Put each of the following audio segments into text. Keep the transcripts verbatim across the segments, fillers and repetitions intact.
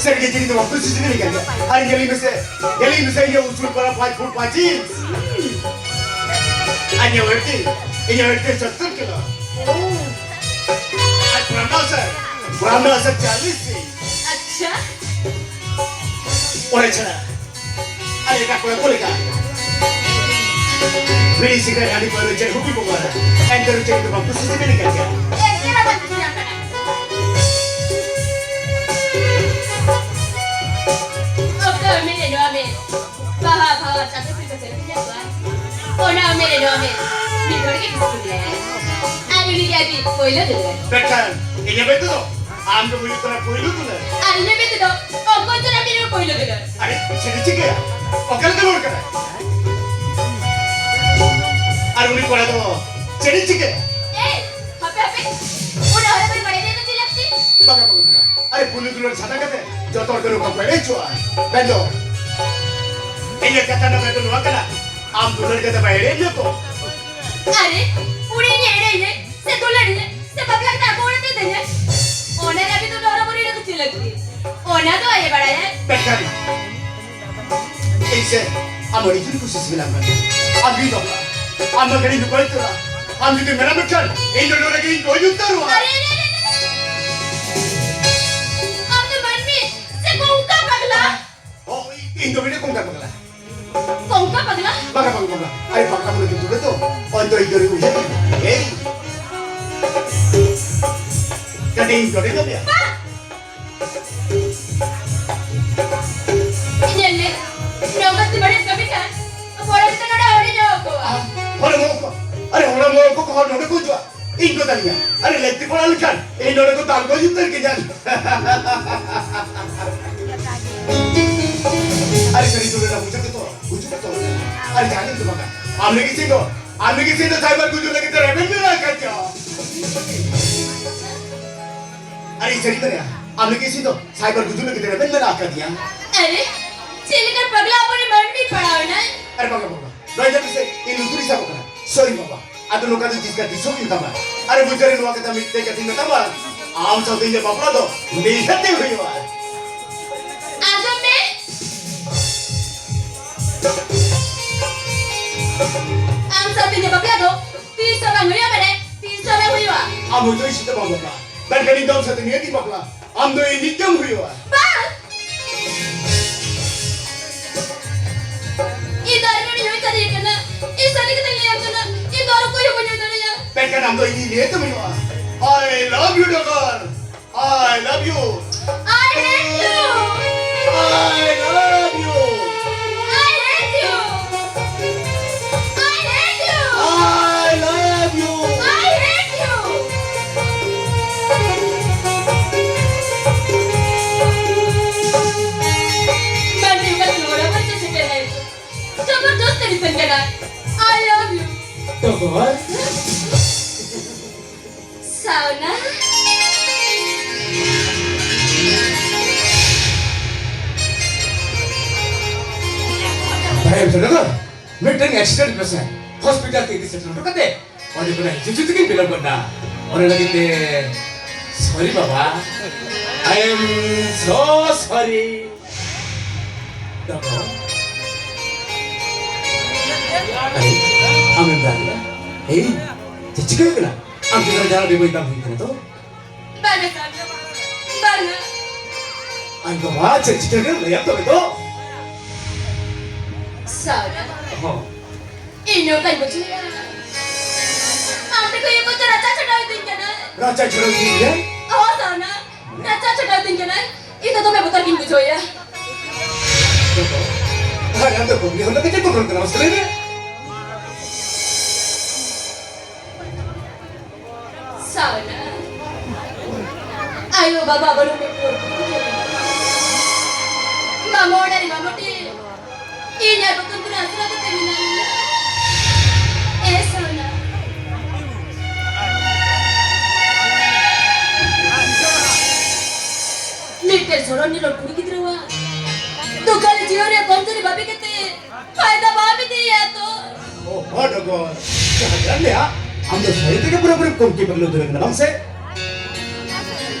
ᱥᱟᱹᱨᱤ ᱜᱮ ᱪᱤᱞᱤ ᱫᱚ ᱵᱟᱠᱚ ᱥᱤᱥᱤ ᱠᱟᱱᱟ᱾ ᱟᱨ ᱧᱮᱞᱤᱧ ᱢᱮᱥᱮ, ᱧᱮᱞᱤᱧ ᱢᱮᱥᱮ, ᱤᱧᱟᱹᱜ ᱩᱥᱩᱞ ᱯᱟᱨᱟ ᱯᱟᱸᱪ ᱯᱷᱩᱴ ᱯᱟᱸᱪ ᱤᱧᱪ᱾ ᱟᱨ ᱧᱮᱞ ᱢᱮ, ᱤᱧᱟᱹᱜ ᱦᱟᱭᱤᱴ ᱥᱚᱛᱛᱚᱨ ᱠᱤᱞᱳ᱾ ᱟᱨ ᱯᱨᱟᱱᱟ ᱥᱮ, ᱯᱨᱟᱱᱟ ᱥᱮ ᱪᱟᱞᱤᱥ ᱤᱧᱪ᱾ ᱟᱪᱪᱷᱟ᱾ ᱚᱱᱟ ᱪᱷᱟᱲᱟ ᱟᱨ ᱮᱴᱟᱜ ᱠᱚᱲᱟ ᱠᱚ ᱞᱮᱠᱟ ᱵᱤᱲᱤ ᱥᱤᱜᱟᱨᱮᱴ ᱦᱟᱺᱰᱤ ᱯᱟᱹᱣᱨᱟᱹ ᱪᱮᱫ ᱦᱚᱸ ᱵᱟᱠᱚ ᱵᱮᱵᱚᱦᱟᱨᱟ᱾ ᱮᱱᱛᱮ ᱨᱮᱦᱚᱸ ᱪᱮᱫ ᱫᱚ ᱵᱟᱠᱚ ᱥᱤᱥᱤ ᱠᱟᱱᱟ᱾ ᱮᱱᱛᱮ ᱨᱮᱦᱚᱸ ᱵᱟᱠᱚ ᱥᱤᱥᱤ ᱠᱟᱱᱟ᱾ ᱚᱠᱟ ᱩᱢᱮᱨ ᱨᱮ ᱱᱚᱣᱟ ᱢᱮ ᱵᱟᱦᱟ ᱵᱷᱟᱣᱟ ᱪᱟᱸᱫᱚ ᱠᱚ ᱥᱮᱨᱮᱧ ᱠᱚᱣᱟ? ᱚᱱᱟ ᱩᱢᱮᱨ ᱨᱮ ᱱᱚᱣᱟ ᱢᱮ ᱢᱤᱫ ᱦᱚᱲ ᱜᱮ ᱵᱤᱥᱠᱩᱴ ᱞᱮ᱾ ᱟᱨ ᱩᱱᱤ ᱜᱮ ᱟᱡᱤᱡ ᱯᱳᱭᱞᱳ ᱫᱩᱞᱟᱹᱲ᱾ ᱢᱮᱱᱠᱷᱟᱱ ᱤᱧᱟᱹᱜ ᱢᱮᱱᱛᱮ ᱫᱚ ᱟᱢ ᱫᱚ ᱦᱩᱭᱩᱜ ᱠᱟᱱᱟ ᱯᱳᱭᱞᱳ ᱫᱩᱞᱟᱹᱲ᱾ ᱟᱨ ᱤᱧᱟᱹᱜ ᱢᱮᱱᱛᱮ ᱫᱚ ᱚᱠᱚᱭ ᱪᱚ ᱟᱢ ᱨᱮᱱ ᱯᱳᱭᱞᱳ ᱫᱩᱞᱟᱹᱲ᱾ ᱟᱨᱮ, ᱪᱮᱫ ᱮ ᱪᱤᱠᱟᱹᱭᱟ? ᱚᱠᱟ ᱞᱮᱠᱟᱱ ᱦᱚᱲ ᱠᱟᱱᱟᱭ? ᱟᱨ ᱩᱱᱤ ᱠᱚᱲᱟ ᱫᱚ ᱪᱮᱫ ᱮ ᱪᱤᱠᱟᱹᱭᱟ? ᱮᱭ, ᱦᱟᱯᱮ, ᱦᱟᱯᱮ᱾ ᱚᱱᱟ ᱦᱚᱨᱚ ᱵᱟᱹᱧ ᱵᱟᱲᱟᱭ ᱫᱚ ᱪᱮᱫ ᱞᱟᱹᱠᱛᱤ? ᱵᱟᱝᱟ, ᱵᱟᱝᱟ, ᱵᱟᱝᱟ᱾ ᱟᱨᱮ, ᱯᱩᱭᱞᱩ ᱫᱩᱞᱟᱹᱲ ᱪᱷᱟᱰᱟ ᱠᱟᱛᱮ ᱡᱚᱛᱚ ᱦᱚᱲ ᱫᱚ ᱱᱚᱝᱠᱟ ᱠᱚ ᱮᱲᱮ ᱦᱚᱪᱚᱜᱼᱟ᱾ ᱢᱮᱱᱫᱚ, ᱤᱧᱟᱹᱜ ᱠᱟᱛᱷᱟ ᱱᱚᱰᱮ ᱫᱚ ᱱᱚᱣᱟ ᱠᱟᱱᱟ, ᱟᱢ ᱫᱩᱞᱟᱹᱲ ᱠᱟᱛᱮ ᱵᱟᱭ ᱮᱲᱮ ᱢᱮᱭᱟ ᱛᱚ? ᱟᱨᱮ, ᱩᱱᱤ ᱤᱧᱮ ᱮᱲᱮᱭᱤᱧᱟᱹ ᱥᱮ ᱫᱩᱞᱟᱹᱲᱤᱧᱟᱹ ᱥᱮ ᱵᱟᱯᱞᱟ ᱠᱟᱛᱮ ᱟᱠᱚ ᱚᱲᱟᱜ ᱛᱮ ᱤᱫᱤᱧᱟᱹ? ᱚᱱᱟ ᱨᱮ ᱟᱹᱵᱤᱱ ᱫᱚ ᱦᱚᱨᱚ ᱵᱚᱨᱚ ᱨᱮᱱᱟᱜ ᱫᱚ ᱪᱮᱫ ᱞᱟᱹᱠᱛᱤ? ᱚᱱᱟ ᱫᱚ ᱟᱡ ᱮ ᱵᱟᱲᱟᱭᱟ᱾ ᱢᱮᱱᱠᱷᱟᱱ ᱤᱧ ᱥᱮ ᱟᱢ ᱟᱹᱰᱤ ᱡᱳᱨ ᱠᱩᱥᱤ ᱥᱤᱵᱤᱞᱟᱢ ᱠᱟᱱᱟ᱾ ᱟᱢ ᱜᱮᱧ ᱵᱟᱯᱞᱟ᱾ ᱟᱢ ᱢᱟ ᱜᱟᱹᱰᱤ ᱱᱚᱠᱚᱭ ᱩᱛᱟᱹᱨᱟ᱾ ᱟᱢ ᱡᱩᱫᱤ ᱢᱮᱱᱟᱢ ᱢᱮᱱᱠᱷᱟᱱ ᱤᱧ ᱫᱚ ᱱᱚᱰᱮ ᱜᱤᱧ ᱜᱚᱡ ᱩᱛᱟᱹᱨᱚᱜᱼᱟ᱾ ᱟᱨᱮ, ᱟᱨᱮ, ᱟᱨᱮ, ᱟᱨᱮ᱾ ᱟᱢ ᱫᱚ ᱢᱟᱹᱱᱢᱤ ᱥᱮ ᱠᱚᱝᱠᱟ ᱯᱟᱜᱽᱞᱟ? ᱦᱳᱭ, ᱤᱧ ᱫᱚ ᱢᱤᱫᱴᱮᱱ ᱠᱚᱝᱠᱟ ᱯᱟᱜᱽᱞᱟ᱾ ᱠᱚᱝᱠᱟ ᱯᱟᱜᱽᱞᱟ? ᱵᱟᱝᱟ, ᱵᱟᱝᱟ, ᱵᱟᱝᱟ᱾ ᱟᱨᱮ ᱯᱟᱜᱽᱞᱟ ᱵᱚᱞᱮ ᱠᱤᱱᱛᱩ ᱨᱮ ᱛᱚ, ᱚᱱᱛᱚ ᱤᱧ ᱫᱚ ᱩᱭᱦᱟᱹᱨ᱾ ᱮᱭ᱾ ᱠᱟᱹᱴᱤᱡ ᱤᱧ ᱡᱚᱴᱮᱫ ᱧᱚᱜ ᱢᱮᱭᱟ᱾ ᱵᱟ! ᱧᱮᱞ ᱢᱮ, ᱱᱚᱝᱠᱟ ᱡᱩᱫᱤ ᱵᱟᱹᱲᱤᱡ ᱠᱟᱹᱢᱤ ᱠᱷᱟᱱ, ᱯᱚᱨᱮ ᱛᱮ ᱱᱚᱰᱮ ᱦᱚᱲ ᱤᱧ ᱦᱚᱦᱚ ᱠᱚᱣᱟ᱾ ᱦᱚᱲ ᱦᱚᱦᱚ ᱠᱚ? ᱟᱨᱮ, ᱦᱚᱲ ᱦᱚᱦᱚ ᱠᱚ, ᱦᱚᱲ ᱱᱚᱰᱮ ᱠᱚ ᱦᱤᱡᱩᱜᱼᱟ᱾ ᱤᱧ ᱠᱚ ᱛᱟᱹᱞᱤᱧᱟ᱾ ᱟᱨᱮ, ᱞᱟᱹᱠᱛᱤ ᱯᱟᱲᱟᱣ ᱞᱮᱠᱷᱟᱱ, ᱤᱧ ᱱᱚᱰᱮ ᱠᱚ ᱫᱟᱞ ᱜᱚᱡ ᱩᱛᱟᱹᱨ ᱠᱤᱧᱟ᱾ ᱟᱨᱮ, ᱥᱟᱹᱨᱤ ᱫᱩᱞᱟᱹᱲ ᱨᱮᱱᱟᱜ ᱢᱩᱪᱟᱹᱫ ᱜᱮᱛᱚ ᱜᱩᱡᱩᱜ ᱜᱮᱛᱚ᱾ ᱟᱨᱮ, ᱡᱟᱦᱟᱸ ᱜᱮ ᱫᱚ ᱵᱟᱝᱟ᱾ ᱟᱢ ᱞᱟᱹᱜᱤᱫ ᱥᱤᱧ ᱫᱚ, ᱟᱢ ᱞᱟᱹᱜᱤᱫ ᱥᱤᱧ ᱫᱚ ᱥᱟᱭᱵᱟᱨ ᱜᱩᱡᱩᱜ ᱞᱟᱹᱜᱤᱫ ᱛᱮ ᱨᱮᱵᱮᱱ ᱢᱮᱱᱟᱜ ᱟᱠᱟᱫ ᱪᱚ᱾ ᱟᱨᱮ, ᱥᱟᱹᱨᱤ ᱫᱟᱲᱮᱭᱟᱜᱼᱟ, ᱟᱢ ᱞᱟᱹᱜᱤᱫ ᱥᱤᱧ ᱫᱚ ᱥᱟᱭᱵᱟᱨ ᱜᱩᱡᱩᱜ ᱞᱟᱹᱜᱤᱫ ᱛᱮ ᱨᱮᱵᱮᱱ ᱢᱮᱱᱟᱜ ᱟᱠᱟᱫᱤᱧᱟ᱾ ᱟᱨᱮ, ᱪᱮᱫ ᱞᱮᱠᱟᱱ ᱯᱟᱜᱽᱞᱟ ᱟᱵᱚᱨᱮᱱ ᱢᱟᱹᱱᱢᱤ ᱯᱟᱲᱟᱣ ᱮᱱᱟᱭ? ᱟᱨᱮ, ᱵᱟᱝᱟ, ᱵᱟᱝᱟ᱾ ᱱᱚᱣᱟ ᱡᱟᱦᱟᱸ ᱛᱤᱥ ᱤᱧ ᱞᱩᱛᱩᱨ ᱤᱧ ᱥᱟᱵ ᱟᱠᱟᱱᱟ᱾ ᱥᱚᱨᱤ ᱵᱟᱵᱟ, ᱟᱫᱚ ᱱᱚᱝᱠᱟ ᱫᱚ ᱛᱤᱥ ᱠᱟᱛᱮ ᱛᱤᱥ ᱦᱚᱸ ᱦᱩᱭᱩᱜ ᱛᱟᱢᱟ᱾ ᱟᱨᱮ ᱵᱩᱡᱷᱟᱹᱣ ᱨᱮ ᱱᱚᱣᱟ ᱠᱟᱛᱷᱟ ᱢᱤᱫᱴᱮᱡ ᱠᱟᱛᱷᱟᱧ ᱢᱮᱛᱟᱢᱟ, ᱟᱢ ᱥᱟᱶᱛᱮ ᱤᱧᱟᱹᱜ ᱵᱟᱯᱞᱟ ᱫᱚ ᱱᱤᱦᱟᱹᱛ ᱜᱮ ᱦᱩᱭᱩᱜᱼᱟ᱾ ᱵᱟᱝ ᱦᱩᱭᱩᱜᱼᱟ ᱢᱟᱱᱮ, ᱛᱤᱥ ᱦᱚᱸ ᱵᱟᱝ ᱦᱩᱭᱩᱜᱼᱟ᱾ ᱟᱢ ᱦᱚᱭᱛᱳ ᱤᱧ ᱥᱟᱛᱮ ᱵᱟᱢ ᱵᱟᱯᱞᱟ, ᱢᱮᱱᱠᱷᱟᱱ ᱤᱧ ᱫᱚ ᱟᱢ ᱥᱟᱛᱮ ᱱᱤᱭᱟᱹᱛᱤᱧ ᱵᱟᱯᱞᱟ᱾ ᱟᱢ ᱫᱚ ᱤᱧᱤᱡ ᱜᱮᱢ ᱦᱩᱭᱩᱜᱼᱟ᱾ ᱵᱟᱝ! ᱤᱧ ᱫᱚ ᱟᱨ ᱢᱤᱫ ᱦᱚᱲᱤᱧ ᱦᱩᱭ ᱥᱟᱹᱨᱤ ᱟᱠᱟᱱᱟ᱾ ᱤᱧ ᱥᱟᱹᱨᱤ ᱠᱟᱛᱷᱟᱧ ᱞᱟᱹᱭᱟᱢ ᱠᱟᱱᱟ, ᱤᱧ ᱫᱚ ᱟᱨ ᱚᱠᱚᱭ ᱦᱚᱸ ᱵᱟᱹᱧ ᱦᱩᱭ ᱫᱟᱲᱮᱭᱟᱜᱼᱟ᱾ ᱢᱮᱱᱠᱷᱟᱱ ᱟᱢ ᱫᱚ ᱤᱧᱤᱡ ᱱᱤᱭᱟᱹᱛᱮᱢ ᱦᱩᱭᱩᱜᱼᱟ᱾ I love you, ᱰᱚᱜᱚᱨ᱾ I love you. I hate you. I love you. I hate you. I hate you. I love you. I hate you. ᱢᱟᱹᱱᱢᱤ ᱚᱠᱟ ᱛᱤᱱ ᱦᱚᱲ ᱟᱵᱚ ᱪᱮᱫ ᱪᱤᱠᱟᱹᱭ ᱦᱩᱭᱩᱜ? ᱡᱚᱵᱚᱨᱫᱚᱥᱛ ᱛᱮ ᱢᱤᱛᱟᱹᱧ ᱠᱟᱱᱟ, I love you. ᱰᱚᱜᱚᱨ᱾ ᱥᱟᱣᱱᱟ᱾ ᱵᱟᱲᱟᱭᱟᱢ ᱥᱮ ᱰᱚᱜᱚᱨ, ᱢᱤᱫᱴᱟᱝ accident patient hospital ᱛᱮ ᱤᱫᱤ ᱥᱮᱴᱮᱨ ᱦᱚᱴᱚ ᱠᱟᱛᱮ ᱚᱸᱰᱮ ᱠᱷᱚᱱᱟᱜ ᱦᱤᱡᱩᱜ ᱦᱤᱡᱩᱜ ᱛᱮᱜᱤᱧ ᱵᱤᱞᱚᱢ ᱜᱚᱫ ᱱᱟ᱾ ᱚᱱᱟ ᱞᱟᱹᱜᱤᱫ ᱛᱮ sorry ᱵᱟᱵᱟ, I am so sorry. ᱰᱚᱜᱚᱨ᱾ ᱟᱨᱮ, ᱟᱢᱮᱢ ᱨᱟᱜ ᱮᱫᱟ? ᱮᱭ, ᱪᱮᱫ ᱪᱤᱠᱟᱹ ᱠᱟᱱᱟ? ᱟᱢ ᱪᱮᱫ ᱡᱟᱦᱟᱱᱟᱜ ᱵᱮᱵᱟᱹᱲᱤᱡ ᱵᱟᱝ ᱦᱩᱭ ᱠᱟᱱᱟ ᱛᱚ? ᱵᱟᱝᱟ ᱥᱟᱨ, ᱵᱟᱝᱟ᱾ ᱟᱭ ᱵᱟᱵᱟ, ᱪᱮᱫ ᱪᱤᱠᱟᱹ ᱠᱟᱱᱟ? ᱞᱟᱹᱭᱟᱢ ᱛᱚᱵᱮ ᱛᱚ᱾ ᱥᱟᱨ᱾ ᱦᱚᱸ᱾ ᱤᱧ ᱱᱚᱝᱠᱟᱧ ᱵᱩᱡᱷᱟᱹᱣᱮᱫᱼᱟ᱾ ᱟᱢ ᱫᱚ ᱠᱚᱭᱚᱜ ᱠᱚᱛᱮ ᱨᱟᱪᱟ ᱪᱷᱟᱰᱟᱣ ᱤᱫᱤᱧ ᱠᱟᱱᱟ᱾ ᱨᱟᱪᱟ ᱪᱷᱟᱰᱟᱣ ᱤᱫᱤᱧ ᱜᱮᱭᱟ? ᱦᱚᱸ, ᱥᱟᱣᱱᱟ᱾ ᱨᱟᱪᱟ ᱪᱷᱟᱰᱟᱣ ᱤᱫᱤᱧ ᱠᱟᱱᱟᱭ᱾ ᱤᱧ ᱫᱚ ᱫᱚᱢᱮ ᱵᱚᱛᱚᱨ ᱜᱤᱧ ᱵᱩᱡᱷᱟᱹᱣᱮᱫᱼᱟ᱾ ᱟᱨ ᱟᱢ ᱫᱚ ᱠᱩᱲᱤ ᱦᱚᱲ ᱞᱮᱠᱟ ᱪᱮᱫ ᱵᱚᱛᱚᱨ ᱠᱟᱱᱟ? ᱢᱟᱥᱮ ᱞᱟᱹᱭ ᱢᱮ᱾ ᱥᱟᱣᱱᱟ᱾ ᱟᱭᱳ ᱵᱟᱵᱟ ᱵᱟᱹᱱᱩᱜ ᱠᱚ ᱯᱚᱨ ᱠᱚ ᱵᱩᱡᱷᱟᱹᱣ ᱧᱟᱢᱟ᱾ ᱢᱟᱢᱚ ᱚᱲᱟᱜ ᱨᱮ ᱢᱟᱢᱚ ᱴᱷᱮᱱ ᱤᱧ ᱟᱨ ᱵᱚᱠᱚᱧ ᱠᱚ ᱟᱥᱨᱟ ᱠᱟᱛᱮ ᱢᱮᱱᱟᱜ ᱞᱮᱭᱟ᱾ ᱮ ᱥᱟᱣᱱᱟ᱾ ᱢᱤᱫᱴᱮᱱ ᱥᱚᱨᱚᱱ ᱱᱤᱨᱚᱲ ᱠᱩᱲᱤ ᱜᱤᱫᱽᱨᱟᱹᱣᱟᱜ ᱫᱚ ᱠᱷᱟᱹᱞᱤ ᱡᱤᱭᱚᱱ ᱨᱮ ᱠᱚᱢᱡᱩᱨᱤ ᱵᱷᱟᱵᱤ ᱠᱟᱛᱮ ᱯᱷᱟᱭᱫᱟ ᱵᱟᱢ ᱤᱫᱤᱭᱟ ᱛᱚ᱾ ᱳ, ᱦᱚ ᱰᱚᱜᱚᱨ, ᱡᱟᱦᱟᱸ ᱞᱮᱭᱟ, ᱟᱢ ᱫᱚ ᱥᱟᱹᱨᱤ ᱛᱮᱜᱮ ᱯᱩᱨᱟᱹᱯᱩᱨᱤ ᱠᱚᱢᱠᱤ ᱯᱟᱹᱜᱞᱟᱹ ᱩᱛᱟᱹᱨ ᱟᱠᱟᱱᱟ, ᱵᱟᱝ ᱥᱮ?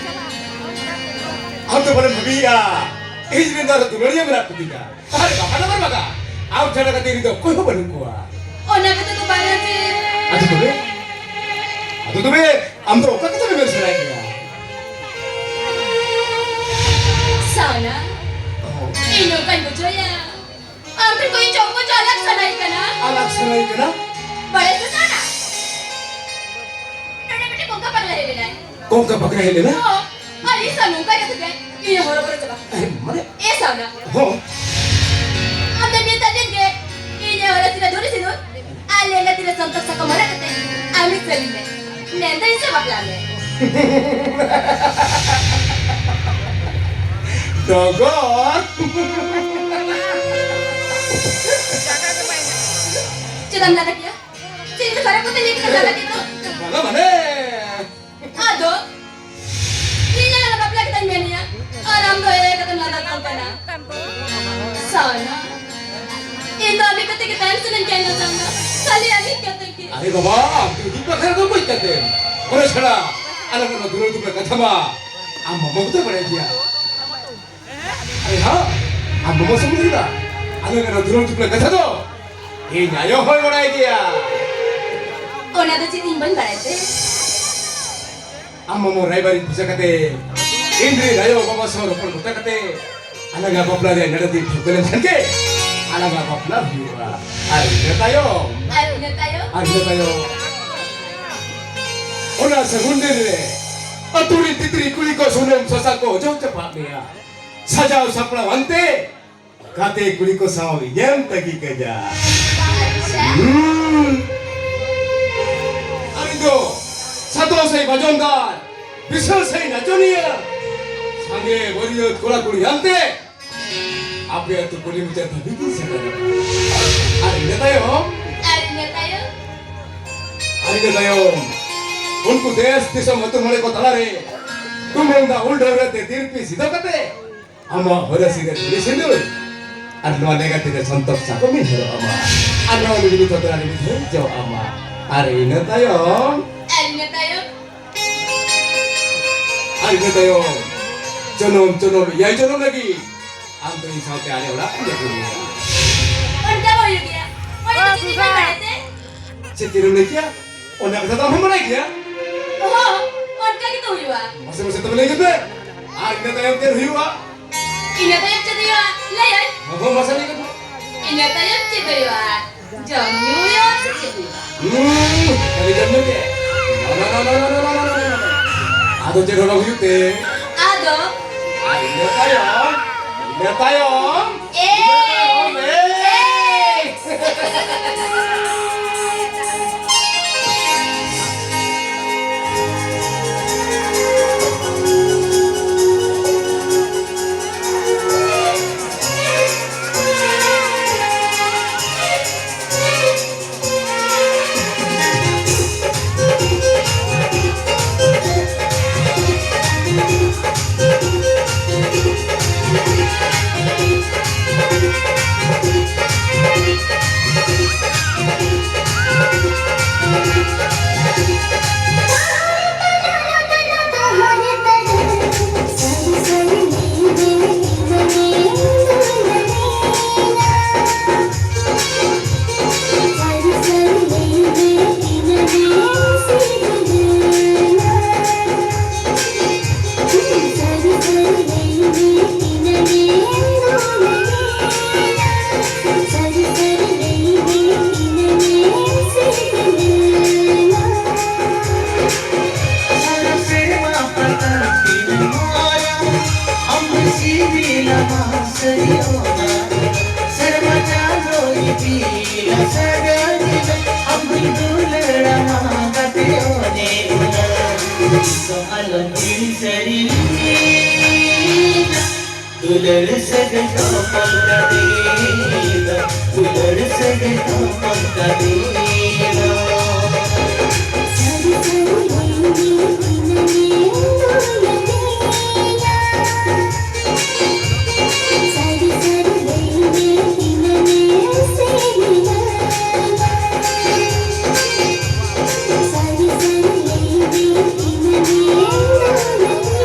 ᱟᱢ ᱫᱚ ᱵᱟᱞᱮᱢ ᱵᱷᱟᱹᱵᱤᱭᱮᱫᱼᱟ, ᱤᱧ ᱨᱮᱱ ᱫᱚ ᱟᱨᱦᱚᱸ ᱫᱩᱞᱟᱹᱲᱤᱭᱟᱹ ᱢᱮᱱᱟᱜ ᱠᱚᱛᱤᱧᱟ᱾ ᱟᱨ ᱵᱟᱵᱟ ᱫᱚ ᱵᱟᱝ ᱵᱟᱵᱟ, ᱟᱢ ᱪᱷᱟᱰᱟ ᱠᱟᱛᱮ ᱤᱧ ᱫᱚ ᱚᱠᱚᱭ ᱦᱚᱸ ᱵᱟᱹᱱᱩᱜ ᱠᱚᱣᱟ᱾ ᱚᱱᱟ ᱠᱟᱛᱷᱟ ᱫᱚ ᱵᱟᱝᱟ ᱡᱮ᱾ ᱟᱪᱪᱷᱟ ᱛᱚᱵᱮ, ᱟᱫᱚ ᱛᱚᱵᱮ ᱟᱢ ᱫᱚ ᱚᱠᱟ ᱠᱟᱛᱷᱟ ᱢᱮᱢᱮᱱ ᱥᱟᱱᱟᱭᱮᱫ ᱢᱮᱭᱟ? ᱥᱟᱣᱱᱟ, ᱚ᱾ ᱤᱧ ᱱᱚᱝᱠᱟᱧ ᱵᱩᱡᱷᱟᱹᱣᱮᱫᱼᱟ, ᱟᱢ ᱴᱷᱮᱱ ᱠᱷᱚᱱ ᱤᱧ ᱪᱚᱢᱠᱚ ᱪᱚ ᱟᱞᱟᱜᱽ ᱥᱟᱱᱟᱭᱮ ᱠᱟᱱᱟ᱾ ᱟᱞᱟᱜᱽ ᱥᱟᱱᱟᱭᱮ ᱠᱟᱱᱟ? ᱵᱟᱲᱟᱭ ᱥᱮ ᱥᱟᱣᱱᱟ? ᱱᱚᱰᱮ ᱢᱤᱫᱴᱮᱱ ᱠᱚᱝᱠᱟ ᱯᱟᱜᱽᱞᱟ ᱦᱮᱡ ᱞᱮᱱᱟᱭ᱾ ᱠᱚᱝᱠᱟ ᱯᱟᱜᱽᱞᱟ ᱦᱮᱡ ᱞᱮᱱᱟ? ᱦᱚᱸ, ᱟᱨ ᱤᱧ ᱥᱟᱶ ᱱᱚᱝᱠᱟᱭ ᱠᱟᱛᱷᱟ ᱠᱮᱫ, ᱤᱧ ᱦᱚᱨᱚ ᱵᱚᱨᱚ ᱪᱟᱵᱟ ᱠᱮᱫᱟ᱾ ᱮ, ᱢᱟᱱᱮ? ᱮ ᱥᱟᱣᱱᱟ᱾ ᱦᱚᱸ᱾ ᱟᱢ ᱫᱚ ᱱᱤᱛ ᱟᱹᱰᱤ ᱜᱮ ᱤᱧ ᱦᱚᱨᱚ ᱥᱤᱫᱟ ᱫᱷᱩᱲᱤ ᱥᱤᱸᱫᱩᱨ ᱟᱨ ᱞᱮᱸᱜᱟ ᱛᱤᱨᱮ ᱥᱚᱱᱛᱚᱨ ᱥᱟᱠᱟᱢ ᱦᱚᱨᱚᱜ ᱠᱟᱛᱮ ᱟᱢᱤᱡ ᱥᱟᱹᱨᱤ ᱢᱮ᱾ ᱢᱮᱱᱫᱚ ᱤᱧ ᱥᱟᱶ ᱵᱟᱯᱞᱟ ᱢᱮ᱾ ᱰᱚᱜᱚᱨ᱾ ᱪᱮᱫᱟᱜ ᱮᱢ ᱞᱟᱸᱫᱟ ᱠᱮᱭᱟ? ᱪᱮᱫ ᱤᱧ ᱫᱚ ᱥᱟᱨᱟ ᱠᱚᱛᱮ ᱞᱟᱹᱭ ᱠᱮᱫᱟ ᱞᱟᱸᱫᱟ ᱠᱮᱫ ᱫᱚ? ᱵᱟᱝᱟ ᱢᱟᱱᱮ᱾ ᱟᱫᱚ ᱤᱧ ᱟᱭᱳ ᱵᱟᱯᱞᱟ ᱠᱟᱛᱮᱧ ᱢᱮᱱᱮᱭᱟ, ᱟᱨ ᱟᱢ ᱫᱚ ᱮᱭ ᱠᱟᱛᱮᱢ ᱞᱟᱸᱫᱟ ᱠᱟᱱ ᱠᱟᱱᱟ᱾ ᱥᱟᱣᱱᱟ, ᱤᱧ ᱫᱚ ᱟᱢ ᱠᱟᱛᱮ ᱜᱮ ᱛᱟᱦᱮᱱ ᱥᱟᱱᱟᱧ ᱠᱟᱱᱟ ᱥᱟᱣᱱᱟ, ᱠᱷᱟᱹᱞᱤ ᱟᱢ ᱠᱟᱛᱮ ᱜᱮ᱾ ᱟᱨᱮ ᱵᱟᱵᱟ, ᱟᱢ ᱫᱚ ᱤᱧ ᱵᱟᱠᱷᱨᱟ ᱫᱚ ᱵᱟᱹᱧ ᱠᱟᱛᱮ᱾ ᱚᱱᱟ ᱪᱷᱟᱲᱟ ᱟᱞᱟᱝ ᱚᱱᱟ ᱫᱩᱞᱟᱹᱲ ᱫᱩᱯᱞᱟᱹᱲ ᱠᱟᱛᱷᱟ ᱢᱟ ᱟᱢ ᱢᱟᱢᱟ ᱠᱚᱛᱮ ᱵᱟᱲᱟᱭ ᱜᱮᱭᱟ᱾ ᱟᱨᱮ ᱦᱟᱸ, ᱟᱢ ᱢᱟᱢᱟ ᱥᱩᱢᱩᱝ ᱫᱚ ᱪᱮᱫᱟᱜ? ᱟᱞᱟᱝ ᱚᱱᱟ ᱫᱩᱞᱟᱹᱲ ᱫᱩᱯᱞᱟᱹᱲ ᱠᱟᱛᱷᱟ ᱫᱚ ᱤᱧ ᱟᱭᱳ ᱦᱚᱸᱭ ᱵᱟᱲᱟᱭ ᱜᱮᱭᱟ᱾ ᱚᱱᱟ ᱫᱚ ᱪᱮᱫ ᱤᱧ ᱵᱟᱹᱧ ᱵᱟᱲᱟᱭ ᱛᱮ? ᱟᱢ ᱢᱟᱢᱚ ᱨᱟᱭᱵᱟᱨᱤᱡ ᱵᱩᱡᱷᱟᱹ ᱠᱟᱛᱮ ᱤᱧ ᱨᱮᱱ ᱟᱭᱳ ᱵᱟᱵᱟ ᱥᱟᱶ ᱨᱚᱯᱚᱲ ᱜᱚᱴᱟ ᱠᱟᱛᱮ ᱟᱞᱟᱝᱟᱜ ᱵᱟᱯᱞᱟ ᱨᱮᱭᱟᱜ ᱱᱮᱰᱟ ᱫᱤᱱ ᱴᱷᱟᱹᱣᱠᱟᱹ ᱞᱮᱱᱠᱷᱟᱱ ᱜᱮ ᱟᱞᱟᱝᱟᱜ ᱵᱟᱯᱞᱟ ᱦᱩᱭᱩᱜᱼᱟ᱾ ᱟᱨ ᱤᱱᱟᱹ ᱛᱟᱭᱚᱢ, ᱟᱨ ᱤᱱᱟᱹ ᱛᱟᱭᱚᱢ? ᱟᱨ ᱤᱱᱟᱹ ᱛᱟᱭᱚᱢ ᱚᱱᱟ ᱥᱟᱹᱜᱩᱱ ᱫᱤᱱ ᱨᱮ ᱟᱹᱛᱩ ᱨᱤᱱ ᱛᱤᱛᱨᱤ ᱠᱩᱲᱤ ᱠᱚ ᱥᱩᱱᱩᱢ ᱥᱟᱥᱟᱝ ᱠᱚ ᱚᱡᱚᱜ ᱪᱟᱯᱟᱫ ᱢᱮᱭᱟ᱾ ᱥᱟᱡᱟᱣ ᱥᱟᱯᱲᱟᱣ ᱟᱱᱛᱮ ᱜᱟᱛᱮ ᱠᱩᱲᱤ ᱠᱚ ᱥᱟᱶ ᱤᱧᱮᱢ ᱛᱟᱹᱜᱤ ᱠᱟᱹᱧᱟ᱾ ᱟᱪᱪᱷᱟ᱾ ᱦᱩᱸ᱾ ᱟᱨ ᱤᱧ ᱫᱚ ᱥᱟᱛᱚ ᱥᱟᱹᱭ ᱵᱟᱡᱚᱱᱫᱟᱨ, ᱵᱤᱥᱟᱹᱞ ᱥᱟᱹᱭ ᱱᱟᱪᱚᱱᱤᱭᱟᱹ, ᱥᱟᱸᱜᱮ ᱵᱟᱹᱨᱭᱟᱹᱛ ᱠᱚᱲᱟ ᱠᱩᱲᱤ ᱟᱱᱛᱮ ᱟᱯᱮ ᱟᱹᱛᱩ ᱠᱩᱞᱦᱤ ᱢᱩᱪᱟᱹᱫ ᱫᱷᱟᱹᱵᱤᱡ ᱤᱧ ᱥᱮᱴᱮᱨᱚᱜᱼᱟ᱾ ᱟᱨ ᱤᱱᱟᱹ ᱛᱟᱭᱚᱢ, ᱟᱨ ᱤᱱᱟᱹ ᱛᱟᱭᱚᱢ? ᱟᱨ ᱤᱱᱟᱹ ᱛᱟᱭᱚᱢ ᱩᱱᱠᱩ ᱫᱮᱥ ᱫᱤᱥᱚᱢ ᱟᱹᱛᱩ ᱢᱚᱬᱮ ᱠᱚ ᱛᱟᱞᱟᱨᱮ ᱛᱩᱢᱟᱹᱞ ᱫᱟᱜ ᱩᱞ ᱰᱟᱹᱣᱨᱟᱹ ᱛᱮ ᱛᱤᱨᱯᱤ ᱥᱤᱫᱷᱟᱹ ᱠᱟᱛᱮ ᱟᱢᱟᱜ ᱦᱚᱨᱟᱥᱤ ᱨᱮ ᱫᱷᱩᱲᱤ ᱥᱤᱸᱫᱩᱨ ᱟᱨ ᱱᱚᱣᱟ ᱞᱮᱸᱜᱟ ᱛᱤᱨᱮ ᱥᱚᱱᱛᱚᱠ ᱥᱟᱠᱚᱢ ᱤᱧ ᱦᱚᱨᱚᱜ ᱟᱢᱟ᱾ ᱟᱨ ᱱᱚᱣᱟ ᱞᱩᱜᱽᱲᱤ ᱛᱚᱛᱨᱟ ᱨᱮ ᱢᱤᱫ ᱫᱷᱟᱣ ᱡᱚᱜ ᱟᱢᱟ᱾ ᱟᱨ ᱤᱱᱟᱹ ᱛᱟᱭᱚᱢ, ᱟᱨ ᱤᱱᱟᱹ ᱛᱟᱭᱚᱢ? ᱟᱨ ᱤᱱᱟᱹ ᱛᱟᱭᱚᱢ ᱡᱚᱱᱚᱢ ᱡᱚᱱᱚᱢ ᱮᱭᱟᱭ ᱡᱚᱱᱚᱢ ᱞᱟᱹᱜᱤᱫ ᱟᱢ ᱫᱚ ᱤᱧ ᱥᱟᱶᱛᱮ ᱟᱞᱮ ᱚᱲᱟᱜ ᱮᱢ ᱡᱟᱹᱯᱤᱫ ᱢᱮᱭᱟ᱾ ᱚᱱᱠᱟ ᱵᱟᱭ ᱦᱩᱭᱩᱜ ᱜᱮᱭᱟ᱾ ᱚᱱᱟ ᱫᱚ ᱪᱮᱫ ᱤᱧ ᱵᱟᱲᱟᱭ ᱛᱮ? ᱪᱮᱫ ᱪᱮᱫ ᱮᱢ ᱞᱟᱹᱭ ᱠᱮᱭᱟ? ᱚᱱᱟ ᱠᱟᱛᱷᱟ ᱫᱚ ᱟᱢ ᱦᱚᱸᱢ ᱵᱟᱲᱟᱭ ᱜᱮᱭᱟ᱾ ᱦᱚᱸ, ᱚᱱᱠᱟ ᱜᱮᱛᱚ ᱦᱩᱭᱩᱜᱼᱟ᱾ ᱢᱟᱥᱮ, ᱢᱟᱥᱮ, ᱛᱚᱵᱮ ᱞᱟᱹᱭ ᱜᱚᱫ ᱢᱮ᱾ ᱟᱨ ᱤᱱᱟᱹ ᱛᱟᱭᱚᱢ ᱪᱮᱫ ᱦᱩᱭᱩᱜᱼᱟ? ᱤᱱᱟᱹ ᱛᱟᱭᱚᱢ ᱪᱮᱫ ᱦᱩᱭᱩᱜᱼᱟ? ᱞᱟᱹᱭᱟᱹᱧ᱾ ᱦᱚᱸ, ᱦᱚᱸ, ᱢᱟᱥᱮ ᱞᱟᱹᱭ ᱜᱚᱫ ᱢᱮ᱾ ᱤᱱᱟᱹ ᱛᱟᱭᱚᱢ ᱪᱮᱫ ᱦᱩᱭᱩᱜᱼᱟ? ᱡᱚᱢ ᱧᱩ ᱦᱩᱭᱩᱜᱼᱟ ᱥᱮ ᱪᱮᱫ ᱦᱩᱭᱩᱜᱼᱟ? ᱦᱩᱸ, ᱠᱷᱟᱹᱞᱤ ᱡᱚᱢ ᱧᱩ ᱜᱮ? ᱱᱚ, ᱱᱚ, ᱱᱚ᱾ ᱟᱫᱚ ᱪᱮᱫ ᱦᱚᱸ ᱵᱟᱝ ᱦᱩᱭᱩᱜ ᱛᱮ? ᱟᱫᱚ? ᱟᱨ ᱤᱱᱟᱹ ᱛᱟᱭᱚᱢ, ᱤᱱᱟᱹ ᱛᱟᱭᱚᱢ, ᱮᱭ! ᱤᱱᱟᱹ ᱛᱟᱭᱚᱢ, ᱮᱭ! ᱟᱞᱚᱢ ᱦᱤᱲᱤᱧ ᱥᱟᱹᱨᱤ ᱫᱩᱞᱟᱹᱲ ᱥᱟᱹᱜᱟᱹᱭ ᱛᱚᱯᱚᱞ ᱠᱟᱫᱮᱭᱟ, ᱫᱩᱞᱟᱹᱲ ᱥᱟᱹᱜᱟᱹᱭ ᱛᱚᱯᱚᱞ ᱠᱟᱫᱮᱭᱟ᱾ ᱥᱟᱹᱨᱤ ᱥᱟᱹᱨᱤ ᱞᱟᱹᱭ ᱢᱮ ᱛᱤᱱᱟᱹᱜ ᱮᱢ ᱫᱩᱞᱟᱹᱲᱤᱧᱟ᱾ ᱥᱟᱹᱨᱤ ᱥᱟᱹᱨᱤ ᱞᱟᱹᱭ ᱢᱮ ᱛᱤᱱᱟᱹᱜ ᱮᱢ ᱥᱮᱨᱮᱧᱟ᱾ ᱥᱟᱹᱨᱤ ᱥᱟᱹᱨᱤ ᱞᱟᱹᱭ ᱢᱮ ᱛᱤᱱᱟᱹᱜ ᱮᱢ ᱫᱩᱞᱟᱹᱲᱤᱧᱟ᱾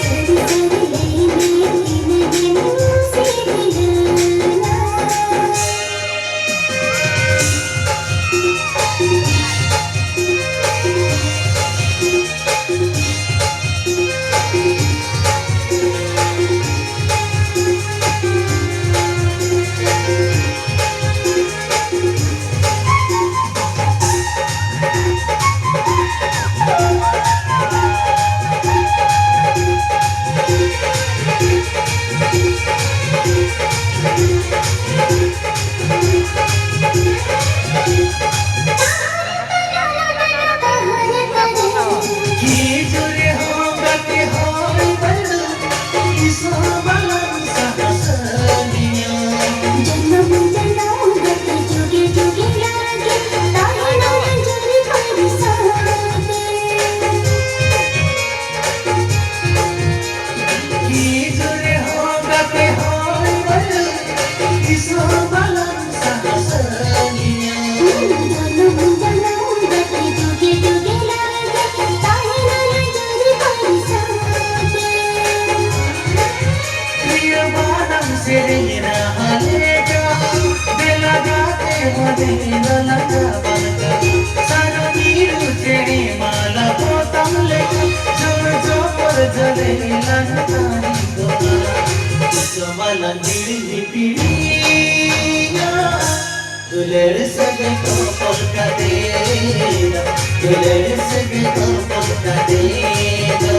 ᱥᱟᱹᱨᱤ ᱥᱟᱹᱨᱤ ᱞᱟᱹᱭ ᱢᱮ ᱛᱤᱱᱟᱹᱜ ᱮᱢ ᱥᱮᱨᱮᱧᱟ᱾ ᱞᱟᱸᱫᱟ ᱵᱟᱞᱜᱟ, ᱥᱟᱨᱚ ᱢᱤᱨᱩ ᱪᱮᱬᱮ ᱢᱟᱞᱟ ᱯᱚᱛᱟᱢ ᱞᱮᱠᱟ, ᱡᱷᱚᱢᱚᱨ ᱡᱷᱚᱢᱚᱨ ᱡᱚᱞᱮ ᱞᱟᱸᱫᱟ ᱛᱟᱦᱮᱸ ᱠᱚᱜᱼᱟ᱾ ᱡᱚᱢᱟᱞᱟᱝ ᱦᱤᱲᱤᱧ ᱦᱤᱯᱤᱲᱤᱧᱟ, ᱫᱩᱞᱟᱹᱲ ᱥᱟᱹᱜᱟᱹᱭ ᱛᱚᱯᱚᱞ ᱠᱟᱛᱮ ᱫᱚ, ᱫᱩᱞᱟᱹᱲ ᱥᱟᱹᱜᱟᱹᱭ ᱛᱚᱯᱚᱞ ᱠᱟᱛᱮ ᱫᱚ᱾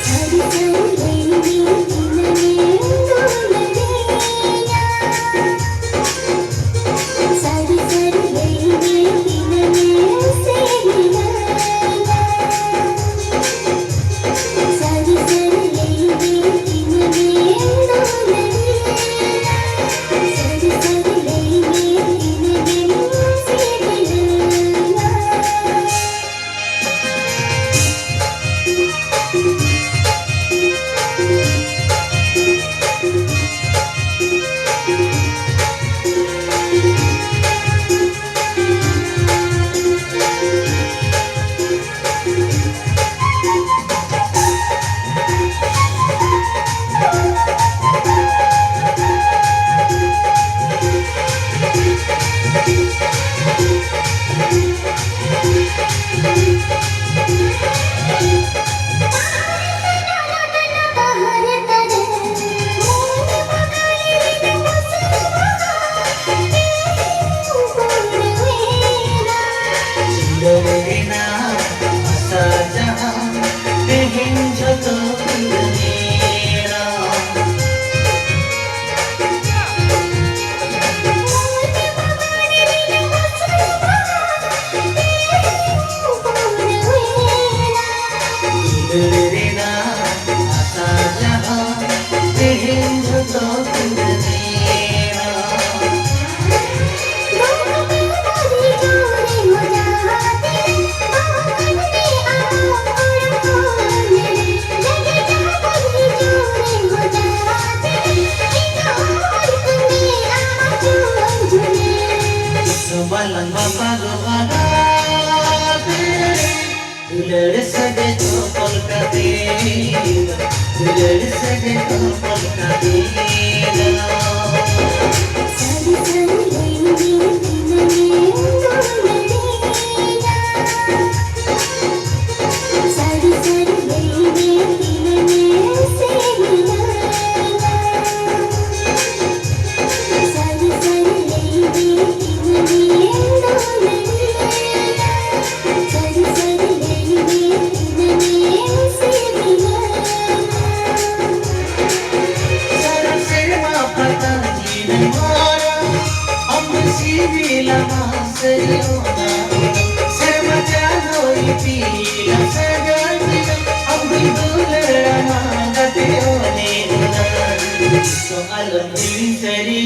ᱥᱟᱹᱨᱤ ᱥᱟᱹᱨᱤ ᱞᱟᱹᱭ ᱢᱮ, ᱛᱤᱱᱟᱹᱜ ᱮᱢ ᱫᱩᱞᱟᱹᱲᱤᱧᱟ? ᱥᱟᱹᱨᱤ ᱥᱟᱹᱨᱤ ᱞᱟᱹᱭ ᱢᱮ, ᱛᱤᱱᱟᱹᱜ ᱮᱢ ᱥᱮᱨᱮᱧᱟ? ᱥᱟᱹᱨᱤ ᱥᱟᱹᱨᱤ ᱞᱟᱹᱭ ᱢᱮ, ᱛᱤᱱᱟᱹᱜ ᱮᱢ ᱫᱩᱞᱟᱹᱲᱤᱧᱟ? ᱥᱟᱹᱨᱤ ᱥᱟᱹᱨᱤ ᱞᱟᱹᱭ ᱢᱮ, ᱛᱤᱱᱟᱹᱜ ᱮᱢ ᱥᱮᱨᱮᱧᱟ? ᱪᱤᱨᱚ ᱨᱮᱱᱟᱜ ᱟᱥᱟ ᱡᱟᱦᱟᱸ ᱛᱮᱦᱮᱧ ᱡᱷᱚᱛᱚ ᱧᱤᱨᱟ᱾ ᱫᱩᱞᱟᱹᱲ ᱨᱮᱱᱟᱜ ᱟᱥᱟ ᱡᱟᱦᱟᱸ ᱛᱮᱦᱮᱧ ᱡᱷᱚᱛᱚ ᱛᱩᱞᱟᱹᱢᱮᱱᱟ᱾ ᱵᱟᱞᱟᱝ ᱵᱟᱯᱟᱞᱚᱜᱼᱟ ᱰᱟᱦᱟᱨ ᱛᱮ᱾ ᱫᱩᱞᱟᱹᱲ ᱥᱟᱹᱜᱟᱹᱭ ᱛᱚᱯᱚᱞ ᱠᱟᱛᱮ, ᱫᱩᱞᱟᱹᱲ ᱥᱟᱹᱜᱟᱹᱭ ᱛᱚᱯᱚᱞ ᱠᱟᱛᱮ᱾ ᱥᱟᱹᱨᱤ ᱥᱟᱹᱨᱤ ᱞᱟᱹᱭ ᱢᱮ, ᱛᱚ ᱟᱞᱚᱢ ᱦᱤᱲᱤᱧ ᱥᱟᱹᱨᱤ᱾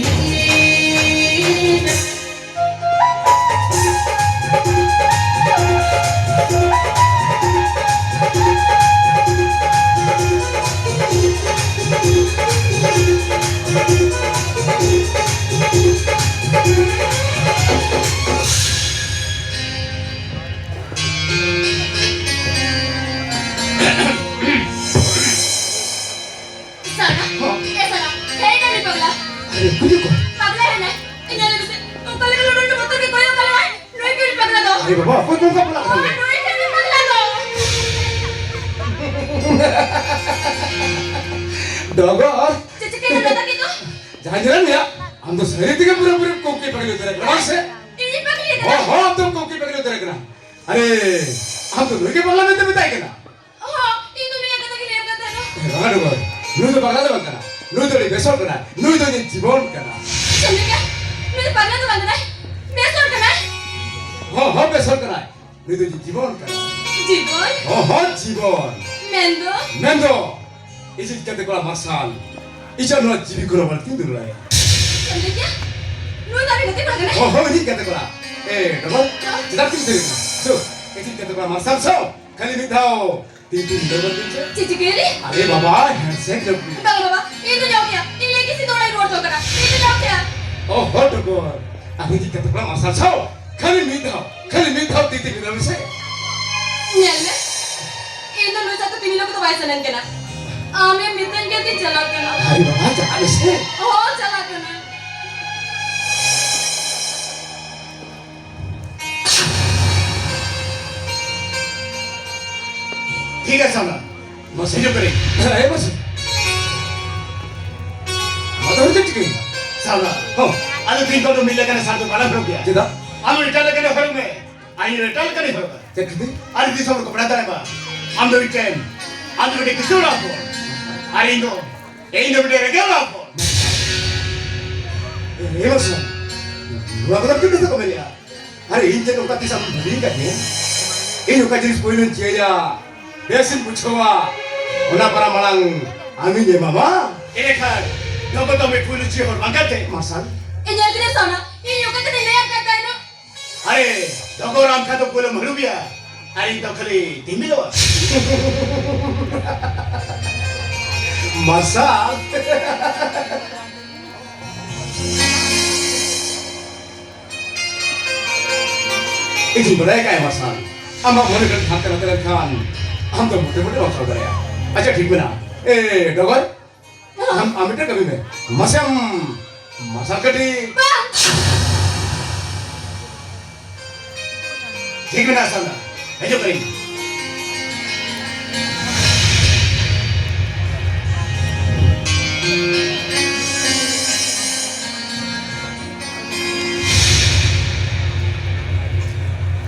ᱥᱟᱞᱟ, ᱦᱚᱸ᱾ ᱮ ᱥᱟᱞᱟ, ᱦᱮᱡ ᱮᱱᱟᱭ ᱯᱟᱜᱽᱞᱟ᱾ ᱟᱨᱮ, ᱩᱱᱠᱩ ᱫᱚ ᱚᱠᱚᱭ? ᱯᱟᱜᱽᱞᱟ ᱦᱮᱡ ᱮᱱᱟᱭ᱾ ᱧᱮᱞ ᱢᱮᱥᱮ, ᱚᱠᱟ ᱞᱮᱠᱟ ᱞᱚᱴᱚᱢ ᱴᱚᱯᱚᱨ ᱛᱮ ᱠᱚᱭᱚᱜ ᱠᱟᱞᱮ ᱠᱟᱱᱟᱭ᱾ ᱱᱩᱭ ᱠᱩᱲᱤ ᱯᱟᱜᱽᱞᱟ ᱫᱚ᱾ ᱟᱨᱮ ᱵᱟᱵᱟ, ᱚᱠᱚᱭ ᱠᱚ ᱚᱱᱠᱟ ᱯᱟᱜᱽᱞᱟ ᱠᱟᱱᱟ? ᱦᱳᱭ, ᱱᱩᱭ ᱠᱩᱲᱤ ᱯᱟᱜᱽᱞᱟ ᱫᱚ᱾ ᱰᱚᱜᱚᱨ᱾ ᱪᱮᱫ ᱪᱤᱠᱟᱹᱭᱮᱱᱟ ᱫᱟᱫᱟ ᱠᱤᱱᱛᱩ? ᱡᱟᱦᱟᱸ ᱧᱮᱞᱮᱫ ᱢᱮᱭᱟ, ᱟᱢ ᱫᱚ ᱥᱟᱹᱨᱤ ᱛᱮᱜᱮ ᱯᱩᱨᱟᱹ ᱯᱩᱨᱤ ᱠᱚᱝᱠᱤ ᱯᱟᱜᱽᱞᱤ ᱩᱛᱟᱹᱨ ᱟᱠᱟᱱᱟ, ᱵᱟᱝ ᱥᱮ? ᱤᱧᱤᱧ ᱯᱟᱜᱽᱞᱤ ᱟᱠᱟᱱᱟ? ᱦᱚᱸ, ᱦᱚᱸ, ᱟᱢ ᱫᱚ ᱠᱚᱝᱠᱤ ᱯᱟᱜᱽᱞᱤ ᱩᱛᱟᱹᱨ ᱟᱠᱟᱱᱟ᱾ ᱟᱨᱮ, ᱟᱢ ᱫᱚ ᱱᱩᱭ ᱜᱮ ᱯᱟᱜᱽᱞᱟ ᱢᱮᱱᱛᱮ ᱢᱮᱛᱟᱭ ᱠᱟᱱᱟ? ᱦᱚᱸ, ᱤᱧ ᱫᱚ ᱱᱩᱭᱟᱜ ᱠᱟᱛᱷᱟ ᱜᱮ ᱞᱟᱹᱭ ᱟᱠᱟᱫ ᱛᱟᱦᱮᱱᱟ᱾ ᱵᱟᱝᱟ ᱰᱚᱜᱚᱨ, ᱱᱩᱭ ᱫᱚ ᱯᱟᱜᱽᱞᱟ ᱫᱚ ᱵᱟᱝ ᱠᱟᱱᱟ, ᱱᱩᱭ ᱫᱚ ᱟᱹᱰᱤ ᱵᱮᱥ ᱦᱚᱲ ᱠᱟᱱᱟᱭ, ᱱᱩᱭ ᱫᱚ ᱤᱧᱤᱡ ᱡᱤᱵᱚᱱ ᱠᱟᱱᱟᱭ᱾ ᱪᱮᱫ ᱮᱢ ᱞᱟᱹᱭ ᱠᱮᱫᱟ? ᱱᱩᱭ ᱫᱚ ᱯᱟᱜᱽᱞᱟ ᱫᱚ ᱵᱟᱝ ᱠᱟᱱᱟᱭ, ᱵᱮᱥ ᱦᱚᱲ ᱠᱟᱱᱟᱭ᱾ ᱦᱚᱸ, ᱦᱚᱸ, ᱵᱮᱥ ᱦᱚᱲ ᱠᱟᱱᱟᱭ, ᱱᱩᱭ ᱫᱚ ᱤᱧᱤᱡ ᱡᱤᱵᱚᱱ ᱠᱟᱱᱟᱭ᱾ ᱡᱤᱵᱚᱱ? ᱦᱚᱸ, ᱦᱚᱸ, ᱡᱤᱵᱚᱱ᱾ ᱢᱮᱱᱫᱚ? ᱢᱮᱱᱫᱚ, ᱤᱧᱤᱡ ᱜᱟᱛᱮ ᱠᱚᱲᱟ ᱢᱟᱨᱥᱟᱞ, ᱤᱧᱟᱜ ᱱᱚᱣᱟ ᱡᱤᱣᱤ ᱠᱷᱚᱱ ᱦᱚᱸ ᱵᱟᱹᱲᱛᱤᱧ ᱫᱩᱞᱟᱹᱲᱟᱭᱟ᱾ ᱪᱮᱫ ᱮᱢ ᱞᱟᱹᱭ ᱠᱮᱫᱟ? ᱱᱩᱭ ᱫᱚ ᱟᱢᱤᱡ ᱜᱟᱛᱮ ᱠᱚᱲᱟ ᱠᱟᱱᱟᱭ? ᱦᱚᱸ, ᱦᱚᱸ, ᱤᱧᱤᱡ ᱜᱟᱛᱮ ᱠᱚᱲᱟ᱾ ᱮ, ᱰᱚᱜᱚᱨ, ᱪᱮᱫᱟᱜ ᱯᱮ ᱫᱟᱹᱲ ᱠᱟᱱᱟ? ᱪᱚ, ᱤᱧᱤᱡ ᱜᱟᱛᱮ ᱠᱚᱲᱟ ᱢᱟᱨᱥᱟᱞ ᱥᱟᱶ ᱠᱷᱟᱹᱞᱤ ᱢᱤᱫ ᱫᱷᱟᱣ ᱛᱤ ᱛᱤ ᱢᱤᱞᱟᱹᱣ ᱜᱚᱫ ᱵᱤᱱ ᱥᱮ᱾ ᱪᱮᱫ ᱪᱤᱠᱟᱹᱭᱮᱱᱟ? ᱟᱨᱮ ᱵᱟᱵᱟ, handshake ᱜᱚᱫ ᱵᱤᱱ᱾ ᱵᱟᱝ ᱵᱟᱵᱟ, ᱤᱧ ᱫᱚ ᱧᱟᱢ ᱠᱮᱭᱟ᱾ ᱤᱧ ᱞᱟᱹᱜᱤᱫ ᱥᱤᱫᱷᱟᱹ ᱚᱲᱟᱜ ᱤᱧ ᱨᱩᱣᱟᱹᱲ ᱪᱟᱞᱟᱜ ᱠᱟᱱᱟ᱾ ᱤᱧ ᱫᱚ ᱧᱟᱢ ᱠᱮᱭᱟ᱾ ᱚᱦᱚ, ᱰᱚᱜᱚᱨ᱾ ᱟᱨ ᱤᱧᱤᱡ ᱜᱟᱛᱮ ᱠᱚᱲᱟ ᱢᱟᱨᱥᱟᱞ ᱥᱟᱶ ᱠᱷᱟᱹᱞᱤ ᱢᱤᱫ ᱫᱷᱟᱣ, ᱠᱷᱟᱹᱞᱤ ᱢᱤᱫ ᱫᱷᱟᱣ ᱛᱤ ᱛᱤ ᱢᱤᱞᱟᱹᱣ ᱢᱮᱥᱮ᱾ ᱧᱮᱞ ᱢᱮ, ᱤᱧ ᱫᱚ ᱱᱩᱭ ᱥᱟᱶᱛᱮ ᱛᱤ ᱢᱤᱞᱟᱹᱣ ᱠᱚᱫᱚ ᱵᱟᱭ ᱥᱟᱱᱟᱧ ᱠᱟᱱᱟ᱾ ᱟᱢᱮᱢ ᱢᱤᱛᱟᱹᱧ ᱠᱟᱱ ᱛᱤᱧ ᱪᱟᱞᱟᱜ ᱠᱟᱱᱟ᱾ ᱟᱨᱮ ᱵᱟᱵᱟ, ᱪᱟᱞᱟᱜ ᱢᱮᱥᱮ᱾ ᱦᱚᱸ, ᱪᱟᱞᱟᱜ ᱠᱟᱱᱟ᱾ ᱴᱷᱤᱠ ᱟᱪᱷᱮ, ᱥᱟᱢᱱᱟ᱾ ᱢᱟᱥᱮ ᱦᱤᱡᱩᱜ ᱠᱟᱹᱱᱟᱹᱧ᱾ ᱦᱮᱸ, ᱢᱟᱥᱮ᱾ ᱟᱢᱟᱜ ᱫᱚ ᱦᱚᱲ ᱪᱮᱫ ᱪᱤᱠᱟᱹᱭᱮᱱᱟ? ᱥᱟᱢᱱᱟ᱾ ᱦᱚᱸ᱾ ᱟᱫᱚ ᱛᱤᱦᱤᱧ ᱠᱷᱚᱱ ᱫᱚ ᱢᱤᱫ ᱞᱮᱠᱟᱱᱟᱜ ᱥᱟᱨ ᱫᱚ ᱵᱟᱞᱟᱝ ᱦᱚᱨᱚᱜ ᱜᱮᱭᱟ᱾ ᱪᱮᱫᱟᱜ? ᱟᱢ ᱮᱴᱟᱜ ᱞᱮᱠᱟᱱᱟᱜ ᱦᱚᱨᱚᱜ ᱢᱮ᱾ ᱟᱨ ᱤᱧ ᱮᱴᱟᱜ ᱞᱮᱠᱟᱱᱤᱧ ᱦᱚᱨᱚᱜᱟ᱾ ᱪᱮᱫ ᱠᱷᱟᱹᱛᱤᱨ? ᱟᱨ ᱫᱤᱥᱚᱢ ᱦᱚᱲ ᱠᱚ ᱵᱟᱲᱟᱭ ᱫᱟᱲᱮᱭᱟᱜ ᱢᱟ, ᱟᱢ ᱫᱚ ᱢᱤᱫᱴᱮᱱ, ᱟᱢ ᱫᱚ ᱢᱤᱫᱴᱮᱱ ᱠᱤᱥᱟᱹᱬ ᱚᱲᱟᱜ ᱦᱚᱯᱚᱱ᱾ ᱟᱨ ᱤᱧ ᱫᱚ, ᱤᱧ ᱫᱚ ᱢᱤᱫᱴᱮᱱ ᱨᱮᱸᱜᱮᱡ ᱚᱲᱟᱜ ᱦᱚᱯᱚᱱ᱾ ᱮ, ᱮ ᱢᱟᱥᱮ, ᱱᱚᱣᱟ ᱠᱚᱫᱚ ᱪᱮᱫ ᱠᱟᱛᱷᱟ ᱠᱚ ᱢᱮᱱᱮᱜᱼᱟ? ᱟᱨᱮ, ᱤᱧ ᱪᱮᱫ ᱚᱱᱠᱟ ᱛᱤᱥ ᱟᱢ ᱵᱷᱟᱹᱞᱤᱧ ᱠᱟᱹᱢᱤᱭᱟ? ᱤᱧ ᱚᱠᱟ ᱡᱤᱱᱤᱥ ᱯᱳᱭᱞᱳᱧ ᱪᱟᱹᱭᱟ, ᱵᱮᱥᱤᱧ ᱵᱩᱡᱷᱟᱹᱣᱟ, ᱚᱱᱟ ᱯᱟᱨᱟ ᱢᱟᱲᱟᱝ ᱟᱢᱤᱧ ᱮᱢᱟᱢᱟ᱾ ᱮᱸᱰᱮᱠᱷᱟᱱ ᱰᱚᱜᱚᱨ ᱫᱚ ᱢᱤᱫ ᱯᱩᱭᱞᱩ ᱪᱮᱫ ᱦᱚᱲ ᱵᱟᱝ ᱠᱟᱱ ᱛᱮ? ᱢᱟᱨᱥᱟᱞ᱾ ᱤᱧ ᱧᱮᱞ ᱠᱮᱫᱟ ᱥᱟᱣᱱᱟ, ᱤᱧ ᱚᱠᱟ ᱠᱟᱛᱮ ᱞᱟᱹᱭᱟᱢ ᱠᱟᱱ ᱛᱟᱦᱮᱱᱟ? ᱟᱨᱮ, ᱰᱚᱜᱚᱨ ᱟᱢ ᱠᱷᱟᱱ ᱫᱚ ᱯᱩᱭᱞᱩ ᱢᱟᱹᱲᱩᱵᱤᱭᱟ, ᱟᱨ ᱤᱧ ᱫᱚ ᱠᱷᱟᱹᱞᱤ ᱫᱤᱢᱤᱞᱚᱜᱼᱟ᱾ ᱢᱟᱨᱥᱟᱞ᱾ ᱤᱧᱤᱧ ᱵᱟᱰᱟᱭ ᱠᱟᱜᱼᱟ ᱢᱟᱨᱥᱟᱞ, ᱟᱢᱟᱜ ᱢᱚᱱᱮ ᱠᱟᱹᱴᱤᱡ ᱦᱟᱱᱛᱮ ᱱᱟᱛᱮ ᱞᱮᱱᱠᱷᱟᱱ ᱟᱢ ᱫᱚ ᱢᱚᱴᱮ ᱢᱚᱴᱮ ᱵᱟᱢ ᱥᱟᱵ ᱫᱟᱲᱮᱭᱟᱜᱼᱟ᱾ ᱟᱪᱪᱷᱟ, ᱴᱷᱤᱠ ᱢᱮᱱᱟᱜᱼᱟ᱾ ᱮ, ᱰᱚᱜᱚᱨ, ᱟᱢ, ᱟᱢ ᱢᱤᱫᱴᱮᱱ ᱠᱟᱹᱢᱤ ᱢᱮ, ᱢᱟᱥᱮ ᱟᱢ ᱢᱟᱨᱥᱟᱞ ᱠᱟᱹᱴᱤᱡ᱾ ᱵᱟᱝ! ᱴᱷᱤᱠ ᱢᱮᱱᱟᱜᱼᱟ, ᱥᱟᱣᱱᱟ᱾ ᱦᱤᱡᱩᱜ ᱠᱟᱹᱱᱟᱹᱧ᱾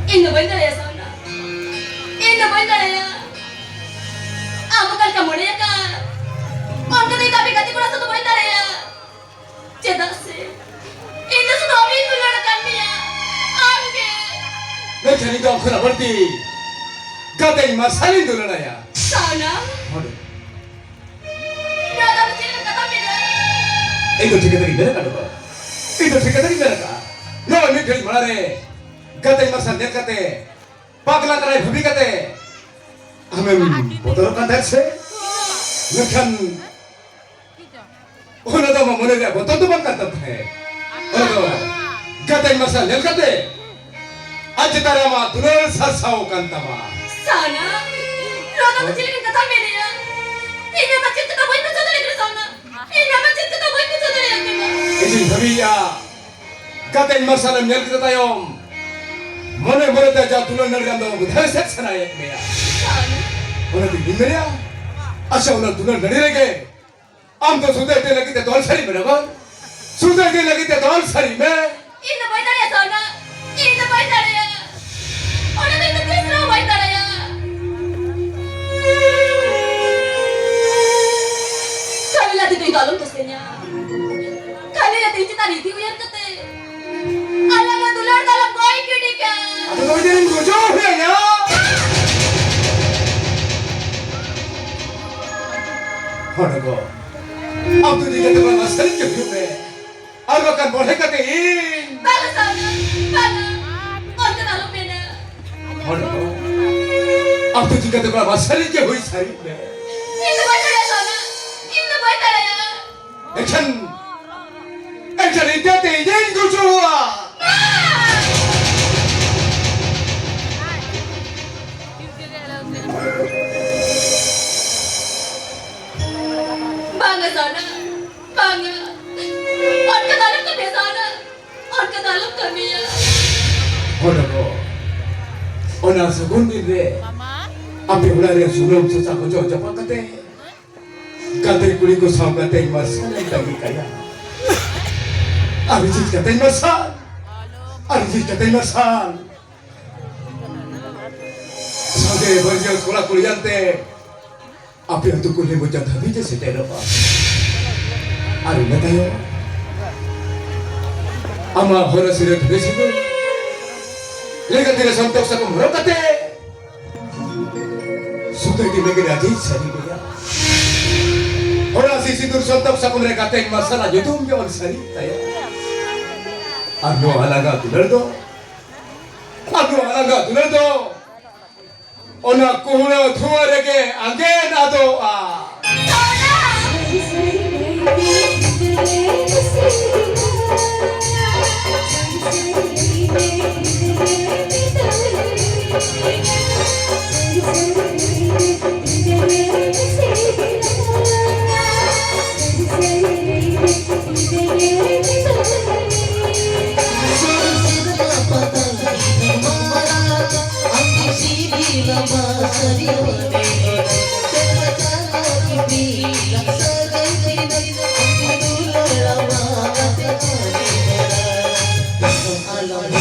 ᱤᱧ ᱫᱚ ᱵᱟᱹᱧ ᱫᱟᱲᱮᱭᱟᱜᱼᱟ, ᱥᱟᱣᱱᱟ᱾ ᱤᱧ ᱫᱚ ᱵᱟᱹᱧ ᱫᱟᱲᱮᱭᱟᱜᱼᱟ᱾ ᱟᱢ ᱚᱠᱟ ᱞᱮᱠᱟ ᱢᱚᱱᱮ ᱟᱠᱟᱫ, ᱚᱱᱠᱟ ᱫᱚ ᱤᱧ ᱫᱚ ᱟᱯᱮ ᱜᱟᱛᱮ ᱠᱚᱲᱟ ᱥᱟᱶ ᱫᱚ ᱵᱟᱹᱧ ᱫᱟᱲᱮᱭᱟᱜᱼᱟ᱾ ᱪᱮᱫᱟᱜ ᱥᱮ ᱤᱧ ᱫᱚ ᱥᱩᱫᱷᱩ ᱟᱢᱤᱧ ᱫᱩᱞᱟᱹᱲ ᱟᱠᱟᱫ ᱢᱮᱭᱟ, ᱟᱢ ᱜᱮ᱾ ᱢᱮᱱᱠᱷᱟᱱ ᱤᱧ ᱫᱚ ᱟᱢ ᱠᱷᱚᱱᱟᱜ ᱵᱟᱹᱲᱛᱤ ᱜᱟᱛᱮᱧ ᱢᱟᱨᱥᱟᱞᱤᱧ ᱫᱩᱞᱟᱹᱲ ᱟᱭᱟ᱾ ᱥᱟᱣᱱᱟ᱾ ᱦᱚᱸ᱾ ᱱᱚᱣᱟ ᱫᱚ ᱟᱢ ᱪᱮᱫ ᱞᱮᱠᱟᱱ ᱠᱟᱛᱷᱟᱢ ᱢᱮᱱᱟ? ᱤᱧ ᱫᱚ ᱴᱷᱤᱠ ᱠᱟᱛᱷᱟ ᱜᱤᱧ ᱢᱮᱱ ᱟᱠᱟᱫ ᱫᱚ᱾ ᱤᱧ ᱫᱚ ᱴᱷᱤᱠ ᱠᱟᱛᱷᱟ ᱜᱤᱧ ᱢᱮᱱ ᱟᱠᱟᱫᱼᱟ᱾ ᱱᱚᱜᱼᱚᱭ ᱢᱤᱫ ᱜᱷᱟᱹᱲᱤᱡ ᱢᱟᱲᱟᱝ ᱨᱮ ᱜᱟᱛᱮᱧ ᱢᱟᱨᱥᱟᱞ ᱧᱮᱞ ᱠᱟᱛᱮ, ᱯᱟᱜᱽᱞᱟ ᱠᱟᱱᱟᱭ ᱵᱷᱟᱹᱵᱤ ᱠᱟᱛᱮ ᱟᱢᱮᱢ ᱵᱚᱛᱚᱨᱚᱜ ᱠᱟᱱ ᱛᱟᱦᱮᱸᱫ ᱥᱮ? ᱢᱮᱱᱠᱷᱟᱱ ᱚᱱᱟ ᱫᱚ ᱟᱢᱟᱜ ᱢᱚᱱᱮ ᱨᱮᱭᱟᱜ ᱵᱚᱛᱚᱨ ᱫᱚ ᱵᱟᱝ ᱠᱟᱱ ᱛᱟᱢ ᱛᱟᱦᱮᱸᱫ᱾ ᱚᱱᱟ ᱫᱚ ᱜᱟᱛᱮᱧ ᱢᱟᱨᱥᱟᱞ ᱧᱮᱞ ᱠᱟᱛᱮ ᱟᱡ ᱪᱮᱛᱟᱱ ᱨᱮ ᱟᱢᱟᱜ ᱫᱩᱞᱟᱹᱲ ᱥᱟᱨᱥᱟᱣ ᱠᱟᱱ ᱛᱟᱢᱟ᱾ ᱥᱟᱣᱱᱟ, ᱱᱚᱣᱟ ᱫᱚ ᱪᱮᱫ ᱞᱮᱠᱟᱱ ᱠᱟᱛᱷᱟᱢ ᱢᱮᱱᱮᱜᱼᱟ? ᱤᱧ ᱟᱢᱟᱜ ᱪᱮᱫ ᱠᱟᱛᱷᱟ ᱵᱟᱹᱧ ᱵᱩᱡᱷᱟᱹᱣ ᱫᱟᱲᱮᱭᱟᱜ ᱠᱟᱱᱟ, ᱥᱟᱣᱱᱟ᱾ ᱤᱧ ᱟᱢᱟᱜ ᱪᱮᱫ ᱠᱟᱛᱷᱟ ᱵᱟᱹᱧ ᱵᱩᱡᱷᱟᱹᱣ ᱫᱟᱲᱮᱭᱟᱜ ᱠᱟᱱᱟ᱾ ᱤᱧᱤᱧ ᱵᱷᱟᱹᱵᱤᱭᱮᱫᱼᱟ, ᱜᱟᱛᱮᱧ ᱢᱟᱨᱥᱟᱞᱮᱢ ᱧᱮᱞ ᱠᱮᱫ ᱛᱟᱭᱚᱢ, ᱢᱚᱱᱮ ᱢᱚᱱᱮᱛᱮ ᱡᱟ ᱫᱩᱞᱟᱹᱲ ᱱᱟᱹᱲᱤ ᱟᱢ ᱫᱚ ᱵᱩᱡᱷᱟᱹᱣ ᱥᱮᱫ ᱥᱟᱱᱟᱭᱮᱫ ᱢᱮᱭᱟ᱾ ᱚᱱᱟᱛᱮ ᱤᱧ ᱢᱮᱱᱮᱫᱼᱟ, ᱟᱪᱪᱷᱟ, ᱚᱱᱟ ᱫᱩᱞᱟᱹᱲ ᱱᱟᱹᱲᱤ ᱨᱮᱜᱮ ᱟᱢ ᱫᱚ ᱥᱩᱫᱷᱟᱹ ᱤᱫᱤ ᱞᱟᱹᱜᱤᱫ ᱛᱮ ᱫᱚᱞ ᱥᱟᱹᱨᱤ ᱢᱮ, ᱰᱚᱜᱚᱨ᱾ ᱥᱩᱫᱷᱟᱹ ᱤᱫᱤ ᱞᱟᱹᱜᱤᱫ ᱛᱮ ᱫᱚᱞ ᱥᱟᱹᱨᱤ ᱢᱮ᱾ ᱤᱧ ᱫᱚ ᱵᱟᱹᱧ ᱫᱟᱲᱮᱭᱟᱜᱼᱟ, ᱥᱟᱣᱱᱟ᱾ ᱤᱧ ᱫᱚ ᱵᱟᱹᱧ ᱫᱟᱲᱮᱭᱟᱜᱼᱟ᱾ ᱚᱱᱟ ᱫᱚ ᱤᱧ ᱫᱚ ᱛᱤᱥ ᱨᱮᱦᱚᱸ ᱵᱟᱹᱧ ᱫᱟᱲᱮᱭᱟᱜᱼᱟ᱾ ᱠᱟᱹᱢᱤ ᱞᱟᱹᱜᱤᱫ ᱫᱚ ᱤᱧ ᱫᱚ ᱟᱞᱚᱢ ᱫᱳᱥᱮᱧᱟ᱾ ᱠᱷᱟᱹᱞᱤ ᱟᱹᱛᱤᱧ ᱪᱮᱛᱟᱱ ᱨᱤᱛᱤ ᱩᱭᱦᱟᱹᱨ ᱠᱟᱛᱮ ᱟᱞᱟᱝᱟᱜ ᱫᱩᱞᱟᱹᱲ ᱫᱚ ᱟᱞᱚᱢ ᱵᱚᱭ ᱜᱤᱰᱤ ᱠᱟᱜ᱾ ᱟᱫᱚ ᱱᱩᱭ ᱫᱚᱧ ᱜᱚᱡᱚ ᱦᱩᱭ ᱟᱭᱟ᱾ ᱦᱚᱲ ᱠᱚ, ᱟᱢ ᱫᱚ ᱤᱫᱤ ᱠᱟᱛᱮ ᱚᱲᱟᱜ ᱢᱟ ᱥᱟᱹᱨᱤ ᱜᱮ ᱦᱩᱭᱩᱜ ᱢᱮ, ᱟᱨ ᱵᱟᱠᱷᱟᱱ ᱵᱚᱲᱦᱮ ᱠᱟᱛᱮ ᱤᱧ ᱵᱟᱝᱟ ᱥᱟᱨᱱᱟ, ᱵᱟᱝᱟ, ᱚᱱᱠᱟ ᱫᱚ ᱟᱞᱚᱢ ᱢᱮᱱᱟ᱾ ᱦᱚᱲ ᱠᱚ, ᱟᱢ ᱫᱚ ᱤᱫᱤ ᱠᱟᱛᱮ ᱚᱲᱟᱜ ᱢᱟ ᱥᱟᱹᱨᱤ ᱜᱮ ᱦᱩᱭ ᱥᱟᱹᱨᱤ ᱢᱮ᱾ ᱤᱧ ᱫᱚ ᱵᱟᱹᱧ ᱫᱟᱲᱮᱭᱟᱜᱼᱟ ᱥᱟᱨᱱᱟ, ᱤᱧ ᱫᱚ ᱵᱟᱹᱧ ᱫᱟᱲᱮᱭᱟᱜᱼᱟ᱾ ᱮᱱᱠᱷᱟᱱ, ᱮᱱᱠᱷᱟᱱ ᱤᱧ ᱛᱮ ᱤᱧᱤᱧ ᱜᱩᱡᱩᱜᱼᱟ᱾ ᱵᱟᱝᱟ ᱥᱟᱨᱱᱟ, ᱵᱟᱝᱟ᱾ ᱚᱱᱠᱟ ᱫᱚ ᱟᱞᱚᱢ ᱠᱟᱹᱢᱤᱭᱟ ᱥᱟᱨᱱᱟ, ᱚᱱᱠᱟ ᱫᱚ ᱟᱞᱚᱢ ᱠᱟᱹᱢᱤᱭᱟ᱾ ᱦᱚᱲ ᱠᱚ, ᱚᱱᱟ ᱥᱟᱹᱜᱩᱱ ᱫᱤᱱ ᱨᱮ ᱟᱯᱮ ᱚᱲᱟᱜ ᱨᱮ ᱥᱩᱱᱩᱢ ᱥᱟᱥᱟᱝ ᱚᱡᱚᱜ ᱪᱟᱯᱟ ᱠᱟᱛᱮ ᱜᱟᱛᱮ ᱠᱩᱲᱤ ᱠᱚ ᱥᱟᱶ ᱜᱟᱛᱮ ᱢᱟᱨᱥᱟᱞ ᱮ ᱛᱟᱺᱜᱤ ᱠᱟᱭᱟ᱾ ᱟᱨ ᱪᱮᱫ ᱜᱟᱛᱮ ᱢᱟᱨᱥᱟᱞ? ᱟᱨ ᱪᱮᱫ ᱜᱟᱛᱮ ᱢᱟᱨᱥᱟᱞ? ᱥᱟᱸᱜᱮ ᱵᱟᱹᱨᱭᱟᱹᱛ ᱠᱚᱲᱟ ᱠᱩᱲᱤ ᱟᱱᱛᱮ ᱟᱯᱮ ᱟᱹᱛᱩ ᱠᱩᱞᱦᱤ ᱢᱩᱪᱟᱹᱫ ᱫᱷᱟᱹᱵᱤᱡ ᱮ ᱥᱮᱴᱮᱨᱚᱜᱼᱟ᱾ ᱟᱨ ᱤᱱᱟᱹ ᱛᱟᱭᱚᱢ ᱟᱢᱟᱜ ᱦᱚᱨᱚ ᱥᱤᱨᱟᱹ ᱫᱷᱩᱲᱤ ᱥᱤᱸᱫᱩᱨ ᱞᱮᱸᱜᱟ ᱛᱤᱨᱮ ᱥᱚᱱᱛᱚᱠ ᱥᱟᱠᱚᱢ ᱦᱚᱨᱚᱜ ᱠᱟᱛᱮ ᱥᱩᱛᱟᱹᱭ ᱛᱮ ᱞᱟᱹᱜᱤᱫ ᱟᱹᱰᱤ ᱥᱟᱹᱨᱤ ᱜᱮᱭᱟ᱾ ᱦᱚᱨᱟᱥᱤ ᱥᱤᱸᱫᱩᱨ ᱥᱚᱱᱛᱚᱠ ᱥᱟᱠᱚᱢ ᱨᱮ ᱜᱟᱛᱮ ᱢᱟᱨᱥᱟᱞ ᱧᱩᱛᱩᱢ ᱜᱮ ᱚᱞ ᱥᱟᱹᱨᱤ ᱛᱟᱭᱟ᱾ ᱟᱨ ᱱᱚᱣᱟ ᱞᱟᱸᱜᱟ ᱫᱩᱞᱟᱹᱲ ᱫᱚ, ᱟᱨ ᱱᱚᱣᱟ ᱞᱟᱸᱜᱟ ᱫᱩᱞᱟᱹᱲ ᱫᱚ ᱚᱱᱟ ᱠᱩᱦᱲᱟᱹ ᱫᱷᱩᱣᱟᱹ ᱨᱮᱜᱮ ᱟᱸᱜᱮᱱ ᱟᱫᱚᱜᱼᱟ᱾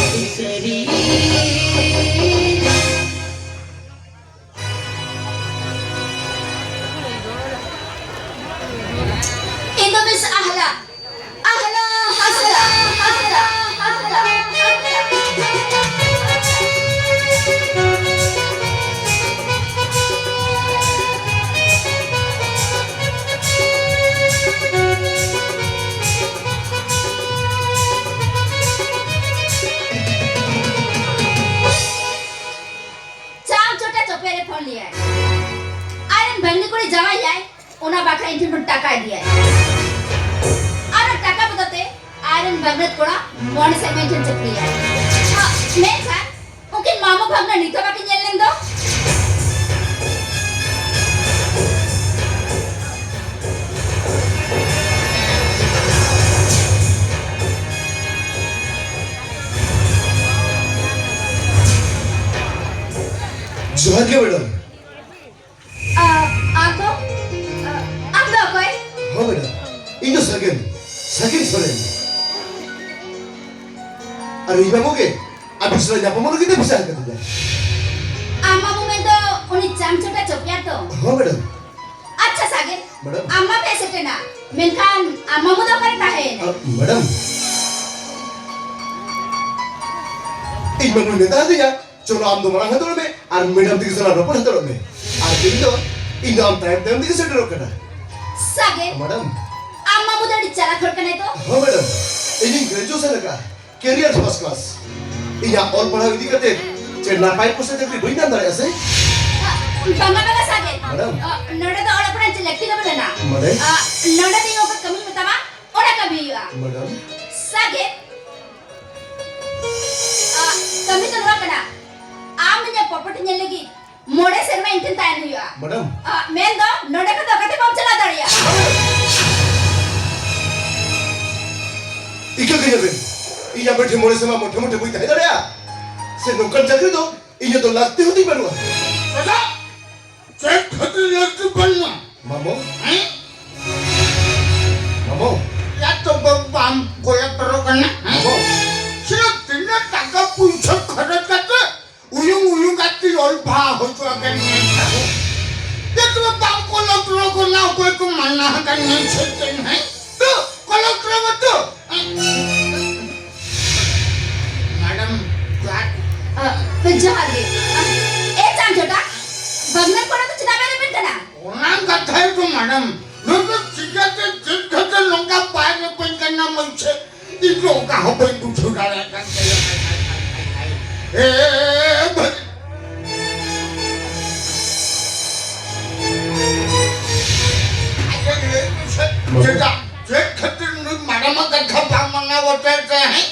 ᱚᱱᱟ ᱵᱟᱠᱷᱨᱟ ᱤᱧ ᱴᱷᱮᱱ ᱠᱷᱚᱱ ᱴᱟᱠᱟ ᱤᱫᱤᱭᱟᱭ᱾ ᱟᱨ ᱚᱱᱟ ᱴᱟᱠᱟ ᱵᱚᱫᱚᱞ ᱛᱮ ᱟᱡᱨᱮᱱ ᱵᱟᱹᱜᱽᱱᱟᱹᱛ ᱠᱚᱲᱟ ᱢᱚᱬᱮ ᱥᱮᱨᱢᱟ ᱤᱧ ᱴᱷᱮᱱ ᱪᱟᱹᱠᱨᱤᱭᱟᱭ᱾ ᱦᱟ, ᱢᱮᱱᱠᱷᱟᱱ ᱩᱱᱠᱤᱱ ᱢᱟᱢᱚ ᱵᱷᱟᱜᱽᱱᱟ ᱱᱤᱛ ᱦᱚᱸ ᱵᱟᱹᱠᱤᱱ ᱧᱮᱞ ᱞᱮᱱ ᱫᱚ᱾ ᱡᱚᱦᱟᱨ ᱜᱮ ᱢᱮᱰᱟᱢ᱾ ᱟ, ᱟᱢ ᱫᱚ? ᱟ, ᱟᱢ ᱫᱚ ᱚᱠᱚᱭ? ᱦᱚᱸ ᱢᱮᱰᱟᱢ, ᱤᱧ ᱫᱚ ᱥᱟᱜᱮᱱ, ᱥᱟᱜᱮᱱ ᱥᱚᱨᱮᱱ᱾ ᱟᱨ ᱤᱧ ᱢᱟᱢᱚ ᱜᱮ ᱟᱹᱵᱤᱱ ᱥᱟᱞᱟᱜ ᱧᱟᱯᱟᱢᱚᱜ ᱞᱟᱹᱜᱤᱫ ᱮ ᱵᱷᱮᱡᱟ ᱟᱠᱟᱫᱤᱧᱟ᱾ ᱟᱢ ᱢᱟᱢᱚ ᱢᱮᱱᱫᱚ ᱩᱱᱤ ᱪᱟᱢ ᱪᱷᱳᱴᱟ ᱪᱚᱯᱮᱭᱟᱨ ᱛᱚ? ᱦᱚᱸ ᱢᱮᱰᱟᱢ᱾ ᱟᱪᱪᱷᱟ ᱥᱟᱜᱮᱱ, ᱢᱮᱰᱟᱢ᱾ ᱟᱢ ᱢᱟ ᱯᱮ ᱥᱮᱴᱮᱨ ᱮᱱᱟ, ᱢᱮᱱᱠᱷᱟᱱ ᱟᱢ ᱢᱟᱢᱚ ᱫᱚ ᱚᱠᱟᱨᱮ ᱛᱟᱦᱮᱸᱭᱮᱱᱟ? ᱟ, ᱢᱮᱰᱟᱢ, ᱤᱧ ᱢᱟᱢᱚᱧ ᱢᱮᱛᱟ ᱫᱮᱭᱟ, "ᱪᱚᱞᱚ, ᱟᱢ ᱫᱚ ᱢᱟᱲᱟᱝ ᱦᱟᱛᱟᱲᱚᱜ ᱢᱮ ᱟᱨ ᱢᱮᱰᱟᱢ ᱛᱟᱹᱠᱤᱱ ᱥᱟᱞᱟᱜ ᱨᱚᱯᱚᱲ ᱦᱟᱛᱟᱲᱚᱜ ᱢᱮ, ᱟᱨ ᱤᱧ ᱫᱚ, ᱤᱧ ᱫᱚ ᱟᱢ ᱛᱟᱭᱚᱢ ᱛᱟᱭᱚᱢ ᱛᱮᱜᱮ ᱥᱮᱴᱮᱨᱚᱜ ᱠᱟᱱᱟ᱾" ᱥᱟᱜᱮᱱ, ᱢᱮᱰᱟᱢ᱾ ᱟᱢ ᱢᱟᱢᱚ ᱫᱚ ᱟᱹᱰᱤ ᱪᱟᱞᱟᱠ ᱦᱚᱲ ᱠᱟᱱᱟᱭ ᱛᱚ? ᱦᱚᱸ ᱢᱮᱰᱟᱢ, ᱤᱧᱤᱧ ᱜᱨᱮᱡᱩᱭᱮᱥᱚᱱ ᱟᱠᱟᱫᱼᱟ, ᱠᱮᱨᱤᱭᱟᱨ ᱯᱷᱟᱨᱥᱴ ᱠᱞᱟᱥ᱾ ᱤᱧᱟᱹᱜ ᱚᱞ ᱯᱟᱲᱦᱟᱣ ᱤᱫᱤ ᱠᱟᱛᱮ ᱪᱮᱫ ᱱᱟᱯᱟᱭ ᱯᱚᱭᱥᱟ ᱪᱟᱹᱠᱨᱤ ᱵᱟᱹᱧ ᱧᱟᱢ ᱫᱟᱲᱮᱭᱟᱜᱼᱟ ᱥᱮ? ᱵᱟᱝᱟ, ᱵᱟᱝᱟ ᱥᱟᱜᱮᱱ᱾ ᱢᱮᱰᱟᱢ᱾ ᱟ, ᱱᱚᱰᱮ ᱫᱚ ᱚᱞᱚᱜ ᱯᱟᱲᱦᱟᱜ ᱪᱮᱫ ᱞᱟᱹᱠᱛᱤ ᱫᱚ ᱵᱟᱹᱱᱩᱜᱼᱟ᱾ ᱢᱟᱱᱮ? ᱟ, ᱱᱚᱰᱮ ᱫᱚ ᱤᱧ ᱚᱠᱟ ᱠᱟᱹᱢᱤᱧ ᱢᱮᱛᱟᱢᱟ, ᱚᱱᱟ ᱠᱟᱹᱢᱤ ᱦᱩᱭᱩᱜᱼᱟ᱾ ᱢᱮᱰᱟᱢ᱾ ᱥᱟᱜᱮᱱ᱾ ᱟ, ᱠᱟᱹᱢᱤ ᱫᱚ ᱱᱚᱣᱟ ᱠᱟᱱᱟ, ᱟᱢ ᱤᱧᱟᱹᱜ ᱯᱨᱚᱯᱟᱨᱴᱤ ᱧᱮᱞ ᱞᱟᱹᱜᱤᱫ ᱢᱚᱬᱮ ᱥᱮᱨᱢᱟ ᱤᱧ ᱴᱷᱮᱱ ᱛᱟᱦᱮᱱ ᱦᱩᱭᱩᱜᱼᱟ᱾ ᱢᱮᱰᱟᱢ᱾ ᱟ, ᱢᱮᱱᱫᱚ ᱱᱚᱰᱮ ᱠᱷᱚᱱ ᱫᱚ ᱚᱠᱟᱛᱮ ᱵᱟᱢ ᱪᱟᱞᱟᱣ ᱫᱟᱲᱮᱭᱟᱜᱼᱟ᱾ ᱤᱠᱟᱹ ᱠᱟᱹᱧ ᱵᱮᱱ, ᱤᱧ ᱟᱵᱮᱱ ᱴᱷᱮᱱ ᱢᱚᱬᱮ ᱥᱮᱨᱢᱟ ᱢᱚᱴᱷᱮ ᱢᱚᱴᱷᱮ ᱵᱟᱹᱧ ᱛᱟᱦᱮᱸ ᱫᱟᱲᱮᱭᱟᱜᱼᱟ᱾ ᱥᱮ ᱱᱚᱝᱠᱟᱱ ᱪᱟᱹᱠᱨᱤ ᱫᱚ ᱤᱧᱟᱹᱜ ᱫᱚ ᱞᱟᱹᱠᱛᱤ ᱦᱚᱸ ᱛᱤᱧ ᱵᱟᱹᱱᱩᱜᱼᱟ᱾ ᱫᱟᱫᱟ, ᱪᱮᱫ ᱠᱷᱟᱹᱛᱤᱨ ᱞᱟᱹᱠᱛᱤ ᱵᱟᱹᱱᱩᱜᱼᱟ? ᱢᱟᱢᱚ᱾ ᱦᱮᱸ? ᱢᱟᱢᱚ᱾ ᱭᱟ ᱛᱚ ᱵᱟ-, ᱵᱟᱢ ᱠᱚᱭᱚᱜ ᱛᱚᱨᱚᱜ ᱠᱟᱱᱟ? ᱦᱮᱸ? ᱢᱟᱢᱚ᱾ ᱥᱮ ᱛᱤᱱᱟᱹᱜ ᱴᱟᱠᱟ ᱯᱩᱭᱥᱟᱹ ᱠᱷᱚᱨᱚᱪ ᱠᱟᱛᱮ ᱩᱭᱩᱝ ᱩᱭᱩᱝ ᱠᱟᱛᱮ ᱚᱞ ᱯᱟᱲᱦᱟᱣ ᱦᱚᱪᱚ ᱟᱠᱟᱱ ᱢᱮᱭᱟ? ᱪᱮᱫ ᱵᱟᱢ ᱠᱚᱞᱚᱢ ᱛᱚᱨᱚᱜ ᱠᱟᱱᱟ? ᱚᱠᱚᱭ ᱠᱚ ᱢᱟᱱᱟ ᱟᱠᱟᱱ ᱢᱮᱭᱟ ᱥᱮ ᱪᱮᱫ? ᱦᱮᱸ? ᱛᱚ, ᱠᱚᱞᱚᱢ ᱛᱚᱨᱚᱜ ᱢᱮ ᱛᱚ᱾ ᱢᱮᱰᱟᱢ, ᱡᱚᱦᱟᱨ᱾ ᱟ, ᱡᱚᱦᱟᱨ ᱜᱮ᱾ ᱟ, ᱮ ᱪᱟᱢ ᱪᱷᱳᱴᱟ, ᱵᱟᱜᱽᱱᱟᱱ ᱠᱚᱲᱟ ᱫᱚ ᱪᱮᱫᱟᱜ ᱵᱟᱭ ᱨᱮᱵᱮᱱ ᱠᱟᱱᱟ? ᱚᱱᱟ ᱠᱟᱛᱷᱟ ᱜᱮ ᱛᱚ ᱢᱮᱰᱟᱢ, ᱱᱩᱭ ᱫᱚ ᱪᱤᱠᱟᱹᱛᱮ ᱪᱮᱫ ᱠᱷᱟᱹᱛᱤᱨ ᱱᱚᱝᱠᱟ ᱵᱟᱭ ᱨᱮᱵᱮᱱ ᱠᱟᱱᱟ ᱢᱟᱥᱮ? ᱤᱧ ᱫᱚ ᱚᱠᱟ ᱦᱚᱸ ᱵᱟᱹᱧ ᱵᱩᱡᱷᱟᱹᱣ ᱫᱟᱲᱮᱭᱟᱜ ᱠᱟᱱ ᱛᱟᱭᱟ᱾ ᱮ, ᱵᱷᱟᱹᱜᱤ᱾ ᱪᱮᱫᱟᱜ? ᱪᱮᱫ ᱠᱷᱟᱹᱛᱤᱨ ᱱᱩᱭ ᱢᱟᱨᱟᱝ ᱠᱟᱛᱷᱟ ᱵᱟᱢ ᱢᱟᱱᱟᱣ ᱵᱟᱛᱟᱣ ᱛᱟᱭᱟ, ᱦᱮᱸ?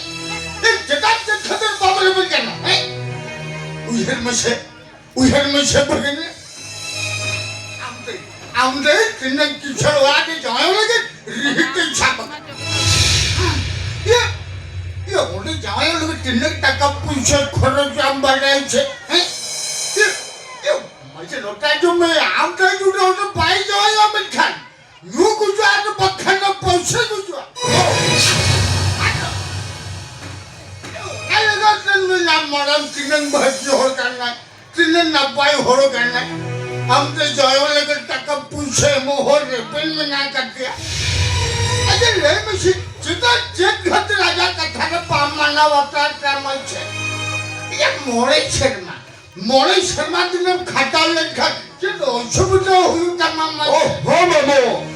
ᱪᱮᱫ, ᱪᱮᱫᱟᱜ, ᱪᱮᱫ ᱠᱷᱟᱹᱛᱤᱨ ᱵᱟᱢ ᱨᱮᱵᱮᱱ ᱠᱟᱱᱟ, ᱦᱮᱸ? ᱩᱭᱦᱟᱹᱨ ᱢᱮᱥᱮ, ᱩᱭᱦᱟᱹᱨ ᱢᱮᱥᱮ ᱵᱷᱟᱹᱜᱤᱱ᱾ ᱟᱢ ᱫᱚ, ᱟᱢ ᱫᱚ ᱛᱤᱱᱟᱹᱜ ᱠᱤᱥᱟᱹᱬ ᱚᱲᱟᱜ ᱨᱮ ᱡᱟᱶᱟᱭ ᱞᱟᱹᱜᱤᱫ ᱨᱤᱦᱤᱴ ᱮ ᱥᱟᱵ ᱟᱠᱟᱫᱟ᱾ ᱤᱭᱟᱹ, ᱤᱭᱟᱹ, ᱚᱸᱰᱮ ᱡᱟᱶᱟᱭ ᱞᱟᱹᱜᱤᱫ ᱛᱤᱱᱟᱹᱜ ᱴᱟᱠᱟ ᱯᱩᱭᱥᱟᱹ ᱠᱷᱚᱨᱚᱪ ᱟᱢ ᱵᱟᱰᱟᱭ ᱪᱮ? ᱦᱮᱸ? ᱤᱭᱟᱹ, ᱤᱭᱟᱹ, ᱢᱟᱥᱮ ᱱᱚᱛᱮ ᱟᱸᱡᱚᱢ ᱢᱮ, ᱟᱢ ᱫᱚ ᱡᱩᱫᱤ ᱚᱸᱰᱮ ᱵᱟᱭ ᱡᱟᱶᱟᱭᱚᱜᱼᱟ ᱢᱮᱱᱠᱷᱟᱱ ᱧᱩ ᱜᱩᱡᱩᱜᱼᱟ ᱟᱨ ᱵᱟᱠᱷᱟᱱ ᱫᱚ ᱯᱩᱭᱥᱟᱹ ᱜᱩᱡᱩᱜᱼᱟ᱾ ᱟᱫᱚ, ᱚᱱᱟ ᱞᱟᱹᱜᱤᱫ ᱛᱮ ᱱᱩᱭ ᱟᱢ ᱢᱟᱨᱟᱝ ᱛᱤᱱᱟᱹᱜ ᱵᱷᱟᱹᱜᱤ ᱦᱚᱲ ᱠᱟᱱᱟᱭ᱾ ᱛᱤᱱᱟᱹᱜ ᱱᱟᱯᱟᱭ ᱦᱚᱲ ᱠᱟᱱᱟᱭ᱾ ᱟᱢ ᱫᱚ ᱡᱚᱭᱚ ᱞᱟᱹᱜᱤᱫ ᱴᱟᱠᱟ ᱯᱩᱭᱥᱟᱹ ᱮᱢᱚᱜ ᱦᱚᱲ ᱨᱮᱵᱮᱱ ᱢᱮᱱᱟᱜ ᱟᱠᱟᱫᱮᱭᱟ᱾ ᱟᱪᱪᱷᱟ, ᱞᱟᱹᱭ ᱢᱮᱥᱮ, ᱪᱮᱫᱟᱜ ᱪᱮᱫ ᱠᱷᱟᱹᱛᱤᱨ ᱟᱡᱟᱜ ᱠᱟᱛᱷᱟ ᱨᱮ ᱵᱟᱢ ᱢᱟᱱᱟᱣ ᱵᱟᱛᱟᱣ ᱛᱟᱢᱟ ᱪᱮ? ᱤᱭᱟᱹ, ᱢᱚᱬᱮ ᱥᱮᱨᱢᱟ, ᱢᱚᱬᱮ ᱥᱮᱨᱢᱟ ᱫᱤᱱᱮᱢ ᱠᱷᱟᱴᱟᱣ ᱞᱮᱱᱠᱷᱟᱱ ᱪᱮᱫ ᱚᱥᱩᱵᱤᱫᱷᱟ ᱦᱩᱭᱩᱜ ᱛᱟᱢᱟ ᱢᱟᱥᱮ? ᱳ, ᱦᱚᱸ ᱵᱟᱹᱵᱩ,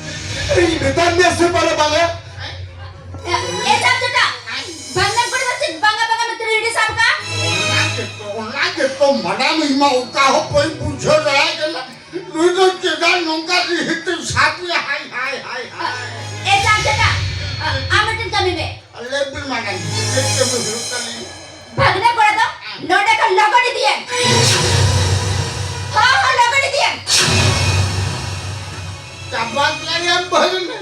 ᱤᱧ ᱢᱮᱛᱟᱫ ᱢᱮᱭᱟ ᱥᱮ ᱵᱟᱞᱮ ᱵᱟᱝᱟ? ᱮ, ᱮ, ᱥᱟᱵ ᱪᱮᱛᱟ, ᱵᱟᱝᱜᱟᱞ ᱠᱚᱲᱟ ᱫᱚ ᱪᱮᱫ ᱵᱟᱝᱟ ᱵᱟᱝᱟ ᱢᱮᱱᱛᱮ ᱨᱮᱰᱤ ᱥᱟᱵ ᱠᱟᱜᱼᱟ? ᱚᱱᱟ ᱜᱮᱛᱚ, ᱚᱱᱟ ᱜᱮᱛᱚ ᱢᱟᱰᱟᱢ, ᱤᱧ ᱢᱟ ᱚᱠᱟ ᱦᱚᱸ ᱵᱟᱹᱧ ᱵᱩᱡᱷᱟᱹᱣ ᱫᱟᱲᱮᱭᱟᱜ ᱠᱟᱱᱟ᱾ ᱱᱩᱭ ᱫᱚ ᱪᱮᱫᱟᱜ ᱱᱚᱝᱠᱟ ᱨᱤᱦᱤᱴ ᱥᱟᱵ ᱮᱭᱟ? ᱦᱟᱭ, ᱦᱟᱭ, ᱦᱟᱭ, ᱦᱟᱭ᱾ ᱮ, ᱥᱟᱵ ᱪᱮᱛᱟ, ᱟ, ᱟᱢ ᱢᱤᱫᱴᱮᱱ ᱠᱟᱹᱢᱤ ᱢᱮ᱾ ᱞᱟᱹᱭ ᱵᱤᱱ ᱢᱟᱰᱟᱢ, ᱪᱮᱫ ᱠᱟᱹᱢᱤ ᱦᱩᱭᱩᱜ ᱛᱟᱹᱞᱤᱧᱟ? ᱵᱷᱟᱜᱽᱱᱟ ᱠᱚᱲᱟ ᱫᱚ ᱱᱚᱰᱮ ᱠᱷᱚᱱ ᱞᱚᱜᱚᱱ ᱤᱫᱤᱭᱮᱢ᱾ ᱦᱚᱸ, ᱦᱚᱸ, ᱞᱚᱜᱚᱱ ᱤᱫᱤᱭᱮᱢ᱾ ᱪᱟᱵᱟ ᱠᱮᱫᱮᱭᱟᱢ ᱵᱷᱟᱹᱜᱽᱱᱟᱹ᱾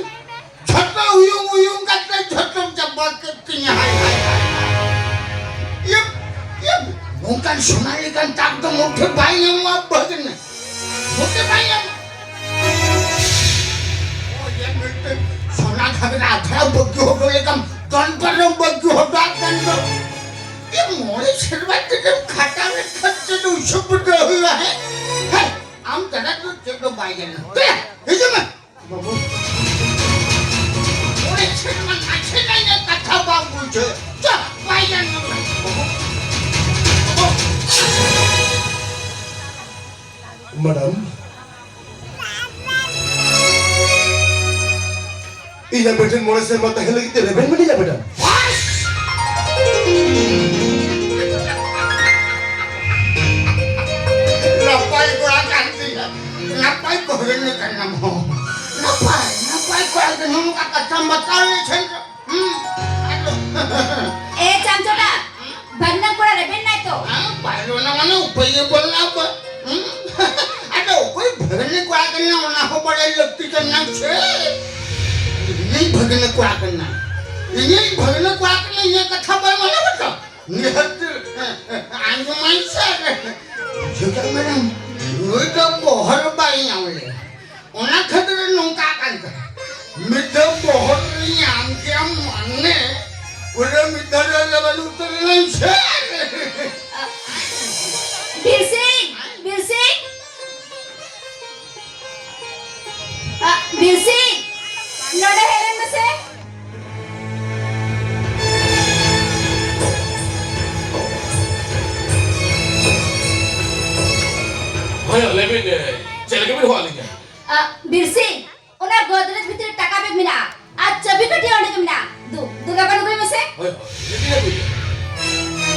ᱡᱷᱚᱛᱚ ᱩᱭᱩᱝ ᱩᱭᱩᱝ ᱠᱟᱛᱮ ᱡᱷᱚᱛᱚᱢ ᱪᱟᱵᱟ ᱠᱮᱫ ᱛᱤᱧᱟ᱾ ᱦᱟᱭ, ᱦᱟᱭ, ᱦᱟᱭ, ᱦᱟᱭ᱾ ᱤᱭᱟᱹ, ᱤᱭᱟᱹ, ᱱᱚᱝᱠᱟᱱ ᱥᱚᱱᱟ ᱞᱮᱠᱟᱱ ᱛᱟᱠ ᱫᱚ ᱢᱩᱴᱷᱟᱹ ᱵᱟᱭ ᱧᱟᱢᱚᱜᱼᱟ ᱵᱷᱟᱹᱜᱽᱱᱟᱹ᱾ ᱢᱩᱴᱷᱟᱹ ᱵᱟᱭ ᱧᱟᱢᱚᱜᱼᱟ᱾ ᱳ, ᱤᱭᱟᱹ, ᱢᱤᱫᱴᱮᱱ ᱥᱚᱱᱟ ᱜᱷᱟᱜᱽᱨᱟ ᱟᱫᱷᱟ ᱵᱟᱹᱜᱤ ᱦᱚᱴᱚ ᱞᱮᱠᱟᱢ ᱫᱚᱱ ᱯᱟᱨᱚᱢ ᱵᱟᱹᱜᱤ ᱦᱚᱴᱚ ᱟᱠᱟᱱ ᱫᱚ᱾ ᱤᱭᱟᱹ, ᱢᱚᱬᱮ ᱥᱮᱨᱢᱟ ᱛᱮᱜᱮᱢ ᱠᱷᱟᱴᱟᱣ ᱞᱮᱠᱷᱟᱱ ᱪᱮᱫ ᱩᱥᱩᱵᱤᱫᱷᱟ ᱦᱩᱭᱩᱜᱼᱟ, ᱦᱮᱸ? ᱦᱮᱸ, ᱟᱢ ᱫᱟᱨᱟᱭ ᱛᱮ ᱪᱮᱫ ᱫᱚ ᱵᱟᱭ ᱜᱟᱱᱚᱜᱼᱟ᱾ ᱫᱮ, ᱦᱤᱡᱩᱜ ᱢᱮ᱾ ᱵᱟᱹᱵᱩ᱾ ᱚᱸᱰᱮ ᱥᱮᱱ ᱢᱟ ᱱᱟᱥᱮ ᱱᱟᱥᱮ ᱠᱟᱛᱷᱟ ᱵᱟᱢ ᱵᱩᱡᱷᱟᱹᱣ᱾ ᱪᱚ, ᱵᱟᱭ ᱜᱟᱱᱚᱜ ᱠᱟᱱᱟ᱾ ᱵᱟᱹᱵᱩ᱾ ᱵᱟᱹᱵᱩ᱾ ᱢᱮᱰᱟᱢ, ᱤᱧᱟᱹᱜ ᱵᱮᱴᱮᱱ ᱢᱚᱬᱮ ᱥᱮᱨᱢᱟ ᱛᱟᱦᱮᱸ ᱞᱟᱹᱜᱤᱫ ᱛᱮ ᱨᱮᱵᱮᱱ ᱢᱮᱱᱟᱧᱟ, ᱢᱮᱰᱟᱢ? ᱱᱟᱯᱟᱭ ᱠᱚᱲᱟ ᱠᱟᱱ ᱛᱤᱧᱟ᱾ ᱱᱟᱯᱟᱭ ᱠᱚᱲᱟ ᱠᱟᱱᱟᱢ ᱦᱚᱸ᱾ ᱱᱟᱯᱟᱭ, ᱱᱟᱯᱟᱭ ᱠᱚᱲᱟ᱾ ᱵᱟᱛᱟᱣ ᱞᱮ ᱴᱷᱮᱱ ᱫᱚ᱾ ᱦᱩᱸ᱾ ᱟᱫᱚ ᱮ ᱪᱟᱢᱪᱚᱴᱟ, ᱵᱷᱟᱹᱜᱽᱱᱟᱹ ᱠᱚᱲᱟ ᱨᱮᱵᱮᱱ ᱱᱟᱭ ᱛᱚ? ᱦᱮᱸ, ᱵᱟᱭ ᱨᱚᱲᱟ ᱢᱟᱱᱮ ᱩᱯᱟᱹᱭ ᱜᱮ ᱵᱟᱹᱱᱩᱜᱼᱟ ᱵᱟ᱾ ᱦᱩᱸ᱾ ᱟᱫᱚ ᱚᱠᱚᱭ ᱵᱷᱟᱹᱜᱽᱱᱟᱹ ᱠᱚᱲᱟ ᱠᱟᱱᱟ ᱚᱱᱟ ᱦᱚᱸ ᱵᱟᱲᱟᱭ ᱞᱟᱹᱠᱛᱤ ᱠᱟᱱᱟ ᱥᱮ? ᱤᱧᱤᱡ ᱵᱷᱟᱹᱜᱽᱱᱟᱹ ᱠᱚᱲᱟ ᱠᱟᱱᱟ᱾ ᱤᱧᱤᱡ ᱵᱷᱟᱹᱜᱽᱱᱟᱹ ᱠᱚᱲᱟ ᱠᱟᱱᱟ, ᱤᱧᱟᱹᱜ ᱠᱟᱛᱷᱟ ᱵᱟᱭ ᱢᱟᱱᱟᱣ ᱵᱟᱛᱟᱣᱟ᱾ ᱱᱤᱦᱟᱹᱛ, ᱟᱸᱡᱚᱢᱟᱹᱧ ᱥᱮ᱾ ᱵᱩᱡᱷᱟᱹᱣ ᱠᱮᱫ ᱢᱮᱱᱟᱢ, ᱱᱩᱭ ᱫᱚ ᱵᱚᱦᱚᱨ ᱵᱟᱭ ᱧᱟᱢ ᱞᱮᱫᱟ᱾ ᱚᱱᱟ ᱠᱷᱟᱹᱛᱤᱨ ᱱᱚᱝᱠᱟ ᱠᱟᱱ ᱠᱟᱱᱟ᱾ ᱢᱤᱫ ᱫᱷᱟᱣ ᱵᱚᱦᱚᱨ ᱞᱤᱧ ᱧᱟᱢ ᱠᱮᱭᱟ ᱢᱟᱱᱮ, ᱯᱩᱨᱟᱹ ᱢᱤᱫ ᱫᱷᱟᱣ ᱨᱮ ᱞᱮᱵᱮᱞ ᱩᱛᱟᱹᱨ ᱮᱱᱟᱹᱧ ᱥᱮ᱾ ᱵᱤᱨ ᱥᱤᱝ! ᱵᱤᱨ ᱥᱤᱝ! ᱟ, ᱵᱤᱨ ᱥᱤᱝ, ᱱᱚᱰᱮ ᱦᱮᱡ ᱞᱮᱱ ᱢᱮᱥᱮ᱾ ᱦᱳᱭ, ᱞᱟᱹᱭ ᱵᱤᱱ, ᱪᱮᱫ ᱞᱟᱹᱜᱤᱫ ᱵᱤᱱ ᱦᱚᱦᱚ ᱟᱹᱞᱤᱧᱟ? ᱟ, ᱵᱤᱨ ᱥᱤᱝ, ᱚᱱᱟ ᱜᱚᱫᱨᱮᱡᱽ ᱵᱷᱤᱛᱤᱨ ᱨᱮ ᱴᱟᱠᱟ ᱵᱮᱜᱽ ᱢᱮᱱᱟᱜᱼᱟ᱾ ᱟᱨ ᱪᱟᱹᱵᱤ ᱠᱟᱹᱴᱷᱤ ᱚᱸᱰᱮ ᱜᱮ ᱢᱮᱱᱟᱜᱼᱟ᱾ ᱫᱩ, ᱫᱩ ᱜᱟᱵᱟᱱ ᱟᱹᱜᱩᱭ ᱢᱮᱥᱮ᱾ ᱦᱳᱭ, ᱦᱳᱭ, ᱤᱫᱤ ᱟᱹᱜᱩᱭ ᱢᱮ᱾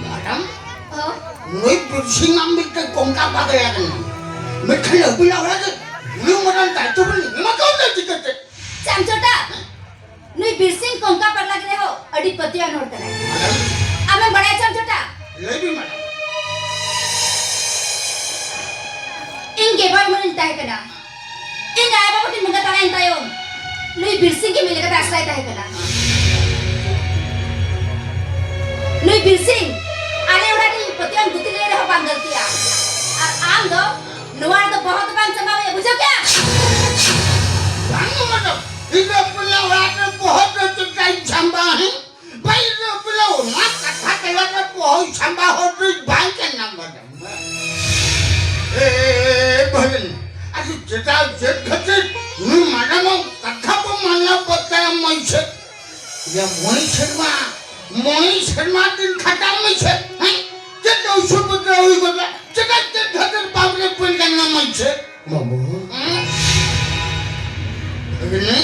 ᱢᱮᱰᱟᱢ, ᱚ? ᱱᱩᱭ ᱯᱩᱨᱥᱤ ᱢᱟ ᱢᱤᱫᱴᱮᱱ ᱠᱚᱝᱠᱟ ᱯᱟᱜᱽᱞᱟ ᱠᱟᱱᱟᱭ᱾ ᱢᱮᱱᱠᱷᱟᱱ ᱟᱹᱵᱤᱱᱟᱜ ᱚᱲᱟᱜ ᱨᱮ ᱱᱩᱱᱟᱹᱜ ᱢᱟᱨᱟᱝ ᱫᱟᱭᱤᱛᱛᱚ ᱵᱤᱱ ᱮᱢᱟ ᱠᱟᱣᱫᱮᱭᱟ ᱪᱤᱠᱟᱹᱛᱮ? ᱪᱟᱢᱪᱚᱴᱟ, ᱱᱩᱭ ᱵᱤᱨ ᱥᱤᱝ ᱠᱚᱝᱠᱟ ᱯᱟᱜᱽᱞᱟ ᱜᱮ ᱨᱮᱦᱚᱸ ᱟᱹᱰᱤ ᱯᱟᱹᱛᱭᱟᱹᱣᱟᱱ ᱦᱚᱲ ᱠᱟᱱᱟᱭ᱾ ᱟᱢᱮᱢ ᱵᱟᱲᱟᱭᱟ ᱪᱟᱢᱪᱚᱴᱟ? ᱞᱟᱹᱭ ᱵᱤᱱ ᱢᱮᱰᱟᱢ᱾ ᱤᱧ ᱜᱮᱵᱟᱨ ᱢᱟᱹᱱᱤᱧ ᱛᱟᱦᱮᱸ ᱠᱟᱱᱟ᱾ ᱤᱧ ᱟᱭᱳ ᱵᱟᱵᱟ ᱠᱤᱱ ᱵᱚᱸᱜᱟ ᱛᱟᱞᱟᱭᱮᱱ ᱛᱟᱭᱚᱢ, ᱱᱩᱭ ᱵᱤᱨ ᱥᱤᱝ ᱜᱮ ᱢᱤᱫ ᱞᱮᱠᱟᱛᱮ ᱟᱥᱨᱟᱭ ᱛᱟᱦᱮᱸ ᱠᱟᱱᱟ᱾ ᱱᱩᱭ ᱵᱤᱨ ᱥᱤᱝ ᱟᱞᱮ ᱚᱲᱟᱜ ᱨᱤᱧ ᱯᱟᱹᱛᱭᱟᱹᱣᱟᱱ ᱜᱩᱛᱤ ᱞᱟᱹᱭ ᱨᱮᱦᱚᱸ ᱵᱟᱝ ᱜᱟᱹᱞᱛᱤᱜᱼᱟ᱾ ᱟᱨ ᱟᱢ ᱫᱚ ᱱᱚᱣᱟ ᱨᱮᱫᱚ ᱵᱚᱦᱚᱜ ᱫᱚ ᱵᱟᱝ ᱥᱟᱢᱵᱟᱣ ᱦᱩᱭᱩᱜᱼᱟ, ᱵᱩᱡᱷᱟᱹᱣ ᱠᱮᱜᱼᱟᱢ? ᱵᱟᱝ ᱢᱮᱰᱟᱢ, ᱤᱧ ᱫᱚ ᱯᱮᱲᱟ ᱚᱲᱟᱜ ᱨᱮ ᱵᱚᱦᱚᱜ ᱫᱚ ᱪᱮᱫ ᱞᱮᱠᱟᱧ ᱥᱟᱢᱵᱟᱣᱟ, ᱦᱮᱸ? ᱵᱟᱭ ᱨᱮ ᱵᱚᱞᱮ ᱚᱱᱟ ᱠᱟᱛᱷᱟ ᱛᱟᱞᱟᱨᱮ ᱵᱚᱦᱚᱜ ᱥᱟᱢᱵᱟ ᱦᱚᱲ ᱫᱚ ᱵᱟᱝ ᱠᱟᱱᱟ ᱢᱟᱰᱟᱢ᱾ ᱮ, ᱮ, ᱮ, ᱵᱷᱟᱹᱜᱤᱱ, ᱟᱪᱪᱷᱟ, ᱪᱮᱫᱟᱜ, ᱪᱮᱫ ᱠᱷᱟᱹᱛᱤᱨ ᱱᱩᱭ ᱢᱟᱰᱟᱢᱟᱜ ᱠᱟᱛᱷᱟ ᱵᱚ ᱢᱟᱱᱟᱣ ᱵᱟᱛᱟᱣᱟ ᱢᱟᱹᱭ ᱥᱮ? ᱭᱟ ᱢᱚᱬᱮ ᱥᱮᱨᱢᱟ, ᱢᱚᱬᱮ ᱥᱮᱨᱢᱟ ᱫᱤᱱ ᱠᱷᱟᱴᱟᱣ ᱢᱟᱹᱭ ᱥᱮ, ᱦᱮᱸ? ᱪᱮᱫ ᱚᱥᱩᱵᱤᱫᱷᱟ ᱦᱩᱭ ᱜᱚᱫᱚᱜᱼᱟ? ᱪᱮᱫᱟᱜ, ᱪᱮᱫ ᱠᱷᱟᱹᱛᱤᱨ ᱵᱟᱢ ᱨᱮ ᱯᱟᱹᱱ ᱠᱟᱱᱟ ᱢᱟᱹᱭ ᱥᱮ? ᱵᱟᱹᱵᱩ᱾ ᱦᱮᱸ? ᱵᱷᱟᱹᱜᱽᱱᱟᱹ?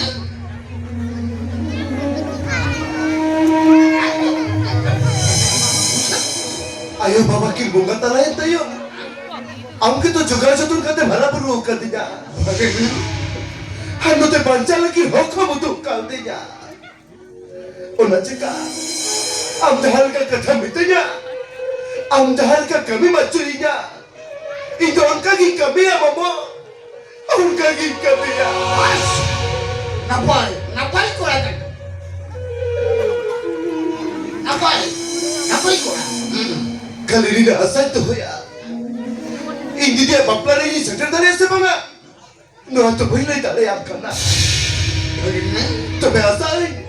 ᱵᱟᱵᱟ ᱠᱤᱱ ᱵᱚᱸᱜᱟ ᱛᱟᱞᱟᱭᱮᱱ ᱛᱟᱭᱚᱢ, ᱟᱢ ᱜᱮᱛᱚ ᱡᱚᱜᱟᱣ ᱡᱚᱛᱚᱱ ᱠᱟᱛᱮ ᱦᱟᱨᱟ ᱵᱩᱨᱩ ᱟᱠᱟᱫᱤᱧᱟ᱾ ᱟᱨ ᱱᱚᱛᱮ ᱵᱟᱧᱪᱟᱣ ᱞᱟᱹᱜᱤᱫ ᱦᱚᱠ ᱦᱚᱸᱢ ᱩᱫᱩᱜ ᱠᱟᱣᱫᱤᱧᱟ᱾ ᱚᱱᱟ ᱪᱮᱠᱟ ᱟᱢ ᱡᱟᱦᱟᱸ ᱞᱮᱠᱟ ᱠᱟᱛᱷᱟᱢ ᱢᱤᱛᱟᱹᱧᱟ, ᱟᱢ ᱡᱟᱦᱟᱸ ᱞᱮᱠᱟ ᱠᱟᱹᱢᱤᱢ ᱟᱹᱪᱩᱭᱤᱧᱟ, ᱤᱧ ᱫᱚ ᱚᱱᱠᱟ ᱜᱤᱧ ᱠᱟᱹᱢᱤᱭᱟ ᱢᱟᱢᱚ, ᱚᱱᱠᱟ ᱜᱤᱧ ᱠᱟᱹᱢᱤᱭᱟ᱾ ᱵᱟᱥ! ᱱᱟᱯᱟᱭ, ᱱᱟᱯᱟᱭ ᱠᱚᱲᱟ ᱠᱟᱱᱟ᱾ ᱱᱟᱯᱟᱭ, ᱱᱟᱯᱟᱭ ᱠᱚᱲᱟ᱾ ᱦᱩᱸ᱾ ᱠᱷᱟᱹᱞᱤ ᱱᱤᱱᱟᱹᱜ ᱟᱥᱟᱧ ᱫᱚᱦᱚᱭᱟ, ᱤᱧ ᱫᱤᱫᱤᱭᱟᱜ ᱵᱟᱯᱞᱟ ᱨᱮ ᱤᱧ ᱥᱮᱴᱮᱨ ᱫᱟᱲᱮᱭᱟᱜᱼᱟ ᱥᱮ ᱵᱟᱝᱟ? ᱱᱚᱣᱟ ᱛᱚ ᱵᱟᱹᱧ ᱞᱟᱹᱭ ᱫᱟᱲᱮᱭᱟᱢ ᱠᱟᱱᱟ᱾ ᱵᱷᱟᱹᱜᱤᱱᱟ᱾ ᱛᱚᱵᱮ ᱟᱥᱟᱭᱟᱹᱧ,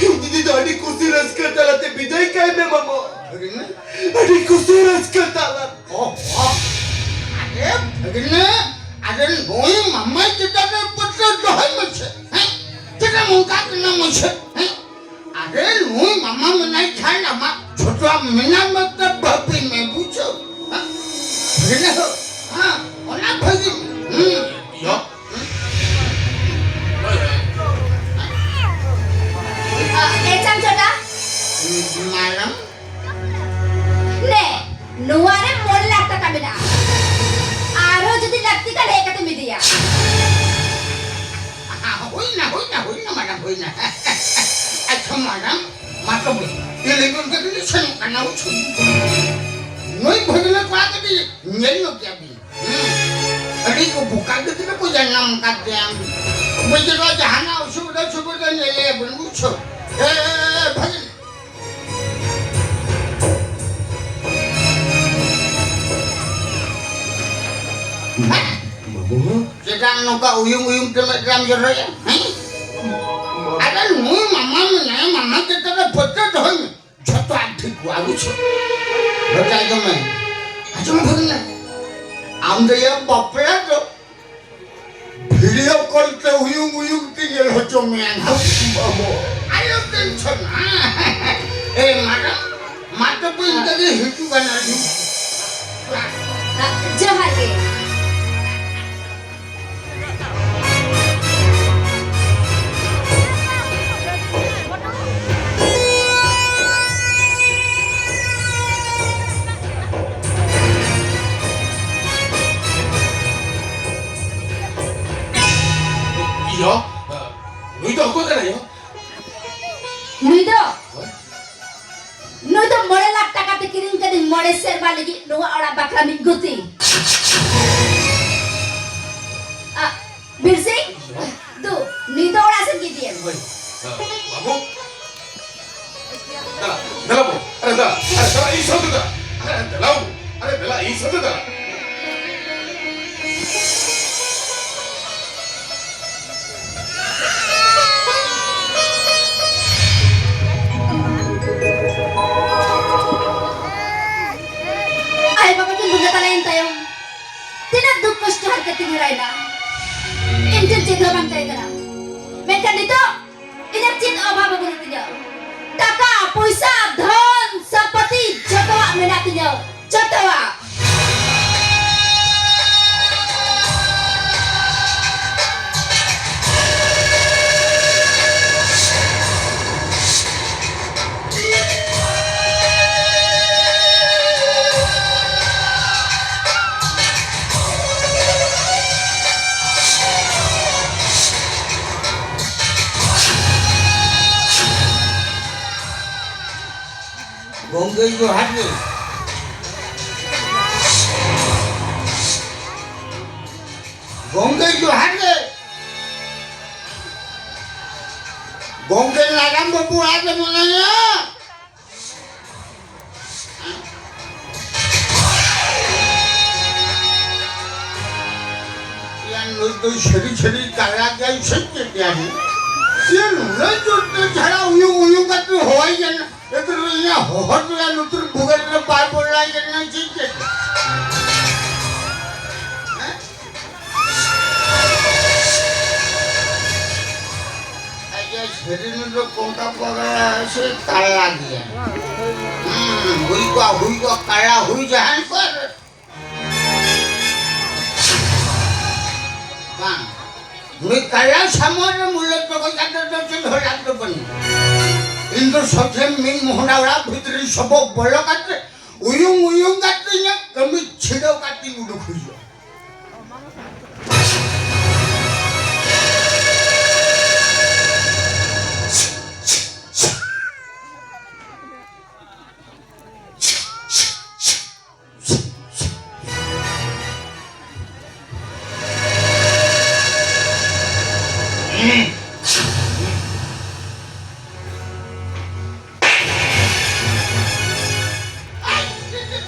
ᱤᱧ ᱫᱤᱫᱤ ᱫᱚ ᱟᱹᱰᱤ ᱠᱩᱥᱤ ᱨᱟᱹᱥᱠᱟᱹ ᱛᱟᱞᱟᱛᱮ ᱵᱤᱫᱟᱹᱭ ᱠᱟᱭ ᱢᱮ ᱢᱟᱢᱚ᱾ ᱵᱷᱟᱹᱜᱤᱱᱟ᱾ ᱟᱹᱰᱤ ᱠᱩᱥᱤ ᱨᱟᱹᱥᱠᱟᱹ ᱛᱟᱞᱟᱛᱮ᱾ ᱚ, ᱚ᱾ ᱟᱨᱮ ᱵᱷᱟᱹᱜᱤᱱᱟ, ᱟᱨᱮ ᱱᱩᱭ ᱢᱟᱢᱟ ᱪᱮᱛᱟᱱ ᱨᱮ ᱯᱟᱹᱛᱭᱟᱹᱣ ᱫᱚᱦᱚᱭ ᱢᱮᱥᱮ, ᱦᱮᱸ? ᱪᱮᱫᱟᱜ ᱱᱚᱝᱠᱟ ᱠᱟᱱᱟ ᱢᱟᱥᱮ, ᱦᱮᱸ? ᱟᱨᱮ ᱱᱩᱭ ᱢᱟᱢᱟ ᱢᱮᱱᱟᱭ ᱠᱷᱟᱱ ᱟᱢᱟᱜ ᱪᱷᱳᱴᱳ ᱢᱮᱱᱟᱜ ᱢᱮ ᱛᱚ ᱵᱟᱯᱤ ᱢᱮ, ᱵᱩᱡᱷᱟᱹᱣ? ᱦᱮᱸ? ᱵᱷᱟᱹᱜᱤᱱᱟ ᱦᱳ, ᱦᱮᱸ, ᱚᱱᱟ ᱵᱷᱟᱹᱜᱤ, ᱦᱩᱸ᱾ ᱭᱚ᱾ ᱮ ᱪᱟᱢ ᱪᱷᱳᱴᱟ᱾ ᱢᱟᱭᱟᱢ᱾ ᱱᱮ, ᱱᱚᱣᱟ ᱨᱮ ᱢᱚᱬᱮ ᱞᱟᱠᱷ ᱴᱟᱠᱟ ᱢᱮᱱᱟᱜᱼᱟ᱾ ᱟᱨᱦᱚᱸ ᱡᱩᱫᱤ ᱞᱟᱹᱠᱛᱤ ᱠᱷᱟᱱ ᱦᱮᱡ ᱠᱟᱛᱮ ᱤᱫᱤᱭᱟ᱾ ᱦᱩᱭᱱᱟ, ᱦᱩᱭᱱᱟ, ᱦᱩᱭᱱᱟ, ᱢᱟᱰᱟᱢ, ᱦᱩᱭᱱᱟ᱾ ᱟᱪᱪᱷᱟ, ᱢᱟᱰᱟᱢ, ᱢᱟ ᱛᱚᱵᱮ, ᱤᱞᱤᱵᱚᱱ ᱛᱮᱜᱮ ᱞᱤᱧ ᱥᱮᱱᱚᱜ ᱠᱟᱱᱟ, ᱵᱩᱡᱷᱟᱹᱣ᱾ ᱱᱩᱭ ᱵᱷᱟᱹᱜᱽᱱᱟᱹ ᱠᱚᱲᱟ ᱠᱟᱹᱴᱤᱡ ᱧᱮᱞ ᱧᱚᱜ ᱜᱮᱭᱟ ᱵᱤᱱ᱾ ᱦᱩᱸ᱾ ᱟᱹᱰᱤ ᱠᱚ ᱵᱚᱠᱟ ᱜᱤᱫᱽᱨᱟᱹ ᱠᱚ ᱡᱟᱱᱟᱢ ᱟᱠᱟᱫ ᱛᱟᱭᱟ᱾ ᱵᱩᱡᱷᱟᱹᱣ, ᱡᱟᱦᱟᱱᱟᱜ ᱚᱥᱩᱵᱤᱫᱷᱟ, ᱥᱩᱵᱤᱫᱷᱟ ᱧᱮᱞᱮᱭᱟ ᱵᱤᱱ, ᱵᱩᱡᱷᱟᱹᱣ᱾ ᱮ, ᱮ, ᱮ, ᱵᱷᱟᱹᱜᱽᱱᱟᱹ᱾ ᱵᱟᱹᱵᱩ᱾ ᱪᱮᱫᱟᱜ ᱱᱚᱝᱠᱟ ᱩᱭᱩᱝ ᱩᱭᱩᱝ ᱛᱮ ᱢᱮᱫ ᱨᱮᱢ ᱡᱚᱨᱚᱭᱟ? ᱦᱮᱸ? ᱟᱨᱮ ᱱᱩᱭ ᱢᱟᱢᱟ ᱢᱮᱱᱟᱭᱟ, ᱢᱟᱢᱟ ᱪᱮᱛᱟᱱ ᱨᱮ ᱯᱟᱹᱛᱭᱟᱹᱣ ᱫᱚᱦᱚᱭ ᱢᱮ᱾ ᱡᱷᱚᱛᱚ ᱟᱢ ᱴᱷᱤᱠ ᱠᱚᱣᱟ, ᱵᱩᱡᱷᱟᱹᱣ? ᱵᱟᱰᱟᱭ ᱫᱚ ᱢᱮ᱾ ᱟᱸᱡᱚᱢ ᱵᱷᱟᱹᱜᱽᱱᱟᱹ᱾ ᱟᱢ ᱫᱚ ᱭᱟ ᱵᱟᱯᱞᱟ ᱫᱚ video call ᱛᱮ ᱩᱭᱩᱝ ᱩᱭᱩᱝ ᱛᱮ ᱧᱮᱞ ᱦᱚᱪᱚ ᱢᱮᱭᱟ ᱱᱟᱦᱟᱜ᱾ ᱵᱟᱵᱚ᱾ ᱟᱞᱚᱢ tension ᱟ᱾ ᱮ ᱢᱟᱰᱟᱢ, ᱢᱟ ᱛᱚᱵᱮ ᱤᱱᱠᱟᱹ ᱜᱮ ᱦᱤᱡᱩᱜ ᱠᱟᱱᱟ ᱞᱤᱧ᱾ ᱡᱚᱦᱟᱨ ᱜᱮ᱾ ᱢᱚᱬᱮ ᱥᱮᱨᱢᱟ ᱞᱟᱹᱜᱤᱫ ᱱᱚᱣᱟ ᱚᱲᱟᱜ ᱵᱟᱠᱷᱨᱟ ᱢᱤᱫ ᱜᱩᱛᱤ᱾ ᱟ, ᱵᱤᱨ ᱥᱤᱝ, ᱫᱩ, ᱱᱤᱛ ᱫᱚ ᱚᱲᱟᱜ ᱥᱮᱱ ᱜᱮ ᱤᱫᱤᱭᱮᱢ᱾ ᱦᱳᱭ᱾ ᱟ, ᱵᱟᱹᱵᱩ᱾ ᱫᱮᱞᱟ, ᱫᱮᱞᱟ ᱵᱟᱹᱵᱩ᱾ ᱟᱨᱮ ᱫᱮᱞᱟ, ᱟᱨᱮ ᱫᱮᱞᱟ, ᱤᱧ ᱥᱟᱶᱛᱮ ᱫᱮᱞᱟ᱾ ᱟᱨᱮ ᱫᱮᱞᱟ ᱵᱟᱹᱵᱩ᱾ ᱟᱨᱮ ᱫᱮᱞᱟ, ᱤᱧ ᱥᱟᱶᱛᱮ ᱫᱮᱞᱟ᱾ ᱟᱭᱳ ᱵᱟᱵᱟ ᱠᱤᱱ ᱵᱚᱸᱜᱟ ᱛᱟᱞᱟᱭᱮᱱ ᱛᱟᱭᱚᱢ, ᱛᱤᱱᱟᱹᱜ ᱫᱩᱠ ᱠᱚᱥᱴᱚ ᱦᱟᱨᱠᱮᱛ ᱛᱤᱧ ᱦᱟᱨᱟᱭᱮᱱᱟ᱾ ᱤᱧ ᱴᱷᱮᱱ ᱪᱮᱫ ᱦᱚᱸ ᱵᱟᱝ ᱛᱟᱦᱮᱸ ᱠᱟᱱᱟ, ᱢᱮᱱᱠᱷᱟᱱ ᱱᱤᱛᱚᱜ ᱤᱧᱟᱹᱜ ᱪᱮᱫ ᱚᱵᱷᱟᱵ ᱦᱚᱸ ᱵᱟᱹᱱᱩᱜ ᱛᱤᱧᱟᱹ᱾ ᱴᱟᱠᱟ, ᱯᱚᱭᱥᱟ, ᱫᱷᱚᱱ, ᱥᱚᱢᱯᱚᱛᱤ ᱡᱚᱛᱚᱣᱟᱜ ᱢᱮᱱᱟᱜ ᱛᱤᱧᱟᱹ, ᱡᱚᱛᱚᱣᱟᱜ᱾ ᱜᱚᱝᱠᱮ ᱡᱚᱦᱟᱨ ᱜᱮ᱾ ᱜᱚᱝᱠᱮ ᱡᱚᱦᱟᱨ ᱜᱮ᱾ ᱜᱚᱝᱠᱮ ᱱᱟᱜᱟᱢ ᱵᱟᱹᱵᱩ ᱚᱲᱟᱜ ᱨᱮ ᱢᱮᱱᱟᱭᱟ? ᱭᱟ, ᱱᱩᱭ ᱫᱚ ᱥᱟᱹᱨᱤ ᱥᱟᱹᱨᱤ ᱠᱟᱭᱨᱟ ᱜᱮᱭᱟᱭ ᱥᱮ ᱪᱮᱫ ᱭᱟ? ᱭᱟ, ᱱᱩᱱᱟᱹᱜ ᱡᱳᱨ ᱛᱮ ᱡᱷᱟᱲᱟ ᱩᱭᱩᱝ ᱩᱭᱩᱝ ᱠᱟᱛᱮ ᱦᱚᱦᱚᱭ ᱠᱟᱱᱟ᱾ ᱮᱠᱫᱚᱢ ᱤᱧᱟᱹᱜ ᱦᱚᱦᱚ ᱨᱮᱭᱟᱜ ᱞᱩᱛᱩᱨ ᱵᱷᱩᱜᱟᱹᱜ ᱨᱮ ᱵᱟᱭ ᱵᱚᱞᱚᱭ ᱠᱟᱱᱟ ᱪᱮᱫ ᱪᱮᱫ? ᱦᱮᱸ? ᱟᱡ ᱥᱟᱹᱨᱤ ᱱᱩᱭ ᱫᱚ ᱠᱚᱝᱠᱟ ᱯᱟᱜᱽᱞᱟ ᱥᱮ ᱠᱟᱭᱨᱟ ᱜᱮᱭᱟ? ᱦᱩᱸ, ᱦᱩᱭ ᱠᱚᱜᱼᱟ, ᱦᱩᱭ ᱠᱚᱜᱼᱟ, ᱠᱟᱭᱨᱟ ᱦᱩᱭ ᱡᱟᱦᱟᱱ ᱠᱚ ᱟᱨ ᱵᱟᱝ, ᱱᱩᱭ ᱠᱟᱭᱨᱟ ᱥᱟᱢᱟᱝ ᱨᱮ ᱢᱩᱞᱟᱹ ᱛᱚᱜᱚᱡ ᱠᱟᱛᱮ ᱫᱚ ᱪᱮᱫ ᱦᱚᱸ ᱞᱟᱵᱷ ᱫᱚ ᱵᱟᱹᱱᱩᱜ᱾ ᱤᱧ ᱫᱚ ᱥᱚᱡᱷᱮ ᱢᱤᱫ ᱢᱚᱦᱰᱟ ᱚᱲᱟᱜ ᱵᱷᱤᱛᱨᱤ ᱥᱚᱵᱚᱜ ᱵᱚᱞᱚ ᱠᱟᱛᱮ ᱩᱭᱩᱝ ᱩᱭᱩᱝ ᱠᱟᱛᱮ ᱤᱧᱟᱹᱜ ᱠᱟᱹᱢᱤ ᱪᱷᱤᱰᱟᱹᱣ ᱠᱟᱛᱮ ᱩᱰᱩᱠ ᱦᱩᱭᱩᱜᱼᱟ᱾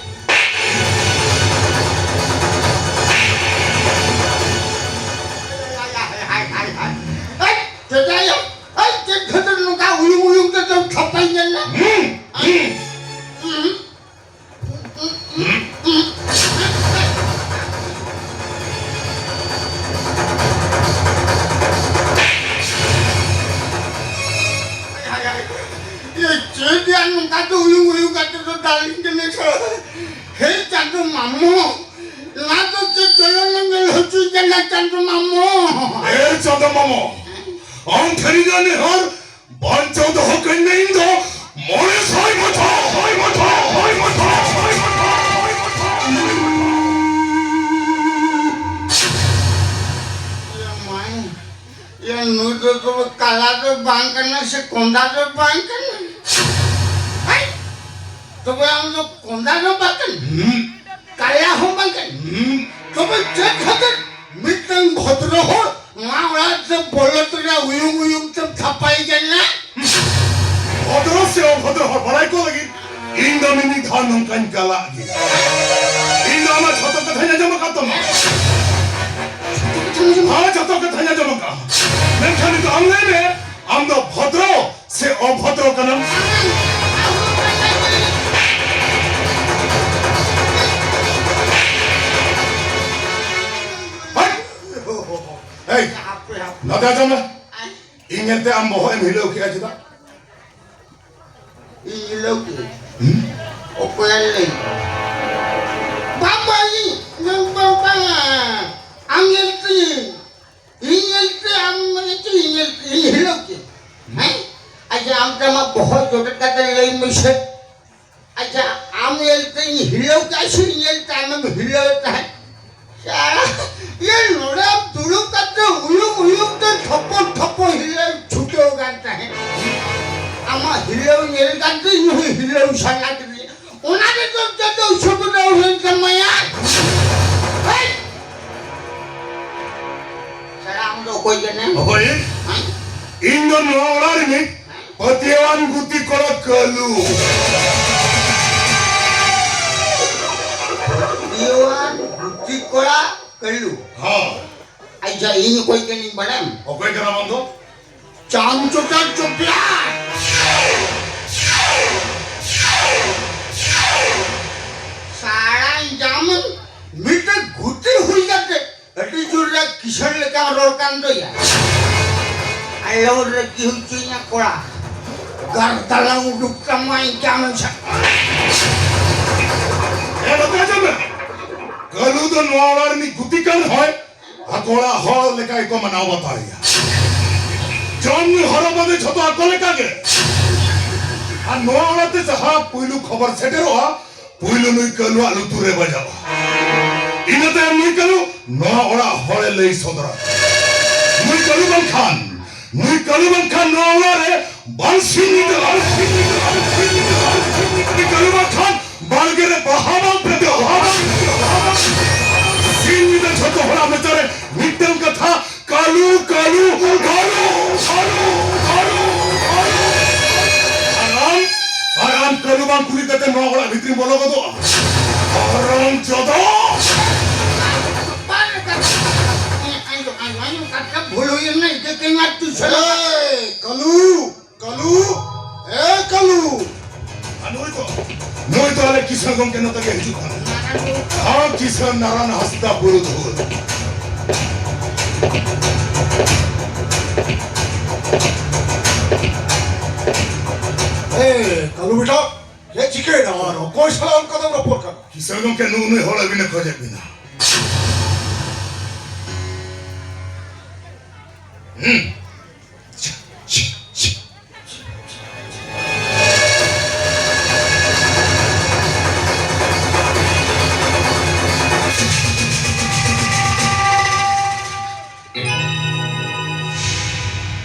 ᱱᱚᱝᱠᱟ ᱫᱚ ᱩᱭᱩᱝ ᱩᱭᱩᱝ ᱠᱟᱛᱮ ᱫᱚ ᱫᱟᱞᱤᱧ ᱠᱟᱱᱟ ᱥᱮ? ᱦᱮ ᱪᱟᱸᱫᱚ ᱢᱟᱢᱚ, ᱱᱚᱣᱟ ᱫᱚ ᱪᱮᱫ ᱡᱚᱞᱚᱱ ᱮᱢ ᱧᱮᱞ ᱦᱚᱪᱚᱭ ᱠᱟᱱᱟ ᱪᱟᱸᱫᱚ ᱢᱟᱢᱚ? ᱮ ᱪᱟᱸᱫᱚ ᱢᱟᱢᱚ, ᱟᱢ ᱴᱷᱮᱱ ᱤᱧᱟᱹᱜ ᱱᱮᱦᱚᱨ, ᱵᱟᱧᱪᱟᱣ ᱫᱚᱦᱚ ᱠᱟᱹᱧ ᱢᱮ ᱤᱧ ᱫᱚ ᱢᱚᱬᱮ ᱥᱟᱭ ᱵᱚᱪᱷᱚᱨ, ᱥᱟᱭ ᱵᱚᱪᱷᱚᱨ, ᱥᱟᱭ ᱵᱚᱪᱷᱚᱨ, ᱥᱟᱭ ᱵᱚᱪᱷᱚᱨ᱾ ᱮ ᱢᱟᱭ, ᱮ ᱱᱩᱭ ᱫᱚ ᱛᱚᱵᱮ ᱠᱟᱞᱟ ᱫᱚ ᱵᱟᱝ ᱠᱟᱱᱟ ᱥᱮ ᱠᱚᱸᱫᱟ ᱫᱚ ᱵᱟᱝ ᱠᱟᱱᱟ? ᱦᱟᱭ! ᱛᱚᱵᱮ ᱟᱢ ᱫᱚ ᱠᱚᱸᱫᱟ ᱫᱚ ᱵᱟᱝ ᱠᱟᱱᱟ? ᱦᱩᱸ᱾ ᱠᱟᱭᱟ ᱦᱚᱸ ᱵᱟᱝ ᱠᱟᱱᱟ᱾ ᱦᱩᱸ᱾ ᱛᱚᱵᱮ ᱪᱮᱫ ᱠᱷᱟᱹᱛᱤᱨ ᱢᱤᱫᱴᱟᱝ ᱵᱷᱚᱫᱨᱚ ᱦᱚᱲ ᱱᱚᱣᱟ ᱚᱲᱟᱜ ᱨᱮ ᱵᱚᱞᱚ ᱛᱚᱨᱟ ᱩᱭᱩᱝ ᱩᱭᱩᱝ ᱛᱮᱢ ᱛᱷᱟᱯᱟᱭ ᱠᱟᱱᱟ? ᱵᱷᱚᱫᱨᱚ ᱥᱮ ᱚᱵᱷᱚᱫᱨᱚ ᱦᱚᱲ ᱵᱟᱲᱟᱭ ᱠᱚ ᱞᱟᱹᱜᱤᱫ ᱤᱧ ᱫᱚ ᱢᱤᱢᱤᱫ ᱫᱷᱟᱣ ᱱᱚᱝᱠᱟᱧ ᱪᱟᱞᱟᱜ ᱜᱮᱭᱟ᱾ ᱤᱧ ᱫᱚ ᱟᱢᱟᱜ ᱡᱷᱚᱛᱚ ᱠᱟᱛᱷᱟᱧ ᱟᱸᱡᱚᱢ ᱟᱠᱟᱫ ᱛᱟᱢᱟ᱾ ᱦᱮᱸ, ᱡᱷᱚᱛᱚ ᱠᱟᱛᱷᱟᱧ ᱟᱸᱡᱚᱢ ᱟᱠᱟᱫᱟ᱾ ᱢᱮᱱᱠᱷᱟᱱ ᱱᱤᱛᱚᱜ ᱟᱢ ᱞᱟᱹᱭ ᱢᱮ, ᱟᱢ ᱫᱚ ᱵᱷᱚᱫᱨᱚ ᱥᱮ ᱚᱵᱷᱚᱫᱨᱚ ᱠᱟᱱᱟᱢ? ᱦᱟᱴ! ᱮᱭ, ᱱᱚᱛᱮ ᱟᱸᱡᱚᱢ ᱢᱮ᱾ ᱤᱧ ᱧᱮᱞᱛᱮ ᱟᱢ ᱵᱚᱦᱚᱜ ᱮᱢ ᱦᱤᱞᱟᱹᱣ ᱠᱮᱜᱼᱟ ᱪᱮᱫᱟᱜ? ᱤᱧ ᱦᱤᱞᱟᱹᱣ ᱠᱮᱜᱼᱟ? ᱦᱩᱸ? ᱚᱠᱚᱭᱮ ᱞᱟᱹᱭ? ᱵᱟᱵᱟ, ᱤᱧ, ᱵᱟᱝ, ᱵᱟᱝ, ᱵᱟᱝ᱾ ᱟᱢ ᱧᱮᱞᱛᱮ, ᱤᱧ ᱧᱮᱞᱛᱮ, ᱟᱢ ᱧᱮᱞᱛᱮ, ᱤᱧ ᱧᱮᱞᱛᱮ, ᱤᱧ ᱦᱤᱞᱟᱹᱣ ᱠᱮᱜᱼᱟ? ᱦᱮᱸ? ᱟᱪᱪᱷᱟ, ᱟᱢ ᱛᱮ ᱟᱢᱟᱜ ᱵᱚᱦᱚᱜ ᱡᱚᱴᱮᱫ ᱠᱟᱛᱮ ᱞᱟᱹᱭ ᱢᱮᱥᱮ᱾ ᱟᱪᱪᱷᱟ, ᱟᱢ ᱧᱮᱞᱛᱮᱧ ᱦᱤᱞᱟᱹᱣ ᱠᱮᱜᱼᱟ ᱥᱮ ᱤᱧ ᱧᱮᱞᱛᱮ ᱟᱢᱮᱢ ᱦᱤᱞᱟᱹᱣᱮᱫ ᱛᱟᱦᱮᱸᱫ? ᱥᱟᱞᱟ, ᱤᱭᱟᱹ ᱱᱚᱰᱮ ᱫᱩᱲᱩᱵ ᱠᱟᱛᱮ ᱩᱭᱩᱝ ᱩᱭᱩᱝ ᱛᱮ ᱴᱷᱚᱯᱚ ᱴᱷᱚᱯᱚ ᱦᱤᱞᱟᱹᱣ ᱪᱷᱩᱴᱟᱹᱣ ᱠᱟᱱ ᱛᱟᱦᱮᱸᱫ᱾ ᱟᱢᱟᱜ ᱦᱤᱞᱟᱹᱣ ᱧᱮᱞ ᱠᱟᱛᱮ ᱤᱧ ᱦᱚᱸ ᱦᱤᱞᱟᱹᱣ ᱥᱟᱱᱟ ᱠᱤᱫᱤᱧᱟ᱾ ᱚᱱᱟ ᱨᱮᱫᱚ ᱪᱮᱫ ᱚᱥᱩᱵᱤᱫᱷᱟ ᱦᱩᱭᱮᱱ ᱛᱟᱢᱟᱭᱟ? ᱦᱮᱭ! ᱥᱟᱞᱟ, ᱟᱢ ᱫᱚ ᱚᱠᱚᱭ ᱠᱟᱱᱟᱢ? ᱚᱠᱚᱭ? ᱦᱮᱸ? ᱤᱧ ᱫᱚ ᱱᱚᱣᱟ ᱚᱲᱟᱜ ᱨᱤᱱᱤᱡ ᱯᱟᱹᱛᱭᱟᱹᱣᱟᱱ ᱜᱩᱛᱤ ᱠᱚᱲᱟ ᱠᱟᱹᱞᱩ᱾ ᱯᱟᱹᱛᱭᱟᱹᱣᱟᱱ ᱜᱩᱛᱤ ᱠᱚᱲᱟ ᱠᱟᱹᱞᱩ᱾ ᱦᱚᱸ᱾ ᱟᱪᱪᱷᱟ, ᱤᱧ ᱚᱠᱚᱭ ᱠᱟᱹᱱᱟᱹᱧ ᱵᱟᱲᱟᱭᱟᱢ? ᱚᱠᱚᱭ ᱠᱟᱱᱟᱢ ᱟᱢ ᱫᱚ? ᱪᱟᱢ ᱪᱚᱴᱟ ᱪᱚᱯᱞᱟ᱾ ᱥᱟᱲᱟᱧ ᱡᱟᱢ ᱢᱤᱫᱴᱮᱡ ᱜᱩᱛᱤ ᱦᱩᱭ ᱠᱟᱛᱮ ᱟᱹᱰᱤ ᱡᱳᱨ ᱨᱮ ᱠᱤᱥᱟᱹᱬ ᱞᱮᱠᱟᱢ ᱨᱚᱲ ᱠᱟᱱ ᱫᱚᱭᱟ᱾ ᱟᱞᱚᱢ ᱨᱟᱹᱜᱤ ᱦᱚᱪᱚᱧᱟ ᱠᱚᱲᱟ᱾ ᱜᱟᱨᱫᱟᱞᱟ ᱩᱰᱩᱠ ᱛᱟᱢᱟᱭ ᱡᱟᱝ ᱥᱟ- ᱮ, ᱱᱚᱛᱮ ᱟᱸᱡᱚᱢ ᱢᱮ᱾ ᱠᱟᱹᱞᱩ ᱫᱚ ᱱᱚᱣᱟ ᱚᱲᱟᱜ ᱨᱤᱱᱤᱡ ᱜᱩᱛᱤ ᱠᱟᱱ ᱨᱮᱦᱚᱸᱭ, ᱟᱠᱚ ᱚᱲᱟᱜ ᱦᱚᱲ ᱞᱮᱠᱟ ᱜᱮᱠᱚ ᱢᱟᱱᱟᱣ ᱵᱟᱛᱟᱣ ᱮᱭᱟ᱾ ᱡᱚᱢ ᱧᱩ ᱦᱚᱨᱚᱜ ᱵᱟᱸᱫᱮ ᱡᱷᱚᱛᱚ ᱟᱠᱚ ᱞᱮᱠᱟ ᱜᱮ᱾ ᱟᱨ ᱱᱚᱣᱟ ᱚᱲᱟᱜ ᱛᱮ ᱡᱟᱦᱟᱸ ᱯᱩᱭᱞᱩ ᱠᱷᱚᱵᱚᱨ ᱥᱮᱴᱮᱨᱚᱜᱼᱟ, ᱯᱩᱭᱞᱩ ᱱᱩᱭ ᱠᱟᱹᱞᱩᱣᱟᱜ ᱞᱩᱛᱩᱨ ᱨᱮ ᱵᱟᱡᱟᱣᱟ᱾ ᱤᱱᱟᱹ ᱛᱟᱭᱚᱢ ᱱᱩᱭ ᱠᱟᱹᱞᱩ ᱱᱚᱣᱟ ᱚᱲᱟᱜ ᱦᱚᱲᱮ ᱞᱟᱹᱭ ᱥᱚᱫᱚᱨᱟ᱾ ᱱᱩᱭ ᱠᱟᱹᱞᱩ ᱵᱟᱝᱠᱷᱟᱱ, ᱱᱩᱭ ᱠᱟᱹᱞᱩ ᱵᱟᱝᱠᱷᱟᱱ ᱱᱚᱣᱟ ᱚᱲᱟᱜ ᱨᱮ ᱵᱟᱝ ᱥᱤᱧ ᱧᱤᱫᱟᱹ, ᱵᱟᱝ ᱥᱤᱧ ᱧᱤᱫᱟᱹ, ᱵᱟᱝ ᱥᱤᱧ ᱧᱤᱫᱟᱹ, ᱵᱟᱝ ᱥᱤᱧ ᱧᱤᱫᱟᱹ᱾ ᱱᱩᱭ ᱠᱟᱹᱞᱩ ᱵᱟᱝᱠᱷᱟᱱ ᱵᱟᱲᱜᱮ ᱨᱮ ᱵᱟᱦᱟ ᱵᱟᱝ ᱯᱮᱛᱮ, ᱵᱟᱦᱟ ᱵᱟᱝ ᱯᱮᱛᱮ, ᱵᱟᱦᱟ ᱵᱟᱝ ᱯᱮᱛᱮ᱾ ᱥᱤᱧ ᱧᱤᱫᱟᱹ ᱡᱷᱚᱛᱚ ᱦᱚᱲᱟᱜ ᱢᱚᱪᱟ ᱨᱮ ᱢᱤᱫᱴᱟᱝ ᱠᱟᱛᱷᱟ, ᱠᱟᱹᱞᱩ, ᱠᱟᱹᱞᱩ, ᱠᱟᱹᱞᱩ, ᱠᱟᱹᱞᱩ, ᱠᱟᱹᱞᱩ, ᱠᱟᱹᱞᱩ᱾ ᱟᱨ ᱟᱢ, ᱟᱨ ᱟᱢ ᱠᱟᱹᱞᱩ ᱵᱟᱝ ᱠᱩᱞᱤ ᱠᱟᱛᱮ ᱱᱚᱣᱟ ᱚᱲᱟᱜ ᱵᱷᱤᱛᱨᱤᱢ ᱵᱚᱞᱚ ᱜᱚᱫᱚᱜᱼᱟ? ᱦᱚᱨᱚᱢ ᱡᱚᱫᱚ! ᱵᱟᱝ, ᱠᱟᱛᱷᱟ, ᱟᱸᱡᱚᱢ, ᱟᱸᱡᱚᱢ, ᱟᱸᱡᱚᱢ, ᱠᱟᱛᱷᱟ ᱵᱷᱩᱞ ᱦᱩᱭ ᱮᱱᱟ, ᱤᱠᱟᱹ ᱠᱟᱹᱧ ᱟᱨ ᱛᱤᱥ ᱦᱚᱸ ᱮᱭ, ᱠᱟᱹᱞᱩ! ᱠᱟᱹᱞᱩ! ᱮ ᱠᱟᱹᱞᱩ! ᱟᱨ ᱱᱩᱭ ᱫᱚ, ᱱᱩᱭ ᱫᱚ ᱟᱞᱮ ᱠᱤᱥᱟᱹᱬ ᱜᱚᱢᱠᱮ ᱱᱚᱛᱮ ᱜᱮ ᱦᱤᱡᱩᱜ ᱠᱟᱱᱟ᱾ ᱦᱚᱸ, ᱠᱤᱥᱟᱹᱬ ᱱᱟᱨᱟᱱ ᱦᱟᱸᱥᱫᱟ ᱵᱩᱨᱩ ᱫᱷᱩᱣᱟᱹ᱾ ᱮ, ᱠᱟᱹᱞᱩ ᱵᱮᱴᱟ, ᱪᱮᱫ ᱪᱤᱠᱟᱹᱭᱮᱱᱟ? ᱟᱨ ᱚᱠᱚᱭ ᱥᱟᱞᱟᱜ ᱚᱱᱠᱟ ᱫᱚᱢ ᱨᱚᱯᱚᱲ ᱠᱟᱱᱟ? ᱠᱤᱥᱟᱹᱬ ᱜᱚᱢᱠᱮ, ᱱᱩᱜ-ᱩ ᱱᱩᱭ ᱦᱚᱲ ᱟᱹᱵᱤᱱᱮ ᱠᱷᱚᱡᱮᱫ ᱵᱤᱱᱟ᱾ ᱦᱩᱸ᱾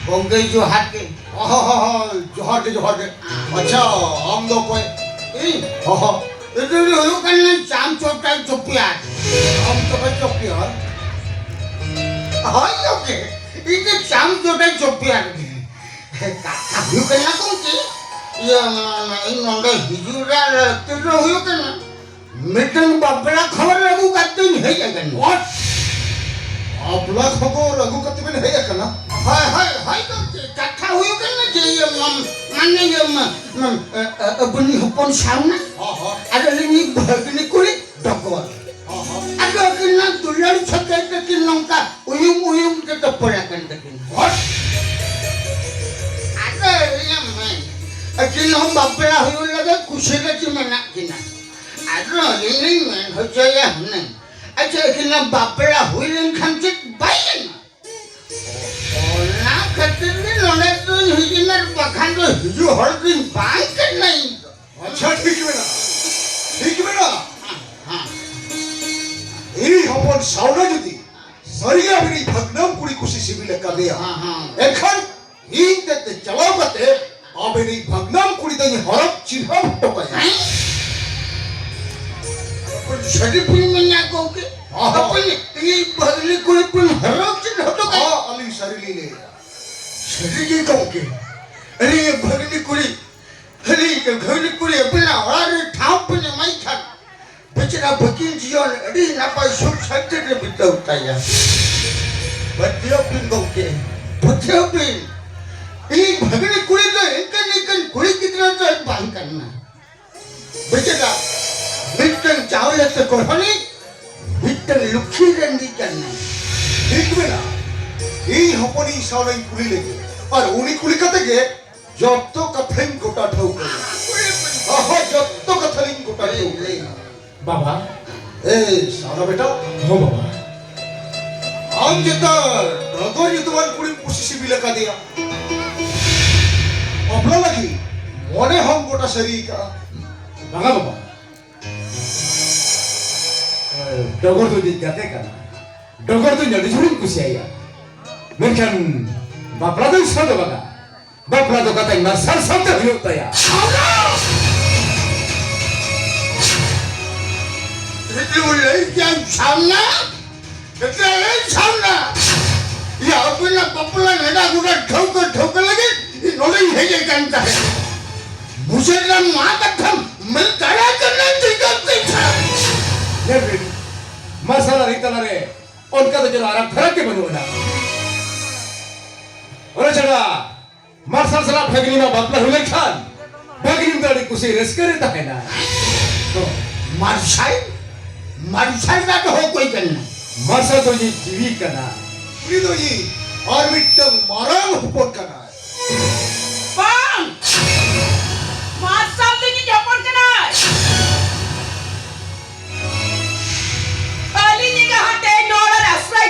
ᱜᱚᱢᱠᱮ, ᱡᱚᱦᱟᱨ ᱜᱮ᱾ ᱦᱚᱸ, ᱦᱚᱸ, ᱦᱚᱸ, ᱦᱚᱸ, ᱡᱚᱦᱟᱨ ᱜᱮ, ᱡᱚᱦᱟᱨ ᱜᱮ᱾ ᱟᱪᱪᱷᱟ, ᱟᱢ ᱫᱚ ᱚᱠᱚᱭ? ᱤᱧ? ᱦᱚᱸ, ᱦᱚᱸ᱾ ᱤᱧ ᱫᱚᱧ ᱦᱩᱭᱩᱜ ᱠᱟᱱᱟ ᱪᱟᱢ ᱪᱚᱴᱟ ᱪᱚᱯᱮᱭᱟᱨ᱾ ᱪᱟᱢ ᱪᱚᱴᱟ ᱪᱚᱯᱮᱭᱟᱨ? ᱦᱳᱭ ᱜᱚᱢᱠᱮ, ᱤᱧ ᱫᱚ ᱪᱟᱢ ᱪᱚᱴᱟ ᱪᱚᱯᱮᱭᱟᱨ ᱜᱮ᱾ ᱠᱟᱛᱷᱟ ᱦᱩᱭᱩᱜ ᱠᱟᱱᱟ ᱜᱚᱢᱠᱮ, ᱤᱭᱟᱹ, ᱤᱧ ᱱᱚᱰᱮ ᱦᱤᱡᱩᱜ ᱨᱮᱭᱟᱜ ᱞᱟᱹᱠᱛᱤ ᱫᱚ ᱦᱩᱭᱩᱜ ᱠᱟᱱᱟ, ᱢᱤᱫᱴᱟᱝ ᱵᱟᱯᱞᱟ ᱠᱷᱚᱵᱚᱨ ᱟᱹᱜᱩ ᱠᱟᱛᱮᱧ ᱦᱮᱡ ᱟᱠᱟᱱᱟ᱾ What? ᱵᱟᱯᱞᱟ ᱠᱷᱚᱵᱚᱨ ᱟᱹᱜᱩ ᱠᱟᱛᱮ ᱵᱮᱱ ᱦᱮᱡ ᱟᱠᱟᱱᱟ? ᱦᱳᱭ, ᱦᱳᱭ, ᱦᱳᱭ ᱜᱚᱢᱠᱮ, ᱠᱟᱛᱷᱟ ᱦᱩᱭᱩᱜ ᱠᱟᱱᱟ ᱡᱮ, ᱤᱭᱟᱹ, ᱢᱟᱢ-, ᱢᱟᱱᱮ, ᱤᱭᱟᱹ, ᱢᱟ-, ᱢᱟ-, ᱮ, ᱮ, ᱟᱹᱵᱤᱱᱤᱡ ᱦᱚᱯᱚᱱ ᱥᱟᱣᱱᱟ᱾ ᱦᱚᱸ, ᱦᱚᱸ᱾ ᱟᱨ ᱟᱹᱞᱤᱧᱤᱡ ᱵᱷᱟᱹᱜᱽᱱᱤ ᱠᱩᱲᱤ ᱰᱚᱜᱚᱨ᱾ ᱦᱚᱸ, ᱦᱚᱸ᱾ ᱟᱫᱚ ᱟᱹᱠᱤᱱᱟᱜ ᱫᱩᱞᱟᱹᱲ ᱥᱟᱹᱜᱟᱹᱭ ᱛᱟᱹᱠᱤᱱ ᱱᱚᱝᱠᱟ ᱩᱭᱩᱝ ᱩᱭᱩᱝ ᱛᱮ ᱛᱚᱯᱚᱞ ᱟᱠᱟᱱ ᱛᱟᱹᱠᱤᱱᱟ᱾ What? ᱟᱫᱚ ᱤᱧᱟᱹᱜ ᱢᱮᱱ ᱟᱹᱠᱤᱱ ᱦᱚᱸ ᱵᱟᱯᱞᱟ ᱦᱩᱭᱩᱜ ᱞᱟᱹᱜᱤᱫ ᱠᱩᱥᱤ ᱨᱮ ᱠᱤᱱ ᱢᱮᱱᱟᱜ ᱠᱤᱱᱟ᱾ ᱟᱫᱚ ᱟᱹᱞᱤᱧ ᱞᱤᱧ ᱢᱮᱱ ᱦᱚᱪᱚᱭᱟ ᱦᱩᱱᱟᱹᱝ, ᱟᱪᱪᱷᱟ, ᱟᱹᱠᱤᱱᱟᱜ ᱵᱟᱯᱞᱟ ᱦᱩᱭ ᱞᱮᱱᱠᱷᱟᱱ ᱪᱮᱫ ᱵᱟᱭ ᱜᱟᱱᱚᱜᱼᱟ? ᱚᱱᱟ ᱠᱷᱟᱹᱛᱤᱨ ᱜᱮ ᱱᱚᱰᱮ ᱫᱚᱧ ᱦᱮᱡ ᱮᱱᱟ, ᱵᱟᱠᱷᱟᱱ ᱫᱚ ᱦᱤᱡᱩᱜ ᱦᱚᱲ ᱫᱚᱧ ᱵᱟᱝ ᱠᱟᱱᱟ ᱤᱧ ᱫᱚ᱾ ᱟᱪᱪᱷᱟ, ᱴᱷᱤᱠ ᱢᱮᱱᱟᱜᱼᱟ, ᱴᱷᱤᱠ ᱢᱮᱱᱟᱜᱼᱟ᱾ ᱦᱮᱸ, ᱤᱧ ᱦᱚᱯᱚᱱ ᱥᱟᱣᱱᱟ ᱡᱩᱫᱤ ᱥᱟᱹᱨᱤᱜᱮ ᱟᱵᱤᱱᱤᱡ ᱵᱷᱟᱜᱽᱱᱟᱢ ᱠᱩᱲᱤ ᱠᱩᱥᱤ ᱥᱤᱵᱤᱞ ᱟᱠᱟᱫᱮᱭᱟ, ᱦᱮᱸ, ᱦᱮᱸ᱾ ᱮᱱᱠᱷᱟᱱ ᱤᱧ ᱛᱮ ᱛᱮ ᱪᱟᱞᱟᱣ ᱠᱟᱛᱮ ᱟᱵᱤᱱᱤᱡ ᱵᱷᱟᱜᱽᱱᱟᱢ ᱠᱩᱲᱤ ᱫᱚᱧ ᱦᱚᱨᱚᱜ ᱪᱤᱱᱦᱟᱹᱣ ᱦᱚᱴᱚ ᱠᱟᱭᱟ᱾ ᱦᱮᱸ? ᱥᱟᱹᱨᱤ ᱵᱤᱱ ᱢᱮᱱᱟ ᱜᱚᱢᱠᱮ? ᱦᱚᱸ᱾ ᱟᱵᱤᱱ ᱤᱧ ᱵᱷᱟᱹᱜᱽᱱᱤ ᱠᱩᱲᱤ ᱵᱤᱱ ᱦᱚᱨᱚᱜ ᱪᱤᱱᱦᱟᱹᱣ ᱦᱚᱴᱚ ᱠᱟᱭᱟ? ᱦᱚᱸ, ᱟᱹᱞᱤᱧ ᱥᱟᱹᱨᱤ ᱞᱤᱧ ᱞᱟᱹᱭᱮᱫᱼᱟ᱾ ᱥᱟᱹᱨᱤ ᱜᱮ ᱜᱚᱢᱠᱮ, ᱟᱹᱞᱤᱧ ᱵᱷᱟᱹᱜᱽᱱᱤ ᱠᱩᱲᱤ, ᱟᱹᱞᱤᱧ ᱵᱷᱟᱹᱜᱽᱱᱤ ᱠᱩᱲᱤ ᱟᱹᱵᱤᱱᱟᱜ ᱚᱲᱟᱜ ᱨᱮ ᱴᱷᱟᱶ ᱵᱤᱱ ᱮᱢᱟᱭ ᱠᱷᱟᱱ, ᱵᱮᱪᱟᱨᱟ ᱵᱟᱹᱠᱤᱱ ᱡᱤᱭᱚᱱ ᱟᱹᱰᱤ ᱱᱟᱯᱟᱭ ᱥᱩᱠ ᱥᱟᱱᱛᱤ ᱨᱮ ᱵᱤᱛᱟᱹᱣ ᱛᱟᱭᱟ᱾ ᱯᱟᱹᱛᱭᱟᱹᱣ ᱵᱤᱱ ᱜᱚᱢᱠᱮ, ᱯᱟᱹᱛᱭᱟᱹᱣ ᱵᱤᱱ᱾ ᱤᱧ ᱵᱷᱟᱹᱜᱽᱱᱤ ᱠᱩᱲᱤ ᱫᱚ ᱤᱱᱠᱟᱹᱱ ᱤᱱᱠᱟᱹᱱ ᱠᱩᱲᱤ ᱜᱤᱫᱽᱨᱟᱹ ᱫᱚᱭ ᱵᱟᱝ ᱠᱟᱱᱟ᱾ ᱵᱮᱪᱟᱨᱟ ᱢᱤᱫᱴᱟᱝ ᱪᱟᱣᱞᱮ ᱛᱮᱠᱚ ᱨᱤᱱᱤᱡ, ᱢᱤᱫᱴᱟᱝ ᱞᱩᱠᱷᱤ ᱨᱮᱱᱤᱡ ᱠᱟᱱᱟᱭ᱾ ᱴᱷᱤᱠ ᱢᱮᱱᱟᱜᱼᱟ᱾ ᱤᱧ ᱦᱚᱯᱚᱱᱤᱧ ᱥᱟᱶ ᱞᱤᱧ ᱠᱩᱞᱤ ᱞᱮᱜᱮ, ᱟᱨ ᱩᱱᱤ ᱠᱩᱞᱤ ᱠᱟᱛᱮ ᱜᱮ ᱡᱚᱛᱚ ᱠᱟᱛᱷᱟᱧ ᱜᱚᱴᱟ ᱴᱷᱟᱹᱣᱠᱟᱹᱭᱟ᱾ ᱦᱚᱸ, ᱦᱚᱸ, ᱡᱚᱛᱚ ᱠᱟᱛᱷᱟ ᱞᱤᱧ ᱜᱚᱴᱟ ᱴᱷᱟᱹᱣᱠᱟᱹᱭᱟ᱾ ᱵᱟᱵᱟ᱾ ᱮ, ᱥᱟᱣᱱᱟ ᱵᱮᱴᱟ᱾ ᱦᱚᱸ ᱵᱟᱵᱟ᱾ ᱟᱢ ᱪᱮᱛᱟ ᱰᱚᱜᱚᱨ ᱧᱩᱛᱩᱢᱟᱱ ᱠᱩᱲᱤᱢ ᱠᱩᱥᱤ ᱥᱤᱵᱤᱞ ᱟᱠᱟᱫᱮᱭᱟ᱾ ᱵᱟᱯᱞᱟ ᱞᱟᱹᱜᱤᱫ ᱢᱚᱱᱮ ᱦᱚᱸᱢ ᱜᱚᱴᱟ ᱥᱟᱹᱨᱤ ᱟᱠᱟᱫᱼᱟ᱾ ᱵᱟᱝᱟ ᱵᱟᱵᱟ᱾ ᱰᱚᱜᱚᱨ ᱫᱚ ᱤᱧᱤᱡ ᱜᱟᱛᱮ ᱠᱟᱱᱟ᱾ ᱰᱚᱜᱚᱨ ᱫᱚ ᱟᱹᱰᱤ ᱡᱳᱨᱤᱧ ᱠᱩᱥᱤᱭᱟᱭᱟ᱾ ᱢᱮᱱᱠᱷᱟᱱ ᱵᱟᱯᱞᱟ ᱫᱚ ᱤᱧ ᱥᱟᱶ ᱫᱚ ᱵᱟᱝᱟ᱾ ᱵᱟᱯᱞᱟ ᱫᱚ ᱠᱟᱛᱮ ᱢᱟᱨᱥᱟᱞ ᱥᱟᱶᱛᱮ ᱦᱩᱭᱩᱜ ᱛᱟᱭᱟ᱾ ᱪᱮᱫ ᱮᱢ ᱞᱟᱹᱭ ᱠᱮᱫ ᱥᱟᱣᱱᱟ? ᱪᱮᱫ ᱮᱢ ᱞᱟᱹᱭ ᱥᱟᱣᱱᱟ? ᱭᱟ, ᱟᱹᱵᱤᱱᱟᱜ ᱵᱟᱯᱞᱟ ᱱᱮᱰᱟ ᱜᱚᱴᱟ ᱴᱷᱟᱹᱣᱠᱟᱹ ᱴᱷᱟᱹᱣᱠᱟᱹ ᱞᱟᱹᱜᱤᱫ ᱤᱧ ᱱᱚᱰᱮᱧ ᱦᱮᱡ ᱟᱠᱟᱱ ᱛᱟᱦᱮᱸᱫ᱾ ᱵᱩᱡᱷᱟᱹᱣ ᱧᱟᱢ ᱱᱚᱣᱟ ᱠᱟᱛᱷᱟᱢ ᱢᱮᱱ ᱫᱟᱲᱮᱭᱟᱜ ᱠᱟᱱᱟ ᱪᱤᱠᱟᱹᱛᱮ? ᱧᱮᱞ ᱵᱤᱱ, ᱢᱟᱨᱥᱟᱞ ᱟᱹᱨᱤ ᱛᱟᱞᱟᱨᱮ ᱚᱱᱠᱟ ᱫᱚ ᱡᱮᱱᱚ ᱟᱨᱟᱜ ᱯᱷᱟᱨᱟᱠ ᱜᱮ ᱵᱟᱹᱱᱩᱜ ᱟᱱᱟ᱾ ᱚᱱᱟ ᱪᱷᱟᱰᱟ ᱢᱟᱨᱥᱟᱞ ᱥᱟᱞᱟᱜ ᱵᱷᱟᱹᱜᱽᱱᱤ ᱢᱟ ᱵᱟᱯᱞᱟ ᱦᱩᱭ ᱞᱮᱱᱠᱷᱟᱱ ᱵᱷᱟᱹᱜᱽᱱᱤ ᱫᱚ ᱟᱹᱰᱤ ᱠᱩᱥᱤ ᱨᱟᱹᱥᱠᱟᱹ ᱨᱮ ᱛᱟᱦᱮᱱᱟ᱾ ᱢᱟᱨᱥᱟᱞ? ᱢᱟᱨᱥᱟᱞ ᱫᱚ ᱚᱠᱚᱭ ᱠᱟᱱᱟ? ᱢᱟᱨᱥᱟᱞ ᱫᱚ ᱤᱧᱤᱡ ᱡᱤᱣᱤ ᱠᱟᱱᱟ᱾ ᱩᱱᱤ ᱫᱚ ᱤᱧ ᱟᱨ ᱢᱤᱫᱴᱟᱝ ᱢᱟᱨᱟᱝ ᱦᱚᱯᱚᱱ ᱠᱟᱱᱟᱭ᱾ ᱵᱟᱝ!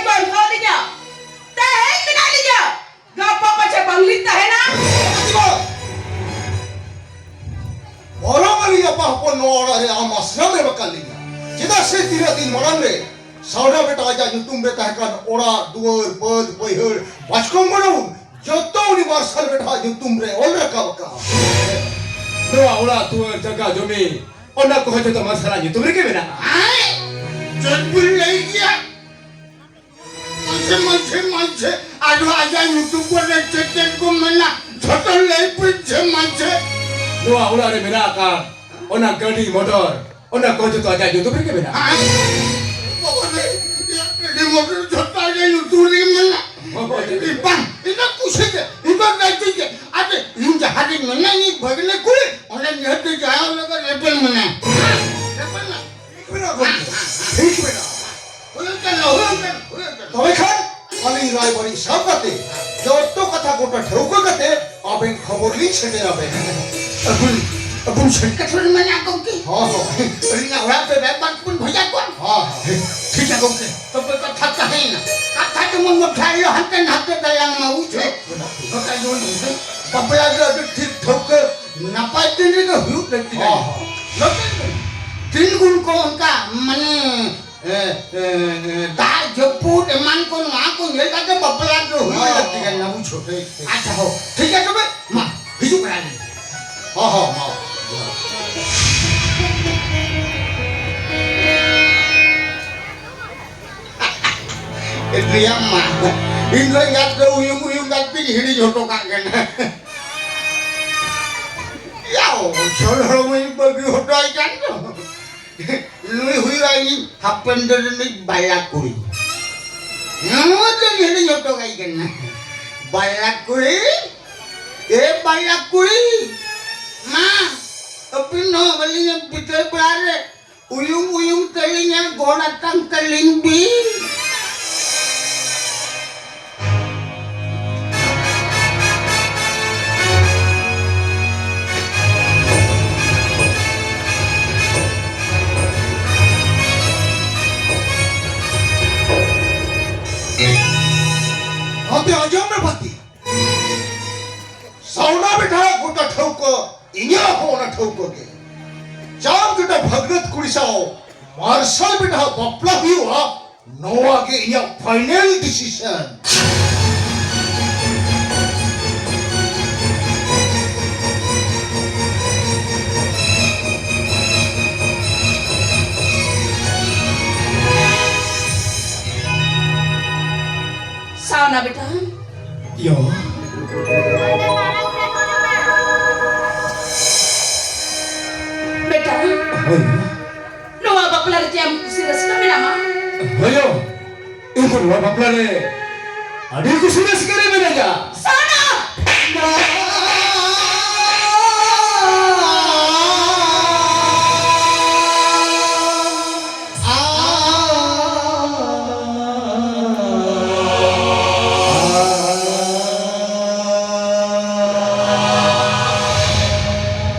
ᱦᱚᱯᱚᱱ ᱱᱚᱣᱟ ᱚᱲᱟᱜ ᱨᱮ ᱟᱢ ᱟᱥᱨᱟᱢ ᱮᱢ ᱟᱠᱟᱫ ᱞᱤᱧᱟ᱾ ᱪᱮᱫᱟᱜ ᱥᱮ ᱛᱤᱱᱟᱹᱜ ᱫᱤᱱ ᱢᱟᱲᱟᱝ ᱨᱮ ᱥᱟᱣᱱᱟ ᱵᱮᱴᱟ ᱟᱡᱟᱜ ᱧᱩᱛᱩᱢ ᱨᱮ ᱛᱟᱦᱮᱸ ᱠᱟᱱ ᱚᱲᱟᱜ ᱫᱩᱣᱟᱹᱨ, ᱵᱟᱹᱫᱽ ᱵᱟᱹᱭᱦᱟᱹᱲ, ᱵᱟᱪᱠᱚᱢ ᱵᱩᱱᱩᱢ, ᱡᱚᱛᱚ ᱩᱱᱤ ᱢᱟᱨᱥᱟᱞ ᱵᱮᱴᱟᱣᱟᱜ ᱧᱩᱛᱩᱢ ᱨᱮ ᱚᱞ ᱨᱟᱠᱟᱵ ᱟᱠᱟᱫᱼᱟ᱾ ᱱᱚᱣᱟ ᱚᱲᱟᱜ ᱫᱩᱣᱟᱹᱨ, ᱡᱟᱭᱜᱟ ᱡᱚᱢᱤ, ᱚᱱᱟ ᱠᱚᱦᱚᱸ ᱡᱚᱛᱚ ᱢᱟᱨᱥᱟᱞᱟᱜ ᱧᱩᱛᱩᱢ ᱨᱮᱜᱮ ᱢᱮᱱᱟᱜᱼᱟ᱾ ᱟᱭ! ᱪᱮᱫ ᱵᱤᱱ ᱞᱟᱹᱭ ᱠᱮᱭᱟ? ᱢᱟᱡᱷᱮ, ᱢᱟᱡᱷᱮ, ᱢᱟᱡᱷᱮ, ᱟᱨᱦᱚᱸ ᱟᱡᱟᱜ ᱧᱩᱛᱩᱢ ᱠᱚᱨᱮ ᱪᱮᱫ ᱪᱮᱫ ᱠᱚ ᱢᱮᱱᱟᱜ, ᱡᱷᱚᱛᱚ ᱞᱟᱹᱭ ᱯᱮ ᱪᱮ ᱢᱟᱡᱷᱮ᱾ ᱱᱚᱣᱟ ᱚᱲᱟᱜ ᱨᱮ ᱢᱮᱱᱟᱜ ᱟᱠᱟᱫ ᱚᱱᱟ ᱜᱟᱹᱰᱤ ᱢᱚᱴᱚᱨ, ᱚᱱᱟ ᱠᱚ ᱡᱚᱛᱚ ᱟᱡᱟᱜ ᱧᱩᱛᱩᱢ ᱨᱮᱜᱮ ᱢᱮᱱᱟᱜᱼᱟ᱾ ᱟᱭ, ᱵᱟᱵᱟ ᱨᱮ, ᱜᱟᱹᱰᱤ ᱢᱚᱴᱚᱨ ᱡᱷᱚᱛᱚ ᱟᱡᱟᱜ ᱧᱩᱛᱩᱢ ᱨᱮᱜᱮ ᱢᱮᱱᱟᱜ᱾ ᱦᱳᱭ᱾ ᱵᱟᱝ, ᱤᱧ ᱫᱚ ᱠᱩᱥᱤ ᱜᱮ, ᱤᱧ ᱫᱚ ᱨᱟᱹᱡᱤ ᱜᱮ᱾ ᱟᱨ ᱤᱧ ᱡᱟᱦᱟᱸ ᱨᱮ ᱢᱮᱱᱟᱹᱧ, ᱤᱧ ᱵᱷᱟᱹᱜᱽᱱᱟᱹ ᱠᱩᱲᱤ, ᱚᱸᱰᱮ ᱱᱤᱦᱟᱹᱛ ᱡᱟᱶᱟᱭ ᱞᱟᱹᱜᱤᱫ ᱨᱮᱵᱮᱱ ᱢᱮᱱᱟᱭᱟ᱾ ᱨᱮᱵᱮᱱ ᱢᱮᱱᱟᱭᱟ᱾ ᱴᱷᱤᱠ ᱢᱮᱱᱟᱜᱼᱟ, ᱴᱷᱤᱠ ᱢᱮᱱᱟᱜᱼᱟ᱾ ᱦᱩᱭᱩᱜ ᱠᱟᱱᱟ, ᱦᱩᱭᱩᱜ ᱠᱟᱱᱟ, ᱦᱩᱭᱩᱜ ᱠᱟᱱᱟ᱾ ᱛᱚᱵᱮ ᱠᱷᱟᱱ ᱟᱹᱞᱤᱧ ᱨᱟᱭᱵᱟᱨᱤᱡ ᱥᱟᱵ ᱠᱟᱛᱮ ᱡᱚᱛᱚ ᱠᱟᱛᱷᱟ ᱜᱚᱴᱟ ᱴᱷᱟᱹᱣᱠᱟᱹ ᱠᱟᱛᱮ ᱟᱵᱮᱱ ᱠᱷᱚᱵᱚᱨ ᱞᱤᱧ ᱥᱮᱴᱮᱨ ᱟᱵᱮᱱ᱾ ᱟᱵᱩᱱ, ᱟᱵᱩᱱ ᱥᱮᱱ ᱠᱟᱛᱮ ᱵᱚᱱ ᱢᱮᱱᱟ ᱜᱚᱢᱠᱮ᱾ ᱦᱚᱸ, ᱦᱚᱸ᱾ ᱟᱹᱞᱤᱧᱟᱜ ᱚᱲᱟᱜ ᱛᱮ ᱨᱟᱭᱵᱟᱨ ᱠᱚᱵᱚᱱ ᱵᱷᱮᱡᱟ ᱠᱚᱣᱟ᱾ ᱦᱚᱸ, ᱦᱚᱸ᱾ ᱴᱷᱤᱠ ᱜᱮᱭᱟ ᱜᱚᱢᱠᱮ᱾ ᱛᱚᱵᱮ ᱠᱟᱛᱷᱟ ᱛᱟᱦᱮᱸᱭᱮᱱᱟ᱾ ᱠᱟᱛᱷᱟ ᱡᱮᱢᱚᱱ ᱢᱚᱴᱷᱟ ᱟᱞᱚ ᱦᱟᱱᱛᱮ ᱱᱟᱛᱮ ᱫᱟᱭᱟᱝ ᱢᱟ, ᱵᱩᱡᱷᱟᱹᱣ? ᱴᱷᱤᱠ ᱢᱮᱱᱟᱜ ᱯᱮᱭᱟ᱾ ᱱᱚᱝᱠᱟ ᱡᱮᱢᱚᱱ ᱵᱟᱯᱞᱟ ᱫᱚ ᱟᱹᱰᱤ ᱴᱷᱤᱠ ᱴᱷᱟᱹᱣᱠᱟᱹ ᱱᱟᱯᱟᱭ ᱫᱤᱱ ᱨᱮᱜᱮ ᱦᱩᱭᱩᱜ ᱞᱟᱹᱠᱛᱤ ᱠᱟᱱᱟ᱾ ᱦᱚᱸ, ᱦᱚᱸ᱾ ᱱᱚᱛᱮ ᱫᱤᱱ ᱜᱩᱱ ᱠᱚ ᱚᱱᱠᱟ ᱢᱟᱱᱮ, ᱮ, ᱮ, ᱮ, ᱫᱟᱜ ᱡᱟᱹᱯᱩᱫ ᱮᱢᱟᱱ ᱠᱚ ᱱᱚᱣᱟ ᱠᱚ ᱧᱮᱞ ᱠᱟᱛᱮ ᱵᱟᱯᱞᱟ ᱫᱚ ᱦᱩᱭᱩᱜ ᱦᱚᱸ, ᱞᱟᱹᱠᱛᱤ ᱦᱚᱸ᱾ ᱠᱟᱱᱟ, ᱵᱩᱡᱷᱟᱹᱣ᱾ ᱴᱷᱤᱠ, ᱴᱷᱤᱠ᱾ ᱟᱪᱪᱷᱟ, ᱦᱚᱸ, ᱴᱷᱤᱠ ᱜᱮᱭᱟ ᱛᱚᱵᱮ, ᱢᱟ, ᱦᱤᱡᱩᱜ ᱠᱟᱱᱟ ᱞᱤᱧ᱾ ᱦᱚᱸ, ᱦᱚᱸ, ᱦᱚᱸ᱾ ᱞᱟᱹᱭᱟᱢ ᱢᱟ, ᱤᱧ ᱫᱚ ᱮᱸᱜᱟᱛ ᱫᱚ ᱩᱭᱩᱝ ᱩᱭᱩᱝ ᱠᱟᱛᱮᱧ ᱦᱤᱲᱤᱧ ᱦᱚᱴᱚ ᱠᱟᱜ ᱠᱟᱱᱟ᱾ ᱭᱟᱣ, ᱥᱚᱞ ᱦᱚᱲᱢᱚᱧ ᱵᱟᱹᱜᱤ ᱦᱚᱴᱚ ᱟᱭ ᱠᱟᱱ ᱫᱚ᱾ ᱱᱩᱭ ᱦᱩᱭᱩᱜᱼᱟ ᱤᱧ ᱦᱟᱯᱮᱱ ᱫᱤᱱ ᱨᱤᱱᱤᱡ ᱵᱟᱞᱟ ᱠᱩᱲᱤ᱾ ᱱᱩᱭ ᱫᱚᱧ ᱦᱤᱲᱤᱧ ᱦᱚᱴᱚ ᱠᱟᱭ ᱠᱟᱱᱟ᱾ ᱵᱟᱞᱟ ᱠᱩᱲᱤ, ᱮ ᱵᱟᱞᱟ ᱠᱩᱲᱤ, ᱢᱟ, ᱟᱹᱵᱤᱱ ᱦᱚᱸ ᱵᱟᱹᱞᱤᱧ ᱵᱤᱫᱟᱹᱭ ᱵᱟᱲᱟ ᱨᱮ ᱩᱭᱩᱝ ᱩᱭᱩᱝ ᱛᱮᱞᱤᱧ ᱜᱚᱲ ᱟᱛᱟᱝ ᱛᱟᱹᱞᱤᱧ ᱵᱤᱱ᱾ ᱟᱯᱮ ᱟᱸᱡᱚᱢ ᱢᱮ ᱵᱟᱹᱛᱤ, ᱥᱟᱣᱱᱟ ᱵᱮᱴᱟ ᱜᱚᱴᱟ ᱴᱷᱟᱹᱣᱠᱟᱹ, ᱤᱧᱟᱹᱜ ᱦᱚᱸ ᱚᱱᱟ ᱴᱷᱟᱹᱣᱠᱟᱹ ᱜᱮ᱾ ᱡᱟᱢ ᱡᱩᱴᱟ ᱵᱷᱟᱜᱽᱱᱟᱛ ᱠᱩᱲᱤ ᱥᱟᱶ ᱢᱟᱨᱥᱟᱞ ᱵᱮᱴᱟ ᱦᱟᱜ ᱵᱟᱯᱞᱟ ᱦᱩᱭᱩᱜᱼᱟ, ᱱᱚᱣᱟ ᱜᱮ ᱤᱧᱟᱹᱜ final decision᱾ ᱥᱟᱣᱱᱟ ᱵᱮᱴᱟ᱾ ᱭᱳ᱾ ᱵᱮᱴᱟ᱾ ᱦᱳᱭ᱾ ᱱᱚᱣᱟ ᱵᱟᱯᱞᱟ ᱨᱮ ᱪᱮᱫ ᱟᱢ ᱠᱩᱥᱤ ᱨᱟᱹᱥᱠᱟᱹ ᱢᱮᱱᱟᱢᱟ? ᱦᱳᱭ ᱭᱳ᱾ ᱤᱧ ᱫᱚ ᱱᱚᱣᱟ ᱵᱟᱯᱞᱟ ᱨᱮ ᱟᱹᱰᱤ ᱠᱩᱥᱤ ᱨᱟᱹᱥᱠᱟᱹ ᱨᱮ ᱢᱮᱱᱟᱧᱟ᱾ ᱥᱟᱣᱱᱟ᱾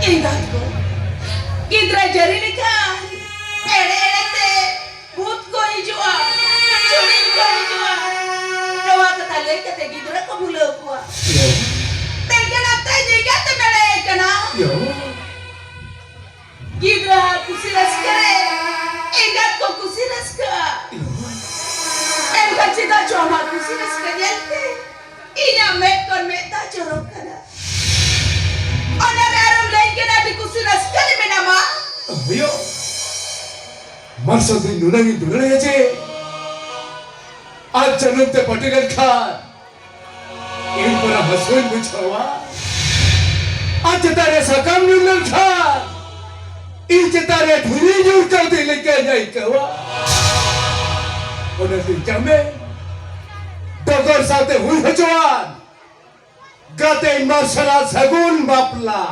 ᱮᱸᱜᱟᱛ ᱠᱚ, ᱜᱤᱫᱽᱨᱟᱹ ᱡᱟᱹᱨᱤ ᱞᱮᱠᱟ ᱮᱲᱮ ᱮᱲᱮ ᱛᱮ ᱵᱷᱩᱛ ᱠᱚ ᱦᱤᱡᱩᱜᱼᱟ, ᱪᱩᱲᱤᱱ ᱠᱚ ᱦᱤᱡᱩᱜᱼᱟ᱾ ᱱᱚᱣᱟ ᱠᱟᱛᱷᱟ ᱞᱟᱹᱭ ᱠᱟᱛᱮ ᱜᱤᱫᱽᱨᱟᱹ ᱠᱚ ᱵᱷᱩᱞᱟᱹᱣ ᱠᱚᱣᱟ᱾ ᱛᱮᱞᱠᱟᱱ ᱟᱛᱮ ᱡᱮᱜᱟ ᱛᱮ ᱢᱮᱲᱮ ᱠᱟᱱᱟ᱾ ᱜᱤᱫᱽᱨᱟᱹ ᱠᱩᱥᱤ ᱨᱟᱹᱥᱠᱟᱹ ᱨᱮ ᱮᱸᱜᱟᱛ ᱠᱚ ᱠᱩᱥᱤ ᱨᱟᱹᱥᱠᱟᱹᱜᱼᱟ᱾ ᱮᱱᱠᱷᱟᱱ ᱪᱮᱫᱟᱜ ᱪᱚ ᱟᱢᱟᱜ ᱠᱩᱥᱤ ᱨᱟᱹᱥᱠᱟᱹ ᱧᱮᱞᱛᱮ ᱤᱧᱟᱜ ᱢᱮᱫ ᱠᱷᱚᱱ ᱢᱮᱫ ᱫᱟᱜ ᱡᱚᱨᱚᱜ ᱠᱟᱱᱟ᱾ ᱚᱱᱟ ᱨᱮ ᱟᱨᱮᱢ ᱞᱟᱹᱭ ᱠᱟᱱᱟ ᱟᱹᱰᱤ ᱠᱩᱥᱤ ᱨᱟᱹᱥᱠᱟᱹ ᱨᱮ ᱢᱮᱱᱟᱢᱟ᱾ ᱦᱩᱭᱩᱜ ᱢᱟᱨᱥᱟᱞ ᱫᱚ ᱱᱩᱱᱟᱹᱝ ᱤᱧ ᱫᱩᱞᱟᱹᱲ ᱟᱭᱟ ᱡᱮ ᱟᱡ ᱡᱟᱹᱱᱩᱢ ᱛᱮ ᱯᱟᱹᱴᱤ ᱞᱮᱱᱠᱷᱟᱱ ᱤᱧ ᱯᱚᱨᱟ ᱦᱟᱹᱥᱩᱧ ᱵᱩᱡᱷᱟᱹᱣᱟ᱾ ᱟᱡ ᱪᱮᱛᱟᱱ ᱨᱮ ᱥᱟᱠᱟᱢ ᱧᱩᱨ ᱞᱮᱱᱠᱷᱟᱱ ᱤᱧ ᱪᱮᱛᱟᱱ ᱨᱮ ᱫᱷᱤᱨᱤ ᱧᱩᱨ ᱠᱟᱣᱫᱤᱧ ᱞᱮᱠᱟᱧ ᱟᱹᱭᱠᱟᱹᱣᱟ᱾ ᱚᱱᱟᱛᱮ ᱪᱟᱢᱮ ᱰᱚᱜᱚᱨ ᱥᱟᱶᱛᱮ ᱦᱩᱭ ᱦᱚᱪᱚᱣᱟᱱ ᱜᱟᱛᱮ ᱢᱟᱨᱥᱟᱞᱟᱜ ᱥᱟᱹᱜᱩᱱ ᱵᱟᱯᱞᱟ᱾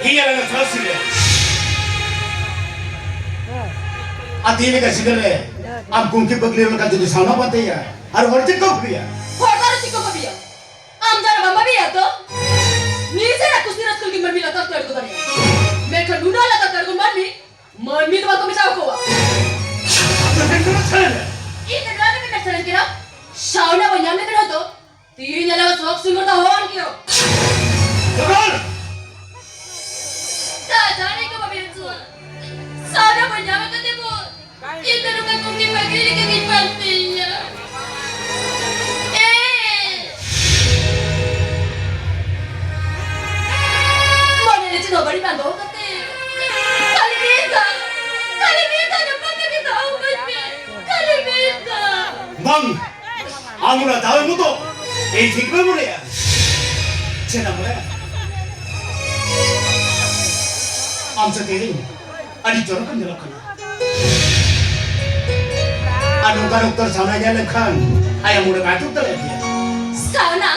ᱤᱧ ᱟᱨ ᱟᱞᱮ ᱥᱟᱶ ᱥᱤᱞᱮ᱾ ᱟᱨ ᱛᱤᱱ ᱞᱮᱠᱟ ᱥᱤᱠᱟᱹᱨ ᱨᱮ ᱟᱢ ᱠᱩᱝᱠᱤ ᱯᱟᱹᱜᱽᱞᱤ ᱞᱮᱠᱟ ᱡᱩᱫᱤ ᱥᱟᱣᱱᱟ ᱵᱟᱛᱮᱭᱟ, ᱟᱨ ᱦᱚᱲ ᱪᱮᱫ ᱠᱚ ᱵᱷᱟᱹᱵᱤᱭᱟ? ᱦᱚᱲ ᱫᱚ ᱟᱨ ᱪᱮᱫ ᱠᱚ ᱵᱷᱟᱹᱵᱤᱭᱟ? ᱟᱢ ᱡᱟᱦᱟᱸ ᱵᱟᱢ ᱵᱷᱟᱹᱵᱤᱭᱟ ᱛᱚ? ᱱᱤᱡᱮᱨᱟᱜ ᱠᱩᱥᱤ ᱨᱟᱹᱥᱠᱟᱹ ᱞᱟᱹᱜᱤᱫ ᱢᱟᱹᱱᱢᱤ ᱞᱟᱛᱟᱨ ᱛᱮ ᱟᱬᱜᱚ ᱫᱟᱲᱮᱭᱟᱜᱼᱟ, ᱢᱮᱱᱠᱷᱟᱱ ᱱᱩᱱᱟᱹᱜ ᱞᱟᱛᱟᱨ ᱛᱮ ᱟᱬᱜᱚᱱ ᱢᱟᱹᱱᱢᱤ, ᱢᱟᱹᱱᱢᱤ ᱫᱚ ᱵᱟᱠᱚ ᱢᱮᱛᱟᱣ ᱠᱚᱣᱟ᱾ ᱟᱢ ᱫᱚ ᱪᱮᱫ ᱠᱚ ᱪᱷᱟᱲᱟ? ᱤᱧ ᱫᱚ ᱱᱚᱣᱟ ᱜᱮ ᱢᱮᱱ ᱥᱟᱱᱟᱧ ᱠᱟᱱᱟ, ᱥᱟᱣᱱᱟ ᱵᱚᱱ ᱧᱟᱢ ᱞᱮᱠᱷᱟᱱ ᱦᱚᱸᱛᱚ ᱛᱤᱨᱤᱧ ᱟᱞᱟᱝ ᱥᱚᱠ ᱥᱤᱸᱜᱚᱲ ᱫᱚ ᱦᱚᱦᱚᱣᱟᱱ ᱠᱮᱭᱟ᱾ ᱡᱚᱠᱷᱚᱱ ᱫᱟᱫᱟ ᱨᱮ ᱠᱚ ᱵᱟᱵᱮ ᱦᱚᱪᱚᱣᱟ᱾ ᱥᱟᱣᱱᱟ ᱵᱚᱱ ᱧᱟᱢ ᱠᱟᱛᱮ ᱵᱚ ᱤᱧ ᱫᱚ ᱱᱚᱝᱠᱟ ᱠᱩᱝᱠᱤ ᱯᱟᱹᱜᱽᱞᱤ ᱞᱮᱠᱟ ᱜᱤᱧ ᱯᱟᱱᱛᱮᱭᱟ᱾ ᱮ! ᱢᱚᱱᱮ ᱨᱮ ᱪᱮᱫ ᱦᱚᱸ ᱵᱟᱹᱲᱤᱡ ᱵᱟᱝ ᱫᱚᱦᱚ ᱠᱟᱛᱮ, ᱠᱷᱟᱹᱞᱤ ᱢᱤᱫ ᱫᱷᱟᱣ, ᱠᱷᱟᱹᱞᱤ ᱢᱤᱫ ᱫᱷᱟᱣ ᱧᱟᱯᱟᱢ ᱞᱟᱹᱜᱤᱫ ᱫᱟᱣ ᱤᱢᱟᱹᱧ ᱢᱮ᱾ ᱠᱷᱟᱹᱞᱤ ᱢᱤᱫ ᱫᱷᱟᱣ᱾ ᱵᱟᱝ! ᱟᱢ ᱚᱱᱟ ᱫᱟᱣ ᱮᱢ ᱫᱚ ᱤᱧ ᱴᱷᱤᱠ ᱵᱟᱹᱧ ᱢᱚᱱᱮᱭᱟ᱾ ᱪᱮᱫᱟᱜ ᱵᱚᱞᱮ? ᱟᱢ ᱥᱟᱛᱮ ᱤᱧ ᱟᱹᱰᱤ ᱪᱚᱨᱚᱠ ᱮᱢ ᱧᱮᱞᱚᱜ ᱠᱟᱱᱟ᱾ ᱟᱨ ᱱᱚᱝᱠᱟᱱ ᱚᱠᱛᱚ ᱨᱮ ᱥᱟᱣᱱᱟ ᱧᱮᱞ ᱞᱮᱱᱠᱷᱟᱱ ᱟᱭᱟᱜ ᱢᱩᱰ ᱮ ᱵᱟᱭ ᱴᱷᱤᱠ ᱫᱟᱲᱮᱭᱟᱜ ᱜᱮᱭᱟ᱾ ᱥᱟᱣᱱᱟ?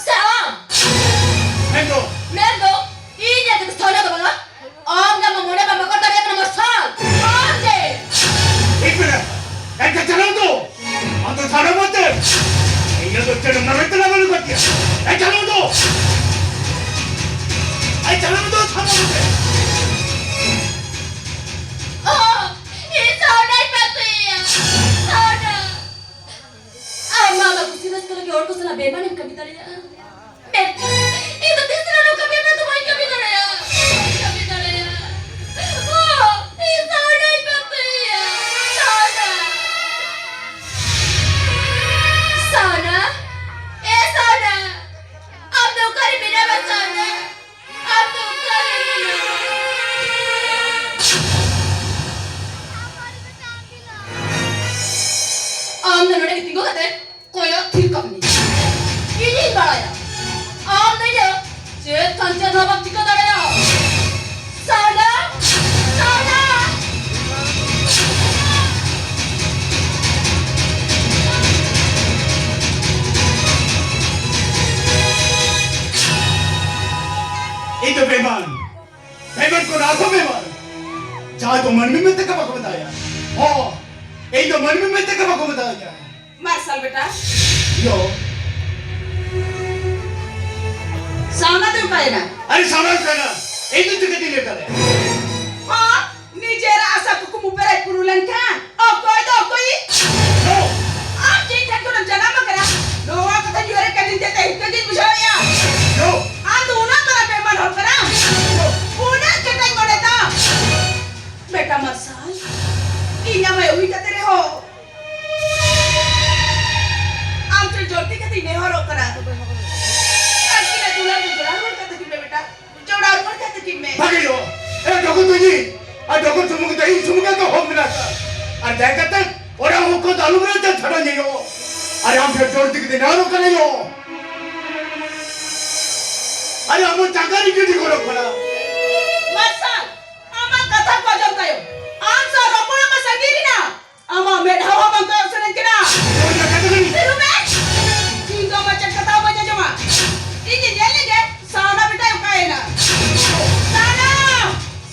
ᱥᱮ ᱟᱢ? ᱢᱮᱱᱫᱚ? ᱢᱮᱱᱫᱚ ᱤᱧ ᱧᱮᱞ ᱠᱟᱛᱮ ᱥᱟᱣᱱᱟ ᱫᱚ ᱵᱟᱝᱟ, ᱟᱢ ᱜᱮ ᱟᱢᱟᱜ ᱢᱚᱱᱮ ᱵᱟᱢ ᱵᱟᱠᱚᱲ ᱫᱟᱲᱮᱭᱟᱜ ᱠᱟᱱᱟ ᱢᱟᱨᱥᱟᱞ᱾ ᱟᱢ ᱜᱮ᱾ ᱴᱷᱤᱠ ᱢᱮᱱᱟᱜ᱾ ᱮᱱᱠᱷᱟᱱ ᱪᱟᱞᱟᱣ ᱫᱚ᱾ ᱟᱢ ᱫᱚ ᱪᱟᱞᱟᱣ ᱢᱟᱛᱮ᱾ ᱤᱧ ᱫᱚ ᱪᱮᱫ ᱮᱢ ᱢᱮᱱ ᱛᱮᱞᱟ ᱵᱟᱹᱱᱩᱜ ᱠᱟᱫ ᱛᱤᱧᱟ᱾ ᱮ ᱪᱟᱞᱟᱣ ᱫᱚ᱾ ᱮ ᱪᱟᱞᱟᱣ ᱫᱚ ᱪᱟᱞᱟᱣ ᱢᱟᱛᱮ᱾ ᱚ, ᱤᱧ ᱥᱟᱣᱱᱟᱧ ᱯᱟᱹᱛᱭᱟᱹᱭᱟ᱾ ᱥᱟᱣᱱᱟ᱾ ᱟᱢ ᱢᱟ ᱟᱢᱟᱜ ᱠᱩᱥᱤ ᱨᱟᱹᱥᱠᱟᱹ ᱞᱟᱹᱜᱤᱫ ᱦᱚᱲ ᱠᱚ ᱥᱟᱞᱟᱜ ᱵᱮᱢᱟᱱᱮᱢ ᱠᱟᱹᱢᱤ ᱫᱟᱲᱮᱭᱟᱜᱼᱟ᱾ ᱢᱮᱱᱠᱷᱟᱱ ᱤᱧ ᱫᱚ ᱛᱤᱥ ᱨᱮᱦᱚᱸ ᱱᱚᱝᱠᱟ ᱵᱮᱢᱟᱱ ᱫᱚ ᱵᱟᱹᱧ ᱠᱟᱹᱢᱤ ᱫᱟᱲᱮᱭᱟᱜᱼᱟ᱾ ᱵᱟᱹᱧ ᱠᱟᱹᱢᱤ ᱫᱟᱲᱮᱭᱟᱜᱼᱟ᱾ ᱚ, ᱤᱧ ᱥᱟᱣᱱᱟᱧ ᱯᱟᱹᱛᱭᱟᱹᱭᱟ᱾ ᱥᱟᱣᱱᱟ᱾ ᱥᱟᱣᱱᱟ᱾ ᱮ ᱥᱟᱣᱱᱟ᱾ ᱟᱢ ᱫᱚ ᱚᱠᱟᱨᱮ ᱢᱮᱱᱟᱢᱟ ᱥᱟᱣᱱᱟ? ᱟᱢ ᱫᱚ ᱚᱠᱟᱨᱮ ᱢᱮᱱᱟᱢᱟ? ᱟᱢ ᱫᱚ ᱱᱚᱰᱮ ᱜᱮ ᱛᱤᱸᱜᱩ ᱠᱟᱛᱮ ᱠᱚᱭᱚᱜ ᱛᱷᱤᱨ ᱠᱟᱜ ᱢᱮ᱾ ᱤᱧᱤᱧ ᱵᱟᱲᱟᱭᱟ, ᱟᱢ ᱫᱚ ᱤᱧᱟᱹᱜ ᱪᱮᱫ ᱠᱷᱟᱱ ᱪᱮᱫ ᱦᱚᱸ ᱵᱟᱢ ᱪᱤᱠᱟᱹ ᱫᱟᱲᱮᱭᱟᱜᱼᱟ᱾ ᱥᱟᱣᱱᱟ! ᱥᱟᱣᱱᱟ! ᱤᱧ ᱫᱚ ᱵᱮᱢᱟᱱ᱾ ᱵᱮᱢᱟᱨ ᱠᱚ ᱱᱟᱥᱚ ᱵᱮᱢᱟᱨ᱾ ᱡᱟᱦᱟᱸᱭ ᱫᱚ ᱢᱟᱹᱱᱢᱤ ᱢᱮᱱᱛᱮ ᱜᱮ ᱵᱟᱠᱚ ᱢᱮᱛᱟᱭᱟ᱾ ᱦᱚᱸ, ᱤᱧ ᱫᱚ ᱢᱟᱹᱱᱢᱤ ᱢᱮᱱᱛᱮ ᱜᱮ ᱵᱟᱠᱚ ᱢᱮᱛᱟᱧᱟ᱾ ᱢᱟᱨᱥᱟᱞ ᱵᱮᱴᱟ᱾ ᱭᱳ᱾ ᱥᱟᱣᱱᱟ ᱫᱚ ᱚᱠᱟᱭᱮᱱᱟ? ᱟᱨᱮ ᱥᱟᱣᱱᱟ ᱚᱠᱟᱭᱮᱱᱟ? ᱤᱧ ᱫᱚ ᱪᱤᱠᱟᱹᱛᱤᱧ ᱞᱟᱹᱭ ᱫᱟᱲᱮᱭᱟᱜᱼᱟ? ᱦᱚᱸ, ᱱᱤᱡᱮᱨᱟᱜ ᱟᱥᱟ ᱠᱩᱠᱢᱩ ᱯᱮᱨᱮᱡ ᱯᱩᱨᱩᱱ ᱞᱮᱱᱠᱷᱟᱱ ᱚᱠᱚᱭ ᱫᱚ ᱚᱠᱚᱭᱤᱡ? ᱭᱳ᱾ ᱟᱢ ᱪᱮᱫ ᱴᱷᱮᱱ ᱠᱷᱚᱱᱮᱢ ᱡᱟᱱᱟᱢ ᱟᱠᱟᱱᱟ? ᱱᱚᱣᱟ ᱠᱟᱛᱷᱟ ᱩᱭᱦᱟᱹᱨ ᱠᱟᱛᱮ ᱤᱧ ᱛᱮ ᱦᱤᱨᱠᱟᱹ ᱜᱤᱧ ᱵᱩᱡᱷᱟᱹᱣᱮᱫᱼᱟ᱾ ᱭᱳ᱾ ᱟᱢ ᱫᱚ ᱩᱱᱟᱹᱜ ᱢᱟᱨᱟᱝ ᱵᱮᱢᱟᱨ ᱦᱚᱲ ᱠᱟᱱᱟᱢ᱾ ᱭᱳ᱾ ᱩᱱᱟᱹᱜ ᱠᱮᱴᱮᱡ ᱢᱚᱱᱮ ᱛᱟᱢ᱾ ᱵᱮᱴᱟ ᱢᱟᱨᱥᱟᱞ, ᱤᱧ ᱟᱢᱟᱜ ᱦᱩᱭ ᱠᱟᱛᱮ ᱨᱮᱦᱚᱸ ᱟᱢ ᱴᱷᱮᱱ ᱡᱚᱞᱫᱤ ᱠᱟᱛᱮ ᱱᱮᱦᱚᱨᱚᱜ ᱠᱟᱱᱟ᱾ ᱟᱨ ᱤᱧᱟᱹᱜ ᱫᱩᱞᱟᱹᱲ ᱫᱚ ᱡᱚᱲᱟᱣ ᱨᱩᱣᱟᱹᱲ ᱠᱟᱛᱮ ᱠᱤᱱ ᱢᱮ ᱵᱮᱴᱟ, ᱡᱚᱲᱟᱣ ᱨᱩᱣᱟᱹᱲ ᱠᱟᱛᱮ ᱠᱤᱱ ᱢᱮ᱾ ᱵᱷᱟᱜᱮ ᱫᱚ, ᱮ ᱰᱚᱜᱚᱨ ᱛᱩᱧᱤ, ᱟᱨ ᱰᱚᱜᱚᱨ ᱥᱩᱢᱩᱝ ᱫᱚ ᱤᱧ ᱥᱩᱢᱩᱝ ᱜᱮ ᱦᱚᱠ ᱢᱮᱱᱟᱜ ᱟᱠᱟᱫ᱾ ᱟᱨ ᱫᱟᱭᱟ ᱠᱟᱛᱮ ᱚᱲᱟᱜ ᱦᱚᱲ ᱠᱚ ᱫᱚ ᱟᱞᱚᱢ ᱨᱟᱹᱭ ᱛᱮ ᱪᱷᱟᱰᱟᱧ ᱦᱩᱭᱩᱜ᱾ ᱟᱨ ᱟᱢ ᱴᱷᱮᱱ ᱡᱚᱞᱫᱤ ᱠᱟᱛᱮ ᱱᱮᱦᱚᱨᱚᱜ ᱠᱟᱱᱟ ᱭᱳ᱾ ᱟᱨ ᱟᱢ ᱡᱟᱸᱜᱟ ᱨᱮ ᱜᱤᱰᱤ ᱜᱚᱲᱚᱜ ᱠᱟᱱᱟ᱾ ᱢᱟᱨᱥᱟᱞ, ᱟᱢᱟᱜ ᱠᱟᱛᱷᱟ ᱠᱚ ᱟᱸᱡᱚᱢ ᱛᱟᱭᱚᱢ ᱟᱢ ᱥᱟᱶ ᱨᱚᱯᱚᱲ ᱟᱢᱟ ᱥᱟᱺᱜᱤᱧ ᱨᱮᱱᱟᱜ᱾ ᱟᱢᱟᱜ ᱢᱮᱫᱦᱟ ᱦᱚᱸ ᱵᱟᱝ ᱠᱚᱭᱚᱜ ᱥᱟᱱᱟᱧ ᱠᱟᱱᱟ᱾ ᱱᱚᱣᱟ ᱨᱮᱱᱟᱜ ᱠᱟᱛᱷᱟ ᱠᱟᱱᱟ᱾ ᱛᱷᱤᱨᱚᱜ ᱢᱮ᱾ ᱤᱧ ᱫᱚ ᱟᱢᱟᱜ ᱪᱮᱫ ᱠᱟᱛᱷᱟ ᱦᱚᱸ ᱵᱟᱹᱧ ᱟᱸᱡᱚᱢᱟ᱾ ᱤᱧ ᱧᱮᱧᱮᱞ ᱞᱮᱜᱮ ᱥᱟᱣᱱᱟ ᱵᱮᱴᱟᱭ ᱚᱠᱟᱭᱮᱱᱟ᱾ ᱥᱟᱣᱱᱟ!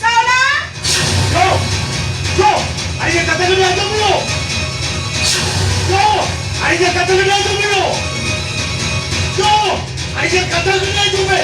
ᱥᱟᱣᱱᱟ! ᱭᱳ! ᱭᱳ! ᱟᱨ ᱤᱧᱟᱹᱜ ᱠᱟᱛᱷᱟ ᱠᱟᱹᱴᱤᱡ ᱟᱸᱡᱚᱢ ᱢᱮ ᱭᱳ! ᱭᱳ! ᱟᱨ ᱤᱧᱟᱹᱜ ᱠᱟᱛᱷᱟ ᱠᱟᱹᱴᱤᱡ ᱟᱸᱡᱚᱢ ᱢᱮ ᱭᱳ! ᱭᱳ! ᱟᱨ ᱤᱧᱟᱹᱜ ᱠᱟᱛᱷᱟ ᱠᱟᱹᱴᱤᱡ ᱟᱸᱡᱚᱢ ᱢᱮ᱾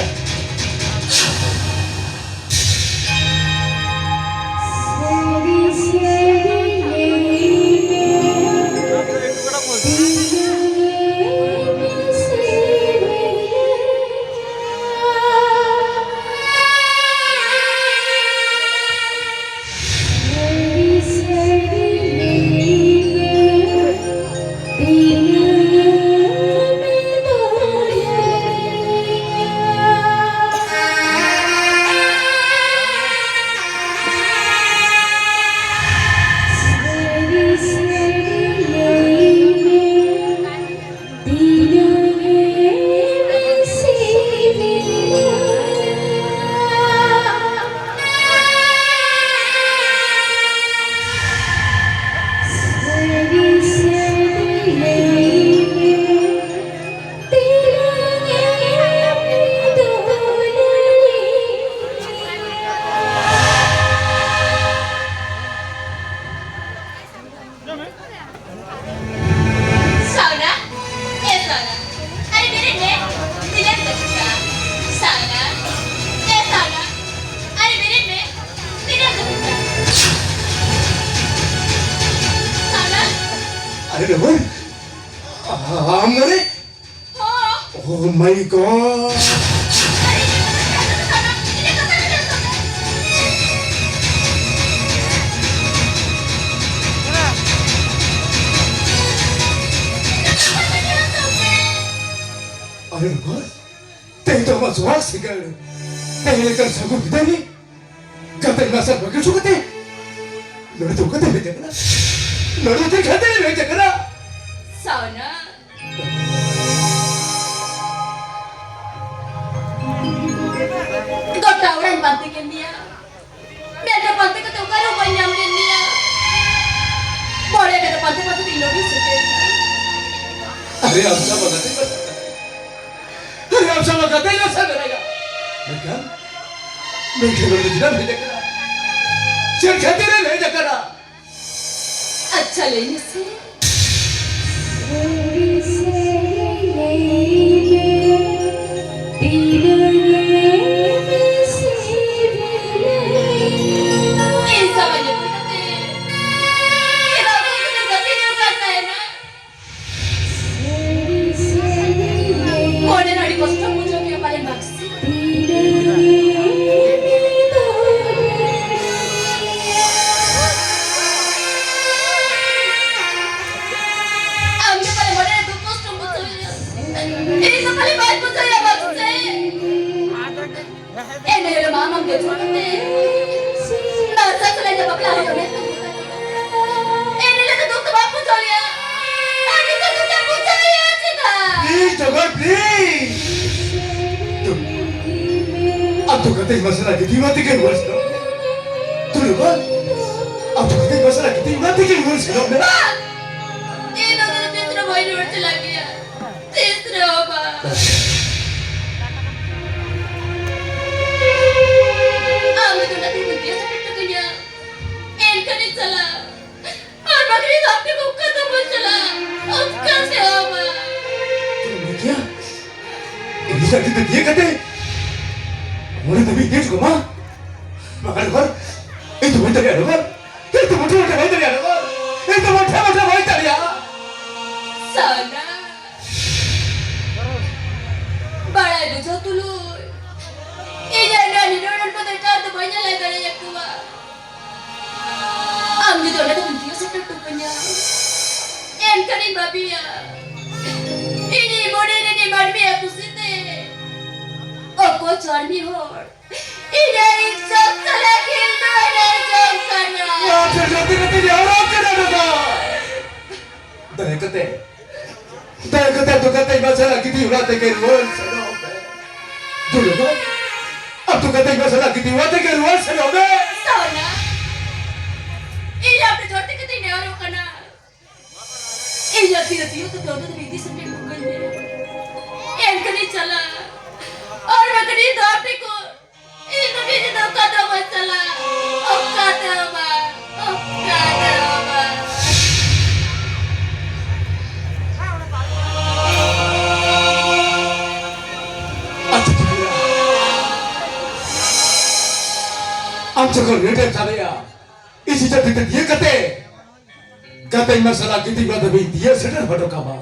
ᱟᱨᱮ ᱵᱟᱵᱟ, ᱟᱢ ᱱᱚᱰᱮ? ᱦᱚᱸ᱾ Oh my God! ᱟᱨᱮ ᱵᱟᱵᱟ, ᱛᱮᱦᱮᱧ ᱫᱚ ᱟᱢᱟᱜ ᱥᱚᱦᱟᱜ ᱥᱤᱸᱜᱟᱹᱲ, ᱛᱮᱦᱮᱧ ᱞᱮᱠᱟᱱ ᱥᱟᱹᱜᱩᱱ ᱵᱤᱫᱟᱹᱭ ᱨᱮ ᱜᱟᱛᱮ ᱢᱟᱨᱥᱟᱞ ᱵᱟᱹᱜᱤ ᱦᱚᱪᱚ ᱠᱟᱛᱮ ᱱᱚᱰᱮ ᱫᱚ ᱚᱠᱟᱛᱮᱢ ᱦᱮᱡ ᱟᱠᱟᱱᱟ? ᱱᱚᱰᱮ ᱫᱚ ᱪᱮᱫ ᱠᱷᱟᱹᱛᱤᱨ ᱮᱢ ᱦᱮᱡ ᱟᱠᱟᱱᱟ? ᱥᱟᱣᱱᱟ, ᱜᱚᱴᱟ ᱚᱲᱟᱜ ᱤᱧ ᱯᱟᱱᱛᱮ ᱠᱮᱫ ᱢᱮᱭᱟ, ᱢᱮᱱᱠᱷᱟᱱ ᱯᱟᱱᱛᱮ ᱠᱟᱛᱮ ᱚᱠᱟ ᱨᱮᱦᱚᱸ ᱵᱟᱹᱧ ᱧᱟᱢ ᱞᱮᱫ ᱢᱮᱭᱟ᱾ ᱢᱚᱬᱮ ᱠᱟᱛᱮ ᱯᱟᱱᱛᱮ ᱯᱟᱱᱛᱮ ᱛᱮ ᱤᱧ ᱱᱚᱰᱮᱧ ᱥᱮᱴᱮᱨ ᱮᱱᱟ᱾ ᱟᱨᱮ ᱟᱢ ᱥᱟᱶ ᱜᱟᱛᱮ ᱠᱟᱱᱟ᱾ ᱟᱨᱮ ᱟᱢ ᱥᱟᱶ ᱜᱟᱛᱮ ᱠᱟᱱᱟ ᱥᱮ ᱢᱮᱱᱟᱭᱟ? ᱢᱮᱱᱠᱷᱟᱱ, ᱢᱮᱱᱠᱷᱟᱱ ᱱᱚᱰᱮ ᱫᱚ ᱪᱮᱫᱟᱜ ᱮᱢ ᱦᱮᱡ ᱟᱠᱟᱱᱟ? ᱪᱮᱫ ᱠᱷᱟᱹᱛᱤᱨ ᱮᱢ ᱦᱮᱡ ᱟᱠᱟᱱᱟ? ᱟᱪᱪᱷᱟ, ᱞᱟᱹᱭ ᱢᱮᱥᱮ᱾ ᱤᱧ ᱥᱟᱶ ᱧᱟᱯᱟᱢ ᱠᱟᱛᱮ ᱪᱮᱫᱟᱜ ᱩᱱᱟᱹᱜ ᱠᱟᱛᱮᱢ ᱜᱟᱛᱮ ᱡᱚᱝ ᱠᱟᱱ ᱛᱟᱦᱮᱱᱟ? ᱢᱚᱱᱮ ᱨᱮ ᱟᱹᱰᱤ ᱠᱚᱥᱴᱚᱢ ᱵᱩᱡᱷᱟᱹᱣ ᱠᱮᱫᱟ ᱯᱟᱞᱮᱱ ᱵᱟᱝ ᱥᱮ? ᱟᱢ ᱜᱮ ᱯᱟᱞᱮ ᱢᱚᱱᱮ ᱨᱮ ᱫᱩᱠ ᱠᱚᱥᱴᱚᱢ ᱵᱩᱡᱷᱟᱹᱣᱮᱫᱟ᱾ ᱤᱧ ᱫᱚ ᱯᱟᱞᱮ ᱵᱟᱹᱧ ᱵᱩᱡᱷᱟᱹᱣᱮᱫᱟ ᱵᱟᱝ ᱥᱮ? ᱮᱱ ᱦᱤᱞᱳᱜ ᱢᱟ ᱟᱢ ᱟᱢ ᱜᱮ ᱡᱷᱚᱜ ᱠᱟᱛᱮ ᱱᱟᱨᱥᱟ ᱥᱟᱞᱟᱜ ᱤᱧᱟᱹᱜ ᱵᱟᱯᱞᱟ ᱦᱩᱭᱩᱜᱼᱟ ᱢᱮᱱᱛᱮ ᱢᱮᱛᱟᱫᱤᱧᱟ᱾ ᱮᱱ ᱦᱤᱞᱳᱜ ᱫᱚ ᱫᱩᱠ ᱫᱚ ᱵᱟᱢ ᱵᱩᱡᱷᱟᱹᱣ ᱞᱮᱭᱟ᱾ ᱟᱨ ᱱᱤᱛᱚᱜ ᱫᱚ ᱪᱮᱫ ᱵᱩᱡᱷᱟᱹᱣ ᱞᱮᱭᱟ ᱪᱮᱫᱟᱜ? Please ᱡᱚᱜᱚᱞ, please. ᱟᱛᱳ ᱠᱟᱛᱮ ᱢᱟᱥᱮ ᱞᱟᱹᱜᱤᱫ ᱤᱧ ᱚᱱᱟ ᱛᱮᱜᱮ ᱨᱩᱣᱟᱹᱲ ᱥᱮᱱᱚᱜ ᱢᱮ᱾ ᱛᱩᱞᱩ ᱵᱟ, ᱟᱛᱳ ᱠᱟᱛᱮ ᱢᱟᱥᱮ ᱞᱟᱹᱜᱤᱫ ᱤᱧ ᱚᱱᱟ ᱛᱮᱜᱮ ᱨᱩᱣᱟᱹᱲ ᱥᱮᱱᱚᱜ ᱢᱮ᱾ ᱵᱟᱝ! ᱤᱧ ᱫᱚ ᱛᱤᱥ ᱨᱮᱦᱚᱸ ᱵᱟᱹᱧ ᱨᱩᱣᱟᱹᱲ ᱪᱟᱞᱟᱜ ᱜᱮᱭᱟ᱾ ᱛᱤᱥ ᱨᱮᱦᱚᱸ ᱵᱟᱝ᱾ ᱟᱢ ᱡᱩᱫᱤ ᱚᱱᱟ ᱛᱮᱜᱮᱢ ᱤᱫᱤᱭᱟ ᱥᱮᱴᱮᱨ ᱦᱚᱴᱚ ᱠᱟᱹᱧᱟ, ᱮᱱᱠᱷᱟᱱᱤᱧ ᱪᱟᱞᱟᱜᱼᱟ᱾ ᱟᱨ ᱵᱟᱠᱷᱟᱱ ᱤᱧ ᱟᱢ ᱴᱷᱮᱱ ᱚᱠᱟ ᱛᱮᱦᱚᱸ ᱵᱟᱹᱧ ᱪᱟᱞᱟᱜᱼᱟ᱾ ᱚᱠᱟ ᱛᱮᱦᱚᱸ ᱵᱟᱝ᱾ ᱪᱮᱫ ᱮᱢ ᱞᱟᱹᱭ ᱠᱮᱭᱟ? ᱤᱧ ᱥᱟᱶ ᱡᱩᱫᱤ ᱵᱤᱭᱟᱹ ᱠᱟᱛᱮ ᱢᱚᱬᱮ ᱫᱷᱟᱹᱵᱤᱡ ᱤᱫᱤ ᱦᱚᱪᱚ ᱠᱟᱢᱟ, ᱵᱟᱠᱷᱟᱱ ᱰᱚᱜᱚᱨ, ᱤᱧ ᱫᱚ ᱵᱟᱹᱧ ᱫᱟᱲᱮᱭᱟᱜᱼᱟ ᱰᱚᱜᱚᱨ᱾ ᱤᱧ ᱫᱚ ᱢᱚᱴᱷᱮ ᱢᱚᱴᱷᱮ ᱵᱟᱹᱧ ᱫᱟᱲᱮᱭᱟᱜᱼᱟ ᱰᱚᱜᱚᱨ᱾ ᱤᱧ ᱫᱚ ᱢᱚᱴᱷᱮ ᱢᱚᱴᱷᱮ ᱵᱟᱹᱧ ᱫᱟᱲᱮᱭᱟᱜᱼᱟ᱾ ᱠᱷᱟᱱᱤᱧ ᱵᱟᱹᱵᱤᱭᱟ᱾ ᱤᱧᱤᱧ ᱢᱚᱱᱮ ᱞᱮᱱᱤᱧ ᱢᱟᱹᱱᱢᱤᱭᱟᱜ ᱠᱩᱥᱤᱛᱮ ᱚᱠᱚᱭ ᱪᱚ ᱟᱨ ᱢᱤᱫ ᱦᱚᱲ ᱤᱧᱟᱹᱜ ᱤᱡᱽᱡᱚᱛ ᱥᱟᱞᱟᱜ ᱠᱷᱤᱞᱰᱩᱭ ᱞᱟᱹᱭ ᱡᱚᱝ ᱠᱟᱱᱟ᱾ ᱱᱚᱣᱟ ᱪᱮᱫ ᱡᱟᱹᱛᱤ ᱠᱟᱛᱮ ᱡᱟᱣᱨᱟ ᱠᱟᱱᱟ ᱱᱚᱣᱟ? ᱫᱟᱭᱟ ᱠᱟᱛᱮ, ᱫᱟᱭᱟ ᱠᱟᱛᱮ ᱟᱹᱛᱩ ᱠᱟᱛᱮ ᱤᱧ ᱢᱟ ᱥᱟᱞᱟᱜ ᱜᱤᱛᱤᱡ ᱚᱲᱟᱜ ᱛᱮᱜᱮ ᱨᱩᱣᱟᱹᱲ ᱥᱮᱱᱚᱜ ᱢᱮ᱾ ᱫᱩᱞᱩ ᱫᱚ, ᱟᱹᱛᱩ ᱠᱟᱛᱮ ᱤᱧ ᱢᱟ ᱥᱟᱞᱟᱜ ᱜᱤᱛᱤᱡ ᱚᱲᱟᱜ ᱛᱮᱜᱮ ᱨᱩᱣᱟᱹᱲ ᱥᱮᱱᱚᱜ ᱢᱮ᱾ ᱥᱚᱱᱟ, ᱤᱧ ᱟᱢ ᱴᱷᱮᱱ ᱡᱚᱨ ᱛᱮ ᱠᱟᱛᱮᱧ ᱱᱮᱦᱚᱨᱚᱜ ᱠᱟᱱᱟ᱾ ᱤᱧᱟᱜ ᱛᱤ ᱨᱮ ᱛᱤᱭᱳ ᱠᱟᱛᱮ ᱚᱸᱰᱮ ᱫᱚ ᱵᱤᱫᱮᱥ ᱨᱮ ᱴᱷᱮᱱ ᱵᱚᱸᱜᱟᱧ ᱢᱮ᱾ ᱮᱱᱠᱷᱟᱱᱤᱧ ᱪᱟᱞᱟᱜᱼᱟ᱾ ᱟᱨ ᱵᱟᱝᱠᱷᱟᱱ ᱤᱧ ᱫᱚ ᱟᱯᱮ ᱠᱚ, ᱤᱧ ᱫᱚ ᱱᱤᱡᱮ ᱫᱚ ᱚᱠᱟ ᱛᱮᱦᱚᱸ ᱵᱟᱹᱧ ᱪᱟᱞᱟᱜᱼᱟ᱾ ᱚᱠᱟ ᱛᱮᱦᱚᱸ ᱵᱟᱝ, ᱚᱠᱟ ᱛᱮᱦᱚᱸ ᱵᱟᱝ᱾ ᱟᱪᱪᱷᱟ, ᱴᱷᱤᱠ ᱜᱮᱭᱟ᱾ ᱟᱢ ᱡᱚᱠᱷᱚᱱ ᱱᱮᱰᱮᱢ ᱪᱟᱞᱟᱜᱼᱟ, ᱤᱧ ᱪᱤᱴᱷᱤ ᱛᱮ ᱫᱤᱭᱟᱹ ᱠᱟᱛᱮ ᱜᱟᱛᱮᱧ ᱢᱟ ᱥᱟᱞᱟᱜ ᱜᱤᱛᱤᱡ ᱵᱟᱲᱟ ᱫᱷᱟᱹᱵᱤᱡ ᱫᱤᱭᱟᱹ ᱥᱮᱴᱮᱨ ᱦᱚᱴᱚ ᱠᱟᱢᱟ᱾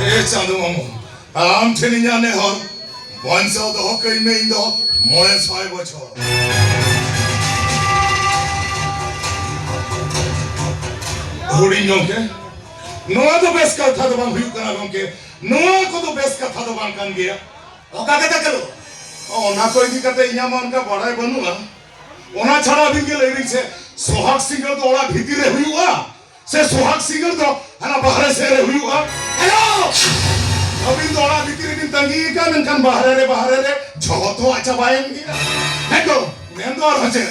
ᱮ ᱪᱟᱸᱫᱳ ᱢᱟᱢᱚ, ᱟᱢ ᱴᱷᱮᱱ ᱤᱧᱟᱹᱜ ᱱᱮᱦᱚᱨ, ᱵᱟᱧᱪᱟᱣ ᱫᱚᱦᱚ ᱠᱟᱹᱧ ᱢᱮ ᱤᱧ ᱫᱚ ᱢᱚᱬᱮ ᱥᱟᱭ ᱵᱚᱪᱷᱚᱨ᱾ ᱦᱩᱰᱤᱧ ᱜᱚᱢᱠᱮ, ᱱᱚᱣᱟ ᱫᱚ ᱵᱮᱥ ᱠᱟᱛᱷᱟ ᱫᱚ ᱵᱟᱝ ᱦᱩᱭᱩᱜ ᱠᱟᱱᱟ ᱜᱚᱢᱠᱮ, ᱱᱚᱣᱟ ᱠᱚᱫᱚ ᱵᱮᱥ ᱠᱟᱛᱷᱟ ᱫᱚ ᱵᱟᱝ ᱠᱟᱱ ᱜᱮᱭᱟ᱾ ᱚᱠᱟ ᱠᱟᱛᱷᱟ ᱠᱟᱱᱟ? ᱚᱱᱟ ᱠᱚ ᱤᱫᱤ ᱠᱟᱛᱮ ᱤᱧᱟᱹᱜ ᱢᱟ ᱚᱱᱠᱟ ᱵᱟᱲᱟᱭ ᱵᱟᱹᱱᱩᱜᱼᱟ᱾ ᱚᱱᱟ ᱪᱷᱟᱲᱟ ᱟᱹᱵᱤᱱ ᱜᱮ ᱞᱟᱹᱭ ᱵᱤᱱ ᱥᱮ, ᱥᱚᱦᱟᱜ ᱥᱤᱸᱜᱟᱹᱲ ᱫᱚ ᱚᱲᱟᱜ ᱵᱷᱤᱛᱤᱨ ᱨᱮ ᱦᱩᱭᱩᱜᱼᱟ ᱥᱮ ᱥᱚᱦᱟᱜ ᱥᱤᱸᱜᱟᱹᱲ ᱫᱚ ᱦᱟᱱᱟ ᱵᱟᱦᱨᱮ ᱥᱮᱫ ᱨᱮ ᱦᱩᱭᱩᱜᱼᱟ? ᱦᱮᱞᱳ! ᱟᱹᱵᱤᱱ ᱫᱚ ᱚᱲᱟᱜ ᱵᱷᱤᱛᱤᱨ ᱨᱮᱵᱤᱱ ᱛᱟᱺᱜᱤ ᱟᱠᱟᱱ, ᱢᱮᱱᱠᱷᱟᱱ ᱵᱟᱦᱨᱮ ᱨᱮ, ᱵᱟᱦᱨᱮ ᱨᱮ ᱡᱷᱚᱛᱚᱣᱟᱜ ᱪᱟᱵᱟᱭᱮᱱ ᱜᱮᱭᱟ᱾ ᱢᱮᱱᱫᱚ, ᱢᱮᱱᱫᱚ ᱟᱨᱦᱚᱸ ᱪᱮᱫ?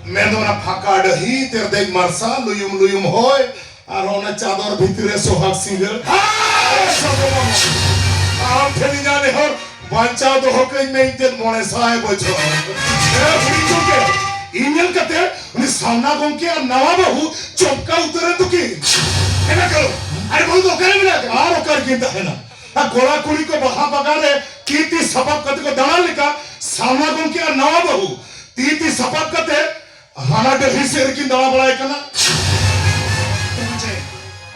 ᱢᱮᱱᱫᱚ ᱚᱱᱟ ᱯᱷᱟᱸᱠᱟ ᱰᱟᱹᱦᱤ, ᱛᱮᱨᱫᱮᱡ ᱢᱟᱨᱥᱟᱞ, ᱞᱩᱭᱩᱢ ᱞᱩᱭᱩᱢ ᱦᱚᱭ, ᱟᱨ ᱚᱱᱟ ᱪᱟᱫᱚᱨ ᱵᱷᱤᱛᱤᱨ ᱨᱮ ᱥᱚᱦᱟᱜ ᱥᱤᱸᱜᱟᱹᱲ᱾ ᱟᱢ ᱴᱷᱮᱱ ᱤᱧᱟᱹᱜ ᱱᱮᱦᱚᱨ, ᱵᱟᱧᱪᱟᱣ ᱫᱚᱦᱚ ᱠᱟᱹᱧ ᱢᱮ ᱤᱧ ᱴᱷᱮᱱ ᱢᱚᱬᱮ ᱥᱟᱭ ᱵᱚᱪᱷᱚᱨ᱾ ᱮ ᱦᱩᱰᱤᱧ ᱜᱚᱢᱠᱮ, ᱤᱧ ᱧᱮᱞ ᱠᱟᱛᱮ ᱩᱱᱤ ᱥᱟᱣᱱᱟ ᱜᱚᱢᱠᱮ ᱟᱨ ᱱᱟᱣᱟ ᱵᱟᱹᱦᱩ ᱪᱚᱢᱠᱟᱣ ᱩᱛᱟᱹᱨᱮᱱ ᱫᱚᱠᱤᱱ᱾ ᱮᱱᱟ ᱠᱟᱨᱚ, ᱟᱨᱮ ᱵᱟᱹᱦᱩ ᱫᱚ ᱚᱠᱟᱨᱮ ᱢᱮᱱᱟᱜ ᱠᱟᱫᱟ? ᱟᱨ ᱚᱠᱟ ᱨᱮᱠᱤᱱ ᱛᱟᱦᱮᱱᱟ? ᱟᱨ ᱠᱚᱲᱟ ᱠᱩᱲᱤ ᱠᱚ ᱵᱟᱦᱟ ᱵᱟᱜᱟᱱ ᱨᱮ ᱛᱤ ᱛᱤ ᱥᱟᱯᱟᱵ ᱠᱟᱛᱮ ᱠᱚ ᱫᱟᱬᱟᱱ ᱞᱮᱠᱟ, ᱥᱟᱣᱱᱟ ᱜᱚᱢᱠᱮ ᱟᱨ ᱱᱟᱣᱟ ᱵᱟᱹᱦᱩ ᱛᱤ ᱛᱤ ᱥᱟᱯᱟᱵ ᱠᱟᱛᱮ ᱦᱟᱱᱟ ᱰᱟᱹᱦᱤ ᱥᱮᱫ ᱨᱮᱠᱤᱱ ᱫᱟᱬᱟ ᱵᱟᱲᱟᱭ ᱠᱟᱱᱟ᱾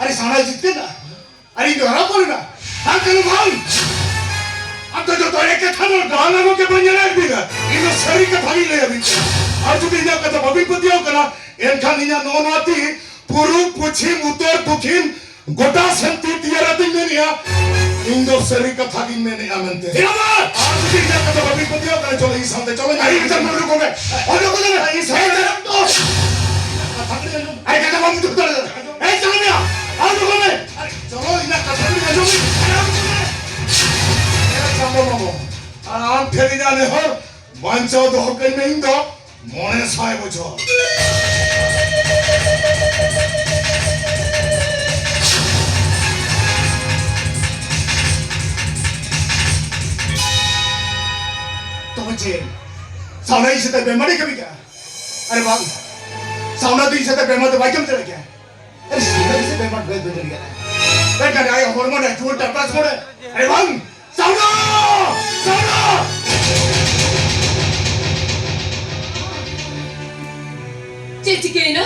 ᱟᱨᱮ ᱥᱟᱣᱱᱟ ᱡᱤᱛᱠᱟᱹᱨ ᱱᱟ, ᱟᱨ ᱤᱧ ᱫᱚ ᱦᱟᱨᱟ ᱯᱚᱨᱮ ᱱᱟ᱾ ᱟᱨ ᱠᱟᱱᱩ ᱵᱷᱟᱭ, ᱟᱢ ᱫᱚ ᱡᱚᱛᱚ ᱮᱲᱮ ᱠᱟᱛᱷᱟ ᱫᱚ ᱵᱟᱝ ᱟᱢ ᱜᱮ ᱵᱟᱹᱧ ᱧᱮᱞ ᱟᱹᱜᱩᱭᱮᱫᱟ᱾ ᱤᱧ ᱫᱚ ᱥᱟᱹᱨᱤ ᱠᱟᱛᱷᱟ ᱜᱤᱧ ᱞᱟᱹᱭ ᱟᱹᱵᱤᱱ ᱠᱟᱱᱟ᱾ ᱟᱨ ᱡᱩᱫᱤ ᱤᱧᱟᱹᱜ ᱠᱟᱛᱷᱟ ᱵᱟᱹᱵᱤᱱ ᱯᱟᱹᱛᱭᱟᱹᱣ ᱠᱟᱱᱟ, ᱮᱱᱠᱷᱟᱱ ᱤᱧᱟᱹᱜ ᱱᱚᱜᱼᱚ ᱱᱚᱣᱟ ᱛᱤ ᱯᱩᱨᱩᱵ, ᱯᱚᱪᱷᱤᱢ, ᱩᱛᱛᱚᱨ, ᱫᱚᱠᱷᱤᱱ ᱜᱚᱴᱟ ᱥᱮᱱ ᱛᱤ ᱛᱤᱭᱟᱹᱨ ᱟᱛᱮᱧ ᱢᱮᱱᱮᱜᱼᱟ, ᱤᱧ ᱫᱚ ᱥᱟᱹᱨᱤ ᱠᱟᱛᱷᱟ ᱜᱤᱧ ᱢᱮᱱᱮᱜᱼᱟ ᱢᱮᱱᱛᱮ᱾ ᱡᱤᱱᱫᱟᱵᱟᱫ! ᱟᱨ ᱡᱩᱫᱤ ᱤᱧᱟᱜ ᱠᱟᱛᱷᱟ ᱵᱟᱹᱵᱤᱱ ᱯᱟᱹᱛᱭᱟᱹᱣ ᱠᱟᱱᱟ, ᱪᱚᱞᱚ ᱤᱧ ᱥᱟᱶᱛᱮ ᱪᱚᱞᱚ᱾ ᱟᱨ ᱤᱧ ᱥᱟᱶᱛᱮ ᱪᱚᱞᱚ᱾ ᱤᱧ ᱥᱟᱶᱛᱮ ᱪᱚᱞᱚ᱾ ᱟᱨ ᱤᱧ ᱥᱟᱶᱛᱮ ᱪᱚᱞᱚ᱾ ᱟᱨ ᱠᱟᱛᱷᱟ ᱵᱟᱢ ᱩᱫᱩᱜ ᱫᱟᱲᱮᱭᱟᱜᱼᱟ᱾ ᱮᱭ, ᱪᱚᱞᱚ ᱭᱟ᱾ ᱟᱨ ᱫᱚ ᱠᱚᱢᱮ᱾ ᱪᱚᱞᱚ, ᱤᱧᱟᱜ ᱠᱟᱛᱷᱟ ᱫᱚ ᱟᱸᱡᱚᱢ ᱢᱮ᱾ ᱟᱨ ᱟᱢ ᱫᱚ ᱠᱚᱢᱮ᱾ ᱮ ᱪᱟᱸᱫᱚ ᱢᱟᱢᱚ, ᱟᱨ ᱟᱢ ᱴᱷᱮᱱ ᱤᱧᱟᱜ ᱱᱮᱦᱚᱨ, ᱵᱟᱧᱪᱟᱣ ᱫᱚᱦᱚ ᱠᱟᱹᱧ ᱢᱮ ᱤᱧ ᱫᱚ ᱢᱚᱬᱮ ᱥᱟᱭ ᱵᱚᱪᱷᱚᱨ᱾ ᱛᱚᱵᱮ ᱪᱮᱫ? ᱥᱟᱣᱱᱟ ᱤᱧ ᱥᱟᱛᱮ ᱵᱮᱢᱟᱱᱤ ᱠᱟᱹᱢᱤ ᱠᱟᱜᱼᱟ? ᱟᱨᱮ ᱵᱟᱝ, ᱥᱟᱣᱱᱟ ᱫᱚ ᱤᱧ ᱥᱟᱛᱮ ᱵᱮᱢᱟᱱ ᱫᱚ ᱵᱟᱭ ᱠᱟᱹᱢᱤ ᱫᱟᱲᱮᱭᱟᱜ ᱜᱮᱭᱟ᱾ ᱟᱨᱮ ᱥᱟᱣᱱᱟ ᱫᱚ ᱤᱧ ᱥᱟᱛᱮ ᱵᱮᱢᱟᱱ ᱵᱟᱭ ᱠᱟᱹᱢᱤ ᱫᱟᱲᱮᱭᱟᱜ ᱜᱮᱭᱟ᱾ ᱢᱮᱱᱠᱷᱟᱱ ᱟᱭᱟᱜ ᱦᱚᱲᱢᱚ ᱨᱮ ᱡᱳᱨ ᱴᱟᱴᱣᱟᱥ ᱢᱚᱱᱮ᱾ ᱟᱨᱮ ᱵᱟᱝ, ᱥᱟᱣᱱᱟ! ᱥᱟᱣᱱᱟ! ᱪᱮᱫ ᱪᱤᱠᱟᱹᱭᱮᱱᱟ?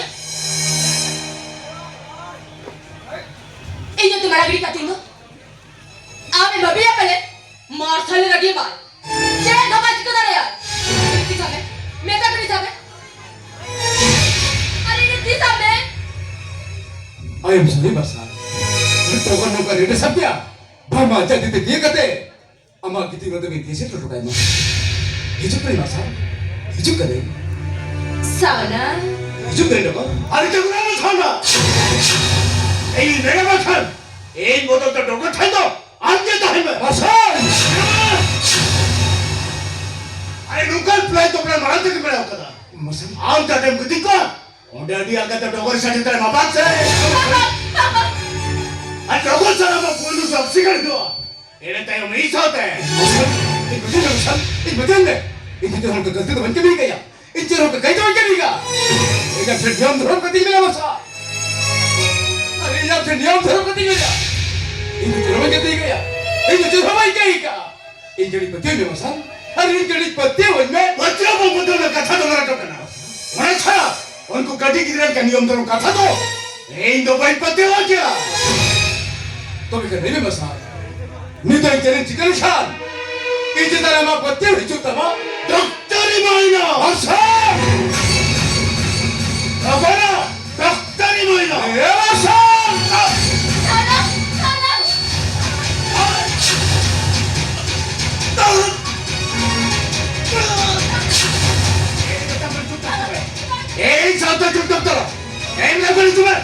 ᱤᱧ ᱧᱩᱛᱩᱢ ᱟᱲᱟᱜ ᱜᱤᱰᱤ ᱠᱟᱛᱤᱧ ᱫᱚ? ᱟᱢᱮᱢ ᱵᱷᱟᱹᱵᱤᱭᱟ ᱯᱟᱞᱮ ᱢᱟᱨᱥᱟᱞ ᱨᱟᱹᱜᱤ ᱵᱟᱭ ᱪᱮᱫ ᱦᱚᱸ ᱵᱟᱭ ᱪᱤᱠᱟᱹ ᱫᱟᱲᱮᱭᱟᱜᱼᱟ᱾ ᱛᱤᱥ ᱟᱢᱮ ᱢᱮᱛᱟ ᱠᱚ ᱛᱤᱥ ᱟᱢᱮ ᱟᱨ ᱤᱧ ᱛᱤᱥ ᱟᱢᱮ ᱟᱭᱮᱢ ᱥᱚᱨᱤ ᱢᱟᱨᱥᱟᱞ, ᱱᱤᱛᱚᱜ ᱱᱚᱝᱠᱟ ᱨᱮᱰᱤ ᱥᱟᱯᱤᱭᱟ ᱵᱟᱝ ᱢᱟ ᱡᱟᱹᱛᱤ ᱛᱮ ᱵᱤᱭᱟᱹ ᱠᱟᱛᱮ ᱟᱢᱟᱜ ᱜᱤᱛᱤᱡ ᱱᱚᱛᱮ ᱢᱤᱫ ᱫᱤᱥᱟᱹ ᱦᱚᱴᱚ ᱠᱟᱭ ᱢᱟ᱾ ᱦᱤᱡᱩᱜ ᱠᱟᱹᱱᱟᱹᱧ ᱢᱟᱨᱥᱟᱞ᱾ ᱦᱤᱡᱩᱜ ᱠᱟᱹᱱᱟᱹᱧ᱾ ᱥᱟᱣᱱᱟ᱾ ᱦᱤᱡᱩᱜ ᱠᱟᱹᱱᱟᱹᱧ ᱰᱚᱜᱚᱨ᱾ ᱟᱨ ᱡᱟᱹᱨᱩᱲ ᱟᱞᱚᱢ ᱥᱟᱣᱱᱟ᱾ ᱤᱧ ᱢᱮᱱᱟ ᱵᱟᱠᱷᱟᱱ, ᱤᱧ ᱵᱚᱫᱚᱞ ᱛᱮ ᱰᱚᱜᱚᱨ ᱴᱷᱮᱱ ᱫᱚ ᱟᱢ ᱜᱮ ᱛᱟᱦᱮᱱ ᱢᱮ᱾ ᱢᱟᱨᱥᱟᱞ! ᱟᱨᱮ ᱱᱚᱝᱠᱟᱱ ᱯᱞᱟᱱ ᱫᱚ ᱯᱞᱟᱱ ᱢᱟᱲᱟᱝ ᱛᱮᱜᱮ ᱵᱮᱱᱟᱣ ᱠᱟᱫᱟ᱾ ᱢᱟᱨᱥᱟᱞ! ᱟᱢ ᱡᱟᱛᱮᱢ ᱜᱤᱛᱤᱡ ᱠᱚᱜ, ᱚᱸᱰᱮ ᱟᱹᱰᱤ ᱟᱞᱜᱟᱛᱮ ᱰᱚᱜᱚᱨ ᱥᱮᱴᱮᱨ ᱫᱟᱲᱮᱭᱟᱜ ᱢᱟ, ᱵᱟᱝ ᱥᱮ? ᱵᱟᱵᱟ! ᱵᱟᱵᱟ! ᱟᱨ ᱰᱚᱜᱚᱨ ᱥᱟᱞᱟᱜ ᱢᱟ ᱯᱩᱭᱞᱩ ᱥᱮ ᱚᱠᱥᱤᱡᱮᱱ ᱦᱩᱭᱩᱜᱼᱟ᱾ ᱤᱱᱟᱹ ᱛᱟᱭᱚᱢ ᱤᱧ ᱥᱟᱶᱛᱮ᱾ ᱤᱧ ᱢᱮᱛᱟᱹᱧ ᱢᱮ, ᱢᱟᱨᱥᱟᱞ, ᱤᱧ ᱢᱮᱛᱟᱹᱧ ᱢᱮ᱾ ᱤᱧ ᱵᱷᱤᱛᱤᱨ ᱦᱚᱲ ᱠᱚ ᱜᱟᱹᱞᱛᱤ ᱫᱚ ᱵᱟᱹᱧ ᱠᱟᱹᱢᱤ ᱠᱟᱭᱟ᱾ ᱤᱧ ᱪᱮᱫ ᱦᱚᱸ ᱠᱟᱹᱭ ᱫᱚ ᱵᱟᱹᱧ ᱠᱟᱹᱢᱤ ᱠᱟᱜᱼᱟ᱾ ᱤᱧ ᱟᱢ ᱴᱷᱮᱱ ᱱᱤᱭᱚᱢ ᱫᱷᱚᱨᱚᱢ ᱠᱟᱛᱮᱧ ᱢᱮᱱᱟ, ᱢᱟᱨᱥᱟᱞ᱾ ᱟᱨ ᱤᱧ ᱟᱢ ᱴᱷᱮᱱ ᱱᱤᱭᱚᱢ ᱫᱷᱚᱨᱚᱢ ᱠᱟᱛᱮᱧ ᱢᱮᱱᱟ᱾ ᱤᱧ ᱫᱚ ᱪᱮᱫ ᱦᱚᱸ ᱵᱟᱹᱧ ᱜᱟᱹᱞᱛᱤ ᱠᱟᱭᱟ᱾ ᱤᱧ ᱫᱚ ᱪᱮᱫ ᱦᱚᱸ ᱵᱟᱹᱧ ᱠᱟᱹᱢᱤ ᱠᱟᱜᱼᱟ᱾ ᱤᱧ ᱠᱟᱹᱴᱤᱡ ᱯᱟᱹᱛᱭᱟᱹᱣ ᱢᱮ, ᱢᱟᱨᱥᱟᱞ᱾ ᱟᱨ ᱤᱧ ᱠᱟᱹᱴᱤᱡ ᱯᱟᱹᱛᱭᱟᱹᱣ ᱟᱹᱧ ᱢᱮ᱾ ᱯᱟᱹᱛᱭᱟᱹᱣ ᱵᱟᱝ ᱯᱟᱹᱛᱭᱟᱹᱣ ᱨᱮᱱᱟᱜ ᱠᱟᱛᱷᱟ ᱫᱚ ᱱᱚᱰᱮ ᱠᱟᱱᱟ᱾ ᱚᱱᱟ ᱪᱷᱟᱲᱟ ᱩᱱᱠᱩ ᱠᱟᱹᱴᱤᱡ ᱜᱤᱫᱽᱨᱟᱹ ᱞᱮᱠᱟ ᱱᱤᱭᱚᱢ ᱫᱷᱚᱨᱚᱢ ᱠᱟᱛᱷᱟ ᱫᱚ ᱤᱧ ᱫᱚ ᱵᱟᱹᱧ ᱯᱟᱹᱛᱭᱟᱹᱣ ᱟᱠᱤᱭᱟ᱾ ᱛᱚᱵᱮ ᱠᱷᱟᱱ ᱞᱟᱹᱭ ᱢᱮ ᱢᱟᱨᱥᱟᱞ, ᱱᱤᱛ ᱫᱚ ᱤᱧ ᱪᱮᱫ ᱤᱧ ᱪᱤᱠᱟᱹ ᱞᱮᱠᱷᱟᱱ ᱤᱧ ᱪᱮᱛᱟᱱ ᱨᱮ ᱟᱢᱟᱜ ᱯᱟᱹᱛᱭᱟᱹᱣ ᱦᱤᱡᱩᱜ ᱛᱟᱢᱟ? ᱰᱟᱠᱛᱟᱨ ᱤᱢᱟᱹᱧ ᱢᱮ᱾ ᱢᱟᱨᱥᱟᱞ! ᱵᱟᱵᱟᱨᱟ! ᱰᱟᱠᱛᱟᱨ ᱤᱢᱟᱹᱧ ᱢᱮ᱾ ᱮ ᱢᱟᱨᱥᱟᱞ! ᱥᱟᱞᱟ! ᱥᱟᱞᱟ! ᱮᱭ ᱥᱟᱶᱛᱟ ᱪᱩᱯ ᱰᱟᱠᱛᱟᱨ! ᱮᱢ ᱞᱮ ᱵᱟᱹᱲᱤᱡ ᱛᱚᱵᱮ᱾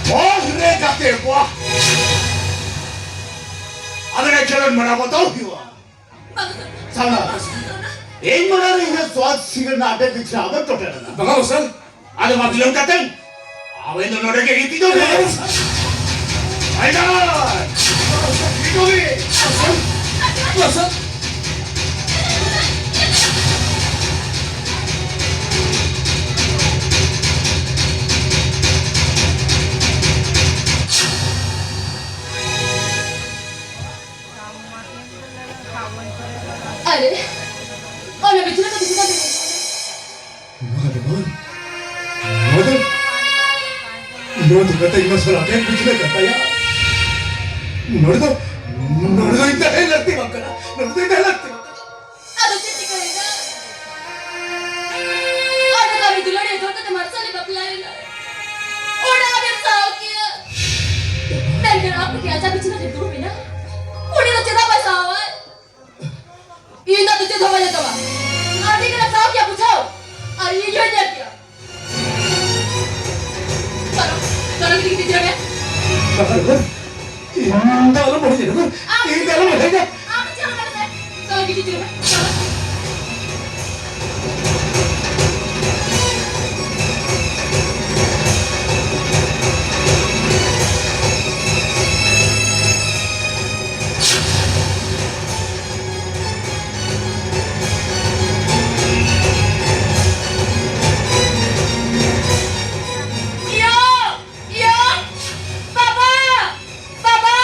ᱵᱚᱥ ᱨᱮ ᱜᱟᱛᱮ ᱠᱚ᱾ ᱟᱫᱚ ᱱᱟ ᱠᱷᱮᱞᱳᱰ ᱢᱟᱱᱟ ᱵᱟᱛᱟᱣ ᱦᱩᱭᱩᱜᱼᱟ᱾ ᱥᱟᱣᱱᱟ, ᱤᱧ ᱢᱟᱱᱟ ᱨᱮ ᱤᱧᱟᱹᱜ ᱥᱣᱟᱫ ᱥᱤᱜᱟᱨ ᱨᱮᱱᱟᱜ ᱟᱰᱮ ᱯᱤᱪᱷᱮ ᱟᱵᱮᱱ ᱴᱚᱴᱮ ᱞᱮᱱᱟ᱾ ᱵᱟᱝᱟ ᱢᱟᱨᱥᱟᱞ᱾ ᱟᱫᱚ ᱢᱟ ᱵᱤᱞᱚᱢ ᱠᱟᱛᱮ ᱟᱵᱮᱱ ᱫᱚ ᱱᱚᱰᱮ ᱜᱮ ᱜᱤᱛᱤᱡ ᱫᱚ ᱵᱮᱱ᱾ ᱟᱭᱰᱟ! ᱜᱤᱛᱤᱡ ᱫᱚ ᱵᱮᱱ᱾ ᱢᱟᱨᱥᱟᱞ! ᱟᱨᱮ, ᱚᱱᱟ ᱵᱤᱪᱷᱱᱟᱹ ᱫᱚ ᱵᱤᱪᱷᱱᱟᱹ ᱫᱚ ᱱᱚᱣᱟ ᱫᱚ ᱵᱟᱝ᱾ ᱱᱚᱣᱟ ᱫᱚ, ᱱᱚᱣᱟ ᱫᱚ ᱠᱟᱛᱷᱟ ᱤᱧ ᱢᱟ ᱥᱟᱞᱟᱜ ᱮᱢ ᱵᱩᱡᱷᱟᱹᱣ ᱠᱟᱛᱟᱭᱟ᱾ ᱱᱚᱰᱮ ᱫᱚ, ᱱᱚᱰᱮ ᱫᱚ ᱤᱧ ᱛᱟᱦᱮᱸ ᱞᱟᱹᱠᱛᱤ ᱵᱟᱝ ᱠᱟᱱᱟ᱾ ᱱᱚᱰᱮ ᱫᱚ ᱤᱧ ᱛᱟᱦᱮᱸ ᱞᱟᱹᱠᱛᱤ ᱵᱟᱝ ᱠᱟᱱᱟ᱾ ᱟᱫᱚ ᱪᱮᱫ ᱪᱤᱠᱟᱹᱭᱮᱱᱟ? ᱟᱫᱚ ᱠᱟᱹᱢᱤ ᱫᱩᱞᱟᱹᱲᱤᱭᱟᱹ ᱡᱚᱲ ᱠᱟᱛᱮ ᱢᱟᱨᱥᱟᱞ ᱮ ᱵᱟᱯᱞᱟᱭᱮᱱᱟ᱾ ᱚᱲᱟᱜ ᱨᱮᱢ ᱥᱟᱶ ᱠᱮᱭᱟ᱾ ᱫᱩᱲᱩᱵ ᱮᱱᱟ᱾ ᱩᱱᱤ ᱫᱚ ᱪᱮᱫᱟᱜ ᱵᱟᱭ ᱥᱟᱦᱟᱣᱟᱭ? ᱤᱧ ᱫᱚ ᱟᱫᱚ ᱪᱮᱫ ᱦᱚᱸ ᱵᱟᱹᱧ ᱟᱸᱡᱚᱢᱟ᱾ ᱟᱹᱰᱤ ᱜᱟᱱᱮ ᱥᱟᱦᱟᱣ ᱠᱮᱭᱟ, ᱵᱩᱡᱷᱟᱹᱣ? ᱟᱨ ᱤᱧ ᱦᱚᱸᱧ ᱧᱮᱞ ᱠᱮᱭᱟ᱾ ᱪᱚᱞᱚ, ᱪᱚᱞᱚ, ᱜᱤᱰᱤ, ᱜᱤᱰᱤ ᱦᱚᱪᱚᱭ ᱢᱮ᱾ ᱵᱟᱵᱟ ᱨᱮ, ᱤᱧ ᱫᱚ ᱟᱞᱚᱢ ᱵᱟᱹᱲᱤᱡ ᱤᱧᱟ᱾ ᱟᱢ ᱤᱧ ᱫᱚ ᱟᱞᱚᱢ ᱵᱟᱹᱲᱤᱡ ᱤᱧᱟ᱾ ᱟᱢ ᱪᱮᱫ ᱦᱚᱸ ᱵᱟᱝ ᱠᱟᱱᱟ᱾ ᱪᱚᱞᱚ, ᱜᱤᱰᱤ ᱦᱚᱪᱚᱭ ᱢᱮ᱾ ᱪᱚᱞᱚ᱾ ᱤᱭᱳ! ᱤᱭᱳ! ᱵᱟᱵᱟ! ᱵᱟᱵᱟ!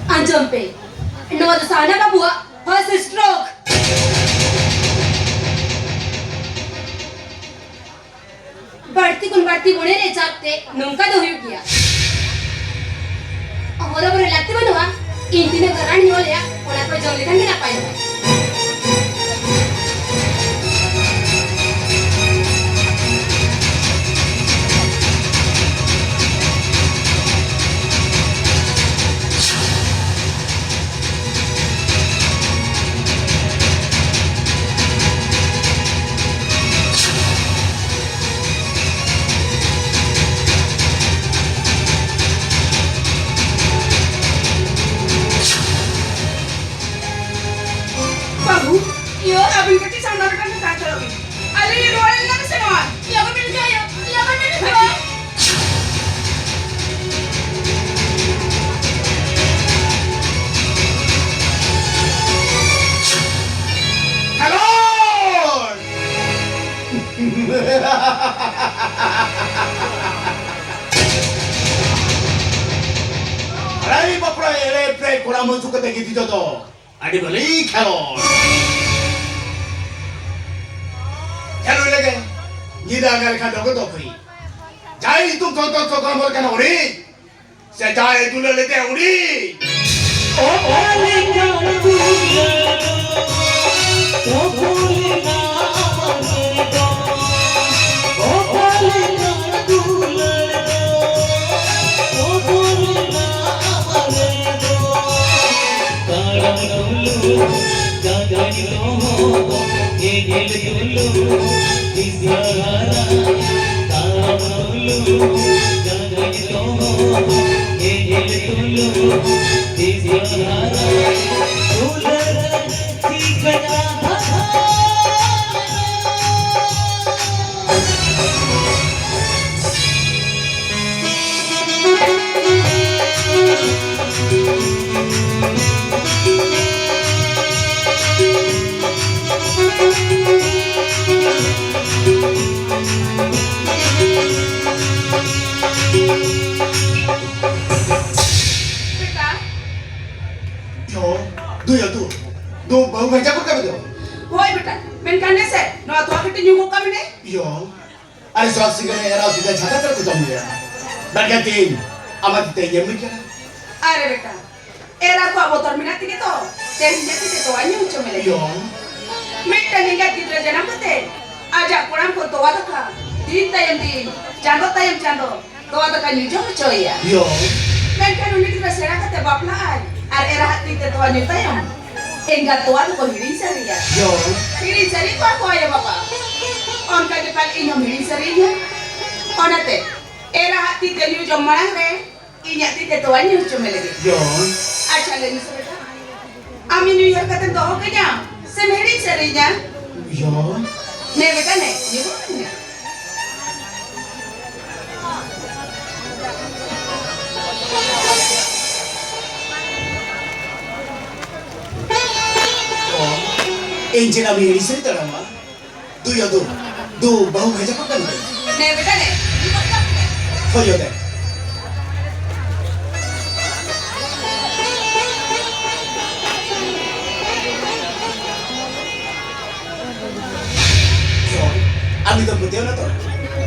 ᱟᱸᱡᱚᱢ ᱯᱮ, ᱱᱚᱣᱟ ᱫᱚ ᱥᱟᱦᱱᱟ ᱵᱟᱹᱵᱩᱣᱟᱜ first stroke᱾ ᱵᱟᱹᱲᱛᱤ ᱠᱷᱚᱱ ᱵᱟᱹᱲᱛᱤ ᱢᱚᱱᱮ ᱨᱮ ᱪᱟᱯ ᱛᱮ ᱱᱚᱝᱠᱟ ᱫᱚ ᱦᱩᱭᱩᱜ ᱜᱮᱭᱟ᱾ ᱦᱚᱨᱚᱵᱚᱨᱚ ᱞᱟᱹᱠᱛᱤ ᱵᱟᱹᱱᱩᱜᱼᱟ, ᱤᱧ ᱛᱤᱱᱟᱹᱜ ᱜᱟᱱ ᱨᱟᱱᱤᱧ ᱚᱞᱮᱜᱼᱟ, ᱚᱱᱟ ᱠᱚ ᱡᱚᱢ ᱞᱮᱠᱷᱟᱱ ᱜᱮ ᱱᱟᱯᱟᱭᱚᱜᱼᱟ᱾ ᱵᱟᱹᱵᱩ, ᱤᱭᱟᱹ, ᱟᱹᱵᱤᱱ ᱠᱟᱹᱴᱤᱡ ᱥᱟᱢᱱᱟ ᱨᱮ ᱠᱟᱹᱴᱤᱡ ᱛᱟᱦᱮᱸ ᱦᱟᱛᱟᱲᱚᱜ ᱵᱤᱱ᱾ ᱟᱹᱞᱤᱧ ᱞᱤᱧ ᱨᱩᱣᱟᱹᱲ ᱮᱱᱟ ᱥᱮ ᱱᱚᱣᱟ? ᱞᱚᱜᱚᱱ ᱵᱤᱱ ᱦᱤᱡᱩᱜᱼᱟ, ᱟᱭᱳ, ᱞᱚᱜᱚᱱ ᱵᱤᱱ ᱦᱤᱡᱩᱜᱼᱟ᱾ ᱠᱚᱲᱟ ᱢᱚᱡᱽ ᱠᱟᱛᱮ ᱜᱤᱫᱤ ᱡᱚᱛᱚ ᱟᱹᱰᱤ ᱵᱷᱟᱹᱞᱤ ᱠᱷᱮᱞᱳᱰ᱾ ᱠᱷᱮᱞᱳᱰ ᱞᱮᱜᱮ ᱧᱤᱫᱟᱹ ᱟᱸᱜᱟ ᱞᱮᱠᱷᱟᱱ ᱰᱚᱜᱚ ᱫᱚ ᱯᱷᱨᱤ᱾ ᱡᱟᱭ ᱛᱩ ᱠᱚ ᱠᱚ ᱠᱚ ᱢᱚᱨ ᱠᱟᱱᱟ ᱩᱲᱤ᱾ ᱥᱮ ᱡᱟᱭ ᱫᱩᱞᱟᱹ ᱞᱮᱫᱮ ᱩᱲᱤ᱾ ᱵᱮᱴᱟ᱾ ᱭᱳ, ᱫᱩ ᱭᱳ, ᱫᱩ᱾ ᱫᱩ, ᱵᱟᱹᱦᱩ ᱵᱷᱮᱡᱟ ᱜᱚᱫ ᱠᱟᱜ ᱢᱮ ᱫᱚ᱾ ᱦᱳᱭ ᱵᱮᱴᱟ, ᱢᱮᱱᱠᱷᱟᱱ ᱱᱮᱥᱮ ᱱᱚᱣᱟ ᱛᱚᱣᱟ ᱠᱟᱹᱴᱤᱡ ᱧᱩ ᱜᱚᱫ ᱠᱟᱜ ᱢᱮ ᱱᱮ᱾ ᱭᱳ, ᱟᱨᱮ ᱥᱟᱥ ᱥᱤᱝᱜᱟᱹ ᱮᱨᱟ ᱥᱤᱫᱷᱟᱹ ᱡᱷᱟᱜᱟ ᱠᱚᱨᱮ ᱠᱚ ᱡᱚᱢ ᱜᱮᱭᱟ᱾ ᱢᱮᱱᱠᱷᱟᱱ ᱛᱤᱦᱤᱧ ᱟᱢᱟᱜ ᱛᱤ ᱛᱮ ᱤᱭᱟᱹᱢ ᱢᱮ ᱠᱟᱱᱟ᱾ ᱟᱨᱮ ᱵᱮᱴᱟ, ᱮᱨᱟ ᱠᱚᱣᱟᱜ ᱵᱚᱛᱚᱨ ᱢᱮᱱᱟᱜ ᱛᱮᱜᱮ ᱛᱚ ᱛᱮᱦᱮᱧ ᱤᱧᱟᱹᱜ ᱛᱤ ᱛᱮ ᱛᱚᱣᱟ ᱧᱩ ᱦᱚᱪᱚ ᱢᱮ ᱞᱟᱹᱜᱤᱫ᱾ ᱭᱳ᱾ ᱢᱤᱫᱴᱟᱝ ᱮᱸᱜᱟᱛ ᱜᱤᱫᱽᱨᱟᱹ ᱡᱟᱱᱟᱢ ᱠᱟᱛᱮ ᱟᱡᱟᱜ ᱠᱚᱲᱟᱢ ᱠᱷᱚᱱ ᱛᱚᱣᱟ ᱫᱟᱠᱟ ᱫᱤᱱ ᱛᱟᱭᱚᱢ ᱫᱤᱱ, ᱪᱟᱸᱫᱚ ᱛᱟᱭᱚᱢ ᱪᱟᱸᱫᱚ ᱛᱚᱣᱟ ᱫᱟᱠᱟ ᱧᱩ ᱡᱚᱝ ᱦᱚᱪᱚᱭᱮᱭᱟ᱾ ᱭᱳ᱾ ᱢᱮᱱᱠᱷᱟᱱ ᱩᱱᱤ ᱜᱤᱫᱽᱨᱟᱹ ᱥᱮᱬᱟ ᱠᱟᱛᱮ ᱵᱟᱯᱞᱟᱜ ᱟᱭ ᱟᱨ ᱮᱨᱟᱦᱟᱜ ᱛᱤ ᱛᱮ ᱛᱚᱣᱟ ᱧᱩ ᱛᱟᱭᱚᱢ ᱮᱸᱜᱟᱛ ᱛᱚᱣᱟ ᱫᱚᱠᱚ ᱦᱤᱲᱤᱧ ᱥᱟᱹᱨᱤᱭᱟ᱾ ᱭᱳ᱾ ᱦᱤᱲᱤᱧ ᱥᱟᱹᱨᱤ ᱠᱚᱣᱟ ᱠᱚ ᱟᱭᱳ ᱵᱟᱵᱟ᱾ ᱚᱱᱠᱟ ᱜᱮ ᱯᱟᱞᱮ ᱤᱧ ᱦᱚᱸᱢ ᱦᱤᱲᱤᱧ ᱥᱟᱹᱨᱤᱭᱤᱧᱟ᱾ ᱚᱱᱟᱛᱮ ᱮᱨᱟᱦᱟᱜ ᱛᱤ ᱛᱮ ᱧᱩ ᱡᱚᱢ ᱢᱟᱲᱟᱝ ᱨᱮ ᱤᱧᱟᱜ ᱛᱤ ᱛᱮ ᱛᱚᱣᱟ ᱧᱩ ᱦᱚᱪᱚ ᱢᱮ ᱞᱟᱹᱜᱤᱫ᱾ ᱭᱳ᱾ ᱟᱪᱪᱷᱟ, ᱞᱟᱹᱭ ᱢᱮᱥᱮ ᱵᱮᱴᱟ, ᱟᱢ ᱤᱧ ᱩᱭᱦᱟᱹᱨ ᱠᱟᱛᱮᱢ ᱫᱚᱦᱚ ᱠᱟᱹᱧᱟ ᱥᱮᱢ ᱦᱤᱲᱤᱧ ᱥᱟᱹᱨᱤᱭᱤᱧᱟ? ᱭᱳ᱾ ᱱᱮ ᱵᱮᱴᱟ, ᱱᱮ, ᱧᱩ ᱜᱚᱫ ᱢᱮ᱾ ᱚ, ᱤᱧ ᱪᱮᱫ ᱟᱢ ᱦᱤᱲᱤᱧ ᱥᱟᱹᱨᱤ ᱛᱟᱲᱟᱢᱟ? ᱫᱩ ᱭᱳ ᱫᱩ, ᱫᱩ ᱵᱟᱹᱦᱩ ᱵᱷᱮᱡᱟ ᱠᱚ ᱠᱟᱱ ᱜᱮ᱾ ᱱᱮ ᱵᱮᱴᱟ ᱱᱮ, ᱱᱤᱛᱚᱜ ᱪᱟᱞᱟᱜ ᱢᱮ᱾ ᱦᱳᱭ ᱭᱳ ᱫᱮ᱾ ᱩᱱᱤ ᱫᱚ ᱯᱟᱹᱛᱭᱟᱹᱣ ᱱᱟ ᱛᱚ?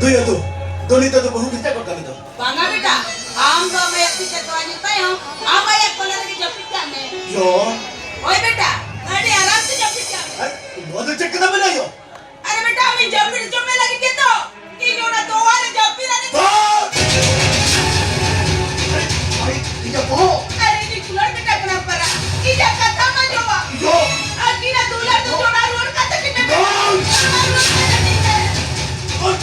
ᱫᱩᱭ ᱟᱹᱛᱩ, ᱫᱩᱱᱤ ᱛᱮᱫᱚ ᱵᱟᱹᱦᱩ ᱜᱤᱫᱽᱨᱟᱹ ᱠᱚ ᱠᱟᱹᱢᱤ ᱫᱚ᱾ ᱵᱟᱝᱟ ᱵᱮᱴᱟ, ᱟᱢ ᱫᱚ ᱟᱢᱟᱭ ᱟᱹᱛᱤᱧ ᱛᱮ ᱛᱚᱣᱟ ᱧᱩ ᱛᱟᱭᱚᱢ ᱟᱢᱟᱭ ᱠᱚᱞᱮ ᱨᱮᱜᱮ ᱡᱟᱹᱯᱤᱫ ᱠᱟᱜ ᱢᱮ᱾ ᱭᱚ᱾ ᱦᱳᱭ ᱵᱮᱴᱟ, ᱟᱹᱰᱤ ᱟᱨᱟᱢ ᱛᱮ ᱡᱟᱹᱯᱤᱫ ᱠᱟᱜ ᱢᱮ᱾ ᱟᱨ ᱱᱚᱣᱟ ᱫᱚ ᱪᱮᱫ ᱠᱟᱛᱷᱟ ᱢᱮᱱᱟ ᱭᱚ? ᱟᱨ ᱵᱮᱴᱟ, ᱟᱢᱤᱧ ᱡᱟᱹᱯᱤᱫ ᱦᱚᱪᱚ ᱢᱮ ᱞᱟᱹᱜᱤᱫ ᱜᱮᱛᱚ ᱤᱧ ᱚᱱᱟ ᱛᱚᱣᱟ ᱨᱮ ᱡᱟᱹᱯᱤᱫ ᱟᱹᱫᱤᱧ᱾ ᱵᱟᱝ! ᱟᱨᱮ, ᱟᱨᱮ, ᱤᱧᱟᱹᱜ ᱵᱚᱦᱚᱜ! ᱟᱨᱮ, ᱤᱧ ᱫᱩᱞᱟᱹᱲ ᱵᱮᱴᱟ ᱠᱟᱱᱟ ᱯᱟᱨᱟ᱾ ᱤᱧᱟᱹᱜ ᱠᱟᱛᱷᱟ ᱢᱟ ᱟᱸᱡᱚᱢᱟ᱾ ᱤᱧ ᱫᱚ ᱟᱹᱠᱤᱱᱟᱜ ᱫᱩᱞᱟᱹᱲ ᱫᱚ ᱡᱚᱲᱟᱣ ᱨᱩᱣᱟᱹᱲ ᱠᱟᱛᱮ ᱜᱮ ᱵᱮᱴᱟ᱾ ᱵᱟᱝ! ᱡᱚᱲᱟᱣ ᱨᱩᱣᱟᱹᱲ ᱠᱟᱛᱮ ᱜᱮ᱾ ᱵᱟᱝ!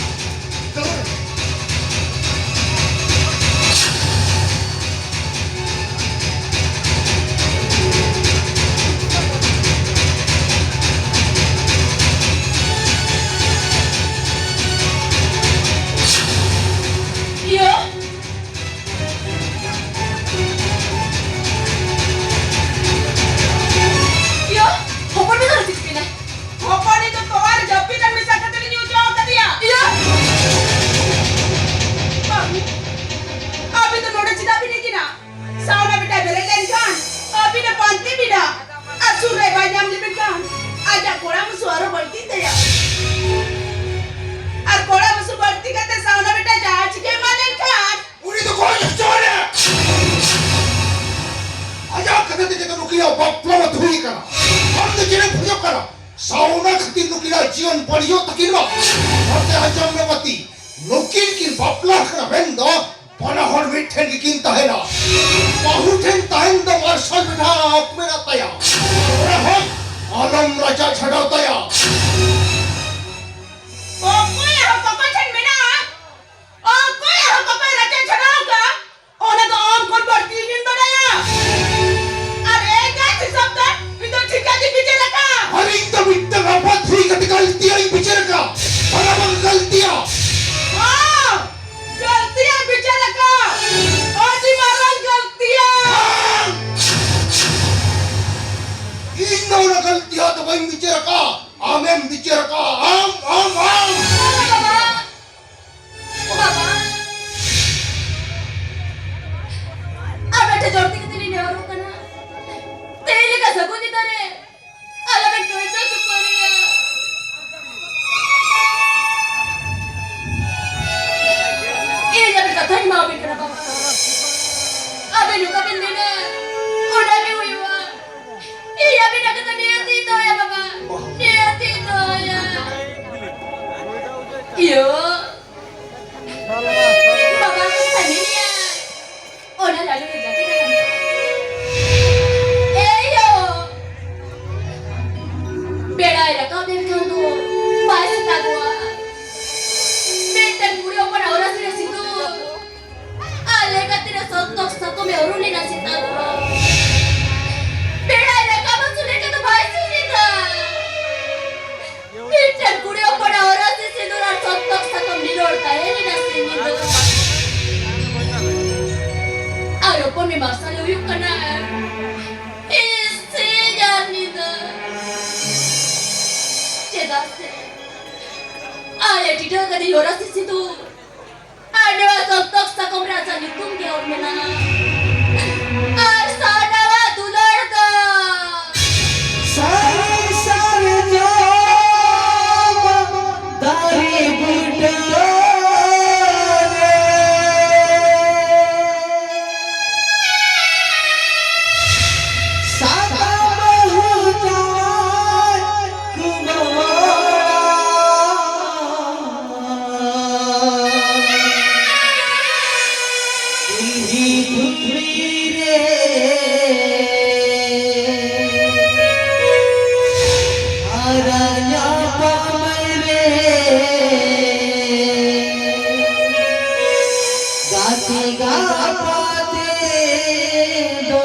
ᱤᱭᱟᱹ! ᱤᱭᱟᱹ! ᱦᱚᱯᱚᱱ ᱢᱮ ᱫᱚ ᱪᱤᱠᱟᱹᱭᱮᱱᱟ? ᱦᱚᱯᱚᱱᱤᱧ ᱫᱚ ᱛᱚᱣᱟ ᱨᱮ ᱡᱟᱹᱯᱤᱫ ᱨᱮ ᱢᱮᱥᱟ ᱠᱟᱛᱮ ᱞᱤᱧ ᱧᱩ ᱦᱚᱪᱚ ᱟᱠᱟᱫᱮᱭᱟ᱾ ᱤᱭᱟᱹ! ᱵᱟᱹᱵᱩ, ᱟᱹᱵᱤᱱ ᱫᱚ ᱱᱚᱰᱮ ᱪᱮᱫᱟᱜ ᱵᱤᱱ ᱦᱮᱡ ᱮᱱᱟ? ᱥᱟᱣᱱᱟ ᱵᱮᱴᱟᱭ ᱵᱮᱨᱮᱫ ᱞᱮᱱᱠᱷᱟᱱ ᱟᱹᱵᱤᱱᱮ ᱯᱟᱱᱛᱮ ᱵᱤᱱᱟ᱾ ᱟᱨ ᱥᱩᱨ ᱨᱮ ᱵᱟᱭ ᱧᱟᱢ ᱞᱮᱵᱮᱱ ᱠᱷᱟᱱ ᱟᱡᱟᱜ ᱠᱚᱲᱟᱢ ᱦᱟᱹᱥᱩ ᱟᱨᱚ ᱵᱟᱹᱲᱛᱤᱜ ᱛᱟᱭᱟ᱾ ᱟᱨ ᱠᱚᱲᱟᱢ ᱦᱟᱹᱥᱩ ᱵᱟᱹᱲᱛᱤ ᱠᱟᱛᱮ ᱥᱟᱣᱱᱟ ᱵᱮᱴᱟ ᱡᱟᱦᱟᱸ ᱪᱤᱠᱟᱹ ᱮᱢᱟ ᱞᱮᱱᱠᱷᱟᱱ ᱩᱱᱤ ᱫᱚ ᱜᱚᱡ ᱦᱚᱪᱚᱭᱮ᱾ ᱟᱡᱟᱜ ᱠᱟᱛᱷᱟ ᱛᱮᱜᱮ ᱛᱚ ᱱᱩᱠᱤᱱᱟᱜ ᱵᱟᱯᱞᱟ ᱢᱟ ᱦᱩᱭ ᱠᱟᱱᱟ᱾ ᱟᱢ ᱫᱚ ᱪᱮᱫ ᱮᱢ ᱠᱷᱚᱡᱚᱜ ᱠᱟᱱᱟ? ᱥᱟᱣᱱᱟ ᱠᱷᱟᱹᱛᱤᱨ ᱱᱩᱠᱤᱱᱟᱜ ᱡᱤᱭᱚᱱ ᱵᱟᱹᱲᱤᱡᱚᱜ ᱛᱟᱹᱠᱤᱱ ᱢᱟ᱾ ᱱᱚᱛᱮ ᱟᱸᱡᱚᱢ ᱢᱮ ᱵᱟᱹᱛᱤ, ᱱᱩᱠᱤᱱ ᱠᱤᱱ ᱵᱟᱯᱞᱟ ᱠᱟᱱᱟ ᱢᱮᱱᱫᱚ ᱵᱟᱱᱟ ᱦᱚᱲ ᱢᱤᱫ ᱴᱷᱮᱱ ᱜᱮᱠᱤᱱ ᱛᱟᱦᱮᱱᱟ᱾ ᱵᱟᱹᱦᱩ ᱴᱷᱮᱱ ᱛᱟᱦᱮᱱ ᱫᱚ ᱢᱟᱨᱥᱟᱞ ᱵᱮᱴᱟ ᱟᱯ ᱢᱮᱱᱟᱜ ᱛᱟᱭᱟ᱾ ᱚᱱᱟ ᱦᱚᱸ ᱟᱞᱚᱢ ᱨᱟᱪᱟ ᱪᱷᱟᱰᱟᱣ ᱛᱟᱭᱟ᱾ ᱚᱠᱚᱭᱟᱜ ᱦᱚᱸ ᱠᱚᱠᱚᱭ ᱴᱷᱮᱱ ᱢᱮᱱᱟᱜᱼᱟ? ᱚᱠᱚᱭᱟᱜ ᱦᱚᱸ ᱠᱚᱠᱚᱭ ᱨᱟᱪᱟ ᱪᱷᱟᱰᱟᱣ ᱠᱟᱜᱼᱟ? ᱚᱱᱟ ᱫᱚ ᱟᱢ ᱠᱷᱚᱱ ᱵᱟᱹᱲᱛᱤ ᱤᱧᱤᱧ ᱵᱟᱰᱟᱭᱟ᱾ ᱟᱨ ᱮᱠᱟᱭ ᱦᱤᱥᱟᱹᱵ ᱛᱮ ᱤᱧ ᱫᱚ ᱴᱷᱤᱠᱟᱹ ᱜᱤᱧ ᱵᱤᱪᱟᱹᱨ ᱟᱠᱟᱫ᱾ ᱟᱨ ᱤᱧ ᱫᱚ ᱢᱤᱫᱴᱟᱝ ᱟᱯᱟᱛ ᱦᱩᱭ ᱠᱟᱛᱮ ᱜᱟᱹᱞᱛᱤᱭᱟᱜ ᱤᱧ ᱵᱤᱪᱟᱹᱨ ᱟᱠᱟᱫ᱾ ᱵᱟᱝᱟ, ᱵᱟᱝ ᱜᱟᱹᱞᱛᱤᱭᱟᱜ᱾ ᱦᱚᱸ, ᱜᱟᱹᱞᱛᱤᱭᱟᱜ ᱵᱤᱪᱟᱹᱨ ᱟᱠᱟᱫ᱾ ᱟᱹᱰᱤ ᱢᱟᱨᱟᱝ ᱜᱟᱹᱞᱛᱤᱭᱟᱜ᱾ ᱵᱟᱝ! ᱤᱧ ᱫᱚ ᱚᱱᱟ ᱜᱟᱹᱞᱛᱤᱭᱟᱜ ᱫᱚ ᱵᱟᱹᱧ ᱵᱤᱪᱟᱹᱨ ᱟᱠᱟᱫ᱾ ᱟᱢᱮᱢ ᱵᱤᱪᱟᱹᱨ ᱟᱠᱟᱫ᱾ ᱟᱢ, ᱟᱢ, ᱟᱢ᱾ ᱵᱟᱵᱟ, ᱵᱟᱵᱟ, ᱟᱵᱮᱱ ᱴᱷᱮᱱ ᱡᱳᱨ ᱛᱮ ᱠᱟᱛᱮ ᱞᱤᱧ ᱱᱮᱦᱚᱨᱚᱜ ᱠᱟᱱᱟ, ᱛᱮᱦᱮᱧ ᱞᱮᱠᱟ ᱥᱟᱹᱜᱩᱱ ᱧᱤᱫᱟᱹ ᱨᱮ ᱟᱞᱚᱵᱮᱱ ᱠᱟᱹᱭᱡᱟᱹ ᱠᱷᱟᱹᱯᱟᱹᱨᱤᱭᱟ᱾ ᱵᱟᱭ ᱨᱟᱠᱟᱵ ᱞᱮᱱᱠᱷᱟᱱ ᱫᱚ ᱵᱟᱭ ᱥᱮᱛᱟᱜᱚᱜᱼᱟ᱾ ᱢᱤᱫᱴᱮᱱ ᱠᱩᱲᱤ ᱦᱚᱯᱚᱱᱟᱜ ᱦᱚᱨᱟᱥᱤ ᱨᱮ ᱥᱤᱸᱫᱩᱨ ᱟᱨ ᱞᱮᱸᱜᱟ ᱛᱤᱨᱮ ᱥᱚᱛᱚᱠ ᱥᱟᱠᱚᱢᱮ ᱚᱨᱩᱱ ᱮᱱᱟ ᱥᱮᱛᱟᱜᱚᱜᱼᱟ᱾ ᱵᱮᱲᱟᱭ ᱨᱟᱠᱟᱵ ᱦᱟᱹᱥᱩᱨ ᱞᱮᱠᱟ ᱫᱚ ᱵᱟᱭ ᱥᱩᱨ ᱮᱫᱟ᱾ ᱢᱤᱫᱴᱮᱱ ᱠᱩᱲᱤ ᱦᱚᱯᱚᱱᱟᱜ ᱦᱚᱨᱟᱥᱤ ᱥᱤᱸᱫᱩᱨ ᱟᱨ ᱥᱚᱛᱚᱠ ᱥᱟᱠᱚᱢ ᱢᱤᱞᱚᱱ ᱛᱟᱦᱮᱸ ᱞᱮᱱᱟ ᱥᱤᱧ ᱧᱤᱫᱟᱹ᱾ ᱟᱨ ᱦᱚᱯᱚᱱ ᱢᱮ ᱢᱟᱨᱥᱟᱞ ᱦᱩᱭᱩᱜ ᱠᱟᱱᱟ ᱤᱧ ᱥᱤᱧ ᱟᱨ ᱧᱤᱫᱟᱹ᱾ ᱪᱮᱫᱟᱜ ᱥᱮ ᱟᱞᱮ ᱴᱤᱰᱟᱹ ᱠᱟᱹᱫᱤ ᱦᱚᱨᱟᱥᱤ ᱥᱤᱸᱫᱩᱨ ᱟᱨ ᱱᱚᱣᱟ ᱥᱚᱛᱚᱠ ᱥᱟᱠᱚᱢ ᱨᱮ ᱟᱡᱟᱜ ᱧᱩᱛᱩᱢ ᱜᱮ ᱚᱞ ᱢᱮᱱᱟᱜᱼᱟ᱾ ᱟᱨ ᱥᱟᱨᱱᱟᱣᱟᱜ ᱫᱩᱞᱟᱹᱲ ᱫᱚ ᱥᱟᱹᱨᱤ ᱥᱟᱨᱡᱚᱢ ᱫᱟᱨᱮ ᱵᱩᱴᱟᱹ ᱨᱮ ᱥᱟᱠᱟᱢ ᱵᱟᱹᱦᱩ ᱡᱟᱶᱟᱭ ᱠᱩᱢᱟᱨ ᱠᱩᱞᱦᱤ ᱫᱷᱩᱲᱤ ᱨᱮ ᱦᱟᱨᱟ ᱧᱟᱯᱟᱢ ᱨᱮ ᱜᱟᱛᱮ ᱜᱟᱯᱟᱛᱮ ᱫᱚ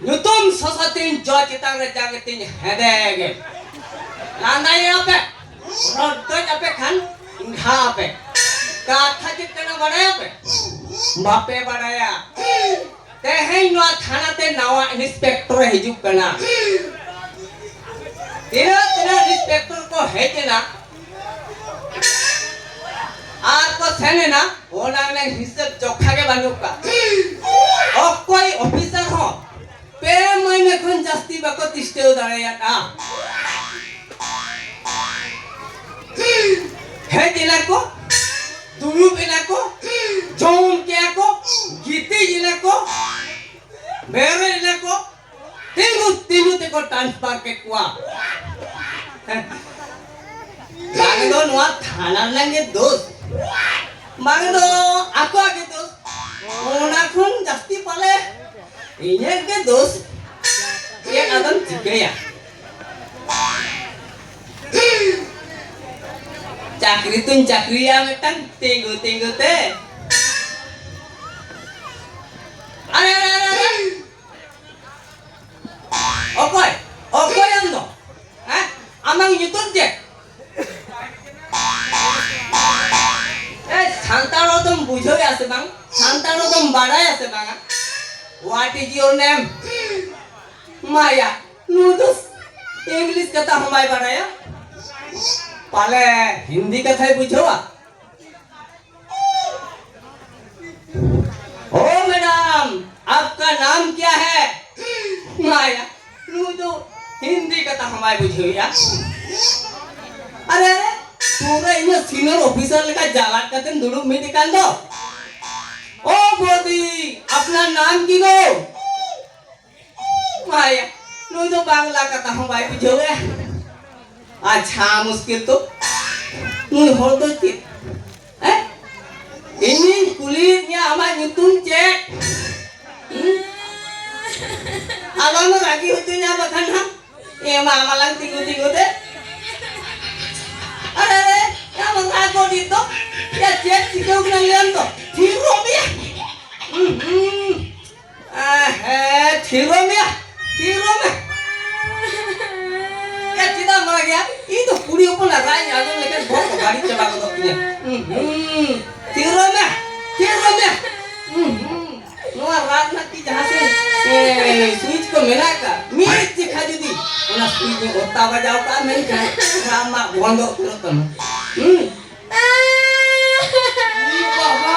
ᱧᱩᱛᱩᱢ ᱥᱚᱥᱚ ᱛᱤᱧ ᱡᱚ ᱪᱮᱛᱟᱱ ᱨᱮ ᱡᱟᱸᱜᱮ ᱛᱤᱧ ᱦᱮᱸᱫᱮ ᱜᱮ᱾ ᱞᱟᱸᱫᱟᱭᱮᱜᱼᱟ ᱯᱮ, ᱨᱚᱰᱚᱡ ᱟᱯᱮ ᱠᱷᱟᱱ ᱤᱧ ᱜᱷᱟ ᱟᱯᱮ᱾ ᱠᱟᱛᱷᱟ ᱪᱮᱫ ᱠᱟᱱᱟ ᱵᱟᱰᱟᱭᱟᱯᱮ? ᱵᱟᱯᱮ ᱵᱟᱰᱟᱭᱟ᱾ ᱛᱮᱦᱮᱧ ᱱᱚᱣᱟ ᱛᱷᱟᱱᱟ ᱛᱮ ᱱᱟᱣᱟ ᱤᱱᱥᱯᱮᱠᱴᱚᱨ ᱮ ᱦᱤᱡᱩᱜ ᱠᱟᱱᱟ᱾ ᱛᱤᱱᱟᱹᱜ ᱛᱤᱱᱟᱹᱜ ᱤᱱᱥᱯᱮᱠᱴᱚᱨ ᱠᱚ ᱦᱮᱡ ᱮᱱᱟ ᱟᱨ ᱠᱚ ᱥᱮᱱ ᱮᱱᱟ, ᱚᱱᱟ ᱨᱮᱱᱟᱜ ᱦᱤᱥᱟᱹᱵ ᱡᱚᱠᱷᱟ ᱜᱮ ᱵᱟᱹᱱᱩᱜ ᱠᱟᱜ᱾ ᱚᱠᱚᱭ ᱚᱯᱷᱤᱥᱟᱨ ᱦᱚᱸ ᱯᱮ ᱢᱟᱹᱦᱱᱟᱹ ᱠᱷᱚᱱ ᱡᱟᱹᱥᱛᱤ ᱵᱟᱠᱚ ᱛᱤᱥᱴᱟᱹᱣ ᱫᱟᱲᱮᱭᱟᱫᱼᱟ᱾ ᱦᱮᱡ ᱮᱱᱟ ᱠᱚ, ᱫᱩᱲᱩᱵ ᱮᱱᱟ ᱠᱚ, ᱡᱚᱢ ᱠᱮᱜᱼᱟ ᱠᱚ, ᱜᱤᱛᱤᱡ ᱮᱱᱟ ᱠᱚ, ᱵᱮᱨᱮᱫ ᱮᱱᱟ ᱠᱚ, ᱛᱤᱸᱜᱩ ᱛᱤᱸᱜᱩ ᱛᱮᱠᱚ ᱴᱨᱟᱱᱥᱯᱷᱟᱨ ᱠᱮᱫ ᱠᱚᱣᱟ᱾ ᱵᱟᱝ ᱫᱚ ᱱᱚᱣᱟ ᱛᱷᱟᱱᱟ ᱨᱮᱱᱟᱜ ᱜᱮ ᱫᱳᱥ, ᱵᱟᱝ ᱫᱚ ᱟᱠᱚᱣᱟᱜ ᱜᱮ ᱫᱳᱥ᱾ ᱚᱱᱟ ᱠᱷᱚᱱ ᱡᱟᱹᱥᱛᱤ ᱯᱟᱞᱮ ᱤᱧᱟᱹᱜ ᱜᱮ ᱫᱳᱥ᱾ ᱪᱮᱫ ᱟᱫᱚᱢ ᱪᱤᱠᱟᱹᱭᱟ? ᱪᱟᱹᱠᱨᱤ ᱛᱩᱧ ᱪᱟᱹᱠᱨᱤᱭᱟ ᱢᱤᱫᱴᱟᱝ ᱛᱤᱸᱜᱩ ᱛᱤᱸᱜᱩ ᱛᱮ᱾ ᱟᱨᱮ, ᱟᱨᱮ, ᱟᱨᱮ, ᱟᱨᱮ᱾ ᱚᱠᱚᱭ? ᱚᱠᱚᱭ ᱟᱢ ᱫᱚ? ᱦᱮᱸ? ᱟᱢᱟᱜ ᱧᱩᱛᱩᱢ ᱪᱮᱫ? ᱮ, ᱥᱟᱱᱛᱟᱲ ᱨᱚᱲ ᱫᱚᱢ ᱵᱩᱡᱷᱟᱹᱣᱮᱜᱼᱟ ᱥᱮ ᱵᱟᱝ? ᱥᱟᱱᱛᱟᱲ ᱨᱚᱲ ᱫᱚᱢ ᱵᱟᱲᱟᱭᱟ ᱥᱮ ᱵᱟᱝᱟ? What is your name? ᱢᱟᱭᱟ, ᱱᱩᱭ ᱫᱚ ᱤᱝᱞᱤᱥ ᱠᱟᱛᱷᱟ ᱦᱚᱸ ᱵᱟᱭ ᱵᱟᱲᱟᱭᱟ᱾ ᱯᱟᱞᱮ ᱦᱤᱱᱫᱤ ᱠᱟᱛᱷᱟᱭ ᱵᱩᱡᱷᱟᱹᱣᱟ? ओ मैडम, आपका नाम क्या है? ᱢᱟᱭᱟ, ᱱᱩᱭ ᱫᱚ ᱦᱤᱱᱫᱤ ᱠᱟᱛᱷᱟ ᱦᱚᱸ ᱵᱟᱭ ᱵᱩᱡᱷᱟᱹᱣᱮᱜᱼᱟ᱾ ᱟᱨᱮ, ᱟᱨᱮ, ᱯᱩᱨᱟᱹ ᱤᱧᱟᱹᱜ ᱥᱤᱱᱤᱭᱚᱨ ᱚᱯᱷᱤᱥᱟᱨ ᱞᱮᱠᱟ ᱡᱟᱞᱟᱫ ᱠᱟᱛᱮᱢ ᱫᱩᱲᱩᱵ ᱢᱤᱫ ᱟᱠᱟᱱ ᱫᱚ᱾ ᱳ ᱵᱳᱫᱤ, ᱟᱯᱱᱟ ᱱᱟᱢ ᱠᱤ ᱜᱳ? ᱢᱟᱭᱟ, ᱱᱩᱭ ᱫᱚ ᱵᱟᱝᱞᱟ ᱠᱟᱛᱷᱟ ᱦᱚᱸ ᱵᱟᱭ ᱵᱩᱡᱷᱟᱹᱣᱮᱜᱼᱟ᱾ ᱟᱪᱪᱷᱟ, ᱢᱩᱥᱠᱤᱞ ᱛᱚ, ᱱᱩᱭ ᱦᱚᱲ ᱫᱚ ᱪᱮᱫ? ᱦᱮᱸ? ᱧᱩᱛᱩᱢ ᱪᱮᱫ? ᱦᱩᱸ? ᱟᱞᱚᱢ ᱨᱟᱹᱜᱤ ᱦᱚᱪᱚᱧᱟ ᱵᱟᱠᱷᱟᱱ ᱦᱟᱸᱜ᱾ ᱮ ᱢᱟ, ᱟᱢ ᱟᱞᱟᱝ ᱛᱤᱸᱜᱩ ᱛᱤᱸᱜᱩ ᱛᱮ᱾ ᱟᱨᱮ, ᱟᱨᱮ, ᱟᱢ ᱨᱟᱜ ᱜᱚᱫ ᱮᱫ ᱫᱚ᱾ ᱭᱟ, ᱪᱮᱫ ᱪᱤᱠᱟᱹᱣ ᱠᱟᱱᱟ ᱞᱟᱹᱭᱟᱢ ᱛᱚ? ᱛᱷᱤᱨᱚᱜ ᱢᱮᱭᱟ᱾ ᱦᱩᱸ, ᱦᱩᱸ᱾ ᱟ, ᱦᱮᱸ, ᱛᱷᱤᱨᱚᱜ ᱢᱮᱭᱟ᱾ ᱛᱷᱤᱨᱚᱜ ᱢᱮ᱾ ᱭᱟ, ᱪᱮᱫᱟᱜ ᱮᱢ ᱨᱟᱜᱮᱜᱼᱟ? ᱤᱧ ᱫᱚ ᱠᱩᱲᱤ ᱦᱚᱯᱚᱱᱟᱜ ᱨᱟᱜ ᱤᱧ ᱟᱸᱡᱚᱢ ᱞᱮᱠᱷᱟᱱ ᱵᱚᱦᱚᱜ ᱠᱚ ᱵᱟᱹᱲᱤᱡ ᱪᱟᱵᱟ ᱜᱚᱫᱚᱜ ᱛᱤᱧᱟᱹ᱾ ᱦᱩᱸ, ᱦᱩᱸ᱾ ᱛᱷᱤᱨᱚᱜ ᱢᱮ᱾ ᱛᱷᱤᱨᱚᱜ ᱢᱮ᱾ ᱦᱩᱸ, ᱦᱩᱸ᱾ ᱱᱚᱣᱟ ᱨᱟᱜ ᱨᱮᱱᱟᱜ ᱠᱤ ᱡᱟᱦᱟᱸ ᱥᱮᱫ, ᱮ, ᱥᱩᱭᱤᱪ ᱠᱚ ᱢᱮᱱᱟᱜ ᱟᱠᱟᱫ? ᱢᱤᱫ ᱪᱮᱠᱷᱟ ᱡᱩᱫᱤ ᱚᱱᱟ ᱥᱩᱭᱤᱪ ᱮ ᱚᱛᱟ ᱵᱟᱡᱟᱣ ᱠᱟᱜᱼᱟ, ᱢᱮᱱᱠᱷᱟᱱ ᱨᱟᱜ ᱢᱟ ᱵᱚᱱᱫᱚ ᱩᱛᱟᱹᱨᱚᱜ ᱛᱟᱢᱟ᱾ ᱦᱩᱸ? ᱤ ᱵᱟᱵᱟ,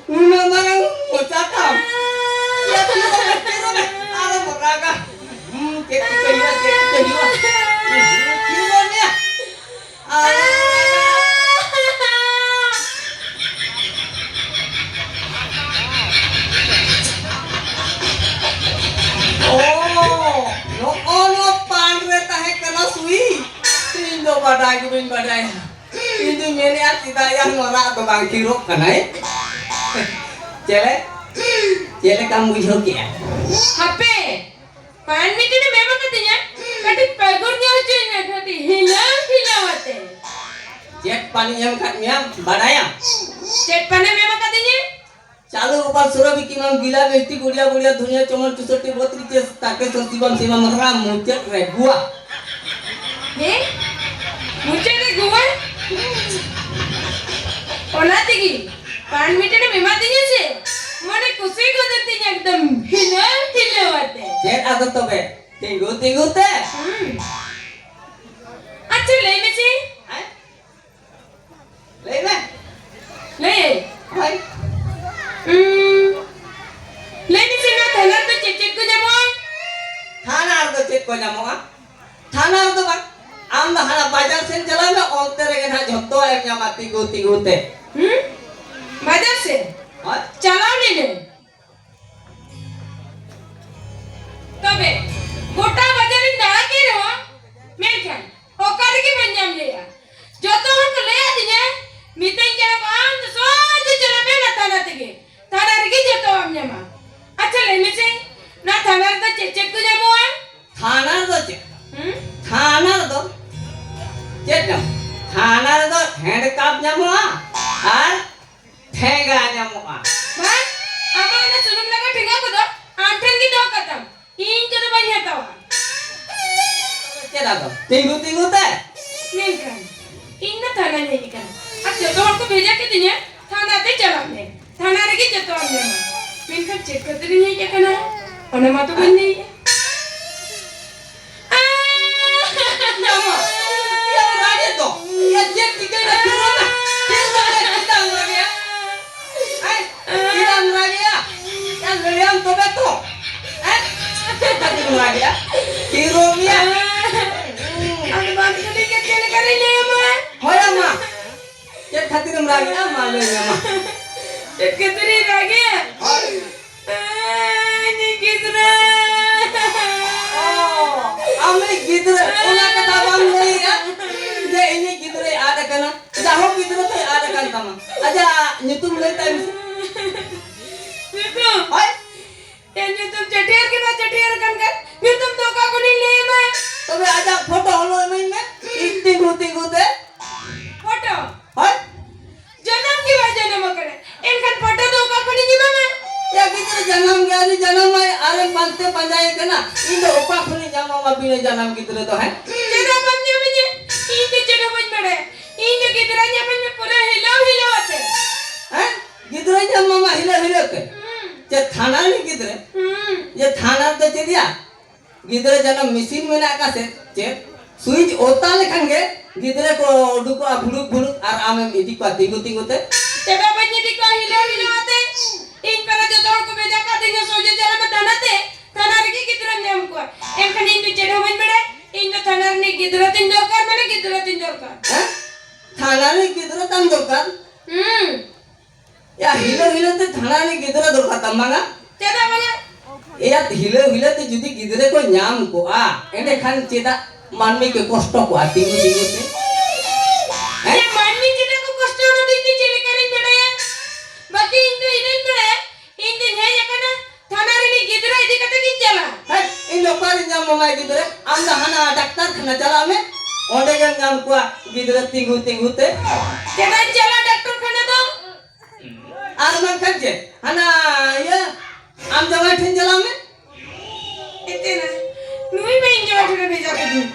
ᱩᱱᱟᱹᱜ ᱢᱟᱨᱟᱝ ᱢᱚᱪᱟ ᱛᱟᱢ᱾ ᱭᱟ, ᱛᱤᱨᱚᱜ ᱢᱮ, ᱛᱤᱨᱚᱜ ᱢᱮ᱾ ᱟᱨᱚᱢ ᱨᱟᱜᱟ᱾ ᱦᱩᱸ, ᱪᱮᱫ ᱪᱤᱠᱟᱹᱭ ᱦᱩᱭᱩᱜᱼᱟ, ᱪᱮᱫ ᱪᱤᱠᱟᱹᱭ ᱦᱩᱭᱩᱜᱼᱟ? ᱦᱩᱸ, ᱛᱤᱨᱚᱜ ᱢᱮᱭᱟ᱾ ᱚ, ᱱᱚᱜᱼᱚ ᱱᱚᱣᱟ ᱯᱟᱱ ᱨᱮ ᱛᱟᱦᱮᱸ ᱠᱟᱱᱟ ᱥᱩᱭ᱾ ᱤᱧ ᱫᱚ ᱵᱟᱰᱟᱭ ᱜᱮ ᱵᱟᱹᱧ ᱵᱟᱰᱟᱭᱟ᱾ ᱤᱧ ᱫᱩᱧ ᱢᱮᱱᱮᱫᱼᱟ, ᱪᱮᱫᱟᱜ ᱭᱟ ᱱᱚᱣᱟ ᱨᱟᱜ ᱫᱚ ᱵᱟᱝ ᱛᱷᱤᱨᱚᱜ ᱠᱟᱱᱟ, ᱦᱮᱸ? ᱪᱮᱞᱮ? ᱪᱮᱫ ᱞᱮᱠᱟᱢ ᱵᱩᱡᱷᱟᱹᱣ ᱠᱮᱜᱼᱟ? ᱦᱟᱯᱮ, ᱯᱟᱱ ᱢᱤᱫᱴᱮᱱ ᱮᱢ ᱮᱢ ᱟᱠᱟᱫᱤᱧᱟ, ᱠᱟᱹᱴᱤᱡ ᱯᱟᱹᱜᱩᱨ ᱧᱚᱜ ᱦᱚᱪᱚᱧ ᱢᱮ, ᱠᱟᱹᱴᱤᱡ ᱦᱤᱞᱟᱹᱣ ᱦᱤᱞᱟᱹᱣ ᱟᱛᱮ᱾ ᱪᱮᱫ ᱯᱟᱱᱤᱧ ᱮᱢ ᱟᱠᱟᱫ ᱢᱮᱭᱟ, ᱵᱟᱰᱟᱭᱟᱢ? ᱪᱮᱫ ᱯᱟᱱᱮᱢ ᱮᱢ ᱟᱠᱟᱫᱤᱧᱟ? ᱪᱟᱞᱩ ᱜᱳᱯᱟᱞ ᱥᱩᱨᱚᱵᱷᱤ ᱠᱤᱢᱟᱢ ᱜᱤᱞᱟ ᱵᱮᱥᱴᱤ ᱜᱚᱲᱤᱭᱟ ᱜᱚᱲᱤᱭᱟ ᱫᱷᱩᱱᱤᱭᱟ ᱪᱚᱢᱚᱱ ᱪᱩᱥᱚᱴᱤ ᱵᱚᱛᱨᱤᱥ ᱛᱮ ᱛᱟᱠᱮ ᱥᱚᱥᱤᱵᱟᱢ ᱥᱤᱢᱟ ᱢᱚᱦᱨᱟ ᱢᱩᱪᱟᱹᱫ ᱨᱮ ᱜᱩᱣᱟ᱾ ᱦᱮᱸ? ᱢᱩᱪᱟᱹᱫ ᱨᱮ ᱜᱩᱣᱟ? ᱚᱱᱟ ᱛᱮᱜᱮ ᱯᱟᱱ ᱢᱤᱫᱴᱮᱱ ᱮᱢ ᱮᱢᱟᱫᱤᱧᱟ ᱥᱮ, ᱢᱚᱱᱮ ᱠᱩᱥᱤ ᱜᱚᱫ ᱮᱱ ᱛᱤᱧᱟ ᱮᱠᱫᱚᱢ ᱦᱤᱞᱟᱹᱣ ᱦᱤᱞᱟᱹᱣ ᱟᱛᱮ᱾ ᱪᱮᱫ ᱟᱫᱚ ᱛᱚᱵᱮ? ᱛᱤᱸᱜᱩ ᱛᱤᱸᱜᱩ ᱛᱮ? ᱦᱩᱸ᱾ ᱟᱪᱪᱷᱟ, ᱞᱟᱹᱭ ᱢᱮᱥᱮ᱾ ᱦᱮᱸ? ᱞᱟᱹᱭ ᱢᱮ᱾ ᱞᱟᱹᱭ᱾ ᱦᱳᱭ᱾ ᱩᱸ, ᱞᱟᱹᱭ ᱢᱮᱥᱮ, ᱱᱚᱣᱟ ᱛᱷᱟᱱᱟ ᱨᱮᱫᱚ ᱪᱮᱫ ᱪᱮᱫ ᱠᱚ ᱧᱟᱢᱚᱜᱼᱟ? ᱛᱷᱟᱱᱟ ᱨᱮᱫᱚ ᱪᱮᱫ ᱠᱚ ᱧᱟᱢᱚᱜᱼᱟ? ᱛᱷᱟᱱᱟ ᱨᱮᱫᱚ ᱵᱟᱝ, ᱟᱢ ᱫᱚ ᱦᱟᱱᱟ ᱵᱟᱡᱟᱨ ᱥᱮᱱ ᱪᱟᱞᱟᱣ ᱢᱮ, ᱚᱱᱛᱮ ᱨᱮᱜᱮ ᱱᱟᱦᱟᱜ ᱡᱷᱚᱛᱚᱣᱟᱜ ᱮᱢ ᱧᱟᱢᱟ ᱛᱤᱸᱜᱩ ᱛᱤᱸᱜᱩ ᱛᱮ᱾ ᱦᱩᱸ? ᱵᱟᱡᱟᱨ ᱥᱮᱱ? ᱦᱳᱭ᱾ ᱪᱟᱞᱟᱣ ᱞᱮᱱᱟᱹᱧ᱾ ᱛᱚᱵᱮ ᱜᱚᱴᱟ ᱵᱟᱡᱟᱨᱤᱧ ᱫᱟᱬᱟ ᱠᱮᱫ ᱨᱮᱦᱚᱸ, ᱢᱮᱱᱠᱷᱟᱱ ᱚᱠᱟ ᱨᱮᱜᱮ ᱵᱟᱹᱧ ᱧᱟᱢ ᱞᱮᱜᱼᱟ᱾ ᱡᱚᱛᱚ ᱦᱚᱲ ᱠᱚ ᱞᱟᱹᱭ ᱟᱹᱫᱤᱧᱟ, ᱢᱤᱛᱟᱹᱧ ᱠᱟᱱᱟ ᱠᱚ, "ᱟᱢ ᱫᱚ ᱥᱚᱡᱷᱮ ᱪᱟᱞᱟᱜ ᱢᱮ ᱚᱱᱟ ᱛᱷᱟᱱᱟ ᱛᱮᱜᱮ, ᱛᱷᱟᱱᱟ ᱨᱮ ᱴᱷᱮᱸᱜᱟ ᱧᱟᱢᱚᱜᱼᱟ᱾ ᱵᱟᱝ, ᱟᱢᱟᱜ ᱚᱱᱟ ᱥᱩᱱᱩᱢ ᱞᱟᱜᱟ ᱴᱷᱮᱸᱜᱟ ᱠᱚᱫᱚ ᱟᱢ ᱴᱷᱮᱱ ᱜᱮ ᱫᱚᱦᱚ ᱠᱟᱛᱟᱢ, ᱤᱧ ᱠᱚᱫᱚ ᱵᱟᱹᱧ ᱦᱟᱛᱟᱣᱟ᱾ ᱪᱮᱫ ᱟᱫᱚ? ᱛᱤᱸᱜᱩ ᱛᱤᱸᱜᱩ ᱛᱮ? ᱢᱮᱱᱠᱷᱟᱱ ᱤᱧ ᱫᱚ ᱛᱷᱟᱱᱟᱧ ᱦᱮᱡ ᱟᱠᱟᱱᱟ, ᱟᱨ ᱡᱚᱛᱚ ᱦᱚᱲ ᱠᱚ ᱵᱷᱮᱡᱟ ᱠᱤᱫᱤᱧᱟ ᱛᱷᱟᱱᱟ ᱛᱮ ᱪᱟᱞᱟᱜ ᱢᱮ, ᱛᱷᱟᱱᱟ ᱨᱮᱜᱮ ᱡᱚᱛᱚᱣᱟᱜ ᱧᱟᱢᱟ᱾ ᱢᱮᱱᱠᱷᱟᱱ ᱪᱮᱫ ᱠᱷᱟᱹᱛᱤᱨᱤᱧ ᱦᱮᱡ ᱟᱠᱟᱱᱟ, ᱚᱱᱟ ᱢᱟᱛᱚ ᱵᱟᱹᱧ ᱞᱟᱹᱭᱮᱜᱼᱟ᱾ ᱭᱟ ᱢᱟ, ᱭᱟ ᱨᱟᱜᱮ ᱫᱚ, ᱭᱟ ᱪᱮᱫ ᱪᱤᱠᱟᱹᱭᱮᱱᱟ ᱛᱩᱨᱟᱹ ᱱᱟ? ᱪᱮᱫ ᱨᱟᱜᱮ, ᱪᱮᱫᱟᱜ ᱮᱢ ᱨᱟᱜᱮᱭᱟ? ᱦᱮᱸ? ᱪᱮᱫᱟᱜ ᱮᱢ ᱨᱟᱜᱮᱭᱟ? ᱭᱟ ᱞᱟᱹᱭᱟᱢ ᱛᱚᱵᱮ ᱛᱚ᱾ ᱦᱮᱸ? ᱪᱮᱫ ᱠᱷᱟᱹᱛᱤᱨ ᱮᱢ ᱨᱟᱜᱮᱭᱟ? ᱛᱤᱨᱚᱢ ᱭᱟ᱾ ᱟᱫᱚ ᱵᱟᱢ ᱠᱩᱞᱤ ᱠᱮᱫ ᱪᱮᱫ ᱞᱮᱠᱟᱨᱤᱧ ᱞᱟᱹᱭᱟᱢᱟ? ᱦᱳᱭ ᱭᱟ ᱢᱟ᱾ ᱪᱮᱫ ᱠᱷᱟᱹᱛᱤᱨᱮᱢ ᱨᱟᱜᱮᱜᱼᱟ? ᱢᱟ ᱞᱟᱹᱭ ᱢᱮ ᱢᱟ᱾ ᱪᱮᱫ ᱠᱷᱟᱹᱛᱤᱨᱤᱧ ᱨᱟᱜᱮᱜᱼᱟ? ᱦᱳᱭ᱾ ᱤᱧᱤᱡ ᱜᱤᱫᱽᱨᱟᱹ᱾ ᱚ, ᱟᱢᱤᱡ ᱜᱤᱫᱽᱨᱟᱹ, ᱚᱱᱟ ᱠᱟᱛᱷᱟ ᱵᱟᱢ ᱞᱟᱹᱭᱮᱜᱼᱟ ᱡᱮ ᱤᱧᱤᱡ ᱜᱤᱫᱽᱨᱟᱹᱭ ᱟᱫ ᱟᱠᱟᱱᱟ? ᱡᱟᱭᱦᱳᱠ, ᱜᱤᱫᱽᱨᱟᱹ ᱛᱚᱭ ᱟᱫ ᱟᱠᱟᱱ ᱛᱟᱢᱟ᱾ ᱟᱡᱟᱜ ᱧᱩᱛᱩᱢ ᱞᱟᱹᱭ ᱛᱟᱭ ᱢᱮᱥᱮ᱾ ᱧᱩᱛᱩᱢ? ᱦᱳᱭ᱾ ᱮ, ᱧᱩᱛᱩᱢ ᱪᱟᱹᱴᱭᱟᱹᱨ ᱜᱮ ᱵᱟᱭ ᱪᱟᱹᱴᱭᱟᱹᱨ ᱟᱠᱟᱱ ᱠᱷᱟᱱ, ᱧᱩᱛᱩᱢ ᱫᱚ ᱚᱠᱟ ᱠᱷᱚᱱᱤᱧ ᱞᱟᱹᱭ ᱟᱢᱟ? ᱛᱚᱵᱮ ᱟᱡᱟᱜ ᱯᱷᱳᱴᱳ ᱦᱚᱞᱚ ᱤᱢᱟᱹᱧ ᱢᱮ, ᱤᱧ ᱛᱤᱸᱜᱩ ᱛᱤᱸᱜᱩ ᱛᱮ᱾ ᱯᱷᱳᱴᱳ? ᱦᱳᱭ᱾ ᱡᱟᱱᱟᱢ ᱜᱮ ᱵᱟᱭ ᱡᱟᱱᱟᱢ ᱟᱠᱟᱱᱟ, ᱮᱱᱠᱷᱟᱱ ᱯᱷᱳᱴᱳ ᱫᱚ ᱚᱠᱟ ᱠᱷᱚᱱᱤᱧ ᱮᱢᱟᱢᱟ? ᱭᱟ ᱜᱤᱫᱽᱨᱟᱹ ᱡᱟᱱᱟᱢ ᱜᱮ ᱟᱹᱣᱨᱤ ᱡᱟᱱᱟᱢᱟᱭ, ᱟᱨᱮᱢ ᱯᱟᱱᱛᱮ ᱯᱟᱸᱡᱟᱭᱮ ᱠᱟᱱᱟ, ᱤᱧ ᱫᱚ ᱚᱠᱟ ᱠᱷᱚᱱᱤᱧ ᱧᱟᱢ ᱟᱢᱟ ᱵᱤᱱᱟᱹ ᱡᱟᱱᱟᱢ ᱜᱤᱫᱽᱨᱟᱹ ᱫᱚ, ᱦᱮᱸ? ᱪᱮᱫᱟᱜ ᱵᱟᱢ ᱧᱟᱢᱤᱧᱟ? ᱤᱧ ᱫᱚ ᱪᱮᱫ ᱦᱚᱸ ᱵᱟᱹᱧ ᱵᱟᱲᱟᱭᱟ, ᱤᱧ ᱫᱚ ᱜᱤᱫᱽᱨᱟᱹ ᱧᱟᱢᱟᱹᱧ ᱢᱮ ᱯᱩᱨᱟᱹ ᱦᱤᱞᱟᱹᱣ ᱦᱤᱞᱟᱹᱣ ᱟᱛᱮ᱾ ᱦᱮᱸ? ᱜᱤᱫᱽᱨᱟᱹ ᱧᱟᱢ ᱢᱟᱢᱟ ᱦᱤᱞᱟᱹᱣ ᱦᱤᱞᱟᱹᱣ ᱛᱮ? ᱦᱩᱸ᱾ ᱪᱮᱫ ᱛᱷᱟᱱᱟ ᱨᱤᱱᱤᱡ ᱜᱤᱫᱽᱨᱟᱹ? ᱦᱩᱸ᱾ ᱡᱮ ᱛᱷᱟᱱᱟ ᱨᱮᱫᱚ ᱪᱮᱫ ᱭᱟ? ᱜᱤᱫᱽᱨᱟᱹ ᱡᱟᱱᱟᱢ ᱢᱮᱥᱤᱱ ᱢᱮᱱᱟᱜ ᱟᱠᱟᱫ ᱥᱮ ᱪᱮᱫ? ᱥᱩᱭᱤᱪ ᱚᱛᱟ ᱞᱮᱠᱷᱟᱱ ᱜᱮ ᱜᱤᱫᱽᱨᱟᱹ ᱠᱚ ᱩᱰᱩᱠᱚᱜᱼᱟ ᱵᱷᱩᱲᱩᱠ ᱵᱷᱩᱲᱩᱠ, ᱟᱨ ᱟᱢᱮᱢ ᱤᱫᱤ ᱠᱚᱣᱟ ᱛᱤᱸᱜᱩ ᱛᱤᱸᱜᱩ ᱛᱮ᱾ ᱪᱮᱫᱟᱜ ᱵᱟᱹᱧ ᱤᱫᱤ ᱠᱚᱣᱟ ᱦᱤᱞᱟᱹᱣ ᱦᱤᱞᱟᱹᱣ ᱟᱛᱮ? ᱤᱧ ᱯᱟᱞᱮ ᱡᱚᱛᱚ ᱦᱚᱲ ᱠᱚ ᱵᱷᱮᱡᱟ ᱠᱟᱫᱤᱧᱟ ᱥᱚᱡᱷᱮ ᱪᱟᱞᱟᱜ ᱢᱮ ᱛᱷᱟᱱᱟ ᱛᱮ, ᱛᱷᱟᱱᱟ ᱨᱮᱜᱮ ᱜᱤᱫᱽᱨᱟᱹᱢ ᱧᱟᱢ ᱠᱚᱣᱟ᱾ ᱮᱱᱠᱷᱟᱱ ᱤᱧ ᱫᱚ ᱪᱮᱫ ᱦᱚᱸ ᱵᱟᱹᱧ ᱵᱟᱲᱟᱭᱟ, ᱤᱧ ᱫᱚ ᱛᱷᱟᱱᱟ ᱨᱤᱱᱤᱡ ᱜᱤᱫᱽᱨᱟᱹ ᱛᱤᱧ ᱫᱚᱨᱠᱟᱨ, ᱢᱟᱱᱮ ᱜᱤᱫᱽᱨᱟᱹ ᱛᱤᱧ ᱫᱚᱨᱠᱟᱨ᱾ ᱦᱮᱸ? ᱛᱷᱟᱱᱟ ᱨᱤᱱᱤᱡ ᱜᱤᱫᱽᱨᱟᱹ ᱛᱟᱢ ᱫᱚᱨᱠᱟᱨ? ᱦᱩᱸ᱾ ᱭᱟ, ᱦᱤᱞᱟᱹ ᱦᱤᱞᱟᱹ ᱛᱮ ᱛᱷᱟᱱᱟ ᱨᱤᱱᱤᱡ ᱜᱤᱫᱽᱨᱟᱹ ᱫᱚᱨᱠᱟᱨ ᱛᱟᱢ ᱵᱟᱝᱟ? ᱪᱮᱫᱟᱜ ᱵᱟᱝᱟ? ᱮᱭᱟ, ᱦᱤᱞᱟᱹ ᱦᱤᱞᱟᱹ ᱛᱮ ᱡᱩᱫᱤ ᱜᱤᱫᱽᱨᱟᱹ ᱠᱚ ᱧᱟᱢ ᱠᱚᱜᱼᱟ, ᱮᱸᱰᱮᱠᱷᱟᱱ ᱪᱮᱫᱟᱜ ᱢᱟᱹᱱᱢᱤ ᱠᱚ ᱠᱚᱥᱴᱚ ᱠᱚᱜᱼᱟ ᱛᱤᱸᱜᱩ ᱛᱤᱸᱜᱩ ᱛᱮ? ᱦᱮᱸ? ᱮ, ᱢᱟᱹᱱᱢᱤ ᱪᱮᱫᱟᱜ ᱠᱚ ᱠᱚᱥᱴᱚᱜᱼᱟ, ᱚᱱᱟ ᱫᱚ ᱤᱧ ᱫᱚ ᱪᱮᱫ ᱞᱮᱠᱟᱨᱤᱧ ᱵᱟᱰᱟᱭᱟ? ᱵᱟᱹᱠᱤ ᱤᱧ ᱫᱚ ᱤᱱᱟᱹᱧ ᱵᱟᱲᱟᱭᱟ, ᱤᱧ ᱫᱚᱧ ᱦᱮᱡ ᱟᱠᱟᱱᱟ, ᱛᱷᱟᱱᱟ ᱨᱤᱱᱤᱡ ᱜᱤᱫᱽᱨᱟᱹ ᱤᱫᱤ ᱠᱟᱛᱮ ᱜᱤᱧ ᱪᱟᱞᱟᱜᱼᱟ᱾ ᱦᱮᱸ, ᱤᱧ ᱫᱚ ᱚᱠᱟᱨᱤᱧ ᱧᱟᱢ ᱢᱟᱢᱟ ᱜᱤᱫᱽᱨᱟᱹ? ᱟᱢ ᱫᱚ ᱦᱟᱱᱟ ᱰᱟᱠᱛᱟᱨ ᱠᱷᱟᱱᱟ ᱪᱟᱞᱟᱜ ᱢᱮ, ᱚᱸᱰᱮ ᱜᱮᱢ ᱧᱟᱢ ᱠᱚᱣᱟ ᱜᱤᱫᱽᱨᱟᱹ ᱛᱤᱸᱜᱩ ᱛᱤᱸᱜᱩ ᱛᱮ᱾ ᱪᱮᱫᱟᱜ ᱤᱧ ᱪᱟᱞᱟᱜᱼᱟ ᱰᱟᱠᱛᱚᱨ ᱠᱷᱟᱱᱟ ᱫᱚ? ᱟᱨ ᱵᱟᱝᱠᱷᱟᱱ ᱪᱮᱫ? ᱦᱟᱱᱟ ᱤᱭᱟᱹ, ᱟᱢ ᱡᱟᱶᱟᱭ ᱴᱷᱮᱱ ᱪᱟᱞᱟᱣ ᱢᱮ᱾ ᱮᱛᱮ ᱱᱟ, ᱱᱩᱭ ᱢᱟ ᱤᱧ ᱡᱟᱶᱟᱭ ᱴᱷᱮᱱᱮ ᱵᱷᱮᱡᱟ ᱠᱤᱫᱤᱧ᱾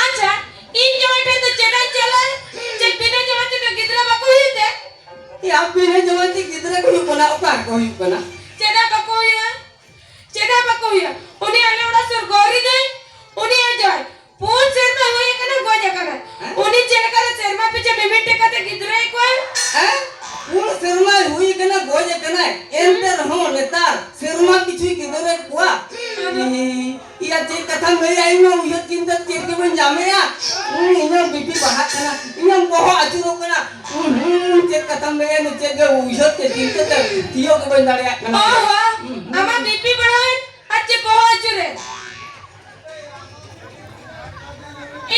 ᱟᱪᱪᱷᱟ, ᱤᱧ ᱡᱟᱶᱟᱭ ᱴᱷᱮᱱ ᱫᱚ ᱪᱮᱫᱟᱜ ᱤᱧ ᱪᱟᱞᱟᱜᱼᱟ? ᱪᱮᱫ ᱵᱤᱱᱟᱹ ᱡᱟᱶᱟᱭ ᱛᱮᱫᱚ ᱜᱤᱫᱽᱨᱟᱹ ᱵᱟᱠᱚ ᱦᱩᱭᱩᱜ ᱛᱮ? ᱭᱟ, ᱵᱤᱱᱟᱹ ᱡᱟᱶᱟᱭ ᱛᱮ ᱜᱤᱫᱽᱨᱟᱹ ᱠᱚ ᱦᱩᱭᱩᱜ ᱠᱟᱱᱟ? ᱚᱠᱟ ᱨᱮᱠᱚ ᱦᱩᱭᱩᱜ ᱠᱟᱱᱟ? ᱪᱮᱫᱟᱜ ᱵᱟᱠᱚ ᱦᱩᱭᱩᱜᱼᱟ? ᱪᱮᱫᱟᱜ ᱵᱟᱠᱚ ᱦᱩᱭᱩᱜᱼᱟ? ᱩᱱᱤ ᱟᱞᱮ ᱚᱲᱟᱜ ᱥᱩᱨ ᱜᱚᱨᱤ ᱫᱟᱹᱭ, ᱩᱱᱤ ᱟᱡ ᱡᱟᱶᱟᱭ ᱯᱩᱱ ᱥᱮᱨᱢᱟ ᱦᱩᱭ ᱟᱠᱟᱱᱟ, ᱜᱚᱡ ᱟᱠᱟᱱᱟ᱾ ᱦᱮᱸ? ᱩᱱᱤ ᱪᱮᱫ ᱞᱮᱠᱟᱨᱮ ᱥᱮᱨᱢᱟ ᱯᱤᱪᱷᱮ ᱢᱤᱢᱤᱫ ᱴᱟᱠᱟ ᱛᱮ ᱜᱤᱫᱽᱨᱟᱹᱭ ᱠᱚᱣᱟ? ᱦᱮᱸ? ᱯᱩᱱ ᱥᱮᱨᱢᱟᱭ ᱦᱩᱭ ᱟᱠᱟᱱᱟ, ᱜᱚᱡ ᱟᱠᱟᱱᱟᱭ, ᱮᱱᱛᱮ ᱨᱮᱦᱚᱸ ᱱᱮᱛᱟᱨ ᱥᱮᱨᱢᱟ ᱯᱤᱪᱷᱩᱭ ᱜᱤᱫᱽᱨᱟᱹᱭᱮᱫ ᱠᱚᱣᱟ᱾ ᱦᱮᱸ᱾ ᱤᱭᱟ, ᱪᱮᱫ ᱠᱟᱛᱷᱟᱢ ᱞᱟᱹᱭᱟ, ᱤᱧ ᱢᱟ ᱩᱭᱦᱟᱹᱨ ᱪᱤᱱᱛᱟᱹ ᱪᱮᱫ ᱜᱮ ᱵᱟᱹᱧ ᱧᱟᱢᱮᱜᱼᱟ᱾ ᱦᱩᱸ, ᱤᱧ ᱦᱚᱸ ᱵᱤᱯᱤ ᱵᱟᱲᱦᱟᱜ ᱠᱟᱱᱟ, ᱤᱧ ᱦᱚᱸ ᱵᱚᱦᱚᱜ ᱟᱹᱪᱩᱨᱚᱜ ᱠᱟᱱᱟ᱾ ᱦᱩᱸ, ᱦᱩᱸ, ᱪᱮᱫ ᱠᱟᱛᱷᱟᱢ ᱞᱟᱹᱭᱟ, ᱤᱧ ᱪᱮᱫ ᱜᱮ ᱩᱭᱦᱟᱹᱨ ᱛᱮ ᱪᱤᱱᱛᱟᱹ ᱛᱮ ᱛᱤᱭᱳᱜ ᱜᱮ ᱵᱟᱹᱧ ᱫᱟᱲᱮᱭᱟᱜ ᱠᱟᱱᱟ᱾ ᱚ, ᱦᱚᱸ᱾ ᱦᱩᱸ, ᱦᱩᱸ᱾ ᱟᱢᱟᱜ ᱵᱤᱯᱤ ᱵᱟᱲᱦᱟᱣᱮᱱ ᱟᱨ ᱪᱮᱫ ᱵᱚᱦᱚᱜ ᱟᱹᱪᱩᱨᱮ?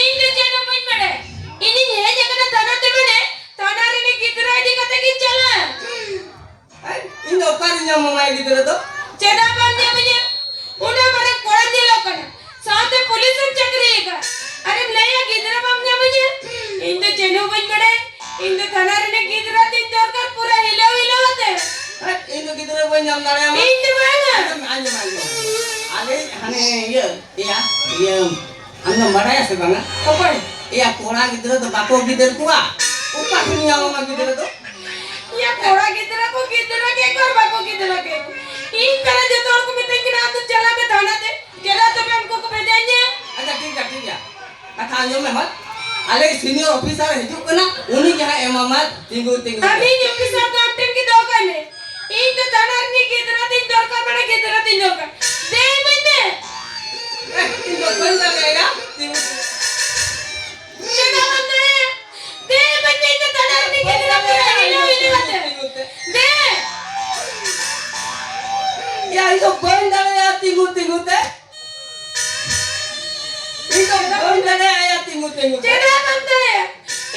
ᱤᱧ ᱫᱚ ᱪᱮᱫ ᱦᱚᱸ ᱵᱟᱹᱧ ᱵᱟᱲᱟᱭᱟ᱾ ᱤᱧᱤᱧ ᱦᱮᱡ ᱟᱠᱟᱱᱟ ᱛᱷᱟᱱᱟ ᱛᱮ, ᱢᱟᱱᱮ ᱛᱷᱟᱱᱟ ᱨᱤᱱᱤᱡ ᱜᱤᱫᱽᱨᱟᱹ ᱤᱫᱤ ᱠᱟᱛᱮ ᱜᱤᱧ ᱪᱟᱞᱟᱜᱼᱟ᱾ ᱟᱨ ᱤᱧ ᱫᱚ ᱚᱠᱟᱨᱮ ᱧᱟᱢ ᱟᱢᱟᱭ ᱜᱤᱫᱽᱨᱟᱹ ᱫᱚ? ᱪᱮᱫᱟᱜ ᱵᱟᱢ ᱧᱟᱢᱤᱧᱟ? ᱩᱱᱟᱹᱜ ᱢᱟᱨᱟᱝ ᱠᱚᱲᱟ ᱧᱮᱞᱚᱜ ᱠᱟᱱᱟ, ᱥᱟᱶᱛᱮ ᱯᱩᱞᱤᱥ ᱮᱢ ᱪᱟᱹᱠᱨᱤ ᱟᱠᱟᱫ, ᱟᱨᱮᱢ ᱞᱟᱹᱭᱟ ᱜᱤᱫᱽᱨᱟᱹ ᱵᱟᱢ ᱧᱟᱢᱤᱧᱟ? ᱤᱧ ᱫᱚ ᱪᱮᱫ ᱦᱚᱸ ᱵᱟᱹᱧ ᱵᱟᱲᱟᱭᱟ᱾ ᱤᱧ ᱫᱚ ᱛᱷᱟᱱᱟ ᱨᱤᱱᱤᱡ ᱜᱤᱫᱽᱨᱟᱹ ᱛᱤᱧ ᱫᱚᱨᱠᱟᱨ, ᱯᱩᱨᱟᱹ ᱦᱤᱞᱟᱹᱣ ᱦᱤᱞᱟᱹᱣ ᱟᱛᱮ᱾ ᱦᱮᱸ, ᱤᱧ ᱫᱚ ᱜᱤᱫᱽᱨᱟᱹ ᱵᱟᱹᱧ ᱧᱟᱢ ᱫᱟᱲᱮᱭᱟᱢᱟ᱾ ᱤᱧ ᱫᱚ ᱵᱟᱝᱟ᱾ ᱟᱸᱡᱚᱢ, ᱟᱸᱡᱚᱢ, ᱟᱸᱡᱚᱢ᱾ ᱟᱞᱮ ᱦᱟᱱᱮ ᱤᱭᱟᱹ, ᱤᱭᱟᱹ, ᱤᱭᱟᱹ, ᱟᱢ ᱫᱚᱢ ᱵᱟᱰᱟᱭᱟ ᱥᱮ ᱵᱟᱝᱟ? ᱚᱠᱚᱭ? ᱮᱭᱟ, ᱠᱚᱲᱟ ᱜᱤᱫᱽᱨᱟᱹ ᱫᱚ ᱵᱟᱠᱚ ᱜᱤᱫᱟᱹᱨ ᱠᱚᱣᱟ᱾ ᱚᱠᱟ ᱠᱷᱚᱱ ᱧᱟᱢ ᱟᱢᱟ ᱜᱤᱫᱽᱨᱟᱹ ᱫᱚ? ᱮᱭᱟ, ᱠᱚᱲᱟ ᱜᱤᱫᱽᱨᱟᱹ ᱠᱚ ᱜᱤᱫᱽᱨᱟᱹ ᱠᱮᱫ ᱠᱚᱣᱟ ᱟᱨ ᱵᱟᱠᱚ ᱜᱤᱫᱽᱨᱟᱹ ᱠᱮᱫ ᱠᱚᱣᱟ᱾ ᱤᱧ ᱯᱮᱲᱟ ᱡᱚᱛᱚ ᱦᱚᱲ ᱠᱚ ᱢᱤᱛᱟᱹᱧ ᱠᱟᱱᱟ, "ᱟᱢ ᱫᱚ ᱪᱟᱞᱟᱜ ᱢᱮ ᱛᱷᱟᱱᱟ ᱛᱮ, ᱪᱮᱫᱟᱜ ᱛᱚᱵᱮ ᱩᱱᱠᱩ ᱠᱚ ᱵᱷᱮᱡᱟᱧᱟ?" ᱟᱪᱪᱷᱟ, ᱴᱷᱤᱠ ᱜᱮᱭᱟ, ᱴᱷᱤᱠ ᱜᱮᱭᱟ᱾ ᱠᱟᱛᱷᱟ ᱟᱸᱡᱚᱢ ᱢᱮ ᱦᱳᱭ᱾ ᱟᱞᱮ senior officer ᱦᱤᱡᱩᱜ ᱠᱟᱱᱟ, ᱩᱱᱤ ᱜᱮ ᱦᱟᱸᱜ ᱮᱢᱟᱢᱟ ᱛᱤᱸᱜᱩ, ᱛᱤᱸᱜᱩ᱾ ᱟᱢᱤᱡ officer ᱫᱚ ᱟᱢ ᱴᱷᱮᱱ ᱜᱮ ᱫᱚᱦᱚ ᱠᱟᱭ ᱢᱮ᱾ ᱤᱧ ᱫᱚ ᱛᱷᱟᱱᱟ ᱨᱤᱱᱤᱡ ᱜᱤᱫᱽᱨᱟᱹ ᱛᱤᱧ ᱫᱚᱨᱠᱟᱨ, ᱢᱟᱱᱮ ᱜᱤᱫᱽᱨᱟᱹ ᱛᱤᱧ ᱫᱚᱨᱠᱟᱨ᱾ ᱫᱮ ᱤᱢᱟᱹᱧ ᱢᱮ᱾ ᱮ, ᱤᱧ ᱫᱚ ᱵᱟᱹᱧ ᱫᱟᱲᱮᱭᱟᱜᱼᱟ᱾ ᱛᱤᱸᱜᱩ᱾ ᱪᱮᱫᱟᱜ ᱵᱟᱢ ᱫᱟᱲᱮᱭᱟᱜᱼᱟ? ᱫᱮ ᱤᱢᱟᱹᱧ ᱢᱮ, ᱤᱧ ᱫᱚ ᱛᱷᱟᱱᱟ ᱨᱤᱱᱤᱡ ᱜᱤᱫᱽᱨᱟᱹ ᱛᱤᱧ ᱦᱤᱞᱟᱹᱣ ᱦᱤᱞᱟᱹᱣ ᱟᱛᱮ᱾ ᱫᱮ᱾ ᱭᱟ, ᱤᱧ ᱫᱚ ᱵᱟᱹᱧ ᱫᱟᱲᱮᱭᱟᱜᱼᱟ ᱛᱤᱸᱜᱩ ᱛᱤᱸᱜᱩ ᱛᱮ᱾ ᱤᱧ ᱫᱚ ᱵᱟᱹᱧ ᱫᱟᱲᱮᱭᱟᱜᱼᱟ ᱛᱤᱸᱜᱩ ᱛᱤᱸᱜᱩ ᱛᱮ᱾ ᱪᱮᱫᱟᱜ ᱵᱟᱢ ᱫᱟᱲᱮᱭᱟᱜᱼᱟ?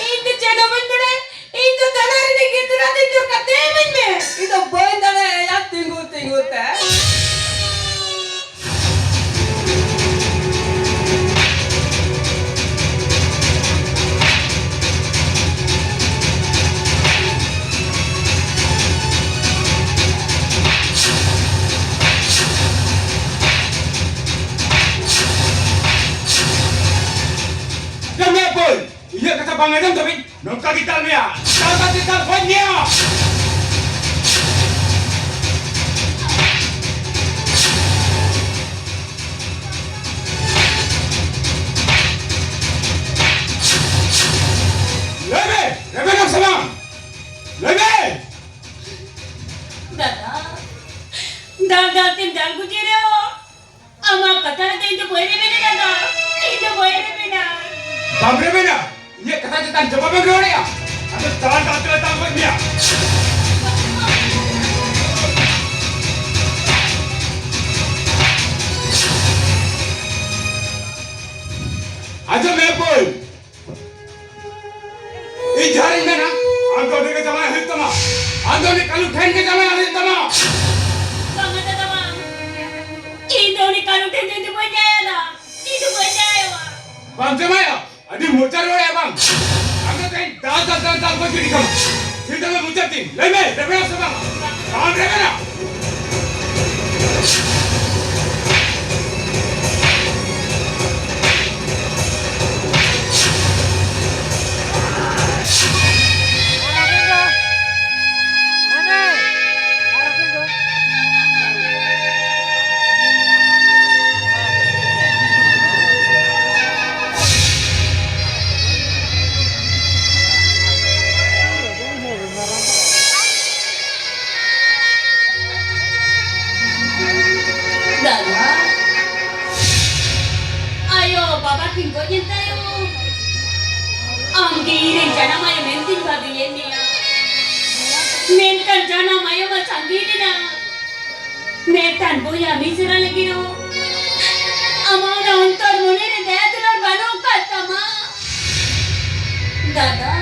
ᱤᱧ ᱫᱚ ᱪᱮᱫ ᱦᱚᱸ ᱵᱟᱹᱧ ᱵᱟᱲᱟᱭᱟ᱾ ᱤᱧ ᱫᱚ ᱛᱷᱟᱱᱟ ᱨᱤᱱᱤᱡ ᱜᱤᱫᱽᱨᱟᱹ ᱛᱤᱧ ᱫᱚᱨᱠᱟᱨ, ᱫᱮ ᱤᱢᱟᱹᱧ ᱢᱮ᱾ ᱤᱧ ᱫᱚ ᱵᱟᱹᱧ ᱫᱟᱲᱮᱭᱟᱜᱼᱟ ᱛᱤᱸᱜᱩ ᱛᱤᱸᱜᱩ ᱛᱮ᱾ ᱵᱟᱝ ᱟᱸᱡᱚᱢ ᱛᱟᱵᱤᱱ? ᱱᱚᱝᱠᱟ ᱜᱮ ᱫᱟᱞ ᱢᱮᱭᱟ᱾ ᱫᱟᱞ ᱠᱟᱛᱮ ᱫᱟᱞ ᱜᱚᱡ ᱢᱮᱭᱟ᱾ ᱞᱟᱹᱭ ᱢᱮ, ᱨᱮᱵᱮᱱᱟᱢ ᱥᱮ ᱵᱟᱝ? ᱞᱟᱹᱭ ᱢᱮ᱾ ᱫᱟᱫᱟ, ᱫᱟᱞ ᱫᱟᱞ ᱛᱮᱢ ᱫᱟᱞ ᱜᱚᱡᱮ ᱨᱮᱦᱚᱸ, ᱟᱢᱟᱜ ᱠᱟᱛᱷᱟ ᱨᱮᱫᱚ ᱤᱧ ᱫᱚ ᱵᱟᱹᱧ ᱨᱮᱵᱮᱱᱟ ᱫᱟᱫᱟ, ᱤᱧ ᱫᱚ ᱵᱟᱹᱧ ᱨᱮᱵᱮᱱᱟ᱾ ᱵᱟᱢ ᱨᱮᱵᱮᱱᱟ? ᱤᱧᱟᱹᱜ ᱠᱟᱛᱷᱟ ᱪᱮᱛᱟᱱ ᱡᱚᱵᱟᱵ ᱮᱢ ᱨᱩᱣᱟᱹᱲᱮᱜᱼᱟ? ᱟᱫᱚ ᱫᱟᱞ ᱫᱟᱞ ᱛᱮᱞᱮ ᱫᱟᱞ ᱜᱚᱡ ᱢᱮᱭᱟ᱾ ᱟᱸᱡᱚᱢ ᱢᱮ ᱵᱳᱭ, ᱤᱧ ᱡᱟᱦᱟᱸ ᱨᱤᱧ ᱢᱮᱱᱟ, ᱟᱢ ᱫᱚ ᱩᱱᱤ ᱜᱮ ᱡᱟᱶᱟᱭ ᱦᱩᱭᱩᱜ ᱛᱟᱢᱟ᱾ ᱟᱢ ᱫᱚ ᱩᱱᱤ ᱠᱟᱞᱩ ᱴᱷᱮᱱ ᱜᱮ ᱡᱟᱶᱟᱭ ᱦᱩᱭᱩᱜ ᱛᱟᱢᱟ᱾ ᱵᱟᱝᱟ ᱫᱟᱫᱟ, ᱵᱟᱝ᱾ ᱤᱧ ᱫᱚ ᱩᱱᱤ ᱠᱟᱞᱩ ᱴᱷᱮᱱ ᱫᱚ ᱤᱧ ᱫᱚ ᱵᱟᱹᱧ ᱡᱟᱶᱟᱭᱚᱜᱼᱟ᱾ ᱤᱧ ᱫᱚ ᱵᱟᱹᱧ ᱡᱟᱶᱟᱭᱚᱜᱼᱟ᱾ ᱵᱟᱢ ᱡᱟᱶᱟᱭᱚᱜᱼᱟ? ᱟᱹᱰᱤ ᱢᱚᱪᱟ ᱨᱚᱲᱮᱜᱼᱟ ᱵᱟᱝ? ᱟᱢ ᱫᱚ ᱛᱮᱦᱮᱧ ᱫᱟᱞ, ᱫᱟᱞ, ᱫᱟᱞ, ᱫᱟᱞ ᱜᱚᱡ ᱜᱤᱰᱤ ᱠᱟᱢᱟ᱾ ᱥᱤᱫᱷᱟᱹ ᱢᱮ ᱢᱚᱪᱟ ᱛᱤᱧ᱾ ᱞᱟᱹᱭ ᱢᱮ, ᱨᱮᱵᱮᱱᱟ ᱥᱮ ᱵᱟᱝ? ᱵᱟᱢ ᱨᱮᱵᱮᱱᱟ? ᱫᱟᱫᱟ, ᱟᱭᱳ ᱵᱟᱵᱟ ᱠᱤᱱ ᱜᱚᱡ ᱮᱱ ᱛᱟᱭᱚᱢ, ᱟᱢ ᱜᱮ ᱤᱧ ᱨᱮᱱ ᱡᱟᱱᱟᱢ ᱟᱭᱳ ᱢᱮᱱᱛᱤᱧ ᱵᱷᱟᱹᱵᱤᱭᱮᱫ ᱢᱮᱭᱟ᱾ ᱢᱮᱱᱠᱷᱟᱱ ᱡᱟᱱᱟᱢ ᱟᱭᱳ ᱢᱟ ᱥᱟᱺᱜᱤᱧ ᱮᱱᱟ᱾ ᱢᱮᱱᱠᱷᱟᱱ ᱵᱚᱭᱦᱟ ᱢᱤᱥᱨᱟ ᱞᱟᱹᱜᱤᱫ ᱦᱚᱸ ᱟᱢᱟᱜ ᱚᱱᱟ ᱚᱱᱛᱚᱨ ᱢᱚᱱᱮ ᱨᱮ ᱫᱟᱭᱟ ᱫᱩᱞᱟᱹᱲ ᱵᱟᱹᱱᱩᱜ ᱟᱠᱟᱫ ᱛᱟᱢᱟ᱾ ᱫᱟᱫᱟ,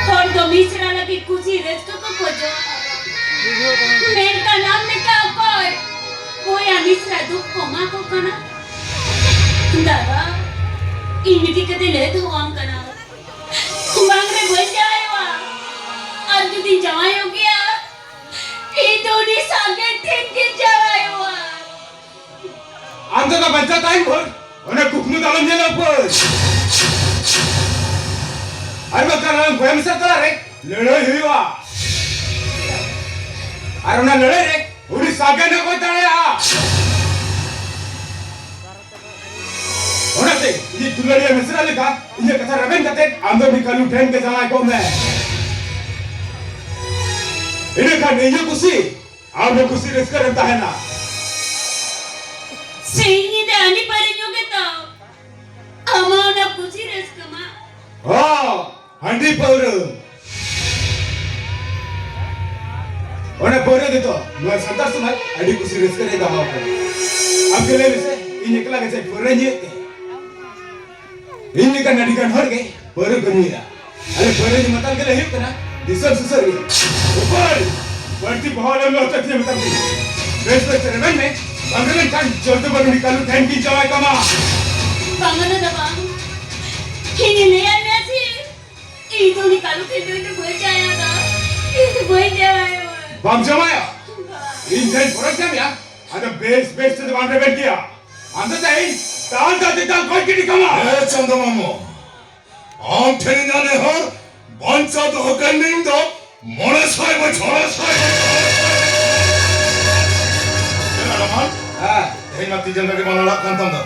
ᱦᱚᱲ ᱫᱚ ᱢᱤᱥᱨᱟ ᱞᱟᱹᱜᱤᱫ ᱠᱩᱥᱤ ᱨᱟᱹᱥᱠᱟᱹ ᱠᱚ ᱠᱷᱚᱡᱚᱜᱼᱟ, ᱢᱮᱱᱠᱷᱟᱱ ᱟᱢ ᱞᱮᱠᱟ ᱚᱠᱚᱭ ᱵᱚᱭᱦᱟ ᱢᱤᱥᱨᱟ ᱫᱩᱠ ᱠᱚ ᱮᱢᱟ ᱠᱚ ᱠᱟᱱᱟ? ᱫᱟᱫᱟ, ᱤᱧ ᱢᱤᱫᱴᱤᱡ ᱠᱟᱛᱷᱟ ᱞᱟᱹᱭ ᱫᱚᱦᱚᱣᱟᱢ ᱠᱟᱱᱟ, ᱵᱟᱝ ᱨᱮ ᱵᱟᱹᱧ ᱡᱟᱶᱟᱭᱚᱜᱼᱟ᱾ ᱟᱨ ᱡᱩᱫᱤᱧ ᱡᱟᱶᱟᱭᱚᱜ ᱜᱮᱭᱟ, ᱤᱧ ᱫᱚ ᱩᱱᱤ ᱥᱟᱜᱮᱱ ᱴᱷᱮᱱ ᱜᱤᱧ ᱡᱟᱶᱟᱭᱚᱜᱼᱟ᱾ ᱟᱢ ᱫᱚ ᱵᱟᱧᱪᱟᱣ ᱛᱟᱦᱮᱱ ᱵᱷᱳᱨ ᱚᱱᱟ ᱠᱩᱠᱢᱩ ᱫᱚ ᱟᱞᱚᱢ ᱧᱮᱞᱟ ᱩᱯᱟᱹᱥ᱾ ᱟᱨ ᱵᱟᱝᱠᱷᱟᱱ ᱟᱞᱟᱝ ᱵᱚᱭᱦᱟ ᱢᱤᱥᱨᱟ ᱛᱟᱞᱟᱨᱮ ᱞᱟᱹᱲᱦᱟᱹᱭ ᱦᱩᱭᱩᱜᱼᱟ᱾ ᱟᱨ ᱚᱱᱟ ᱞᱟᱹᱲᱦᱟᱹᱭ ᱨᱮ ᱩᱱᱤ ᱥᱟᱜᱮᱱ ᱦᱚᱸ ᱜᱚᱡ ᱫᱟᱲᱮᱭᱟᱜᱼᱟ᱾ ᱚᱱᱟᱛᱮ ᱤᱧᱤᱡ ᱫᱩᱞᱟᱹᱲᱤᱭᱟᱹ ᱢᱤᱥᱨᱟ ᱞᱮᱠᱟ ᱤᱧᱟᱹᱜ ᱠᱟᱛᱷᱟ ᱨᱮᱵᱮᱱ ᱠᱟᱛᱮ ᱟᱢ ᱫᱚ ᱩᱱᱤ ᱠᱟᱹᱞᱩ ᱴᱷᱮᱱ ᱜᱮ ᱡᱟᱶᱟᱭ ᱠᱚᱜ ᱢᱮ᱾ ᱤᱱᱟᱹᱠᱷᱟᱱ ᱤᱧ ᱦᱚᱸ ᱠᱩᱥᱤ, ᱟᱢ ᱦᱚᱸ ᱠᱩᱥᱤ ᱨᱟᱹᱥᱠᱟᱹ ᱨᱮᱢ ᱛᱟᱦᱮᱱᱟ᱾ ᱥᱤᱧ ᱧᱤᱫᱟᱹ ᱦᱟᱺᱰᱤ ᱯᱟᱹᱣᱨᱟᱹ ᱧᱩ ᱜᱮᱛᱚ ᱟᱢᱟᱜ ᱚᱱᱟ ᱠᱩᱥᱤ ᱨᱟᱹᱥᱠᱟᱹ ᱢᱟ᱾ ᱦᱚᱸ, ᱦᱟᱺᱰᱤ ᱯᱟᱹᱣᱨᱟᱹ᱾ ᱚᱱᱟ ᱯᱟᱹᱣᱨᱟᱹ ᱜᱮᱛᱚ ᱱᱚᱣᱟ ᱥᱟᱱᱛᱟᱲ ᱥᱚᱢᱟᱡᱽ ᱟᱹᱰᱤ ᱠᱩᱥᱤ ᱨᱟᱹᱥᱠᱟᱹ ᱨᱮ ᱫᱚᱦᱚ ᱟᱠᱟᱫᱟ᱾ ᱟᱢ ᱜᱮ ᱞᱟᱹᱭ ᱢᱮᱥᱮ, ᱤᱧ ᱮᱠᱞᱟ ᱜᱮ ᱪᱮᱫ ᱯᱟᱹᱣᱨᱟᱹᱧ ᱧᱩᱭᱮᱫ ᱛᱮ? ᱤᱧ ᱞᱮᱠᱟᱱ ᱟᱹᱰᱤ ᱜᱟᱱ ᱦᱚᱲ ᱜᱮ ᱯᱟᱹᱣᱨᱟᱹ ᱠᱚ ᱧᱩᱭᱟ᱾ ᱟᱞᱮ ᱯᱟᱹᱣᱨᱟᱹ ᱧᱩ ᱢᱟᱛᱟᱞ ᱜᱮᱞᱮ ᱦᱩᱭᱩᱜ ᱠᱟᱱᱟ ᱫᱤᱥᱚᱢ ᱥᱩᱥᱟᱹᱨᱤᱭᱟᱹ᱾ ᱩᱯᱟᱹᱭ! ᱵᱟᱹᱲᱛᱤ ᱵᱚᱦᱚᱜ ᱟᱞᱚᱢ ᱞᱚᱦᱚᱫ ᱦᱚᱪᱚᱧᱟ ᱢᱮᱛᱟᱢ ᱠᱟᱹᱱᱟᱹᱧ᱾ ᱵᱮᱥ ᱵᱮᱥ ᱨᱮᱵᱮᱱ ᱢᱮ, ᱵᱟᱝ ᱨᱮᱵᱮᱱ ᱠᱷᱟᱱ ᱡᱚᱞᱫᱤ ᱵᱟᱹᱱᱩ ᱩᱱᱤ ᱠᱟᱹᱞᱩ ᱴᱷᱮᱱ ᱜᱤᱧ ᱡᱟᱶᱟᱭ ᱠᱟᱢᱟ᱾ ᱵᱟᱝᱟ ᱫᱟᱫᱟ ᱵᱟᱝ, ᱤᱧ ᱞᱟᱹᱭᱟᱭ ᱢᱮᱭᱟ ᱥᱮ, ᱤᱧ ᱫᱚ ᱩᱱᱤ ᱠᱟᱹᱞᱩ ᱴᱷᱮᱱ ᱫᱚ ᱤᱧ ᱫᱚ ᱵᱟᱹᱧ ᱡᱟᱶᱟᱭᱚᱜᱼᱟ, ᱤᱧ ᱫᱚ ᱵᱟᱹᱧ ᱡᱟᱶᱟᱭᱚᱜᱼᱟ᱾ ᱵᱟᱢ ᱡᱟᱶᱟᱭᱟ? ᱵᱟᱝ᱾ ᱤᱧ ᱴᱷᱮᱱ ᱯᱚᱨᱚᱵᱽ ᱧᱟᱢᱮᱭᱟ, ᱟᱫᱚ ᱵᱮᱥ ᱵᱮᱥ ᱛᱮᱫᱚ ᱵᱟᱢ ᱨᱮᱵᱮᱱ ᱜᱮᱭᱟ᱾ ᱟᱢ ᱫᱚ ᱛᱮᱦᱮᱧ ᱫᱟᱞ ᱫᱟᱞ ᱛᱮ ᱫᱟᱞ ᱜᱚᱡ ᱜᱤᱰᱤ ᱠᱟᱢᱟ᱾ ᱮ ᱪᱟᱸᱫᱟ ᱢᱟᱢᱚ, ᱟᱢ ᱴᱷᱮᱱ ᱤᱧᱟᱹᱜ ᱱᱮᱦᱚᱨ, ᱵᱟᱧᱪᱟᱣ ᱫᱚᱦᱚ ᱠᱟᱹᱧ ᱢᱮ ᱤᱧ ᱫᱚ ᱢᱚᱬᱮ ᱥᱟᱭ ᱵᱚᱪᱷᱚᱨ, ᱢᱚᱬᱮ ᱥᱟᱭ ᱵᱚᱪᱷᱚᱨ᱾ ᱮ ᱨᱟᱢᱟᱱ, ᱦᱮᱸ᱾ ᱛᱮᱦᱮᱧ ᱢᱟ ᱛᱤ ᱡᱟᱸᱜᱟ ᱜᱮ ᱵᱟᱝ ᱞᱟᱲᱟᱜ ᱠᱟᱱ ᱛᱟᱢ ᱫᱚ᱾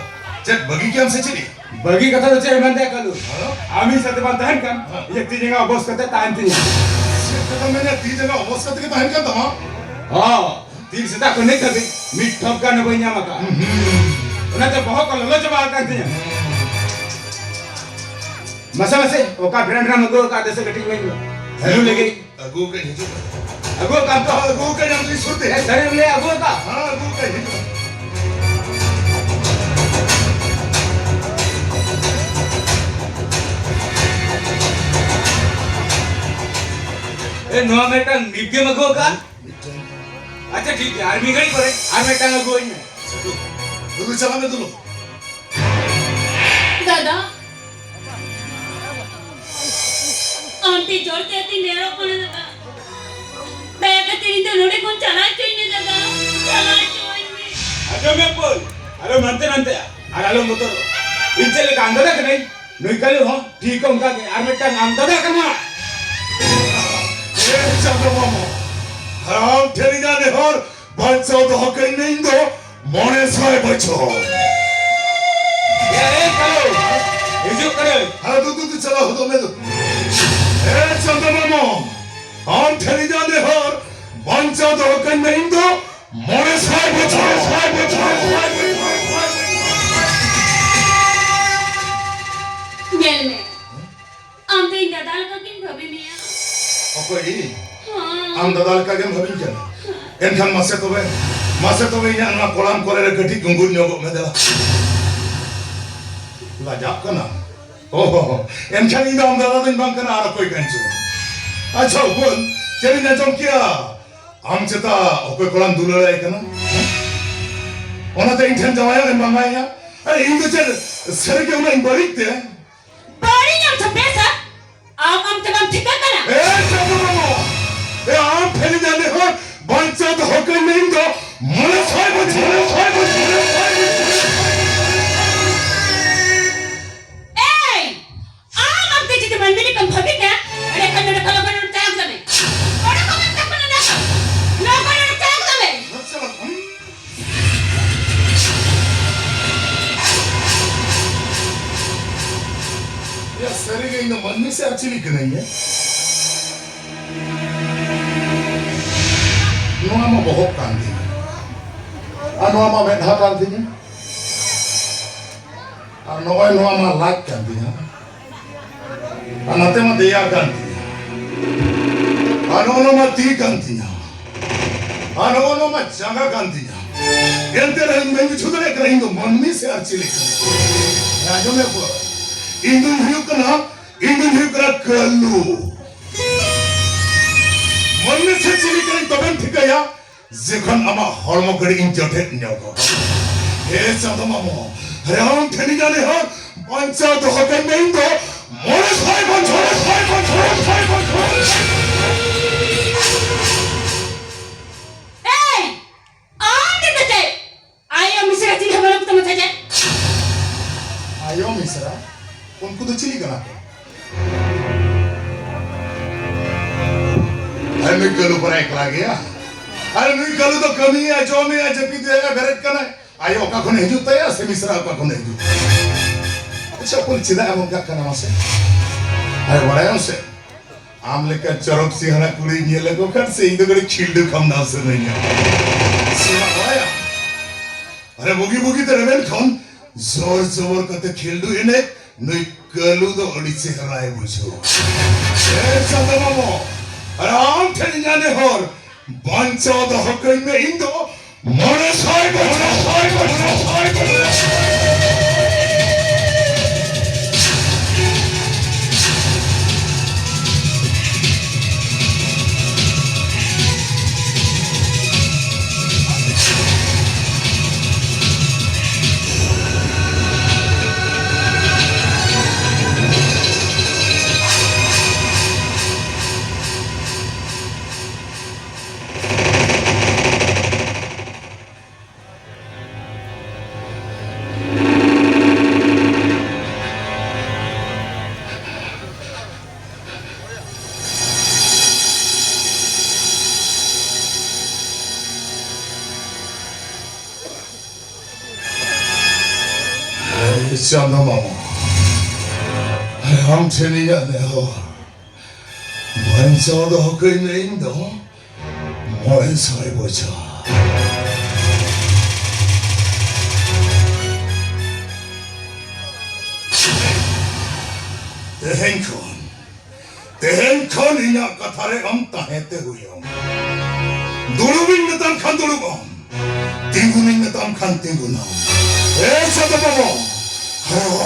ᱪᱮᱫ ᱵᱟᱹᱜᱤ ᱠᱮᱟᱢ ᱥᱮ ᱪᱮᱫ? ᱵᱟᱹᱜᱤ ᱠᱟᱛᱷᱟ ᱫᱚ ᱪᱮᱫ ᱮᱢ ᱢᱮᱱ ᱫᱟ ᱠᱟᱹᱞᱩ? ᱦᱮᱸ? ᱟᱢ ᱤᱧ ᱥᱟᱛᱮ ᱵᱟᱢ ᱛᱟᱦᱮᱱ ᱠᱟᱱ, ᱦᱮᱸ᱾ ᱤᱧᱟᱹᱜ ᱛᱤ ᱡᱟᱸᱜᱟ ᱚᱵᱚᱥ ᱠᱟᱛᱮ ᱛᱟᱦᱮᱱ ᱛᱤᱧᱟᱹ᱾ ᱪᱮᱫ ᱠᱟᱛᱷᱟᱢ ᱢᱮᱱᱟ? ᱛᱤ ᱡᱟᱸᱜᱟ ᱚᱵᱚᱥ ᱠᱟᱛᱮ ᱜᱮ ᱛᱟᱦᱮᱱ ᱠᱟᱱ ᱛᱟᱢᱟ? ᱦᱚᱸ᱾ ᱛᱤᱱ ᱥᱮᱛᱟᱜ ᱠᱷᱚᱱ ᱱᱤᱛ ᱫᱷᱟᱹᱵᱤᱡ ᱢᱤᱫ ᱴᱷᱚᱯ ᱜᱟᱱ ᱦᱚᱸ ᱵᱟᱹᱧ ᱧᱟᱢ ᱟᱠᱟᱫᱼᱟ᱾ ᱦᱩᱸ, ᱦᱩᱸ᱾ ᱚᱱᱟᱛᱮ ᱵᱚᱦᱚᱜ ᱠᱚ ᱞᱚᱞᱚ ᱪᱟᱵᱟ ᱟᱠᱟᱱ ᱛᱤᱧᱟᱹ᱾ ᱢᱟᱥᱮ, ᱢᱟᱥᱮ, ᱚᱠᱟ brand ᱨᱮᱢ ᱟᱹᱜᱩ ᱟᱠᱟᱫ ᱫᱮᱥᱮ ᱠᱟᱹᱴᱤᱡ ᱤᱢᱟᱹᱧ ᱢᱮ᱾ ᱦᱮᱸ, ᱧᱩ ᱞᱟᱹᱜᱤᱫ᱾ ᱟᱹᱜᱩ ᱠᱟᱹᱧ ᱦᱤᱡᱩᱜ ᱢᱮ᱾ ᱟᱹᱜᱩ ᱟᱠᱟᱫ ᱛᱚ? ᱟᱹᱜᱩ ᱠᱟᱹᱧ ᱟᱢ ᱫᱚ ᱥᱩᱨ ᱛᱮ᱾ ᱦᱮᱸ, ᱥᱟᱹᱨᱤᱢ ᱞᱟᱹᱭᱟ, ᱟᱹᱜᱩ ᱟᱠᱟᱫ? ᱦᱮᱸ, ᱟᱹᱜᱩ ᱠᱟᱹᱧ ᱦᱤᱡᱩᱜ ᱢᱮ᱾ ᱮ, ᱱᱚᱣᱟ ᱢᱤᱫᱴᱟᱝ ᱱᱤᱯ ᱜᱮᱢ ᱟᱹᱜᱩ ᱟᱠᱟᱫ? ᱢᱤᱫᱴᱟᱝ᱾ ᱟᱪᱪᱷᱟ, ᱴᱷᱤᱠ ᱜᱮᱭᱟ, ᱟᱨ ᱢᱤᱫ ᱜᱷᱟᱹᱲᱤᱡ ᱯᱚᱨᱮ ᱟᱨ ᱢᱤᱫᱴᱟᱝ ᱟᱹᱜᱩᱣᱟᱹᱧ ᱢᱮ᱾ ᱫᱩᱞᱩ, ᱪᱟᱞᱟᱜ ᱢᱮ, ᱫᱩᱞᱩ᱾ ᱫᱟᱫᱟ, ᱟᱢ ᱴᱷᱮᱱ ᱡᱳᱨ ᱛᱮ ᱟᱹᱛᱤᱧ ᱱᱮᱦᱚᱨᱚᱜ ᱠᱟᱱᱟ ᱫᱟᱫᱟ᱾ ᱫᱟᱭᱟ ᱠᱟᱛᱮ ᱤᱧ ᱫᱚ ᱱᱚᱰᱮ ᱠᱷᱚᱱ ᱪᱟᱞᱟᱣ ᱦᱚᱪᱚᱧ ᱢᱮ ᱫᱟᱫᱟ, ᱪᱟᱞᱟᱣ ᱦᱚᱪᱚᱧ ᱢᱮ᱾ ᱟᱸᱡᱚᱢ ᱢᱮ ᱯᱟᱹᱭ, ᱟᱞᱚᱢ ᱦᱟᱱᱛᱮ ᱱᱟᱱᱛᱮᱜᱼᱟ ᱟᱨ ᱟᱞᱚᱢ ᱵᱚᱛᱚᱨᱚᱜᱼᱟ᱾ ᱤᱧ ᱪᱮᱫ ᱞᱮᱠᱟ ᱟᱸᱫᱷᱟ ᱠᱟᱹᱱᱟᱹᱧ? ᱱᱩᱭ ᱠᱟᱹᱞᱩ ᱦᱚᱸ ᱴᱷᱤᱠ ᱚᱱᱠᱟ ᱜᱮ, ᱟᱨ ᱢᱤᱫᱴᱟᱝ ᱟᱢ ᱫᱟᱫᱟ ᱠᱟᱱᱟ᱾ ᱮ ᱪᱟᱸᱫᱚ ᱢᱟᱢᱚ, ᱟᱢ ᱴᱷᱮᱱ ᱤᱧᱟᱹᱜ ᱱᱮᱦᱚᱨ ᱵᱟᱧᱪᱟᱣ ᱫᱚᱦᱚ ᱠᱟᱹᱧ ᱢᱮ, ᱤᱧ ᱫᱚ ᱢᱚᱬᱮ ᱥᱟᱭ ᱵᱚᱪᱷᱚᱨ᱾ ᱮ, ᱮ, ᱠᱟᱹᱞᱩ, ᱦᱤᱡᱩᱜ ᱠᱟᱹᱱᱟᱹᱧ᱾ ᱦᱮᱸ, ᱫᱩ, ᱫᱩ, ᱫᱩ, ᱪᱟᱞᱟᱣ ᱦᱚᱫᱚᱜ ᱢᱮ, ᱫᱩ᱾ ᱮ ᱪᱟᱸᱫᱚ ᱢᱟᱢᱚ, ᱟᱢ ᱴᱷᱮᱱ ᱤᱧᱟᱹᱜ ᱱᱮᱦᱚᱨ ᱵᱟᱧᱪᱟᱣ ᱫᱚᱦᱚ ᱠᱟᱹᱧ ᱢᱮ, ᱤᱧ ᱫᱚ ᱢᱚᱬᱮ ᱥᱟᱭ ᱵᱚᱪᱷᱚᱨ, ᱥᱟᱭ ᱵᱚᱪᱷᱚᱨ, ᱥᱟᱭ ᱵᱚᱪᱷᱚᱨ᱾ ᱧᱮᱞ ᱢᱮ, ᱟᱢ ᱫᱚ ᱤᱧ ᱫᱟᱫᱟ ᱞᱮᱠᱟ ᱜᱤᱧ ᱵᱷᱟᱹᱵᱤ ᱢᱮᱭᱟ᱾ ᱚᱠᱚᱭ ᱤᱧ? ᱦᱮᱸ᱾ ᱟᱢ ᱫᱟᱫᱟ ᱞᱮᱠᱟ ᱜᱮᱢ ᱵᱷᱟᱹᱵᱤᱧ ᱠᱟᱱᱟ? ᱮᱱᱠᱷᱟᱱ ᱢᱟᱥᱮ ᱛᱚᱵᱮ, ᱢᱟᱥᱮ ᱛᱚᱵᱮ ᱤᱧᱟᱹᱜ ᱱᱚᱣᱟ ᱠᱚᱲᱟᱢ ᱠᱚᱨᱮ ᱨᱮ ᱠᱟᱹᱴᱤᱡ ᱜᱩᱸᱜᱩᱨ ᱧᱚᱜᱚᱜ ᱢᱮ ᱫᱮᱞᱟ᱾ ᱞᱟᱡᱟᱜ ᱠᱟᱱᱟ? ᱚᱦᱚ, ᱮᱱᱠᱷᱟᱱ ᱤᱧ ᱫᱚ ᱟᱢ ᱫᱟᱫᱟ ᱫᱚᱧ ᱵᱟᱝ ᱠᱟᱱᱟ, ᱟᱨ ᱚᱠᱚᱭ ᱠᱟᱱ ᱪᱚ? ᱟᱪᱪᱷᱟ, ᱩᱯᱟᱹᱞ, ᱪᱮᱫ ᱤᱧ ᱟᱸᱡᱚᱢ ᱠᱮᱜᱼᱟ? ᱟᱢ ᱪᱮᱛᱟ ᱚᱠᱚᱭ ᱠᱚᱲᱟᱢ ᱫᱩᱞᱟᱹᱲᱟᱭ ᱠᱟᱱᱟ? ᱚᱱᱟᱛᱮ ᱤᱧ ᱴᱷᱮᱱ ᱡᱟᱶᱟᱭᱚᱜ ᱮᱢ ᱢᱟᱸᱜᱟᱭᱟ? ᱟᱨ ᱤᱧ ᱫᱚ ᱪᱮᱫ ᱥᱟᱹᱨᱤ ᱜᱮ ᱩᱱᱟᱹᱜ ᱤᱧ ᱵᱟᱹᱲᱤᱡ ᱛᱮ? ᱵᱟᱹᱲᱤᱡ ᱟᱢ ᱪᱮ ᱵᱮᱥᱟ? ᱟᱢ ᱟᱢ ᱛᱮ ᱵᱟᱢ ᱴᱷᱤᱠᱟᱹᱜ ᱠᱟᱱᱟ? ᱮ ᱪᱟᱸᱫᱚ ᱢᱟᱢᱚ, ᱮ ᱟᱢ ᱴᱷᱮᱱ ᱤᱧᱟᱹᱜ ᱱᱮᱦᱚᱨ ᱵᱟᱧᱪᱟᱣ ᱫᱚᱦᱚ ᱠᱟᱹᱧ ᱢᱮ, ᱤᱧ ᱫᱚ ᱢᱚᱬᱮ ᱥᱟᱭ ᱵᱚᱪᱷᱚᱨ, ᱢᱚᱬᱮ ᱥᱟᱭ ᱵᱚᱪᱷᱚᱨ᱾ ᱮᱭ! ᱟᱢ ᱟᱢ ᱛᱮ ᱡᱩᱫᱤ ᱢᱟᱹᱱᱢᱤ ᱞᱮᱠᱟᱢ ᱵᱷᱟᱹᱵᱤ ᱠᱷᱟᱱ, ᱮᱸᱰᱮᱠᱷᱟᱱ ᱱᱚᱰᱮ ᱠᱷᱚᱱ ᱞᱚᱜᱚᱱ ᱞᱚᱜᱚᱱ ᱪᱟᱞᱟᱜ ᱢᱮ᱾ ᱚᱰᱚᱠᱚᱜ ᱢᱮ ᱚᱲᱟᱜ ᱠᱷᱚᱱ ᱱᱚᱰᱮ ᱠᱷᱚᱱ᱾ ᱞᱚᱜᱚᱱ ᱞᱚᱜᱚᱱ ᱪᱟᱞᱟᱜ ᱢᱮ᱾ ᱭᱟ, ᱥᱟᱹᱨᱤ ᱜᱮ ᱤᱧ ᱫᱚ ᱢᱟᱹᱱᱢᱤ ᱥᱮ ᱟᱨ ᱪᱤᱞᱤ ᱠᱟᱹᱱᱟᱹᱧ ᱭᱟ? ᱱᱚᱣᱟ ᱢᱟ ᱵᱚᱦᱚᱜ ᱠᱟᱱ ᱛᱤᱧᱟ, ᱟᱨ ᱱᱚᱣᱟ ᱢᱟ ᱢᱮᱫᱦᱟ ᱠᱟᱱ ᱛᱤᱧᱟ, ᱟᱨ ᱱᱚᱜᱼᱚᱭ ᱱᱚᱣᱟ ᱢᱟ ᱞᱟᱡ ᱠᱟᱱ ᱛᱤᱧᱟ, ᱟᱨ ᱱᱟᱛᱮ ᱢᱟ ᱫᱮᱭᱟ ᱠᱟᱱ ᱛᱤᱧᱟ, ᱟᱨ ᱱᱚᱜᱼᱚ ᱱᱚᱣᱟ ᱢᱟ ᱛᱤ ᱠᱟᱱ ᱛᱤᱧᱟ, ᱟᱨ ᱱᱚᱜᱼᱚ ᱱᱚᱣᱟ ᱢᱟ ᱡᱟᱸᱜᱟ ᱠᱟᱱ ᱛᱤᱧᱟ᱾ ᱮᱱᱛᱮ ᱨᱮᱦᱚᱸ ᱤᱧ ᱵᱟᱹᱧ ᱵᱩᱡᱷᱟᱹᱣ ᱫᱟᱲᱮᱭᱟᱜ ᱠᱟᱱᱟ, ᱤᱧ ᱫᱚ ᱢᱟᱹᱱᱢᱤ ᱥᱮ ᱟᱨ ᱪᱤᱞᱤ ᱠᱟᱱᱟᱧ? ᱦᱮᱸ, ᱟᱸᱡᱚᱢ ᱢᱮ ᱵᱟᱹᱵᱩ, ᱤᱧ ᱫᱩᱧ ᱦᱩᱭᱩᱜ ᱠᱟᱱᱟ, ᱤᱧ ᱫᱩᱧ ᱦᱩᱭᱩᱜ ᱠᱟᱱᱟ ᱠᱟᱹᱞᱩ᱾ ᱢᱟᱹᱱᱢᱤ ᱥᱮ ᱪᱤᱞᱤ ᱠᱟᱱᱟᱧ ᱛᱚᱵᱮᱢ ᱴᱷᱤᱠᱟᱹᱭᱟ, ᱡᱚᱠᱷᱚᱱ ᱟᱢᱟᱜ ᱦᱚᱲᱢᱚ ᱜᱷᱟᱹᱲᱤᱡ ᱤᱧ ᱡᱚᱴᱮᱫ ᱧᱚᱜᱚᱜ᱾ ᱦᱮ ᱪᱟᱸᱫᱚ ᱢᱟᱢᱚ, ᱨᱮᱦᱚᱸ ᱴᱷᱮᱱᱤᱧ ᱟᱞᱮ ᱦᱚᱸ ᱵᱟᱧᱪᱟᱣ ᱫᱚᱦᱚ ᱠᱟᱹᱧ ᱢᱮ, ᱤᱧ ᱫᱚ ᱢᱚᱬᱮ ᱥᱟᱭ ᱵᱚᱪᱷᱚᱨ, ᱥᱟᱭ ᱵᱚᱪᱷᱚᱨ, ᱥᱟᱭ ᱵᱚᱪᱷᱚᱨ᱾ ᱮᱭ! ᱟᱢ ᱫᱚ ᱪᱮᱫ? ᱟᱭᱳ ᱢᱤᱥᱨᱟ ᱪᱤᱞᱤ ᱦᱚᱸ ᱵᱟᱹᱱᱩᱜ ᱛᱟᱢᱟ ᱥᱮ ᱪᱮᱫ? ᱟᱭᱳ ᱢᱤᱥᱨᱟ? ᱩᱱᱠᱩ ᱟᱨ ᱱᱩᱭ ᱠᱟᱹᱞᱩ ᱯᱟᱨᱟ ᱮᱠᱞᱟ ᱜᱮᱭᱟ᱾ ᱟᱨ ᱱᱩᱭ ᱠᱟᱹᱞᱩ ᱫᱚ ᱠᱟᱹᱢᱤᱭᱟ, ᱡᱚᱢᱮᱭᱟ, ᱡᱟᱹᱯᱤᱫᱮᱭᱟ, ᱵᱮᱨᱮᱫ ᱠᱟᱱᱟᱭ᱾ ᱟᱭᱳ ᱚᱠᱟ ᱠᱷᱚᱱᱮ ᱦᱤᱡᱩᱜ ᱛᱟᱭᱟ ᱥᱮ ᱢᱤᱥᱨᱟ ᱚᱠᱟ ᱠᱷᱚᱱᱮ ᱦᱤᱡᱩᱜ ᱛᱟᱭᱟ? ᱟᱪᱪᱷᱟ, ᱩᱠᱩᱨ ᱪᱮᱫᱟᱜ ᱮᱢ ᱚᱱᱠᱟᱜ ᱠᱟᱱᱟ ᱢᱟᱥᱮ? ᱟᱨ ᱵᱟᱲᱟᱭᱟᱢ ᱥᱮ, ᱟᱢ ᱞᱮᱠᱟ ᱪᱚᱨᱚᱠ ᱪᱮᱦᱨᱟ ᱠᱩᱲᱤ ᱧᱮᱞ ᱞᱮᱠᱚ ᱠᱷᱟᱱ ᱥᱮ ᱤᱧ ᱫᱚ ᱠᱟᱹᱴᱤᱡ ᱠᱷᱤᱞᱰᱩ ᱠᱷᱟᱢᱰᱟᱣ ᱥᱟᱱᱟᱧᱟ᱾ ᱥᱮ ᱵᱟᱝ ᱵᱟᱲᱟᱭᱟᱢ? ᱟᱨᱮ ᱵᱩᱜᱤ ᱵᱩᱜᱤ ᱛᱮ ᱨᱮᱵᱮᱱ ᱠᱷᱚᱱ ᱡᱳᱨ ᱡᱳᱵᱚᱨ ᱠᱟᱛᱮ ᱠᱷᱤᱞᱰᱩ ᱮᱱᱮᱡ ᱱᱩᱭ ᱠᱟᱹᱞᱩ ᱫᱚ ᱟᱹᱰᱤ ᱪᱮᱦᱨᱟᱭ ᱵᱩᱡᱷᱟᱹᱣᱟ᱾ ᱮ ᱪᱟᱸᱫᱚ ᱢᱟᱢᱚ, ᱟᱨ ᱟᱢ ᱴᱷᱮᱱ ᱤᱧᱟᱹᱜ ᱱᱮᱦᱚᱨ, ᱵᱟᱧᱪᱟᱣ ᱫᱚᱦᱚ ᱠᱟᱹᱧ ᱢᱮ ᱤᱧ ᱫᱚ ᱢᱚᱬᱮ ᱥᱟᱭ ᱵᱚᱪᱷᱚᱨ, ᱥᱟᱭ ᱵᱚᱪᱷᱚᱨ, ᱥᱟᱭ ᱵᱚᱪᱷᱚᱨ᱾ ᱪᱟᱸᱫᱚ ᱢᱟᱢᱟ, ᱟᱢ ᱴᱷᱮᱱ ᱤᱧᱟᱹᱜ ᱱᱮᱦᱚᱨ, ᱵᱟᱧᱪᱟᱣ ᱫᱚᱦᱚ ᱠᱟᱹᱧ ᱢᱮ ᱤᱧ ᱫᱚ ᱢᱚᱬᱮ ᱥᱟᱭ ᱵᱚᱪᱷᱚᱨ᱾ ᱛᱮᱦᱮᱧ ᱠᱷᱚᱱ, ᱛᱮᱦᱮᱧ ᱠᱷᱚᱱ ᱤᱧᱟᱹᱜ ᱠᱟᱛᱷᱟ ᱨᱮ ᱟᱢ ᱛᱟᱦᱮᱸ ᱛᱮ ᱦᱩᱭ ᱟᱢ᱾ ᱫᱩᱲᱩᱵ ᱤᱧ ᱢᱮᱛᱟᱢ ᱠᱷᱟᱱ ᱫᱩᱲᱩᱵ ᱟᱢ, ᱛᱤᱸᱜᱩᱱ ᱤᱧ ᱢᱮᱛᱟᱢ ᱠᱷᱟᱱ ᱛᱤᱸᱜᱩᱱᱟᱢ᱾ ᱮ ᱪᱟᱸᱫᱚ ᱵᱟᱵᱟ,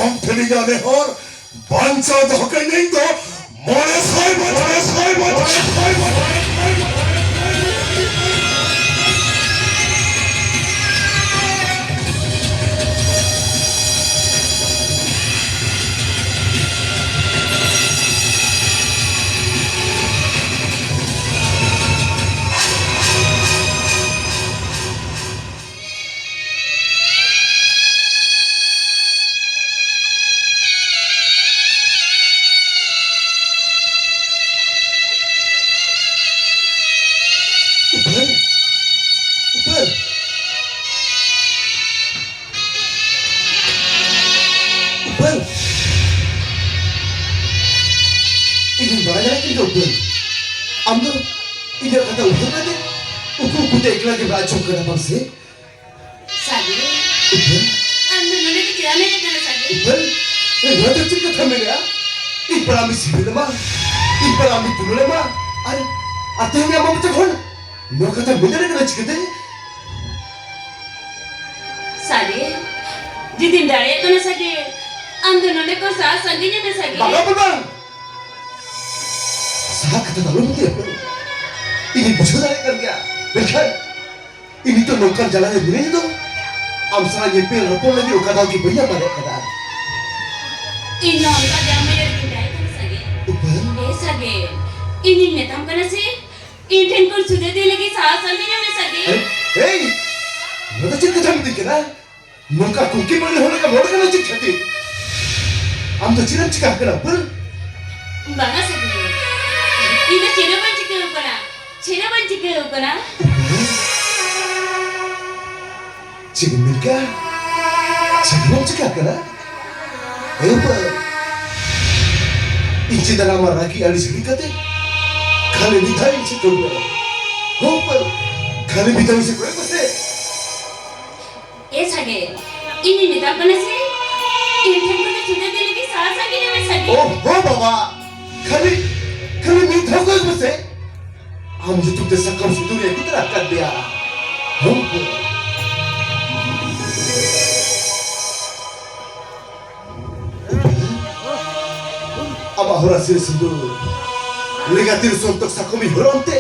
ᱟᱢ ᱴᱷᱮᱱ ᱤᱧᱟᱹᱜ ᱱᱮᱦᱚᱨ, ᱵᱟᱧᱪᱟᱣ ᱫᱚᱦᱚ ᱠᱟᱹᱧ ᱤᱧ ᱫᱚ ᱢᱚᱬᱮ ᱥᱟᱭ ᱵᱚᱪᱷᱚᱨ, ᱥᱟᱭ ᱵᱚᱪᱷᱚᱨ, ᱥᱟᱭ ᱵᱚᱪᱷᱚᱨ᱾ ᱩᱯᱟᱹᱞ! ᱩᱯᱟᱹᱞ! ᱩᱯᱟᱹᱞ! ᱤᱧᱤᱧ ᱵᱟᱲᱟᱭ ᱫᱟᱲᱮᱭᱟᱜ ᱠᱟᱱ ᱜᱮᱭᱟ, ᱩᱯᱟᱹᱞ᱾ ᱟᱢ ᱫᱚ ᱤᱧᱟᱹᱜ ᱠᱟᱛᱷᱟ ᱩᱭᱦᱟᱹᱨ ᱠᱟᱛᱮ ᱩᱠᱩ ᱩᱠᱩᱛᱮ ᱮᱠᱞᱟ ᱜᱮᱢ ᱨᱟᱜ ᱡᱚᱝ ᱠᱟᱱᱟ, ᱵᱟᱝ ᱥᱮ? ᱥᱟᱜᱮ, ᱩᱯᱟᱹᱞ! ᱟᱢ ᱫᱚ ᱱᱚᱰᱮ ᱫᱚ ᱪᱮᱫᱟᱜ ᱮᱢ ᱦᱮᱡ ᱟᱠᱟᱱᱟ, ᱥᱟᱜᱮ? ᱩᱯᱟᱹᱞ! ᱮ, ᱱᱚᱣᱟ ᱫᱚ ᱪᱮᱫ ᱠᱟᱛᱷᱟ ᱢᱮᱱᱟᱜᱼᱟ? ᱤᱧ ᱯᱟᱲᱟ ᱢᱤᱫ ᱥᱤᱵᱤᱞ ᱮᱢᱟ, ᱤᱧ ᱯᱟᱲᱟ ᱢᱤᱫ ᱫᱩᱞᱟᱹᱲ ᱮᱢᱟ, ᱟᱨ, ᱟᱨ ᱛᱮᱦᱮᱧ ᱟᱢᱟᱜ ᱢᱚᱪᱟ ᱠᱷᱚᱱ ᱱᱚᱣᱟ ᱠᱟᱛᱷᱟ ᱢᱮᱱ ᱫᱟᱲᱮᱭᱟᱜ ᱠᱟᱱᱟ ᱪᱤᱠᱟᱹᱛᱮ? ᱥᱟᱜᱮ, ᱡᱩᱫᱤᱢ ᱫᱟᱲᱮᱭᱟᱜ ᱠᱟᱱᱟ, ᱥᱟᱜᱮ, ᱟᱢ ᱫᱚ ᱱᱚᱰᱮ ᱠᱷᱚᱱ ᱥᱟᱦᱟ ᱥᱟᱺᱜᱤᱧᱚᱜ ᱢᱮ, ᱥᱟᱜᱮ᱾ ᱵᱟᱝᱟ, ᱵᱟᱝ! ᱥᱟᱦᱟ ᱠᱟᱛᱷᱟ ᱫᱚ ᱟᱞᱚᱢ ᱤᱫᱤᱭᱟ᱾ ᱤᱧᱤᱧ ᱵᱩᱡᱷᱟᱹᱣ ᱫᱟᱲᱮᱭᱟᱜ ᱠᱟᱱ ᱜᱮᱭᱟ, ᱢᱮᱱᱠᱷᱟᱱ ᱤᱧ ᱱᱤᱛᱚᱜ ᱱᱚᱝᱠᱟᱱ ᱡᱟᱞᱟ ᱨᱮ ᱢᱤᱱᱟᱹᱧ ᱫᱚ, ᱟᱢ ᱥᱟᱞᱟᱜ ᱧᱮᱯᱮᱞ ᱨᱚᱯᱚᱲ ᱞᱟᱹᱜᱤᱫ ᱚᱠᱟ ᱫᱟᱣ ᱜᱮ ᱵᱟᱹᱧ ᱧᱟᱢ ᱫᱟᱲᱮᱭᱟᱜ ᱠᱟᱱᱟ᱾ ᱤᱧ ᱦᱚᱸ ᱚᱱᱠᱟ ᱜᱮ ᱟᱢ ᱢᱟᱭᱟ ᱨᱮᱜᱤᱧ ᱛᱟᱦᱮᱸ ᱠᱟᱱᱟ, ᱥᱟᱜᱮ᱾ ᱩᱯᱟᱹᱞ? ᱮ ᱥᱟᱜᱮ, ᱤᱧᱤᱧ ᱢᱮᱛᱟᱢ ᱠᱟᱱᱟ ᱥᱮ, ᱤᱧ ᱴᱷᱮᱱ ᱠᱷᱚᱱ ᱥᱩᱫᱷᱟᱹ ᱫᱤ ᱞᱟᱹᱜᱤᱫ ᱥᱟᱦᱟ ᱥᱟᱺᱜᱤᱧᱚᱜ ᱢᱮ, ᱥᱟᱜᱮ᱾ ᱮᱭ, ᱮᱭ, ᱱᱚᱣᱟ ᱫᱚ ᱪᱮᱫ ᱠᱟᱛᱷᱟᱢ ᱢᱮᱛᱟᱹᱧ ᱠᱟᱱᱟ? ᱱᱚᱝᱠᱟ ᱠᱩᱝᱠᱤ ᱯᱟᱹᱲᱤ ᱦᱚᱲ ᱞᱮᱠᱟ ᱨᱚᱲ ᱠᱟᱱᱟ ᱪᱮᱫ ᱠᱷᱟᱹᱛᱤᱨ? ᱟᱢ ᱫᱚ ᱪᱮᱫ ᱮᱢ ᱪᱤᱠᱟ ᱟᱠᱟᱱᱟ, ᱩᱯᱟᱹᱞ? ᱵᱟᱝᱟ ᱥᱟᱹᱜᱩᱱ, ᱤᱧ ᱫᱚ ᱪᱮᱫ ᱦᱚᱸ ᱵᱟᱹᱧ ᱪᱤᱠᱟᱹ ᱟᱠᱟᱱᱟ, ᱪᱮᱫ ᱦᱚᱸ ᱵᱟᱹᱧ ᱪᱤᱠᱟᱹ ᱟᱠᱟᱱᱟ᱾ ᱪᱮᱫ ᱮᱢ ᱢᱮᱱ ᱠᱮᱜᱼᱟ? ᱪᱮᱫ ᱦᱚᱸ ᱵᱟᱢ ᱪᱤᱠᱟ ᱟᱠᱟᱱᱟ? ᱮ ᱩᱯᱟᱹᱞ, ᱤᱧ ᱪᱮᱛᱟᱱ ᱟᱢᱟᱜ ᱨᱟᱹᱜᱤ ᱟᱹᱲᱤᱥ ᱦᱤᱲᱤᱧ ᱠᱟᱛᱮ ᱠᱷᱟᱹᱞᱤ ᱢᱤᱫ ᱫᱷᱟᱣ ᱤᱧ ᱥᱮᱫ ᱠᱚᱭᱚᱜ ᱢᱮ᱾ ᱦᱚᱸ ᱩᱯᱟᱹᱞ, ᱠᱷᱟᱹᱞᱤ ᱢᱤᱫ ᱫᱷᱟᱣ ᱤᱧ ᱥᱮᱫ ᱠᱚᱭᱚᱜ ᱢᱮᱥᱮ᱾ ᱮ ᱥᱟᱜᱮ, ᱤᱧᱤᱧ ᱢᱮᱛᱟᱢ ᱠᱟᱱᱟ ᱥᱮ, ᱤᱧ ᱴᱷᱮᱱ ᱠᱷᱚᱱ ᱫᱚ ᱪᱷᱩᱰᱟᱹᱨ ᱫᱤ ᱞᱟᱹᱜᱤᱫ ᱥᱟᱦᱟ ᱥᱟᱺᱜᱤᱧᱚᱜ ᱢᱮ ᱥᱟᱜᱮ᱾ ᱳ ᱦᱳ ᱵᱟᱵᱟ, ᱠᱷᱟᱹᱞᱤ, ᱠᱷᱟᱹᱞᱤ ᱢᱤᱫ ᱫᱷᱟᱣ ᱠᱚᱭᱚᱜ ᱢᱮᱥᱮ᱾ ᱟᱢ ᱧᱩᱛᱩᱢ ᱛᱮ ᱥᱟᱠᱟᱢ ᱥᱤᱸᱫᱩᱨ ᱮ ᱟᱹᱜᱩ ᱛᱚᱨᱟ ᱟᱠᱟᱫ ᱯᱮᱭᱟ᱾ ᱦᱚᱸ ᱦᱚᱸ᱾ ᱟᱢᱟᱜ ᱦᱚᱨᱟᱥᱤ ᱥᱤᱸᱫᱩᱨ ᱞᱮᱸᱜᱟ ᱛᱤᱨ ᱥᱚᱱᱛᱚᱠ ᱥᱟᱠᱚᱢᱤᱧ ᱦᱚᱨᱚᱜ ᱟᱱᱛᱮ,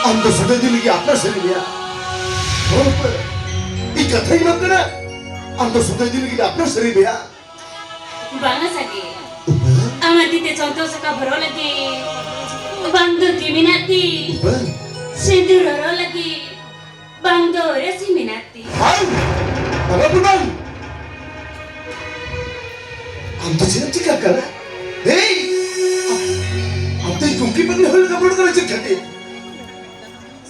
ᱟᱢ ᱫᱚ ᱥᱩᱫᱷᱟᱹ ᱤᱫᱤ ᱞᱟᱹᱜᱤᱫ ᱟᱯᱱᱟᱨ ᱥᱟᱹᱨᱤ ᱢᱮᱭᱟ᱾ ᱦᱚᱲ ᱦᱚᱯᱚᱱ, ᱤᱧ ᱠᱟᱛᱷᱟᱧ ᱮᱢᱟᱢ ᱠᱟᱱᱟ, ᱟᱢ ᱫᱚ ᱥᱩᱫᱷᱟᱹ ᱤᱫᱤ ᱞᱟᱹᱜᱤᱫ ᱟᱯᱱᱟᱨ ᱥᱟᱹᱨᱤ ᱢᱮᱭᱟ᱾ ᱵᱟᱝᱟ ᱥᱟᱜᱮ, ᱩᱯᱟᱹᱞ? ᱟᱢᱟᱜ ᱛᱤ ᱛᱮ ᱥᱚᱱᱛᱚᱠ ᱥᱟᱠᱟᱢ ᱦᱚᱨᱚᱜ ᱞᱟᱹᱜᱤᱫ, ᱵᱟᱝ ᱫᱚ ᱛᱤ ᱢᱮᱱᱟᱜ ᱛᱤ, ᱩᱯᱟᱹᱞ? ᱥᱤᱸᱫᱩᱨ ᱦᱚᱨᱚᱜ ᱞᱟᱹᱜᱤᱫ, ᱵᱟᱝ ᱫᱚ ᱨᱟᱹᱥᱤ ᱢᱮᱱᱟᱜ ᱛᱤ᱾ ᱵᱟᱝ! ᱵᱟᱝᱟ ᱵᱩᱰᱷᱟᱹᱱ! ᱟᱢ ᱫᱚ ᱪᱮᱫ ᱮᱢ ᱪᱤᱠᱟᱹ ᱠᱟᱱᱟ? ᱦᱮᱭ! ᱟᱢ ᱫᱚ ᱠᱩᱝᱠᱤ ᱯᱟᱹᱜᱽᱞᱤ ᱦᱚᱲ ᱞᱮᱠᱟ ᱨᱚᱲ ᱠᱟᱱᱟ ᱪᱮᱫ ᱠᱷᱟᱹᱛᱤᱨ?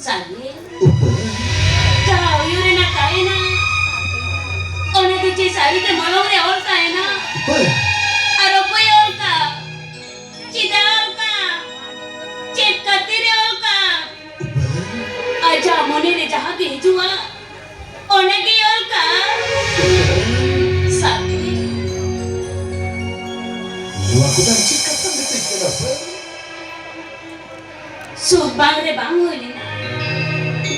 ᱥᱟᱸᱜᱮ᱾ ᱩᱯᱟᱹ᱾ ᱡᱟᱦᱟᱸ ᱩᱭᱩᱨ ᱨᱮᱱᱟᱜ ᱛᱟᱦᱮᱱᱟ, ᱚᱱᱟ ᱫᱚ ᱪᱮᱫ ᱥᱟᱹᱨᱤ ᱛᱮ ᱢᱚᱞᱚᱝ ᱨᱮ ᱚᱞ ᱛᱟᱦᱮᱱᱟ? ᱩᱯᱟᱹ᱾ ᱟᱨ ᱚᱠᱚᱭᱮ ᱚᱞ ᱠᱟᱜ? ᱪᱮᱫᱟᱜ ᱚᱞ ᱠᱟᱜ? ᱪᱮᱫ ᱠᱷᱟᱹᱛᱤᱨ ᱮ ᱚᱞ ᱠᱟᱜ? ᱩᱯᱟᱹ᱾ ᱟᱡᱟᱜ ᱢᱚᱱᱮ ᱨᱮ ᱡᱟᱦᱟᱸ ᱜᱮ ᱦᱤᱡᱩᱜᱼᱟ, ᱚᱱᱟ ᱜᱮᱭ ᱚᱞ ᱠᱟᱜ᱾ ᱥᱟᱸᱜᱮ᱾ ᱱᱚᱣᱟ ᱠᱚᱫᱚ ᱪᱮᱫ ᱠᱟᱛᱷᱟᱢ ᱢᱮᱛᱟᱹᱧ ᱠᱟᱱᱟ, ᱩᱯᱟᱹ? ᱥᱩᱠ ᱵᱟᱝ ᱨᱮ ᱵᱟᱝ ᱦᱩᱭ ᱞᱮᱱᱟ᱾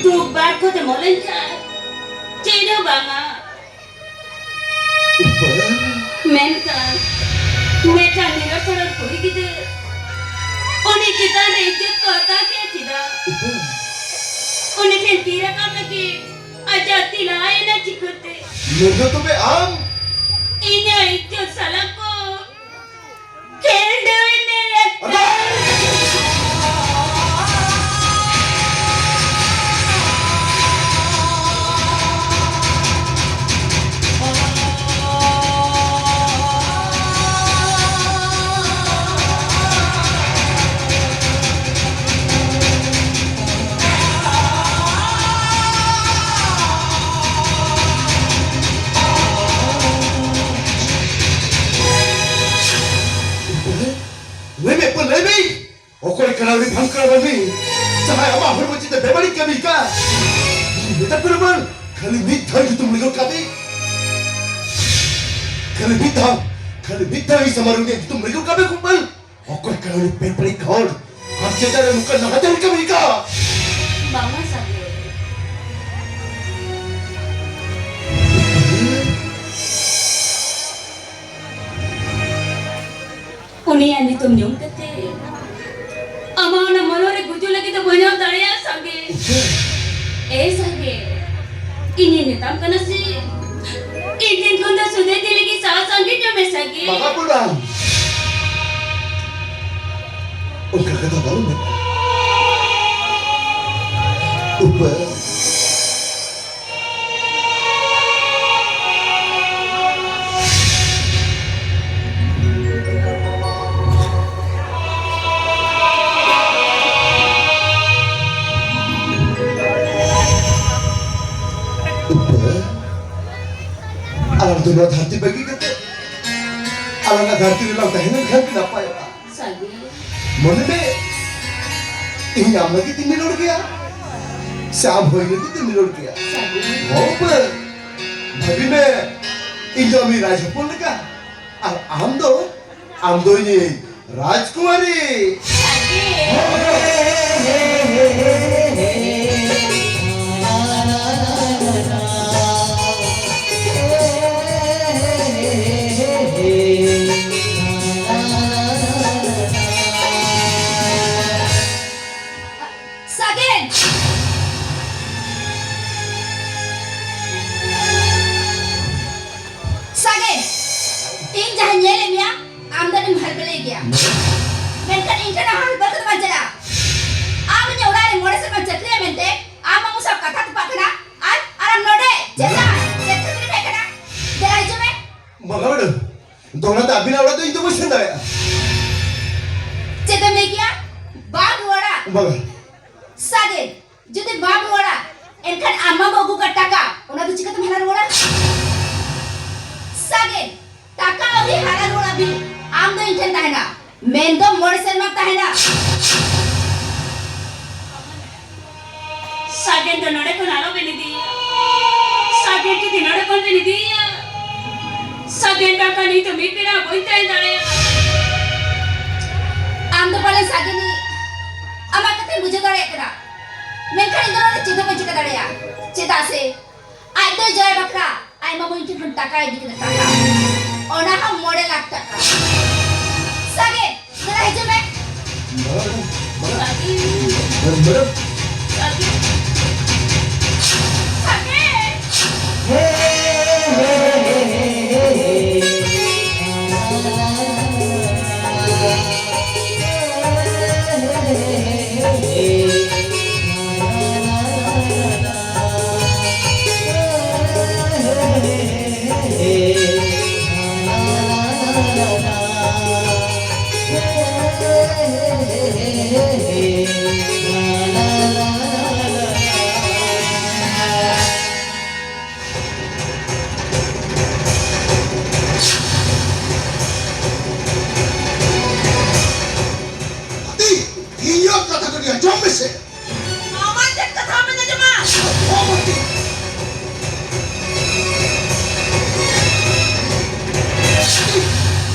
ᱫᱩᱠ ᱵᱟᱨ ᱠᱚᱛᱮ ᱢᱚᱞᱮᱧ ᱠᱷᱟᱱ ᱪᱮᱫ ᱦᱚᱸ ᱵᱟᱝᱟ᱾ ᱩᱯᱟᱹ᱾ ᱢᱮᱱᱠᱷᱟᱱ ᱢᱤᱫᱴᱟᱝ ᱱᱤᱨᱚᱲ ᱥᱚᱨᱚᱲ ᱠᱩᱲᱤ ᱜᱤᱫᱟᱹᱨ ᱩᱱᱤ ᱪᱮᱛᱟᱱ ᱨᱮ ᱤᱡᱽᱡᱚᱛ ᱠᱚ ᱦᱟᱛᱟᱣ ᱠᱮᱫᱟ ᱪᱮᱫᱟᱜ? ᱩᱯᱟᱹ᱾ ᱩᱱᱤ ᱴᱷᱮᱱ ᱛᱤ ᱨᱟᱠᱟᱵ ᱞᱟᱹᱜᱤᱫ ᱟᱡᱟᱜ ᱛᱤ ᱞᱟᱦᱟᱭᱮᱱᱟ ᱪᱤᱠᱟᱹᱛᱮ? ᱱᱚᱣᱟ ᱫᱚ ᱛᱚᱵᱮ ᱟᱢ? ᱤᱧᱟᱹᱜ ᱤᱡᱽᱡᱚᱛ ᱥᱟᱞᱟᱜ ᱠᱚ ᱠᱷᱮᱞᱰᱩ ᱮᱱᱮᱡ ᱟᱠᱟᱫ᱾ ᱞᱟᱹᱭ ᱢᱮ, ᱞᱟᱹᱭ ᱢᱮ, ᱚᱠᱚᱭ ᱠᱟᱱᱟ ᱩᱱᱤ ᱵᱷᱟᱝᱠᱲᱟ ᱢᱟᱹᱱᱢᱤ, ᱡᱟᱦᱟᱸᱭ ᱟᱢᱟᱜ ᱦᱚᱲᱢᱚ ᱪᱮᱛᱟᱱ ᱵᱮᱵᱟᱹᱲᱤᱡ ᱠᱟᱹᱢᱤ ᱠᱟᱱ? ᱢᱮᱛᱟ ᱠᱚ ᱨᱮ ᱵᱟᱝ, ᱠᱷᱟᱹᱞᱤ ᱢᱤᱫ ᱫᱷᱟᱣ ᱧᱩᱛᱩᱢ ᱞᱟᱹᱭ ᱜᱚᱫ ᱠᱟᱜ ᱢᱮ᱾ ᱠᱷᱟᱹᱞᱤ ᱢᱤᱫ ᱫᱷᱟᱣ, ᱠᱷᱟᱹᱞᱤ ᱢᱤᱫ ᱫᱷᱟᱣ ᱤᱧ ᱥᱟᱢᱟᱝ ᱨᱮ ᱩᱱᱤᱭᱟᱜ ᱧᱩᱛᱩᱢ ᱞᱟᱹᱭ ᱜᱚᱫ ᱠᱟᱜ ᱢᱮ, ᱠᱷᱩᱵ ᱵᱟᱝ᱾ ᱚᱠᱚᱭ ᱠᱟᱱᱟ ᱩᱱᱤ ᱵᱮᱵᱟᱹᱲᱤᱡ ᱦᱚᱲ? ᱟᱢ ᱪᱮᱛᱟᱱ ᱨᱮ ᱱᱚᱝᱠᱟ ᱱᱟᱦᱟᱪᱟᱨ ᱠᱟᱹᱢᱤ ᱠᱟᱱ? ᱵᱟᱝᱟ ᱥᱟᱸᱜᱮ᱾ ᱩᱱᱤᱭᱟᱜ ᱧᱩᱛᱩᱢ ᱧᱩᱢ ᱠᱟᱛᱮ ᱟᱢᱟᱜ ᱚᱱᱟ ᱢᱚᱞᱚᱝ ᱨᱮ ᱜᱩᱡᱩᱜ ᱞᱟᱹᱜᱤᱫ ᱫᱚ ᱵᱟᱹᱧ ᱚᱞ ᱫᱟᱲᱮᱭᱟᱜᱼᱟ ᱥᱟᱸᱜᱮ᱾ ᱮ ᱥᱟᱸᱜᱮ, ᱤᱧᱤᱧ ᱢᱮᱛᱟᱢ ᱠᱟᱱᱟ ᱥᱮ, ᱤᱧ ᱴᱷᱮᱱ ᱠᱷᱚᱱ ᱫᱚ ᱥᱩᱫᱷᱟᱹ ᱛᱤ ᱞᱟᱹᱜᱤᱫ ᱥᱟᱦᱟ ᱥᱟᱸᱜᱮ ᱧᱚᱜ ᱢᱮ ᱥᱟᱸᱜᱮ᱾ ᱵᱟᱵᱟ ᱵᱩᱰᱷᱟ᱾ ᱚᱱᱠᱟ ᱠᱟᱛᱷᱟ ᱵᱟᱞᱮ ᱢᱮᱱᱟ᱾ ᱩᱯᱟᱹ᱾ ᱟᱢ ᱫᱚ ᱱᱚᱣᱟ ᱫᱷᱟᱹᱨᱛᱤ ᱵᱟᱹᱜᱤ ᱠᱟᱛᱮ ᱟᱞᱟᱝᱟᱜ ᱫᱷᱟᱹᱨᱛᱤ ᱨᱮᱞᱟᱝ ᱛᱟᱦᱮᱸ ᱞᱮᱱᱠᱷᱟᱱ ᱜᱮ ᱱᱟᱯᱟᱭᱚᱜᱼᱟ᱾ ᱥᱟᱹᱜᱩᱱ᱾ ᱢᱚᱱᱮ ᱢᱮ, ᱤᱧ ᱟᱢ ᱞᱟᱹᱜᱤᱫ ᱤᱧ ᱨᱚᱲ ᱜᱮᱭᱟ ᱥᱮ ᱟᱢ ᱦᱚᱸ ᱤᱧ ᱞᱟᱹᱜᱤᱫ ᱮᱢ ᱨᱚᱲ ᱜᱮᱭᱟ? ᱥᱟᱹᱜᱩᱱ᱾ ᱦᱚᱸ ᱵᱟᱹ, ᱵᱷᱟᱹᱵᱤ ᱢᱮ, ᱤᱧ ᱫᱚ ᱟᱢᱤᱡ ᱨᱟᱡᱽ ᱦᱚᱯᱚᱱ ᱞᱮᱠᱟ, ᱟᱨ ᱟᱢ ᱫᱚ, ᱟᱢ ᱫᱚ ᱤᱧᱤᱡ ᱨᱟᱡᱽᱠᱩᱢᱟᱨᱤ᱾ ᱥᱟᱹᱜᱩᱱ᱾ ᱥᱟᱜᱮᱱ! ᱥᱟᱜᱮᱱ! ᱤᱧ ᱡᱟᱦᱟᱸ ᱧᱮᱞᱮᱫ ᱢᱮᱭᱟ, ᱟᱢ ᱫᱚ ᱟᱹᱰᱤᱢ ᱦᱟᱞᱵᱟᱞᱮ ᱜᱮᱭᱟ᱾ ᱢᱮᱱᱠᱷᱟᱱ ᱤᱧ ᱴᱷᱮᱱ ᱦᱚᱸ ᱦᱟᱞᱵᱟᱞ ᱠᱟᱛᱮ ᱵᱟᱝ ᱪᱟᱞᱟᱜᱼᱟ᱾ ᱟᱢ ᱤᱧᱟᱹᱜ ᱚᱲᱟᱜ ᱨᱮ ᱢᱚᱬᱮ ᱥᱮᱨᱢᱟ ᱪᱟᱹᱠᱨᱤᱭᱟ ᱢᱮᱱᱛᱮ ᱟᱢ ᱢᱟᱢᱩ ᱥᱟᱶ ᱠᱟᱛᱷᱟ ᱛᱚᱯᱟᱜ ᱠᱟᱱᱟ, ᱟᱨ, ᱟᱨ ᱟᱢ ᱱᱚᱰᱮ ᱪᱮᱫ ᱞᱟᱹᱜᱤᱫ? ᱪᱮᱫ ᱠᱷᱟᱹᱛᱤᱨ ᱮᱢ ᱦᱮᱡ ᱠᱟᱱᱟ? ᱫᱮᱞᱟ ᱦᱤᱡᱩᱜ ᱢᱮ᱾ ᱵᱟᱝᱟ ᱢᱮᱰᱟᱢ, ᱫᱚᱦᱲᱟ ᱛᱮ ᱟᱹᱵᱤᱱᱟᱜ ᱚᱲᱟᱜ ᱫᱚ ᱤᱧ ᱫᱚ ᱵᱟᱹᱧ ᱥᱮᱱ ᱫᱟᱲᱮᱭᱟᱜᱼᱟ᱾ ᱪᱮᱫ ᱮᱢ ᱞᱟᱹᱭ ᱠᱮᱜᱼᱟ? ᱵᱟᱢ ᱨᱩᱣᱟᱹᱲᱟ? ᱵᱟᱝᱟ᱾ ᱥᱟᱜᱮᱱ, ᱡᱩᱫᱤ ᱵᱟᱢ ᱨᱩᱣᱟᱹᱲᱟ, ᱮᱱᱠᱷᱟᱱ ᱟᱢ ᱢᱟᱢᱩ ᱟᱹᱜᱩ ᱠᱟᱫ ᱴᱟᱠᱟ, ᱚᱱᱟ ᱫᱚ ᱪᱤᱠᱟᱹᱛᱮᱢ ᱦᱟᱞᱟ ᱨᱩᱣᱟᱹᱲᱟ? ᱥᱟᱜᱮᱱ, ᱴᱟᱠᱟ ᱟᱹᱣᱨᱤ ᱦᱟᱞᱟ ᱨᱩᱣᱟᱹᱲ ᱦᱟᱹᱵᱤᱡ ᱟᱢ ᱫᱚ ᱤᱧ ᱴᱷᱮᱱ ᱛᱟᱦᱮᱱᱟ, ᱢᱮᱱᱫᱚ ᱢᱚᱬᱮ ᱥᱮᱨᱢᱟᱢ ᱛᱟᱦᱮᱱᱟ᱾ ᱥᱟᱜᱮᱱ ᱫᱚ ᱱᱚᱰᱮ ᱠᱷᱚᱱ ᱟᱞᱚᱵᱮᱱ ᱤᱫᱤᱭᱮᱭᱟ᱾ ᱥᱟᱜᱮᱱ ᱡᱩᱫᱤ ᱱᱚᱰᱮ ᱠᱷᱚᱱ ᱵᱮᱱ ᱤᱫᱤᱭᱮᱭᱟ, ᱥᱟᱜᱮᱱ ᱵᱟᱝᱠᱷᱟᱱ ᱤᱧ ᱫᱚ ᱢᱤᱫ ᱵᱮᱲᱟ ᱦᱚᱸ ᱵᱟᱹᱧ ᱛᱟᱦᱮᱸ ᱫᱟᱲᱮᱭᱟᱜᱼᱟ᱾ ᱟᱢ ᱫᱚ ᱯᱟᱞᱮᱱ ᱥᱟᱜᱮᱱᱤᱡ ᱟᱢᱟᱜ ᱠᱟᱛᱷᱟᱧ ᱵᱩᱡᱷᱟᱹᱣ ᱫᱟᱲᱮᱭᱟᱜ ᱠᱟᱱᱟ, ᱢᱮᱱᱠᱷᱟᱱ ᱤᱧ ᱫᱚ ᱱᱚᱰᱮ ᱪᱮᱫ ᱦᱚᱸ ᱵᱟᱹᱧ ᱪᱤᱠᱟᱹ ᱫᱟᱲᱮᱭᱟᱜᱼᱟ᱾ ᱪᱮᱫᱟᱜ ᱥᱮ ᱟᱡ ᱫᱚᱭ ᱡᱚᱭ ᱵᱟᱠᱷᱨᱟ ᱟᱡ ᱢᱟᱢᱩ ᱤᱧ ᱴᱷᱮᱱ ᱠᱷᱚᱱ ᱴᱟᱠᱟᱭ ᱤᱫᱤ ᱠᱮᱫᱟ, ᱴᱟᱠᱟ, ᱚᱱᱟ ᱦᱚᱸ ᱢᱚᱬᱮ ᱞᱟᱠᱷ ᱴᱟᱠᱟ᱾ ᱥᱟᱜᱮᱱ, ᱫᱮᱞᱟ ᱦᱤᱡᱩᱜ ᱢᱮ᱾ ᱢᱮᱰᱟᱢ, ᱢᱮᱰᱟᱢ, ᱥᱟᱜᱮᱱ᱾ ᱢᱮᱰᱟᱢ᱾ ᱥᱟᱜᱮᱱ᱾ ᱥᱟᱜᱮᱱ᱾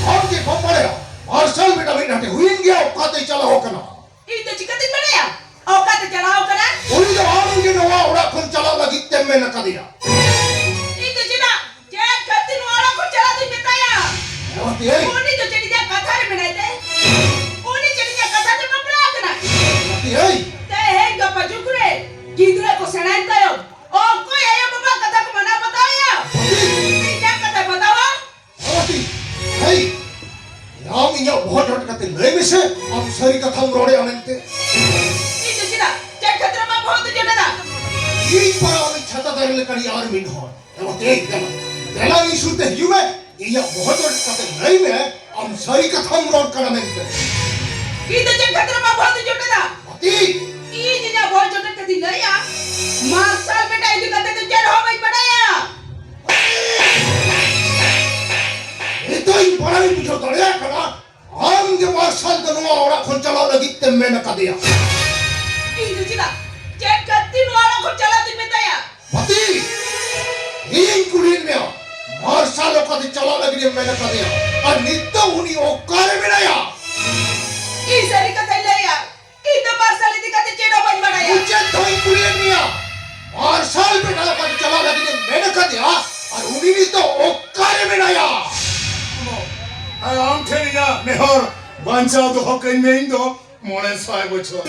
ᱟᱢ ᱪᱮᱫ ᱵᱟᱢ ᱵᱟᱲᱟᱭᱟ? ᱢᱟᱨᱥᱟᱞ ᱵᱮᱴᱟ ᱢᱤᱫ ᱦᱟᱴᱮ ᱦᱩᱭᱮᱱ ᱜᱮᱭᱟ, ᱚᱠᱟᱛᱮᱭ ᱪᱟᱞᱟᱣ ᱟᱠᱟᱱᱟ? ᱤᱧ ᱫᱚ ᱪᱤᱠᱟᱹᱛᱤᱧ ᱵᱟᱲᱟᱭᱟ ᱚᱠᱟᱛᱮ ᱪᱟᱞᱟᱣ ᱟᱠᱟᱱᱟ? ᱩᱱᱤ ᱫᱚ ᱟᱢ ᱜᱮ ᱱᱚᱣᱟ ᱚᱲᱟᱜ ᱠᱷᱚᱱ ᱪᱟᱞᱟᱜ ᱞᱟᱹᱜᱤᱫ ᱛᱮᱢ ᱢᱮᱱ ᱟᱠᱟᱫᱮᱭᱟ᱾ ᱤᱧ ᱫᱚ ᱪᱮᱫᱟᱜ, ᱪᱮᱫ ᱠᱷᱟᱹᱛᱤᱨ ᱱᱚᱣᱟ ᱚᱲᱟᱜ ᱠᱷᱚᱱ ᱪᱟᱞᱟᱜ ᱫᱩᱧ ᱢᱮᱛᱟᱭᱟ? ᱮ ᱵᱟᱹᱛᱤ ᱟᱹᱭ᱾ ᱩᱱᱤ ᱫᱚ ᱪᱮᱫ ᱤᱧᱟᱹᱜ ᱠᱟᱛᱷᱟ ᱨᱮ ᱢᱮᱱᱟᱭ ᱛᱮ? ᱩᱱᱤ ᱪᱮᱫ ᱤᱧᱟᱹᱜ ᱠᱟᱛᱷᱟ ᱛᱮ ᱵᱟᱯᱞᱟ ᱟᱠᱟᱱᱟᱭ? ᱵᱟᱹᱛᱤ ᱟᱹᱭ᱾ ᱛᱮᱦᱮᱧ ᱜᱟᱯᱟ ᱡᱩᱜᱽ ᱨᱮ ᱜᱤᱫᱽᱨᱟᱹ ᱠᱚ ᱥᱮᱬᱟᱭᱮᱱ ᱛᱟᱭᱚᱢ ᱚᱠᱚᱭ ᱟᱭᱳ ᱵᱟᱵᱟ ᱠᱟᱛᱷᱟ ᱠᱚ ᱢᱟᱱᱟᱣ ᱵᱟᱛᱟᱣ ᱮᱭᱟ? ᱤᱧᱟᱜ ᱠᱟᱛᱷᱟ ᱵᱟᱛᱟᱣᱟ? ᱵᱟᱹᱛᱤ, ᱦᱮᱭ, ᱟᱢ ᱤᱧᱟᱜ ᱵᱚᱦᱚᱜ ᱡᱚᱴ ᱠᱟᱛᱮ ᱞᱟᱹᱭ ᱢᱮᱥᱮ, ᱟᱢ ᱥᱟᱹᱨᱤ ᱠᱟᱛᱷᱟᱢ ᱨᱚᱲᱮᱜᱼᱟ ᱢᱮᱱᱛᱮ? ᱤᱧ ᱫᱚ ᱪᱮᱫᱟᱜ? ᱪᱮᱫ ᱠᱷᱟᱹᱛᱤᱨ ᱟᱢᱟᱜ ᱵᱚᱦᱚᱜ ᱫᱚ ᱡᱚᱴ ᱮᱫᱟ? ᱤᱧ ᱯᱟᱲᱟᱣ ᱟᱹᱱᱤᱡ ᱪᱷᱟᱛᱟ ᱫᱟᱨᱮ ᱞᱮᱠᱟᱱᱤᱡ ᱟᱨ ᱢᱤᱫ ᱦᱚᱲ᱾ ᱮ ᱵᱟᱹᱛᱤ, ᱫᱮᱞᱟ, ᱫᱮᱞᱟ ᱤᱧ ᱥᱩᱨ ᱛᱮ ᱦᱤᱡᱩᱜ ᱢᱮ, ᱤᱧᱟᱜ ᱵᱚᱦᱚᱜ ᱡᱚᱴ ᱠᱟᱛᱮ ᱞᱟᱹᱭ ᱢᱮ, ᱟᱢ ᱥᱟᱹᱨᱤ ᱠᱟᱛᱷᱟᱢ ᱨᱚᱲ ᱠᱟᱱᱟ ᱢᱮᱱᱛᱮ᱾ ᱤᱧ ᱫᱚ ᱪᱮᱫ ᱠᱷᱟᱹᱛᱤᱨ ᱟᱢᱟᱜ ᱵᱚᱦᱚᱜ ᱫᱚ ᱡᱚᱴ ᱮᱫᱟ? ᱵᱟᱹᱛᱤ! ᱤᱧ ᱤᱧᱟᱜ ᱵᱚᱦᱚᱜ ᱡᱚᱴ ᱠᱟᱛᱮᱧ ᱞᱟᱹᱭᱟ, ᱢᱟᱨᱥᱟᱞ ᱵᱮᱴᱟ ᱤᱫᱤ ᱠᱟᱛᱮ ᱫᱚ ᱪᱮᱫ ᱦᱚᱸ ᱵᱟᱹᱧ ᱵᱟᱰᱟᱭᱟ᱾ ᱱᱤᱛᱚᱜ ᱤᱧ ᱵᱟᱲᱟᱭ ᱵᱩᱡᱷᱟᱹᱣ ᱫᱟᱲᱮᱭᱟᱜ ᱠᱟᱱᱟ, ᱟᱢ ᱜᱮ ᱢᱟᱨᱥᱟᱞ ᱫᱚ ᱱᱚᱣᱟ ᱚᱲᱟᱜ ᱠᱷᱚᱱ ᱪᱟᱞᱟᱜ ᱞᱟᱹᱜᱤᱫ ᱛᱮᱢ ᱢᱮᱱ ᱟᱠᱟᱫᱮᱭᱟ᱾ ᱤᱧ ᱫᱚ ᱪᱮᱫᱟᱜ, ᱪᱮᱫ ᱠᱷᱟᱹᱛᱤᱨ ᱱᱚᱣᱟ ᱚᱲᱟᱜ ᱠᱷᱚᱱ ᱪᱟᱞᱟᱜ ᱫᱩᱧ ᱢᱮᱛᱟᱭᱟ? ᱵᱟᱹᱛᱤ! ᱤᱧ ᱠᱩᱞᱤᱭᱮᱫ ᱢᱮᱭᱟ, ᱢᱟᱨᱥᱟᱞ ᱚᱠᱟᱛᱮ ᱪᱟᱞᱟᱜ ᱞᱟᱹᱜᱤᱫ ᱮᱢ ᱢᱮᱱ ᱟᱠᱟᱫᱮᱭᱟ, ᱟᱨ ᱱᱤᱛᱚᱜ ᱩᱱᱤ ᱚᱠᱟᱨᱮ ᱢᱮᱱᱟᱭᱟ? ᱤᱧ ᱥᱟᱹᱨᱤ ᱠᱟᱛᱷᱟᱧ ᱞᱟᱹᱭᱟ, ᱤᱧ ᱫᱚ ᱢᱟᱨᱥᱟᱞ ᱤᱫᱤ ᱠᱟᱛᱮ ᱪᱮᱫ ᱦᱚᱸ ᱵᱟᱹᱧ ᱵᱟᱲᱟᱭᱟ᱾ ᱢᱩᱪᱟᱹᱫ ᱫᱷᱟᱣ ᱤᱧ ᱠᱩᱞᱤᱭᱮᱫ ᱢᱮᱭᱟ, ᱢᱟᱨᱥᱟᱞ ᱵᱮᱴᱟ ᱚᱠᱟᱛᱮ ᱪᱟᱞᱟᱜ ᱞᱟᱹᱜᱤᱫ ᱮᱢ ᱢᱮᱱ ᱟᱠᱟᱫᱮᱭᱟ, ᱟᱨ ᱩᱱᱤ ᱱᱤᱛᱚᱜ ᱚᱠᱟᱨᱮ ᱢᱮᱱᱟᱭᱟ? ᱟᱨ ᱟᱢ ᱴᱷᱮᱱ ᱤᱧᱟᱹᱜ ᱱᱮᱦᱚᱨ, ᱵᱟᱧᱪᱟᱣ ᱫᱚᱦᱚ ᱠᱟᱹᱧ ᱢᱮ, ᱤᱧ ᱫᱚ ᱢᱚᱬᱮ ᱥᱟᱭ ᱵᱚᱪᱷᱚᱨ᱾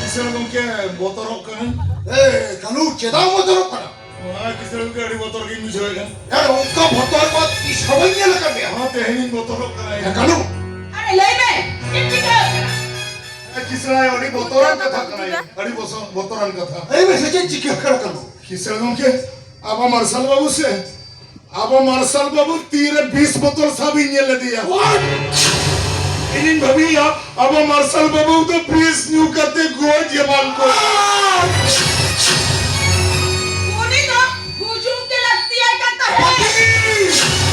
ᱠᱤᱥᱟᱹᱬ ᱜᱚᱢᱠᱮ, ᱵᱚᱛᱚᱨᱚᱜ ᱠᱟᱱᱟ᱾ ᱮ, ᱠᱟᱹᱱᱩ, ᱪᱮᱫᱟᱜ ᱮᱢ ᱵᱚᱛᱚᱨᱚᱜ ᱠᱟᱱᱟ? ᱦᱮᱸ, ᱠᱤᱥᱟᱹᱬ ᱜᱚᱢᱠᱮ, ᱟᱹᱰᱤ ᱵᱚᱛᱚᱨ ᱜᱤᱧ ᱵᱩᱡᱷᱟᱹᱣᱮᱫ ᱠᱟᱱ᱾ ᱮ, ᱚᱱᱠᱟ ᱵᱚᱛᱚᱨ ᱢᱟ ᱛᱤᱥ ᱦᱚᱸ ᱵᱟᱹᱧ ᱧᱮᱞ ᱟᱠᱟᱫ ᱢᱮᱭᱟ᱾ ᱦᱚᱸ, ᱛᱮᱦᱮᱧᱤᱧ ᱵᱚᱛᱚᱨᱚᱜ ᱠᱟᱱᱟ᱾ ᱮ, ᱠᱟᱹᱱᱩ᱾ ᱟᱨᱮ, ᱞᱟᱹᱭ ᱢᱮ, ᱪᱮᱫ ᱪᱤᱠᱟᱹ ᱟᱠᱟᱱᱟ? ᱮ, ᱠᱤᱥᱟᱹᱬ ᱟᱭᱳ, ᱟᱹᱰᱤ ᱵᱚᱛᱚᱨᱟᱱ ᱠᱟᱛᱷᱟ ᱠᱟᱱᱟ᱾ ᱟᱹᱰᱤ ᱵᱚᱥᱚ-, ᱵᱚᱛᱚᱨᱟᱱ ᱠᱟᱛᱷᱟ᱾ ᱞᱟᱹᱭ ᱢᱮ ᱥᱮ, ᱪᱮᱫ ᱪᱤᱠᱟᱹ ᱟᱠᱟᱱᱟ, ᱠᱟᱹᱱᱩ? ᱠᱤᱥᱟᱹᱬ ᱜᱚᱢᱠᱮ, ᱟᱵᱚ ᱢᱟᱨᱥᱟᱞ ᱵᱟᱹᱵᱩ ᱥᱮ, ᱟᱵᱚ ᱢᱟᱨᱥᱟᱞ ᱵᱟᱹᱵᱩ ᱛᱤᱨᱮ ᱵᱤᱥ ᱵᱚᱛᱚᱞ ᱥᱟᱵ ᱤᱧ ᱧᱮᱞ ᱞᱮᱫᱮᱭᱟ᱾ What? ᱤᱧᱤᱧ ᱵᱷᱟᱹᱵᱤᱭᱟ, ᱟᱵᱚ ᱢᱟᱨᱥᱟᱞ ᱵᱟᱹᱵᱩ ᱫᱚ ᱵᱤᱥ ᱧᱩ ᱠᱟᱛᱮ ᱜᱚᱡ ᱮᱢᱟᱱ ᱠᱚ᱾ ᱩᱱᱤ ᱫᱚ ᱜᱩᱡᱩᱜ ᱜᱮ ᱞᱟᱹᱠᱛᱤᱭᱟᱭ ᱠᱟᱱ ᱛᱟᱦᱮᱸᱫ᱾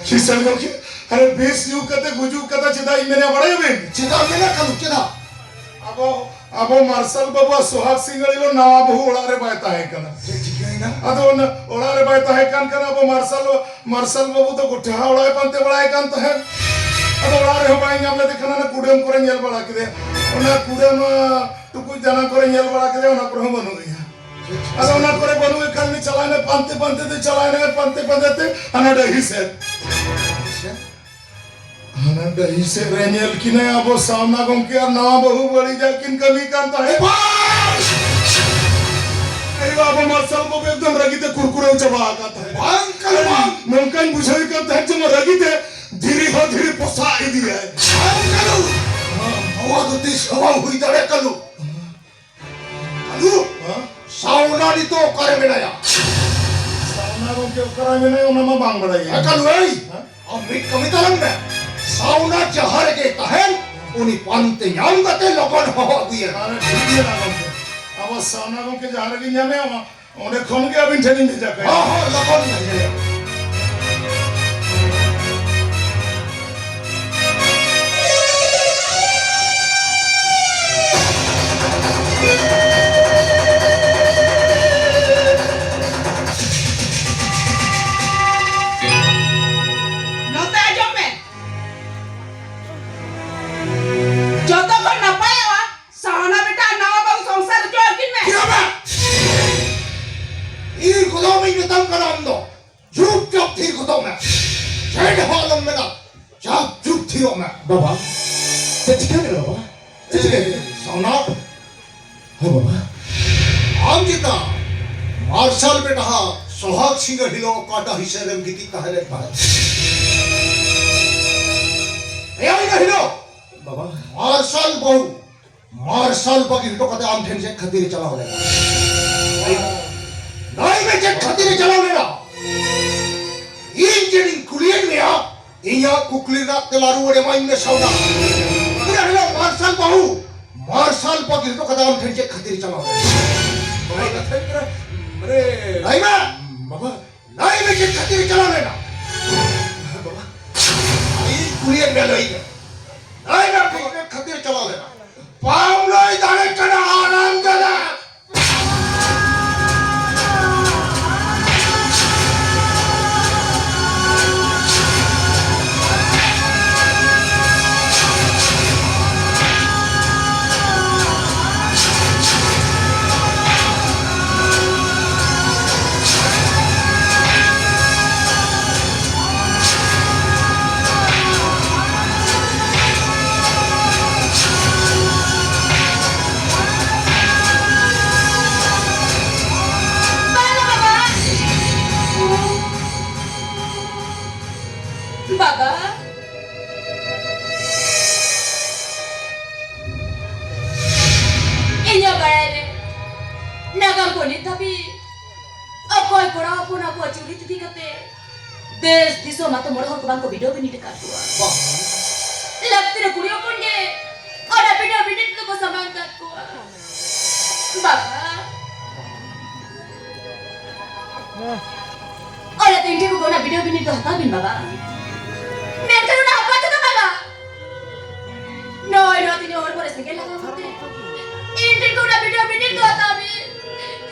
ᱠᱤᱥᱟᱹᱬ ᱜᱚᱢᱠᱮ, ᱟᱨᱮ, ᱵᱤᱥ ᱧᱩ ᱠᱟᱛᱮ ᱜᱩᱡᱩᱜ ᱠᱟᱛᱷᱟ ᱪᱮᱫᱟᱜ ᱤᱧ ᱢᱮᱱᱟ ᱵᱟᱲᱟᱭᱟᱵᱤᱱ? ᱪᱮᱫᱟᱜ ᱢᱮᱱᱟ ᱠᱟᱹᱱᱩ, ᱪᱮᱫᱟᱜ? ᱟᱵᱚ, ᱟᱵᱚ ᱢᱟᱨᱥᱟᱞ ᱵᱟᱹᱵᱩᱣᱟᱜ ᱥᱚᱦᱟᱜ ᱥᱤᱸᱜᱟᱹᱲ ᱦᱤᱞᱳᱜ ᱱᱟᱣᱟ ᱵᱟᱹᱦᱩ ᱚᱲᱟᱜ ᱨᱮ ᱵᱟᱭ ᱛᱟᱦᱮᱸ ᱠᱟᱱᱟ᱾ ᱪᱮᱫ ᱪᱤᱠᱟᱹᱭᱮᱱᱟ? ᱟᱫᱚ ᱚᱱᱟ ᱚᱲᱟᱜ ᱨᱮ ᱵᱟᱭ ᱛᱟᱦᱮᱸ ᱠᱟᱱ ᱠᱷᱟᱱ ᱟᱵᱚ ᱢᱟᱨᱥᱟᱞ, ᱢᱟᱨᱥᱟᱞ ᱵᱟᱹᱵᱩ ᱫᱚ ᱜᱚᱴᱟ ᱚᱲᱟᱜ ᱮ ᱯᱟᱱᱛᱮ ᱵᱟᱲᱟᱭ ᱠᱟᱱ ᱛᱟᱦᱮᱸᱫ᱾ ᱟᱫᱚ ᱚᱲᱟᱜ ᱨᱮᱦᱚᱸ ᱵᱟᱭ ᱧᱟᱢ ᱞᱮᱫᱮ ᱠᱷᱟᱱ ᱚᱱᱟ ᱠᱩᱰᱟᱹᱢ ᱠᱚᱨᱮ ᱧᱮᱞ ᱵᱟᱲᱟ ᱠᱮᱫᱮᱭᱟ᱾ ᱚᱱᱟ ᱠᱩᱰᱟᱹᱢ, ᱟᱸ, ᱴᱩᱠᱩᱡ ᱫᱟᱱᱟ ᱠᱚᱨᱮ ᱧᱮᱞ ᱵᱟᱲᱟ ᱠᱮᱫᱮᱭᱟ, ᱚᱱᱟ ᱠᱚᱨᱮ ᱦᱚᱸ ᱵᱟᱹᱱᱩᱜ ᱮᱭᱟ᱾ ᱟᱫᱚ ᱚᱱᱟ ᱠᱚᱨᱮ ᱵᱟᱹᱱᱩᱜ ᱮ ᱠᱷᱟᱱ ᱩᱱᱤ ᱪᱟᱞᱟᱣ ᱮᱱᱟᱭ ᱯᱟᱱᱛᱮ ᱯᱟᱱᱛᱮ ᱛᱮ, ᱪᱟᱞᱟᱣ ᱮᱱᱟᱭ ᱯᱟᱱᱛᱮ ᱯᱟᱱᱛᱮ ᱛᱮ ᱦᱟᱱᱟ ᱰᱟᱹᱦᱤ ᱥᱮᱫ᱾ ᱦᱟᱱᱟ ᱰᱟᱹᱦᱤ ᱥᱮᱫ ᱨᱮ ᱧᱮᱞ ᱠᱤᱱᱟᱭ ᱟᱵᱚ ᱥᱟᱣᱱᱟ ᱜᱚᱢᱠᱮ ᱟᱨ ᱱᱟᱣᱟ ᱵᱟᱹᱦᱩ ᱵᱟᱹᱲᱤᱡᱟᱜ ᱠᱤᱱ ᱠᱟᱹᱢᱤ ᱠᱟᱱ ᱛᱟᱦᱮᱸᱫ᱾ ᱮᱭ ᱵᱟ! ᱟᱭᱳ, ᱟᱵᱚ ᱢᱟᱨᱥᱟᱞ ᱵᱟᱹᱵᱩ ᱮᱠᱫᱚᱢ ᱨᱟᱹᱜᱤ ᱛᱮ ᱠᱩᱨᱠᱩᱨᱮ ᱪᱟᱵᱟ ᱟᱠᱟᱱ ᱛᱟᱦᱮᱸᱫ᱾ ᱵᱟᱝ ᱠᱟᱱᱟ, ᱵᱟᱝ᱾ ᱱᱚᱝᱠᱟᱧ ᱵᱩᱡᱷᱟᱹᱣ ᱠᱟᱱ ᱛᱟᱦᱮᱸᱫ ᱡᱮ ᱱᱚᱣᱟ ᱨᱟᱹᱜᱤ ᱛᱮ ᱫᱷᱤᱨᱤ ᱦᱚᱸ ᱫᱷᱤᱨᱤ ᱯᱚᱥᱟᱜ ᱤᱫᱤᱭᱟᱭ᱾ ᱵᱟᱝ ᱠᱟᱱᱟ᱾ ᱱᱚᱣᱟ ᱫᱚ ᱛᱤᱥ ᱦᱚᱸ ᱵᱟᱝ ᱦᱩᱭ ᱫᱟᱲᱮᱭᱟᱜ ᱠᱟᱱᱟ᱾ ᱠᱟᱞᱩ! ᱦᱮᱸ? ᱥᱟᱣᱱᱟ ᱱᱤᱛᱚᱜ ᱚᱠᱟᱨᱮ ᱢᱮᱱᱟᱭᱟ? ᱥᱟᱣᱱᱟ ᱜᱚᱢᱠᱮ ᱚᱠᱟᱨᱮ ᱢᱮᱱᱟᱭᱟ ᱚᱱᱟ ᱢᱟ ᱵᱟᱝ ᱵᱟᱲᱟᱭ ᱜᱮ᱾ ᱦᱮᱸ, ᱠᱟᱞᱩ, ᱮᱭ! ᱦᱮᱸ? ᱟᱢ ᱢᱤᱫ ᱠᱟᱹᱢᱤ ᱛᱟᱞᱟᱝ ᱢᱮ᱾ ᱥᱟᱣᱱᱟ ᱡᱟᱦᱟᱸ ᱨᱮᱜᱮ ᱛᱟᱦᱮᱱ, ᱩᱱᱤ ᱯᱟᱱᱛᱮ ᱧᱟᱢ ᱠᱟᱛᱮ ᱞᱚᱜᱚᱱ ᱦᱚᱦᱚ ᱟᱹᱜᱩᱭᱮᱢ᱾ ᱟᱨ ᱴᱷᱤᱠ ᱜᱮᱭᱟ ᱜᱚᱢᱠᱮ᱾ ᱟᱵᱚ ᱥᱟᱣᱱᱟ ᱜᱚᱢᱠᱮ ᱡᱟᱦᱟᱸ ᱨᱮᱜᱮ ᱧᱟᱢᱮᱭᱟ, ᱚᱸᱰᱮ ᱠᱷᱚᱱ ᱜᱮ ᱟᱹᱵᱤᱱ ᱴᱷᱮᱱᱤᱧ ᱵᱷᱮᱡᱟ ᱠᱟᱭᱟ᱾ ᱦᱚᱸ, ᱦᱚᱸ, ᱞᱚᱜᱚᱱ ᱵᱷᱮᱡᱟᱭᱟ᱾ ᱱᱚᱛᱮ ᱟᱸᱡᱚᱢ ᱢᱮ᱾ ᱡᱚᱛᱚ ᱠᱷᱚᱱ ᱱᱟᱯᱟᱭᱚᱜᱼᱟ, ᱥᱟᱦᱟᱱᱟ ᱵᱮᱴᱟ ᱟᱨ ᱱᱟᱣᱟ ᱵᱟᱹᱦᱩ ᱥᱚᱝᱥᱟᱨ ᱦᱚᱪᱚ ᱟᱹᱠᱤᱱ ᱢᱮ᱾ ᱪᱮᱫ ᱦᱚᱸ ᱵᱟᱝ᱾ ᱛᱷᱤᱨ ᱠᱚᱫᱚ ᱵᱟᱹᱧ ᱢᱮᱛᱟᱢ ᱠᱟᱱᱟ ᱟᱢ ᱫᱚ᱾ ᱪᱩᱯᱪᱟᱯ ᱛᱷᱤᱨ ᱠᱚᱫᱚᱜ ᱢᱮ᱾ ᱪᱮᱫ ᱦᱚᱸ ᱟᱞᱚᱢ ᱢᱮᱱᱟ᱾ ᱪᱩᱯ, ᱪᱩᱯ ᱛᱷᱤᱨᱚᱜ ᱢᱮ᱾ ᱵᱟᱵᱟ, ᱪᱮᱫ ᱪᱤᱠᱟᱹ ᱠᱟᱱᱟ ᱵᱟᱵᱟ? ᱪᱮᱫ ᱪᱤᱠᱟᱹ ᱮᱭ, ᱠᱟᱱᱟ? ᱥᱟᱣᱱᱟ᱾ ᱦᱮᱸ ᱵᱟᱵᱟ᱾ ᱟᱢ ᱪᱮᱛᱟ ᱢᱟᱨᱥᱟᱞ ᱵᱮᱴᱟ ᱦᱟᱜ ᱥᱚᱦᱟᱜ ᱥᱤᱸᱜᱟᱹᱲ ᱦᱤᱞᱳᱜ ᱚᱠᱟ ᱰᱟᱹᱦᱤ ᱥᱮᱫ ᱨᱮᱢ ᱜᱤᱛᱤᱡ ᱛᱟᱦᱮᱸ ᱞᱮᱱ ᱛᱟᱦᱮᱸᱫ? ᱮᱭᱟ, ᱤᱱᱟᱹ ᱦᱤᱞᱳᱜ ᱵᱟᱵᱟ᱾ ᱢᱟᱨᱥᱟᱞ ᱵᱟᱹᱦᱩ ᱢᱟᱨᱥᱟᱞ ᱵᱟᱹᱜᱤ ᱦᱚᱴᱚ ᱠᱟᱛᱮ ᱟᱢ ᱴᱷᱮᱱ ᱪᱮᱫ ᱠᱷᱟᱹᱛᱤᱨ ᱮ ᱪᱟᱞᱟᱣ ᱞᱮᱱᱟ? ᱞᱟᱹᱭ ᱢᱮ, ᱪᱮᱫ ᱠᱷᱟᱹᱛᱤᱨ ᱮ ᱪᱟᱞᱟᱣ ᱞᱮᱱᱟ? ᱤᱧ ᱪᱮᱫ ᱤᱧ ᱠᱩᱞᱤᱭᱮᱫ ᱢᱮᱭᱟ? ᱤᱧᱟᱹᱜ ᱠᱩᱠᱞᱤ ᱨᱮᱱᱟᱜ ᱛᱮᱞᱟ ᱨᱩᱣᱟᱹᱲ ᱮᱢᱟᱹᱧ ᱢᱮ, ᱥᱟᱣᱱᱟ᱾ ᱩᱱᱟᱹᱜ ᱦᱤᱞᱳᱜ ᱢᱟᱨᱥᱟᱞ ᱵᱟᱹᱦᱩ ᱢᱟᱨᱥᱟᱞ ᱵᱟᱹᱜᱤ ᱦᱚᱴᱚ ᱠᱟᱛᱮ ᱟᱢ ᱴᱷᱮᱱ ᱪᱮᱫ ᱠᱷᱟᱹᱛᱤᱨ ᱮ ᱪᱟᱞᱟᱣ ᱞᱮᱱᱟ? ᱵᱟᱵᱟ, ᱠᱟᱛᱷᱟ ᱦᱩᱭᱩᱜ ᱠᱟᱱᱟ, ᱢᱟᱱᱮ, ᱞᱟᱹᱭ ᱢᱮ! ᱵᱟᱵᱟ, ᱞᱟᱹᱭ ᱢᱮ, ᱪᱮᱫ ᱠᱷᱟᱹᱛᱤᱨ ᱮ ᱪᱟᱞᱟᱣ ᱞᱮᱱᱟ? ᱵᱟᱵᱟ, ᱠᱩᱲᱤᱭᱮᱫ ᱢᱮ ᱞᱟᱹᱭ ᱢᱮ᱾ ᱞᱟᱹᱭ ᱢᱮ, ᱠᱷᱚᱵᱚᱨ ᱠᱷᱟᱹᱛᱤᱨ ᱪᱟᱞᱟᱣ ᱞᱮᱱᱟ᱾ ᱵᱟᱢ ᱞᱟᱹᱭ ᱫᱟᱲᱮ ᱠᱟᱱᱟ, ᱟᱨᱟᱢ ᱡᱟᱞᱟ᱾ ᱵᱟᱵᱟ, ᱤᱧᱟᱹᱜ ᱵᱟᱲᱟᱭ ᱨᱮ ᱱᱟᱜᱟᱢ ᱠᱚ ᱱᱤᱛ ᱫᱷᱟᱹᱵᱤᱡ ᱚᱠᱚᱭ ᱠᱚᱲᱟ ᱦᱚᱯᱚᱱ ᱟᱵᱚᱣᱟᱜ ᱪᱩᱨᱤᱛ ᱤᱫᱤ ᱠᱟᱛᱮ ᱫᱮᱥ ᱫᱤᱥᱚᱢ ᱟᱛᱳ ᱢᱚᱬᱮ ᱦᱚᱲ ᱠᱚ ᱵᱟᱝ ᱠᱚ ᱵᱤᱰᱟᱹᱣ ᱵᱤᱱᱤᱰ ᱟᱠᱟᱫ ᱠᱚᱣᱟ? ᱵᱟᱝ᱾ ᱞᱟᱹᱠᱛᱤ ᱨᱮ ᱠᱩᱲᱤ ᱦᱚᱯᱚᱱ ᱜᱮ ᱚᱱᱟ ᱵᱤᱰᱟᱹᱣ ᱵᱤᱱᱤᱰ ᱨᱮᱫᱚ ᱠᱚ ᱥᱟᱢᱟᱝ ᱟᱠᱟᱫ ᱠᱚᱣᱟ᱾ ᱵᱟᱵᱟ, ᱚᱱᱟᱛᱮ ᱤᱧ ᱴᱷᱮᱱ ᱠᱷᱚᱱ ᱚᱱᱟ ᱵᱤᱰᱟᱹᱣ ᱵᱤᱱᱤᱰ ᱫᱚ ᱦᱟᱛᱟᱣ ᱵᱤᱱ ᱵᱟᱵᱟ᱾ ᱢᱮᱱᱠᱷᱟᱱ ᱚᱱᱟ ᱦᱟᱯᱟ ᱛᱮᱫᱚ ᱵᱟᱵᱟ᱾ ᱱᱚᱜᱼᱚᱭ ᱱᱚᱣᱟ ᱛᱤᱧ ᱦᱚᱲᱢᱚ ᱨᱮ ᱥᱮᱸᱜᱮᱞ ᱞᱟᱜᱟᱣ ᱠᱟᱛᱮ ᱤᱧ ᱴᱷᱮᱱ ᱠᱷᱚᱱ ᱚᱱᱟ ᱵᱤᱰᱟᱹᱣ ᱵᱤᱱᱤᱰ ᱫᱚ ᱦᱟᱛᱟᱣ ᱵᱤᱱ᱾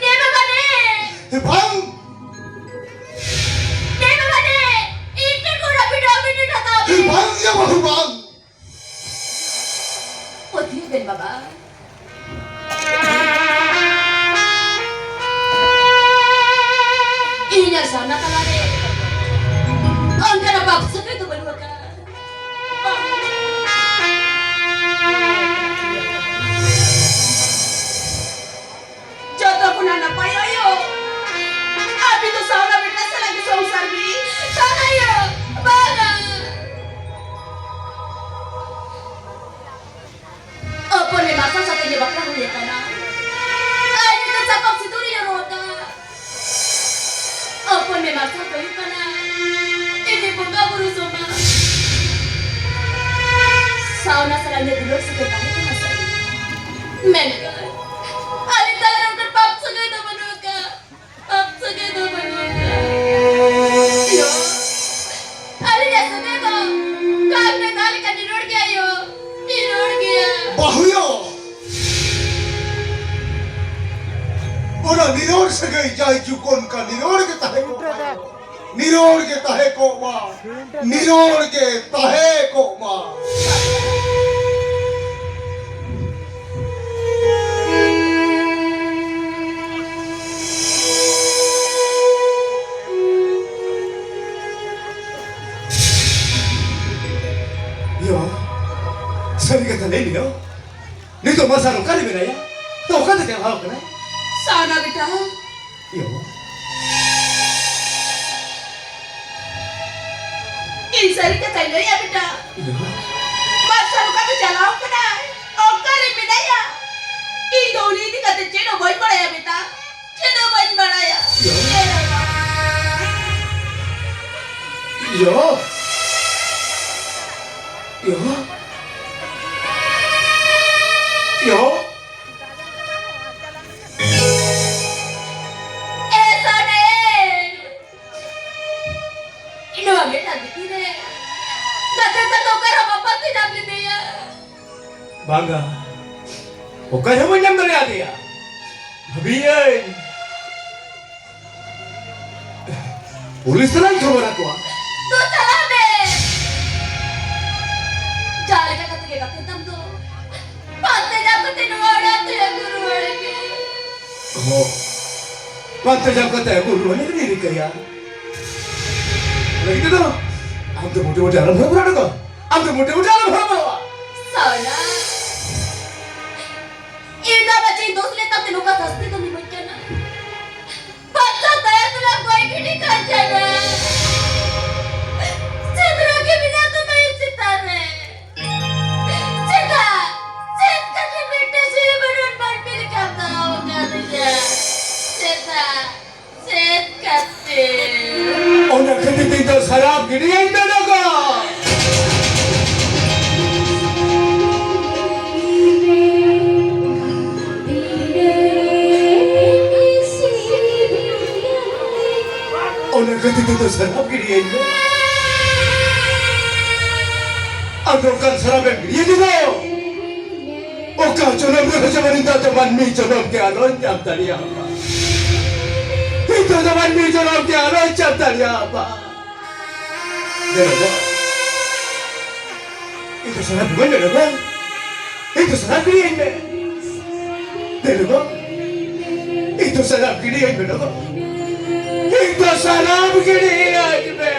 ᱱᱮ ᱵᱟᱵᱟ ᱱᱮ᱾ ᱮ ᱵᱟᱝ᱾ ᱱᱮ ᱵᱟᱵᱟ ᱱᱮ᱾ ᱤᱧ ᱴᱷᱮᱱ ᱠᱷᱚᱱ ᱚᱱᱟ ᱵᱤᱰᱟᱹᱣ ᱵᱤᱱᱤᱰ ᱦᱟᱛᱟᱣ ᱮ ᱵᱤᱱ᱾ ᱵᱟᱝ ᱭᱟ ᱵᱟᱹᱦᱩ ᱵᱟᱝ᱾ ᱯᱟᱹᱛᱭᱟᱹᱣ ᱵᱮᱱ ᱵᱟᱵᱟ᱾ ᱤᱧ ᱟᱨ ᱥᱟᱨᱱᱟ ᱛᱟᱞᱟᱨᱮ ᱚᱱᱠᱟᱱᱟᱜ ᱯᱟᱯ ᱥᱟᱹᱜᱟᱹᱭ ᱫᱚ ᱵᱟᱹᱱᱩᱜ ᱟᱠᱟᱫ᱾ ᱡᱚᱛᱚ ᱠᱷᱚᱱᱟᱜ ᱱᱟᱯᱟᱭ ᱟᱭᱳ, ᱟᱹᱵᱤᱱ ᱫᱚ ᱥᱟᱨᱱᱟ ᱵᱮᱴᱟ ᱥᱟᱞᱟᱜ ᱜᱮ ᱥᱚᱝᱥᱟᱨ ᱵᱤᱱ᱾ ᱵᱟᱝ ᱟᱭᱳ, ᱵᱟᱝᱟ᱾ ᱦᱚᱯᱚᱱ ᱢᱮ ᱢᱟᱨᱥᱟᱞ ᱥᱟᱛᱮ ᱜᱮ ᱵᱟᱯᱞᱟ ᱦᱩᱭ ᱟᱠᱟᱱᱟ᱾ ᱟᱨ ᱱᱤᱛᱚᱜ ᱥᱟᱠᱟᱢ ᱥᱤᱸᱫᱩᱨ ᱤᱧ ᱦᱚᱨᱚᱜ ᱟᱠᱟᱫ᱾ ᱦᱚᱯᱚᱱ ᱢᱮ ᱢᱟᱨᱥᱟᱞ ᱦᱩᱭᱩᱜ ᱠᱟᱱᱟ᱾ ᱤᱧ ᱵᱚᱸᱜᱟ ᱵᱩᱨᱩ ᱥᱚᱢᱟᱱ᱾ ᱥᱟᱨᱱᱟ ᱥᱟᱞᱟᱜ ᱤᱧᱟᱹᱜ ᱫᱩᱞᱟᱹᱲ ᱥᱟᱹᱜᱟᱹᱭ ᱛᱟᱦᱮᱸ ᱠᱟᱱᱟ ᱥᱟᱹᱨᱤ᱾ ᱢᱮᱱᱠᱷᱟᱱ ᱟᱞᱮ ᱛᱟᱞᱟ ᱨᱮ ᱚᱱᱠᱟᱱ ᱯᱟᱯ ᱥᱟᱹᱜᱟᱹᱭ ᱫᱚ ᱵᱟᱹᱱᱩᱜ ᱟᱠᱟᱫ᱾ ᱟᱯ ᱥᱟᱹᱜᱟᱹᱭ ᱫᱚ ᱵᱟᱹᱱᱩᱜ ᱟᱠᱟᱫ᱾ ᱤᱭᱳ, ᱟᱹᱞᱤᱧᱟᱜ ᱥᱟᱹᱜᱟᱹᱭ ᱫᱚ ᱠᱟᱞ ᱥᱟᱹᱜᱟᱹᱭ ᱡᱟᱭ ᱡᱩᱜᱽ ᱚᱱᱠᱟ ᱱᱤᱨᱚᱲ ᱜᱮ ᱛᱟᱦᱮᱸ ᱠᱚᱜ ᱢᱟ᱾ ᱱᱤᱨᱚᱲ ᱜᱮ ᱛᱟᱦᱮᱸ ᱠᱚᱜ ᱢᱟ᱾ ᱱᱤᱨᱚᱲ ᱜᱮ ᱛᱟᱦᱮᱸ ᱠᱚᱜ ᱢᱟ᱾ ᱭᱳ, ᱥᱟᱹᱨᱤ ᱠᱟᱛᱷᱟ ᱞᱟᱹᱭ ᱢᱮ ᱭᱳ᱾ ᱱᱤᱛᱚᱜ ᱢᱟᱨᱥᱟᱞ ᱚᱠᱟᱨᱮ ᱢᱮᱱᱟᱭᱟ? ᱛᱚ ᱚᱠᱟᱛᱮ ᱪᱟᱞᱟᱣ ᱠᱟᱱᱟᱭ? ᱥᱟᱣᱱᱟ ᱵᱮᱴᱟ, ᱭᱳ᱾ ᱤᱧ ᱥᱟᱹᱨᱤ ᱠᱟᱛᱷᱟᱧ ᱞᱟᱹᱭᱟ ᱵᱮᱴᱟ᱾ ᱭᱳ᱾ ᱢᱟᱨᱥᱟᱞ ᱚᱠᱟᱛᱮ ᱪᱟᱞᱟᱣ ᱠᱟᱱᱟᱭ? ᱚᱠᱟᱨᱮ ᱢᱮᱱᱟᱭᱟ? ᱤᱧ ᱫᱚ ᱩᱱᱤ ᱤᱫᱤ ᱠᱟᱛᱮ ᱪᱮᱫ ᱦᱚᱸ ᱵᱟᱹᱧ ᱵᱟᱲᱟᱭᱟ ᱵᱮᱴᱟ᱾ ᱪᱮᱫ ᱦᱚᱸ ᱵᱟᱹᱧ ᱵᱟᱲᱟᱭᱟ᱾ ᱭᱳ᱾ ᱪᱮᱫ ᱦᱚᱸ ᱵᱟᱝ᱾ ᱭᱳ᱾ ᱭᱳ᱾ ᱭᱳ᱾ ᱮ ᱥᱚᱱᱮ! ᱱᱚᱣᱟ ᱢᱮᱫ ᱟᱨ ᱵᱷᱤᱛᱤᱨ ᱨᱮ ᱜᱟᱛᱮ ᱛᱟᱠᱚ ᱚᱠᱟᱨᱮ ᱵᱟᱯᱟ ᱛᱮ ᱧᱟᱢ ᱞᱮᱫᱮᱭᱟ? ᱵᱟᱝᱟ, ᱚᱠᱟ ᱨᱮᱦᱚᱸ ᱵᱟᱹᱧ ᱧᱟᱢ ᱫᱟᱲᱮᱭᱟᱫᱮᱭᱟ᱾ ᱵᱷᱟᱹᱵᱤᱭᱟᱹᱧ, ᱯᱩᱞᱤᱥ ᱛᱟᱞᱟᱧ ᱠᱷᱚᱵᱚᱨ ᱟᱠᱚᱣᱟ᱾ ᱛᱚ ᱪᱟᱞᱟᱜ ᱢᱮ᱾ ᱡᱟᱦᱟᱸ ᱞᱮᱠᱟ ᱠᱟᱛᱮ ᱜᱮ ᱜᱟᱛᱮ ᱛᱟᱢ ᱫᱚ ᱯᱟᱱᱛᱮ ᱧᱟᱢ ᱠᱟᱛᱮ ᱱᱚᱣᱟ ᱚᱲᱟᱜ ᱛᱮ ᱟᱹᱜᱩ ᱨᱩᱣᱟᱹᱲ ᱢᱮ᱾ ᱦᱚᱸ, ᱯᱟᱱᱛᱮ ᱧᱟᱢ ᱠᱟᱛᱮ ᱟᱹᱜᱩ ᱨᱩᱣᱟᱹᱲ ᱞᱟᱹᱜᱤᱫ ᱤᱧ ᱨᱤᱠᱟᱹᱭᱟ᱾ ᱞᱟᱹᱜᱤᱫ ᱛᱮᱫᱚ ᱟᱢ ᱫᱚ ᱢᱚᱴᱮ ᱢᱚᱴᱮ ᱟᱞᱚᱢ ᱦᱚᱨᱚᱵᱚᱨᱚᱜᱼᱟ᱾ ᱟᱢ ᱫᱚ ᱢᱚᱴᱮ ᱢᱚᱴᱮ ᱟᱞᱚᱢ ᱦᱚᱨᱚᱵᱚᱨᱚᱜᱼᱟ᱾ ᱥᱟᱣᱱᱟ, ᱤᱧ ᱫᱚ ᱟᱢᱟᱜ ᱪᱮᱫ ᱫᱳᱥ ᱞᱮᱫ ᱛᱟᱢ ᱛᱮ ᱱᱚᱝᱠᱟ ᱥᱟᱥᱛᱤ ᱫᱚᱢ ᱤᱢᱟᱹᱧ ᱠᱟᱱᱟ? ᱵᱟᱧᱪᱟᱣ ᱛᱟᱭᱚᱢ ᱛᱮᱞᱮ ᱜᱚᱡ ᱜᱤᱰᱤ ᱠᱟᱱ ᱛᱟᱦᱮᱱᱟ᱾ ᱪᱮᱫ ᱨᱟᱹᱜᱤ ᱢᱮᱱᱟᱜ ᱛᱟᱢᱟ ᱤᱧ ᱪᱮᱛᱟᱱ ᱨᱮ? ᱪᱮᱫᱟᱜ? ᱪᱮᱫ ᱠᱷᱟᱹᱛᱤᱨ ᱢᱤᱫᱴᱮᱱ ᱡᱤᱣᱤ ᱵᱟᱹᱱᱩᱜ ᱢᱟᱹᱱᱢᱤ ᱞᱮᱠᱟᱢ ᱫᱚᱦᱚ ᱟᱠᱟᱫᱤᱧᱟ? ᱪᱮᱫᱟᱜ? ᱪᱮᱫ ᱠᱷᱟᱹᱛᱤᱨ? ᱚᱱᱟ ᱠᱷᱟᱹᱛᱤᱨ ᱛᱮ ᱤᱧ ᱫᱚ ᱥᱟᱨᱟᱯ ᱜᱤᱰᱤᱭᱟᱹᱧ ᱢᱮ ᱱᱚᱜᱟ᱾ ᱚᱱᱟ ᱠᱷᱟᱹᱛᱤᱨ ᱛᱮ ᱫᱚ ᱥᱟᱨᱟᱯ ᱜᱤᱰᱤᱭᱟᱹᱧ ᱢᱮ᱾ ᱟᱫᱚ ᱚᱠᱟᱱ ᱥᱟᱨᱟᱯ ᱮᱢ ᱜᱤᱰᱤᱭᱟᱹᱧ ᱫᱚ? ᱚᱠᱟ ᱡᱚᱱᱚᱢ ᱨᱮᱦᱚᱸ ᱡᱮᱢᱚᱱ ᱤᱧ ᱫᱚ ᱟᱫᱚ ᱢᱟᱹᱱᱢᱤ ᱡᱚᱱᱚᱢ ᱜᱮ ᱟᱞᱚᱧ ᱧᱟᱢ ᱫᱟᱲᱮᱭᱟᱜ ᱢᱟ᱾ ᱛᱚ ᱫᱚ ᱢᱟᱹᱱᱢᱤ ᱡᱚᱱᱚᱢ ᱛᱮ ᱟᱞᱚᱭ ᱪᱟᱯ ᱫᱟᱲᱮᱭᱟᱜ ᱢᱟ᱾ ᱫᱮᱞᱟ ᱜᱚ, ᱤᱧ ᱫᱚ ᱥᱟᱱᱟᱢ ᱜᱤᱰᱤᱭᱟᱹᱧ ᱢᱮ ᱜᱚ᱾ ᱤᱧ ᱫᱚ ᱥᱟᱱᱟᱢ ᱜᱤᱰᱤᱭᱟᱹᱧ ᱢᱮ᱾ ᱫᱮᱞᱟ ᱜᱚ, ᱤᱧ ᱫᱚ ᱥᱟᱱᱟᱢ ᱜᱤᱰᱤᱭᱟᱹᱧ ᱢᱮ ᱜᱚ᱾ ᱤᱧ ᱫᱚ ᱥᱟᱱᱟᱢ ᱜᱤᱰᱤᱭᱟᱹᱧ ᱢᱮ᱾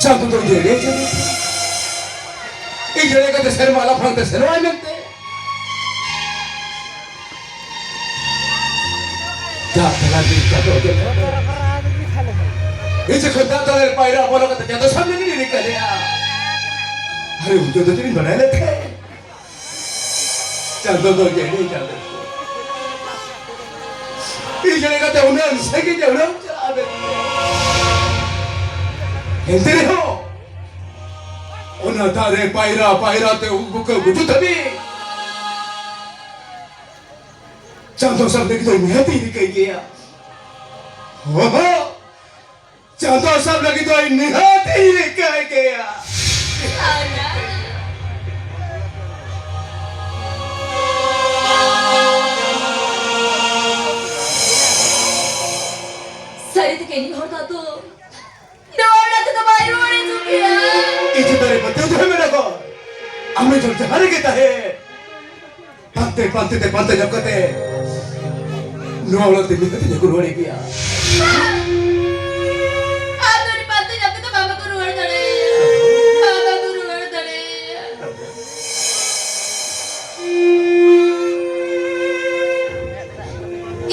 ᱪᱟᱸᱫᱚ ᱫᱚ ᱡᱮᱲᱮ ᱡᱮᱲᱮ ᱛᱮ, ᱤᱧ ᱡᱮᱲᱮ ᱠᱟᱛᱮ ᱥᱮᱨᱢᱟ ᱞᱟᱯᱷᱟᱝ ᱛᱮ ᱥᱮᱱᱚᱜᱼᱟᱭ ᱢᱮᱱᱛᱮ᱾ ᱫᱟᱜ ᱛᱟᱞᱟ ᱨᱮ ᱪᱟᱸᱫᱚ ᱜᱮ ᱢᱮᱱᱟᱭᱟ᱾ ᱤᱧ ᱡᱚᱠᱷᱚᱱ ᱫᱟᱜ ᱛᱟᱞᱟ ᱨᱮ ᱯᱟᱭᱨᱟ ᱵᱚᱞᱚ ᱠᱟᱛᱮ ᱪᱟᱸᱫᱚ ᱥᱟᱢᱱᱮ ᱨᱤᱧ ᱨᱤᱠᱟᱹ ᱞᱮᱜᱼᱟ᱾ ᱟᱨᱮ, ᱩᱱ ᱡᱚᱠᱷᱚᱱ ᱫᱚ ᱪᱮᱫ ᱤᱧ ᱵᱟᱰᱟᱭ ᱞᱮᱫ ᱛᱟᱦᱮᱸ? ᱪᱟᱸᱫᱚ ᱫᱚ ᱡᱟᱹᱱᱤᱡ ᱪᱟᱸᱫᱚ᱾ ᱤᱧ ᱡᱮᱲᱮ ᱠᱟᱛᱮ ᱩᱱᱟᱹᱜ ᱥᱟᱺᱜᱤᱧ ᱮ ᱩᱰᱟᱹᱣ ᱪᱟᱞᱟᱣ ᱞᱮᱱ᱾ ᱮᱱᱛᱮ ᱨᱮᱦᱚᱸ, ᱚᱱᱟ ᱫᱟᱜ ᱨᱮ ᱯᱟᱭᱨᱟ ᱯᱟᱭᱨᱟ ᱛᱮ ᱩᱵ ᱵᱩᱠᱟᱹ ᱜᱩᱡᱩᱜ ᱫᱷᱟᱹᱵᱤᱡ ᱪᱟᱸᱫᱚ ᱥᱟᱵ ᱞᱟᱹᱜᱤᱫ ᱫᱚ ᱱᱤᱦᱟᱹᱛ ᱤᱧ ᱨᱤᱠᱟᱹᱭ ᱜᱮᱭᱟ᱾ ᱦᱚᱦᱚ! ᱪᱟᱸᱫᱚ ᱥᱟᱵ ᱞᱟᱹᱜᱤᱫ ᱫᱚ ᱤᱧ ᱱᱤᱦᱟᱹᱛ ᱤᱧ ᱨᱤᱠᱟᱹᱭ ᱜᱮᱭᱟ᱾ ᱥᱟᱹᱨᱤ ᱛᱮᱜᱮ ᱤᱧ ᱦᱚᱲ ᱫᱚ ᱟᱫᱚ ᱱᱚᱣᱟ ᱚᱲᱟᱜ ᱛᱮᱫᱚ ᱵᱟᱭ ᱨᱩᱣᱟᱹᱲ ᱦᱤᱡᱩᱜ ᱜᱮᱭᱟ᱾ ᱤᱧ ᱪᱮᱛᱟᱱ ᱨᱮ ᱯᱟᱹᱛᱭᱟᱹᱣ ᱫᱚᱦᱚᱭ ᱢᱮ ᱰᱚᱜᱚᱨ᱾ ᱟᱢ ᱫᱚ ᱡᱟᱦᱟᱸ ᱨᱮᱜᱮ ᱛᱟᱦᱮᱸ, ᱯᱟᱱᱛᱮ ᱯᱟᱱᱛᱮ ᱛᱮ ᱯᱟᱱᱛᱮ ᱧᱟᱢ ᱠᱟᱛᱮ ᱱᱚᱣᱟ ᱚᱲᱟᱜ ᱛᱮ ᱢᱤᱫ ᱠᱟᱛᱮ ᱠᱚ ᱨᱩᱣᱟᱹᱲ ᱜᱮᱭᱟ᱾ ᱟᱢ ᱫᱚ ᱩᱱᱤ ᱯᱟᱱᱛᱮ ᱧᱟᱢ ᱠᱟᱛᱮ ᱵᱟᱢ ᱠᱚ ᱨᱩᱣᱟᱹᱲ ᱫᱟᱲᱮᱭᱟᱜᱼᱟ᱾ ᱵᱟᱢ ᱠᱚ ᱨᱩᱣᱟᱹᱲ ᱫᱟᱲᱮᱭᱟᱜᱼᱟ᱾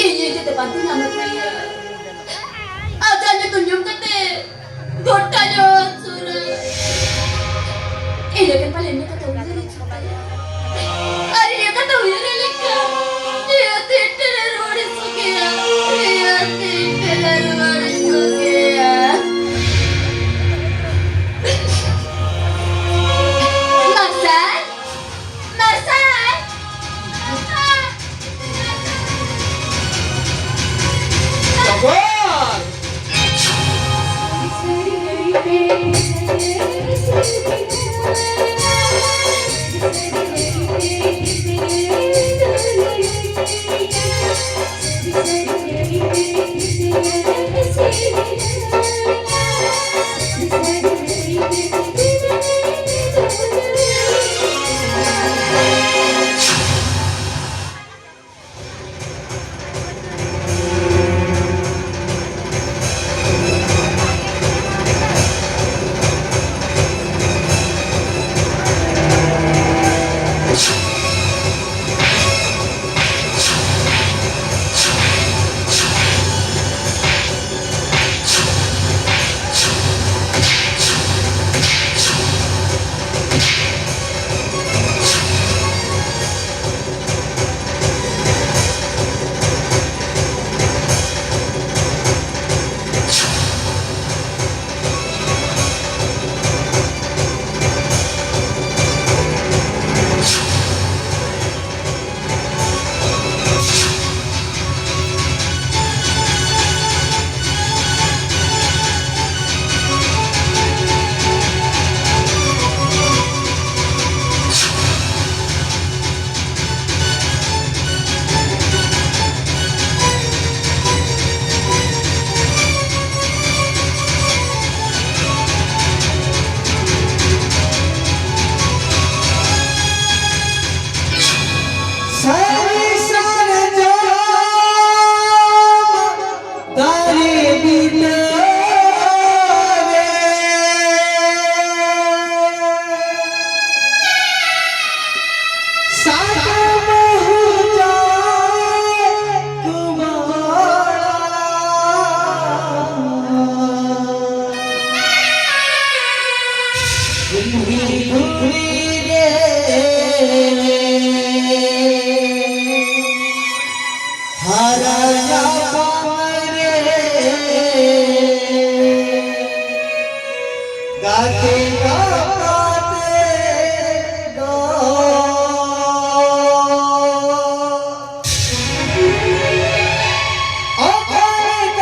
ᱤᱧ ᱤᱧ ᱛᱮ ᱯᱟᱱᱛᱮ ᱧᱟᱢ ᱠᱟᱫᱮᱭᱟ᱾ ᱟᱡᱟᱜ ᱧᱩᱛᱩᱢ ᱧᱩᱢ ᱠᱟᱛᱮ ᱜᱚᱴᱟ ᱧᱚᱜ ᱥᱩᱨ᱾ ᱤᱱᱟᱹ ᱠᱷᱟᱱ ᱯᱟᱞᱮ ᱤᱱᱟᱹ ᱠᱟᱛᱷᱟ ᱩᱭᱦᱟᱹᱨ ᱦᱤᱡᱩᱜ ᱛᱟᱭᱟ᱾ ᱟᱨ ᱤᱱᱟᱹ ᱠᱟᱛᱷᱟ ᱩᱭᱦᱟᱹᱨ ᱞᱮᱠᱷᱟᱱ ᱤᱭᱟᱹ ᱛᱤᱱ ᱴᱷᱮᱱ ᱨᱩᱣᱟᱹᱲ ᱦᱤᱡᱩᱜ ᱜᱮᱭᱟ᱾ ᱤᱭᱟᱹ ᱛᱤᱱ ᱴᱷᱮᱱ ᱨᱩᱣᱟᱹᱲ ᱦᱤᱡᱩᱜ ᱜᱮᱭᱟ᱾ ᱢᱟᱨᱥᱟᱞ᱾ ᱜᱚᱨ᱾ ᱥᱟᱹᱨᱤ ᱥᱟᱨᱡᱚᱢ ᱫᱟᱨᱮ ᱵᱩᱴᱟᱹ ᱨᱮ ᱥᱟᱠᱟᱢ ᱦᱩᱭᱩᱜ ᱠᱩᱢᱟᱹᱲᱟ᱾ ᱫᱷᱩᱲᱤ ᱫᱷᱩᱲᱤ ᱜᱮ ᱦᱟᱨᱟ ᱧᱟᱯᱟᱢ ᱨᱮ ᱜᱟᱛᱮ ᱜᱟᱯᱟᱛᱮ ᱫᱚ ᱚᱠᱟ ᱞᱮᱠᱟ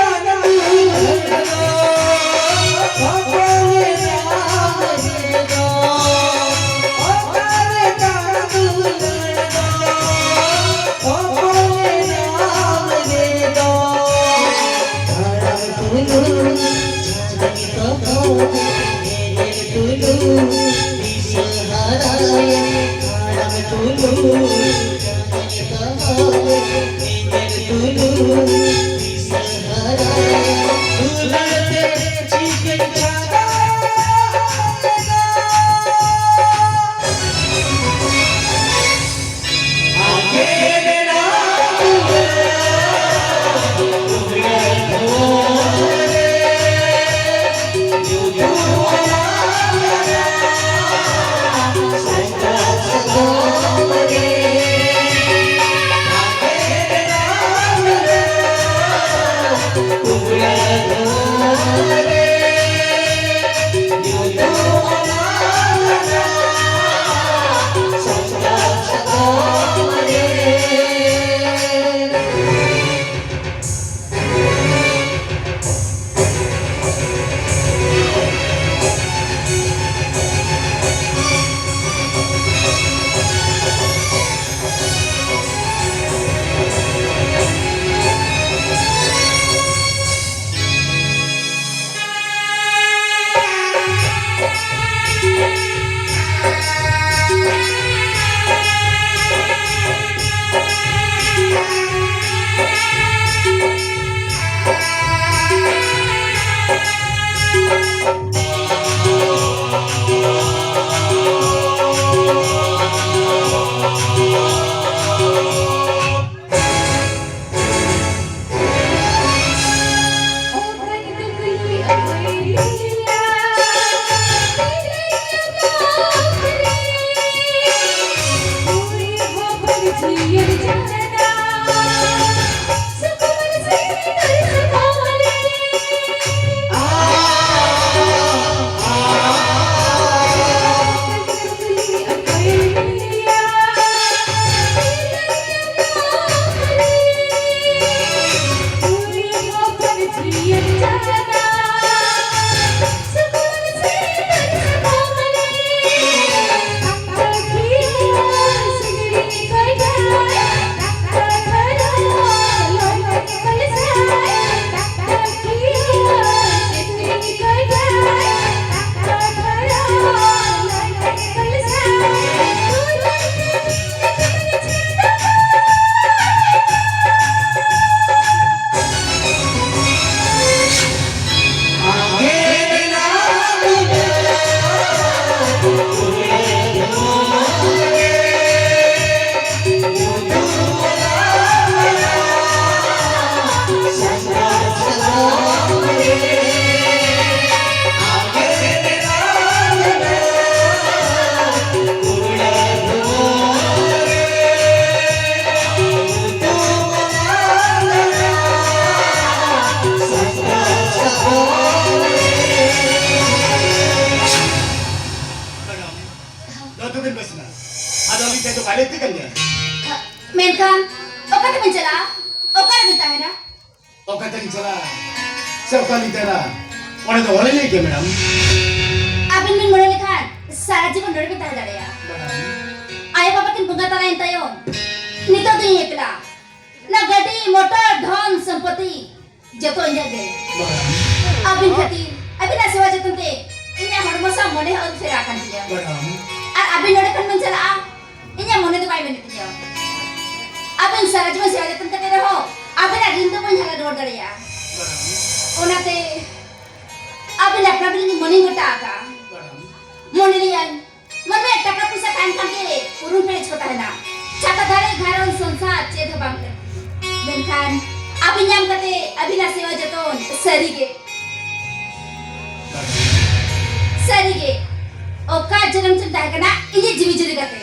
ᱚᱠᱟ ᱛᱮᱞᱤᱧ ᱪᱟᱞᱟᱜᱼᱟ? ᱥᱮ ᱚᱠᱟ ᱞᱤᱧ ᱫᱟᱹᱲᱟ? ᱚᱸᱰᱮ ᱫᱚ ᱚᱞᱮ ᱞᱟᱹᱭ ᱠᱮᱫ, ᱢᱮᱰᱟᱢ᱾ ᱟᱹᱵᱤᱱ ᱵᱤᱱ ᱢᱚᱱᱮ ᱞᱮᱠᱷᱟᱱ ᱥᱟᱨᱟ ᱡᱤᱵᱚᱱ ᱱᱚᱰᱮ ᱵᱤᱱ ᱛᱟᱦᱮᱸ ᱫᱟᱲᱮᱭᱟᱜᱼᱟ᱾ ᱢᱮᱰᱟᱢ᱾ ᱟᱭᱳ ᱵᱟᱵᱟ ᱠᱤᱱ ᱵᱚᱸᱜᱟ ᱛᱟᱞᱟᱭᱮᱱ ᱛᱟᱭᱚᱢ ᱱᱤᱛᱚᱜ ᱫᱚ ᱤᱧ ᱮᱠᱞᱟ᱾ ᱚᱱᱟ ᱜᱟᱹᱰᱤ, ᱢᱚᱴᱚᱨ, ᱫᱷᱚᱱ, ᱥᱚᱢᱯᱚᱛᱤ ᱡᱚᱛᱚ ᱤᱧᱟᱹᱜ ᱜᱮ᱾ ᱢᱮᱰᱟᱢ᱾ ᱟᱹᱵᱤᱱ ᱠᱷᱟᱹᱛᱤᱨ, ᱟᱹᱵᱤᱱᱟᱜ ᱥᱮᱵᱟ ᱡᱚᱛᱚᱱ ᱛᱮ ᱤᱧᱟᱹᱜ ᱦᱚᱲᱢᱚ ᱥᱟᱶ ᱢᱚᱱᱮ ᱦᱚᱸ ᱟᱹᱨᱩ ᱯᱷᱮᱨᱟᱣ ᱟᱠᱟᱱ ᱛᱤᱧᱟᱹ᱾ ᱢᱮᱰᱟᱢ᱾ ᱟᱨ ᱟᱹᱵᱤᱱ ᱱᱚᱰᱮ ᱠᱷᱚᱱ ᱵᱤᱱ ᱪᱟᱞᱟᱜᱼᱟ, ᱤᱧᱟᱹᱜ ᱢᱚᱱᱮ ᱫᱚ ᱵᱟᱭ ᱢᱮᱱᱮᱫ ᱛᱤᱧᱟᱹ᱾ ᱟᱹᱵᱤᱱ ᱥᱟᱨᱟ ᱡᱤᱵᱚᱱ ᱥᱮᱵᱟ ᱡᱚᱛᱚᱱ ᱠᱟᱛᱮ ᱨᱮᱦᱚᱸ ᱟᱹᱵᱤᱱᱟᱜ ᱨᱤᱱ ᱫᱚ ᱵᱟᱹᱧ ᱦᱟᱞᱟ ᱨᱩᱣᱟᱹᱲ ᱫᱟᱲᱮᱭᱟᱜᱼᱟ᱾ ᱢᱮᱰᱟᱢ᱾ ᱚᱱᱟᱛᱮ ᱟᱹᱵᱤᱱ ᱟᱯᱱᱟᱨ ᱵᱤᱱ ᱢᱚᱱᱮᱧ ᱜᱚᱴᱟ ᱟᱠᱟᱫᱼᱟ᱾ ᱢᱮᱰᱟᱢ᱾ ᱢᱚᱱᱮ ᱞᱮᱭᱟᱹᱧ, ᱢᱟᱹᱱᱢᱤᱭᱟᱜ ᱴᱟᱠᱟ ᱯᱩᱭᱥᱟᱹ ᱛᱟᱦᱮᱱ ᱠᱷᱟᱱ ᱜᱮ ᱯᱩᱨᱩᱱ ᱯᱮᱨᱮᱡ ᱠᱚ ᱛᱟᱦᱮᱱᱟ᱾ ᱪᱷᱟᱛᱟ ᱫᱟᱨᱮ, ᱜᱷᱟᱨᱚᱸᱡᱽ, ᱥᱚᱝᱥᱟᱨ ᱪᱮᱫ ᱦᱚᱸ ᱵᱟᱝ ᱞᱟᱹᱠᱛᱤ᱾ ᱢᱮᱱᱠᱷᱟᱱ ᱟᱹᱵᱤᱱ ᱧᱟᱢ ᱠᱟᱛᱮ ᱟᱹᱵᱤᱱᱟᱜ ᱥᱮᱵᱟ ᱡᱚᱛᱚᱱ ᱥᱟᱹᱨᱤᱜᱮ, ᱥᱟᱹᱨᱤᱜᱮ ᱚᱠᱟ ᱡᱚᱱᱚᱢ ᱪᱚᱢ ᱛᱟᱦᱮᱸ ᱠᱟᱱᱟ ᱤᱧᱤᱡ ᱡᱤᱣᱤ ᱡᱩᱨᱤ ᱜᱟᱛᱮ᱾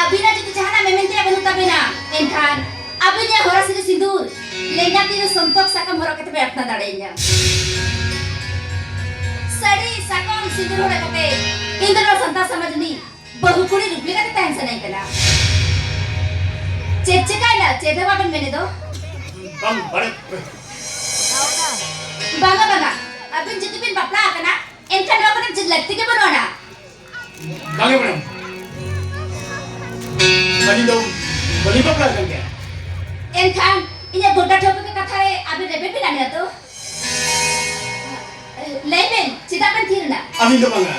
ᱟᱹᱵᱤᱱᱟᱜ ᱡᱩᱫᱤ ᱡᱟᱦᱟᱱᱟᱜ ᱢᱮᱢᱮᱱ ᱛᱮᱭᱟᱜ ᱵᱟᱹᱱᱩᱜ ᱛᱟᱵᱤᱱᱟ, ᱮᱱᱠᱷᱟᱱ ᱟᱹᱵᱤᱱ ᱱᱤᱭᱟᱹ ᱦᱚᱨᱟᱥᱤᱨᱤ ᱥᱤᱸᱫᱩᱨ ᱞᱮᱸᱜᱟ ᱛᱤ ᱨᱮ ᱥᱚᱱᱛᱚᱠ ᱥᱟᱠᱟᱢ ᱦᱚᱨᱚᱜ ᱠᱟᱛᱮ ᱯᱮ ᱟᱛᱱᱟ ᱫᱟᱲᱮᱭᱟᱹᱧᱟ᱾ ᱥᱟᱹᱲᱤ, ᱥᱟᱠᱚᱢ, ᱥᱤᱸᱫᱩᱨ ᱦᱚᱨᱚᱜ ᱠᱟᱛᱮ ᱤᱧ ᱫᱚ ᱱᱚᱣᱟ ᱥᱟᱱᱛᱟᱲ ᱥᱚᱢᱟᱡᱽ ᱨᱤᱱᱤᱡ ᱵᱟᱹᱦᱩ ᱠᱩᱲᱤ ᱨᱩᱯ ᱞᱮᱠᱟᱛᱮ ᱛᱟᱦᱮᱱ ᱥᱟᱱᱟᱧ ᱠᱟᱱᱟ᱾ ᱪᱮᱫ ᱪᱮᱠᱟᱭᱱᱟ? ᱪᱮᱫ ᱦᱚᱸ ᱵᱟᱵᱮᱱ ᱢᱮᱱᱮᱫ ᱫᱚ? ᱵᱟᱝ, ᱵᱟᱲᱮ᱾ ᱵᱟᱝᱟ, ᱵᱟᱝᱟ, ᱟᱹᱵᱤᱱ ᱡᱩᱫᱤ ᱵᱤᱱ ᱵᱟᱯᱞᱟ ᱟᱠᱟᱱᱟ, ᱮᱱᱠᱷᱟᱱ ᱱᱚᱣᱟ ᱠᱚᱨᱮ ᱪᱮᱫ ᱞᱟᱹᱠᱛᱤ ᱜᱮ ᱵᱟᱹᱱᱩᱜ ᱟᱱᱟ᱾ ᱵᱟᱝᱜᱮ ᱢᱮᱰᱟᱢ, ᱟᱹᱞᱤᱧ ᱫᱚ ᱵᱟᱹᱞᱤᱧ ᱵᱟᱯᱞᱟ ᱟᱠᱟᱱ ᱜᱮᱭᱟ᱾ ᱮᱱᱠᱷᱟᱱ ᱤᱧᱟᱹᱜ ᱜᱚᱴᱟ ᱴᱷᱟᱹᱣᱠᱟᱹ ᱜᱮ ᱠᱟᱛᱷᱟ ᱨᱮ ᱟᱹᱵᱤᱱ ᱨᱮᱵᱮᱱ ᱵᱮᱱᱟᱣ ᱮᱱᱟ ᱛᱚ? ᱞᱟᱹᱭ ᱵᱮᱱ, ᱪᱮᱫᱟᱜ ᱵᱮᱱ ᱛᱷᱤᱨ ᱮᱱᱟ? ᱟᱹᱞᱤᱧ ᱫᱚ ᱵᱟᱝᱟ᱾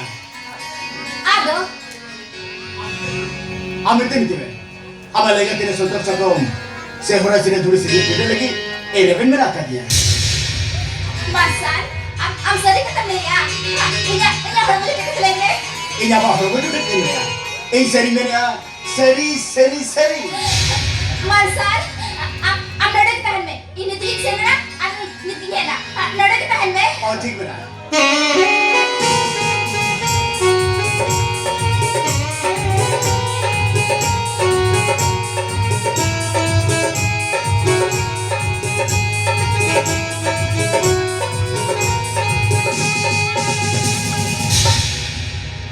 ᱟᱫᱚ? ᱟᱢ ᱢᱤᱫᱴᱮᱱ ᱢᱤᱛᱟᱹᱧ ᱢᱮ, ᱟᱢᱟᱜ ᱞᱮᱸᱜᱟ ᱛᱤ ᱨᱮ ᱥᱚᱱᱛᱚᱠ ᱥᱟᱠᱚᱢ ᱥᱮ ᱦᱚᱨᱟᱥᱤᱨᱤ ᱫᱷᱩᱲᱤ ᱥᱤᱸᱫᱩᱨ ᱴᱮᱰᱮ ᱞᱟᱹᱜᱤᱫ ᱮ ᱨᱮᱵᱮᱱ ᱢᱮᱱᱟᱜ ᱟᱠᱟᱫᱤᱧᱟ᱾ ᱢᱟᱨᱥᱟᱞ, ᱟᱢ, ᱟᱢ ᱥᱟᱹᱨᱤ ᱠᱟᱛᱷᱟᱢ ᱞᱟᱹᱭᱮᱜᱼᱟ? ᱤᱧᱟᱹᱜ, ᱤᱧᱟᱹᱜ ᱦᱚᱲᱢᱚ ᱡᱩᱴᱟᱹ ᱠᱟᱛᱷᱟ ᱞᱟᱹᱭ ᱢᱮ᱾ ᱤᱧ ᱟᱢᱟᱜ ᱦᱚᱲᱢᱚ ᱡᱩᱴᱟᱹ ᱠᱟᱛᱷᱟᱧ ᱞᱟᱹᱭᱟ᱾ ᱤᱧ ᱥᱟᱹᱨᱤᱧ ᱢᱮᱱᱮᱜᱼᱟ, ᱥᱟᱹᱨᱤ, ᱥᱟᱹᱨᱤ, ᱥᱟᱹᱨᱤ᱾ ᱢᱟᱨᱥᱟᱞ, ᱟ-, ᱟ-, ᱟᱢ ᱱᱚᱰᱮ ᱜᱮ ᱛᱟᱦᱮᱱ ᱢᱮ᱾ ᱤᱧ ᱱᱤᱛ ᱤᱧ ᱥᱮᱱ ᱮᱱᱟ, ᱟᱨ ᱱᱤᱛ ᱤᱧ ᱦᱮᱡ ᱮᱱᱟ᱾ ᱟ, ᱱᱚᱰᱮ ᱜᱮ ᱛᱟᱦᱮᱱ ᱢᱮ᱾ ᱚ, ᱴᱷᱤᱠ ᱢᱮᱱᱟᱜᱼᱟ᱾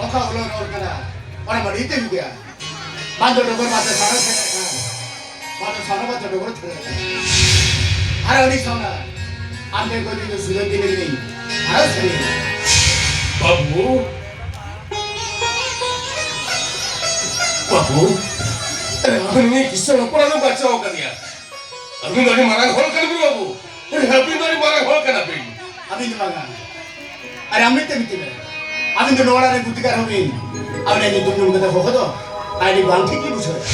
ᱚᱠᱟ ᱦᱚᱞᱚ ᱨᱚᱲ ᱠᱟᱱᱟ? ᱚᱱᱟ ᱢᱟ ᱞᱟᱹᱭ ᱛᱮ ᱦᱩᱭᱩᱜ ᱜᱮᱭᱟ᱾ ᱵᱟᱝ ᱫᱚ ᱰᱚᱜᱚᱨ ᱢᱟᱥᱮ ᱥᱟᱨᱟ ᱥᱮᱱᱚᱜ ᱠᱟᱱᱟ᱾ ᱟᱫᱚ ᱥᱟᱱᱟᱢᱟᱜ ᱫᱚ ᱰᱚᱜᱚᱨ ᱛᱷᱟᱹᱨᱤ ᱨᱮ᱾ ᱟᱨ ᱩᱱᱤ ᱥᱟᱶᱱᱟ ᱟᱢ ᱴᱷᱮᱱ ᱠᱷᱚᱱ ᱤᱧ ᱫᱚ ᱥᱩᱞᱟᱹ ᱛᱤᱱᱟᱹᱜ ᱜᱤᱧ ᱟᱨᱚ ᱥᱟᱹᱨᱤᱭᱮᱱᱟ᱾ ᱵᱟᱹᱵᱩ, ᱵᱟᱹᱵᱩ, ᱟᱵᱤᱱ ᱩᱱᱤ ᱠᱤᱥᱟᱹᱬ ᱦᱚᱯᱚᱱ ᱫᱚ ᱵᱟᱧᱪᱟᱣ ᱟᱠᱟᱫᱮᱭᱟ᱾ ᱟᱹᱵᱤᱱ ᱫᱚ ᱟᱹᱰᱤ ᱢᱟᱨᱟᱝ ᱦᱚᱲ ᱠᱟᱱᱟ ᱵᱤᱱ ᱵᱟᱹᱵᱩ᱾ ᱟᱹᱵᱤᱱ ᱫᱚ ᱟᱹᱰᱤ ᱢᱟᱨᱟᱝ ᱦᱚᱲ ᱠᱟᱱᱟ ᱵᱤᱱ᱾ ᱟᱹᱵᱤᱱ ᱫᱚ ᱵᱟᱝᱟ᱾ ᱟᱨ ᱟᱢ ᱢᱤᱫᱴᱮᱱ ᱢᱤᱫᱴᱮᱱ ᱢᱮ᱾ ᱟᱹᱵᱤᱱ ᱫᱚ ᱱᱚᱣᱟ ᱚᱲᱟᱜ ᱨᱮ ᱜᱩᱛᱤᱠᱟᱨ ᱦᱚᱸ ᱵᱤᱱ᱾ ᱟᱹᱵᱤᱱᱟᱜ ᱧᱩᱛᱩᱢ ᱧᱩᱢ ᱠᱟᱛᱮ ᱦᱚᱦᱚ ᱫᱚ ᱟᱹᱰᱤ ᱵᱟᱝ ᱴᱷᱤᱠ ᱞᱤᱧ ᱵᱩᱡᱷᱟᱹᱣᱮᱫᱼᱟ᱾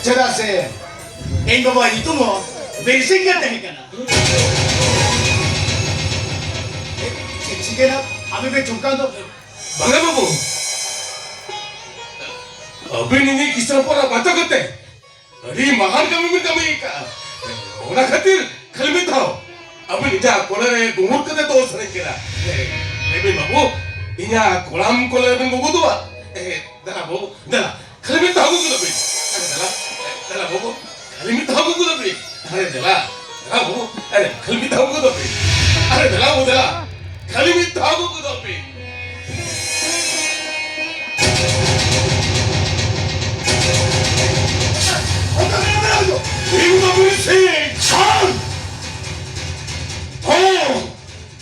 ᱪᱮᱫᱟᱜ ᱥᱮ ᱤᱧ ᱵᱟᱵᱟᱣᱟᱜ ᱧᱩᱛᱩᱢ ᱦᱚᱸ ᱵᱤᱨ ᱥᱤᱝ ᱜᱮ ᱛᱟᱦᱮᱸ ᱠᱟᱱᱟ᱾ ᱪᱮᱫ ᱪᱤᱠᱟᱹᱭᱮᱱᱟ? ᱟᱹᱵᱤᱱ ᱵᱤᱱ ᱪᱚᱢᱠᱟᱣ ᱫᱚ᱾ ᱵᱟᱝᱟ ᱵᱟᱹᱵᱩ, ᱟᱹᱵᱤᱱ ᱤᱧᱤᱡ ᱠᱤᱥᱟᱹᱬ ᱦᱚᱯᱚᱱᱟᱜ ᱵᱟᱪᱟ ᱠᱟᱛᱮ ᱟᱹᱰᱤ ᱢᱟᱦᱟᱱ ᱠᱟᱹᱢᱤ ᱵᱤᱱ ᱠᱟᱹᱢᱤ ᱟᱠᱟᱫᱼᱟ᱾ ᱚᱱᱟ ᱠᱷᱟᱹᱛᱤᱨ ᱠᱷᱟᱹᱞᱤ ᱢᱤᱫ ᱫᱷᱟᱣ ᱟᱹᱵᱤᱱ ᱤᱧᱟᱹᱜ ᱠᱚᱞᱮ ᱨᱮ ᱜᱩᱢᱩᱴ ᱠᱟᱛᱮ ᱫᱚᱦᱚ ᱥᱟᱱᱟᱧ ᱠᱟᱱᱟ᱾ ᱞᱟᱹᱭ ᱵᱤᱱ ᱵᱟᱹᱵᱩ, ᱤᱧᱟᱹᱜ ᱠᱚᱲᱟᱢ ᱠᱚᱞᱮ ᱨᱮᱵᱤᱱ ᱜᱩᱢᱩᱴᱚᱜᱼᱟ? ᱫᱮᱞᱟ ᱵᱟᱹᱵᱩ, ᱫᱮᱞᱟ, ᱠᱷᱟᱹᱞᱤ ᱢᱤᱫ ᱫᱷᱟᱣ ᱟᱹᱜᱩ ᱜᱚᱫᱚᱜ ᱵᱤᱱ᱾ ᱟᱨᱮ ᱫᱮᱞᱟ, ᱫᱮᱞᱟ ᱵᱟᱹᱵᱩ, ᱠᱷᱟᱹᱞᱤ ᱢᱤᱫ ᱫᱷᱟᱣ ᱟᱹᱜᱩ ᱜᱚᱫᱚᱜ ᱵᱤᱱ᱾ ᱟᱨᱮ ᱫᱮᱞᱟ, ᱫᱮᱞᱟ ᱵᱟᱹᱵᱩ, ᱟᱨᱮ ᱠᱷᱟᱹᱞᱤ ᱢᱤᱫ ᱫᱷᱟᱣ ᱟᱹᱜᱩ ᱜᱚᱫᱚᱜ ᱵᱤᱱ᱾ ᱟᱨᱮ ᱫᱮᱞᱟ ᱵᱟᱹᱵᱩ, ᱫᱮᱞᱟ, ᱠᱷᱟᱹᱞᱤ ᱢᱤᱫ ᱫᱷᱟᱣ ᱟᱹᱜᱩ ᱜᱚᱫᱚᱜ ᱵᱤᱱ᱾ ᱤᱧ ᱫᱚ ᱵᱤᱨ ᱥᱤᱝ᱾ ᱵᱟᱝ! ᱦᱚᱸ!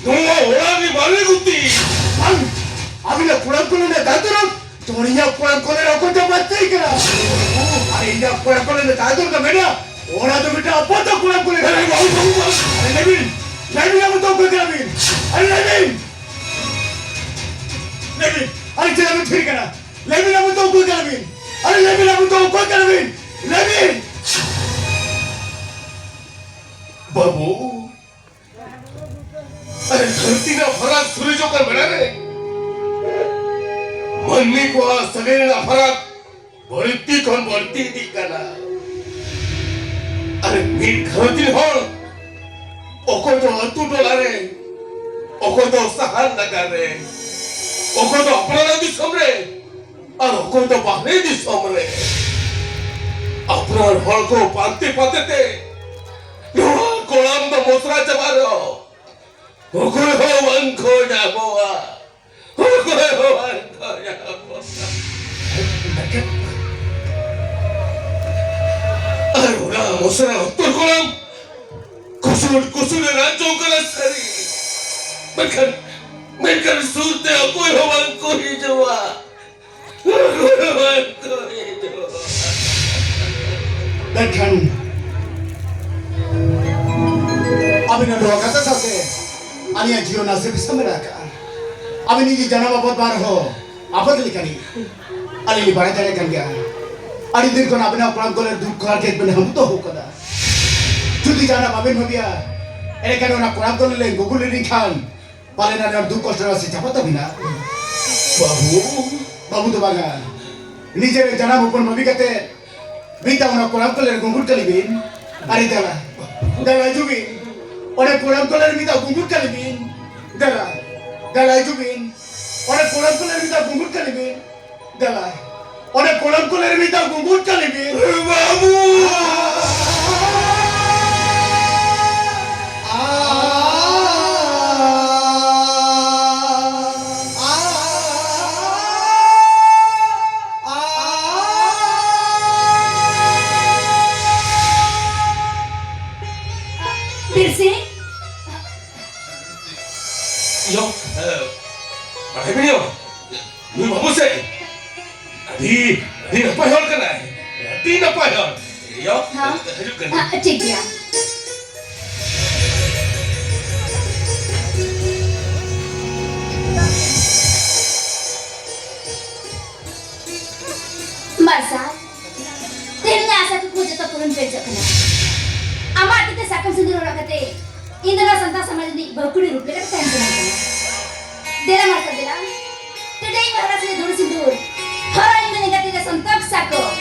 ᱱᱚᱣᱟ ᱚᱲᱟᱜ ᱨᱮ ᱢᱟᱨᱮ ᱜᱩᱛᱤ᱾ ᱵᱟᱝ! ᱟᱹᱵᱤᱱᱟᱜ ᱠᱚᱲᱟᱢ ᱠᱚᱞᱮ ᱨᱮᱱᱟᱜ ᱫᱟᱜ ᱫᱚᱨᱚᱢ ᱡᱮᱢᱚᱱ ᱤᱧᱟᱹᱜ ᱠᱚᱲᱟᱢ ᱠᱚᱞᱮ ᱨᱮ ᱚᱠᱚᱭ ᱫᱚ ᱵᱟᱹᱲᱛᱤ ᱠᱟᱱᱟ᱾ ᱟᱨ ᱤᱧᱟᱹᱜ ᱠᱚᱲᱟᱢ ᱠᱚᱞᱮ ᱨᱮᱱᱟᱜ ᱫᱟᱜ ᱫᱚᱨᱚᱢ ᱢᱮᱱᱟᱜᱼᱟ, ᱚᱱᱟ ᱫᱚ ᱢᱤᱫᱴᱟᱝ ᱟᱯᱟᱛ ᱠᱚᱲᱟᱢ ᱠᱚᱞᱮ ᱨᱮ᱾ ᱟᱨᱮ ᱞᱟᱹᱭ ᱵᱤᱱ, ᱞᱟᱹᱭ ᱵᱤᱱ ᱟᱵᱚ ᱫᱚ ᱚᱠᱚᱭ ᱠᱟᱱᱟ ᱵᱤᱱ? ᱟᱨᱮ ᱞᱟᱹᱭ ᱵᱤᱱ, ᱞᱟᱹᱭ ᱵᱤᱱ, ᱟᱨᱮ ᱪᱮᱫᱟᱜ ᱵᱤᱱ ᱛᱷᱤᱨ ᱠᱟᱱᱟ? ᱞᱟᱹᱭ ᱵᱤᱱ ᱟᱵᱚ ᱫᱚ ᱚᱠᱚᱭ ᱠᱟᱱᱟ ᱵᱤᱱ? ᱟᱨᱮ ᱞᱟᱹᱭ ᱵᱤᱱ ᱟᱵᱚ ᱫᱚ ᱚᱠᱚᱭ ᱠᱟᱱᱟ ᱵᱤᱱ? ᱞᱟᱹᱭ ᱵᱤᱱ᱾ ᱵᱟᱹᱵᱩ, ᱟᱨᱮ ᱫᱷᱟᱹᱨᱛᱤ ᱨᱮᱱᱟᱜ ᱯᱷᱟᱨᱟᱠ ᱥᱩᱨᱤᱡᱚᱜ ᱠᱟᱱ ᱵᱮᱲᱟ ᱨᱮ ᱢᱟᱹᱱᱢᱤ ᱠᱚᱣᱟᱜ ᱥᱟᱹᱜᱟᱹᱭ ᱨᱮᱱᱟᱜ ᱯᱷᱟᱨᱟᱠ ᱵᱟᱹᱲᱛᱤ ᱠᱷᱚᱱ ᱵᱟᱹᱲᱛᱤ ᱤᱫᱤᱜ ᱠᱟᱱᱟ᱾ ᱟᱨ ᱢᱤᱫ ᱜᱷᱟᱨᱚᱸᱡᱽ ᱨᱮᱱ ᱦᱚᱲ, ᱚᱠᱚᱭ ᱫᱚ ᱟᱹᱛᱩ ᱴᱚᱞᱟ ᱨᱮ, ᱚᱠᱚᱭ ᱫᱚ ᱥᱟᱦᱟᱨ ᱱᱟᱜᱟᱨ ᱨᱮ, ᱚᱠᱚᱭ ᱫᱚ ᱟᱯᱱᱟᱨᱟᱜ ᱫᱤᱥᱚᱢ ᱨᱮ, ᱟᱨ ᱚᱠᱚᱭ ᱫᱚ ᱵᱟᱦᱨᱮ ᱫᱤᱥᱚᱢ ᱨᱮ᱾ ᱟᱯᱱᱟᱨ ᱦᱚᱲ ᱠᱚ ᱯᱟᱱᱛᱮ ᱯᱟᱱᱛᱮ ᱛᱮ ᱱᱚᱣᱟ ᱠᱚᱲᱟᱢ ᱫᱚ ᱢᱚᱥᱨᱟ ᱪᱟᱵᱟ ᱨᱮᱦᱚᱸ ᱚᱠᱚᱭ ᱦᱚᱸ ᱵᱟᱝ ᱠᱚ ᱧᱟᱢᱚᱜᱼᱟ᱾ ᱚᱠᱚᱭ ᱦᱚᱸ ᱵᱟᱝ ᱠᱚ ᱧᱟᱢᱚᱜᱼᱟ᱾ ᱩᱥᱟᱹᱨᱟ ᱩᱛᱛᱚᱨ ᱠᱚᱲᱟᱢ ᱠᱩᱥᱩᱨ ᱠᱩᱥᱩᱨ ᱮ ᱨᱟᱡᱽ ᱡᱚᱝ ᱠᱟᱱᱟ ᱥᱟᱹᱨᱤ᱾ ᱢᱮᱱᱠᱷᱟᱱ, ᱢᱮᱱᱠᱷᱟᱱ ᱥᱩᱨ ᱛᱮ ᱚᱠᱚᱭ ᱦᱚᱸ ᱵᱟᱝ ᱠᱚ ᱦᱤᱡᱩᱜᱼᱟ᱾ ᱚᱠᱚᱭ ᱦᱚᱸ ᱵᱟᱝ ᱠᱚ ᱦᱤᱡᱩᱜᱼᱟ᱾ ᱢᱮᱱᱠᱷᱟᱱ ᱟᱹᱵᱤᱱᱟᱜ ᱱᱚᱣᱟ ᱠᱟᱛᱷᱟ ᱥᱟᱶᱛᱮ ᱟᱹᱞᱤᱧᱟᱜ ᱡᱤᱭᱚᱱ ᱱᱟᱥᱮ ᱵᱤᱥᱟᱢ ᱢᱮᱱᱟᱜ ᱟᱠᱟᱫᱼᱟ᱾ ᱟᱹᱵᱤᱱ ᱱᱤᱡᱮ ᱡᱟᱱᱟᱢ ᱟᱵᱚᱫ ᱵᱟᱨ ᱦᱚᱸ ᱟᱵᱚᱫ ᱞᱮᱠᱟᱱᱤᱡ᱾ ᱟᱹᱞᱤᱧ ᱞᱤᱧ ᱵᱟᱲᱟᱭ ᱫᱟᱲᱮᱭᱟᱜ ᱠᱟᱱ ᱜᱮᱭᱟ, ᱟᱹᱰᱤ ᱫᱤᱱ ᱠᱷᱚᱱ ᱟᱹᱵᱤᱱᱟᱜ ᱠᱚᱲᱟᱢ ᱠᱚᱞᱮ ᱫᱩᱠ ᱠᱚ ᱦᱟᱨᱠᱮᱛ ᱵᱤᱱ ᱦᱟᱢ ᱫᱚᱦᱚ ᱠᱟᱫᱟ᱾ ᱡᱩᱫᱤ ᱡᱟᱦᱟᱱᱟᱜ ᱵᱟᱵᱤᱱ ᱵᱷᱟᱹᱵᱤᱭᱟ, ᱮᱱᱠᱷᱟᱱ ᱚᱱᱟ ᱠᱚᱲᱟᱢ ᱠᱚᱞᱮ ᱞᱮ ᱜᱩᱜᱩᱞ ᱞᱮᱱᱠᱷᱟᱱ ᱯᱟᱞᱮᱱ ᱟᱹᱰᱤ ᱫᱩᱠ ᱠᱚᱥᱴᱚ ᱨᱮ ᱥᱮ ᱪᱟᱵᱟ ᱛᱟᱹᱵᱤᱱᱟ᱾ ᱵᱟᱹᱵᱩ᱾ ᱵᱟᱹᱵᱩ ᱫᱚ ᱵᱟᱝᱟ, ᱱᱤᱡᱮᱨ ᱡᱟᱱᱟᱢ ᱦᱚᱯᱚᱱ ᱵᱷᱟᱹᱵᱤ ᱠᱟᱛᱮ ᱢᱤᱫ ᱫᱷᱟᱣ ᱚᱱᱟ ᱠᱚᱲᱟᱢ ᱠᱚᱞᱮ ᱨᱮ ᱜᱩᱸᱜᱩᱴ ᱠᱟᱞᱤ ᱵᱤᱱ᱾ ᱟᱨᱮ ᱫᱟᱫᱟ, ᱫᱟᱫᱟ ᱦᱤᱡᱩᱜ ᱵᱤᱱ᱾ ᱚᱱᱟ ᱠᱚᱲᱟᱢ ᱠᱚᱞᱮ ᱨᱮ ᱢᱤᱫ ᱫᱷᱟᱣ ᱜᱩᱸᱜᱩᱴ ᱠᱟᱞᱤ ᱵᱤᱱ᱾ ᱫᱟᱫᱟ, ᱫᱟᱫᱟ ᱦᱤᱡᱩᱜ ᱵᱤᱱ᱾ ᱚᱱᱟ ᱠᱚᱲᱟᱢ ᱠᱚᱞᱮ ᱨᱮ ᱢᱤᱫ ᱫᱷᱟᱣ ᱜᱩᱸᱜᱩᱴ ᱠᱟᱞᱤ ᱵᱤᱱ᱾ ᱫᱟᱫᱟ, ᱚᱱᱟ ᱠᱚᱲᱟᱢ ᱠᱚᱞᱮ ᱨᱮ ᱢᱤᱫ ᱫᱷᱟᱣ ᱜᱩᱸᱜᱩᱴ ᱠᱟᱞᱤ ᱵᱤᱱ᱾ ᱵᱟᱹᱵᱩ! ᱵᱤᱨ ᱥᱤᱝ᱾ ᱭᱚ, ᱮ, ᱵᱟᱲᱟᱭ ᱵᱤᱱ ᱭᱚ, ᱱᱩᱭ ᱵᱟᱹᱵᱩ ᱥᱮ ᱟᱹᱰᱤ, ᱟᱹᱰᱤ ᱱᱟᱯᱟᱭ ᱦᱚᱲ ᱠᱟᱱᱟᱭ᱾ ᱟᱹᱰᱤ ᱱᱟᱯᱟᱭ ᱦᱚᱲ᱾ ᱭᱚ, ᱦᱮᱸ? ᱦᱤᱡᱩᱜ ᱠᱟᱱ ᱦᱮᱸ, ᱴᱷᱤᱠ ᱜᱮᱭᱟ᱾ ᱢᱟᱨᱥᱟᱞ, ᱛᱮᱦᱮᱧ ᱤᱧᱟᱹᱜ ᱟᱥᱟ ᱠᱩᱠᱢᱩ ᱡᱚᱛᱚ ᱯᱩᱨᱩᱱ ᱯᱮᱨᱮᱡᱚᱜ ᱠᱟᱱᱟ᱾ ᱟᱢᱟᱜ ᱛᱤᱛᱮ ᱥᱟᱠᱟᱢ ᱥᱤᱸᱫᱩᱨ ᱦᱚᱨᱚᱜ ᱠᱟᱛᱮ ᱤᱧ ᱫᱚ ᱱᱚᱣᱟ ᱥᱟᱱᱛᱟᱲ ᱥᱚᱢᱟᱡᱽ ᱨᱤᱱᱤᱡ ᱵᱟᱹᱦᱩ ᱠᱩᱲᱤ ᱨᱩᱯ ᱞᱮᱠᱟᱛᱮ ᱛᱟᱦᱮᱱ ᱥᱟᱱᱟᱧ ᱠᱟᱱᱟ᱾ ᱫᱮᱞᱟ ᱢᱟᱨᱥᱟᱞ ᱫᱮᱞᱟ, ᱛᱮᱫᱮᱧ ᱢᱮ ᱦᱚᱨᱟᱥ ᱨᱮ ᱫᱷᱩᱲᱤ ᱥᱤᱸᱫᱩᱨ, ᱦᱚᱨᱚᱜ ᱤᱧ ᱢᱮ ᱞᱮᱸᱜᱟ ᱛᱤ ᱨᱮ ᱥᱚᱱᱛᱚᱠ ᱥᱟᱠᱚᱢ᱾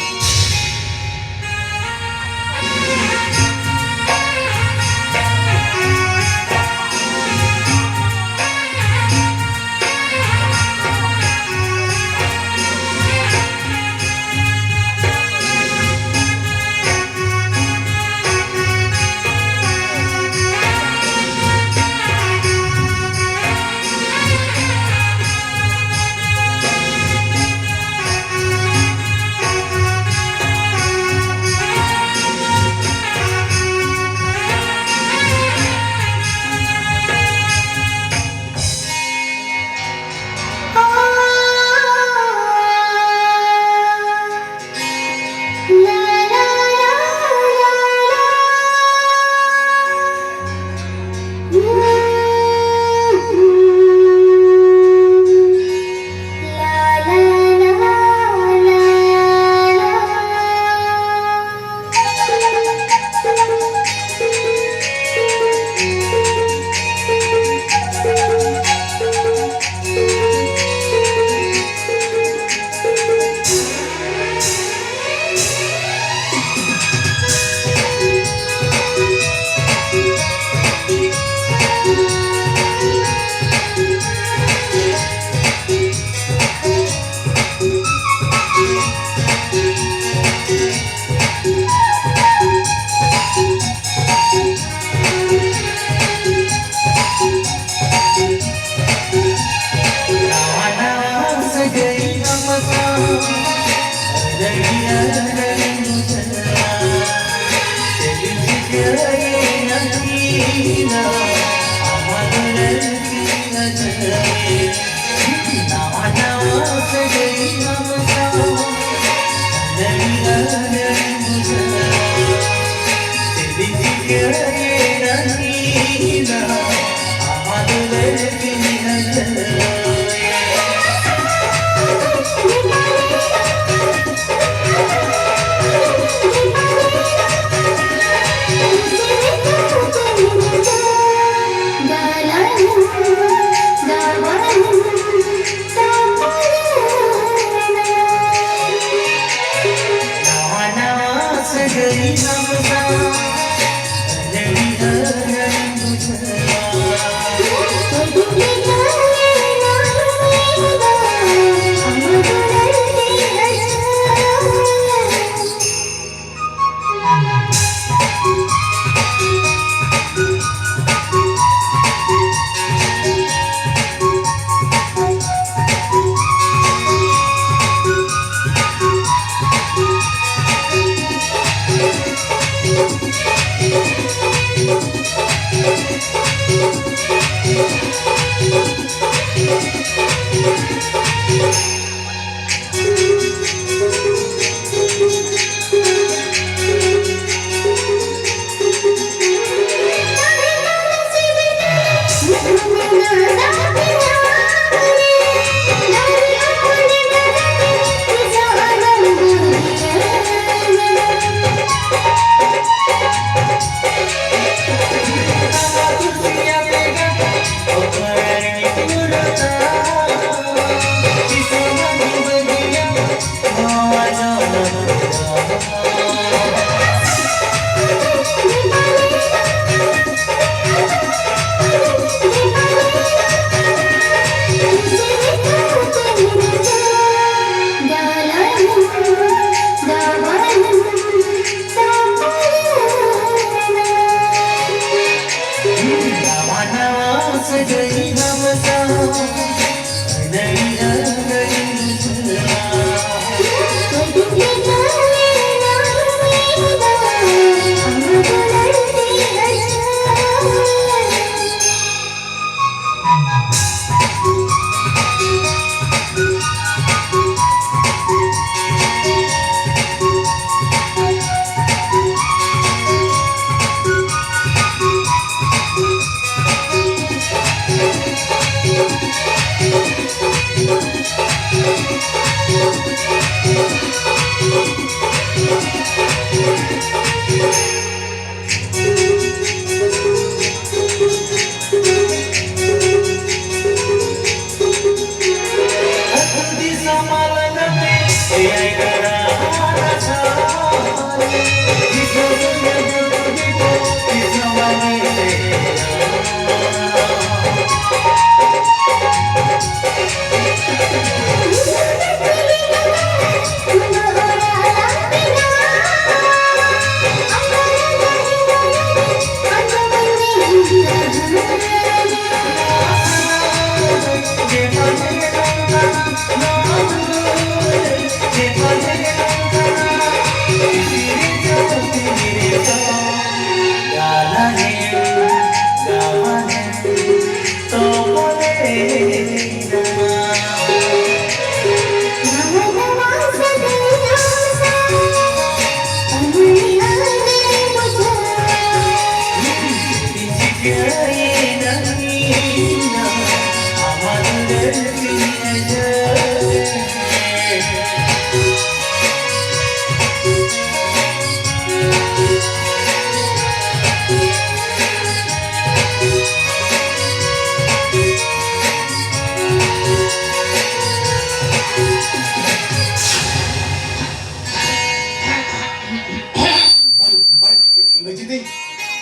ᱡᱩᱫᱤ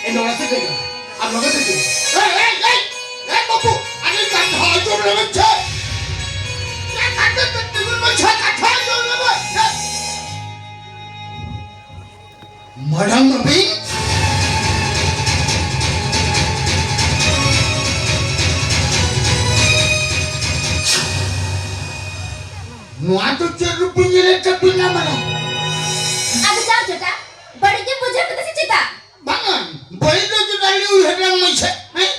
ᱮ ᱱᱚᱣᱟ ᱥᱮ ᱫᱮ ᱟᱨ ᱱᱚᱣᱟ ᱥᱮ ᱫᱮ ᱮ ᱮ ᱮ ᱮ ᱵᱟᱹᱵᱩ, ᱟᱨᱮ ᱠᱟᱛᱷᱟ ᱟᱸᱡᱚᱢ ᱞᱮ ᱢᱮ ᱪᱮ? ᱮ ᱠᱟᱛᱷᱟ ᱛᱮ ᱛᱤᱸᱜᱩᱱ ᱢᱮ ᱪᱮ, ᱠᱟᱛᱷᱟ ᱟᱸᱡᱚᱢ ᱞᱮ ᱢᱮ᱾ ᱮ ᱢᱟᱰᱟᱢ ᱟᱹᱵᱤᱱ? ᱱᱚᱣᱟ ᱫᱚ ᱪᱮᱫ ᱨᱩᱯ ᱵᱤᱱ ᱧᱮᱞᱮᱫ ᱛᱟᱹᱵᱤᱱᱟ ᱢᱟᱰᱟᱢ? ᱟᱫᱚ ᱪᱟᱢ ᱪᱚᱴᱟ, ᱵᱟᱹᱲᱤᱡ ᱜᱮᱢ ᱵᱩᱡᱷᱟᱹᱣ ᱠᱮᱫᱟ ᱥᱮ ᱪᱮᱛᱟ? ᱵᱟᱝᱟ, ᱵᱟᱹᱲᱤᱡ ᱫᱚ ᱪᱮᱫᱟᱜ ᱞᱤᱧ ᱩᱭᱦᱟᱹᱨᱟ ᱢᱟᱥᱮ, ᱦᱮᱸ?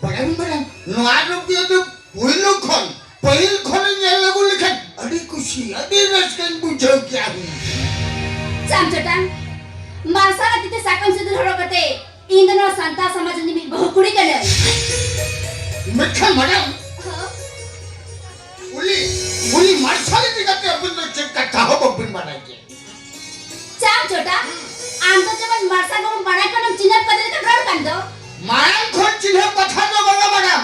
ᱵᱟᱰᱟᱭ ᱵᱤᱱ ᱵᱟᱰᱟᱭᱟ, ᱱᱚᱣᱟ ᱨᱩᱯ ᱫᱚ ᱯᱩᱭᱞᱩ ᱠᱷᱚᱱ, ᱯᱟᱹᱦᱤᱞ ᱠᱷᱚᱱ ᱧᱮᱞ ᱟᱹᱜᱩ ᱞᱮᱠᱷᱟᱱ ᱟᱹᱰᱤ ᱠᱩᱥᱤ, ᱟᱹᱰᱤ ᱨᱟᱹᱥᱠᱟᱹᱧ ᱵᱩᱡᱷᱟᱹᱣ ᱠᱮᱜᱼᱟ ᱦᱩᱱᱟᱹᱝ᱾ ᱪᱟᱢ ᱪᱚᱴᱟ, ᱢᱟᱨᱥᱟᱞ ᱟᱜ ᱛᱤ ᱛᱮ ᱥᱟᱠᱟᱢ ᱥᱤᱸᱫᱩᱨ ᱦᱚᱨᱚᱜ ᱠᱟᱛᱮ ᱤᱧ ᱫᱚ ᱱᱚᱣᱟ ᱥᱟᱱᱛᱟᱲ ᱥᱚᱢᱟᱡᱽ ᱨᱤᱱᱤᱡ ᱢᱤᱫ ᱵᱟᱹᱦᱩ ᱠᱩᱲᱤ ᱠᱟᱹᱱᱟᱹᱧ᱾ ᱢᱮᱱᱠᱷᱟᱱ ᱢᱟᱰᱟᱢ, ᱦᱚᱸ? ᱩᱱᱤ, ᱩᱱᱤ ᱢᱟᱨᱥᱟᱞ ᱤᱫᱤ ᱠᱟᱛᱮ ᱟᱹᱵᱤᱱ ᱫᱚ ᱪᱮᱫ ᱠᱟᱛᱷᱟ ᱦᱚᱸ ᱵᱟᱹᱵᱤᱱ ᱵᱟᱰᱟᱭ ᱜᱮᱭᱟ᱾ ᱪᱟᱢ ᱪᱚᱴᱟ, ᱟᱢ ᱫᱚ ᱡᱮᱢᱚᱱ ᱢᱟᱨᱥᱟᱞ ᱵᱟᱵᱩᱢ ᱵᱟᱰᱟᱭ ᱠᱟᱱᱟᱢ, ᱪᱤᱱᱦᱟᱹᱯ ᱠᱟᱛᱮ ᱞᱮᱠᱟᱢ ᱨᱚᱲ ᱠᱟᱱ ᱫᱚ᱾ ᱢᱟᱲᱟᱝ ᱠᱷᱚᱱ ᱪᱤᱱᱦᱟᱹᱯ ᱠᱟᱛᱷᱟ ᱫᱚ ᱵᱟᱝᱟ ᱢᱟᱰᱟᱢ᱾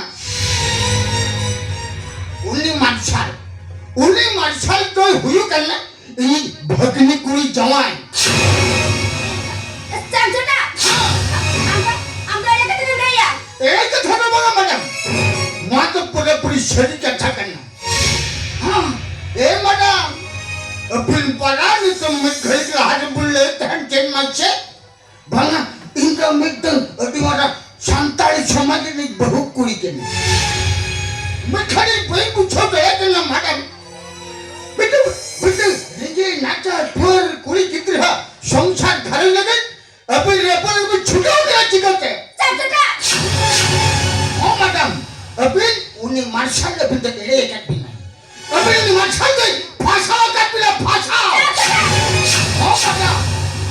ᱩᱱᱤ ᱢᱟᱨᱥᱟᱞ, ᱩᱱᱤ ᱢᱟᱨᱥᱟᱞ ᱫᱚᱭ ᱦᱩᱭᱩᱜ ᱠᱟᱱᱟ ᱤᱧᱤᱡ ᱵᱷᱟᱹᱜᱽᱱᱤ ᱠᱩᱲᱤ ᱡᱟᱶᱟᱭ᱾ ᱪᱟᱢ ᱪᱚᱴᱟ, ᱟᱢ ᱫᱚ, ᱟᱢ ᱫᱚ ᱮᱲᱮ ᱠᱟᱛᱷᱟ ᱫᱚᱢ ᱞᱟᱹᱭᱟ᱾ ᱮᱲᱮ ᱠᱟᱛᱷᱟ ᱫᱚ ᱵᱟᱝᱟ ᱢᱟᱰᱟᱢ, ᱱᱚᱣᱟ ᱫᱚ ᱯᱩᱨᱟᱹᱯᱩᱨᱤ ᱥᱟᱹᱨᱤ ᱠᱟᱛᱷᱟ ᱠᱟᱱᱟ᱾ ᱦᱮᱸ, ᱮ ᱢᱟᱰᱟᱢ, ᱟᱹᱵᱤᱱ ᱵᱟᱱᱟ ᱱᱤᱛᱚᱝ ᱢᱤᱫ ᱜᱷᱟᱹᱲᱤᱡ ᱞᱟᱦᱟ ᱨᱮᱵᱤᱱ ᱞᱟᱹᱭᱮᱫ ᱛᱟᱦᱮᱱ ᱪᱮᱫ ᱢᱟᱥᱮ? ᱵᱟᱝᱟ, ᱤᱧ ᱫᱚ ᱢᱤᱫᱴᱟᱝ ᱟᱹᱰᱤ ᱢᱟᱨᱟᱝ ᱥᱟᱱᱛᱟᱲᱤ ᱥᱚᱢᱟᱡᱽ ᱨᱤᱱᱤᱡ ᱵᱟᱹᱦᱩ ᱠᱩᱲᱤ ᱠᱟᱹᱱᱟᱹᱧ᱾ ᱢᱮᱱᱠᱷᱟᱱ ᱤᱧ ᱵᱟᱹᱧ ᱵᱩᱡᱷᱟᱹᱣ ᱫᱟᱲᱮᱭᱟᱜ ᱠᱟᱱᱟ ᱢᱟᱰᱟᱢ, ᱢᱤᱫᱴᱟᱝ, ᱢᱤᱫᱴᱟᱝ ᱨᱮᱸᱜᱮᱡ ᱱᱟᱪᱟᱨ ᱯᱩᱣᱟᱹᱨ ᱠᱩᱲᱤ ᱜᱤᱫᱽᱨᱟᱹ ᱥᱚᱝᱥᱟᱨ ᱜᱷᱟᱨᱚᱸᱡᱽ ᱞᱟᱹᱜᱤᱫ ᱟᱹᱵᱤᱱ ᱨᱮᱯᱚᱲ ᱟᱹᱵᱤᱱ ᱪᱷᱩᱴᱟᱹᱣ ᱠᱟᱱᱟ ᱪᱤᱠᱟᱹᱛᱮ? ᱪᱟᱢ ᱪᱚᱴᱟ! ᱦᱚᱸ ᱢᱟᱰᱟᱢ, ᱟᱹᱵᱤᱱ ᱩᱱᱤ ᱢᱟᱨᱥᱟᱞ ᱟᱹᱵᱤᱱ ᱫᱚ ᱮᱲᱮ ᱟᱠᱟᱫ ᱵᱤᱱᱟᱭ᱾ ᱟᱹᱵᱤᱱ ᱩᱱᱤ ᱢᱟᱨᱥᱟᱞ ᱫᱚᱭ ᱯᱷᱟᱸᱥᱟᱣ ᱟᱠᱟᱫ ᱵᱤᱱᱟ, ᱯᱷᱟᱸᱥᱟᱣ! ᱪᱟᱢ ᱪᱚᱴᱟ! ᱦᱚᱸ ᱢᱟᱰᱟᱢ,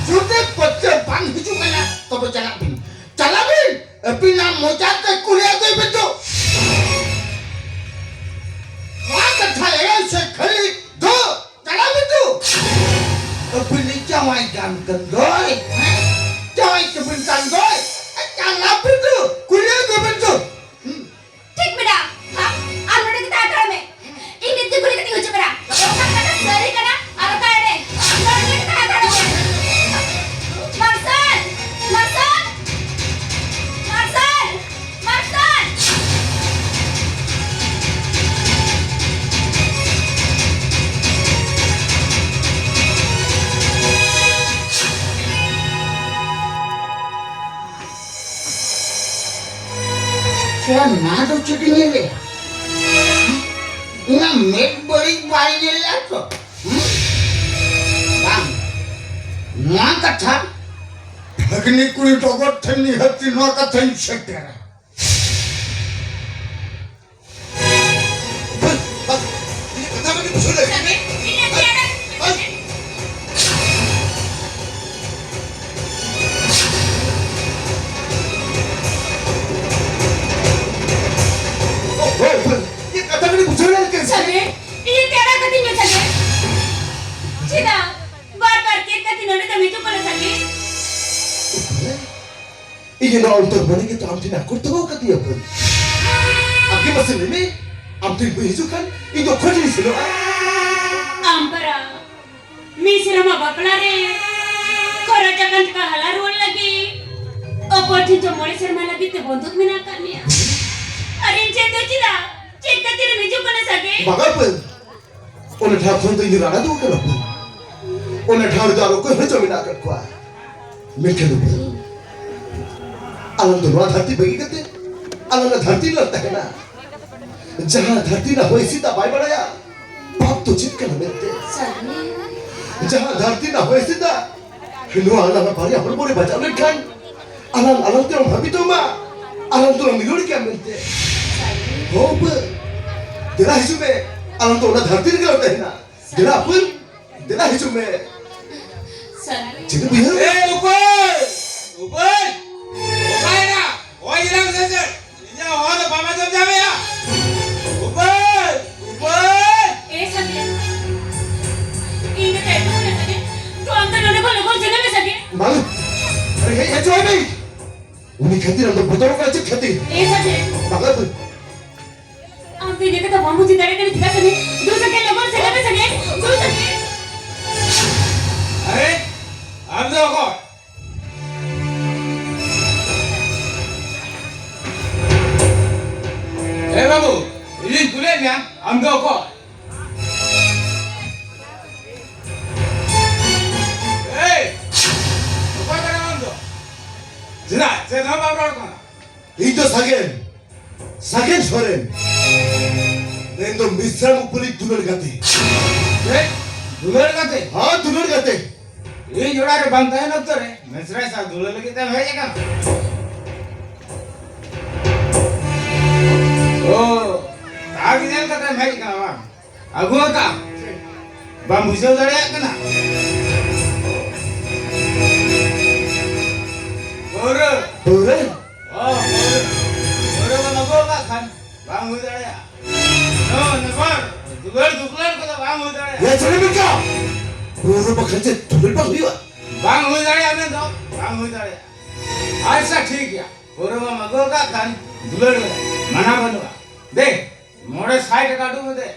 ᱡᱩᱫᱤ ᱯᱟᱹᱛᱭᱟᱹᱣ ᱵᱟᱝ ᱦᱤᱡᱩᱜ ᱠᱟᱱᱟ, ᱛᱚᱵᱮ ᱪᱟᱞᱟᱜ ᱵᱤᱱ, ᱪᱟᱞᱟᱜ ᱵᱤᱱ, ᱟᱹᱵᱤᱱᱟᱜ ᱢᱚᱪᱟ ᱛᱮ ᱠᱩᱞᱤ ᱟᱹᱜᱩᱭ ᱵᱤᱱ ᱛᱚ᱾ ᱱᱚᱣᱟ ᱠᱟᱛᱷᱟ ᱮᱲᱮ ᱥᱮ ᱠᱷᱟᱹᱞᱤ ᱫᱚ ᱪᱟᱞᱟᱣ ᱵᱤᱱ ᱛᱚ᱾ ᱟᱹᱵᱤᱱᱤᱡ ᱡᱟᱶᱟᱭ ᱜᱟᱱ ᱠᱟᱱ ᱫᱚᱭ᱾ ᱦᱮᱸ? ᱡᱟᱶᱟᱭ ᱛᱟᱹᱵᱤᱱ ᱠᱟᱱ ᱫᱚᱭ᱾ ᱪᱟᱞᱟᱣ ᱵᱤᱱ ᱛᱚ᱾ ᱠᱩᱞᱤ ᱟᱹᱜᱩ ᱵᱤᱱ ᱛᱚ᱾ ᱦᱩᱸ᱾ ᱴᱷᱤᱠ ᱢᱮᱱᱟᱜᱼᱟ᱾ ᱟᱢ, ᱟᱢ ᱱᱚᱰᱮ ᱜᱮ ᱛᱟᱦᱮᱸ ᱦᱟᱛᱟᱲ ᱢᱮ᱾ ᱤᱧ ᱱᱤᱛ ᱜᱮ ᱠᱩᱞᱤ ᱠᱟᱛᱮᱧ ᱦᱤᱡᱩᱜ ᱠᱟᱱᱟ᱾ ᱚᱠᱟ ᱠᱟᱛᱷᱟ ᱥᱟᱹᱨᱤ ᱠᱟᱱᱟ ᱟᱨ ᱚᱠᱟ ᱮᱲᱮ᱾ ᱟᱢ ᱱᱚᱰᱮ ᱜᱮ ᱛᱟᱦᱮᱸ ᱦᱟᱛᱟᱲ ᱢᱮ᱾ ᱢᱟᱨᱥᱟᱞ! ᱮ, ᱱᱚᱣᱟ ᱫᱚ ᱪᱮᱫ ᱤᱧ ᱧᱮᱞᱮᱜᱼᱟ? ᱤᱧᱟᱹᱜ ᱢᱮᱫ ᱵᱟᱹᱲᱤᱡ ᱵᱟᱭ ᱧᱮᱞᱮᱜᱼᱟ ᱛᱚ? ᱦᱩᱸ? ᱵᱟᱝ᱾ ᱱᱚᱣᱟ ᱠᱟᱛᱷᱟ ᱵᱷᱟᱹᱜᱽᱱᱤ ᱠᱩᱲᱤ ᱰᱚᱜᱚᱨ ᱴᱷᱮᱱ ᱱᱤᱦᱟᱹᱛᱤ ᱱᱚᱣᱟ ᱠᱟᱛᱷᱟᱧ ᱥᱮᱴᱮᱨᱟ᱾ ᱵᱟᱝ, ᱵᱟᱝ, ᱤᱧᱟᱹᱜ ᱠᱟᱛᱷᱟ ᱵᱟᱹᱧ ᱵᱩᱡᱷᱟᱹᱣ ᱞᱮᱫ᱾ ᱥᱟᱹᱜᱩᱱ, ᱤᱧᱟᱹᱜ ᱪᱮᱫ ᱵᱟᱝ, ᱦᱳᱭ, ᱦᱳᱭ, ᱤᱧᱟᱹᱜ ᱠᱟᱛᱷᱟ ᱵᱟᱹᱧ ᱵᱩᱡᱷᱟᱹᱣ ᱞᱮᱫ ᱠᱟᱱ᱾ ᱥᱟᱹᱜᱩᱱ, ᱤᱧᱟᱹᱜ ᱪᱮᱫ ᱠᱟᱛᱷᱟᱧ ᱢᱮᱛᱟᱜᱮ? ᱪᱮᱫᱟᱜ ᱵᱟᱨ ᱵᱟᱨ ᱪᱮᱫ ᱠᱟᱛᱮ ᱱᱚᱰᱮ ᱫᱚᱢ ᱦᱤᱡᱩᱜ ᱠᱟᱱᱟ ᱥᱟᱹᱜᱩᱱ? ᱤᱧ ᱱᱚᱣᱟ ᱩᱛᱟᱹᱨ ᱢᱚᱱᱮ ᱜᱮᱛᱚ ᱟᱢ ᱴᱷᱮᱱ ᱟᱠᱚᱴ ᱫᱚᱦᱚ ᱠᱟᱫᱤᱧᱟ ᱵᱟᱹᱵᱩ᱾ ᱟᱢ ᱜᱮ ᱢᱟᱥᱮ ᱞᱟᱹᱭ ᱢᱮ, ᱟᱢ ᱴᱷᱮᱱ ᱵᱟᱹᱧ ᱦᱤᱡᱩᱜ ᱠᱷᱟᱱ ᱤᱧ ᱫᱚ ᱚᱠᱟ ᱴᱷᱮᱱᱤᱧ ᱥᱮᱱᱚᱜᱼᱟ? ᱟᱢ ᱯᱟᱨᱟ ᱢᱤᱫ ᱥᱮᱨᱢᱟ ᱵᱟᱯᱞᱟ ᱨᱮ ᱠᱷᱚᱨᱚᱪ ᱟᱠᱟᱱ ᱴᱟᱠᱟ ᱦᱟᱞᱟ ᱨᱩᱣᱟᱹᱲ ᱞᱟᱹᱜᱤᱫ ᱚᱠᱚᱭ ᱴᱷᱮᱱ ᱪᱚ ᱢᱚᱬᱮ ᱥᱮᱨᱢᱟ ᱞᱟᱹᱜᱤᱫ ᱛᱮ ᱵᱚᱱᱫᱷᱩᱠ ᱢᱮᱱᱟᱜ ᱟᱠᱟᱫ ᱢᱮᱭᱟ᱾ ᱟᱨ ᱤᱧ ᱴᱷᱮᱱ ᱫᱚ ᱪᱮᱫᱟᱜ? ᱪᱮᱫ ᱠᱷᱟᱹᱛᱤᱨ ᱮᱢ ᱦᱤᱡᱩᱜ ᱠᱟᱱᱟ ᱥᱟᱜᱮ? ᱵᱟᱝᱟ ᱵᱟᱹᱵᱩ, ᱚᱱᱟ ᱴᱷᱟᱶ ᱠᱷᱚᱱ ᱫᱚ ᱤᱧ ᱫᱚ ᱨᱟᱲᱟ ᱫᱩᱣᱟᱹᱨ ᱠᱟᱱᱟ ᱵᱟᱹᱵᱩ᱾ ᱚᱱᱟ ᱴᱷᱟᱶ ᱨᱮᱫᱚ ᱟᱨ ᱚᱠᱚᱭ ᱦᱚᱸ ᱪᱚ ᱢᱮᱱᱟᱜ ᱟᱠᱟᱫ ᱠᱚᱣᱟ᱾ ᱢᱮᱱᱠᱷᱟᱱ ᱵᱟᱹᱵᱩ, ᱟᱞᱟᱝ ᱫᱚ ᱱᱚᱣᱟ ᱫᱷᱟᱹᱨᱛᱤ ᱵᱟᱹᱜᱤ ᱠᱟᱛᱮ ᱟᱞᱟᱝ ᱫᱚ ᱫᱷᱟᱹᱨᱛᱤ ᱨᱮᱞᱟᱝ ᱛᱟᱦᱮᱱᱟ᱾ ᱡᱟᱦᱟᱸ ᱫᱷᱟᱹᱨᱛᱤ ᱨᱮᱱᱟᱜ ᱦᱚᱭ ᱦᱤᱸᱥᱤᱫ ᱫᱟᱜ ᱵᱟᱭ ᱵᱟᱲᱟᱭᱟ, ᱯᱟᱯ ᱫᱚ ᱪᱮᱫ ᱠᱟᱱᱟ ᱢᱮᱱᱛᱮ? ᱥᱟᱹᱨᱤ᱾ ᱡᱟᱦᱟᱸ ᱫᱷᱟᱹᱨᱛᱤ ᱨᱮᱱᱟᱜ ᱦᱚᱭ ᱦᱤᱸᱥᱤᱫ ᱫᱟᱜ ᱱᱚᱣᱟ ᱟᱞᱟᱝ ᱵᱟᱨᱭᱟ ᱦᱚᱲᱢᱚ ᱨᱮ ᱵᱟᱡᱟᱣ ᱞᱮᱱᱠᱷᱟᱱ, ᱟᱞᱟᱝ ᱟᱞᱟᱝ ᱛᱮᱞᱟᱝ ᱵᱷᱟᱹᱵᱤᱛᱚᱜ ᱢᱟ, ᱟᱞᱟᱝ ᱫᱚᱞᱟᱝ ᱢᱤᱞᱚᱱ ᱜᱮᱭᱟ ᱢᱮᱱᱛᱮ᱾ ᱦᱳ ᱵᱟᱹᱵᱩ, ᱫᱮᱞᱟ ᱦᱤᱡᱩᱜ ᱢᱮ, ᱟᱞᱟᱝ ᱫᱚ ᱚᱱᱟ ᱫᱷᱟᱹᱨᱛᱤ ᱨᱮᱜᱮ ᱞᱟᱝ ᱛᱟᱦᱮᱱᱟ᱾ ᱫᱮᱞᱟ ᱵᱟᱹᱵᱩ, ᱫᱮᱞᱟ ᱦᱤᱡᱩᱜ ᱢᱮ᱾ ᱥᱟᱹᱨᱤ᱾ ᱪᱮᱫ ᱮᱢ ᱩᱭᱦᱟᱹᱨ? ᱮ ᱩᱯᱟᱹᱭ! ᱩᱯᱟᱹᱭ! ᱚᱠᱟᱭᱮᱱᱟ? ᱦᱚᱭ ᱜᱮᱞᱟᱝ ᱥᱮ ᱪᱮᱫ? ᱤᱧᱟᱹᱜ ᱦᱚᱦᱚ ᱫᱚ ᱵᱟᱢ ᱟᱸᱡᱚᱢ ᱧᱟᱢᱮᱜᱼᱟ? ᱩᱯᱟᱹᱭ! ᱩᱯᱟᱹᱭ! ᱮ ᱥᱟᱜᱮᱱ, ᱤᱧ ᱫᱚ ᱛᱟᱭᱚᱢ ᱨᱮ ᱥᱟᱜᱮᱱ, ᱛᱚ ᱟᱢ ᱫᱚ ᱱᱚᱰᱮ ᱠᱷᱚᱱ ᱞᱚᱜᱚᱱ ᱥᱮᱱᱚᱜ ᱢᱮ ᱥᱟᱜᱮᱱ᱾ ᱵᱟᱝ, ᱟᱨᱮ ᱦᱮᱡ ᱦᱚᱪᱚᱣᱟᱭ ᱢᱮ᱾ ᱩᱱᱤ ᱠᱷᱟᱹᱛᱤᱨ ᱟᱢ ᱫᱚ ᱵᱚᱛᱚᱨᱚᱜ ᱠᱟᱱᱟ ᱪᱮᱫ ᱠᱷᱟᱹᱛᱤᱨ? ᱮ ᱥᱟᱜᱮᱱ᱾ ᱵᱟᱝᱟ ᱵᱟᱹᱵᱩ᱾ ᱟᱢ ᱫᱚ ᱤᱧᱟᱹᱜ ᱠᱟᱛᱷᱟ ᱵᱟᱢ ᱵᱩᱡᱷᱟᱹᱣ ᱫᱟᱲᱮᱭᱟᱜ ᱠᱟᱱᱟ ᱪᱮᱫᱟᱜ ᱥᱟᱜᱮᱱ? ᱫᱩ ᱥᱟᱜᱮᱱ, ᱞᱚᱜᱚᱱ ᱥᱮᱱᱚᱜ ᱢᱮ ᱥᱟᱜᱮᱱ, ᱫᱩ ᱥᱟᱜᱮᱱ᱾ ᱟᱨᱮ, ᱟᱢ ᱫᱚ ᱚᱠᱚᱭ? ᱮ ᱵᱟᱹᱵᱩ, ᱤᱧᱤᱧ ᱠᱩᱞᱤᱭᱮᱫ ᱢᱮᱭᱟ, ᱟᱢ ᱫᱚ ᱚᱠᱚᱭ? ᱮᱭ, ᱚᱠᱚᱭ ᱠᱟᱱᱟᱢ ᱟᱢ ᱫᱚ? ᱪᱮᱫᱟᱜ ᱪᱮᱫ ᱦᱚᱸ ᱵᱟᱢ ᱨᱚᱲ ᱠᱟᱱᱟ? ᱤᱧ ᱫᱚ ᱥᱟᱜᱮᱱ, ᱥᱟᱜᱮᱱ ᱥᱚᱨᱮᱱ᱾ ᱢᱮᱱᱫᱚ ᱢᱤᱥᱨᱟᱢ ᱩᱯᱟᱹᱞᱤᱡ ᱫᱩᱞᱟᱹᱲ ᱜᱟᱛᱮ᱾ ᱪᱮᱫ? ᱫᱩᱞᱟᱹᱲ ᱜᱟᱛᱮ? ᱦᱚᱸ, ᱫᱩᱞᱟᱹᱲ ᱜᱟᱛᱮ᱾ ᱤᱧ ᱚᱲᱟᱜ ᱨᱮ ᱵᱟᱝ ᱛᱟᱦᱮᱱ ᱚᱠᱛᱚ ᱨᱮ ᱢᱮᱥᱨᱟᱭ ᱥᱟᱶ ᱫᱩᱞᱟᱹᱲ ᱞᱟᱹᱜᱤᱫ ᱛᱮᱢ ᱦᱮᱡ ᱟᱠᱟᱱᱟ? ᱚ, ᱛᱟᱠ ᱧᱮᱞ ᱠᱟᱛᱮᱢ ᱦᱮᱡ ᱟᱠᱟᱱᱟ ᱵᱟᱝ? ᱟᱹᱜᱩ ᱟᱠᱟᱫ? ᱵᱟᱢ ᱵᱩᱡᱷᱟᱹᱣ ᱫᱟᱲᱮᱭᱟᱜ ᱠᱟᱱᱟ? ᱯᱟᱹᱣᱨᱟᱹ᱾ ᱯᱟᱹᱣᱨᱟᱹ? ᱚ, ᱯᱟᱹᱣᱨᱟᱹ᱾ ᱯᱟᱹᱣᱨᱟᱹ ᱵᱟᱢ ᱟᱹᱜᱩ ᱟᱠᱟᱫ ᱠᱷᱟᱱ ᱵᱟᱝ ᱦᱩᱭ ᱫᱟᱲᱮᱭᱟᱜᱼᱟ᱾ ᱱᱚ ᱱᱮᱵᱷᱟᱨ᱾ ᱫᱩᱞᱟᱹᱲ ᱫᱩᱯᱞᱟᱹᱲ ᱠᱚᱫᱚ ᱵᱟᱝ ᱦᱩᱭ ᱫᱟᱲᱮᱭᱟᱜᱼᱟ᱾ ᱭᱟ ᱪᱮᱫ ᱮᱢ ᱢᱮᱱ ᱠᱮᱫᱟ? ᱯᱟᱹᱣᱨᱟᱹ ᱵᱟᱠᱷᱟᱱ ᱪᱮᱫ ᱫᱩᱞᱟᱹᱲ ᱵᱟᱝ ᱦᱩᱭᱩᱜᱼᱟ? ᱵᱟᱝ ᱦᱩᱭ ᱫᱟᱲᱮᱭᱟᱜᱼᱟ ᱢᱮᱱᱫᱚ ᱵᱟᱝ ᱦᱩᱭ ᱫᱟᱲᱮᱭᱟᱜᱼᱟ᱾ ᱟᱪᱪᱷᱟ, ᱴᱷᱤᱠ ᱜᱮᱭᱟ, ᱯᱟᱹᱣᱨᱟᱹ ᱵᱟᱢ ᱟᱹᱜᱩ ᱟᱠᱟᱫ ᱠᱷᱟᱱ ᱫᱩᱞᱟᱹᱲ ᱢᱟᱱᱟ ᱵᱟᱹᱱᱩᱜᱼᱟ᱾ ᱫᱮ, ᱢᱚᱬᱮ ᱥᱟᱭ ᱴᱟᱠᱟ ᱩᱰᱩᱠ ᱢᱮ ᱫᱮ᱾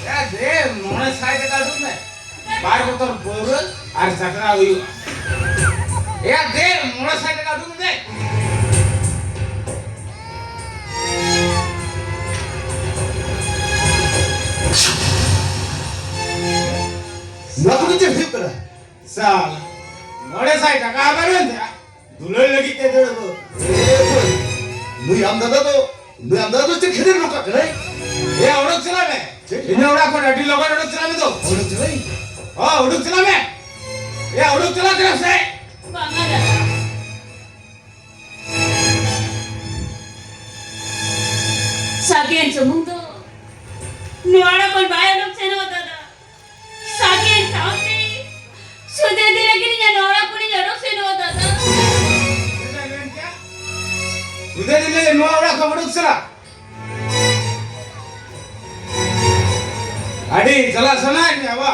ᱮ ᱫᱮ, ᱢᱚᱬᱮ ᱥᱟᱭ ᱴᱟᱠᱟ ᱩᱰᱩᱠ ᱢᱮ᱾ ᱵᱟᱨ ᱵᱳᱛᱚᱞ ᱯᱟᱹᱣᱨᱟᱹ ᱟᱨ ᱪᱟᱠᱷᱱᱟ ᱦᱩᱭᱩᱜᱼᱟ᱾ ᱮ ᱫᱮ, ᱢᱚᱬᱮ ᱥᱟᱭ ᱴᱟᱠᱟ ᱩᱰᱩᱠ ᱢᱮ ᱫᱮ᱾ ᱱᱚᱣᱟ ᱠᱚᱫᱚ ᱪᱮᱫ ᱦᱩᱭᱩᱜ ᱠᱟᱱᱟ? ᱥᱟᱞᱟ, ᱢᱚᱬᱮ ᱥᱟᱭ ᱴᱟᱠᱟ ᱦᱟᱛᱟᱣ ᱢᱮᱱᱛᱮ ᱫᱩᱞᱟᱹᱲ ᱞᱟᱹᱜᱤᱫ ᱛᱮ ᱫᱟᱹᱲ ᱟᱹᱜᱩ᱾ ᱮ ᱵᱷᱟᱹᱭ, ᱱᱩᱭ ᱟᱢ ᱫᱟᱫᱟ ᱫᱚ, ᱱᱩᱭ ᱟᱢ ᱫᱟᱫᱟ ᱫᱚ ᱪᱮᱫ ᱠᱷᱟᱹᱛᱤᱨ ᱱᱚᱝᱠᱟ ᱠᱟᱱᱟᱭ? ᱮᱭᱟ, ᱚᱰᱚᱠ ᱪᱟᱞᱟᱜ ᱢᱮ᱾ ᱪᱮᱫ? ᱤᱧᱟᱹᱜ ᱚᱲᱟᱜ ᱠᱷᱚᱱ ᱟᱹᱰᱤ ᱞᱚᱜᱚᱱ ᱚᱰᱚᱠ ᱪᱟᱞᱟᱜ ᱢᱮ ᱛᱚ᱾ ᱚᱰᱚᱠ ᱪᱟᱞᱟᱜ ᱤᱧ? ᱦᱚᱸ, ᱚᱰᱚᱠ ᱪᱟᱞᱟᱜ ᱢᱮ᱾ ᱮᱭᱟ, ᱚᱰᱚᱠ ᱪᱟᱞᱟᱜ ᱠᱟᱱᱟ ᱥᱮ? ᱵᱟᱝᱟ ᱫᱟᱫᱟ᱾ ᱥᱟᱜᱮᱱ ᱥᱩᱢᱩᱝ ᱫᱚ ᱱᱚᱣᱟ ᱚᱲᱟᱜ ᱠᱷᱚᱱ ᱵᱟᱭ ᱚᱰᱚᱠ ᱥᱮᱱᱚᱜᱼᱟ ᱫᱟᱫᱟ᱾ ᱥᱟᱜᱮᱱ ᱥᱟᱶᱛᱮ ᱥᱩᱫᱷᱤᱨ ᱫᱤ ᱞᱟᱹᱜᱤᱫ ᱤᱧᱟᱹᱜ ᱱᱚᱣᱟ ᱚᱲᱟᱜ ᱠᱷᱚᱱᱤᱧ ᱚᱰᱚᱠ ᱥᱮᱱᱚᱜᱼᱟ ᱫᱟᱫᱟ᱾ ᱥᱩᱫᱷᱤᱨ ᱫᱤ ᱞᱟᱹᱜᱤᱫ ᱱᱚᱣᱟ ᱚᱲᱟᱜ ᱠᱷᱚᱱ ᱚᱰᱚᱠ ᱥᱮᱱᱚᱜ? ᱟᱹᱰᱤ ᱪᱟᱞᱟᱜ ᱥᱟᱱᱟᱭᱮᱫ ᱢᱮᱭᱟ ᱵᱟ?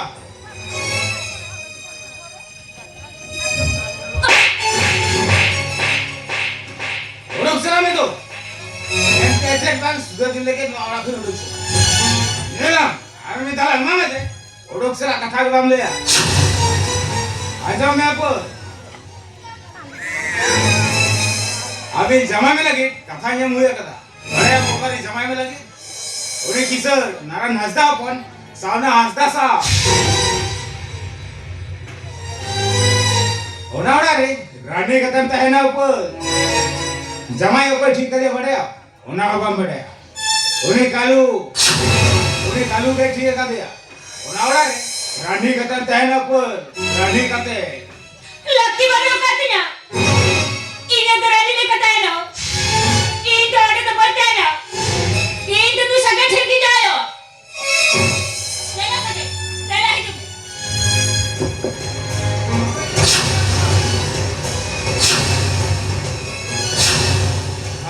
ᱚᱰᱚᱠ ᱪᱟᱞᱟᱜ ᱢᱮ ᱛᱚ᱾ ᱮᱱᱛᱮ ᱪᱮᱫ ᱵᱟᱝ ᱥᱩᱫᱷᱟᱹ ᱫᱤᱱ ᱞᱟᱹᱜᱤᱫ ᱱᱚᱣᱟ ᱚᱲᱟᱜ ᱠᱷᱚᱱ ᱩᱰᱩᱠ ᱪᱟᱞᱟᱜ᱾ ᱧᱮᱞᱟᱢ, ᱟᱨ ᱢᱤᱫ ᱫᱷᱟᱣ ᱮᱢᱟᱢ ᱢᱮ ᱛᱮ᱾ ᱚᱰᱚᱠ ᱪᱟᱞᱟᱜ ᱠᱟᱛᱷᱟ ᱜᱮ ᱵᱟᱢ ᱞᱟᱹᱭᱟ᱾ ᱟᱸᱡᱚᱢ ᱢᱮ ᱟᱯᱚ᱾ ᱟᱹᱵᱤᱱ ᱡᱟᱢᱟᱭ ᱢᱮ ᱞᱟᱹᱜᱤᱫ ᱠᱟᱛᱷᱟ ᱧᱟᱢ ᱦᱩᱭ ᱟᱠᱟᱫᱟ᱾ ᱵᱟᱲᱟᱭᱟᱢ ᱚᱠᱟᱨᱮ ᱡᱟᱢᱟᱭ ᱢᱮ ᱞᱟᱹᱜᱤᱫ? ᱩᱱᱤ ᱠᱤᱥᱟᱹᱬ ᱱᱟᱨᱟᱱ ᱦᱟᱸᱥᱫᱟ ᱦᱚᱯᱚᱱ ᱥᱟᱣᱱᱟ ᱦᱟᱸᱥᱫᱟ ᱥᱟᱶ᱾ ᱚᱱᱟ ᱚᱲᱟᱜ ᱨᱮ ᱨᱟᱱᱤ ᱠᱟᱛᱮᱢ ᱛᱟᱦᱮᱱᱟ ᱩᱯᱟᱹᱞ᱾ ᱡᱟᱢᱟᱭ ᱚᱠᱚᱭ ᱴᱷᱤᱠ ᱠᱟᱫᱮᱭᱟ ᱵᱟᱰᱟᱭᱟ? ᱚᱱᱟ ᱦᱚᱸ ᱵᱟᱢ ᱵᱟᱰᱟᱭᱟ᱾ ᱩᱱᱤ ᱠᱟᱞᱩ, ᱩᱱᱤ ᱠᱟᱞᱩ ᱜᱮ ᱴᱷᱤᱠ ᱟᱠᱟᱫᱮᱭᱟ᱾ ᱚᱱᱟ ᱚᱲᱟᱜ ᱨᱮ ᱨᱟᱱᱤ ᱠᱟᱛᱮᱢ ᱛᱟᱦᱮᱱᱟ ᱩᱯᱟᱹᱞ, ᱨᱟᱱᱤ ᱠᱟᱛᱮ᱾ ᱞᱟᱹᱠᱛᱤ ᱵᱟᱹᱱᱩᱜ ᱟᱠᱟᱫ ᱛᱤᱧᱟ᱾ ᱤᱧ ᱫᱚ ᱨᱟᱱᱤ ᱞᱮᱠᱟ ᱛᱟᱦᱮᱱᱟ᱾ ᱤᱧ ᱫᱚ ᱚᱸᱰᱮ ᱫᱚ ᱵᱟᱹᱧ ᱛᱟᱦᱮᱱᱟ᱾ ᱤᱧ ᱫᱚ ᱱᱩᱭ ᱥᱟᱸᱜᱮ ᱴᱷᱮᱱ ᱜᱤᱧ ᱛᱟᱦᱮᱱᱟ᱾ ᱫᱮᱞᱟ ᱥᱟᱸᱜᱮ, ᱫᱮᱞᱟ ᱦᱤᱡᱩᱜ ᱢᱮ᱾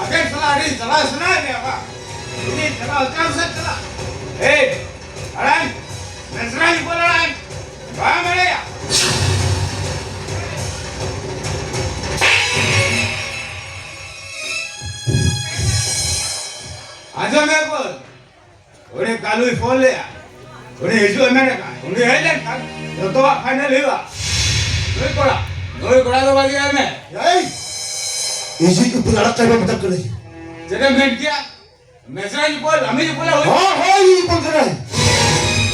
ᱟᱵᱮᱱ ᱥᱟᱞᱟᱜ ᱟᱹᱰᱤ ᱪᱟᱞᱟᱣ ᱥᱟᱱᱟᱭᱮᱫ ᱢᱮᱭᱟ ᱵᱟᱝ? ᱩᱱᱤ ᱪᱟᱞᱟᱣ ᱦᱚᱪᱚᱭ ᱢᱮᱥᱮ ᱪᱟᱞᱟᱜ᱾ ᱮᱭ, ᱟᱲᱟᱝ, ᱢᱮᱥᱨᱟ ᱧᱩᱯᱟᱹᱞ ᱟᱲᱟᱝ, ᱵᱟᱢ ᱮᱲᱮᱭᱟ᱾ ᱟᱸᱡᱚᱢ ᱢᱮ ᱩᱯᱟᱹᱞ, ᱩᱱᱤ ᱠᱟᱞᱩᱭ ᱯᱷᱳᱱ ᱞᱮᱜᱼᱟ᱾ ᱩᱱᱤ ᱦᱤᱡᱩᱜ ᱮ ᱢᱮᱱ ᱟᱠᱟᱫ᱾ ᱩᱱᱤ ᱦᱮᱡ ᱞᱮᱱᱠᱷᱟᱱ ᱡᱚᱛᱚᱣᱟᱜ ᱯᱷᱟᱭᱱᱮᱞ ᱦᱩᱭᱩᱜᱼᱟ᱾ ᱱᱩᱭ ᱠᱚᱲᱟ, ᱱᱩᱭ ᱠᱚᱲᱟ ᱫᱚ ᱵᱟᱹᱜᱤᱭᱟᱭ ᱢᱮ᱾ ᱮᱭ! ᱤᱧᱤᱡ ᱩᱯᱟᱹᱞ ᱟᱲᱟᱜ ᱠᱟᱭ ᱢᱮ ᱢᱮᱛᱟᱢ ᱠᱟᱹᱱᱟᱹᱧ᱾ ᱪᱮᱫ ᱮᱢ ᱢᱮᱱ ᱠᱮᱭᱟ? ᱢᱮᱥᱨᱟ ᱩᱯᱟᱹᱞ, ᱟᱢᱤᱡ ᱩᱯᱟᱹᱞ ᱦᱩᱭ? ᱦᱳᱭ, ᱦᱳᱭ, ᱤᱧ ᱩᱯᱟᱹᱞ ᱠᱟᱱᱟᱭ᱾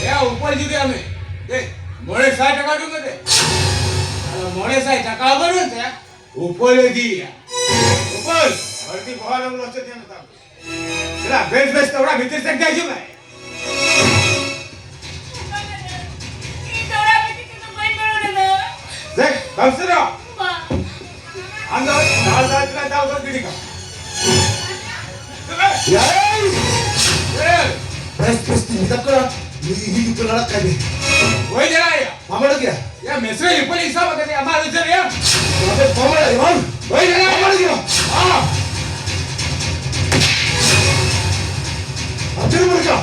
ᱮᱭᱟ, ᱩᱯᱟᱹᱞ ᱡᱩᱫᱤ ᱟᱢᱤᱡ, ᱮ, ᱢᱚᱬᱮ ᱥᱟᱭ ᱴᱟᱠᱟ ᱩᱰᱩᱠ ᱠᱟᱛᱮ᱾ ᱟᱫᱚ ᱢᱚᱬᱮ ᱥᱟᱭ ᱴᱟᱠᱟ ᱵᱟᱹᱱᱩᱜ ᱛᱟᱭᱟ, ᱩᱯᱟᱹᱞ ᱤᱫᱤᱭᱮᱭᱟ᱾ ᱩᱯᱟᱹᱞ, ᱵᱟᱹᱲᱛᱤ ᱵᱚᱦᱚᱜ ᱟᱞᱚᱢ ᱞᱚᱥᱮᱫ ᱛᱤᱧᱟ ᱢᱮᱛᱟᱢ᱾ ᱪᱮᱫᱟᱜ? ᱵᱮᱥ ᱵᱮᱥ ᱛᱮ ᱚᱲᱟᱜ ᱵᱷᱤᱛᱤᱨ ᱥᱮᱫ ᱜᱮ ᱦᱤᱡᱩᱜ ᱢᱮ᱾ ᱤᱧ ᱫᱚ ᱚᱲᱟᱜ ᱵᱷᱤᱛᱤᱨ ᱛᱮᱫᱚ ᱵᱟᱹᱧ ᱵᱚᱞᱚ ᱞᱮᱱᱟ᱾ ᱫᱮᱠᱷ, ᱵᱟᱢ ᱥᱮᱱᱚᱜ? ᱵᱟᱝ᱾ ᱟᱢ ᱫᱚ ᱫᱟᱞ ᱫᱟᱞ ᱛᱮ ᱫᱟᱞ ᱫᱚ ᱜᱤᱰᱤ ᱠᱟᱜ᱾ ᱮᱭ! ᱮᱭ! ᱵᱮᱥ ᱵᱮᱥ ᱛᱤᱧ ᱢᱮᱛᱟᱢ ᱠᱟᱱᱟ, ᱱᱩᱭ ᱤᱫᱤ ᱠᱟᱛᱮ ᱞᱟᱲᱟ ᱠᱟᱭ ᱢᱮ᱾ ᱵᱟᱹᱧ ᱪᱟᱞᱟᱜᱼᱟ᱾ ᱵᱟᱢ ᱚᱰᱚᱠ ᱜᱮᱭᱟ? ᱭᱟ, ᱢᱮᱥᱨᱟ ᱩᱯᱟᱹᱞ ᱤᱧ ᱥᱟᱵ ᱟᱠᱟᱫᱮᱭᱟ, ᱟᱢᱟᱜ ᱟᱹᱭᱫᱟᱹᱨ ᱨᱮ᱾ ᱟᱵᱮ ᱵᱟᱢ ᱚᱰᱚᱠ ᱜᱮᱭᱟ, ᱵᱟᱝ? ᱵᱟᱹᱧ ᱪᱟᱞᱟᱜᱼᱟ᱾ ᱵᱟᱢ ᱚᱰᱚᱠ ᱜᱮᱭᱟ? ᱦᱮᱸ᱾ ᱟᱢ ᱪᱮᱫ ᱮᱢ ᱚᱰᱚᱠᱟ?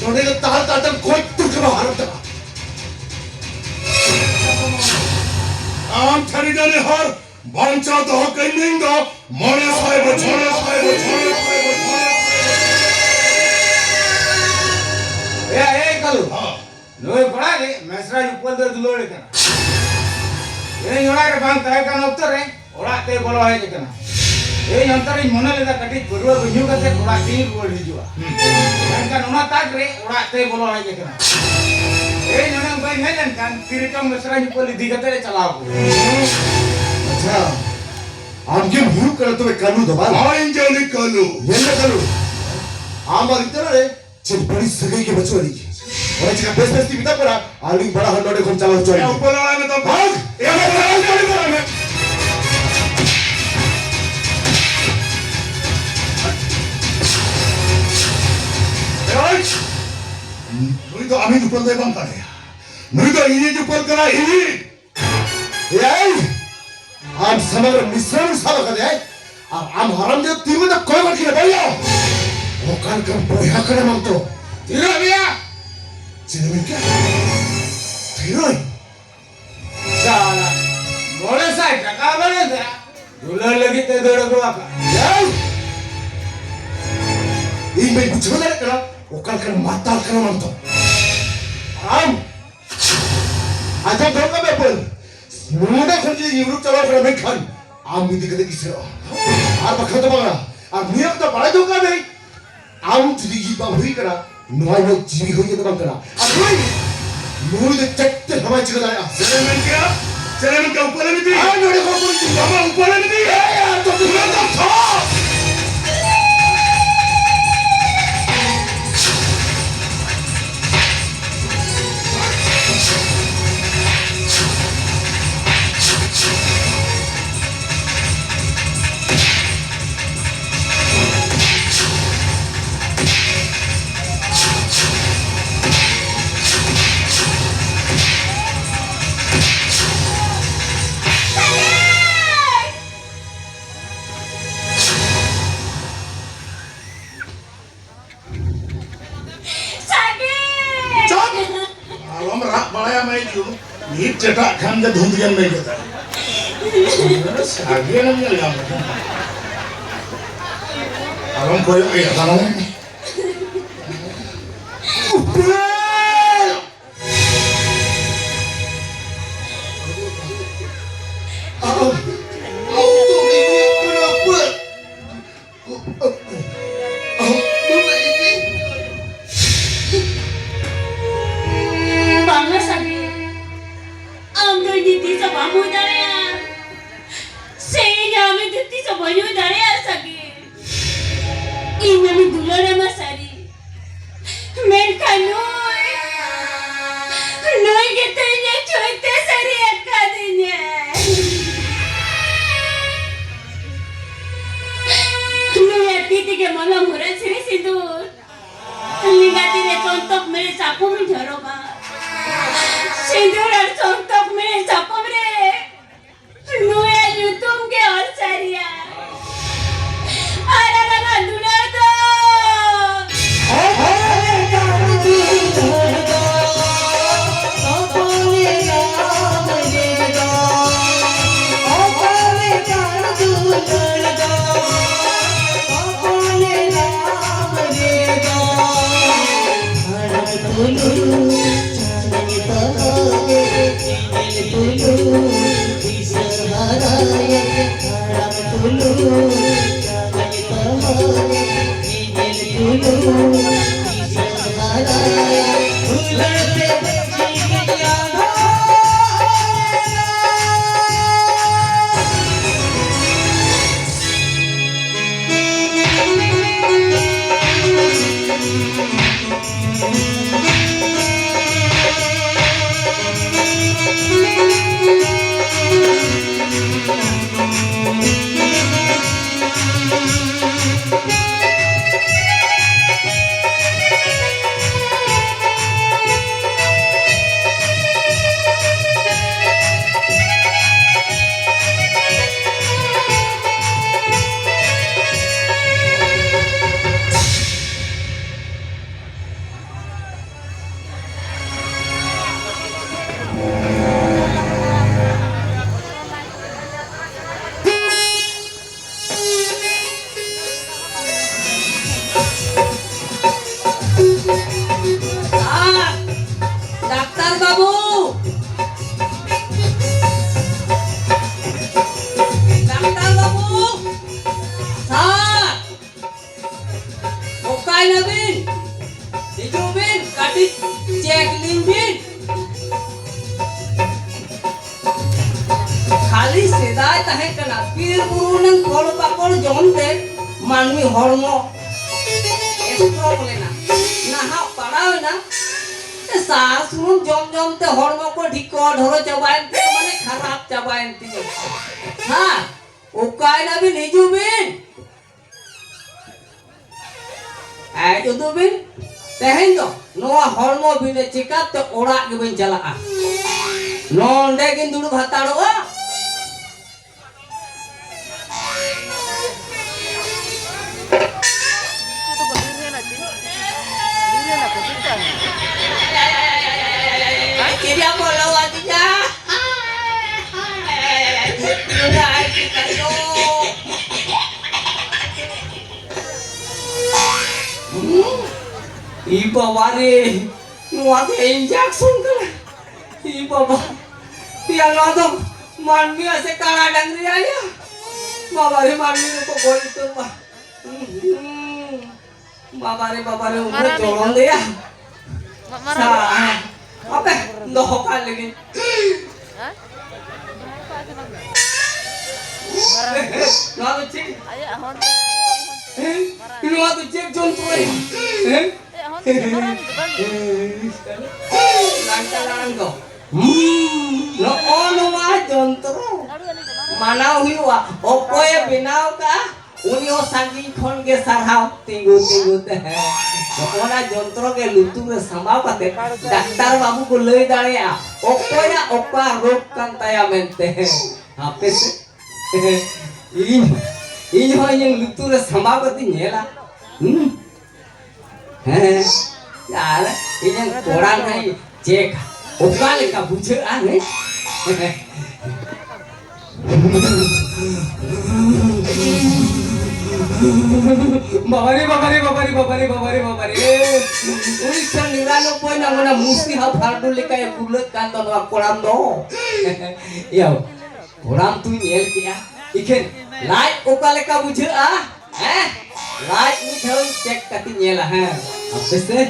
ᱱᱚᱰᱮ ᱜᱮ ᱛᱟᱦᱮᱸ ᱛᱟᱦᱮᱸ ᱛᱮᱢ ᱜᱚᱡ ᱩᱛᱟᱹᱨ ᱠᱟᱱᱟ, ᱦᱟᱨᱟᱢ ᱡᱟᱫᱟ᱾ ᱟᱢ ᱴᱷᱮᱱ ᱜᱮ ᱱᱮᱦᱚᱨ, ᱵᱟᱧᱪᱟᱣ ᱫᱚᱦᱚ ᱠᱟᱹᱧ ᱢᱮ ᱤᱧ ᱫᱚ ᱢᱚᱬᱮ ᱥᱟᱭ ᱵᱚᱪᱷᱚᱨ, ᱢᱚᱬᱮ ᱥᱟᱭ ᱵᱚᱪᱷᱚᱨ, ᱢᱚᱬᱮ ᱥᱟᱭ ᱵᱚᱪᱷᱚᱨ᱾ ᱮᱭᱟ, ᱮᱭ ᱠᱟᱞᱩ᱾ ᱦᱮᱸ᱾ ᱱᱩᱭ ᱠᱚᱲᱟ ᱜᱮ ᱢᱮᱥᱨᱟ ᱩᱯᱟᱹᱞ ᱫᱚᱭ ᱫᱩᱞᱟᱹᱲ ᱮ ᱠᱟᱱᱟ᱾ ᱤᱧ ᱚᱲᱟᱜ ᱨᱮ ᱵᱟᱝ ᱛᱟᱦᱮᱸ ᱠᱟᱱ ᱚᱠᱛᱚ ᱨᱮ ᱚᱲᱟᱜ ᱛᱮᱭ ᱵᱚᱞᱚ ᱦᱮᱡ ᱟᱠᱟᱱᱟ᱾ ᱤᱧ ᱚᱱᱛᱚᱨ ᱤᱧ ᱢᱚᱱᱮ ᱞᱮᱫᱟ ᱠᱟᱹᱴᱤᱡ ᱯᱟᱹᱨᱣᱟᱹ ᱠᱚ ᱧᱩ ᱠᱟᱛᱮ ᱚᱲᱟᱜ ᱛᱮᱧ ᱨᱩᱣᱟᱹᱲ ᱦᱤᱡᱩᱜᱼᱟ᱾ ᱦᱩᱸ᱾ ᱢᱮᱱᱠᱷᱟᱱ ᱚᱱᱟ ᱛᱟᱠ ᱨᱮ ᱚᱲᱟᱜ ᱛᱮᱭ ᱵᱚᱞᱚ ᱦᱮᱡ ᱟᱠᱟᱱᱟ᱾ ᱤᱧ ᱚᱸᱰᱮ ᱵᱟᱹᱧ ᱦᱮᱡ ᱞᱮᱱᱠᱷᱟᱱ ᱛᱤᱨᱮᱪᱚᱝ ᱢᱮᱥᱨᱟ ᱩᱯᱟᱹᱞ ᱤᱫᱤ ᱠᱟᱛᱮ ᱮ ᱪᱟᱞᱟᱣ ᱠᱚᱜᱼᱟ᱾ ᱟᱪᱪᱷᱟ᱾ ᱟᱢ ᱜᱮᱢ ᱦᱩᱭᱩᱜ ᱠᱟᱱᱟ ᱛᱚᱵᱮ ᱠᱟᱹᱞᱩ ᱫᱚ ᱵᱟᱝ? ᱦᱳᱭ, ᱤᱧ ᱜᱮ ᱩᱱᱤ ᱠᱟᱹᱞᱩ᱾ ᱧᱮᱞ ᱢᱮ ᱠᱟᱹᱞᱩ, ᱟᱢ ᱟᱨ ᱤᱧ ᱛᱟᱞᱟ ᱨᱮ ᱪᱮᱫ ᱵᱟᱹᱲᱤᱡ ᱥᱟᱹᱜᱟᱹᱭ ᱜᱮ ᱵᱟᱹᱪᱩᱜ ᱟᱹᱱᱤᱡ᱾ ᱚᱱᱟ ᱪᱤᱠᱟ ᱵᱮᱥ ᱵᱮᱥ ᱛᱮ ᱢᱮᱛᱟᱢ ᱠᱟᱱᱟ, ᱟᱹᱞᱤᱧ ᱵᱟᱲᱟ ᱦᱚᱲ ᱱᱚᱰᱮ ᱠᱷᱚᱱ ᱪᱟᱞᱟᱣ ᱦᱚᱪᱚ ᱮ, ᱟᱹᱞᱤᱧ᱾ ᱩᱯᱟᱹᱞ ᱟᱲᱟᱜ ᱢᱮ ᱛᱚ᱾ ᱵᱟᱝ! ᱮ, ᱩᱯᱟᱹᱞ ᱟᱲᱟᱜ ᱢᱮ᱾ ᱮᱭ! ᱱᱩᱭ ᱫᱚ ᱟᱢᱤᱡ ᱩᱯᱟᱹᱞ ᱫᱚᱭ ᱵᱟᱝ ᱠᱟᱱᱟᱭᱟ᱾ ᱱᱩᱭ ᱫᱚ ᱤᱧᱤᱡ ᱩᱯᱟᱹᱞ ᱠᱟᱱᱟᱭ, ᱤᱧᱤᱡ᱾ ᱮᱭ! ᱟᱢ ᱥᱟᱢᱟᱝ ᱨᱮ ᱢᱤᱥᱨᱟᱢ ᱥᱟᱵ ᱟᱠᱟᱫᱮᱭᱟᱭ, ᱟᱨ ᱟᱢ ᱦᱟᱨᱟᱢ ᱫᱚ ᱛᱤᱸᱜᱩ ᱫᱚ ᱠᱚᱭᱚᱜ ᱠᱟᱱᱟ ᱵᱚᱭᱦᱟ᱾ ᱚᱠᱟ ᱞᱮᱠᱟᱱ ᱵᱚᱭᱦᱟ ᱠᱟᱱᱟᱢ ᱟᱢ ᱫᱚ? ᱛᱷᱤᱨᱚᱜ ᱢᱮᱭᱟ᱾ ᱪᱮᱫ ᱮᱢ ᱢᱮᱱ ᱠᱮᱫᱟ? ᱛᱷᱤᱨᱚᱜ? ᱥᱟᱞᱟ, ᱢᱚᱬᱮ ᱥᱟᱭ ᱴᱟᱠᱟ ᱵᱟᱞᱮ ᱫᱟ, ᱫᱩᱞᱟᱹᱲ ᱞᱟᱹᱜᱤᱫ ᱛᱮ ᱫᱟᱹᱲ ᱟᱹᱜᱩ ᱟᱠᱟᱫ᱾ ᱮᱭ! ᱤᱧ ᱵᱟᱹᱧ ᱵᱩᱡᱷᱟᱹᱣ ᱫᱟᱲᱮᱭᱟᱜ ᱠᱟᱱᱟ, ᱚᱠᱟ ᱞᱮᱠᱟᱱ ᱢᱟᱛᱟᱞ ᱠᱟᱱᱟᱢ ᱟᱢ ᱫᱚ? ᱟᱢ ᱟᱸᱡᱚᱢ ᱫᱚᱦᱚ ᱠᱟᱜ ᱢᱮ ᱵᱟᱹᱞ, ᱱᱚᱰᱮ ᱠᱷᱚᱱ ᱡᱩᱫᱤ ᱧᱩᱨᱩ ᱪᱟᱞᱟᱣ ᱠᱟᱱᱟ, ᱢᱮᱱᱠᱷᱟᱱ ᱟᱢ ᱤᱫᱤ ᱠᱟᱛᱮ ᱜᱮ ᱥᱮᱱᱚᱜᱼᱟ᱾ ᱟᱨ ᱵᱟᱠᱷᱟᱱ ᱫᱚ ᱵᱟᱝᱟ᱾ ᱟᱨ ᱱᱤᱭᱟᱹ ᱠᱟᱛᱷᱟ ᱵᱟᱲᱟᱭ ᱫᱚᱦᱚ ᱠᱟᱜ ᱢᱮ, ᱟᱢ ᱡᱩᱫᱤ ᱤᱧ ᱵᱟᱝ ᱦᱩᱭ ᱠᱟᱱᱟ, ᱱᱚᱣᱟ ᱤᱧᱟᱹᱜ ᱡᱤᱣᱤ ᱦᱚᱸ ᱤᱧᱟᱹᱜ ᱫᱚ ᱵᱟᱝ ᱠᱟᱱᱟ᱾ ᱟᱨ ᱱᱩᱭ, ᱱᱩᱭ ᱫᱚ ᱪᱮᱫ ᱛᱮ ᱦᱚᱸ ᱵᱟᱭ ᱪᱤᱠᱟᱹ ᱫᱟᱲᱮᱭᱟᱜᱼᱟ᱾ ᱪᱮᱫ ᱮᱢ ᱢᱮᱱ ᱠᱮᱜᱼᱟ? ᱪᱮᱫ ᱮᱢ ᱢᱮᱱ ᱠᱮᱜᱼᱟ? ᱩᱯᱟᱹᱞ ᱮᱢ ᱤᱫᱤᱭᱟ? ᱟᱨ ᱱᱚᱰᱮ ᱠᱷᱚᱱ ᱩᱯᱟᱹᱞ ᱤᱫᱤᱭᱟ? ᱟᱢᱟᱜ ᱩᱯᱟᱹᱞ ᱮᱢ ᱤᱫᱤᱭᱟ? ᱦᱮᱸ, ᱟᱨ ᱛᱚ ᱩᱱᱟᱹᱜ ᱫᱚ ᱛᱷᱚ! ᱥᱟᱜᱮ! ᱪᱩᱯ! ᱟᱞᱚᱢ ᱨᱟᱜ ᱵᱟᱲᱟᱭᱟ ᱢᱟᱹᱭ ᱡᱩ᱾ ᱢᱤᱫ ᱪᱮᱴᱟᱜ ᱠᱷᱟᱱ ᱜᱮ ᱫᱷᱩᱸᱫ ᱜᱮᱢ ᱞᱟᱹᱭ ᱜᱚᱫᱟ᱾ ᱥᱟᱜᱮᱱ ᱮᱢ ᱧᱮᱞ ᱧᱟᱢ ᱞᱮᱠᱷᱟᱱ᱾ ᱟᱞᱚᱢ ᱠᱚᱭᱚᱜ ᱮᱭᱟ, ᱛᱟᱲᱟᱢ ᱢᱮ᱾ ᱩᱯᱟᱹᱞ! ᱟᱢ, ᱟᱢ ᱫᱚ ᱤᱧᱤᱡ ᱠᱟᱱᱟ ᱩᱯᱟᱹᱞ᱾ ᱵᱟᱝᱟ ᱥᱟᱜᱮ, ᱟᱢ ᱫᱚ ᱤᱧ ᱛᱤᱥ ᱦᱚᱸ ᱵᱟᱢ ᱦᱩᱭ ᱫᱟᱲᱮᱭᱟᱜᱼᱟ᱾ ᱥᱮ ᱤᱧ ᱟᱢ ᱛᱤᱥ ᱦᱚᱸ ᱵᱟᱹᱧ ᱦᱩᱭ ᱫᱟᱲᱮᱭᱟᱜᱼᱟ ᱥᱟᱹᱜᱤ᱾ ᱤᱧ ᱢᱟᱢᱤ ᱫᱩᱞᱟᱹᱲ ᱟᱢᱟ ᱥᱟᱹᱨᱤ, ᱢᱮᱱᱠᱷᱟᱱ ᱱᱩᱭ, ᱱᱩᱭ ᱜᱮᱛᱚ ᱤᱧᱮ ᱪᱷᱩᱭᱛᱮ ᱥᱟᱹᱨᱤ ᱟᱠᱟᱫᱤᱧᱟ᱾ ᱱᱩᱭᱟᱜ ᱛᱤ ᱛᱮᱜᱮ ᱢᱚᱞᱚᱝ ᱦᱚᱨᱚᱜ ᱥᱤᱨᱤ ᱥᱤᱸᱫᱩᱨ, ᱞᱮᱸᱜᱟ ᱛᱤ ᱨᱮ ᱪᱚᱱᱛᱚᱠ ᱢᱮᱬᱮ ᱥᱟᱠᱚᱢ ᱡᱷᱚᱨᱚᱜᱟ᱾ ᱥᱤᱸᱫᱩᱨ ᱟᱨ ᱪᱚᱱᱛᱚᱠ ᱢᱮᱬᱮ ᱥᱟᱠᱚᱢ ᱨᱮ ᱱᱩᱭᱟᱜ ᱧᱩᱛᱩᱢ ᱜᱮ ᱚᱞ ᱥᱟᱹᱨᱤᱭᱟ᱾ ᱟᱨ ᱟᱞᱟᱝᱟᱜ ᱫᱩᱞᱟᱹᱲ ᱫᱚ ᱟᱹᱰᱤ ᱥᱮᱫᱟᱭ ᱛᱟᱦᱮᱸ ᱠᱟᱱᱟ, ᱵᱤᱨ ᱵᱩᱨᱩ ᱨᱮᱱᱟᱝ ᱯᱷᱚᱞ ᱯᱟᱠᱚᱲ ᱡᱚᱢ ᱛᱮ ᱢᱟᱹᱱᱢᱤ ᱦᱚᱲᱢᱚ ᱥᱴᱨᱚᱝ ᱞᱮᱱᱟ᱾ ᱱᱟᱦᱟᱜ ᱯᱟᱲᱟᱣ ᱮᱱᱟ ᱥᱟᱨ ᱥᱩᱱᱩᱢ ᱡᱚᱢ ᱡᱚᱢ ᱛᱮ ᱦᱚᱲᱢᱚ ᱠᱚ ᱰᱷᱤᱠᱚ ᱰᱷᱚᱨᱚ ᱪᱟᱵᱟᱭᱮᱱ ᱛᱤᱧᱟ, ᱢᱟᱱᱮ ᱠᱷᱟᱨᱟᱯ ᱪᱟᱵᱟᱭᱮᱱ ᱛᱤᱧᱟ᱾ ᱦᱮᱸ, ᱚᱠᱟᱭ ᱱᱟᱵᱤᱱ? ᱦᱤᱡᱩᱜ ᱵᱤᱱ᱾ ᱦᱮᱡ ᱩᱫᱩᱜ ᱵᱤᱱ᱾ ᱛᱮᱦᱮᱧ ᱫᱚ ᱱᱚᱣᱟ ᱦᱚᱲᱢᱚ ᱵᱤᱱ ᱪᱮᱠᱟᱯ ᱛᱮ ᱚᱲᱟᱜ ᱜᱮᱵᱤᱱ ᱪᱟᱞᱟᱜᱼᱟ᱾ ᱱᱚᱰᱮ ᱜᱤᱧ ᱫᱩᱲᱩᱵ ᱦᱟᱛᱟᱲᱚᱜᱼᱟ᱾ ᱪᱮᱫ ᱭᱟ ᱵᱚᱞᱚ ᱟᱹᱫᱤᱧᱟ? ᱱᱚᱣᱟ ᱟᱹᱰᱤ ᱠᱟᱡᱚ᱾ ᱦᱩᱸ? ᱤ ᱵᱟᱵᱟ ᱨᱮ, ᱱᱚᱣᱟ ᱫᱚ injection ᱠᱟᱱᱟ᱾ ᱤ ᱵᱟᱵᱟ, ᱭᱟ ᱱᱚᱣᱟ ᱫᱚ ᱢᱟᱹᱱᱢᱤᱭᱟᱜ ᱥᱮ ᱠᱟᱲᱟ ᱰᱟᱝᱨᱤᱭᱟᱜ ᱭᱟ? ᱵᱟᱵᱟ ᱨᱮ, ᱢᱟᱹᱱᱢᱤ ᱫᱚᱠᱚ ᱜᱚᱡ ᱩᱛᱟᱹᱨᱚᱜᱼᱟ᱾ ᱦᱩᱸ, ᱦᱩᱸ᱾ ᱵᱟᱵᱟ ᱨᱮ, ᱵᱟᱵᱟ ᱨᱮ, ᱩᱱᱟᱹᱜ ᱢᱟᱨᱟᱝ ᱡᱚᱲᱚᱱ ᱢᱮᱱᱟᱜᱼᱟ᱾ ᱫᱮᱭᱟ᱾ ᱢᱟ-, ᱢᱟᱨᱟᱝ ᱥᱟ-, ᱢᱮᱱᱟᱜᱼᱟ᱾ ᱟᱯᱮ ᱫᱚᱦᱚ ᱠᱟᱜ ᱞᱟᱹᱜᱤᱫ᱾ ᱦᱮᱸ? ᱱᱚᱣᱟ ᱫᱚ ᱪᱮᱫ? ᱟᱭᱟᱜ ᱦᱚᱱ ᱛᱮ, ᱟᱭᱟᱜ ᱦᱚᱱ ᱛᱮ᱾ ᱦᱮᱸ? ᱢᱟᱨᱟᱝ᱾ ᱱᱚᱣᱟ ᱫᱚ ᱪᱮᱫ ᱡᱚᱱᱛᱨᱚ? ᱦᱮᱸ? ᱟᱭᱟᱜ ᱦᱚᱱ ᱛᱮ, ᱢᱟᱨᱟᱝ ᱫᱚ ᱵᱟᱝ᱾ ᱞᱟᱝ ᱪᱟᱞᱟᱣ ᱫᱚ᱾ ᱦᱩᱸ, ᱱᱚᱜᱼᱚ ᱱᱚᱣᱟ ᱡᱚᱱᱛᱨᱚ ᱢᱟᱱᱟᱣ ᱦᱩᱭᱩᱜᱼᱟ᱾ ᱚᱠᱚᱭᱮ ᱵᱮᱱᱟᱣ ᱠᱟᱜᱼᱟ? ᱩᱱᱤ ᱦᱚᱸ ᱥᱟᱺᱜᱤᱧ ᱠᱷᱚᱱ ᱜᱮ ᱥᱟᱨᱦᱟᱣ ᱛᱤᱸᱜᱩ ᱛᱤᱸᱜᱩ ᱛᱮ᱾ ᱦᱮᱸ, ᱱᱚᱜᱼᱚ ᱱᱟ ᱡᱚᱱᱛᱨᱚ ᱜᱮ ᱞᱩᱛᱩᱨ ᱨᱮ ᱥᱟᱢᱵᱟᱣ ᱠᱟᱛᱮ ᱰᱟᱠᱛᱟᱨ ᱵᱟᱹᱵᱩ ᱠᱚ ᱞᱟᱹᱭ ᱫᱟᱲᱮᱭᱟᱜᱼᱟ ᱚᱠᱚᱭᱟᱜ ᱚᱠᱟ ᱨᱳᱜᱽ ᱠᱟᱱ ᱛᱟᱭᱟ ᱢᱮᱱᱛᱮ᱾ ᱦᱮᱸ, ᱦᱟᱯᱮ ᱥᱮ᱾ ᱤᱧ, ᱤᱧ ᱦᱚᱸ ᱤᱧᱟᱹᱜ ᱞᱩᱛᱩᱨ ᱨᱮ ᱥᱟᱢᱵᱟᱣ ᱠᱟᱛᱮᱧ ᱧᱮᱞᱟ᱾ ᱦᱩᱸ᱾ ᱦᱮᱸ, ᱟᱨ ᱤᱧᱟᱹᱜ ᱠᱚᱲᱟ ᱱᱟᱦᱟᱜ ᱤᱧ ᱪᱮᱠᱟ, ᱚᱠᱟ ᱞᱮᱠᱟ ᱵᱩᱡᱷᱟᱹᱜᱼᱟ, ᱦᱮᱸ? ᱵᱟᱵᱟᱨᱮ, ᱵᱟᱵᱟᱨᱮ, ᱵᱟᱵᱟᱨᱮ, ᱵᱟᱵᱟᱨᱮ, ᱵᱟᱵᱟᱨᱮ, ᱵᱟᱵᱟᱨᱮ᱾ ᱩᱱᱤᱥᱥᱚ ᱱᱤᱨᱟᱱᱚᱵᱵᱳᱭ ᱨᱮᱱᱟᱜ ᱚᱱᱟ ᱢᱩᱥᱤ ᱦᱟᱯ ᱦᱟᱨᱰᱩ ᱞᱮᱠᱟᱭ ᱵᱩᱞᱟᱹᱜ ᱠᱟᱱ ᱫᱚ ᱱᱚᱣᱟ ᱠᱚᱲᱟᱢ ᱫᱚ᱾ ᱭᱟ, ᱠᱚᱲᱟᱢ ᱛᱩᱧ ᱧᱮᱞ ᱠᱮᱜᱼᱟ, ᱤᱠᱷᱟᱹᱱ ᱞᱟᱡ ᱚᱠᱟ ᱞᱮᱠᱟ ᱵᱩᱡᱷᱟᱹᱜᱼᱟ? ᱦᱮᱸ? ᱞᱟᱡ ᱢᱤᱫ ᱫᱷᱟᱣ ᱪᱮᱠ ᱠᱟᱛᱮᱧ ᱧᱮᱞᱟ, ᱦᱮᱸ᱾ ᱟᱯᱮ ᱥᱮ?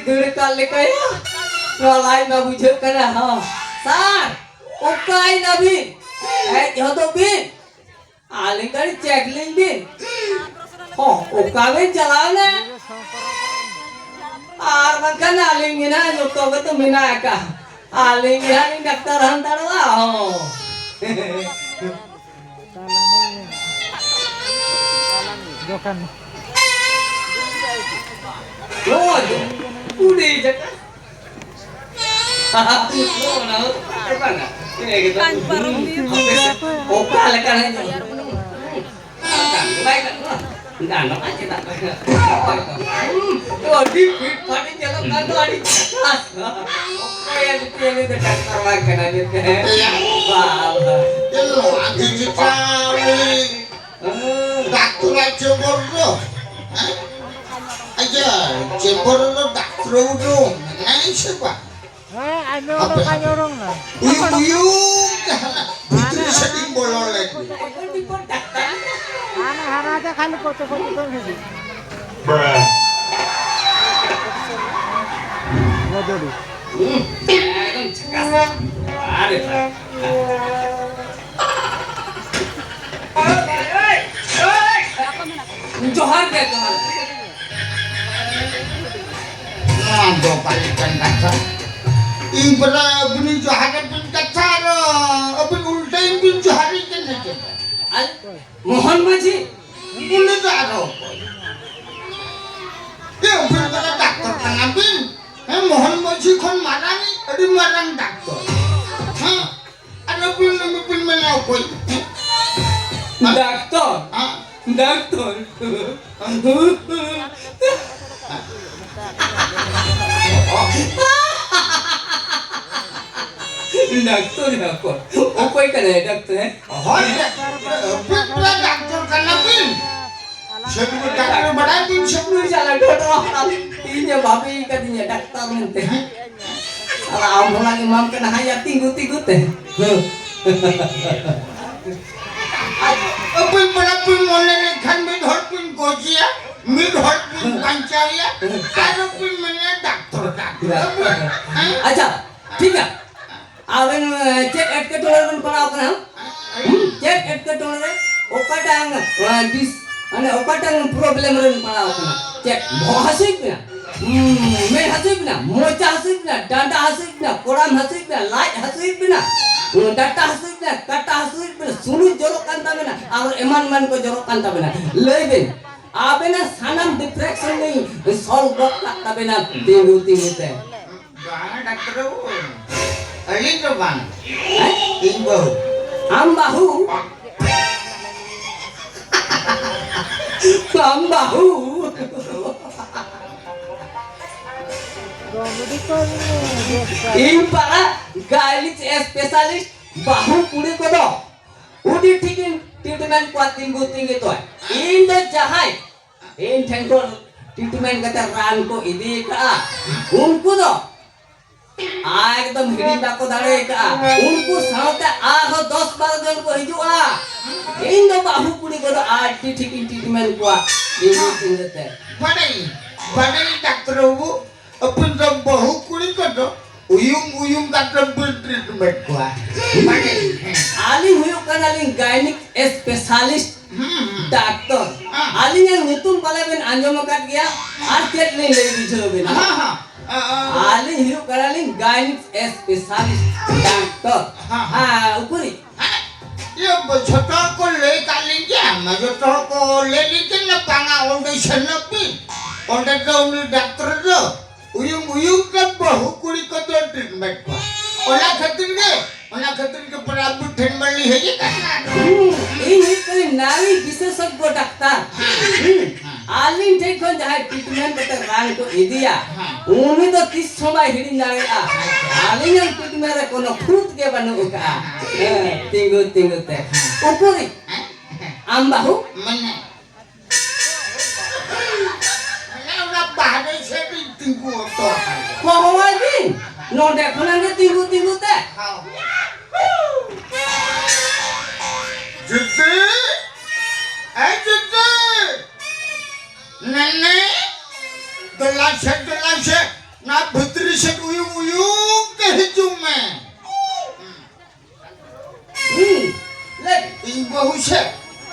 ᱫᱟᱹᱲ ᱠᱟᱜ ᱞᱮᱠᱟᱭᱟ᱾ ᱱᱚᱣᱟ ᱞᱟᱡ ᱢᱟ ᱵᱩᱡᱷᱟᱹᱜ ᱠᱟᱱᱟ᱾ ᱦᱚᱸ, ᱥᱟᱨ, ᱚᱠᱟᱭ ᱱᱟᱵᱤᱱ? ᱦᱮᱡ ᱦᱚᱫᱚᱜ ᱵᱤᱱ᱾ ᱟᱹᱞᱤᱧ ᱠᱟᱹᱴᱤᱡ ᱪᱮᱠ ᱞᱤᱧ ᱵᱤᱱ᱾ ᱦᱚᱸ, ᱚᱠᱟ ᱵᱤᱱ ᱪᱟᱞᱟᱣ ᱞᱮᱱ? ᱟᱨ ᱵᱟᱝᱠᱷᱟᱱ ᱟᱹᱞᱤᱧ ᱜᱮ ᱱᱟᱦᱟᱜ ᱡᱚᱛᱚ ᱜᱮᱛᱚ ᱢᱮᱱᱟᱜ ᱟᱠᱟᱫ᱾ ᱟᱹᱞᱤᱧ ᱜᱮ ᱱᱟᱦᱟᱜ ᱞᱤᱧ ᱰᱟᱠᱛᱟᱨ ᱦᱟᱱᱛᱟᱲᱚᱜᱼᱟ᱾ ᱦᱚᱸ᱾ ᱡᱚᱠᱷᱚᱱ ᱱᱚᱜᱼᱚᱭ ᱫᱚ ᱠᱩᱲᱤ ᱡᱟᱠᱟ᱾ ᱱᱚᱜᱼᱚ ᱱᱟ ᱫᱚ ᱵᱟᱝᱟ᱾ ᱤᱱᱟᱹ ᱜᱮ ᱫᱚ᱾ ᱠᱟᱧ ᱯᱟᱨᱚᱢ ᱫᱤᱱ ᱟᱯᱮ ᱥᱮᱫ ᱚᱠᱟ ᱞᱮᱠᱟ ᱱᱟᱜ ᱧᱚᱜ? ᱵᱟᱭ ᱜᱟᱱᱚᱜᱼᱟ᱾ ᱜᱟᱱᱚᱜᱼᱟ, ᱪᱮᱫᱟᱜ ᱵᱟᱭ ᱜᱟᱱᱚᱜᱼᱟ? ᱦᱩᱸ, ᱟᱹᱰᱤ ᱯᱷᱤᱴ ᱯᱷᱟᱴ ᱮ ᱧᱮᱞᱚᱜ ᱠᱟᱱ ᱫᱚ, ᱟᱹᱰᱤ ᱡᱷᱟᱠᱟᱥ᱾ ᱚᱠᱚᱭ ᱟᱹᱜᱩ ᱠᱮᱫ ᱢᱮ? ᱰᱟᱠᱛᱟᱨ ᱵᱟᱝ ᱠᱟᱱᱟ ᱢᱮᱱᱛᱮ᱾ ᱵᱟᱵᱟ᱾ ᱪᱮᱫ ᱞᱚᱲᱟ ᱜᱮ ᱪᱮᱫ ᱪᱟᱣᱞᱮ? ᱦᱮᱸ᱾ ᱰᱟᱠᱛᱚᱨᱟᱜ ᱪᱮᱢᱵᱟᱨ ᱨᱮ? ᱦᱮᱸ? ᱟᱪᱪᱷᱟ, ᱪᱮᱢᱵᱟᱨ ᱨᱮᱫᱚ ᱰᱟᱠᱛᱚᱨ ᱵᱟᱹᱵᱩ ᱫᱚ ᱢᱮᱱᱟᱭ ᱥᱮ ᱵᱟᱝ? ᱦᱮᱸ, ᱟᱸᱡᱚᱢ ᱫᱚ ᱟᱸᱡᱚᱢ ᱨᱚᱝ ᱱᱟ᱾ ᱩᱭᱩᱝ, ᱩᱭᱩᱝ, ᱩᱭᱩᱝ, ᱵᱷᱤᱛᱨᱤ ᱥᱮᱫ ᱤᱧ ᱵᱚᱞᱚ ᱞᱮᱱ ᱜᱮ᱾ ᱦᱟᱱᱟ, ᱦᱟᱱᱟ ᱫᱚ ᱠᱷᱟᱹᱞᱤ ᱠᱚᱪᱚ ᱠᱚᱪᱚ ᱠᱚ ᱦᱤᱡᱩᱜ᱾ ᱵᱚᱫᱚᱞᱤ᱾ ᱦᱩᱸ, ᱮᱠᱫᱚᱢ ᱡᱷᱟᱠᱟᱥ᱾ ᱟᱨᱮ ᱵᱷᱟᱭ᱾ ᱡᱚᱦᱟᱨ ᱜᱮ, ᱡᱚᱦᱟᱨ ᱜᱮ᱾ ᱱᱚᱣᱟ ᱫᱚ ᱚᱠᱟ ᱞᱮᱠᱟᱱ ᱠᱟᱛᱷᱟ? ᱤᱧ ᱯᱮᱨᱟ ᱟᱹᱵᱤᱱ ᱡᱚᱦᱟᱨ ᱟᱹᱵᱤᱱ ᱠᱟᱛᱷᱟ ᱟᱨ ᱟᱹᱵᱤᱱ ᱩᱞᱴᱟᱹ ᱤᱧ ᱵᱤᱱ ᱡᱚᱦᱟᱨ ᱤᱧ ᱠᱟᱱᱟ ᱪᱮᱫ? ᱟᱨ ᱢᱳᱦᱚᱱ ᱢᱟᱹᱡᱷᱤ? ᱩᱱᱤ ᱫᱚ ᱟᱨᱚ ᱚᱠᱚᱭ? ᱮ, ᱟᱹᱵᱤᱱ ᱫᱚ ᱰᱟᱠᱛᱚᱨ ᱠᱟᱱᱟ ᱵᱤᱱ? ᱦᱮᱸ, ᱢᱳᱦᱚᱱ ᱢᱟᱹᱡᱷᱤ ᱠᱷᱚᱱ ᱢᱟᱨᱟᱝ ᱤᱡ ᱟᱹᱰᱤ ᱢᱟᱨᱟᱝ ᱰᱟᱠᱛᱚᱨ᱾ ᱦᱮᱸ, ᱟᱨ ᱟᱹᱵᱤᱱ ᱫᱚ ᱵᱤᱱ ᱢᱮᱱᱟ ᱚᱠᱚᱭ? ᱦᱮᱸ? ᱰᱟᱠᱛᱚᱨ? ᱦᱮᱸ? ᱰᱟᱠᱛᱚᱨ᱾ ᱰᱟᱠᱛᱚᱨ ᱦᱚᱸ ᱚᱠᱚᱭ? ᱚᱠᱚᱭ ᱠᱟᱱᱟᱭ ᱰᱟᱠᱛᱚᱨ, ᱦᱮᱸ? ᱦᱳᱭ, ᱟᱹᱵᱤᱱ ᱯᱮᱨᱟ ᱰᱟᱠᱛᱚᱨ ᱠᱟᱱᱟ ᱵᱤᱱ? ᱥᱮ ᱵᱤᱱ ᱰᱟᱠᱛᱚᱨ ᱵᱟᱲᱟᱭ ᱵᱤᱱ ᱥᱮ? ᱱᱩᱭ ᱥᱟᱞᱟ ᱰᱚᱰᱚ ᱦᱟᱲᱟᱢ ᱤᱧᱮ ᱵᱷᱟᱵᱤ ᱠᱟᱫᱤᱧᱟ ᱰᱟᱠᱛᱟᱨ ᱢᱮᱱᱛᱮ᱾ ᱥᱟᱞᱟ ᱟᱢ ᱦᱚᱸ ᱞᱟᱝ ᱮᱢᱟᱢ ᱠᱟᱱᱟ ᱦᱟᱭᱟ ᱛᱤᱸᱜᱩ ᱛᱤᱸᱜᱩ ᱛᱮ᱾ ᱟᱹᱵᱤᱱ ᱯᱮᱨᱟ ᱵᱤᱱ ᱢᱚᱱᱮ ᱞᱮᱠᱷᱟᱱ ᱢᱤᱫ ᱦᱚᱲ ᱵᱤᱱ ᱜᱚᱡᱮᱭᱟ, ᱢᱤᱫ ᱦᱚᱲ ᱵᱤᱱ ᱵᱟᱧᱪᱟᱣᱮᱭᱟ, ᱟᱨ ᱵᱤᱱ ᱢᱮᱱᱟ ᱰᱟᱠᱛᱚᱨ᱾ ᱟᱪᱪᱷᱟ, ᱴᱷᱤᱠ ᱜᱮᱭᱟ᱾ ᱟᱵᱮᱱ, ᱮ, ᱪᱮᱫ ᱮᱴᱠᱮᱴᱚᱬᱮ ᱨᱮᱵᱮᱱ ᱯᱟᱲᱟᱣ ᱠᱟᱱᱟ? ᱦᱩᱸ? ᱪᱮᱫ ᱮᱴᱠᱮᱴᱚᱬᱮ ᱨᱮ? ᱚᱠᱟᱴᱟᱝ, ᱮ, ᱰᱤᱥ-, ᱢᱟᱱᱮ ᱚᱠᱟᱴᱟᱝ problem ᱨᱮᱵᱮᱱ ᱯᱟᱲᱟᱣ ᱠᱟᱱᱟ? ᱪᱮᱫ ᱵᱚᱦᱚᱜ ᱦᱟᱹᱥᱩᱭᱮᱫ ᱵᱮᱱᱟ? ᱦᱩᱸ, ᱢᱮᱫ ᱦᱟᱹᱥᱩᱭᱮᱫ ᱵᱮᱱᱟ? ᱢᱚᱪᱟ ᱦᱟᱹᱥᱩᱭᱮᱫ ᱵᱮᱱᱟ? ᱰᱟᱸᱰᱟ ᱦᱟᱹᱥᱩᱭᱮᱫ ᱵᱮᱱᱟ? ᱠᱚᱲᱟᱢ ᱦᱟᱹᱥᱩᱭᱮᱫ ᱵᱮᱱᱟ? ᱞᱟᱡ ᱦᱟᱹᱥᱩᱭᱮᱫ ᱵᱮᱱᱟ? ᱦᱩᱸ, ᱰᱟᱴᱟ ᱦᱟᱹᱥᱩᱭᱮᱫ ᱵᱮᱱᱟ? ᱠᱟᱴᱟ ᱦᱟᱹᱥᱩᱭᱮᱫ ᱵᱮᱱᱟ? ᱥᱩᱱᱩᱡ ᱡᱚᱨᱚᱜ ᱠᱟᱱ ᱛᱟᱵᱮᱱᱟ? ᱟᱨ ᱮᱢᱟᱱ ᱮᱢᱟᱱ ᱠᱚ ᱡᱚᱨᱚᱜ ᱠᱟᱱ ᱛᱟᱵᱮᱱᱟ? ᱞᱟᱹᱭ ᱵᱮᱱ, ᱟᱵᱮᱱᱟᱜ ᱥᱟᱱᱟᱢ depression ᱞᱤᱧ solve ᱜᱚᱫ ᱠᱟᱜ ᱛᱟᱵᱮᱱᱟ ᱛᱤᱸᱜᱩ ᱛᱤᱸᱜᱩ ᱛᱮ᱾ ᱵᱟᱝ, ᱰᱟᱠᱛᱟᱨ ᱵᱟᱹᱵᱩ, ᱟᱹᱞᱤᱧ ᱫᱚ ᱵᱟᱝ᱾ ᱦᱮᱸ? ᱤᱧ ᱵᱟᱹᱦᱩ᱾ ᱟᱢ ᱵᱟᱹᱦᱩ? ᱟᱢ ᱵᱟᱹᱦᱩ? ᱤᱧ ᱯᱟᱲᱟ gynaec specialist ᱵᱟᱹᱦᱩ ᱠᱩᱲᱤ ᱠᱚᱫᱚ ᱩᱰᱤ ᱴᱷᱤᱠᱤᱧ treatment ᱠᱚᱣᱟ ᱛᱤᱸᱜᱩ ᱛᱤᱸᱜᱩ ᱛᱚ᱾ ᱤᱧ ᱫᱚ ᱡᱟᱦᱟᱸᱭ ᱤᱧ ᱴᱷᱮᱱ ᱠᱷᱚᱱ treatment ᱠᱟᱛᱮ ᱨᱟᱱ ᱠᱚ ᱤᱫᱤ ᱠᱟᱜᱼᱟ, ᱩᱱᱠᱩ ᱫᱚ ᱮᱠᱫᱚᱢ ᱦᱤᱲᱤᱧ ᱵᱟᱠᱚ ᱫᱟᱲᱮ ᱠᱟᱜᱼᱟ᱾ ᱩᱱᱠᱩ ᱥᱟᱶᱛᱮ ᱟᱨᱦᱚᱸ ᱫᱚᱥ ᱵᱟᱨᱚ ᱡᱚᱱ ᱠᱚ ᱦᱤᱡᱩᱜᱼᱟ᱾ ᱤᱧ ᱫᱚ ᱵᱟᱹᱦᱩ ᱠᱩᱲᱤ ᱠᱚᱫᱚ ᱟᱹᱰᱤ ᱴᱷᱤᱠᱤᱧ treatment ᱠᱚᱣᱟ ᱛᱤᱸᱜᱩ ᱛᱤᱸᱜᱩ ᱛᱮ᱾ ᱵᱟᱰᱟᱭ, ᱵᱟᱰᱟᱭ ᱰᱟᱠᱛᱟᱨ ᱵᱟᱹᱵᱩ, ᱟᱹᱯᱤᱱ ᱫᱚ ᱵᱟᱹᱦᱩ ᱠᱩᱲᱤ ᱠᱚᱫᱚ ᱩᱭᱩᱝ ᱩᱭᱩᱝ ᱠᱟᱛᱮ ᱵᱤᱱ treatment ᱠᱚᱣᱟ᱾ ᱵᱟᱰᱟᱭ, ᱦᱮᱸ᱾ ᱟᱹᱞᱤᱧ ᱦᱩᱭᱩᱜ ᱠᱟᱱᱟᱞᱤᱧ gynaec specialist ᱦᱩᱸ, ᱦᱩᱸ᱾ ᱰᱟᱠᱛᱚᱨ᱾ ᱦᱮᱸ᱾ ᱟᱹᱞᱤᱧᱟᱜ ᱧᱩᱛᱩᱢ ᱯᱟᱞᱮ ᱵᱮᱱ ᱟᱸᱡᱚᱢ ᱟᱠᱟᱫ ᱜᱮᱭᱟ, ᱟᱨ ᱪᱮᱫ ᱞᱤᱧ ᱞᱟᱹᱭ ᱵᱩᱡᱷᱟᱹᱣ ᱵᱮᱱᱟ? ᱦᱮᱸ, ᱦᱮᱸ᱾ ᱟ, ᱟ, ᱟ᱾ ᱟᱹᱞᱤᱧ ᱦᱩᱭᱩᱜ ᱠᱟᱱᱟᱞᱤᱧ gynaec specialist ᱰᱟᱠᱛᱚᱨ᱾ ᱦᱮᱸ, ᱦᱮᱸ᱾ ᱦᱮᱸ, ᱩᱠᱩᱨᱤᱡ? ᱦᱮᱸ, ᱤᱭᱟᱹ, ᱡᱷᱚᱛᱚ ᱦᱚᱲ ᱠᱚ ᱞᱟᱹᱭ ᱠᱟᱜ ᱞᱤᱧ ᱜᱮᱭᱟ, ᱡᱷᱚᱛᱚ ᱦᱚᱲ ᱠᱚ ᱞᱟᱹᱭ ᱞᱤᱧ ᱜᱮᱭᱟ, ᱵᱟᱝᱟ, ᱚᱸᱰᱮ ᱥᱮᱱᱚᱜ ᱵᱤᱱ, ᱚᱸᱰᱮ ᱫᱚ ᱩᱱᱤ ᱰᱟᱠᱛᱚᱨ ᱫᱚ ᱩᱭᱩᱝ ᱩᱭᱩᱝ ᱛᱮ ᱵᱟᱹᱦᱩ ᱠᱩᱲᱤ ᱠᱚᱫᱚ treatment ᱠᱚᱣᱟ᱾ ᱚᱱᱟ ᱠᱷᱟᱹᱛᱤᱨ ᱜᱮ, ᱚᱱᱟ ᱠᱷᱟᱹᱛᱤᱨ ᱜᱮ ᱯᱟᱞᱮ ᱟᱵᱚ ᱴᱷᱮᱱ ᱢᱟ ᱞᱤᱧ ᱦᱮᱡ ᱟᱠᱟᱱᱟ᱾ ᱦᱩᱸ, ᱤᱧ ᱦᱩᱭᱩᱜ ᱠᱟᱹᱱᱟᱹᱧ ᱱᱟᱨᱤ ᱵᱤᱥᱮᱥᱚᱡᱽᱧᱚ ᱰᱟᱠᱛᱟᱨ᱾ ᱦᱩᱸ, ᱟᱹᱞᱤᱧ ᱴᱷᱮᱱ ᱠᱷᱚᱱ ᱡᱟᱦᱟᱸᱭ treatment ᱠᱟᱛᱮ ᱨᱟᱱ ᱠᱚ ᱤᱫᱤᱭᱟ, ᱦᱮᱸ᱾ ᱩᱱᱤ ᱫᱚ ᱛᱤᱥ ᱦᱚᱸ ᱵᱟᱭ ᱦᱤᱲᱤᱧ ᱫᱟᱲᱮᱭᱟᱜᱼᱟ᱾ ᱟᱪᱪᱷᱟ᱾ ᱟᱹᱞᱤᱧᱟᱜ treatment ᱨᱮ ᱠᱳᱱᱳ ᱠᱷᱩᱸᱛ ᱜᱮ ᱵᱟᱹᱱᱩᱜ ᱟᱠᱟᱜᱼᱟ᱾ ᱦᱮᱸ᱾ ᱦᱮᱸ, ᱛᱤᱸᱜᱩ ᱛᱤᱸᱜᱩ ᱛᱮ᱾ ᱩᱠᱩᱨᱤᱡ? ᱦᱮᱸ? ᱟᱢ ᱵᱟᱹᱦᱩ? ᱢᱟᱱᱮ? ᱢᱟᱱᱮ ᱚᱱᱟ ᱵᱟᱦᱨᱮ ᱥᱮᱫ ᱨᱤᱧ ᱛᱤᱸᱜᱩ ᱦᱚᱴᱚ ᱟᱠᱟᱱᱟ᱾ ᱦᱚᱦᱚᱣᱟᱭ ᱵᱤᱱ᱾ ᱱᱚᱰᱮ ᱠᱷᱚᱱᱟᱜ ᱜᱮ ᱛᱤᱸᱜᱩ ᱛᱤᱸᱜᱩ ᱛᱮ᱾ ᱦᱚᱸ᱾ ᱡᱩᱛᱤ! ᱮ ᱡᱩᱛᱤ! ᱱᱮᱱᱮ! ᱫᱮᱞᱟ ᱥᱮ, ᱫᱮᱞᱟ ᱥᱮ᱾ ᱚᱱᱟ ᱵᱷᱤᱛᱨᱤ ᱥᱮᱫ ᱩᱭᱩᱝ ᱩᱭᱩᱝ ᱛᱮ ᱦᱤᱡᱩᱜ ᱢᱮ᱾ ᱦᱩᱸ, ᱞᱟᱹᱭ᱾ ᱤᱧ ᱵᱟᱹᱦᱩ ᱥᱮ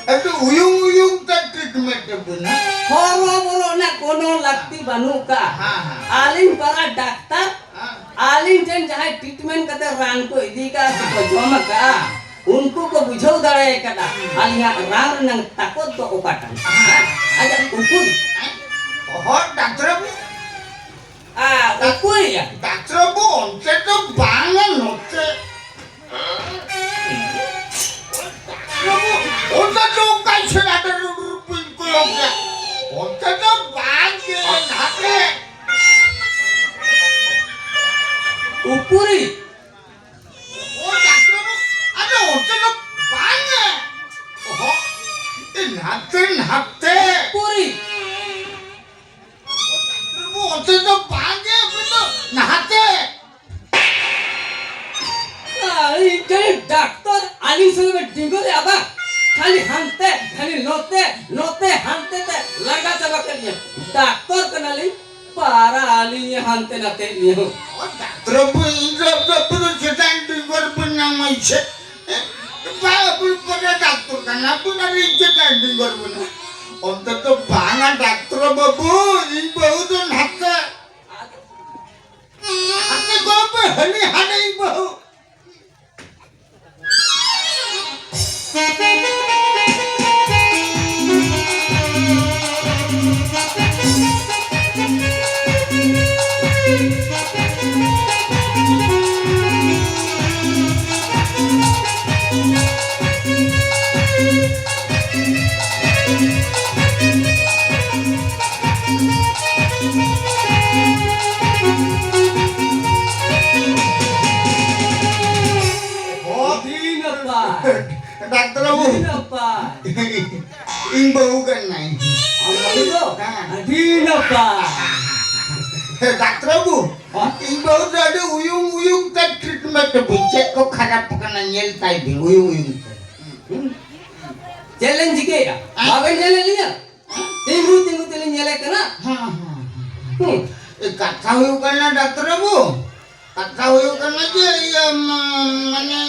ᱟᱹᱰᱤ ᱩᱭᱩᱝ ᱩᱭᱩᱝ ᱛᱮ treatment ᱮ ᱵᱮᱱᱟ᱾ ᱦᱚᱨᱚ ᱵᱚᱨᱚ ᱨᱮᱱᱟᱜ ᱠᱳᱱᱳ ᱞᱟᱹᱠᱛᱤ ᱵᱟᱹᱱᱩᱜ ᱠᱟᱜᱼᱟ᱾ ᱦᱮᱸ, ᱦᱮᱸ᱾ ᱟᱹᱞᱤᱧ ᱯᱟᱨᱟ ᱰᱟᱠᱛᱟᱨ, ᱦᱮᱸ᱾ ᱟᱹᱞᱤᱧ ᱴᱷᱮᱱ ᱡᱟᱦᱟᱸᱭ treatment ᱠᱟᱛᱮ ᱨᱟᱱ ᱠᱚ ᱤᱫᱤ ᱠᱟᱜᱼᱟ ᱥᱮ ᱠᱚ ᱡᱚᱢ ᱠᱟᱜᱼᱟ, ᱩᱱᱠᱩ ᱠᱚ ᱵᱩᱡᱷᱟᱹᱣ ᱫᱟᱲᱮ ᱠᱟᱫᱟ ᱟᱹᱞᱤᱧᱟᱜ ᱨᱟᱱ ᱨᱮᱱᱟᱜ ᱛᱟᱠᱚᱛ ᱫᱚ ᱚᱠᱟᱴᱟᱜ᱾ ᱦᱮᱸ? ᱟᱡᱟᱜ ᱩᱠᱩᱨ᱾ ᱦᱚᱲ ᱰᱟᱠᱛᱟᱨ ᱵᱟᱹᱵᱩ᱾ ᱟ, ᱩᱠᱩᱨ ᱭᱟ᱾ ᱰᱟᱠᱛᱟᱨ ᱵᱟᱹᱵᱩ, ᱚᱱᱛᱮ ᱫᱚ ᱵᱟᱝᱟ, ᱱᱚᱛᱮ᱾ ᱰᱟᱠᱛᱟᱨ ᱵᱟᱹᱵᱩ, ᱚᱱᱛᱮ ᱫᱚ ᱚᱠᱟ ᱥᱮᱫ ᱟᱫᱚ ᱨᱩᱰᱩ ᱨᱩᱯᱩᱧ ᱠᱚᱭᱚᱜ ᱜᱮᱭᱟ? ᱚᱱᱛᱮ ᱫᱚ ᱵᱟᱝ ᱜᱮ, ᱱᱟᱛᱮ᱾ ᱩᱠᱩᱨᱤ᱾ ᱚ, ᱰᱟᱠᱛᱟᱨ ᱵᱟᱹᱵᱩ, ᱟᱫᱚ ᱚᱱᱛᱮ ᱫᱚ ᱵᱟᱝ ᱜᱮ᱾ ᱚᱦᱚ, ᱮ, ᱱᱟᱛᱮ, ᱱᱟᱛᱮ᱾ ᱩᱠᱩᱨᱤ᱾ ᱚ, ᱰᱟᱠᱛᱟᱨ ᱵᱟᱹᱵᱩ, ᱚᱱᱛᱮ ᱫᱚ ᱵᱟᱝ ᱜᱮ, ᱟᱯᱮ ᱫᱚ ᱱᱟᱛᱮ᱾ ᱟᱹᱞᱤᱧ ᱠᱷᱟᱹᱞᱤ ᱰᱟᱠᱛᱚᱨ, ᱟᱹᱞᱤᱧ ᱥᱚᱸᱜᱮ ᱵᱮᱱ ᱰᱤᱸᱜᱚᱨᱮᱜᱼᱟ ᱵᱟᱝ? ᱠᱷᱟᱹᱞᱤ ᱦᱟᱱᱛᱮ, ᱠᱷᱟᱹᱞᱤ ᱱᱚᱛᱮ, ᱱᱚᱛᱮ ᱦᱟᱱᱛᱮ ᱛᱮ ᱞᱟᱸᱜᱟ ᱪᱟᱵᱟ ᱠᱮᱫ ᱞᱤᱧᱟ᱾ ᱰᱟᱠᱛᱚᱨ ᱠᱟᱱᱟᱞᱤᱧ, ᱯᱟᱨᱟ ᱟᱹᱞᱤᱧ ᱦᱟᱱᱛᱮ ᱱᱟᱛᱮ ᱞᱤᱧ ᱦᱚᱸ᱾ ᱚ, ᱰᱟᱠᱛᱚᱨ ᱵᱟᱹᱵᱩ, ᱤᱧ ᱫᱚ ᱟᱯᱮ ᱫᱚ ᱪᱮᱫᱟᱜ ᱰᱤᱸᱜᱚᱨ ᱵᱮᱱᱟᱣ ᱢᱟᱹᱧ ᱥᱮ? ᱵᱟ, ᱟᱵᱚ ᱯᱟᱨᱟ ᱰᱟᱠᱛᱚᱨ ᱠᱟᱱᱟ ᱵᱚᱱ, ᱟᱨ ᱤᱧ ᱪᱮᱫᱟᱜ ᱰᱤᱸᱜᱚᱨ ᱵᱮᱱᱟᱣ? ᱚᱱᱛᱮ ᱫᱚ ᱵᱟᱝᱟ ᱰᱟᱠᱛᱚᱨ ᱵᱟᱹᱵᱩ, ᱤᱧ ᱵᱟᱹᱦᱩ ᱫᱚ ᱱᱟᱛᱮ᱾ ᱦᱟᱱᱛᱮ ᱜᱚᱲᱚ ᱯᱮ, ᱦᱟᱹᱱᱤ ᱦᱟᱱᱮ ᱤᱧ ᱵᱟᱹᱦᱩ᱾ ᱟᱹᱰᱤ ᱱᱟᱯᱟᱭ᱾ ᱰᱟᱠᱛᱟᱨ ᱵᱟᱹᱵᱩ᱾ ᱟᱹᱰᱤ ᱱᱟᱯᱟᱭ᱾ ᱤᱧ ᱵᱟᱹᱦᱩ ᱠᱟᱱᱟᱭ᱾ ᱟᱢ ᱵᱟᱹᱦᱩ ᱫᱚ? ᱦᱮᱸ᱾ ᱟᱹᱰᱤ ᱱᱟᱯᱟᱭ᱾ ᱦᱮᱸ, ᱰᱟᱠᱛᱟᱨ ᱵᱟᱹᱵᱩ, ᱦᱮᱸ? ᱤᱧ ᱵᱟᱹᱦᱩ ᱫᱚ ᱟᱹᱰᱤ ᱩᱭᱩᱝ ᱩᱭᱩᱝ ᱛᱮ treatment ᱵᱤᱱ, ᱪᱮᱫ ᱠᱚ ᱠᱷᱟᱨᱟᱯ ᱠᱟᱱᱟ ᱧᱮᱞ ᱛᱟᱭ ᱵᱤᱱ, ᱩᱭᱩᱝ ᱩᱭᱩᱝ ᱛᱮ᱾ ᱦᱩᱸ᱾ ᱪᱮᱫ ᱞᱤᱧ ᱪᱤᱠᱟᱹᱭᱟ? ᱦᱮᱸ? ᱵᱟᱵᱮᱱ ᱧᱮᱞᱮᱫ ᱞᱤᱧᱟ? ᱛᱤᱸᱜᱩ ᱛᱤᱸᱜᱩ ᱛᱮᱞᱤᱧ ᱧᱮᱞᱮ ᱠᱟᱱᱟ᱾ ᱦᱮᱸ, ᱦᱮᱸ, ᱦᱮᱸ᱾ ᱦᱩᱸ᱾ ᱮ, ᱠᱟᱛᱷᱟ ᱦᱩᱭᱩᱜ ᱠᱟᱱᱟ ᱰᱟᱠᱛᱟᱨ ᱵᱟᱹᱵᱩ, ᱠᱟᱛᱷᱟ ᱦᱩᱭᱩᱜ ᱠᱟᱱᱟ ᱡᱮ ᱤᱭᱟᱹ, ᱢᱟ-, ᱢᱟᱱᱮ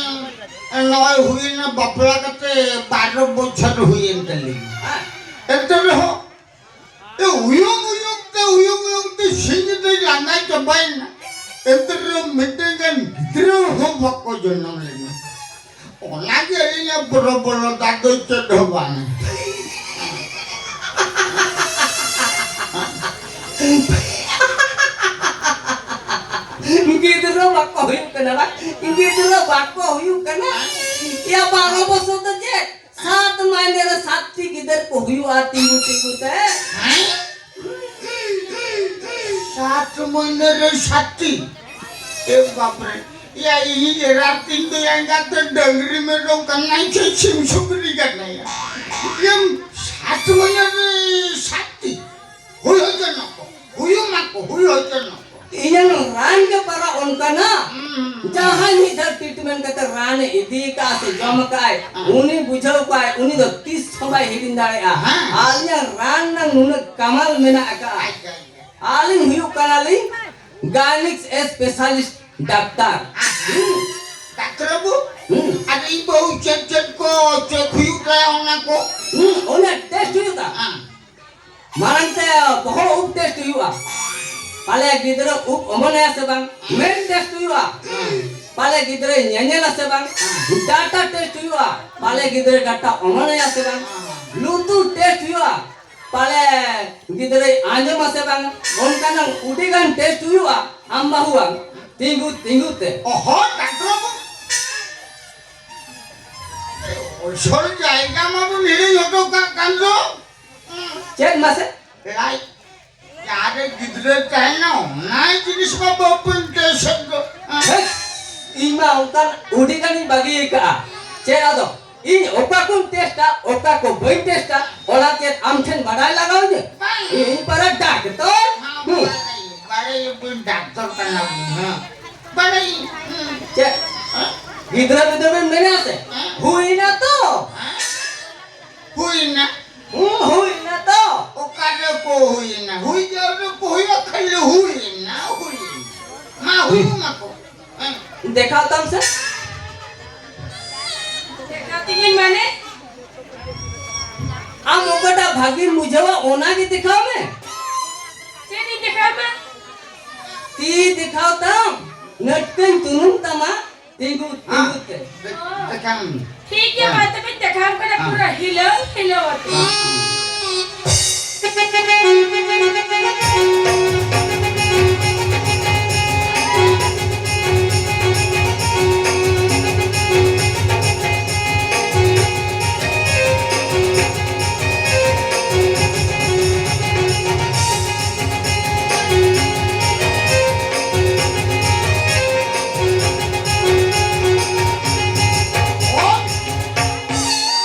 ᱱᱚᱜᱼᱚᱭ ᱦᱩᱭᱮᱱᱟ ᱵᱟᱯᱞᱟ ᱠᱟᱛᱮ ᱵᱟᱨᱚ ᱵᱚᱪᱷᱚᱨ ᱦᱩᱭᱮᱱ ᱛᱟᱹᱞᱤᱧᱟ᱾ ᱮᱱᱛᱮ ᱨᱮᱦᱚᱸ ᱮ, ᱩᱭᱩᱝ ᱩᱭᱩᱝ ᱛᱮ, ᱩᱭᱩᱝ ᱩᱭᱩᱝ ᱛᱮ ᱥᱤᱧ ᱧᱤᱫᱟᱹ ᱞᱟᱸᱜᱟ ᱪᱟᱵᱟᱭᱮᱱᱟ᱾ ᱮᱱᱛᱮ ᱨᱮᱦᱚᱸ ᱢᱤᱫᱴᱮᱱ ᱜᱟᱱ ᱜᱤᱫᱽᱨᱟᱹ ᱦᱚᱸ ᱵᱟᱠᱚ ᱡᱚᱱᱚᱢ ᱞᱮᱱᱟ᱾ ᱚᱱᱟᱜᱮ ᱟᱹᱞᱤᱧᱟᱜ ᱵᱚᱨᱚ ᱵᱚᱨᱚ ᱫᱟᱜ ᱫᱚ ᱪᱮᱫ ᱦᱚᱸ ᱵᱟᱝ᱾ ᱜᱤᱫᱽᱨᱟᱹ ᱵᱟᱠᱚ ᱦᱩᱭᱩᱜ ᱠᱟᱱᱟ ᱵᱟᱝ? ᱜᱤᱫᱽᱨᱟᱹ ᱵᱟᱠᱚ ᱦᱩᱭᱩᱜ ᱠᱟᱱᱟ᱾ ᱭᱟ, ᱵᱟᱨᱚ ᱵᱚᱪᱷᱚᱨ ᱫᱚ ᱪᱮᱫ? ᱥᱟᱛ ᱢᱟᱭᱱᱮ ᱨᱮ ᱥᱟᱛᱴᱤ ᱜᱤᱫᱟᱹᱨ ᱠᱚ ᱦᱩᱭᱩᱜᱼᱟ ᱛᱤᱸᱜᱩ ᱛᱤᱸᱜᱩ ᱛᱮ᱾ ᱦᱮᱸ? ᱥᱟᱛ ᱢᱟᱭᱱᱮ ᱨᱮ ᱥᱟᱛᱴᱤ? ᱮ ᱵᱟᱯᱨᱮ᱾ ᱭᱟ, ᱤᱧᱤᱡ ᱮᱨᱟ ᱛᱤᱧ ᱫᱚ ᱮᱸᱜᱟᱛ ᱫᱚ ᱰᱟᱹᱝᱨᱤ ᱢᱮᱨᱚᱢ ᱠᱟᱱᱟᱭ ᱥᱮ ᱥᱤᱢ ᱥᱩᱠᱨᱤ ᱠᱟᱱᱟᱭ? ᱮᱢ ᱥᱟᱛ ᱢᱟᱭᱱᱮ ᱨᱮ ᱥᱟᱛᱴᱤ? ᱦᱩᱭ ᱦᱚᱪᱚᱱ ᱠᱚ, ᱦᱩᱭᱩᱜ ᱢᱟᱠᱚ, ᱦᱩᱭ ᱦᱚᱪᱚᱱ ᱠᱚ᱾ ᱤᱧᱟᱹᱝ ᱨᱟᱱ ᱜᱮ ᱯᱟᱨᱟ ᱚᱱᱠᱟᱱᱟ᱾ ᱦᱩᱸ᱾ ᱡᱟᱦᱟᱸᱭ ᱢᱤᱫ ᱫᱷᱟᱣ treatment ᱠᱟᱛᱮ ᱨᱟᱱᱮ ᱤᱫᱤ ᱠᱟᱜᱼᱟ ᱥᱮ ᱡᱚᱢ ᱠᱟᱜᱼᱟᱭ, ᱦᱮᱸ᱾ ᱩᱱᱤ ᱵᱩᱡᱷᱟᱹᱣ ᱠᱚᱣᱟᱭ, ᱩᱱᱤ ᱫᱚ ᱛᱤᱥ ᱦᱚᱸ ᱵᱟᱭ ᱦᱤᱲᱤᱧ ᱫᱟᱲᱮᱭᱟᱜᱼᱟ᱾ ᱦᱮᱸ᱾ ᱟᱨ ᱤᱧᱟᱹᱜ ᱨᱟᱱ ᱨᱮᱱᱟᱜ ᱱᱩᱱᱟᱹᱜ ᱠᱟᱢᱟᱞ ᱢᱮᱱᱟᱜ ᱟᱠᱟᱜᱼᱟ᱾ ᱟᱪᱪᱷᱟ, ᱟᱪᱪᱷᱟ᱾ ᱟᱹᱞᱤᱧ ᱦᱩᱭᱩᱜ ᱠᱟᱱᱟᱞᱤᱧ gynaec specialist ᱰᱟᱠᱛᱟᱨ᱾ ᱦᱩᱸ᱾ ᱰᱟᱠᱛᱟᱨ ᱵᱟᱹᱵᱩ? ᱦᱩᱸ᱾ ᱟᱨ ᱤᱧ ᱵᱟᱹᱦᱩ ᱪᱮᱫ ᱪᱮᱫ ᱠᱚ check ᱦᱩᱭᱩᱜ ᱛᱟᱭᱟ ᱚᱱᱟ ᱠᱚ? ᱦᱩᱸ, ᱚᱱᱟ test ᱦᱩᱭᱩᱜᱼᱟ᱾ ᱦᱮᱸ᱾ ᱢᱟᱲᱟᱝ ᱛᱮ ᱵᱚᱦᱚᱜ ᱩᱵ test ᱦᱩᱭᱩᱜᱼᱟ, ᱯᱟᱞᱮ ᱜᱤᱫᱽᱨᱟᱹ ᱩᱵ ᱚᱢᱚᱱᱟᱭᱟ ᱥᱮ ᱵᱟᱝ᱾ ᱢᱮᱫ test ᱦᱩᱭᱩᱜᱼᱟ, ᱯᱟᱞᱮ ᱜᱤᱫᱽᱨᱟᱹᱭ ᱧᱮᱧᱮᱞᱟ ᱥᱮ ᱵᱟᱝ᱾ ᱰᱟᱴᱟ test ᱦᱩᱭᱩᱜᱼᱟ, ᱯᱟᱞᱮ ᱜᱤᱫᱽᱨᱟᱹ ᱰᱟᱴᱟ ᱚᱢᱚᱱᱟᱭᱟ ᱥᱮ ᱵᱟᱝ᱾ ᱞᱩᱛᱩᱨ test ᱦᱩᱭᱩᱜᱼᱟ, ᱯᱟᱞᱮ ᱜᱤᱫᱽᱨᱟᱹᱭ ᱟᱸᱡᱚᱢᱟ ᱥᱮ ᱵᱟᱝ᱾ ᱚᱱᱠᱟᱱᱟᱜ ᱟᱹᱰᱤ ᱜᱟᱱ test ᱦᱩᱭᱩᱜᱼᱟ ᱟᱢ ᱵᱟᱹᱦᱩᱣᱟᱜ ᱛᱤᱸᱜᱩ ᱛᱤᱸᱜᱩ ᱛᱮ᱾ ᱚᱦᱚ, ᱰᱟᱠᱛᱟᱨ ᱵᱟᱹᱵᱩ᱾ ᱟᱥᱚᱞ ᱡᱟᱭᱜᱟ ᱢᱟᱵᱚᱱ ᱦᱤᱲᱤᱧ ᱦᱚᱴᱚ ᱠᱟᱜ ᱠᱟᱱ ᱫᱚ᱾ ᱪᱮᱫ ᱢᱟᱥᱮ? ᱞᱟᱡ ᱡᱟᱦᱟᱸ ᱨᱮ ᱜᱤᱫᱽᱨᱟᱹ ᱛᱟᱦᱮᱱᱟ, ᱚᱱᱟ ᱡᱤᱱᱤᱥ ᱢᱟ ᱵᱟᱹᱵᱩᱧ test ᱮᱫ ᱫᱚ᱾ ᱦᱮᱸ? ᱤᱧ ᱢᱟ ᱚᱱᱠᱟᱱ ᱟᱹᱰᱤ ᱜᱟᱱᱤᱧ ᱵᱟᱹᱜᱤ ᱟᱠᱟᱜᱼᱟ᱾ ᱪᱮᱫ ᱟᱫᱚ? ᱤᱧ ᱚᱠᱟ ᱠᱚᱧ test ᱟ, ᱚᱠᱟ ᱠᱚ ᱵᱟᱹᱧ test ᱟ, ᱚᱱᱟ ᱪᱮᱫ ᱟᱢ ᱴᱷᱮᱱ ᱵᱟᱰᱟᱭ ᱞᱟᱜᱟᱣ ᱤᱧᱟᱹ? ᱵᱟᱝ᱾ ᱤᱧ ᱯᱟᱨᱟ ᱰᱟᱠᱛᱚᱨ? ᱦᱮᱸ, ᱦᱩᱸ᱾ ᱵᱟᱲᱟᱭ, ᱵᱟᱲᱟᱭ ᱵᱟᱹᱧ ᱰᱟᱠᱛᱚᱨ ᱠᱟᱱᱟ ᱵᱚᱱ, ᱦᱮᱸ᱾ ᱵᱟᱲᱟᱭ, ᱦᱩᱸ᱾ ᱪᱮᱫ? ᱦᱮᱸ? ᱜᱤᱫᱽᱨᱟᱹ ᱯᱤᱫᱽᱨᱟᱹ ᱵᱮᱱ ᱢᱮᱱᱟ ᱥᱮ? ᱦᱮᱸ? ᱦᱩᱭᱱᱟ ᱛᱚ? ᱦᱮᱸ? ᱦᱩᱭᱱᱟ᱾ ᱦᱩᱸ, ᱦᱩᱭᱱᱟ ᱛᱚ? ᱚᱠᱟ ᱨᱮ ᱠᱚ ᱦᱩᱭᱱᱟ? ᱦᱩᱭ ᱡᱟᱣ ᱨᱮ ᱠᱚ ᱦᱩᱭᱩᱜᱼᱟ, ᱠᱷᱟᱹᱞᱤ ᱦᱩᱭ ᱫᱮᱠᱷᱟᱣ ᱛᱟᱢ ᱥᱮ᱾ ᱫᱮᱠᱷᱟᱣ ᱛᱤᱧᱟᱹᱧ ᱢᱟᱱᱮ? ᱟᱢ ᱚᱠᱟᱴᱟᱜ ᱵᱷᱟᱜᱤᱢ ᱵᱩᱡᱷᱟᱹᱣᱟ, ᱚᱱᱟ ᱜᱮ ᱫᱮᱠᱷᱟᱣ ᱢᱮ᱾ ᱪᱮᱫ ᱤᱧ ᱫᱮᱠᱷᱟᱣ ᱢᱟ? ᱛᱤ ᱫᱮᱠᱷᱟᱣ ᱛᱟᱢ, ᱱᱟᱹᱴᱠᱟᱹᱧ ᱛᱩᱱᱩᱢ ᱛᱟᱢᱟ, ᱛᱤᱸᱜᱩ, ᱦᱮᱸ᱾ ᱛᱤᱸᱜᱩ ᱛᱮ᱾ ᱫᱮ-, ᱫᱮᱠᱷᱟᱣ ᱢᱮ᱾ ᱴᱷᱤᱠ ᱜᱮᱭᱟ, ᱦᱮᱸ᱾ ᱢᱟ ᱛᱚᱵᱮᱧ ᱫᱮᱠᱷᱟᱣᱟᱢ ᱠᱟᱱᱟ, ᱦᱮᱸ᱾ ᱯᱩᱨᱟᱹ ᱦᱤᱞᱟᱹᱣ, ᱦᱤᱞᱟᱹᱣ ᱟᱛᱮ᱾ ᱦᱮᱸ᱾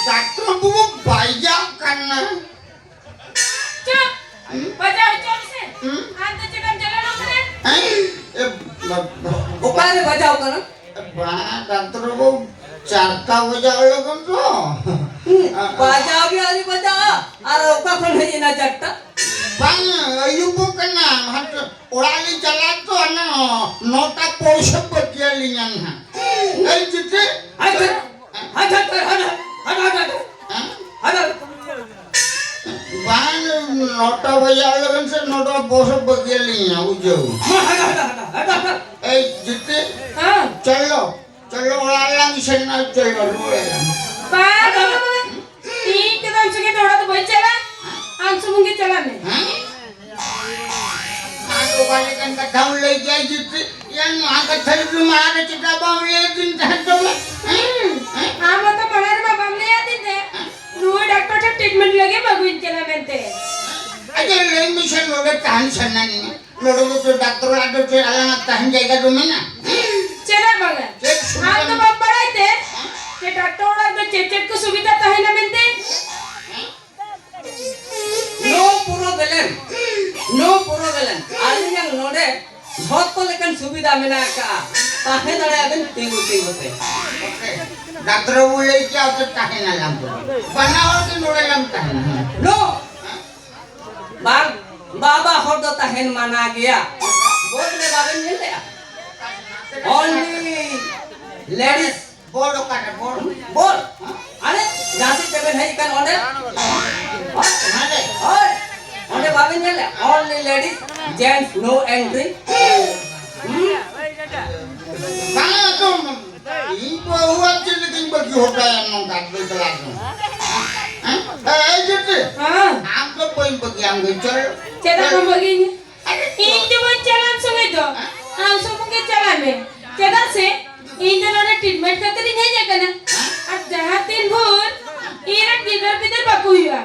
ᱰᱟᱠᱛᱚᱨ ᱵᱟᱹᱵᱩ ᱵᱟᱡᱟᱣ ᱠᱟᱱᱟ᱾ ᱪᱩᱯ! ᱦᱩᱸ? ᱵᱟᱡᱟᱣ ᱦᱚᱪᱚ ᱢᱮᱥᱮ᱾ ᱦᱩᱸ? ᱟᱢ ᱫᱚ ᱪᱮᱫᱟᱢ ᱪᱟᱞᱟᱣ ᱞᱮᱱ ᱠᱟᱱᱟ? ᱦᱮᱸ? ᱮ, ᱵᱟ-, ᱵᱟ-, ᱚᱠᱟᱨᱮ ᱵᱟᱡᱟᱣ ᱠᱟᱱᱟ? ᱵᱟᱝ, ᱰᱟᱠᱛᱚᱨ ᱵᱟᱹᱵᱩ, ᱪᱟᱨᱴᱟ ᱵᱟᱡᱟᱣ ᱞᱟᱹᱜᱤᱫ ᱛᱚ᱾ ᱦᱩᱸ, ᱟ-, ᱟ-, ᱵᱟᱡᱟᱣ ᱜᱮ ᱟᱹᱣᱨᱤ ᱵᱟᱡᱟᱜᱼᱟ, ᱟᱨ ᱚᱠᱟ ᱠᱷᱚᱱ ᱦᱮᱡ ᱮᱱᱟ ᱪᱟᱨᱴᱟ? ᱵᱟᱝ, ᱟᱹᱭᱩᱵᱚᱜ ᱠᱟᱱᱟ, ᱦᱟᱱᱛᱮ ᱚᱲᱟᱜ ᱞᱤᱧ ᱪᱟᱞᱟᱜ ᱛᱚ, ᱦᱟᱱᱟ ᱱᱚᱴᱟ ᱯᱚᱭᱥᱟ ᱵᱟᱹᱠᱤᱭᱟᱹᱞᱤᱧᱟ ᱱᱟᱦᱟᱜ᱾ ᱮᱭ ᱡᱩᱛᱤ? ᱦᱟᱴ, ᱦᱟᱴ, ᱦᱟᱴ, ᱦᱟᱴ᱾ ᱦᱮᱸ? ᱦᱟᱴ, ᱦᱟᱴ᱾ ᱵᱟᱝ, ᱱᱚᱴᱟ ᱵᱟᱡᱟᱣ ᱞᱟᱹᱜᱤᱫ ᱥᱮ ᱱᱚᱴᱟ ᱵᱚᱥ ᱵᱟᱹᱜᱤᱭᱟᱞᱤᱧᱟ, ᱵᱩᱡᱷᱟᱹᱣ᱾ ᱦᱟᱴ, ᱦᱟᱴ, ᱦᱟᱴ, ᱦᱟᱴ, ᱦᱟᱴ᱾ ᱮᱭ, ᱡᱤᱛᱤ, ᱦᱮᱸ᱾ ᱪᱚᱞᱚ, ᱪᱚᱞᱚ, ᱚᱲᱟᱜ ᱞᱟᱝ ᱥᱮᱱ ᱮᱱᱟ, ᱪᱚᱞᱚ, ᱨᱩᱣᱟᱹᱲ ᱟᱞᱟᱝ᱾ ᱵᱟᱝ, ᱵᱟᱝ, ᱵᱟᱝ, ᱵᱟᱝ᱾ ᱤᱧ ᱛᱮᱫᱚ ᱟᱢ ᱥᱚᱸᱜᱮ ᱫᱚ ᱚᱲᱟᱜ ᱫᱚ ᱵᱟᱹᱧ ᱪᱟᱞᱟᱜᱼᱟ᱾ ᱟᱢ ᱥᱩᱢᱩᱝ ᱜᱮ ᱪᱟᱞᱟᱜ ᱢᱮ᱾ ᱦᱮᱸ? ᱟᱫᱚ ᱚᱠᱟ ᱞᱮᱠᱟᱱ ᱠᱟᱛᱷᱟᱢ ᱞᱟᱹᱭ ᱠᱮᱜᱼᱟ, ᱡᱤᱛᱤ? ᱭᱟ, ᱱᱚᱣᱟ ᱠᱟᱛᱷᱟ ᱡᱩᱫᱤ ᱢᱟᱲᱟᱝ ᱨᱮ ᱪᱮᱫᱟᱜ ᱵᱟᱢ ᱞᱟᱹᱭ ᱟᱹᱫᱤᱧ ᱛᱟᱦᱮᱸᱫ ᱛᱚᱵᱮ? ᱦᱮᱸ? ᱦᱮᱸ? ᱟᱢ ᱦᱚᱸᱛᱚ ᱢᱟᱲᱟᱝ ᱨᱮᱢᱟ ᱵᱟᱢ ᱞᱟᱹᱭ ᱟᱹᱫᱤᱧ ᱛᱟᱦᱮᱸᱫ᱾ ᱱᱩᱭ ᱰᱟᱠᱛᱚᱨ ᱴᱷᱮᱱ treatment ᱞᱟᱹᱜᱤᱫ ᱮᱢ ᱟᱹᱜᱩᱧ ᱠᱟᱱᱟ ᱢᱮᱱᱛᱮ᱾ ᱟᱪᱪᱷᱟ, ᱞᱟᱹᱭ ᱢᱮᱥᱮ, ᱱᱚᱰᱮ ᱛᱟᱦᱮᱱ ᱥᱟᱱᱟᱧᱟ᱾ ᱱᱚᱰᱮ ᱫᱚ ᱪᱮᱫ ᱰᱟᱠᱛᱚᱨ ᱚᱲᱟᱜ ᱫᱚ ᱪᱮᱫ ᱟᱞᱟᱝᱟᱜ ᱛᱟᱦᱮᱱ ᱡᱟᱭᱜᱟ ᱫᱚ ᱢᱮᱱᱟᱜᱼᱟ? ᱪᱮᱫᱟᱜ ᱵᱟᱝᱟ? ᱪᱮᱫ ᱥᱩᱵᱤᱫᱷᱟ ᱟᱢ ᱫᱚ ᱢᱮᱱᱟᱜᱼᱟ? ᱵᱟᱢ ᱵᱟᱲᱟᱭ ᱛᱮ ᱦᱮᱸ? ᱡᱮ ᱰᱟᱠᱛᱚᱨ ᱚᱲᱟᱜ ᱫᱚ ᱪᱮᱫ ᱪᱮᱫ ᱠᱚ ᱥᱩᱵᱤᱫᱷᱟ ᱛᱟᱦᱮᱱᱟ ᱢᱮᱱᱛᱮ? ᱦᱮᱸ? No problem, no problem. ᱟᱹᱞᱤᱧᱟᱜ ᱱᱚᱰᱮ ᱡᱷᱚᱛᱚ ᱞᱮᱠᱟᱱ ᱥᱩᱵᱤᱫᱷᱟ ᱢᱮᱱᱟᱜ ᱟᱠᱟᱫᱼᱟ, ᱛᱟᱦᱮᱸ ᱫᱟᱲᱮᱭᱟᱜᱼᱟ ᱵᱮᱱ ᱛᱤᱸᱜᱩ ᱛᱤᱸᱜᱩ ᱛᱮ᱾ ᱰᱟᱠᱛᱚᱨ ᱵᱟᱹᱵᱩ ᱞᱟᱹᱭ ᱠᱮᱜᱼᱟ, ᱚᱛᱚ ᱛᱟᱦᱮᱱᱟᱞᱟᱝ ᱛᱚ᱾ ᱵᱟᱱᱟ ᱦᱚᱲ ᱜᱮ ᱱᱚᱰᱮ ᱞᱟᱝ ᱛᱟᱦᱮᱱᱟ᱾ No, ᱵᱟᱝ, ᱵᱟᱵᱟ ᱦᱚᱲ ᱫᱚ ᱛᱟᱦᱮᱱ ᱢᱟᱱᱟ ᱜᱮᱭᱟ᱾ ᱵᱳᱨᱰ ᱨᱮ ᱵᱟᱵᱮᱱ ᱧᱮᱞ ᱞᱮᱜᱼᱟ? Only ladies. ᱵᱚᱞ ᱚᱠᱟᱨᱮ ᱵᱚᱞ? ᱵᱚᱞ? ᱟᱨᱮ, ᱡᱟᱦᱟᱸ ᱥᱮᱫ ᱛᱮᱵᱮᱱ ᱦᱮᱡ ᱟᱠᱟᱱ ᱚᱸᱰᱮ᱾ ᱦᱟᱸᱰᱮ? ᱦᱳᱭ᱾ ᱚᱸᱰᱮ ᱵᱟᱵᱮᱱ ᱧᱮᱞ ᱞᱮᱫ? Only ladies, gents, no entry. ᱦᱩᱸ? ᱵᱟᱝ, ᱟᱫᱚ ᱤᱧ ᱵᱟᱹᱦᱩ ᱟᱨ ᱪᱮᱫ ᱞᱟᱹᱜᱤᱫ ᱤᱧ ᱵᱟᱹᱜᱤ ᱦᱚᱴᱚ ᱟᱭᱟ ᱱᱚᱝᱠᱟ ᱮᱠᱞᱟ ᱫᱚ? ᱦᱮᱸ? ᱮ, ᱮ, ᱡᱩᱴᱤ, ᱦᱮᱸ᱾ ᱟᱢ ᱫᱚ ᱵᱟᱹᱧ ᱵᱟᱹᱜᱤᱭᱟᱢ ᱜᱮ, ᱪᱚᱞ᱾ ᱪᱮᱫᱟᱜ ᱵᱟᱢ ᱵᱟᱹᱜᱤᱭᱟᱹᱧᱟ? ᱤᱧ ᱫᱚ ᱵᱟᱹᱧ ᱪᱟᱞᱟᱜᱼᱟ ᱟᱢ ᱥᱚᱸᱜᱮ ᱫᱚ᱾ ᱟᱢ ᱥᱩᱢᱩᱝ ᱜᱮ ᱪᱟᱞᱟᱜ ᱢᱮ᱾ ᱪᱮᱫᱟᱜ ᱥᱮ ᱤᱧ ᱫᱚ ᱱᱚᱰᱮ treatment ᱠᱷᱟᱹᱛᱤᱨ ᱤᱧ ᱦᱮᱡ ᱟᱠᱟᱱᱟ᱾ ᱟᱨ ᱡᱟᱦᱟᱸ ᱛᱤᱱ ᱵᱷᱳᱨ ᱤᱧ ᱨᱮᱱ ᱜᱤᱫᱟᱹᱨ ᱯᱤᱫᱟᱹᱨ ᱵᱟᱠᱚ ᱦᱩᱭᱩᱜᱼᱟ,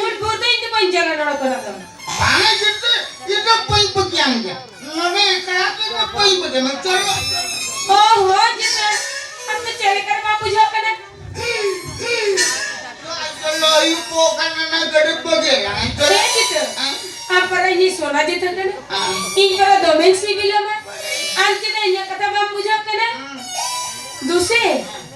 ᱩᱱ ᱵᱷᱳᱨ ᱫᱚ ᱤᱧ ᱫᱚ ᱵᱟᱹᱧ ᱪᱟᱞᱟᱜᱼᱟ ᱱᱚᱰᱮ ᱠᱷᱚᱱᱟᱜ ᱫᱚ᱾ ᱵᱟᱝ ᱡᱩᱴᱤ, ᱤᱧ ᱫᱚ ᱵᱟᱹᱧ ᱯᱟᱹᱛᱭᱟᱹᱣ ᱜᱮᱭᱟ᱾ ᱱᱚᱰᱮ ᱮᱠᱞᱟ ᱛᱮ ᱫᱚ ᱵᱟᱹᱧ ᱯᱟᱹᱛᱭᱟᱹᱣ ᱜᱮᱭᱟ᱾ ᱪᱚᱞᱚ᱾ ᱚ ᱦᱚᱸ ᱡᱩᱴᱤ, ᱟᱢ ᱫᱚ ᱪᱮᱫ ᱞᱮᱠᱟ ᱨᱮ ᱵᱟᱢ ᱵᱩᱡᱷᱟᱹᱣ ᱠᱟᱱᱟ? ᱟᱭ ᱪᱚᱞᱚ, ᱟᱹᱭᱩᱵ ᱠᱚ ᱠᱟᱱᱟ ᱱᱟ ᱜᱟᱹᱰᱤ ᱵᱟᱹᱜᱤ ᱞᱟᱝ ᱪᱚᱞᱚ᱾ ᱦᱮᱸ ᱡᱩᱴᱤ, ᱦᱮᱸ? ᱟᱢ ᱯᱟᱨᱟ ᱤᱧ ᱥᱚᱱᱟ ᱡᱩᱴᱤ ᱠᱟᱱᱟ᱾ ᱦᱮᱸ᱾ ᱤᱧ ᱯᱟᱨᱟ ᱫᱚᱢᱮᱧ ᱥᱤᱵᱤᱞᱟᱢᱟ᱾ ᱟᱨ ᱪᱮᱫᱟᱜ ᱤᱧᱟᱹᱜ ᱠᱟᱛᱷᱟ ᱵᱟᱢ ᱵᱩᱡᱷᱟᱹᱣ ᱠᱟᱱᱟ? ᱦᱮᱸ᱾ ᱫᱩᱥᱮ,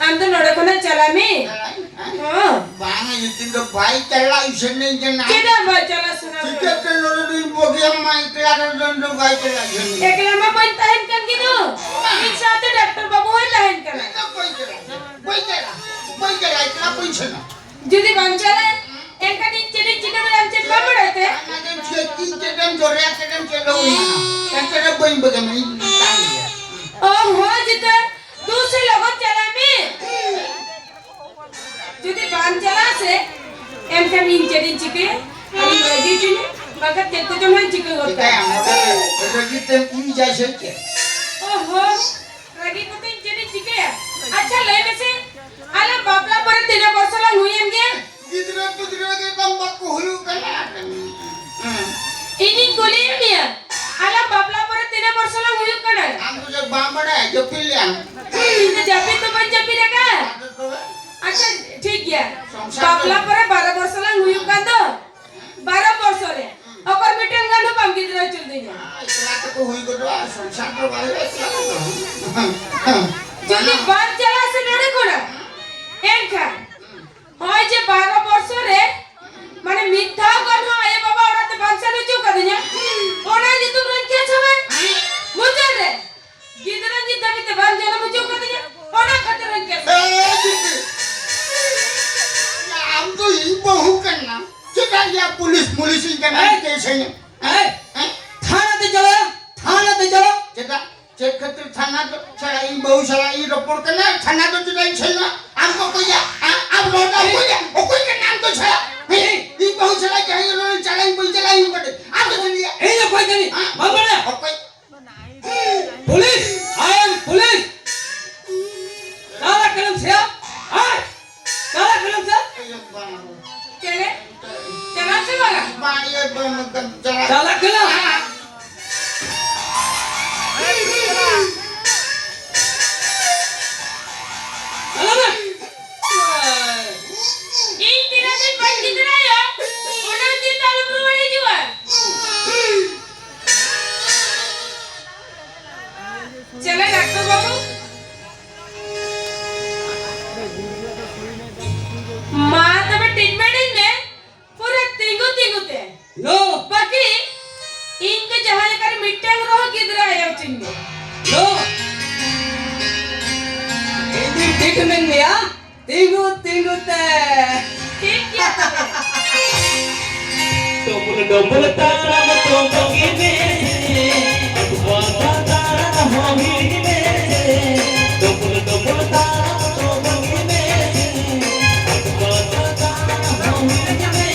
ᱟᱢ ᱫᱚ ᱱᱚᱰᱮ ᱠᱷᱚᱱᱟᱜ ᱪᱟᱞᱟᱜ ᱢᱮ᱾ ᱦᱮᱸ᱾ ᱦᱚᱸ᱾ ᱵᱟᱝ, ᱱᱤᱛᱚᱜ ᱫᱚ ᱵᱟᱭ ᱪᱟᱞᱟᱜ ᱤᱥᱤᱱ ᱤᱧ ᱠᱟᱱᱟ᱾ ᱪᱮᱫᱟᱜ ᱵᱟᱭ ᱪᱟᱞᱟᱜ ᱥᱟᱱᱟ ᱢᱮ? ᱪᱤᱠᱟᱹᱛᱮ ᱱᱚᱰᱮ ᱫᱚᱧ ᱵᱟᱹᱜᱤᱭᱟᱢᱟ, ᱮᱠᱞᱟ ᱨᱮ ᱫᱚ ᱵᱟᱭ ᱪᱟᱞᱟᱜ ᱤᱥᱤᱱ᱾ ᱮᱠᱞᱟ ᱢᱟ ᱵᱟᱹᱧ ᱛᱟᱦᱮᱱ ᱠᱟᱱ ᱜᱮ ᱫᱚ᱾ ᱢᱤᱫ ᱥᱟᱶᱛᱮ ᱰᱟᱠᱛᱟᱨ ᱵᱟᱹᱵᱩ ᱦᱚᱸᱭ ᱛᱟᱦᱮᱱ ᱠᱟᱱᱟ᱾ ᱤᱧ ᱫᱚ ᱵᱟᱹᱧ ᱪᱟᱞᱟᱜ, ᱵᱟᱹᱧ ᱪᱟᱞᱟᱜ, ᱵᱟᱹᱧ ᱪᱟᱞᱟᱜ, ᱮᱠᱞᱟ ᱵᱟᱹᱧ ᱥᱮᱱᱚᱜ᱾ ᱡᱩᱫᱤ ᱵᱟᱢ ᱪᱟᱞᱟᱜᱼᱟ, ᱮᱱᱠᱷᱟᱱ ᱤᱧ ᱪᱮᱫ ᱤᱧ ᱪᱤᱠᱟᱹ ᱫᱟᱲᱮᱭᱟᱜᱼᱟ, ᱟᱢ ᱪᱮᱫ ᱵᱟᱢ ᱵᱟᱲᱟᱭ ᱛᱮ? ᱟᱢ ᱟᱫᱚ ᱪᱮᱫ ᱤᱧ ᱪᱮᱫ ᱮᱢ ᱡᱚᱨᱮᱭᱟ, ᱪᱮᱫ ᱮᱢ ᱪᱮᱫ ᱦᱚᱸ ᱵᱟᱹᱧ ᱵᱟᱲᱟᱭᱟ, ᱤᱧ ᱛᱟᱦᱮᱱ ᱜᱮᱭᱟ᱾ ᱚ, ᱦᱳᱭ ᱡᱩᱴᱤ, ᱫᱩᱥᱮ ᱞᱚᱜᱚᱱ ᱪᱟᱞᱟᱜ ᱢᱮ᱾ ᱡᱩᱫᱤ ᱵᱟᱢ ᱪᱟᱞᱟᱜᱼᱟ ᱥᱮ, ᱮᱱᱠᱷᱟᱱ ᱤᱧ ᱪᱮᱫ ᱤᱧ ᱪᱤᱠᱟᱹᱭᱟ? ᱟᱢ ᱨᱟᱹᱜᱤ ᱦᱚᱪᱚᱧᱟ, ᱵᱟᱝᱠᱷᱟᱱ ᱪᱮᱫ ᱠᱚᱪᱚᱝ ᱦᱟᱸᱜ ᱪᱤᱠᱟᱹ ᱜᱚᱫ ᱠᱟᱜᱼᱟ᱾ ᱪᱤᱠᱟᱹᱭᱟᱢ? ᱨᱟᱹᱜᱤ ᱛᱮᱢ ᱤᱧ ᱡᱟᱭ ᱥᱮ ᱪᱮᱫ? ᱚ ᱦᱚᱸ, ᱨᱟᱹᱜᱤ ᱠᱟᱛᱮ ᱤᱧ ᱪᱮᱫ ᱤᱧ ᱪᱤᱠᱟᱹᱭᱟ? ᱟᱪᱪᱷᱟ, ᱞᱟᱹᱭ ᱢᱮᱥᱮ, ᱟᱞᱟᱝ ᱵᱟᱯᱞᱟ ᱯᱚᱨᱮ ᱛᱤᱱᱟᱹᱜ ᱵᱚᱨᱥᱚ ᱞᱟᱝ ᱦᱩᱭᱮᱱ ᱜᱮᱭᱟ? ᱜᱤᱫᱽᱨᱟᱹ ᱯᱤᱫᱽᱨᱟᱹ ᱜᱮ ᱛᱟᱢ ᱵᱟᱠᱚ ᱦᱩᱭᱩᱜ ᱠᱟᱱᱟ᱾ ᱦᱮᱸ᱾ ᱤᱧᱤᱧ ᱠᱩᱞᱤᱭᱮᱫ ᱢᱮᱭᱟ, ᱟᱞᱟᱝ ᱵᱟᱯᱞᱟ ᱯᱚᱨᱮ ᱛᱤᱱᱟᱹᱜ ᱵᱚᱨᱥᱚ ᱞᱟᱝ ᱦᱩᱭᱩᱜ ᱠᱟᱱᱟ? ᱟᱢ ᱫᱚ ᱪᱮᱫ ᱵᱟᱢ ᱵᱟᱲᱟᱭᱟ? ᱡᱟᱹᱯᱤᱫ ᱞᱮᱭᱟᱢ᱾ ᱤᱧ ᱫᱚ ᱡᱟᱹᱯᱤᱫ ᱫᱚ ᱵᱟᱹᱧ ᱡᱟᱹᱯᱤᱫ ᱟᱠᱟᱫᱼᱟ᱾ ᱟᱫᱚ ᱛᱚᱵᱮ? ᱟᱪᱪᱷᱟ, ᱴᱷᱤᱠ ᱜᱮᱭᱟ᱾ ᱥᱚᱝᱥᱟᱨ ᱫᱚ ᱵᱟᱯᱞᱟ ᱯᱚᱨᱮ ᱵᱟᱨᱚ ᱵᱚᱨᱥᱚ ᱞᱟᱝ ᱦᱩᱭᱩᱜ ᱠᱟᱱ ᱫᱚ, ᱵᱟᱨᱚ ᱵᱚᱨᱥᱚ ᱨᱮ ᱚᱠᱚᱭ ᱢᱤᱫᱴᱟᱝ ᱜᱟᱱ ᱦᱚᱸ ᱵᱟᱢ ᱜᱤᱫᱽᱨᱟᱹ ᱦᱚᱪᱚ ᱞᱤᱫᱤᱧᱟ᱾ ᱮᱠᱞᱟ ᱛᱮᱠᱚ ᱦᱩᱭ ᱜᱚᱫᱚᱜᱼᱟ, ᱥᱚᱝᱥᱟᱨ ᱫᱚ ᱵᱟᱭ ᱦᱩᱭᱩᱜᱼᱟ ᱮᱠᱞᱟ ᱛᱮᱫᱚ᱾ ᱡᱩᱫᱤ ᱵᱟᱢ ᱪᱟᱞᱟᱜᱼᱟ ᱥᱮ ᱱᱚᱰᱮ ᱠᱷᱚᱱᱟᱜ, ᱮᱱᱠᱷᱟᱱ ᱱᱚᱜᱼᱚᱭ ᱡᱮ ᱵᱟᱨᱚ ᱵᱚᱨᱥᱚ ᱨᱮ, ᱢᱟᱱᱮ, ᱢᱤᱫ ᱫᱷᱟᱣ ᱜᱟᱱ ᱦᱚᱸ ᱟᱭᱳ ᱵᱟᱵᱟ ᱚᱲᱟᱜ ᱛᱮ ᱵᱟᱢ ᱥᱮᱱ ᱦᱚᱪᱚ ᱠᱟᱫᱤᱧᱟ, ᱚᱱᱟ ᱧᱩᱛᱩᱢ ᱨᱮᱱ ᱠᱮᱥ ᱦᱚᱸ ᱵᱟᱝ᱾ ᱢᱩᱪᱟᱹᱫ ᱨᱮ ᱜᱤᱫᱽᱨᱟᱹ ᱧᱩᱛᱩᱢ ᱭᱟ, ᱯᱩᱞᱤᱥ, ᱯᱩᱞᱤᱥ ᱤᱧ ᱠᱟᱱᱟ, ᱮᱭ! ᱪᱮᱫ ᱥᱟᱹᱭᱟᱹᱧ? ᱮᱭ! ᱦᱮᱸ? ᱛᱷᱟᱱᱟ ᱛᱮ ᱪᱟᱞᱟᱜ, ᱛᱷᱟᱱᱟ ᱛᱮ ᱪᱟᱞᱟᱜ᱾ ᱪᱮᱫᱟᱜ? ᱪᱮᱫ ᱠᱷᱟᱹᱛᱤᱨ ᱛᱷᱟᱱᱟ ᱫᱚ? ᱥᱟᱞᱟ, ᱤᱧ ᱵᱟᱹᱦᱩ ᱥᱟᱞᱟᱜ ᱤᱧ ᱨᱚᱯᱚᱲ ᱠᱟᱱᱟ, ᱛᱷᱟᱱᱟ ᱫᱚ ᱪᱮᱫᱟᱜ ᱤᱧ ᱥᱮᱱᱚᱜᱼᱟ? ᱟᱢ ᱫᱚ ᱚᱠᱚᱭᱭᱟ? ᱟ-, ᱟᱢ ᱱᱚᱰᱮ ᱚᱠᱚᱭᱭᱟ? ᱚᱠᱚᱭ ᱠᱟᱱᱟᱢ ᱟᱢ ᱫᱚ ᱥᱟᱞᱟ? ᱦᱮᱸ? ᱤᱧ ᱵᱟᱹᱦᱩ ᱥᱟᱞᱟᱜ ᱡᱟᱦᱟᱸᱭ ᱨᱚᱲ ᱪᱟᱞᱟᱜ ᱤᱧ ᱵᱟᱹᱧ ᱪᱟᱞᱟᱜᱼᱟ ᱤᱧ ᱵᱟᱰᱮ᱾ ᱟᱢ ᱫᱚ ᱪᱮᱫ ᱭᱟ? ᱤᱧ ᱫᱚ ᱚᱠᱚᱭ ᱠᱟᱹᱱᱟᱹᱧ? ᱦᱮᱸ? ᱵᱟᱢ ᱵᱟᱰᱟᱭᱟ? ᱚᱠᱚᱭ? ᱯᱩᱞᱤᱥ! I am police! ᱪᱟᱞᱟᱜ ᱠᱟᱱᱟᱢ ᱥᱮ? ᱦᱮᱸ? ᱪᱟᱞᱟᱜ ᱠᱟᱱᱟᱢ ᱥᱮ? ᱪᱮᱞᱮ? ᱪᱟᱞᱟᱜ ᱥᱮ ᱵᱟᱝᱟ? ᱵᱟᱝ, ᱤᱭᱟᱹ, ᱵᱟᱝ, ᱵᱟᱝ, ᱪᱟᱞᱟᱜ᱾ ᱪᱟᱞᱟᱜ ᱠᱟᱱᱟ? ᱪᱟᱞᱟᱜ ᱢᱮ᱾ ᱤᱧ ᱛᱤᱱᱟᱹᱜ ᱫᱤᱱ ᱵᱟᱹᱧ ᱜᱤᱫᱽᱨᱟᱹᱭᱟ, ᱩᱱᱟᱹᱜ ᱫᱤᱱ ᱫᱚ ᱟᱞᱚᱢ ᱨᱩᱣᱟᱹᱲ ᱦᱤᱡᱩᱜᱼᱟ᱾ ᱪᱮᱞᱮ ᱰᱟᱠᱛᱚᱨ ᱵᱟᱹᱵᱩ? ᱢᱟ ᱛᱚᱵᱮ treatment ᱟᱹᱧ ᱢᱮ, ᱯᱩᱨᱟᱹ ᱛᱤᱸᱜᱩ ᱛᱤᱸᱜᱩ ᱛᱮ᱾ No. ᱵᱟᱠᱤ ᱤᱧ ᱫᱚ ᱡᱟᱦᱟᱸ ᱞᱮᱠᱟ ᱨᱮ ᱢᱤᱫᱴᱟᱝ ᱨᱮᱦᱚᱸ ᱜᱤᱫᱽᱨᱟᱹ ᱟᱭᱳ ᱦᱚᱪᱚᱧ ᱢᱮ᱾ No. ᱤᱧ ᱫᱩᱧ treatment ᱢᱮᱭᱟ, ᱛᱤᱸᱜᱩ ᱛᱤᱸᱜᱩ ᱛᱮ᱾ ᱴᱷᱤᱠ ᱜᱮᱭᱟ ᱛᱚᱵᱮ᱾ ᱰᱚᱵᱚᱞ ᱰᱚᱵᱚᱞ ᱛᱟᱲᱟᱢ ᱛᱚ ᱵᱚᱜᱤ ᱢᱮ, ᱟᱫᱣᱟ ᱛᱟᱲᱟᱢ ᱦᱚᱸ ᱦᱤᱲᱤᱧ ᱢᱮ᱾ ᱰᱚᱵᱚᱞ ᱰᱚᱵᱚᱞ ᱛᱟᱲᱟᱢ ᱛᱚ ᱵᱚᱜᱤ ᱢᱮ, ᱟᱫᱣᱟ ᱛᱟᱲᱟᱢ ᱦᱚᱸ ᱦᱤᱲᱤᱧ ᱢᱮ᱾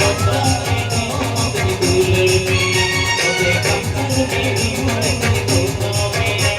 ᱵᱟᱯᱞᱟ ᱨᱮᱫᱚ ᱫᱩᱞᱟᱹᱲ ᱢᱮ, ᱛᱚᱵᱮ ᱠᱟᱛᱷᱟ ᱨᱮᱜᱮ ᱤᱧ ᱢᱚᱱᱮ ᱠᱚ ᱢᱮᱭᱟ᱾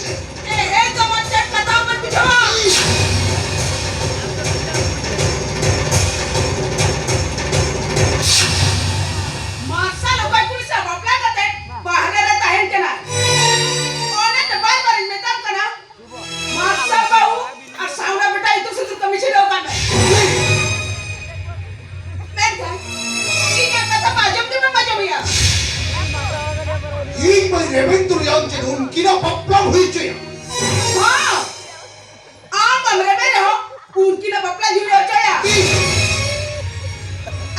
ᱮ, ᱮ, ᱛᱚᱢᱚᱱ ᱪᱮᱫ ᱠᱟᱛᱷᱟ ᱵᱚᱱ ᱵᱩᱡᱷᱟᱹᱣᱟ? ᱢᱟᱨᱥᱟᱞ ᱚᱠᱚᱭ ᱠᱩᱲᱤ ᱥᱟᱶ ᱵᱟᱯᱞᱟ ᱠᱟᱛᱮ ᱵᱟᱦᱨᱮ ᱨᱮ ᱛᱟᱦᱮᱱ ᱠᱟᱱᱟ? ᱚᱱᱮ ᱛᱚ ᱵᱟᱨ ᱵᱟᱨᱤᱧ ᱢᱮᱛᱟᱢ ᱠᱟᱱᱟ, ᱢᱟᱨᱥᱟᱞ ᱵᱟᱹᱦᱩ ᱟᱨ ᱥᱟᱣᱱᱟ ᱵᱮᱴᱟ ᱤᱛᱩᱫ ᱥᱤᱸᱫᱩᱨ ᱠᱟᱹᱢᱤ ᱪᱷᱤᱰᱟᱹᱣ ᱠᱟᱜ ᱢᱮ᱾ ᱢᱮᱱᱠᱷᱟᱱ ᱤᱧᱟᱹᱜ ᱠᱟᱛᱷᱟ ᱢᱟ ᱟᱸᱡᱚᱢ ᱜᱮ ᱵᱟᱢ ᱟᱸᱡᱚᱢᱮᱭᱟ᱾ ᱤᱧ ᱢᱟᱹᱧ ᱨᱮᱵᱮᱱ ᱛᱩᱞᱩᱡ ᱟᱢ ᱪᱮᱫ ᱩᱱᱠᱤᱱᱟᱜ ᱵᱟᱯᱞᱟᱢ ᱦᱩᱭ ᱦᱚᱪᱚᱭᱟ? ᱦᱚᱸ, ᱟᱢ ᱵᱟᱢ ᱨᱮᱵᱮᱱ ᱨᱮᱦᱚᱸ ᱩᱱᱠᱤᱱᱟᱜ ᱵᱟᱯᱞᱟᱧ ᱦᱩᱭ ᱦᱚᱪᱚᱭᱟ᱾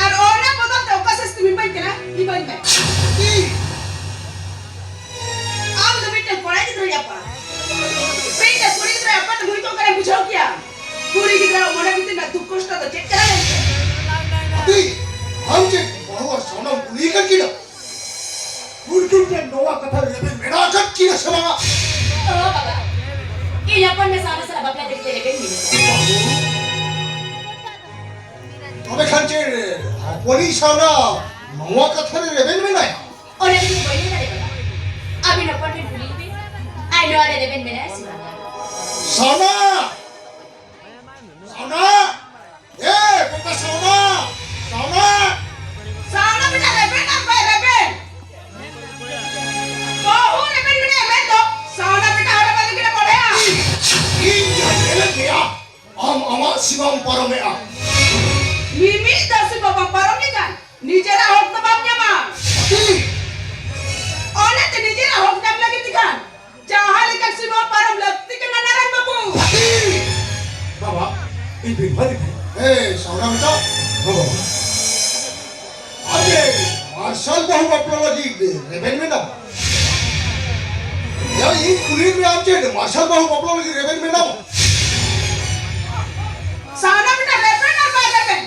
ᱟᱨ ᱚᱱᱟ ᱵᱚᱫᱚᱞ ᱛᱮ ᱚᱠᱟ ᱥᱟᱹᱥᱛᱤᱢ ᱤᱢᱟᱹᱧ ᱠᱟᱱᱟ, ᱤᱢᱟᱹᱧ ᱢᱮ᱾ ᱟᱢ ᱫᱚ ᱢᱤᱫᱴᱮᱱ ᱠᱚᱲᱟ ᱜᱤᱫᱽᱨᱟᱹ ᱟᱯᱟᱛ, ᱢᱤᱫᱴᱮᱱ ᱠᱩᱲᱤ ᱜᱤᱫᱽᱨᱟᱹ ᱟᱯᱟᱛ ᱮᱢ ᱦᱩᱭ ᱠᱚᱜ ᱠᱟᱱᱟ, ᱵᱩᱡᱷᱟᱹᱣ ᱠᱮᱭᱟ᱾ ᱠᱩᱲᱤ ᱜᱤᱫᱽᱨᱟᱹ ᱢᱚᱱᱮ ᱵᱷᱤᱛᱤᱨ ᱨᱮᱱᱟᱜ ᱫᱩᱠ ᱠᱚᱥᱴᱚ ᱫᱚ ᱪᱮᱫ ᱠᱟᱱᱟ ᱢᱮᱱᱛᱮ? ᱟᱹᱛᱤ, ᱟᱢ ᱪᱮᱫ ᱵᱟᱹᱦᱩ ᱟᱨ ᱥᱟᱣᱱᱟᱢ ᱠᱩᱞᱤ ᱟᱠᱟᱫ ᱠᱤᱱᱟ? ᱩᱱᱠᱤᱱ ᱴᱷᱮᱱ ᱱᱚᱣᱟ ᱠᱟᱛᱷᱟ ᱨᱮᱵᱮᱱ ᱢᱮᱱᱟ ᱟᱠᱟᱫ ᱠᱤᱱᱟ ᱥᱮ ᱵᱟᱝᱟ? ᱚ ᱵᱟᱵᱟ, ᱤᱧ ᱦᱚᱯᱚᱱ ᱢᱮ ᱥᱟᱣᱱᱟ ᱥᱟᱞᱟᱜ ᱵᱟᱯᱞᱟ ᱛᱮᱜᱮ ᱛᱮ ᱨᱮᱵᱮᱱ ᱢᱮᱱᱟ᱾ ᱛᱚᱵᱮ ᱠᱷᱟᱱ ᱪᱮᱫ ᱦᱚᱯᱚᱱᱤᱡ ᱥᱟᱣᱱᱟ ᱱᱚᱣᱟ ᱠᱟᱛᱷᱟ ᱨᱮ ᱨᱮᱵᱮᱱ ᱢᱮᱱᱟᱭᱟ? ᱚᱱᱟ ᱜᱮ ᱵᱟᱹᱧ ᱢᱮᱱ ᱫᱟᱲᱮᱭᱟᱜ ᱠᱟᱱᱟ᱾ ᱟᱹᱵᱤᱱ ᱦᱚᱯᱚᱱ ᱴᱷᱮᱱ ᱠᱩᱞᱤ ᱵᱤᱱ᱾ ᱟᱡ ᱱᱚᱣᱟ ᱨᱮ ᱨᱮᱵᱮᱱ ᱢᱮᱱᱟᱭᱟ ᱥᱮ ᱵᱟᱝᱟ? ᱥᱟᱣᱱᱟ! ᱥᱟᱣᱱᱟ! ᱮ, ᱵᱮᱴᱟ ᱥᱟᱣᱱᱟ! ᱥᱟᱣᱱᱟ! ᱥᱟᱣᱱᱟ ᱵᱮᱴᱟ ᱨᱮᱵᱮᱱ ᱟᱨ ᱵᱟᱭ ᱨᱮᱵᱮᱱ᱾ ᱵᱟᱹᱦᱩ ᱨᱮᱵᱮᱱ ᱢᱮᱱᱟᱭᱟ ᱢᱮᱱ ᱫᱚ ᱥᱟᱣᱱᱟ ᱵᱮᱴᱟ ᱦᱚᱸ ᱨᱮᱵᱮᱱ ᱞᱟᱹᱜᱤᱫ ᱮ ᱵᱟᱲᱟᱭᱟ᱾ ᱤᱧ ᱡᱟᱦᱟᱸᱧ ᱧᱮᱞᱮᱫ ᱢᱮᱭᱟ, ᱟᱢ ᱟᱢᱟᱜ ᱥᱤᱢᱟᱢ ᱯᱟᱨᱚᱢᱮᱜᱼᱟ᱾ ᱢᱤᱢᱤᱫ ᱫᱚ ᱥᱤᱢᱟ ᱵᱟᱢ ᱯᱟᱨᱚᱢ ᱞᱮᱠᱷᱟᱱ ᱱᱤᱡᱮᱨᱟᱜ ᱦᱚᱠ ᱫᱚ ᱵᱟᱢ ᱧᱟᱢᱟ᱾ ᱦᱟᱹᱛᱤ! ᱚᱱᱟᱛᱮ ᱱᱤᱡᱮᱨᱟᱜ ᱦᱚᱠ ᱧᱟᱢ ᱞᱟᱹᱜᱤᱫ ᱛᱮᱠᱷᱟᱱ ᱡᱟᱦᱟᱸ ᱞᱮᱠᱟᱱ ᱥᱤᱢᱟ ᱯᱟᱨᱚᱢ ᱞᱟᱹᱠᱛᱤ ᱠᱟᱱᱟ ᱱᱟᱨᱟᱭᱚᱱ ᱵᱟᱹᱵᱩ᱾ ᱦᱟᱹᱛᱤ! ᱵᱟᱵᱟ, ᱤᱧ ᱫᱩᱧ ᱵᱷᱟᱹᱜᱤ ᱜᱮ᱾ ᱮ, ᱥᱟᱣᱱᱟ ᱵᱮᱴᱟ᱾ ᱦᱚᱸ ᱵᱟᱵᱟ᱾ ᱟᱢ ᱡᱮ ᱢᱟᱨᱥᱟᱞ ᱵᱟᱹᱦᱩ ᱵᱟᱯᱞᱟ ᱞᱟᱹᱜᱤᱫ ᱨᱮᱵᱮᱱ ᱢᱮᱱᱟᱢ? ᱭᱟ, ᱤᱧ ᱠᱩᱞᱤᱭᱮᱫ ᱢᱮᱭᱟ, ᱟᱢ ᱪᱮᱫ ᱢᱟᱨᱥᱟᱞ ᱵᱟᱹᱦᱩ ᱵᱟᱯᱞᱟ ᱞᱟᱹᱜᱤᱫ ᱨᱮᱵᱮᱱ ᱢᱮᱱᱟᱢ? ᱥᱟᱣᱱᱟ ᱵᱮᱴᱟ ᱨᱮᱵᱮᱱ ᱟᱨ ᱵᱟᱭ ᱨᱮᱵᱮᱱ᱾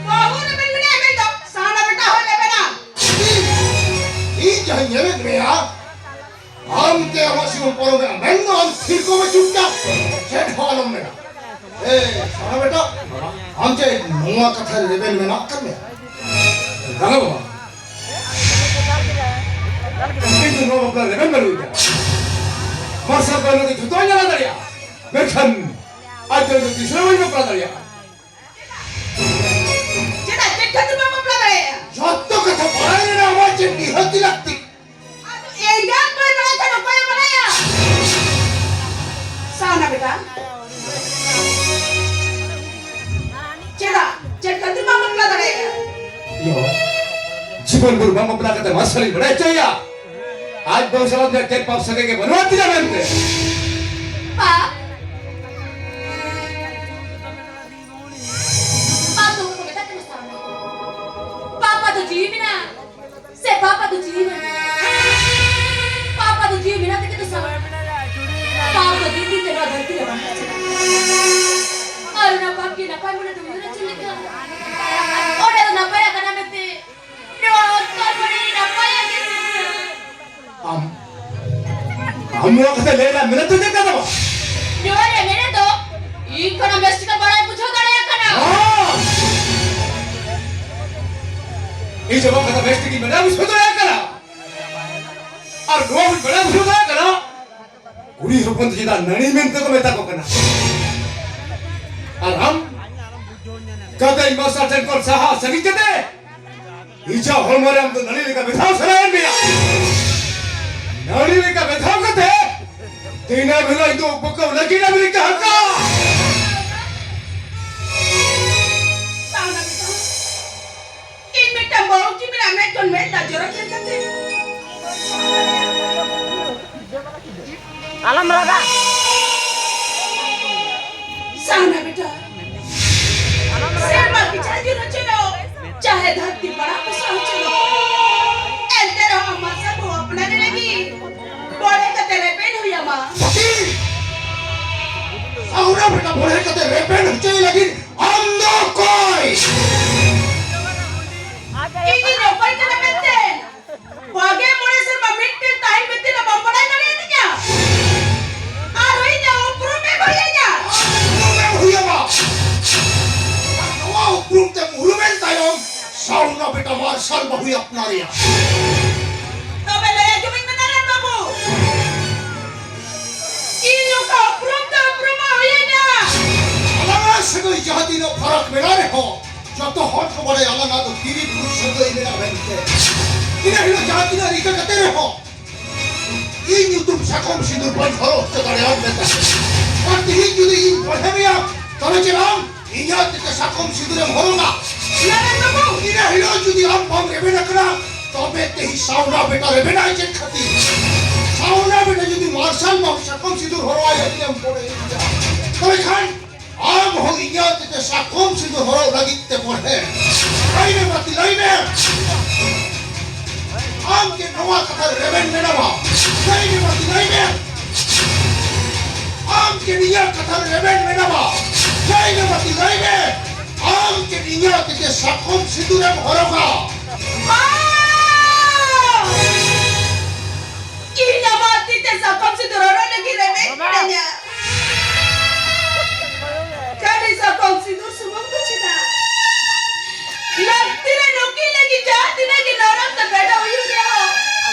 ᱵᱟᱹᱦᱩ ᱨᱮᱵᱮᱱ ᱢᱮᱱᱟᱭᱟ ᱢᱮᱱ ᱫᱚ ᱥᱟᱣᱱᱟ ᱵᱮᱴᱟ ᱦᱚᱸᱭ ᱨᱮᱵᱮᱱᱟ᱾ ᱤᱧ ᱡᱟᱦᱟᱸᱧ ᱧᱮᱞᱮᱫ ᱢᱮᱭᱟ, ᱟᱢ ᱛᱮ ᱟᱢᱟᱜ ᱥᱤᱢᱟᱹᱢ ᱯᱟᱨᱚᱢᱮᱜᱼᱟ, ᱢᱮᱱ ᱫᱚ ᱟᱢ ᱛᱷᱤᱨ ᱠᱚᱜ ᱢᱮ ᱪᱩᱯᱪᱟᱯ, ᱪᱮᱫ ᱦᱚᱸ ᱟᱞᱚᱢ ᱢᱮᱱᱟ᱾ ᱮ, ᱥᱟᱣᱱᱟ ᱵᱮᱴᱟ, ᱟᱢ ᱪᱮᱫ ᱱᱚᱣᱟ ᱠᱟᱛᱷᱟ ᱨᱮ ᱨᱮᱵᱮᱱ ᱢᱮᱱᱟᱜ ᱟᱠᱟᱫ ᱢᱮᱭᱟ? ᱵᱟᱝᱟ ᱵᱟᱵᱟ, ᱤᱧ ᱫᱚ ᱱᱚᱣᱟ ᱵᱟᱯᱞᱟ ᱨᱮᱵᱮᱱ ᱵᱟᱹᱱᱩᱜ ᱠᱟᱜᱼᱟ᱾ ᱯᱟᱨᱥᱟᱞ ᱫᱚ ᱱᱩᱭ ᱫᱚ ᱡᱷᱚᱛᱚᱭ ᱧᱮᱞ ᱫᱟᱲᱮᱭᱟᱜᱼᱟ, ᱢᱮᱱᱠᱷᱟᱱ ᱟᱡ ᱫᱚ ᱤᱧ ᱫᱚ ᱛᱤᱥ ᱨᱮᱦᱚᱸ ᱵᱟᱹᱧ ᱵᱟᱯᱞᱟ ᱫᱟᱲᱮᱭᱟᱜᱼᱟ᱾ ᱪᱮᱫᱟᱜ? ᱪᱮᱫ ᱠᱷᱟᱹᱛᱤᱨ ᱵᱟᱢ ᱵᱟᱯᱞᱟ ᱫᱟᱲᱮᱭᱟᱜᱼᱟ? ᱡᱷᱚᱛᱚ ᱠᱟᱛᱷᱟ ᱵᱟᱲᱟᱭ ᱨᱮᱱᱟᱜ ᱟᱢᱟᱜ ᱪᱮᱫ ᱱᱤᱦᱟᱹᱛᱤ ᱞᱟᱹᱠᱛᱤ? ᱟᱫᱚ ᱮᱸᱜᱟᱛ ᱵᱟᱭ ᱵᱟᱲᱟᱭ ᱠᱷᱟᱱ ᱚᱠᱚᱭᱮ ᱵᱟᱲᱟᱭᱟ? ᱥᱟᱣᱱᱟ ᱵᱮᱴᱟ, ᱪᱮᱫᱟᱜ? ᱪᱮᱫ ᱠᱷᱟᱹᱛᱤᱨ ᱵᱟᱢ ᱵᱟᱯᱞᱟ ᱫᱟᱲᱮᱭᱟᱜᱼᱟ? ᱭᱳ, ᱡᱤᱵᱚᱱ ᱵᱷᱳᱨ ᱵᱟᱝ ᱵᱟᱯᱞᱟ ᱠᱟᱛᱮ ᱢᱟᱨᱥᱟᱞᱤᱧ ᱵᱟᱲᱟᱭ ᱦᱚᱪᱚᱭᱟ᱾ ᱟᱡ ᱵᱚᱝᱥᱚ ᱨᱮ ᱪᱮᱫ ᱯᱟᱯ ᱥᱟᱹᱜᱟᱹᱭ ᱜᱮ ᱵᱟᱹᱱᱩᱜ ᱛᱤᱧᱟ ᱢᱮᱱᱛᱮ᱾ ᱯᱟᱯ? ᱯᱟᱯ ᱫᱚ ᱚᱠᱚᱭ ᱢᱮᱛᱟᱜ ᱠᱟᱱᱟ ᱥᱟᱣᱱᱟ? ᱯᱟᱯ ᱫᱚ ᱡᱤᱣᱤ ᱢᱮᱱᱟᱜᱼᱟ᱾ ᱥᱮ ᱯᱟᱯ ᱫᱚ ᱡᱤᱣᱤ ᱢᱮᱱᱟᱜᱼᱟ? ᱯᱟᱯ ᱫᱚ ᱡᱤᱣᱤ ᱢᱮᱱᱟᱜ ᱛᱮᱜᱮ ᱛᱚ ᱥᱟᱣᱱᱟ᱾ ᱯᱟᱯ ᱫᱚ ᱫᱤᱱ ᱫᱤᱱ ᱛᱮ ᱱᱚᱣᱟ ᱫᱷᱟᱹᱨᱛᱤ ᱨᱮ ᱵᱟᱹᱲᱛᱤ ᱪᱟᱞᱟᱜ ᱠᱟᱱᱟ᱾ ᱟᱨ ᱚᱱᱟ ᱯᱟᱯ ᱜᱮ ᱱᱟᱯᱟᱭ ᱢᱚᱱᱮ ᱫᱚ ᱩᱭᱦᱟᱹᱨ ᱦᱚᱪᱚ ᱞᱮᱠᱟ᱾ ᱚᱱᱟ ᱫᱚ ᱱᱟᱯᱟᱭ ᱟᱠᱟᱱᱟ ᱢᱮᱱᱛᱮ ᱱᱚᱣᱟ ᱚᱱᱛᱚᱨ ᱢᱚᱱᱮ ᱱᱟᱯᱟᱭ ᱟᱠᱟᱱᱟ᱾ ᱟᱢ, ᱟᱢ ᱱᱚᱣᱟ ᱠᱟᱛᱷᱟ ᱞᱟᱹᱭ ᱨᱮᱱᱟᱜ ᱢᱮᱱᱮᱫ ᱫᱚ ᱪᱮᱫ ᱠᱟᱱ ᱛᱟᱢᱟ? ᱱᱚᱣᱟ ᱨᱮᱭᱟᱜ ᱢᱮᱱᱮᱫ ᱫᱚ ᱤᱧ ᱠᱷᱚᱱᱟᱜ ᱵᱮᱥ ᱴᱷᱤᱠ ᱵᱟᱲᱟᱭ ᱵᱩᱡᱷᱟᱹᱣ ᱫᱟᱲᱮᱭᱟᱜ ᱠᱟᱱᱟ᱾ ᱦᱚᱸ! ᱤᱧ ᱡᱚᱵᱟ ᱠᱟᱛᱷᱟ ᱵᱮᱥ ᱴᱷᱤᱠ ᱤᱧ ᱵᱟᱲᱟᱭ ᱵᱩᱡᱷᱟᱹᱣ ᱫᱟᱲᱮᱭᱟᱜ ᱠᱟᱱᱟ᱾ ᱟᱨ ᱱᱚᱣᱟ ᱦᱚᱸᱧ ᱵᱟᱲᱟᱭ ᱵᱩᱡᱷᱟᱹᱣ ᱫᱟᱲᱮᱭᱟᱜ ᱠᱟᱱᱟ, ᱠᱩᱲᱤ ᱦᱚᱯᱚᱱ ᱫᱚ ᱪᱮᱫᱟᱜ ᱱᱟᱹᱲᱤ ᱢᱮᱱᱛᱮ ᱠᱚ ᱢᱮᱛᱟ ᱠᱚ ᱠᱟᱱᱟ? ᱟᱨ ᱟᱢ ᱠᱟᱛᱮ ᱤᱧ ᱢᱟᱨᱥᱟᱞ ᱴᱷᱮᱱ ᱠᱷᱚᱱ ᱥᱟᱦᱟ ᱥᱟᱺᱜᱤᱧ ᱠᱟᱛᱮ ᱤᱧᱟᱹᱜ ᱦᱚᱲᱢᱚ ᱨᱮ ᱟᱢ ᱫᱚ ᱱᱟᱹᱲᱤ ᱞᱮᱠᱟ ᱵᱮᱫᱷᱟᱣ ᱥᱟᱱᱟᱭᱮᱫ ᱢᱮᱭᱟ᱾ ᱱᱟᱹᱲᱤ ᱞᱮᱠᱟ ᱵᱮᱫᱷᱟᱣ ᱠᱟᱛᱮ ᱫᱤᱱᱟᱹᱢ ᱦᱤᱞᱳᱜ ᱤᱧ ᱫᱚ ᱩᱵ ᱠᱚ ᱞᱟᱹᱜᱤᱫ ᱟᱢ ᱞᱮᱠᱟ ᱦᱟᱠᱟ᱾ ᱥᱟᱣᱱᱟ ᱵᱮᱴᱟ, ᱤᱧ ᱢᱤᱫᱴᱟᱝ ᱵᱟᱹᱦᱩ ᱪᱮᱫ ᱢᱮᱱᱟᱜ ᱢᱮᱫ ᱠᱷᱚᱱ ᱢᱮᱫ ᱫᱟᱜ ᱡᱚᱨᱚ ᱧᱮᱞ ᱠᱟᱛᱮ᱾ ᱟᱞᱚᱢ ᱨᱟᱜᱟ᱾ ᱥᱟᱣᱱᱟ ᱵᱮᱴᱟ, ᱥᱮᱨᱢᱟ ᱵᱤᱪᱟᱨ ᱡᱩᱨ ᱦᱚᱪᱚᱱᱚᱜ, ᱪᱟᱦᱮ ᱫᱷᱟᱹᱨᱛᱤ ᱯᱟᱲᱟ ᱯᱚᱥᱟᱜ ᱦᱚᱪᱚᱱᱚᱜ, ᱮᱱᱛᱮ ᱨᱮᱦᱚᱸ ᱢᱟᱨᱥᱟᱞ ᱵᱟᱹᱦᱩ ᱟᱯᱱᱟᱨ ᱞᱟᱹᱜᱤᱫ ᱵᱚᱲᱦᱮ ᱠᱟᱛᱮ ᱨᱮᱵᱮᱱ ᱦᱩᱭ ᱟᱢᱟ᱾ ᱥᱟᱣᱱᱟ ᱵᱮᱴᱟ, ᱵᱚᱲᱦᱮ ᱠᱟᱛᱮ ᱨᱮᱵᱮᱱ ᱦᱚᱪᱚᱭ ᱞᱟᱹᱜᱤᱫ ᱟᱢ ᱫᱚ ᱚᱠᱚᱭ? ᱤᱧᱤᱧ ᱚᱠᱚᱭ ᱠᱟᱱᱟ ᱢᱮᱱᱛᱮ? ᱵᱟᱜᱮ ᱢᱚᱬᱮ ᱥᱮᱨᱢᱟ ᱢᱤᱫᱴᱮᱱ ᱛᱟᱦᱮᱱ ᱵᱷᱤᱛᱤᱨ ᱨᱮ ᱵᱟᱢ ᱵᱟᱲᱟᱭ ᱫᱟᱲᱮᱭᱟᱫᱤᱧᱟ? ᱟᱨ ᱤᱧᱟᱜ ᱩᱯᱨᱩᱢ ᱮᱢ ᱦᱩᱭᱟᱹᱧᱟ? ᱩᱯᱨᱩᱢ ᱮᱢ ᱦᱩᱭᱟᱢᱟ? ᱱᱚᱣᱟ ᱩᱯᱨᱩᱢ ᱛᱮᱢ ᱩᱨᱩᱢᱮᱱ ᱛᱟᱭᱚᱢ, ᱥᱟᱣᱱᱟ ᱵᱮᱴᱟ ᱢᱟᱨᱥᱟᱞ ᱵᱟᱹᱦᱩᱭ ᱟᱯᱱᱟᱨᱮᱭᱟ᱾ ᱛᱚᱵᱮ ᱞᱟᱹᱭ ᱟᱸᱡᱚᱢᱟᱹᱧ ᱢᱮ ᱱᱟᱨᱟᱭᱚᱱ ᱵᱟᱹᱵᱩ᱾ ᱥᱟᱹᱜᱟᱹᱭ ᱢᱮᱱᱟᱜ ᱢᱮᱱᱛᱮ᱾ ᱤᱱᱟᱹ ᱦᱤᱞᱳᱜ ᱡᱟᱦᱟᱸ ᱛᱤᱱᱟᱹᱜ ᱨᱤᱠᱟᱹ ᱠᱟᱛᱮ ᱨᱮᱦᱚᱸ ᱤᱧ ᱧᱩᱛᱩᱢ ᱥᱟᱠᱚᱢ ᱥᱤᱸᱫᱩᱨ ᱵᱟᱹᱧ ᱦᱚᱨᱚᱜ ᱦᱚᱪᱚ ᱫᱟᱲᱮᱭᱟᱢ ᱢᱮ ᱛᱟᱦᱮᱸᱫ᱾ ᱟᱨ ᱛᱮᱦᱮᱧ ᱡᱩᱫᱤ ᱤᱧ ᱵᱟᱲᱦᱮ ᱢᱮᱭᱟ, ᱛᱚᱵᱮ ᱪᱮᱫ ᱟᱢ ᱤᱧᱟᱹᱜ ᱛᱤᱛᱮ ᱥᱟᱠᱚᱢ ᱥᱤᱸᱫᱩᱨᱮᱢ ᱦᱚᱨᱚᱜᱟ? ᱱᱟᱨᱟᱭᱚᱱ ᱵᱟᱹᱵᱩ! ᱤᱱᱟᱹ ᱦᱤᱞᱳᱜ ᱡᱩᱫᱤ ᱟᱢ ᱵᱟᱢ ᱨᱮᱵᱮᱱ ᱟᱠᱟᱱᱟ, ᱛᱚᱵᱮ ᱛᱮᱦᱮᱧ ᱥᱟᱣᱱᱟ ᱵᱮᱴᱟ ᱨᱮᱵᱮᱱᱟᱭ ᱪᱮᱫ ᱠᱷᱟᱹᱛᱤᱨ? ᱥᱟᱣᱱᱟ ᱵᱮᱴᱟ ᱡᱩᱫᱤ ᱢᱟᱨᱥᱟᱞ ᱵᱟᱹᱦᱩ ᱥᱟᱠᱚᱢ ᱥᱤᱸᱫᱩᱨ ᱦᱚᱨᱚᱜ ᱟᱭᱟ ᱤᱧᱮᱢ ᱵᱚᱲᱦᱮ, ᱛᱚᱵᱮ ᱠᱷᱟᱱ ᱟᱢ ᱦᱚᱸ ᱤᱧᱟᱹᱜ ᱛᱤᱛᱮ ᱥᱟᱠᱚᱢ ᱥᱤᱸᱫᱩᱨ ᱦᱚᱨᱚᱜ ᱞᱟᱹᱜᱤᱫ ᱛᱮ ᱵᱚᱲᱦᱮ᱾ ᱞᱟᱹᱭ ᱢᱮ ᱵᱟᱹᱛᱤ, ᱞᱟᱹᱭ ᱢᱮ᱾ ᱟᱢ ᱪᱮᱫ ᱱᱚᱣᱟ ᱠᱟᱛᱷᱟ ᱨᱮ ᱨᱮᱵᱮᱱ ᱢᱮᱱᱟᱢᱟ? ᱞᱟᱹᱭ ᱢᱮ ᱵᱟᱹᱛᱤ, ᱞᱟᱹᱭ ᱢᱮ᱾ ᱟᱢ ᱪᱮᱫ ᱤᱧᱟᱹᱜ ᱠᱟᱛᱷᱟ ᱨᱮ ᱨᱮᱵᱮᱱ ᱢᱮᱱᱟᱢᱟ? ᱞᱟᱹᱭ ᱢᱮ ᱵᱟᱹᱛᱤ, ᱞᱟᱹᱭ ᱢᱮ᱾ ᱟᱢ ᱪᱮᱫ ᱤᱧᱟᱹᱜ ᱛᱤᱛᱮ ᱥᱟᱠᱚᱢ ᱥᱤᱸᱫᱩᱨᱮᱢ ᱦᱚᱨᱚᱜᱟ? ᱵᱟᱝ! ᱤᱧ ᱟᱢᱟᱜ ᱛᱤᱛᱮ ᱥᱟᱠᱚᱢ ᱥᱤᱸᱫᱩᱨ ᱦᱚᱨᱚᱜ ᱞᱟᱹᱜᱤᱫ ᱨᱮᱵᱮᱱ ᱢᱤᱱᱟᱹᱧᱟ᱾ ᱠᱷᱟᱹᱞᱤ ᱥᱟᱠᱚᱢ ᱥᱤᱸᱫᱩᱨ ᱥᱩᱢᱩᱝ ᱫᱚ ᱪᱮᱫᱟᱜ? ᱞᱟᱹᱠᱛᱤ ᱨᱮ ᱱᱩᱠᱤᱱ ᱞᱟᱹᱜᱤᱫ ᱡᱟᱦᱟᱸ ᱛᱤᱱᱟᱹᱜ ᱜᱮ ᱱᱚᱨᱚᱠ ᱫᱚ ᱯᱷᱮᱰᱚᱜ ᱦᱩᱭᱩᱜ ᱨᱮᱦᱚᱸ,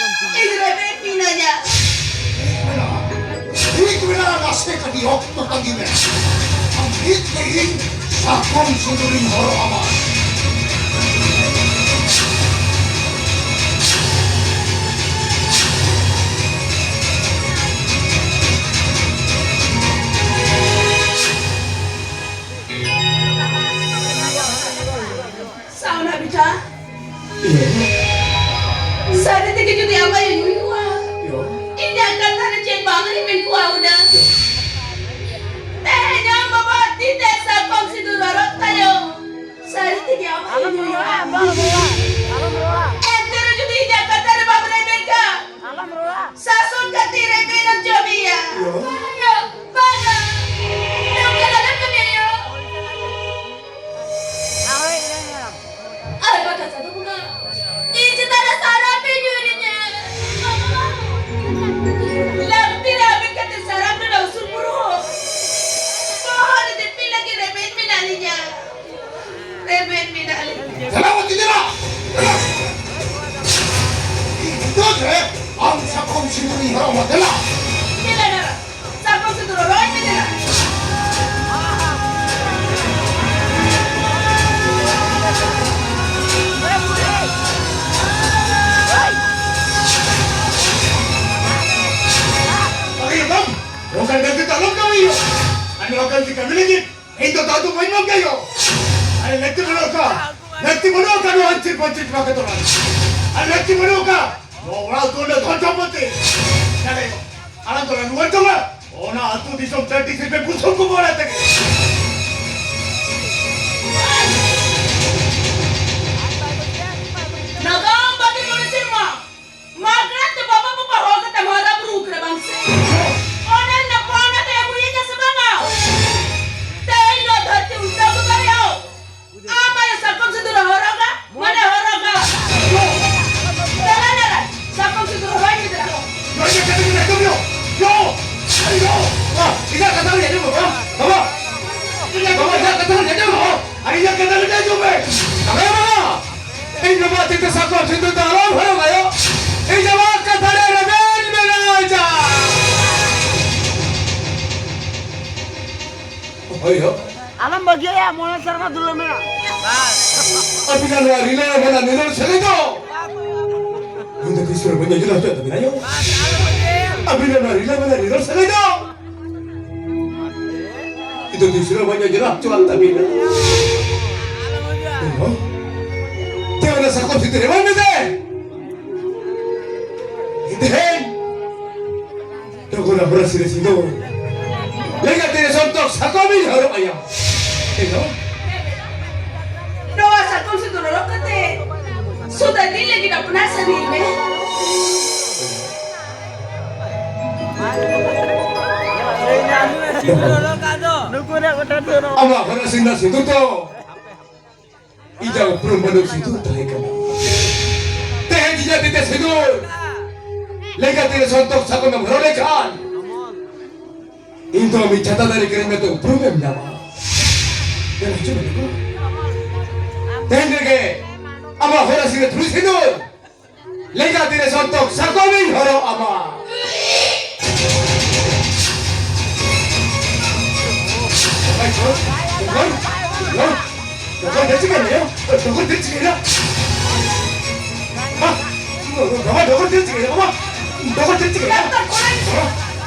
ᱤᱧ ᱨᱮᱵᱮᱱ ᱢᱤᱱᱟᱹᱧᱟ᱾ ᱴᱷᱤᱠ ᱢᱮᱱᱟᱜᱼᱟ, ᱱᱟᱥᱮ ᱠᱟᱹᱴᱤᱡ ᱚᱠᱛᱚ ᱛᱟᱺᱜᱤ ᱢᱮ᱾ ᱟᱢ ᱱᱤᱛ ᱜᱮ ᱤᱧ ᱥᱟᱠᱚᱢ ᱥᱤᱸᱫᱩᱨᱤᱧ ᱦᱚᱨᱚᱜ ᱟᱢᱟ᱾ ᱥᱟᱣᱱᱟ ᱵᱮᱴᱟ, ᱥᱟᱹᱨᱤ ᱛᱮᱜᱮ ᱡᱩᱫᱤ ᱟᱢ ᱟᱭᱳ ᱦᱩᱭᱩᱜᱼᱟ, ᱤᱧᱟᱜ ᱠᱟᱛᱷᱟ ᱨᱮ ᱪᱮᱫ ᱵᱟᱝ ᱨᱮᱵᱮᱱ ᱠᱚᱜᱼᱟ ᱦᱩᱱᱟᱹᱝ? ᱛᱮᱦᱮᱧ ᱟᱢ ᱵᱟᱵᱟ ᱛᱤ ᱛᱮ ᱥᱟᱠᱚᱢ ᱥᱤᱸᱫᱩᱨ ᱦᱚᱨᱚᱜ ᱛᱟᱭᱚᱢ, ᱥᱟᱹᱨᱤ ᱛᱮᱜᱮ ᱟᱢ ᱟᱭᱳ ᱦᱩᱭᱩᱜᱼᱟ᱾ ᱮᱱᱛᱮ ᱨᱮᱦᱚᱸ ᱡᱩᱫᱤ ᱤᱧᱟᱜ ᱠᱟᱛᱷᱟ ᱨᱮ ᱵᱟᱢ ᱨᱮᱵᱮᱱ ᱠᱷᱟᱱ, ᱥᱟᱥᱚᱱ ᱠᱟᱛᱮ ᱨᱮᱵᱮᱱ ᱦᱚᱪᱚ ᱢᱮᱭᱟ᱾ ᱵᱟᱝᱟ, ᱵᱟᱝᱟ᱾ ᱱᱚᱝᱠᱟ ᱟᱞᱚᱢ ᱠᱟᱹᱢᱤᱭᱟ᱾ ᱟᱨ ᱵᱟᱠᱷᱟᱱ ᱥᱟᱹᱫᱷᱩ ᱵᱚᱸᱜᱟ, ᱤᱧ ᱪᱮᱛᱟᱱ ᱨᱮ ᱥᱟᱨᱟᱯ ᱯᱮ ᱧᱩᱨᱤᱧᱟ᱾ ᱞᱟᱹᱠᱛᱤ ᱨᱮ ᱟᱵᱮᱱ ᱠᱟᱛᱮ ᱥᱟᱨᱟᱯ ᱨᱮᱱᱟᱜ ᱩᱥᱩᱞ ᱵᱩᱨᱩ ᱦᱚᱸ ᱵᱚᱦᱚᱜ ᱨᱮ ᱫᱤᱯᱤᱞ ᱞᱟᱹᱜᱤᱫ ᱨᱮᱵᱮᱱ ᱢᱮᱱᱟᱜ ᱞᱤᱧᱟ᱾ ᱨᱮᱵᱮᱱ ᱢᱮᱱᱟᱜ ᱞᱤᱧᱟ᱾ ᱫᱮᱞᱟ ᱵᱟᱹᱛᱤ, ᱫᱮᱞᱟ᱾ ᱤᱧ ᱱᱤᱛᱚᱜ ᱨᱮ ᱟᱢ ᱥᱟᱠᱚᱢ ᱥᱤᱸᱫᱩᱨᱤᱧ ᱦᱚᱨᱚᱜ ᱟᱢᱟ, ᱫᱮᱞᱟ᱾ ᱫᱮᱞᱟ ᱱᱟᱨᱟ, ᱥᱟᱠᱚᱢ ᱥᱤᱸᱫᱩᱨ ᱦᱚᱨᱚᱜ ᱟᱹᱧ ᱢᱮ, ᱫᱮᱞᱟ᱾ ᱟᱨ ᱱᱚᱣᱟ ᱜᱟᱹᱞᱛᱤ ᱠᱟᱹᱢᱤ ᱞᱟᱹᱜᱤᱫ ᱤᱧ ᱫᱚ ᱫᱟᱣ ᱫᱚ ᱵᱟᱹᱧ ᱮᱢᱟᱢ ᱜᱮᱭᱟ ᱭᱳ᱾ ᱟᱨ ᱞᱟᱹᱠᱛᱤ ᱵᱟᱹᱱᱩᱜ ᱟᱠᱟᱫ, ᱞᱟᱹᱠᱛᱤ ᱵᱟᱹᱱᱩᱜ ᱟᱠᱟᱫ ᱱᱚᱣᱟ ᱟᱹᱱᱪᱤᱨ ᱯᱟᱹᱱᱪᱤᱨ ᱴᱟᱠᱟ ᱛᱚᱨᱟ᱾ ᱟᱨ ᱞᱟᱹᱠᱛᱤ ᱵᱟᱹᱱᱩᱜ ᱟᱠᱟᱫ ᱱᱚᱣᱟ ᱚᱲᱟᱜ ᱫᱩᱣᱟᱹᱨ ᱨᱮ ᱫᱷᱚᱱ ᱥᱚᱢᱯᱚᱛᱤ᱾ ᱧᱮᱞᱮ ᱭᱳ, ᱟᱲᱟᱝ ᱫᱚᱞᱟᱝ ᱨᱩᱣᱟᱹᱲ ᱛᱟᱢᱟ ᱚᱱᱟ ᱟᱹᱛᱩ ᱫᱤᱥᱚᱢ ᱴᱟᱺᱰᱤ ᱥᱤᱨᱯᱮ ᱵᱩᱥᱩᱵ ᱠᱚ ᱵᱚᱲᱟ ᱛᱮᱜᱮ᱾ ᱱᱟᱜᱟᱢ ᱵᱟᱹᱜᱤ ᱢᱚᱬᱮ ᱥᱮᱨᱢᱟ ᱢᱟᱜᱽᱨᱟᱛ ᱛᱮ ᱵᱟᱵᱟ ᱵᱟᱵᱟ ᱦᱚᱦᱚ ᱠᱟᱛᱮ ᱢᱟᱨᱟ ᱵᱩᱨᱩ ᱠᱟᱱᱟ ᱵᱟᱝ ᱥᱮ? ᱚᱱᱟ ᱨᱮᱱᱟᱜ ᱯᱟᱣᱱᱟ ᱛᱮ ᱮᱢ ᱦᱩᱭ ᱟᱠᱟᱱᱟ ᱥᱮ ᱵᱟᱝᱟ? ᱛᱮᱦᱮᱧ ᱱᱚᱣᱟ ᱫᱷᱟᱹᱨᱛᱤ ᱩᱞᱴᱟᱹᱣ ᱜᱚᱫ ᱫᱟᱲᱮᱭᱟᱜᱼᱟ᱾ ᱟᱢ ᱟᱭᱳ ᱥᱟᱠᱚᱢ ᱥᱤᱸᱫᱩᱨ ᱦᱚᱨᱚᱜᱟ, ᱢᱟᱱᱮ ᱦᱚᱨᱚᱜᱟ᱾ ᱫᱮᱞᱟ ᱫᱮᱞᱟ, ᱥᱟᱠᱚᱢ ᱥᱤᱸᱫᱩᱨ ᱦᱚᱨᱚᱜ ᱤᱧ ᱢᱮ ᱫᱮᱞᱟ᱾ ᱭᱳ, ᱤᱧᱟᱹᱜ ᱠᱟᱛᱷᱟ ᱠᱚ ᱟᱸᱡᱚᱢ ᱢᱮ, ᱭᱳ᱾ ᱭᱳ, ᱟᱨᱮ ᱭᱳ, ᱵᱟᱵᱟ, ᱤᱧᱟᱹᱜ ᱠᱟᱛᱷᱟ ᱠᱚ ᱟᱸᱡᱚᱢ ᱢᱮ, ᱵᱟᱵᱟ᱾ ᱵᱟᱵᱟ, ᱤᱧᱟᱹᱜ ᱠᱟᱛᱷᱟ ᱠᱚ ᱟᱸᱡᱚᱢ ᱢᱮ, ᱵᱟᱵᱟ᱾ ᱟᱨ ᱤᱧᱟᱹᱜ ᱠᱟᱛᱷᱟ ᱠᱚ ᱟᱸᱡᱚᱢ ᱢᱮ᱾ ᱵᱟᱵᱟ, ᱵᱟᱵᱟ, ᱤᱧ ᱵᱟᱵᱟ ᱛᱤ ᱛᱮ ᱥᱟᱠᱚᱢ ᱥᱤᱸᱫᱩᱨ ᱫᱚ ᱟᱞᱚᱢ ᱦᱚᱨᱚᱜ ᱟᱭᱳ᱾ ᱤᱧ ᱵᱟᱵᱟ ᱠᱟᱛᱷᱟ ᱨᱮ ᱨᱮᱵᱮᱱ ᱢᱮᱱᱟᱭ ᱡᱟ᱾ ᱦᱳᱭ, ᱦᱳᱭ᱾ ᱟᱞᱚᱢ ᱵᱟᱹᱜᱤᱭᱟᱭᱟ, ᱢᱚᱬᱮ ᱥᱮᱨᱢᱟ ᱫᱩᱞᱟᱹᱲ ᱢᱮᱱᱟᱜ᱾ ᱟᱹᱵᱤᱱᱟᱜ ᱱᱚᱣᱟ ᱨᱤᱞᱟᱹ ᱢᱮᱱᱟᱜ ᱱᱤᱨᱚᱲ ᱥᱟᱹᱜᱟᱹᱭ ᱫᱚ ᱤᱧ ᱫᱚ ᱛᱤᱥ ᱨᱮ ᱵᱟᱹᱧ ᱟᱸᱡᱚᱢ ᱦᱚᱪᱚ ᱛᱟᱹᱵᱤᱱᱟ ᱭᱳ᱾ ᱟᱹᱵᱤᱱᱟᱜ ᱱᱚᱣᱟ ᱨᱤᱞᱟᱹ ᱢᱮᱱᱟᱜ ᱱᱤᱨᱚᱲ ᱥᱟᱹᱜᱟᱹᱭ ᱫᱚ ᱤᱧ ᱫᱚ ᱛᱤᱥ ᱨᱮ ᱵᱟᱹᱧ ᱟᱸᱡᱚᱢ ᱦᱚᱪᱚᱣᱟᱜ ᱛᱟᱹᱵᱤᱱᱟ᱾ ᱛᱮ ᱚᱱᱟ ᱥᱟᱠᱚᱢ ᱥᱤᱸᱫᱩᱨ ᱮᱢᱟᱭ ᱢᱮ ᱫᱮ᱾ ᱤᱧ ᱫᱚ ᱦᱮᱸ᱾ ᱰᱚᱜᱚᱨ ᱦᱚᱨᱟᱥᱤ ᱨᱮ ᱥᱤᱸᱫᱩᱨ᱾ ᱞᱮᱸᱜᱟ ᱛᱤ ᱨᱮ ᱥᱚᱱᱛᱚᱠ ᱥᱟᱠᱚᱢ ᱤᱧ ᱦᱚᱨᱚᱜ ᱟᱭᱟ᱾ ᱮᱱᱦᱚᱸ ᱱᱚᱣᱟ ᱥᱟᱠᱚᱢ ᱥᱤᱸᱫᱩᱨ ᱦᱚᱨᱚᱜ ᱠᱟᱛᱮ ᱥᱩᱫᱷᱟᱹ ᱫᱤᱱ ᱞᱟᱹᱜᱤᱫ ᱟᱯᱱᱟᱨ ᱥᱟᱹᱨᱤ ᱢᱮ᱾ ᱟᱢᱟᱜ ᱦᱚᱨᱟᱥᱤ ᱨᱮᱱᱟᱜ ᱥᱤᱸᱫᱩᱨ ᱫᱚ ᱤᱧᱟᱹᱜ ᱩᱯᱨᱩᱢ ᱵᱟᱹᱱᱩᱜ ᱥᱤᱸᱫᱩᱨ ᱛᱟᱦᱮᱸ ᱠᱟᱱᱟ᱾ ᱛᱮᱦᱮᱧ ᱤᱧᱟᱹᱜ ᱛᱤ ᱛᱮ ᱥᱤᱸᱫᱩᱨ, ᱞᱮᱸᱜᱟ ᱛᱤ ᱨᱮ ᱥᱚᱱᱛᱚᱠ ᱥᱟᱠᱚᱢ ᱮᱢ ᱦᱚᱨᱚᱜ ᱞᱮᱠᱷᱟᱱ, ᱤᱧ ᱫᱚ ᱢᱤᱫ ᱪᱷᱟᱛᱟ ᱫᱟᱨᱮ ᱠᱤᱨᱤᱧ ᱢᱮᱱᱛᱮ ᱩᱯᱨᱩᱢ ᱮᱢ ᱧᱟᱢᱟ᱾ ᱫᱮᱞᱟ ᱦᱤᱡᱩᱜ ᱢᱮ, ᱫᱮᱞᱟ᱾ ᱛᱮᱦᱮᱧ ᱨᱮᱜᱮ ᱟᱢᱟᱜ ᱦᱚᱨᱟᱥᱤ ᱨᱮ ᱛᱷᱩᱲᱤ ᱥᱤᱸᱫᱩᱨ, ᱞᱮᱸᱜᱟ ᱛᱤ ᱨᱮ ᱥᱚᱱᱛᱚᱠ ᱥᱟᱠᱚᱢ ᱤᱧ ᱦᱚᱨᱚᱜ ᱟᱢᱟ᱾ ᱰᱚᱜᱚᱨ, ᱰᱚᱜᱚᱨ, ᱰᱚᱜᱚᱨ, ᱰᱚᱜᱚᱨ ᱪᱮᱫ ᱪᱤᱠᱟᱹᱭᱮᱱᱟ? ᱵᱟᱵᱟ, ᱰᱚᱜᱚᱨ ᱪᱮᱫ ᱪᱤᱠᱟᱹᱭᱮᱱᱟ, ᱵᱟᱵᱟ? ᱰᱚᱜᱚᱨ ᱪᱮᱫ ᱪᱤᱠᱟᱹᱭᱮᱱᱟ? ᱰᱟᱠᱛᱟᱨ ᱠᱚᱲᱟ ᱜᱤᱫᱽᱨᱟᱹ,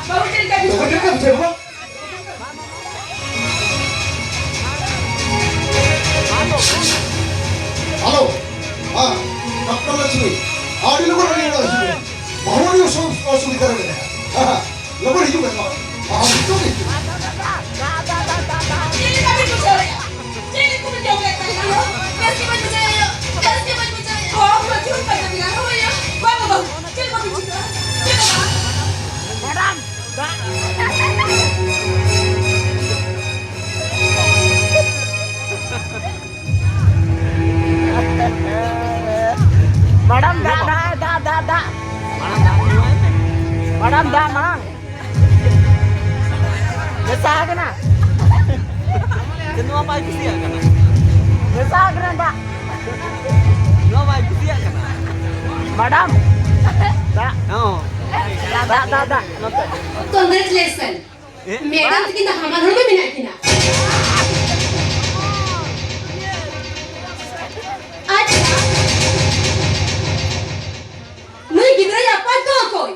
ᱵᱟᱹᱦᱩ ᱪᱮᱫ ᱞᱮᱠᱟ ᱰᱚᱜᱚᱨ ᱪᱮᱫ ᱞᱮᱠᱟ ᱵᱩᱡᱷᱟᱹᱣ, ᱵᱟᱵᱟ? ᱟᱹᱰᱤ ᱞᱚᱜᱚᱱ ᱟᱹᱰᱤ ᱞᱚᱜᱚᱱ ᱦᱤᱡᱩᱜ ᱢᱮ᱾ ᱵᱟᱹᱦᱩ ᱟᱹᱰᱤ ᱚᱥᱩ-, ᱚᱥᱩᱵᱤᱫᱷᱟ ᱨᱮ ᱢᱮᱱᱟᱭᱟ᱾ ᱦᱮᱸ, ᱦᱮᱸ᱾ ᱞᱚᱜᱚᱱ ᱦᱤᱡᱩᱜ ᱢᱮ, ᱵᱟᱹᱦᱩ ᱱᱤᱛᱚᱜ ᱜᱮ ᱦᱤᱡᱩᱜ ᱢᱮ᱾ ᱪᱮᱫ ᱞᱮᱠᱟ ᱵᱤᱱ ᱵᱩᱡᱷᱟᱹᱣᱮᱫᱼᱟ? ᱪᱮᱫ ᱞᱮᱠᱟ ᱵᱤᱱ ᱡᱚᱢᱮᱫ ᱛᱟᱦᱮᱱᱟ? ᱵᱮᱥ ᱜᱮ ᱵᱟᱹᱧ ᱵᱩᱡᱷᱟᱹᱣᱮᱫᱼᱟ᱾ ᱵᱮᱥ ᱜᱮ ᱵᱟᱹᱧ ᱵᱩᱡᱷᱟᱹᱣᱮᱫᱼᱟ᱾ ᱦᱚᱲ ᱠᱚ ᱡᱩᱞ ᱠᱟᱱ ᱛᱟᱵᱤᱱᱟ᱾ ᱦᱳᱭ, ᱵᱟᱝ, ᱵᱟᱝ᱾ ᱪᱮᱫ ᱵᱟᱹᱵᱤᱱ ᱪᱤᱠᱟᱹᱜᱼᱟ? ᱪᱮᱫ ᱦᱚᱸ ᱵᱟᱝ᱾ ᱢᱮᱰᱟᱢ, ᱫᱟᱜ᱾ ᱢᱮᱰᱟᱢ, ᱫᱟᱜ, ᱫᱟᱜ, ᱫᱟᱜ, ᱫᱟᱜ, ᱫᱟᱜ᱾ ᱢᱮᱰᱟᱢ, ᱫᱟᱜ, ᱢᱟᱲᱟᱝ᱾ ᱢᱮᱥᱟ ᱟᱠᱟᱱᱟ᱾ ᱪᱮᱫ ᱱᱚᱣᱟ ᱵᱟᱭ ᱠᱩᱥᱤᱭᱟᱜ ᱠᱟᱱᱟ? ᱢᱮᱥᱟ ᱟᱠᱟᱱᱟ ᱫᱟᱜ᱾ ᱱᱚᱣᱟ ᱵᱟᱭ ᱠᱩᱥᱤᱭᱟᱜ ᱠᱟᱱᱟ᱾ ᱢᱮᱰᱟᱢ, ᱫᱟᱜ᱾ ᱦᱚᱸ᱾ ᱫᱟᱜ, ᱫᱟᱜ, ᱫᱟᱜ, ᱫᱟᱜ᱾ ᱱᱚᱛᱮ᱾ Congratulations. ᱮ? ᱢᱮᱰᱟᱢ ᱛᱟᱹᱠᱤᱱ ᱫᱚ ᱦᱟᱢᱟᱞ ᱦᱚᱲᱢᱚ ᱢᱮᱱᱟᱜ ᱠᱤᱱᱟ᱾ ᱟᱪᱪᱷᱟ, ᱱᱩᱭ ᱜᱤᱫᱽᱨᱟᱹᱭᱟᱜ ᱟᱯᱟᱛ ᱫᱚ ᱚᱠᱚᱭ?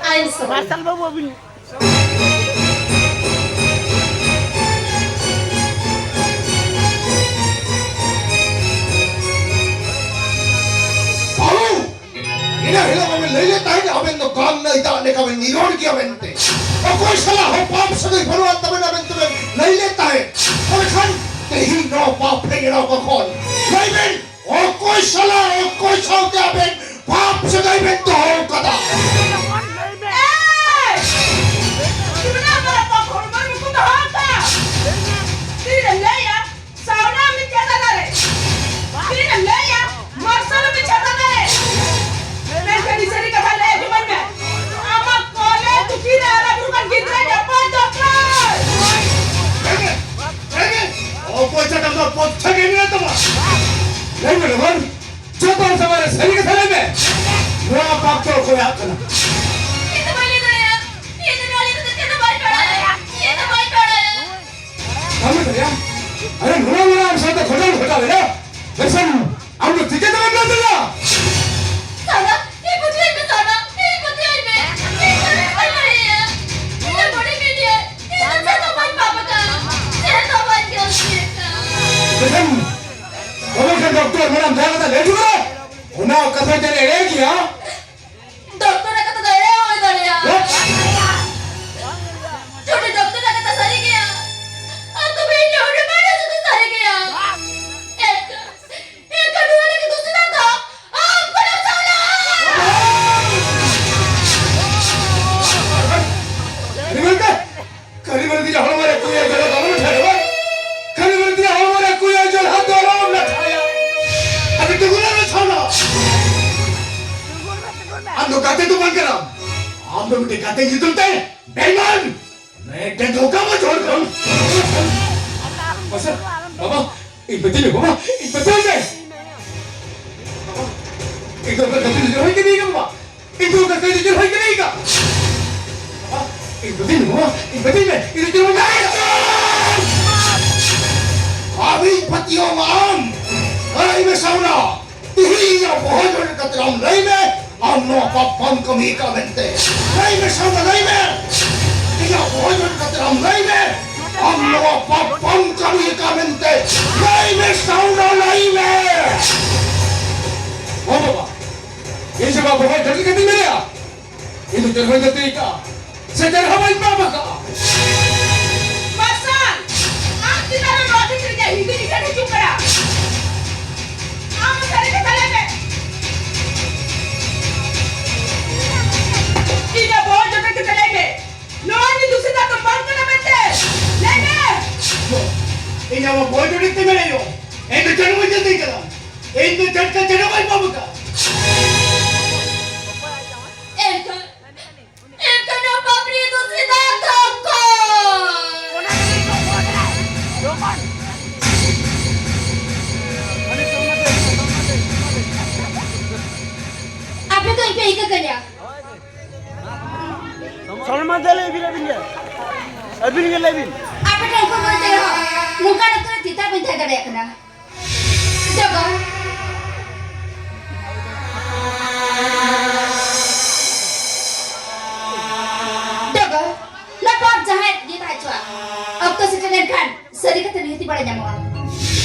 I'm sorry. ᱢᱟᱨᱥᱟᱞ ᱵᱟᱹᱵᱩ, ᱟᱹᱵᱤᱱ᱾ ᱵᱟᱹᱵᱩ, ᱤᱱᱟᱹ ᱦᱤᱞᱳᱜ ᱟᱵᱮᱱ ᱞᱟᱹᱭ ᱞᱮᱫ ᱛᱟᱦᱮᱸᱫ, ᱟᱵᱮᱱ ᱫᱚ ᱜᱟᱝ ᱱᱟᱹᱭ ᱫᱟᱜ ᱞᱮᱠᱟ ᱵᱮᱱ ᱱᱤᱨᱚᱲ ᱜᱮᱭᱟ ᱢᱮᱱᱛᱮ᱾ ᱚᱠᱚᱭ ᱥᱟᱞᱟᱜ ᱦᱚᱸ ᱯᱟᱯ ᱥᱟᱹᱜᱟᱹᱭ ᱵᱟᱹᱱᱩᱜ ᱟᱱ ᱛᱟᱵᱮᱱᱟ ᱢᱮᱱᱛᱮ ᱵᱮᱱ ᱞᱟᱹᱭ ᱞᱮᱫ ᱛᱟᱦᱮᱸᱫ᱾ ᱢᱮᱱᱠᱷᱟᱱ ᱛᱮᱦᱮᱧ ᱱᱚᱣᱟ ᱯᱟᱯ ᱯᱮ ᱮᱲᱟᱣ ᱠᱚ ᱠᱷᱚᱱ ᱞᱟᱹᱭ ᱵᱮᱱ, ᱚᱠᱚᱭ ᱥᱟᱞᱟᱜ, ᱚᱠᱚᱭ ᱥᱟᱶᱛᱮ ᱟᱵᱮᱱ ᱯᱟᱯ ᱥᱟᱹᱜᱟᱹᱭ ᱵᱮᱱ ᱫᱚᱦᱚ ᱠᱟᱫᱟ? ᱮᱭ! ᱛᱤᱱᱟᱹᱜ ᱢᱟᱨᱟᱝ ᱯᱟᱯ ᱦᱚᱲᱢᱚ ᱨᱮᱠᱚ ᱫᱚᱦᱚ ᱠᱟᱜᱼᱟ? ᱛᱤᱨᱮᱢ ᱞᱟᱹᱭᱟ, ᱥᱟᱣᱱᱟ ᱢᱤᱫ ᱪᱷᱟᱛᱟ ᱫᱟᱨᱮ᱾ ᱛᱤᱨᱮᱢ ᱞᱟᱹᱭᱟ, ᱢᱟᱨᱥᱟᱞ ᱢᱤᱫ ᱪᱷᱟᱛᱟ ᱫᱟᱨᱮ᱾ ᱢᱮᱱᱠᱷᱟᱱ ᱥᱟᱹᱨᱤ ᱠᱟᱛᱷᱟ ᱞᱟᱹᱭ ᱟᱸᱡᱚᱢᱟᱹᱧ ᱢᱮ᱾ ᱟᱢᱟᱜ ᱠᱚᱞᱮ ᱫᱩᱠᱷᱤ ᱨᱮ ᱦᱟᱨᱟ ᱵᱩᱨᱩ ᱠᱟᱱ ᱜᱤᱫᱽᱨᱟᱹ ᱧᱟᱯᱟᱢ ᱫᱚᱨᱠᱟᱨ᱾ ᱚᱠᱚᱭ ᱪᱮᱛᱟᱱ ᱫᱚ ᱯᱚᱛᱷᱟ ᱜᱮ ᱢᱮᱱᱟᱜ ᱛᱟᱢᱟ? ᱞᱟᱹᱭ ᱢᱮ ᱞᱚᱜᱚᱱ, ᱡᱚᱛᱚ ᱦᱚᱲ ᱥᱟᱢᱟᱝ ᱨᱮ ᱥᱟᱹᱨᱤ ᱠᱟᱛᱷᱟ ᱞᱟᱹᱭ ᱢᱮ᱾ ᱱᱚᱣᱟ ᱯᱟᱯ ᱫᱚ ᱚᱠᱚᱭᱟᱜ ᱠᱟᱱᱟ? ᱤᱧ ᱫᱚ ᱵᱟᱹᱧ ᱞᱟᱹᱭ ᱫᱟᱲᱮᱭᱟᱜᱼᱟ᱾ ᱤᱧ ᱫᱚ ᱱᱚᱣᱟ ᱞᱟᱹᱭ ᱠᱟᱛᱮ ᱪᱮᱫ ᱦᱚᱸ ᱵᱟᱹᱧ ᱵᱟᱲᱟᱭᱟ᱾ ᱤᱧ ᱫᱚ ᱵᱟᱹᱧ ᱵᱟᱲᱟᱭᱟ᱾ ᱵᱟᱢ ᱞᱟᱹᱭ ᱫᱟᱲᱮᱭᱟᱜᱼᱟ? ᱟᱨᱮ ᱱᱚᱣᱟ ᱢᱟᱱᱮ ᱟᱢ ᱥᱟᱶᱛᱮ ᱜᱷᱚᱴᱟᱣ ᱜᱷᱚᱴᱟᱣ ᱮᱫᱟ᱾ ᱢᱮᱱᱠᱷᱟᱱ ᱟᱢ ᱫᱚ ᱪᱤᱠᱟᱹ ᱛᱮᱢ ᱞᱟᱹᱭ ᱫᱟᱲᱮᱭᱟᱜᱼᱟ? ᱥᱟᱨᱟ, ᱤᱧ ᱯᱟᱹᱛᱭᱟᱹᱣ ᱢᱮ ᱥᱟᱨᱟ, ᱤᱧ ᱯᱟᱹᱛᱭᱟᱹᱣ ᱢᱮ᱾ ᱤᱧ ᱫᱚ ᱵᱟᱹᱧ ᱵᱟᱲᱟᱭᱟ᱾ ᱤᱧ ᱫᱚ ᱵᱟᱹᱧ ᱵᱟᱲᱟᱭᱟ᱾ ᱢᱮᱱᱠᱷᱟᱱ ᱟᱵᱚ ᱴᱷᱮᱱ ᱰᱚᱠᱴᱚᱨ ᱢᱮᱰᱟᱢ ᱡᱟᱦᱟᱸ ᱠᱟᱛᱷᱟ ᱞᱟᱹᱭ ᱦᱚᱴᱚ ᱠᱟᱫᱟ, ᱚᱱᱟ ᱠᱟᱛᱷᱟ ᱪᱮᱫ ᱮᱲᱮ ᱜᱮᱭᱟ? ᱰᱚᱠᱴᱚᱨᱟᱜ ᱠᱟᱛᱷᱟ ᱫᱚ ᱮᱲᱮ ᱦᱚᱸ ᱦᱩᱭ ᱫᱟᱲᱮᱭᱟᱜᱼᱟ᱾ ᱦᱮᱸ? ᱡᱩᱫᱤ ᱰᱚᱠᱴᱚᱨᱟᱜ ᱠᱟᱛᱷᱟ ᱥᱟᱹᱨᱤ ᱜᱮᱭᱟ, ᱟᱨ ᱛᱚᱵᱮ ᱤᱧ ᱦᱚᱸ ᱩᱱᱤ ᱢᱟᱹᱱᱢᱤ ᱥᱟᱛᱮ ᱥᱟᱹᱨᱤ ᱜᱮᱭᱟ᱾ ᱮᱱᱠᱷᱟᱱ, ᱮᱱᱠᱷᱟᱱ ᱱᱚᱣᱟ ᱞᱟᱹᱜᱤᱫ ᱫᱩᱥᱤ ᱫᱚ ᱟᱢ ᱠᱟᱱᱟᱢ ᱥᱟᱞᱟ᱾ ᱠᱷᱟᱹᱞᱤ ᱵᱟᱹᱲᱛᱤ ᱦᱚᱲᱢᱚ ᱨᱮ ᱠᱩᱭᱟ ᱡᱚᱞᱟ ᱫᱚ ᱟᱞᱚᱢ ᱴᱷᱟᱭᱟ ᱵᱟᱝ? ᱠᱷᱟᱹᱞᱤ ᱵᱟᱹᱲᱛᱤ ᱦᱚᱲᱢᱚ ᱨᱮ ᱠᱩᱭᱟ ᱡᱚᱞᱟ ᱫᱚ ᱟᱞᱚᱢ ᱴᱷᱟᱭᱟ ᱵᱟᱝ? ᱠᱷᱟᱹᱞᱤ ᱵᱟᱹᱲᱛᱤ ᱦᱚᱲᱢᱚ ᱨᱮ ᱠᱩᱭᱟ ᱡᱚᱞᱟ ᱫᱚ ᱟᱞᱚᱢ ᱞᱟᱴᱷᱟᱭᱟ᱾ ᱟᱫᱚ ᱴᱩᱜᱩᱨ ᱟᱞᱚ ᱪᱷᱟᱣᱱᱟ᱾ ᱟᱢ ᱫᱚ ᱜᱟᱛᱮ ᱫᱚ ᱵᱟᱝ ᱠᱟᱱᱟᱢ᱾ ᱟᱢ ᱫᱚ ᱢᱤᱫᱴᱮᱱ ᱜᱟᱛᱮ ᱧᱩᱛᱩᱢ ᱛᱮ ᱵᱮᱭᱢᱟᱱ᱾ ᱢᱤᱫᱴᱮᱱ ᱫᱷᱳᱠᱟ ᱢᱟ ᱡᱷᱚᱲ ᱠᱟᱱ᱾ ᱢᱟᱥᱴᱟᱨ, ᱵᱟᱵᱟ, ᱤᱧ ᱯᱟᱹᱛᱭᱟᱹᱣ ᱢᱮ, ᱵᱟᱵᱟ, ᱤᱧ ᱯᱟᱹᱛᱭᱟᱹᱣ ᱢᱮ᱾ ᱵᱟᱵᱟ, ᱤᱧ ᱫᱚ ᱚᱱᱠᱟ ᱜᱟᱛᱮ ᱫᱚ ᱡᱚᱲ ᱦᱩᱭ ᱠᱟᱱ ᱜᱮᱭᱟ, ᱵᱟᱵᱟ᱾ ᱤᱧ ᱫᱚ ᱚᱱᱠᱟ ᱜᱟᱛᱮ ᱫᱚ ᱡᱚᱲ ᱦᱩᱭ ᱠᱟᱱ ᱜᱮᱭᱟ᱾ ᱵᱟᱵᱟ, ᱤᱧ ᱯᱟᱹᱛᱭᱟᱹᱣ ᱢᱮ, ᱵᱟᱵᱟ, ᱤᱧ ᱯᱟᱹᱛᱭᱟᱹᱣ ᱢᱮ, ᱤᱧ ᱫᱚ ᱡᱚᱲ ᱦᱩᱭ ᱠᱟᱱ ᱜᱮᱭᱟ᱾ ᱟᱢᱤᱧ ᱯᱟᱹᱛᱭᱟᱹᱣ ᱟᱢᱟ ᱟᱢ᱾ ᱞᱟᱹᱭ ᱢᱮ ᱥᱟᱣᱱᱟ, ᱛᱤᱦᱤᱧ ᱤᱧᱟᱜ ᱵᱚᱦᱚᱜ ᱡᱚᱲ ᱠᱟᱛᱮ ᱟᱢ ᱞᱟᱹᱭ ᱢᱮ, ᱟᱢ ᱱᱚᱣᱟ ᱯᱟᱯ ᱵᱟᱢ ᱠᱟᱹᱢᱤ ᱟᱠᱟᱫ ᱢᱮᱱᱛᱮ᱾ ᱞᱟᱹᱭ ᱢᱮ ᱥᱟᱣᱱᱟ, ᱞᱟᱹᱭ ᱢᱮ᱾ ᱤᱧᱟᱜ ᱵᱚᱦᱚᱜ ᱡᱚᱲ ᱠᱟᱛᱮ ᱟᱢ ᱞᱟᱹᱭ ᱢᱮ, ᱟᱢ ᱱᱚᱣᱟ ᱯᱟᱯ ᱵᱟᱢ ᱠᱟᱹᱢᱤ ᱟᱠᱟᱫ ᱢᱮᱱᱛᱮ᱾ ᱞᱟᱹᱭ ᱢᱮ ᱥᱟᱣᱱᱟ, ᱞᱟᱹᱭ ᱢᱮ᱾ ᱦᱚᱸ ᱵᱟᱵᱟ, ᱤᱧ ᱥᱮ ᱵᱟᱵᱟ ᱵᱚᱦᱚᱜ ᱡᱚᱲ ᱠᱟᱛᱮᱧ ᱢᱮᱱᱮᱜᱼᱟ? ᱤᱧ ᱫᱚ ᱪᱮᱫ ᱦᱚᱸ ᱵᱟᱹᱧ ᱜᱟᱛᱮ ᱟᱠᱟᱫᱼᱟ, ᱥᱮ ᱪᱮᱫ ᱦᱚᱸ ᱵᱟᱹᱧ ᱯᱟᱯ ᱟᱠᱟᱫᱼᱟ᱾ ᱢᱟᱨᱥᱟᱞ, ᱟᱢ ᱪᱮᱛᱟᱱ ᱨᱮ ᱱᱚᱣᱟ ᱠᱷᱟᱹᱛᱤᱨ ᱤᱧᱟᱜ ᱦᱤᱨᱠᱟᱹ ᱱᱤᱥᱟᱹᱱ ᱦᱤᱡᱩᱜ ᱠᱟᱱᱟ᱾ ᱟᱢ ᱥᱟᱹᱨᱤ ᱠᱟᱛᱷᱟ ᱞᱟᱹᱭ ᱢᱮ᱾ ᱤᱧᱟᱜ ᱵᱚᱦᱚᱜ ᱡᱚᱴᱮᱫ ᱠᱟᱛᱮ ᱞᱟᱹᱭ ᱢᱮ, ᱱᱚᱣᱟ ᱨᱤᱱᱤᱡ ᱫᱩᱥᱤ ᱫᱚ ᱟᱢ ᱵᱟᱝ ᱠᱟᱱᱟᱢ ᱢᱮᱱᱛᱮ᱾ ᱞᱟᱹᱭ ᱢᱮ᱾ ᱤᱧ ᱟᱢᱟᱜ ᱵᱚᱦᱚᱜ ᱡᱚᱴᱮᱫ ᱛᱮ ᱢᱮᱱᱮᱫ ᱟᱹᱧ, ᱤᱧ ᱫᱚ ᱪᱮᱫ ᱦᱚᱸ ᱵᱟᱹᱧ ᱜᱟᱛᱮ ᱟᱠᱟᱫᱼᱟ᱾ ᱤᱧ ᱫᱚ ᱪᱮᱫ ᱠᱟ ᱪᱮᱫ ᱦᱚᱸ ᱵᱟᱹᱧ ᱯᱟᱯ ᱟᱠᱟᱫᱼᱟ᱾ ᱮᱱᱠᱷᱟᱱ ᱮᱱᱠᱷᱟᱱ ᱱᱚᱣᱟ ᱯᱟᱯ ᱨᱮ ᱫᱩᱥᱤ ᱫᱚ ᱟᱢ ᱫᱚ ᱚᱠᱚᱭ? ᱟᱯᱮ ᱫᱚ ᱤᱧ ᱯᱮ ᱤᱠᱟᱹ ᱠᱟᱹᱧᱟ᱾ ᱥᱚᱞᱢᱟ ᱫᱮ ᱞᱟᱹᱭ ᱵᱤᱱ, ᱟᱹᱵᱤᱱ ᱜᱮ᱾ ᱟᱹᱵᱤᱱ ᱜᱮ ᱞᱟᱹᱭ ᱵᱤᱱ᱾ ᱟᱯᱮ ᱴᱷᱮᱱ ᱠᱷᱚᱱ ᱵᱟᱹᱧ ᱛᱟᱭᱚᱢᱟ᱾ ᱱᱚᱝᱠᱟᱱ ᱚᱠᱛᱚ ᱨᱮ ᱪᱮᱫᱟᱜ ᱵᱟᱹᱧ ᱛᱟᱦᱮᱸ ᱫᱟᱲᱮᱭᱟᱜ ᱠᱟᱱᱟ? ᱰᱚᱜᱚᱨ᱾ ᱰᱚᱜᱚᱨ, ᱱᱚᱣᱟ ᱯᱟᱯ ᱡᱟᱦᱟᱸᱭ ᱜᱮ ᱛᱟᱦᱮᱸ ᱦᱚᱪᱚᱣᱟᱜ, ᱚᱠᱛᱚ ᱥᱮᱴᱮᱨ ᱞᱮᱱᱠᱷᱟᱱ ᱥᱟᱹᱨᱤ ᱠᱟᱛᱷᱟ ᱱᱤᱦᱟᱹᱛᱤ ᱵᱟᱲᱟᱭ ᱧᱟᱢᱚᱜᱼᱟ᱾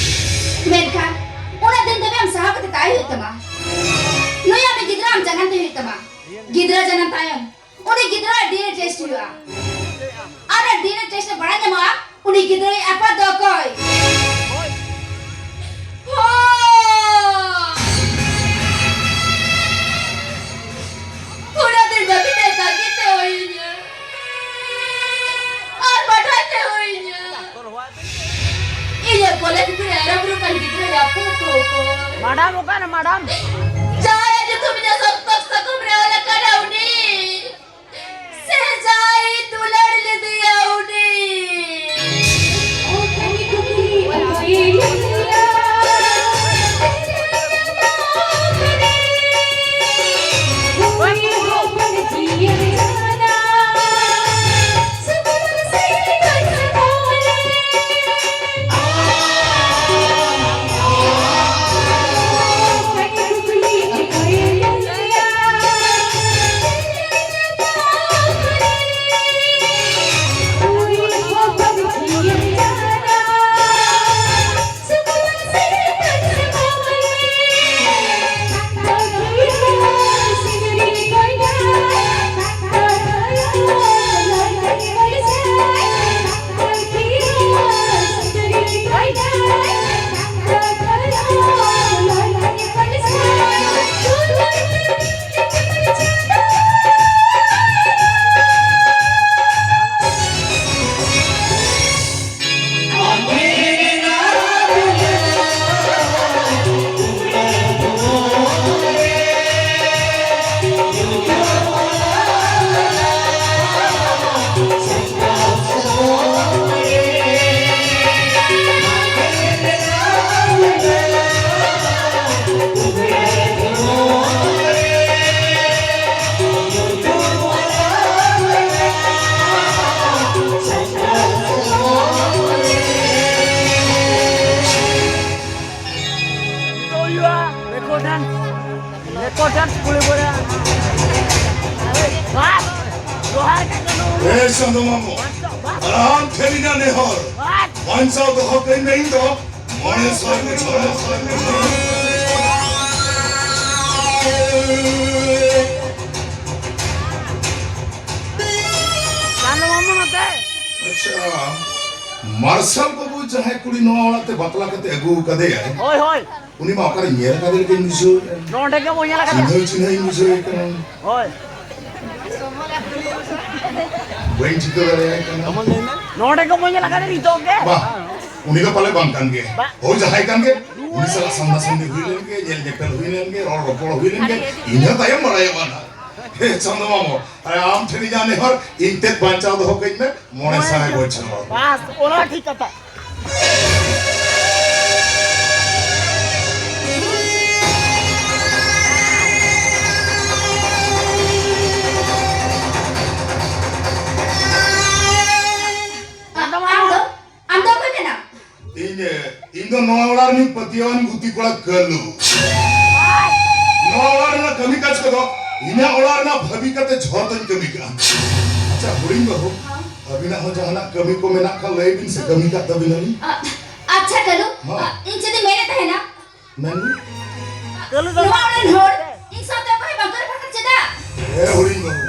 ᱢᱮᱱᱠᱷᱟᱱ ᱚᱱᱟ ᱫᱤᱱ ᱫᱷᱟᱹᱵᱤᱡ ᱟᱢ ᱥᱟᱦᱟᱣ ᱠᱟᱛᱮ ᱛᱟᱦᱮᱸ ᱦᱩᱭᱩᱜ ᱛᱟᱢᱟ᱾ ᱱᱩᱭ ᱟᱢᱤᱡ ᱜᱤᱫᱽᱨᱟᱹ ᱟᱢ ᱡᱟᱱᱟᱢ ᱛᱮ ᱦᱩᱭᱩᱜ ᱛᱟᱢᱟ᱾ ᱜᱤᱫᱽᱨᱟᱹ ᱡᱟᱱᱟᱢ ᱛᱟᱭᱚᱢ ᱩᱱᱤ ᱜᱤᱫᱽᱨᱟᱹ ᱰᱤ ᱮᱱ ᱮ ᱴᱮᱥᱴ ᱦᱩᱭᱩᱜᱼᱟ᱾ ᱟᱨ ᱰᱤ ᱮᱱ ᱮ ᱴᱮᱥᱴ ᱨᱮ ᱵᱟᱲᱟᱭ ᱧᱟᱢᱚᱜᱼᱟ ᱩᱱᱤ ᱜᱤᱫᱽᱨᱟᱹ ᱟᱯᱟᱛ ᱫᱚ ᱚᱠᱚᱭ᱾ ᱦᱚᱸ! ᱚᱱᱟ ᱫᱤᱱ ᱫᱷᱟᱹᱵᱤᱡ ᱛᱮ ᱛᱟᱺᱜᱤ ᱛᱮ ᱦᱩᱭᱤᱧᱟ᱾ ᱟᱨ ᱵᱟᱰᱟᱭ ᱛᱮ ᱦᱩᱭᱤᱧᱟ᱾ ᱤᱧᱟᱹᱜ ᱠᱚᱞᱮᱡᱽ ᱠᱚᱨᱮ ᱟᱨᱚ ᱵᱩᱨᱩ ᱠᱟᱱ ᱜᱤᱫᱽᱨᱟᱹ ᱟᱯᱟᱛ ᱫᱚ ᱚᱠᱚᱭ᱾ ᱢᱟᱰᱟᱢ ᱚᱠᱟᱨᱮ ᱢᱟᱰᱟᱢ? ᱡᱟᱦᱟᱸᱭᱟᱜ ᱧᱩᱛᱩᱢ ᱤᱧᱟᱹᱜ ᱥᱚᱠᱛᱚ ᱥᱟᱠᱟᱢ ᱨᱮ ᱚᱞ ᱟᱠᱟᱱᱟ ᱩᱱᱤ᱾ ᱥᱮ ᱡᱟᱭ ᱫᱩᱞᱟᱹᱲ ᱞᱮᱫᱮᱭᱟ ᱩᱱᱤ᱾ ᱱᱤᱛᱚᱜ ᱦᱩᱭᱩᱜᱼᱟ ᱨᱮᱠᱚᱨᱰ ᱰᱟᱱᱥ, ᱨᱮᱠᱚᱨᱰ ᱰᱟᱱᱥ ᱠᱩᱲᱤ ᱵᱚᱭᱦᱟ᱾ ᱵᱟᱥ! ᱡᱚᱦᱟᱨ ᱜᱮ ᱠᱟᱱᱩ᱾ ᱮ ᱪᱟᱸᱫᱚ ᱢᱟᱢᱚ, ᱟᱢ ᱴᱷᱮᱱ ᱤᱧᱟᱹᱜ ᱱᱮᱦᱚᱨ, ᱵᱟᱥ! ᱵᱟᱧᱪᱟᱣ ᱫᱚᱦᱚ ᱠᱟᱹᱧ ᱢᱮ ᱤᱧ ᱫᱚ᱾ ᱢᱚᱬᱮ ᱥᱟᱭ ᱵᱚᱪᱷᱚᱨ᱾ ᱪᱟᱸᱫᱚ ᱢᱟᱢᱟ ᱱᱚᱛᱮ᱾ ᱟᱪᱪᱷᱟ, ᱢᱟᱨᱥᱟᱞ ᱵᱟᱹᱵᱩ ᱡᱟᱦᱟᱸᱭ ᱠᱩᱲᱤ ᱱᱚᱣᱟ ᱚᱲᱟᱜ ᱛᱮ ᱵᱟᱯᱞᱟ ᱠᱟᱛᱮ ᱟᱹᱜᱩ ᱟᱠᱟᱫᱮᱭᱟᱭ, ᱦᱳᱭ, ᱦᱳᱭ᱾ ᱩᱱᱤ ᱢᱟ ᱚᱠᱟᱨᱮ ᱧᱮᱞ ᱟᱠᱟᱫᱮ ᱞᱮᱠᱟᱧ ᱵᱩᱡᱷᱟᱹᱣᱮᱫᱼᱟ᱾ ᱱᱚᱰᱮ ᱜᱮ ᱵᱚᱱ ᱧᱮᱞ ᱟᱠᱟᱫᱮ᱾ ᱪᱤᱱᱦᱟᱹᱣ ᱪᱤᱱᱦᱟᱹᱣ ᱤᱧ ᱵᱩᱡᱷᱟᱹᱣᱮ ᱠᱟᱱᱟ᱾ ᱦᱳᱭ᱾ ᱵᱟᱹᱧ ᱴᱷᱤᱠᱟᱹ ᱫᱟᱲᱮᱭᱟᱭ ᱠᱟᱱᱟ᱾ ᱱᱚᱰᱮ ᱜᱮ ᱵᱚᱱ ᱧᱮᱞ ᱟᱠᱟᱫᱮ ᱱᱤᱛᱚᱜ ᱜᱮ᱾ ᱵᱟᱝ, ᱩᱱᱤ ᱫᱚ ᱯᱟᱞᱮ ᱵᱟᱝ ᱠᱟᱱ ᱜᱮ᱾ ᱵᱟᱝ᱾ ᱦᱳᱭ, ᱡᱟᱦᱟᱸᱭ ᱠᱟᱱ ᱜᱮ, ᱩᱱᱤ ᱥᱟᱞᱟᱜ ᱥᱟᱢᱱᱟ ᱥᱟᱢᱱᱤ ᱦᱩᱭ ᱞᱮᱱ ᱜᱮ, ᱧᱮᱞ ᱧᱮᱯᱮᱞ ᱦᱩᱭ ᱞᱮᱱ ᱜᱮ, ᱨᱚᱲ ᱨᱚᱯᱚᱲ ᱦᱩᱭ ᱞᱮᱱ ᱜᱮ, ᱤᱱᱟᱹ ᱛᱟᱭᱚᱢ ᱵᱟᱲᱟᱭᱚᱜᱼᱟ ᱱᱟᱦᱟᱜ᱾ ᱦᱮ ᱪᱟᱸᱫᱚ ᱢᱟᱢᱚ, ᱟᱨ ᱟᱢ ᱴᱷᱮᱱ ᱤᱧᱟᱹᱜ ᱱᱮᱦᱚᱨ, ᱤᱧ ᱛᱮᱫ ᱵᱟᱧᱪᱟᱣ ᱫᱚᱦᱚ ᱠᱟᱹᱧ ᱢᱮ, ᱢᱚᱬᱮ ᱥᱟᱭ ᱵᱚᱪᱷᱚᱨ᱾ ᱵᱟᱥ, ᱚᱱᱟ ᱴᱷᱤᱠ ᱠᱟᱛᱷᱟ᱾ ᱟᱢ ᱫᱚ, ᱟᱢ ᱫᱚ ᱚᱠᱚᱭ ᱠᱟᱱᱟᱢ? ᱤᱧ, ᱤᱧ ᱫᱚ ᱱᱚᱣᱟ ᱚᱲᱟᱜ ᱨᱤᱱᱤᱡ ᱯᱟᱹᱛᱭᱟᱹᱣᱟᱱ ᱜᱩᱛᱤ ᱠᱚᱲᱟ ᱠᱟᱹᱞᱩ᱾ ᱱᱚᱣᱟ ᱚᱲᱟᱜ ᱨᱮᱱᱟᱜ ᱠᱟᱹᱢᱤ ᱠᱟᱡᱽ ᱠᱚᱫᱚ ᱤᱧᱟᱹᱜ ᱚᱲᱟᱜ ᱨᱮᱱᱟᱜ ᱵᱷᱟᱹᱵᱤ ᱠᱟᱛᱮ ᱡᱷᱚᱛᱚᱧ ᱠᱟᱹᱢᱤ ᱠᱟᱜᱼᱟ᱾ ᱟᱪᱪᱷᱟ, ᱦᱩᱰᱤᱧ ᱵᱟᱹᱦᱩ, ᱟᱹᱵᱤᱱᱟᱜ ᱦᱚᱸ ᱡᱟᱦᱟᱱᱟᱜ ᱠᱟᱹᱢᱤ ᱠᱚ ᱢᱮᱱᱟᱜ ᱠᱷᱟᱱ ᱞᱟᱹᱭ ᱵᱤᱱ ᱥᱮ, ᱠᱟᱹᱢᱤ ᱠᱟᱜ ᱛᱟᱹᱵᱤᱱᱟᱞᱤᱧ᱾ ᱟ-, ᱟᱪᱪᱷᱟ ᱠᱟᱹᱞᱩ, ᱦᱚᱸ᱾ ᱟ, ᱤᱧ ᱪᱮᱫ ᱤᱧ ᱢᱮᱱᱮᱫ ᱛᱟᱦᱮᱱᱟ? ᱢᱮᱱ ᱵᱤᱱ᱾ ᱱᱚᱣᱟ ᱚᱲᱟᱜ ᱨᱮᱱ ᱦᱚᱲ ᱤᱧ ᱥᱟᱶᱛᱮ ᱚᱠᱚᱭ ᱦᱚᱸ ᱵᱟᱝ ᱠᱚ ᱨᱚᱯᱚᱲ ᱠᱟᱱᱟ ᱪᱮᱫᱟᱜ? ᱮ ᱦᱩᱰᱤᱧ ᱵᱟᱹᱦᱩ,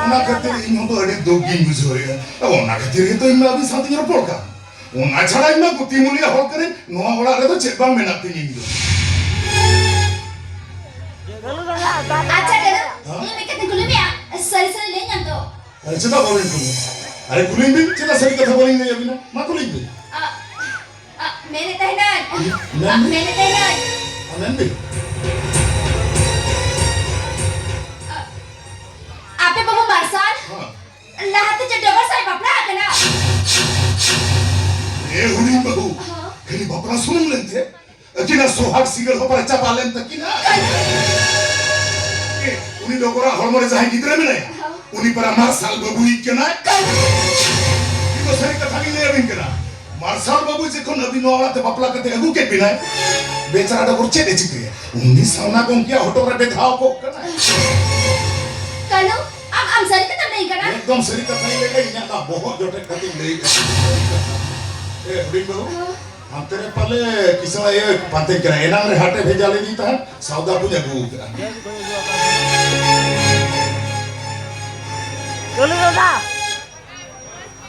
ᱚᱱᱟ ᱠᱷᱟᱹᱛᱤᱨ ᱤᱧ ᱦᱚᱸ ᱫᱚ ᱟᱹᱰᱤ ᱫᱩᱠ ᱜᱤᱧ ᱵᱩᱡᱷᱟᱹᱣᱮᱫᱼᱟ᱾ ᱚᱱᱟ ᱠᱷᱟᱹᱛᱤᱨ ᱜᱮᱛᱚ ᱤᱧ ᱢᱟ ᱟᱹᱵᱤᱱ ᱥᱟᱶᱛᱮᱧ ᱨᱚᱯᱚᱲ ᱠᱟᱱ᱾ ᱚᱱᱟ ᱪᱷᱟᱲᱟ ᱤᱧ ᱢᱟ ᱜᱩᱛᱤ ᱢᱩᱞᱤᱭᱟ ᱦᱚᱲ ᱠᱟᱹᱱᱟᱹᱧ, ᱱᱚᱣᱟ ᱚᱲᱟᱜ ᱨᱮᱫᱚ ᱪᱮᱫ ᱵᱟᱝ ᱢᱮᱱᱟᱜ ᱛᱤᱧ ᱤᱧ ᱫᱚ᱾ ᱟᱪᱪᱷᱟ ᱠᱟᱹᱞᱩ, ᱦᱮᱸ? ᱤᱧ ᱢᱤᱫ ᱠᱟᱛᱷᱟᱧ ᱠᱩᱞᱤ ᱢᱮᱭᱟ, ᱥᱟᱹᱨᱤ ᱥᱟᱹᱨᱤ ᱞᱟᱹᱭ ᱧᱟᱢ ᱛᱚ? ᱟᱨ ᱪᱮᱫᱟᱜ ᱵᱟᱵᱤᱱ ᱠᱩᱞᱤ? ᱟᱨᱮ ᱠᱩᱞᱤᱧ ᱵᱤᱱ, ᱪᱮᱫᱟᱜ ᱥᱟᱹᱨᱤ ᱠᱟᱛᱷᱟ ᱵᱟᱹᱞᱤᱧ ᱞᱟᱹᱭ ᱟᱹᱵᱤᱱᱟ? ᱢᱟ ᱠᱩᱞᱤᱧ ᱵᱤᱱ᱾ ᱟ, ᱟ, ᱢᱮᱱᱮᱫ ᱛᱟᱦᱮᱱᱟᱹᱧ᱾ ᱢᱮᱱ ᱟ, ᱵᱤᱱ᱾ ᱢᱮᱱᱮᱫ ᱛᱟᱦᱮᱱᱟᱹᱧ᱾ ᱟ, ᱢᱮᱱ ᱵᱤᱱ᱾ ᱟ, ᱟᱯᱮ ᱵᱟᱹᱵᱩ ᱢᱟᱨᱥᱟᱞ? ᱦᱮᱸ᱾ ᱞᱟᱦᱟᱛᱮ ᱪᱮᱫ ᱰᱚᱜᱚᱨ ᱥᱟᱶ ᱵᱟᱯᱞᱟ ᱟᱠᱟᱱᱟ? ᱮ ᱦᱩᱰᱤᱧ ᱵᱟᱹᱵᱩ, ᱦᱚᱸ᱾ ᱠᱷᱟᱹᱞᱤ ᱵᱟᱯᱞᱟ ᱥᱩᱢᱩᱝ ᱞᱮᱱᱛᱮ ᱟᱹᱠᱤᱱᱟᱜ ᱥᱚᱦᱟᱜ ᱥᱤᱸᱜᱟᱹᱲ ᱦᱚᱸ ᱯᱟᱨᱮ ᱪᱟᱵᱟ ᱞᱮᱱ ᱛᱟᱹᱠᱤᱱᱟ? ᱮ, ᱩᱱᱤ ᱰᱚᱜᱚᱨᱟᱜ ᱦᱚᱲᱢᱚ ᱨᱮ ᱡᱟᱦᱟᱸᱭ ᱜᱤᱫᱽᱨᱟᱹ ᱢᱮᱱᱟᱭᱟ, ᱦᱚᱸ᱾ ᱩᱱᱤ ᱯᱟᱨᱟ ᱢᱟᱨᱥᱟᱞ ᱵᱟᱹᱵᱩᱭᱤᱡ ᱠᱟᱱᱟᱭ? ᱤᱧ ᱫᱚ ᱥᱟᱹᱨᱤ ᱠᱟᱛᱷᱟ ᱜᱤᱧ ᱞᱟᱹᱭ ᱟᱹᱵᱤᱱ ᱠᱟᱱᱟ᱾ ᱢᱟᱨᱥᱟᱞ ᱵᱟᱹᱵᱩ ᱡᱚᱠᱷᱚᱱ ᱟᱹᱵᱤᱱ ᱱᱚᱣᱟ ᱚᱲᱟᱜ ᱛᱮ ᱵᱟᱯᱞᱟ ᱠᱟᱛᱮ ᱟᱹᱜᱩ ᱠᱮᱫ ᱵᱤᱱᱟᱭ, ᱵᱮᱪᱟᱨᱟ ᱰᱚᱜᱚᱨ ᱪᱮᱫ ᱮ ᱪᱤᱠᱟᱹᱭᱟ? ᱩᱱᱤ ᱥᱟᱨᱱᱟ ᱜᱚᱢᱠᱮᱭᱟᱜ ᱦᱚᱴᱚᱜ ᱨᱮ ᱵᱮᱫᱷᱟᱣ ᱠᱚᱜ ᱠᱟᱱᱟᱭ᱾ ᱠᱟᱹᱱᱩ, ᱟᱢ, ᱟᱢ ᱥᱟᱹᱨᱤ ᱠᱟᱛᱷᱟᱢ ᱞᱟᱹᱭ ᱠᱟᱱᱟ? ᱮᱠᱫᱚᱢ ᱥᱟᱹᱨᱤ ᱠᱟᱛᱷᱟᱧ ᱞᱟᱹᱭ ᱠᱟᱱᱟ, ᱤᱧᱟᱹᱜ ᱫᱚ ᱵᱚᱦᱚᱜ ᱡᱚᱴᱮᱫ ᱠᱟᱛᱮᱧ ᱞᱟᱹᱭ ᱠᱟᱱᱟ᱾ ᱮ, ᱦᱩᱰᱤᱧ ᱵᱟᱹᱵᱩ, ᱦᱚᱸ᱾ ᱦᱟᱱᱛᱮ ᱨᱮ ᱯᱟᱞᱮ ᱠᱤᱥᱟᱹᱬ ᱟᱭᱳᱭ ᱯᱟᱱᱛᱮ ᱠᱟᱱᱟ᱾ ᱮᱱᱟᱝ ᱨᱮ ᱦᱟᱴᱮ ᱵᱷᱮᱡᱟ ᱞᱮᱫᱤᱧ ᱛᱟᱦᱮᱸᱫ, ᱥᱟᱣᱫᱟ ᱠᱚᱧ ᱟᱹᱜᱩ ᱟᱠᱟᱫᱼᱟ᱾ ᱠᱟᱹᱞᱩ ᱫᱟᱫᱟ!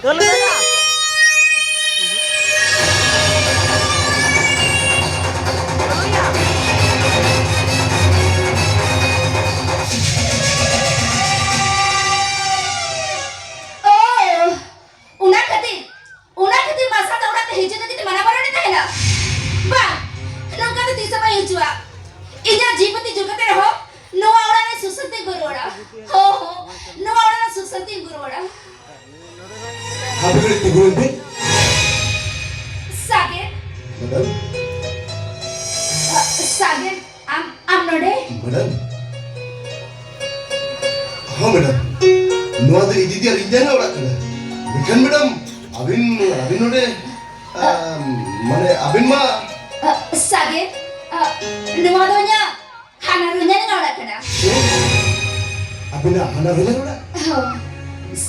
ᱠᱟᱹᱞᱩ ᱫᱟᱫᱟ! ᱚ, ᱚᱱᱟ ᱠᱷᱟᱹᱛᱤᱨ, ᱚᱱᱟ ᱠᱷᱟᱹᱛᱤᱨ ᱢᱟᱨᱥᱟᱞ ᱫᱚ ᱚᱲᱟᱜ ᱛᱮ ᱦᱤᱡᱩᱜ ᱞᱟᱹᱜᱤᱫ ᱛᱮ ᱢᱟᱱᱟ ᱵᱟᱨᱚᱱᱮ ᱛᱟᱦᱮᱱᱟ? ᱵᱟᱝ, ᱱᱚᱝᱠᱟ ᱫᱚ ᱛᱤᱥ ᱦᱚᱸ ᱵᱟᱭ ᱦᱤᱡᱩᱜᱼᱟ᱾ ᱤᱧᱟᱜ ᱡᱤᱣᱤ ᱵᱟᱹᱛᱤ ᱡᱩᱞ ᱠᱟᱛᱮ ᱨᱮᱦᱚᱸ ᱱᱚᱣᱟ ᱚᱲᱟᱜ ᱨᱮ ᱥᱩᱠ ᱥᱟᱱᱛᱤ ᱟᱹᱜᱩ ᱨᱩᱣᱟᱹᱲᱟ᱾ ᱦᱚᱸ, ᱦᱚᱸ, ᱱᱚᱣᱟ ᱚᱲᱟᱜ ᱨᱮ ᱥᱩᱠ ᱥᱟᱱᱛᱤ ᱟᱹᱜᱩ ᱨᱩᱣᱟᱹᱲᱟ᱾ ᱦᱟᱯᱮ ᱠᱟᱹᱴᱤᱡ ᱛᱤᱸᱜᱩ ᱞᱮᱱ ᱯᱮ᱾ ᱥᱟᱜᱮᱱ᱾ ᱢᱮᱰᱟᱢ᱾ ᱟ, ᱥᱟᱜᱮᱱ, ᱟᱢ, ᱟᱢ ᱱᱚᱰᱮ? ᱢᱮᱰᱟᱢ᱾ ᱦᱚᱸ, ᱢᱮᱰᱟᱢ᱾ ᱱᱚᱣᱟ ᱫᱚ ᱤᱧ ᱫᱤᱫᱤ ᱟᱨ ᱤᱧ ᱡᱟᱝ ᱚᱲᱟᱜ ᱠᱟᱱᱟ᱾ ᱢᱮᱱᱠᱷᱟᱱ ᱢᱮᱰᱟᱢ, ᱟᱹᱵᱤᱱ, ᱟᱹᱵᱤᱱ ᱱᱚᱰᱮ, ᱟ, ᱢᱟᱱᱮ, ᱟᱹᱵᱤᱱ ᱢᱟ ᱟ, ᱥᱟᱜᱮᱱ, ᱟ, ᱱᱚᱣᱟ ᱫᱚ ᱤᱧᱟᱜ ᱦᱟᱱᱟ ᱨᱩᱧᱟ ᱨᱮᱱᱟᱜ ᱚᱲᱟᱜ ᱠᱟᱱᱟ᱾ ᱪᱮᱫ? ᱟᱹᱵᱤᱱᱟᱜ ᱦᱟᱱᱟ ᱨᱩᱧᱟ ᱚᱲᱟᱜ? ᱦᱚᱸ᱾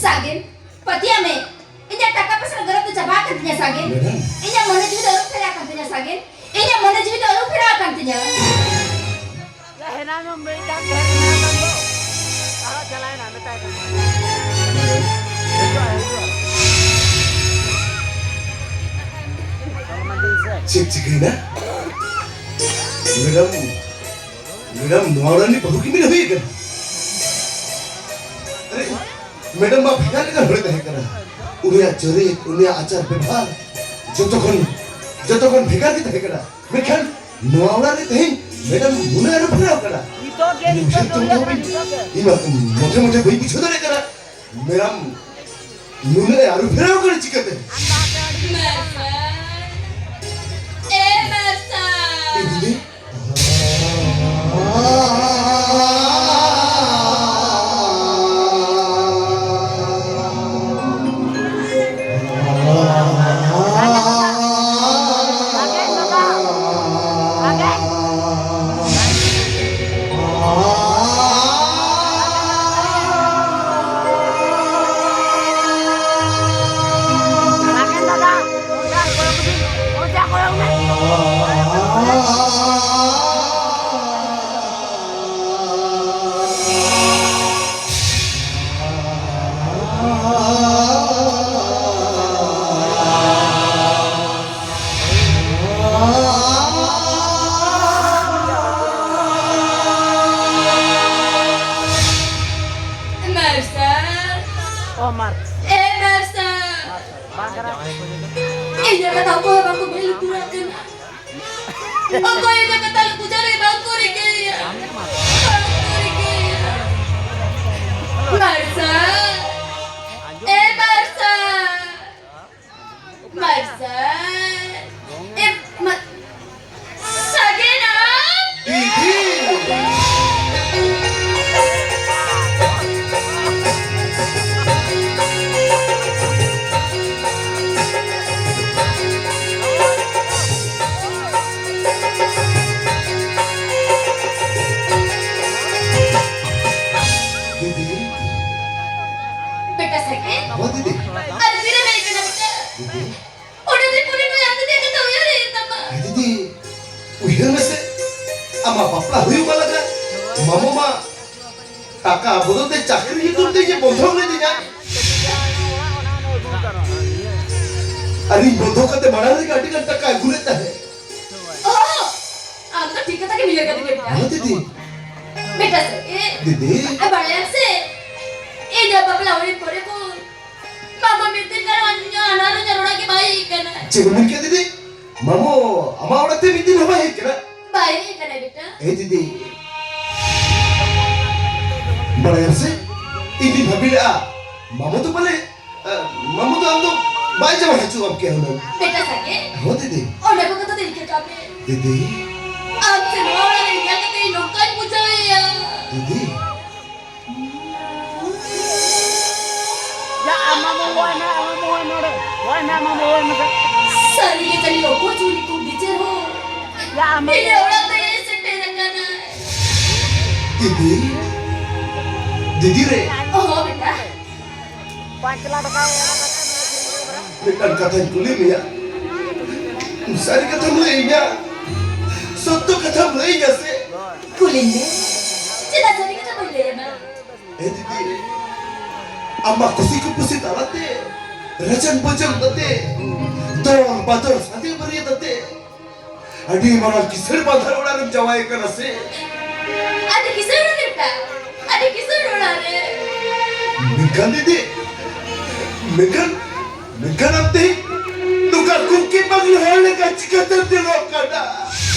ᱥᱟᱜᱮᱱ, ᱯᱟᱹᱛᱭᱟᱹᱣ ᱢᱮ, ᱤᱧᱟᱜ ᱴᱟᱠᱟ ᱯᱚᱭᱥᱟ ᱨᱮᱱᱟᱜ ᱜᱚᱨᱚᱵ ᱫᱚ ᱪᱟᱵᱟ ᱟᱠᱟᱱ ᱛᱤᱧᱟ, ᱥᱟᱜᱮᱱ᱾ ᱢᱮᱰᱟᱢ᱾ ᱤᱧᱟᱜ ᱢᱚᱱᱮ ᱡᱤᱣᱤ ᱫᱚ ᱟᱹᱨᱩ ᱯᱷᱮᱨᱟᱣ ᱟᱠᱟᱱ ᱛᱤᱧᱟ, ᱥᱟᱜᱮᱱ᱾ ᱤᱧᱟᱜ ᱢᱚᱱᱮ ᱡᱤᱣᱤ ᱫᱚ ᱟᱹᱨᱩ ᱯᱷᱮᱨᱟᱣ ᱟᱠᱟᱱ ᱛᱤᱧᱟ᱾ ᱭᱟ, ᱦᱮᱱᱟᱝ ᱮᱢ ᱞᱟᱹᱭ ᱠᱟᱱ ᱛᱟᱦᱮᱸ ᱠᱟᱱᱟ ᱵᱟᱝ ᱫᱚ? ᱟᱨᱦᱚᱸ ᱪᱟᱞᱟᱣᱮᱱᱟ, ᱢᱮᱛᱟᱭ ᱠᱟᱱᱟ᱾ ᱦᱤᱡᱩᱜᱼᱟ, ᱦᱤᱡᱩᱜᱼᱟ᱾ ᱪᱮᱫ ᱪᱤᱠᱟᱹᱭᱮᱱᱟ? ᱢᱮᱰᱟᱢ, ᱢᱮᱰᱟᱢ, ᱱᱚᱣᱟ ᱚᱲᱟᱜ ᱨᱤᱱᱤᱡ ᱵᱟᱹᱦᱩ ᱠᱤᱱ ᱦᱩᱭ ᱟᱠᱟᱱᱟ? ᱟᱨᱮ, ᱢᱮᱰᱟᱢ ᱢᱟ ᱵᱷᱮᱜᱟᱨ ᱞᱮᱠᱟᱱ ᱦᱚᱲᱮ ᱛᱟᱦᱮᱸ ᱠᱟᱱᱟ᱾ ᱩᱱᱤᱭᱟᱜ ᱪᱚᱨᱤᱛ, ᱩᱱᱤᱭᱟᱜ ᱟᱪᱟᱨ ᱵᱮᱵᱷᱟᱨ ᱡᱚᱛᱚ ᱠᱷᱚᱱ, ᱡᱚᱛᱚ ᱠᱷᱚᱱ ᱵᱷᱮᱜᱟᱨ ᱜᱮ ᱛᱟᱦᱮᱸ ᱠᱟᱱᱟ᱾ ᱢᱮᱱᱠᱷᱟᱱ ᱱᱚᱣᱟ ᱚᱲᱟᱜ ᱨᱮ ᱛᱮᱦᱮᱧ ᱢᱮᱰᱟᱢ ᱱᱩᱱᱟᱹᱜ ᱟᱹᱨᱩ ᱯᱷᱮᱨᱟᱣ ᱠᱟᱱᱟ᱾ ᱱᱤᱛᱚᱜ ᱜᱮ, ᱤᱧ ᱱᱤᱛᱚᱜ ᱩᱭᱦᱟᱹᱨ ᱜᱮ, ᱛᱮ ᱚᱱᱠᱟ ᱱᱤᱛᱚᱜ ᱜᱮ᱾ ᱤᱧ ᱢᱟ ᱢᱚᱴᱷᱮ ᱢᱚᱴᱷᱮ ᱵᱟᱹᱧ ᱵᱩᱡᱷᱟᱹᱣ ᱫᱟᱲᱮᱭᱟᱜ ᱠᱟᱱᱟ᱾ ᱢᱮᱰᱟᱢ ᱱᱩᱱᱟᱹᱜ ᱮ ᱟᱹᱨᱩ ᱯᱷᱮᱨᱟᱣ ᱠᱟᱱᱟ ᱪᱤᱠᱟᱹᱛᱮ? ᱢᱟᱨᱥᱟᱞ, ᱮ ᱢᱟᱨᱥᱟᱞ᱾ ᱮ ᱫᱤᱫᱤ, ᱢᱟᱨᱥᱟᱞ᱾ ᱚ, ᱢᱟᱨ- ᱮ ᱢᱟᱨᱥᱟᱞ᱾ ᱵᱟᱝ ᱠᱟᱱᱟ᱾ ᱤᱧᱟᱹᱜ ᱠᱟᱛᱷᱟ ᱚᱠᱚᱭ ᱦᱚᱸ ᱵᱟᱠᱚ ᱢᱮᱫ ᱞᱩᱛᱩᱨᱟᱜ ᱠᱟᱱᱟ᱾ ᱚᱠᱚᱭ ᱤᱧᱟᱹᱜ ᱠᱟᱛᱷᱟ ᱵᱩᱡᱷᱟᱹᱣ ᱞᱟᱹᱜᱤᱫ ᱵᱟᱝ ᱠᱚ ᱨᱤᱠᱟᱹᱭᱟ᱾ ᱵᱟᱝ ᱠᱚ ᱨᱤᱠᱟᱹᱭᱟ᱾ ᱢᱟᱨᱥᱟᱞ᱾ ᱮ ᱢᱟᱨᱥᱟᱞ᱾ ᱢᱟᱨᱥᱟᱞ᱾ ᱮ, ᱢᱟ-, ᱥᱟᱜᱮᱱᱟ᱾ ᱫᱤᱫᱤ᱾ ᱫᱤᱫᱤ᱾ ᱵᱮᱴᱟ ᱥᱟᱜᱮᱱ᱾ ᱦᱚᱸ ᱫᱤᱫᱤ᱾ ᱟᱨ ᱛᱤᱨᱮᱢ ᱦᱮᱡ ᱠᱟᱱᱟ ᱵᱮᱴᱟ? ᱫᱤᱫᱤ᱾ ᱚᱱᱟ ᱫᱤᱱ ᱯᱚᱨᱮ ᱱᱩᱭ ᱟᱢ ᱫᱤᱫᱤᱭᱟᱜ ᱠᱟᱛᱷᱟ ᱩᱭᱦᱟᱹᱨ ᱦᱩᱭᱩᱜ ᱛᱟᱢᱟ᱾ ᱦᱮᱸ ᱫᱤᱫᱤ, ᱩᱭᱦᱟᱹᱨ ᱢᱮᱥᱮ, ᱟᱢᱟᱜ ᱵᱟᱯᱞᱟ ᱦᱩᱭᱩᱜ ᱢᱟ ᱞᱟᱜᱟ᱾ ᱢᱟᱢᱚ ᱢᱟ ᱴᱟᱠᱟ ᱵᱚᱫᱚᱞ ᱛᱮ ᱪᱟᱹᱠᱨᱤ ᱧᱩᱛᱩᱢ ᱛᱮ ᱤᱧᱮ ᱵᱚᱱᱫᱷᱚᱠ ᱞᱮᱫᱤᱧᱟ᱾ ᱟᱨ ᱤᱧ ᱵᱚᱱᱫᱷᱚᱠ ᱠᱟᱛᱮ ᱢᱟᱲᱟᱝ ᱨᱮᱜᱮ ᱟᱹᱰᱤ ᱜᱟᱱ ᱴᱟᱠᱟ ᱟᱹᱜᱩ ᱞᱮᱫ ᱛᱟᱦᱮᱸᱫ᱾ ᱚ, ᱟᱢ ᱫᱚ ᱴᱷᱤᱠ ᱠᱟᱛᱷᱟ ᱜᱮᱢ ᱩᱭᱦᱟᱹᱨ ᱠᱟᱫᱤᱧᱟ ᱵᱮᱴᱟ᱾ ᱦᱮᱸ ᱫᱤᱫᱤ᱾ ᱵᱮᱴᱟ ᱥᱮ, ᱮ, ᱫᱤᱫᱤ᱾ ᱟᱨ ᱵᱟᱲᱟᱭᱟᱢ ᱥᱮ, ᱤᱧᱟᱹᱜ ᱵᱟᱯᱞᱟ ᱦᱩᱭ ᱯᱚᱨᱮ ᱠᱷᱚᱱ ᱵᱟᱵᱟ ᱢᱤᱫ ᱫᱤᱱ ᱜᱟᱱ ᱦᱚᱸ ᱤᱧᱟᱹᱜ ᱦᱟᱱᱟ ᱨᱮ ᱤᱧᱟᱹᱜ ᱚᱲᱟᱜ ᱜᱮ ᱵᱟᱭ ᱦᱮᱡ ᱠᱟᱱᱟ᱾ ᱪᱮᱫ ᱮᱢ ᱢᱮᱱ ᱠᱮᱫᱟ ᱫᱤᱫᱤ? ᱢᱟᱢᱚ ᱟᱢᱟᱜ ᱚᱲᱟᱜ ᱛᱮ ᱢᱤᱫ ᱫᱤᱱ ᱦᱚᱸ ᱵᱟᱭ ᱦᱮᱡ ᱠᱟᱱᱟ? ᱵᱟᱭ ᱦᱮᱡ ᱠᱟᱱᱟ ᱵᱮᱴᱟ᱾ ᱮ ᱫᱤᱫᱤ, ᱵᱟᱲᱟᱭᱟᱢ ᱥᱮ, ᱤᱧ ᱫᱩᱧ ᱵᱷᱟᱹᱵᱤ ᱞᱮᱜᱼᱟ, ᱢᱟᱢᱚ ᱫᱚ ᱯᱟᱞᱮ, ᱟ, ᱢᱟᱢᱚ ᱫᱚ ᱟᱢ ᱫᱚ ᱵᱟᱭ ᱡᱟᱶᱟᱭ ᱦᱚᱪᱚᱣᱟᱢ ᱠᱮᱭᱟ ᱦᱩᱱᱟᱹᱝ᱾ ᱵᱮᱴᱟ ᱥᱟᱜᱮᱱ, ᱦᱚᱸ ᱫᱤᱫᱤ᱾ ᱚᱱᱟ ᱠᱚ ᱠᱟᱛᱷᱟ ᱫᱚ ᱤᱠᱟᱹ ᱠᱟᱜ ᱢᱮ᱾ ᱫᱤᱫᱤ᱾ ᱟᱢ ᱥᱮ ᱱᱚᱣᱟ ᱚᱲᱟᱜ ᱨᱮ ᱧᱮᱞ ᱠᱟᱛᱮ ᱤᱧ ᱱᱚᱝᱠᱟᱧ ᱵᱩᱡᱷᱟᱹᱣᱮᱭᱟ᱾ ᱫᱤᱫᱤ᱾ ᱭᱟ, ᱟᱢ ᱢᱟᱢᱚ ᱦᱚᱦᱚᱭ ᱢᱮ, ᱟᱢ ᱢᱟᱢᱚ ᱦᱚᱦᱚᱭ ᱢᱮ ᱚᱸᱰᱮ᱾ ᱦᱚᱦᱚᱭ ᱢᱮ, ᱟᱢ ᱢᱟᱢᱚ ᱦᱚᱦᱚᱭ ᱢᱮ ᱥᱮ᱾ ᱥᱟᱹᱨᱤ ᱜᱮ ᱡᱟᱹᱱᱤᱡ ᱚᱠᱚᱭ ᱪᱚ ᱩᱱᱤ ᱠᱚ ᱵᱤᱪᱟᱹᱨ ᱦᱚᱸ᱾ ᱭᱟ, ᱟᱢ ᱢᱟᱢᱚ ᱤᱧᱟᱹᱜ ᱚᱲᱟᱜ ᱛᱮ ᱦᱮᱡ ᱥᱮᱴᱮᱨ ᱟᱠᱟᱱᱟᱭ᱾ ᱫᱤᱫᱤ, ᱫᱤᱫᱤ ᱨᱮ᱾ ᱚᱦᱚ, ᱵᱮᱴᱟ᱾ ᱯᱟᱸᱪ ᱞᱟᱠᱷ ᱴᱟᱠᱟ᱾ ᱢᱤᱫᱴᱟᱝ ᱠᱟᱛᱷᱟᱧ ᱠᱩᱞᱤ ᱢᱮᱭᱟ᱾ ᱥᱟᱹᱨᱤ ᱠᱟᱛᱷᱟᱢ ᱞᱟᱹᱭᱟᱹᱧᱟ? ᱥᱚᱛᱛᱚ ᱠᱟᱛᱷᱟᱢ ᱞᱟᱹᱭᱟᱹᱧᱟ ᱥᱮ? ᱠᱩᱞᱤᱧ ᱢᱮ, ᱪᱮᱫᱟᱜ ᱥᱟᱹᱨᱤ ᱠᱟᱛᱷᱟ ᱵᱟᱹᱧ ᱞᱟᱹᱭᱟᱢᱟ? ᱮ ᱫᱤᱫᱤ, ᱟᱢᱟᱜ ᱠᱩᱥᱤ ᱠᱩᱯᱩᱥᱤ ᱛᱟᱞᱟᱛᱮ, ᱨᱟᱡᱟᱱ ᱵᱟᱡᱟᱱ ᱠᱟᱛᱮ, ᱫᱚᱨ ᱵᱟᱫᱚᱨ ᱥᱟᱸᱜᱮ ᱵᱟᱹᱨᱭᱟᱹᱛ ᱟᱛᱮ, ᱟᱹᱰᱤ ᱢᱟᱨᱟᱝ ᱠᱤᱥᱟᱹᱬ ᱵᱟᱸᱫᱷᱟᱨ ᱚᱲᱟᱜ ᱨᱮᱢ ᱡᱟᱶᱟᱭ ᱠᱟᱱᱟ ᱥᱮ? ᱟᱹᱰᱤ ᱠᱤᱥᱟᱹᱬ ᱚᱲᱟᱜ ᱨᱮ ᱵᱮᱴᱟ, ᱟᱹᱰᱤ ᱠᱤᱥᱟᱹᱬ ᱚᱲᱟᱜ ᱨᱮ᱾ ᱢᱮᱱᱠᱷᱟᱱ ᱫᱤᱫᱤ, ᱢᱮᱱᱠᱷᱟᱱ, ᱢᱮᱱᱠᱷᱟᱱ ᱟᱢ ᱛᱮᱦᱮᱧ ᱱᱚᱝᱠᱟ ᱠᱩᱝᱠᱤ ᱯᱟᱜᱽᱞᱤ ᱦᱚᱲ ᱞᱮᱠᱟ ᱪᱤᱠᱟᱹᱛᱮᱢ ᱧᱮᱞᱚᱜ ᱠᱟᱱᱟ?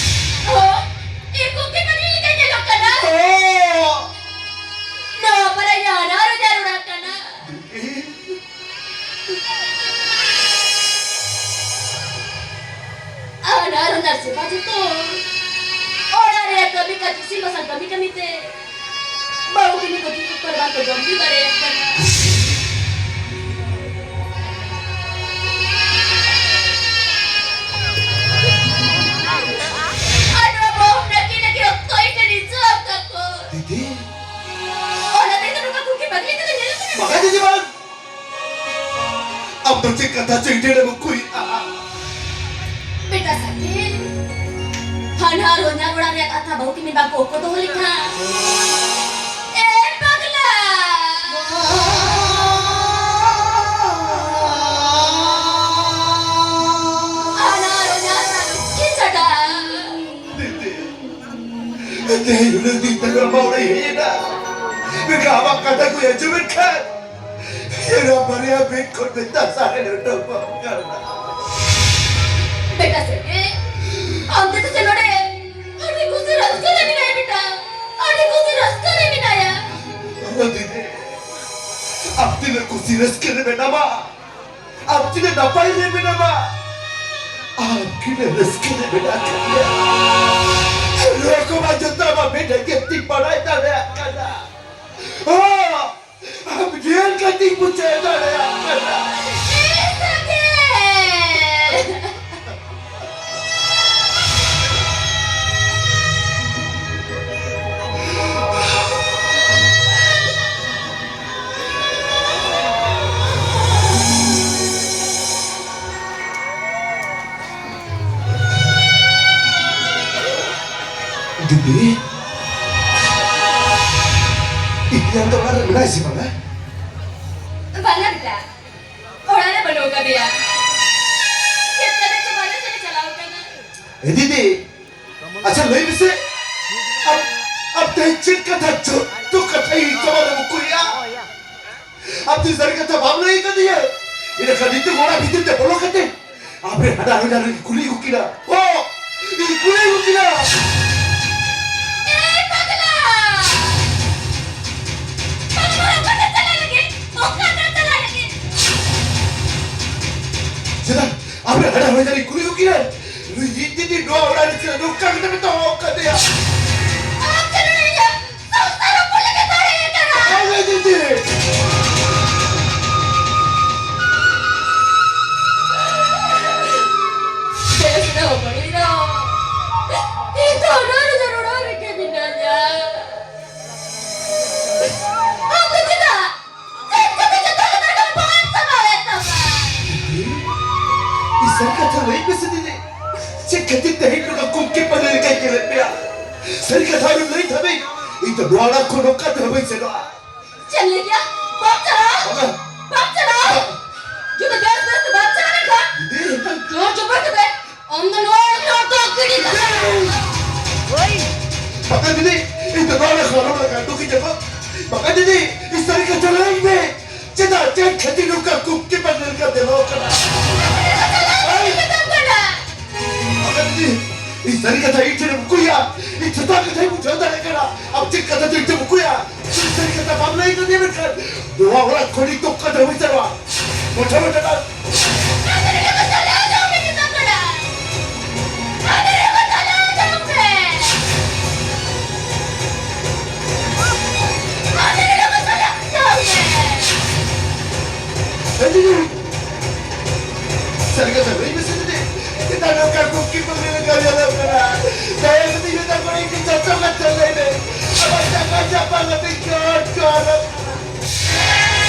ᱚ, ᱤᱧ ᱠᱩᱝᱠᱤ ᱯᱟᱜᱽᱞᱤ ᱞᱮᱠᱟ ᱧᱮᱞᱚᱜ ᱠᱟᱱᱟ? ᱚ! ᱱᱚᱣᱟ ᱯᱟᱨᱟ ᱤᱧᱟᱹᱜ ᱦᱟᱱᱦᱟᱨ ᱦᱚᱧᱦᱟᱨ ᱚᱲᱟᱜ ᱠᱟᱱᱟ᱾ ᱟᱨ ᱟᱨ ᱚᱱᱟ ᱥᱮᱵᱟ ᱡᱚᱛᱚᱱ, ᱚᱲᱟᱜ ᱨᱮᱭᱟᱜ ᱠᱟᱹᱢᱤ ᱠᱟᱡᱽ, ᱤᱥᱤᱱ ᱵᱟᱥᱟᱝ ᱠᱟᱹᱢᱤ ᱠᱟᱹᱢᱤ ᱛᱮ ᱵᱟᱹᱦᱩ ᱠᱤᱱ ᱠᱚ ᱴᱷᱤᱠ ᱚᱠᱛᱚ ᱨᱮ ᱵᱟᱝ ᱠᱚ ᱡᱚᱢ ᱧᱩ ᱫᱟᱲᱮᱭᱟᱜ ᱠᱟᱱᱟ᱾ ᱟᱨ ᱱᱚᱣᱟ ᱵᱟᱹᱦᱩ ᱦᱚᱯᱚᱱ ᱠᱤᱱ ᱞᱟᱹᱜᱤᱫ ᱚᱠᱛᱚ ᱤᱧ ᱴᱷᱮᱱ ᱤᱧ ᱥᱟᱵ ᱠᱟᱠᱚ᱾ ᱫᱤᱫᱤ᱾ ᱚᱱᱟ ᱛᱮᱜᱮ ᱛᱚ ᱱᱚᱝᱠᱟ ᱠᱩᱝᱠᱤ ᱯᱟᱜᱽᱞᱤ ᱛᱮᱠᱚ ᱧᱮᱞᱚᱜ ᱠᱟᱱᱟ᱾ ᱵᱟᱝᱟ ᱫᱤᱫᱤ, ᱵᱟᱝ᱾ ᱟᱢ ᱫᱚ ᱪᱮᱫ ᱠᱟᱛᱷᱟ ᱪᱮᱫ ᱰᱷᱮᱨᱮᱢ ᱩᱠᱩᱭᱮᱫᱼᱟ? ᱵᱮᱴᱟ ᱥᱟᱠᱤᱵ, ᱦᱟᱱᱦᱟᱨ ᱦᱚᱧᱦᱟᱨ ᱚᱲᱟᱜ ᱨᱮᱭᱟᱜ ᱠᱟᱛᱷᱟ ᱵᱟᱹᱦᱩ ᱠᱤᱱ ᱵᱟᱠᱚ ᱚᱠᱚ ᱫᱚᱦᱚ ᱞᱮᱠᱷᱟᱱ᱾ ᱮ ᱯᱟᱜᱽᱞᱟ! ᱦᱟᱱᱦᱟᱨ ᱦᱚᱧᱦᱟᱨ ᱚᱲᱟᱜ ᱨᱮ ᱪᱮᱫ ᱪᱷᱟᱰᱟ? ᱛᱮᱦᱮᱧ ᱩᱱᱟᱹᱜ ᱫᱤᱱ ᱛᱟᱭᱚᱢ ᱟᱢᱟᱜ ᱚᱲᱟᱜ ᱤᱧ ᱦᱮᱡ ᱮᱱᱟ᱾ ᱢᱮᱱᱠᱷᱟᱱ ᱟᱢᱟᱜ ᱠᱟᱛᱷᱟ ᱠᱚᱧ ᱟᱸᱡᱚᱢᱮᱫ ᱠᱷᱟᱱ, ᱤᱧᱟᱹᱜ ᱵᱟᱨᱭᱟ ᱢᱮᱫ ᱠᱷᱚᱱ ᱢᱮᱫ ᱫᱟᱜ ᱥᱟᱨᱮᱡ ᱚᱰᱚᱠᱚᱜ ᱠᱟᱱᱟ᱾ ᱵᱮᱴᱟ ᱥᱮ, ᱟᱢ ᱛᱮᱫᱚ ᱥᱮ ᱱᱚᱰᱮ ᱟᱹᱰᱤ ᱠᱩᱥᱤ ᱨᱟᱹᱥᱠᱟᱹ ᱨᱮ ᱢᱮᱱᱟᱭᱟ ᱵᱮᱴᱟ, ᱟᱹᱰᱤ ᱠᱩᱥᱤ ᱨᱟᱹᱥᱠᱟᱹ ᱨᱮ ᱢᱮᱱᱟᱭᱟ᱾ ᱟᱢ ᱛᱤᱱᱟᱹᱜ ᱠᱩᱥᱤ ᱨᱟᱹᱥᱠᱟᱹ ᱨᱮ ᱢᱮᱱᱟᱢᱟ, ᱟᱢ ᱛᱤᱱᱟᱹᱜ ᱱᱟᱯᱟᱭ ᱨᱮ ᱢᱮᱱᱟᱢᱟ, ᱟᱢ ᱛᱤᱱᱟᱹᱜ ᱨᱟᱹᱥᱠᱟᱹ ᱨᱮ ᱢᱮᱱᱟᱜ ᱟᱠᱟᱫ ᱢᱮᱭᱟ, ᱱᱚᱣᱟ ᱠᱚ ᱢᱟ ᱡᱚᱛᱚ ᱟᱢᱟᱜ ᱢᱮᱫ ᱦᱮᱡ ᱠᱟᱛᱮᱧ ᱵᱟᱲᱟᱭ ᱫᱟᱲᱮᱭᱟᱜ ᱠᱟᱱᱟ᱾ ᱦᱚᱸ, ᱟᱢ ᱧᱮᱞ ᱠᱟᱛᱮᱧ ᱵᱩᱡᱷᱟᱹᱣ ᱫᱟᱲᱮᱭᱟᱜ ᱠᱟᱱᱟ᱾ ᱮ ᱥᱟᱜᱮᱱ! ᱫᱤᱫᱤ, ᱤᱯᱤᱭᱟᱱ ᱫᱚ ᱚᱲᱟᱜ ᱨᱮ ᱢᱮᱱᱟᱭ ᱥᱮ ᱵᱟᱝᱟ? ᱵᱟᱝᱟ ᱵᱮᱴᱟ, ᱚᱲᱟᱜ ᱨᱮ ᱵᱟᱹᱱᱩᱜ ᱟᱠᱟᱫᱮᱭᱟ᱾ ᱪᱮᱫ ᱠᱟᱛᱮ ᱪᱚ ᱵᱟᱦᱨᱮ ᱥᱮᱫ ᱮ ᱪᱟᱞᱟᱣ ᱟᱠᱟᱱᱟ᱾ ᱮ ᱫᱤᱫᱤ, ᱟᱪᱪᱷᱟ ᱞᱟᱹᱭ ᱢᱮᱥᱮ, ᱟᱢ, ᱟᱢ ᱛᱮᱦᱮᱧ ᱪᱮᱫ ᱠᱟᱛᱷᱟ ᱡᱚᱛᱚ ᱠᱟᱛᱷᱟ ᱤᱧ ᱥᱟᱢᱟᱝ ᱨᱮᱢ ᱩᱠᱩᱭᱮᱜᱼᱟ? ᱟᱢ ᱛᱮ ᱥᱟᱹᱨᱤ ᱠᱟᱛᱷᱟ ᱵᱟᱢ ᱞᱟᱹᱭ ᱟᱠᱟᱫᱤᱧᱟ? ᱤᱱᱟᱹ ᱠᱷᱟᱱ ᱱᱤᱛᱚᱜ ᱚᱲᱟᱜ ᱵᱷᱤᱛᱤᱨ ᱛᱮ ᱵᱚᱞᱚ ᱠᱟᱛᱮ ᱟᱯᱮ ᱦᱟᱰᱟ ᱦᱚᱧᱦᱟᱨ ᱨᱮᱧ ᱠᱩᱞᱤ ᱟᱹᱜᱩ ᱠᱤᱱᱟ᱾ ᱚ, ᱤᱧ ᱠᱩᱞᱤ ᱟᱹᱜᱩ ᱠᱤᱱᱟ᱾ ᱮᱭ ᱯᱟᱜᱽᱞᱟ! ᱯᱟᱜᱽᱞᱟ, ᱚᱠᱟᱛᱮ ᱪᱟᱞᱟᱜ ᱞᱟᱹᱜᱤᱫ? ᱚᱠᱟᱛᱮ ᱪᱟᱞᱟᱜ ᱞᱟᱹᱜᱤᱫ? ᱪᱮᱫᱟᱜ? ᱟᱯᱮ ᱦᱟᱰᱟ ᱦᱚᱧᱦᱟᱨ ᱨᱮᱧ ᱠᱩᱞᱤ ᱟᱹᱜᱩ ᱠᱤᱱᱟ᱾ ᱱᱩᱭ ᱤᱧ ᱫᱤᱫᱤ ᱱᱚᱣᱟ ᱚᱲᱟᱜ ᱨᱮ ᱪᱮᱫ ᱱᱚᱝᱠᱟ ᱠᱟᱛᱮ ᱯᱮ ᱫᱚᱦᱚ ᱟᱠᱟᱫᱮᱭᱟ? ᱟᱢ ᱪᱮᱫ ᱤᱧ ᱥᱚᱝᱥᱟᱨ ᱨᱟᱹᱯᱩᱫ ᱞᱟᱹᱜᱤᱫ ᱫᱟᱲᱮ ᱟᱠᱟᱱᱟ? ᱵᱟᱝᱟ ᱫᱤᱫᱤ᱾ ᱵᱮᱥ ᱫᱚ ᱵᱟᱹᱲᱤᱡ ᱫᱚ ᱤᱧ ᱫᱚ ᱚᱱᱟ ᱨᱮᱜᱮ ᱨᱚᱲ ᱨᱮᱜᱮ ᱢᱮᱱᱟᱧᱟ᱾ ᱟᱢ ᱫᱚ ᱪᱮᱫᱟᱜ? ᱪᱮᱫ ᱠᱚᱛᱮ ᱡᱚᱛᱚ ᱞᱮᱠᱟᱱ ᱠᱚ ᱵᱟᱝ ᱪᱟᱵᱟᱭᱮᱫ ᱛᱟᱢᱟ? ᱤᱧ ᱥᱟᱹᱨᱤ ᱠᱟᱛᱷᱟ ᱞᱟᱹᱭ ᱢᱮᱥᱮ ᱫᱤᱫᱤ, ᱪᱮᱫ ᱠᱷᱟᱹᱛᱤᱨ ᱛᱮ ᱤᱧ ᱱᱚᱝᱠᱟ ᱠᱩᱝᱠᱤ ᱯᱟᱹᱱᱤ ᱞᱮᱠᱟᱧ ᱧᱮᱞᱮᱫ ᱢᱮᱭᱟ? ᱥᱟᱹᱨᱤ ᱠᱟᱛᱷᱟ ᱟᱞᱚᱢ ᱞᱟᱹᱭ ᱫᱷᱟᱹᱵᱤᱡ ᱤᱧ ᱫᱚ ᱱᱚᱣᱟ ᱚᱲᱟᱜ ᱠᱷᱚᱱ ᱚᱠᱟ ᱛᱮᱦᱚᱸ ᱵᱟᱹᱧ ᱥᱮᱱᱚᱜᱼᱟ᱾ ᱪᱮᱫ ᱮᱢ ᱞᱟᱹᱭ ᱠᱮᱜᱼᱟ? ᱵᱟᱢ ᱪᱟᱞᱟᱜᱼᱟ? ᱵᱟᱝᱟ᱾ ᱵᱟᱢ ᱪᱟᱞᱟᱜᱼᱟ? ᱵᱟᱝ᱾ ᱡᱩᱫᱤ ᱵᱮᱥ ᱵᱮᱥ ᱛᱮ ᱵᱟᱢ ᱪᱟᱞᱟᱜ ᱠᱷᱟᱱ, ᱫᱤᱫᱤ᱾ ᱡᱳᱨ ᱡᱚᱵᱚᱨ ᱠᱟᱛᱮ ᱟᱢ ᱫᱚ ᱱᱚᱣᱟ ᱚᱲᱟᱜ ᱠᱷᱚᱱ ᱚᱰᱚᱠ ᱜᱤᱰᱤ ᱠᱟᱜ ᱢᱮ᱾ ᱵᱟᱝᱟ ᱫᱤᱫᱤ, ᱤᱧ ᱫᱚ ᱱᱚᱣᱟ ᱚᱲᱟᱜ ᱠᱷᱚᱱ ᱟᱞᱚᱢ ᱞᱟᱜᱟ ᱩᱰᱩᱠᱤᱧᱟ ᱜᱚ᱾ ᱵᱟᱝᱟ ᱫᱤᱫᱤ, ᱤᱧ ᱥᱟᱹᱨᱤ ᱠᱟᱛᱷᱟ ᱞᱟᱹᱭᱟᱹᱧ ᱢᱮ᱾ ᱪᱮᱫᱟᱜ, ᱪᱮᱫ ᱠᱷᱟᱹᱛᱤᱨ ᱱᱚᱝᱠᱟ ᱠᱩᱝᱠᱤ ᱯᱟᱹᱱᱤ ᱞᱮᱠᱟ ᱫᱮᱞᱟᱣ ᱠᱟᱱᱟ? ᱟᱭ! ᱵᱟᱝᱟ ᱫᱤᱫᱤ, ᱤᱧ ᱥᱟᱹᱨᱤ ᱠᱟᱛᱷᱟ ᱤᱧ ᱴᱷᱮᱱ ᱮᱢ ᱩᱠᱩᱭᱟ᱾ ᱤᱧ ᱡᱷᱚᱛᱚ ᱠᱟᱛᱷᱟᱧ ᱵᱩᱡᱷᱟᱹᱣ ᱫᱟᱲᱮᱭᱟᱜ ᱠᱟᱱᱟ᱾ ᱟᱢ ᱪᱮᱫ ᱠᱟᱛᱷᱟ ᱪᱚ ᱤᱧ ᱴᱷᱮᱱ ᱮᱢ ᱩᱠᱩᱭᱟ᱾ ᱥᱟᱹᱨᱤ ᱠᱟᱛᱷᱟ ᱵᱟᱢ ᱞᱟᱹᱭ ᱠᱟᱫᱤᱧᱟ, ᱢᱮᱱᱠᱷᱟᱱ ᱱᱚᱣᱟ ᱚᱲᱟᱜ ᱠᱷᱚᱱ ᱤᱧ ᱫᱚ ᱚᱠᱟ ᱛᱮᱦᱚᱸ ᱵᱟᱹᱧ ᱪᱟᱞᱟᱜᱼᱟ᱾ ᱢᱚᱴᱷᱟ ᱢᱚᱴᱷᱟ ᱱᱟ᱾ ᱮ ᱫᱤᱫᱤ, ᱥᱟᱹᱨᱤ ᱠᱟᱛᱷᱟ ᱞᱟᱹᱭ ᱢᱮᱥᱮ ᱫᱤᱫᱤ, ᱪᱮᱫᱟᱜ ᱱᱚᱝᱠᱟ ᱠᱩᱝᱠᱤ ᱯᱟᱹᱱᱤ ᱞᱮᱠᱟ ᱧᱮᱞᱚᱜ ᱠᱟᱱᱟ? ᱫᱟᱭᱟ ᱠᱟᱛᱮ ᱢᱮᱛᱟ ᱠᱚᱣᱟ, ᱤᱧ ᱡᱚᱛᱚ ᱠᱟᱛᱷᱟ ᱞᱟᱹᱭ ᱢᱮ᱾ ᱟᱢᱟᱜ ᱡᱟᱸᱜᱟ ᱡᱟᱯᱟᱜ ᱠᱟᱛᱮ ᱜᱚᱰ ᱡᱚᱦᱟᱨᱚᱜ ᱠᱟᱱᱟ᱾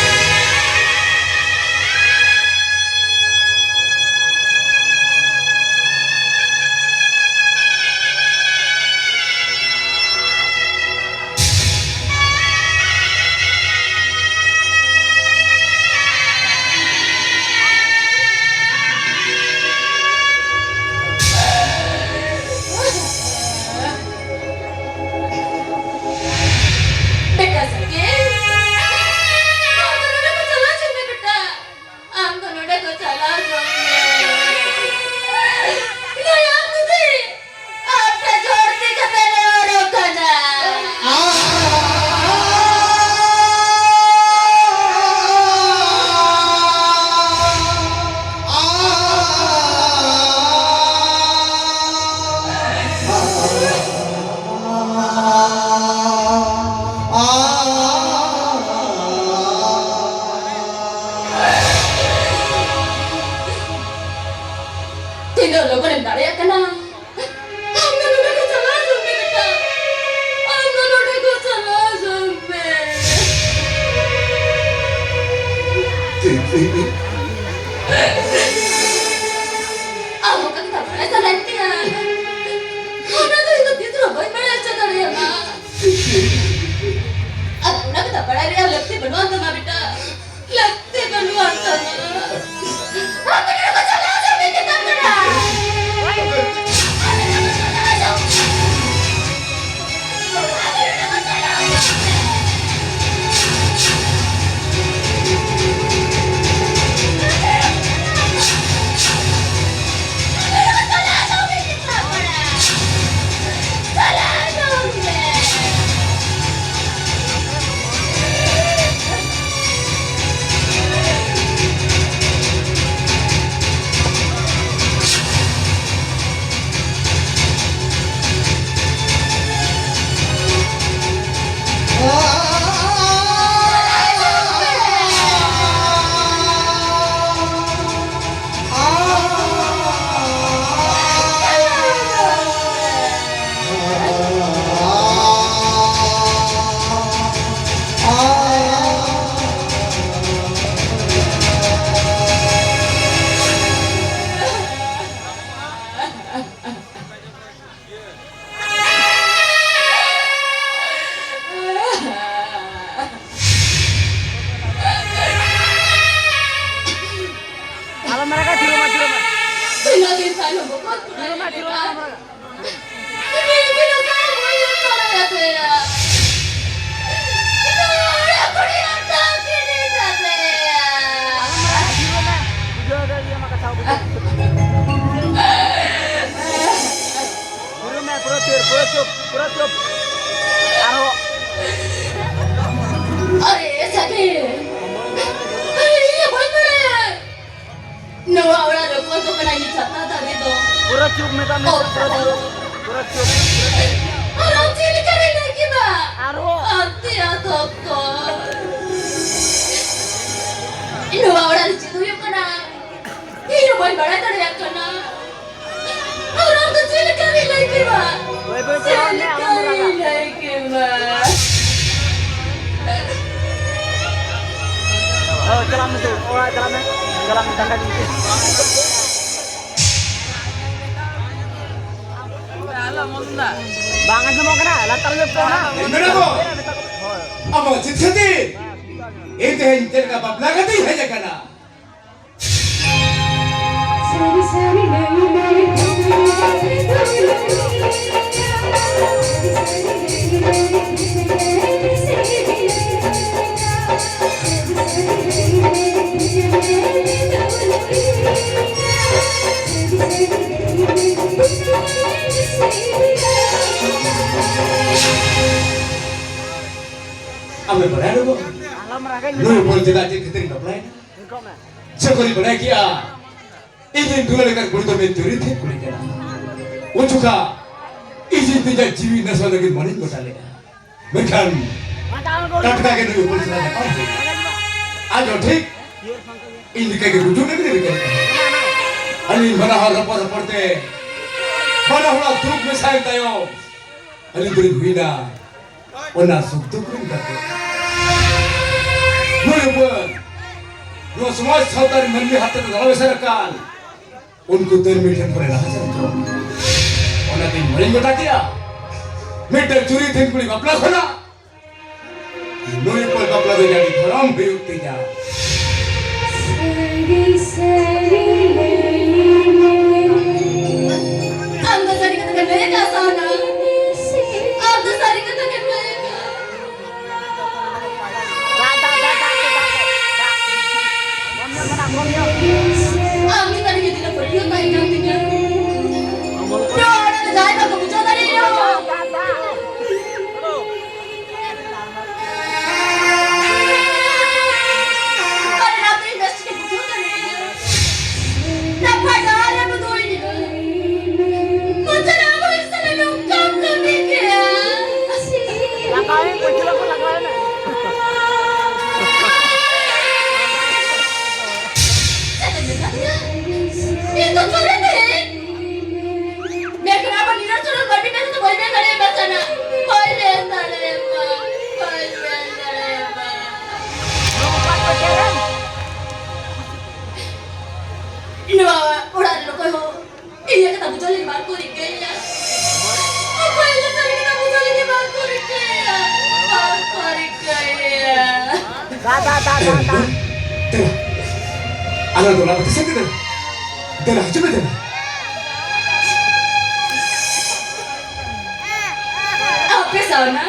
ᱯᱩᱨᱟᱹ ᱪᱩᱯ᱾ ᱟᱨᱦᱚᱸ᱾ ᱟᱨᱮ ᱥᱟᱜᱮ, ᱟᱨᱮ, ᱤᱧ ᱵᱟᱹᱧ ᱵᱟᱲᱟᱭᱟ᱾ ᱱᱚᱣᱟ ᱚᱲᱟᱜ ᱨᱮ ᱚᱠᱚᱭ ᱫᱚ ᱠᱟᱱᱟᱭ ᱤᱧ ᱪᱷᱟᱛᱟ ᱫᱟᱨᱮ ᱫᱚ? ᱯᱩᱨᱟᱹ ᱪᱩᱯ ᱢᱮᱛᱟᱜ ᱢᱮ, ᱚ, ᱯᱩᱨᱟᱹ ᱪᱩᱯ, ᱯᱩᱨᱟᱹ ᱪᱩᱯ᱾ ᱟᱨ ᱟᱢ ᱪᱮᱫ ᱞᱮᱠᱟ ᱨᱮ ᱞᱟᱹᱭ ᱠᱮᱫᱟ? ᱟᱨᱦᱚᱸ᱾ ᱟᱢ ᱛᱮᱭᱟ ᱫᱚᱠᱛᱚᱨ᱾ ᱱᱚᱣᱟ ᱚᱲᱟᱜ ᱨᱮ ᱪᱮᱫ ᱦᱩᱭᱩᱜ ᱠᱟᱱᱟ? ᱤᱧ ᱦᱚᱸ ᱵᱟᱹᱧ ᱵᱟᱲᱟᱭ ᱫᱟᱲᱮᱭᱟᱜ ᱠᱟᱱᱟ᱾ ᱟᱨ ᱟᱢ ᱫᱚ ᱪᱮᱫ ᱞᱮᱠᱟ ᱨᱮ ᱞᱟᱹᱭ ᱠᱮᱫᱟ? ᱵᱟᱹᱭ ᱵᱟᱹᱭ ᱛᱮ ᱪᱮᱫ ᱨᱚᱲ ᱢᱮ, ᱞᱮᱠᱟ ᱟᱞᱚᱢ ᱨᱮ ᱨᱟᱜᱟ᱾ ᱞᱟᱹᱭ ᱠᱮᱫᱟ? ᱦᱳᱭ, ᱪᱟᱞᱟᱜ ᱢᱮ ᱛᱚ, ᱚᱲᱟᱜ ᱪᱟᱞᱟᱜ ᱢᱮ, ᱪᱟᱞᱟᱜ ᱢᱮ, ᱫᱟᱠᱟ ᱡᱚᱢ ᱢᱮ᱾ ᱵᱟᱝ ᱟᱸᱡᱚᱢᱚᱜ ᱠᱟᱱᱟ, ᱞᱟᱛᱟᱨ ᱧᱚᱜ ᱯᱮ ᱚᱱᱟ᱾ ᱢᱮᱱᱟᱜ ᱠᱚ? ᱦᱳᱭ᱾ ᱟᱢᱟᱜ ᱪᱮᱫ ᱠᱷᱟᱹᱛᱤᱨ ᱤᱧ ᱛᱮᱦᱮᱧ ᱪᱮᱫ ᱞᱮᱠᱟ ᱵᱟᱯᱞᱟ ᱠᱟᱛᱮᱧ ᱦᱮᱡ ᱟᱠᱟᱱᱟ? ᱟᱢᱮᱢ ᱵᱟᱲᱟᱭᱟ ᱜᱚ? ᱟᱞᱚᱢ ᱨᱟᱜᱟ, ᱱᱩᱭ ᱦᱚᱯᱚᱱ ᱪᱮᱫᱟᱜ ᱪᱮᱫ ᱠᱷᱟᱹᱛᱤᱨ ᱤᱧ ᱵᱟᱯᱞᱟᱭᱮᱱᱟ? ᱪᱮᱫ ᱠᱚᱧ ᱵᱟᱲᱟᱭ ᱠᱮᱜᱼᱟ? ᱤᱧ ᱨᱮᱱ ᱫᱩᱞᱟᱹᱲ ᱞᱮᱠᱟᱱ ᱠᱩᱲᱤ ᱫᱚ ᱢᱤᱫ ᱪᱩᱨᱤᱛ ᱦᱮᱡ ᱠᱩᱲᱤ ᱠᱟᱱᱟ᱾ ᱩᱱ ᱡᱚᱠᱷᱟ ᱤᱧ ᱛᱤᱧᱟᱹ ᱡᱤᱣᱤ ᱱᱟᱥᱟᱣ ᱞᱟᱹᱜᱤᱫ ᱢᱚᱱᱮᱧ ᱜᱚᱴᱟ ᱞᱮᱫᱼᱟ᱾ ᱢᱮᱱᱠᱷᱟᱱ ᱴᱟᱴᱠᱟ ᱜᱮ ᱱᱩᱭ ᱩᱯᱟᱹᱞ ᱥᱟᱞᱟᱜ ᱧᱟᱯᱟᱢ ᱦᱩᱭ ᱮᱱᱟ᱾ ᱟᱡ ᱦᱚᱸ ᱴᱷᱤᱠ ᱤᱧ ᱞᱮᱠᱟ ᱜᱮ ᱜᱩᱡᱩᱜ ᱞᱟᱹᱜᱤᱫ ᱮ ᱨᱤᱠᱟᱹ ᱞᱮᱫᱼᱟ᱾ ᱟᱹᱞᱤᱧ ᱵᱟᱱᱟ ᱦᱚᱲ ᱨᱚᱯᱚᱲ ᱨᱚᱯᱚᱲ ᱛᱮ ᱵᱟᱱᱟ ᱦᱚᱲᱟᱜ ᱫᱩᱠ ᱢᱮᱥᱟᱭᱮᱱ ᱛᱟᱭᱚᱢ ᱟᱹᱞᱤᱧ ᱫᱚᱞᱤᱧ ᱦᱩᱭᱱᱟ ᱚᱱᱟ ᱥᱩᱠ ᱫᱩᱠ ᱨᱮᱱ ᱜᱟᱛᱮ᱾ ᱱᱩᱭ ᱩᱯᱟᱹᱞ ᱱᱚᱣᱟ ᱥᱚᱢᱟᱡᱽ ᱥᱟᱶᱛᱟ ᱨᱮ ᱢᱟᱹᱱᱢᱤ ᱦᱟᱛᱮ ᱛᱮ ᱫᱟᱬᱟ ᱢᱮᱥᱟ ᱟᱠᱟᱱ ᱩᱱᱠᱩ ᱛᱟᱹᱨᱢᱤ ᱴᱷᱮᱱ ᱠᱷᱚᱱᱮ ᱞᱟᱦᱟ ᱪᱟᱞᱟᱜ ᱠᱟᱱᱟ᱾ ᱚᱱᱟᱛᱮᱧ ᱢᱚᱱᱮᱧ ᱜᱚᱴᱟ ᱠᱮᱜᱼᱟ, ᱢᱤᱫᱴᱟᱝ ᱪᱩᱨᱤ ᱴᱷᱮᱱ ᱠᱩᱲᱤ ᱵᱟᱯᱞᱟ ᱠᱷᱚᱱᱟᱜ ᱱᱩᱭ ᱠᱚ ᱵᱟᱯᱞᱟ ᱫᱚ ᱡᱟᱹᱱᱤᱡ ᱫᱷᱚᱨᱚᱢ ᱦᱩᱭᱩᱜ ᱛᱤᱧᱟ᱾ ᱥᱟᱹᱨᱤ ᱥᱟᱹᱨᱤ ᱞᱟᱹᱭ ᱢᱮ᱾ ᱟᱢ ᱫᱚ ᱥᱟᱹᱨᱤ ᱠᱟᱛᱷᱟ ᱜᱮᱢ ᱞᱟᱹᱭ ᱟᱠᱟᱫ, ᱥᱟᱦᱟᱱᱟ᱾ ᱟᱢ ᱫᱚ ᱥᱟᱹᱨᱤ ᱠᱟᱛᱷᱟ ᱜᱮᱢ ᱞᱟᱹᱭ ᱟᱠᱟᱫ᱾ ᱟᱢ ᱪᱮᱛᱟᱱ ᱨᱮ ᱡᱩᱫᱤ ᱞᱮ ᱯᱟᱹᱛᱭᱟᱹᱣ ᱛᱟᱦᱮᱸ ᱠᱟᱱ ᱛᱤᱧᱟ, ᱱᱚᱣᱟ ᱚᱲᱟᱜ ᱨᱮ ᱡᱟᱦᱟᱸᱭ ᱵᱟᱠᱚ ᱵᱩᱡᱷᱟᱹᱣ ᱫᱟᱲᱮᱭᱟᱜᱼᱟ᱾ ᱵᱟᱭ ᱢᱮᱱ ᱫᱟᱲᱮᱭᱟᱢᱟ, ᱵᱟᱭ ᱢᱮᱱ ᱫᱟᱲᱮᱭᱟᱢᱟ᱾ ᱱᱚᱣᱟ ᱚᱲᱟᱜ ᱨᱮ ᱚᱠᱚᱭ ᱦᱚᱸ ᱤᱧᱟᱹᱜ ᱠᱟᱛᱷᱟ ᱵᱩᱡᱷᱟᱹᱣ ᱞᱟᱹᱜᱤᱫ ᱵᱟᱝ ᱠᱚ ᱨᱤᱠᱟᱹᱭᱟ᱾ ᱚᱠᱚᱭ ᱦᱚᱸ ᱥᱟᱹᱨᱤ ᱠᱟᱛᱷᱟ ᱵᱩᱡᱷᱟᱹᱣ ᱞᱟᱹᱜᱤᱫ ᱵᱟᱝ ᱠᱚ ᱨᱤᱠᱟᱹᱭᱟ, ᱵᱟᱝ ᱠᱚ ᱨᱤᱠᱟᱹᱭᱟ᱾ ᱫᱟ, ᱫᱟ, ᱫᱟ, ᱫᱟ, ᱫᱟ᱾ ᱫᱮᱞᱟ, ᱟᱞᱟᱝ ᱫᱚ ᱚᱲᱟᱜ ᱵᱚ ᱫᱤᱥᱟᱹ ᱠᱮᱫᱟ᱾ ᱫᱮᱞᱟ, ᱦᱤᱡᱩᱜ ᱢᱮ, ᱫᱮᱞᱟ᱾ ᱟᱯᱮ ᱥᱟᱣᱱᱟ᱾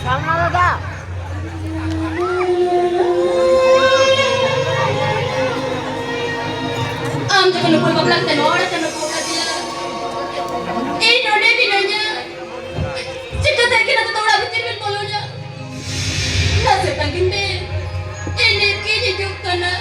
ᱥᱟᱣᱱᱟ ᱫᱟᱫᱟ᱾ ᱟᱢ ᱡᱚᱠᱷᱚᱱ ᱱᱩᱠᱩ ᱵᱟᱯᱞᱟ ᱠᱟᱛᱮ ᱱᱚᱣᱟ ᱚᱲᱟᱜ ᱛᱮᱢ ᱟᱹᱜᱩ ᱟᱠᱟᱫᱤᱧᱟ, ᱤᱧ ᱱᱚᱰᱮ ᱢᱤᱱᱟᱹᱧᱟ᱾ ᱪᱤᱠᱟᱹᱛᱮ ᱟᱹᱠᱤᱱ ᱟᱹᱛᱩ ᱫᱚ ᱚᱲᱟᱜ ᱵᱷᱤᱛᱤᱨ ᱵᱤᱱ ᱵᱚᱞᱚᱱᱟ? ᱱᱟᱥᱮ ᱛᱟᱺᱜᱤ ᱢᱮ, ᱤᱧ ᱱᱤᱛ ᱜᱤᱧ ᱦᱤᱡᱩᱜ ᱠᱟᱱᱟ᱾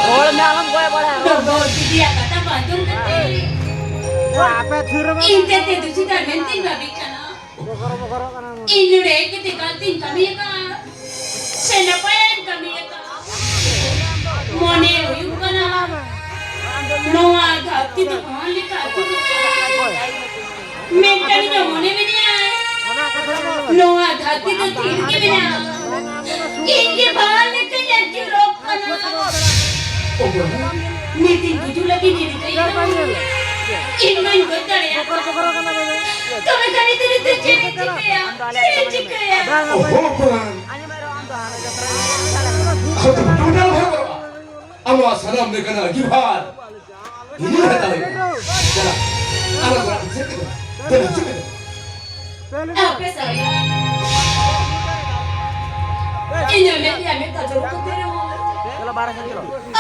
ᱦᱚᱲ ᱢᱮ ᱟᱞᱚᱢ ᱜᱚᱡ ᱵᱟᱲᱟᱭᱟ᱾ ᱰᱚᱜᱚᱨ ᱡᱩᱫᱤ ᱟᱠᱟᱫᱟ ᱵᱟᱸᱫᱚᱱ ᱠᱟᱛᱮ᱾ ᱟᱯᱮ ᱛᱷᱤᱨ ᱨᱮ ᱢᱮ᱾ ᱤᱧ ᱛᱮ ᱛᱮ ᱫᱩᱥᱤ ᱫᱟᱨ ᱢᱮᱱᱛᱮᱧ ᱵᱷᱟᱹᱵᱤ ᱠᱟᱱᱟ᱾ ᱵᱚᱠᱚᱨᱚ ᱵᱚᱠᱚᱨᱚᱜ ᱠᱟᱱᱟ ᱱᱚᱰᱮ᱾ ᱤᱧ ᱱᱚᱰᱮ ᱦᱮᱡ ᱠᱟᱛᱮ ᱜᱟᱞᱛᱤᱧ ᱠᱟᱹᱢᱤ ᱟᱠᱟᱫ ᱥᱮ ᱱᱟᱯᱟᱭᱟᱜ ᱤᱧ ᱠᱟᱹᱢᱤ ᱟᱠᱟᱫ? ᱢᱚᱱᱮ ᱦᱩᱭᱩᱜ ᱠᱟᱱᱟ ᱱᱚᱣᱟ ᱫᱷᱟᱹᱨᱛᱤ ᱫᱚ ᱵᱟᱝ ᱞᱮᱠᱟ ᱟᱹᱪᱩᱨᱚᱜ ᱠᱟᱱᱟ᱾ ᱢᱮᱱᱠᱷᱟᱱ ᱤᱧᱟᱹᱜ ᱢᱚᱱᱮ ᱢᱮᱱᱮᱜᱼᱟᱭ ᱱᱚᱣᱟ ᱫᱷᱟᱹᱨᱛᱤ ᱫᱚ ᱛᱷᱤᱨ ᱜᱮ ᱢᱮᱱᱟᱜᱼᱟ᱾ ᱤᱧ ᱜᱮ ᱵᱟᱝ ᱞᱮᱠᱟᱧ ᱟᱹᱪᱩᱨᱚᱜ ᱠᱟᱱᱟ᱾ ᱱᱤᱛᱤᱧ ᱜᱩᱡᱩᱜ ᱞᱟᱹᱜᱤᱫ ᱤᱧ ᱨᱤᱠᱟᱹᱭᱮᱫᱟ᱾ ᱤᱧ ᱢᱟᱧ ᱜᱚᱡ ᱫᱟᱲᱮᱭᱟᱜ ᱠᱟᱱᱟ᱾ ᱛᱚᱵᱮ ᱠᱷᱟᱱ ᱱᱤᱛ ᱱᱤᱛ ᱪᱮᱫ ᱤᱧ ᱪᱤᱠᱟᱹᱭᱟ? ᱪᱮᱫ ᱤᱧ ᱪᱤᱠᱟᱹᱭᱟ? ᱚᱦᱚ, ᱵᱟᱝ᱾ ᱟᱢ ᱫᱚ ᱴᱳᱴᱟᱞ ᱵᱷᱟᱜᱚᱜᱼᱟ᱾ ᱟᱢᱟᱜ ᱥᱟᱱᱟᱢ ᱞᱮᱠᱟᱱᱟᱜ ᱟᱺᱜᱤᱵᱷᱟᱨ ᱤᱧᱤᱧ ᱦᱟᱛᱟᱣᱮᱫᱼᱟ᱾ ᱪᱟᱞᱟᱜ, ᱟᱞᱟᱝ ᱫᱚ ᱪᱮᱫ ᱜᱮ ᱵᱟᱝ᱾ ᱫᱮᱞᱟ, ᱦᱤᱡᱩᱜ ᱢᱮ᱾ ᱟᱯᱮ ᱥᱟᱞᱟ᱾ ᱤᱧᱟᱹᱜ ᱢᱮᱫ ᱨᱮᱭᱟᱜ ᱢᱮᱫ ᱫᱟᱜ ᱡᱚᱨᱚᱜ ᱠᱟᱱ ᱛᱟᱦᱮᱸ ᱨᱮᱦᱚᱸ᱾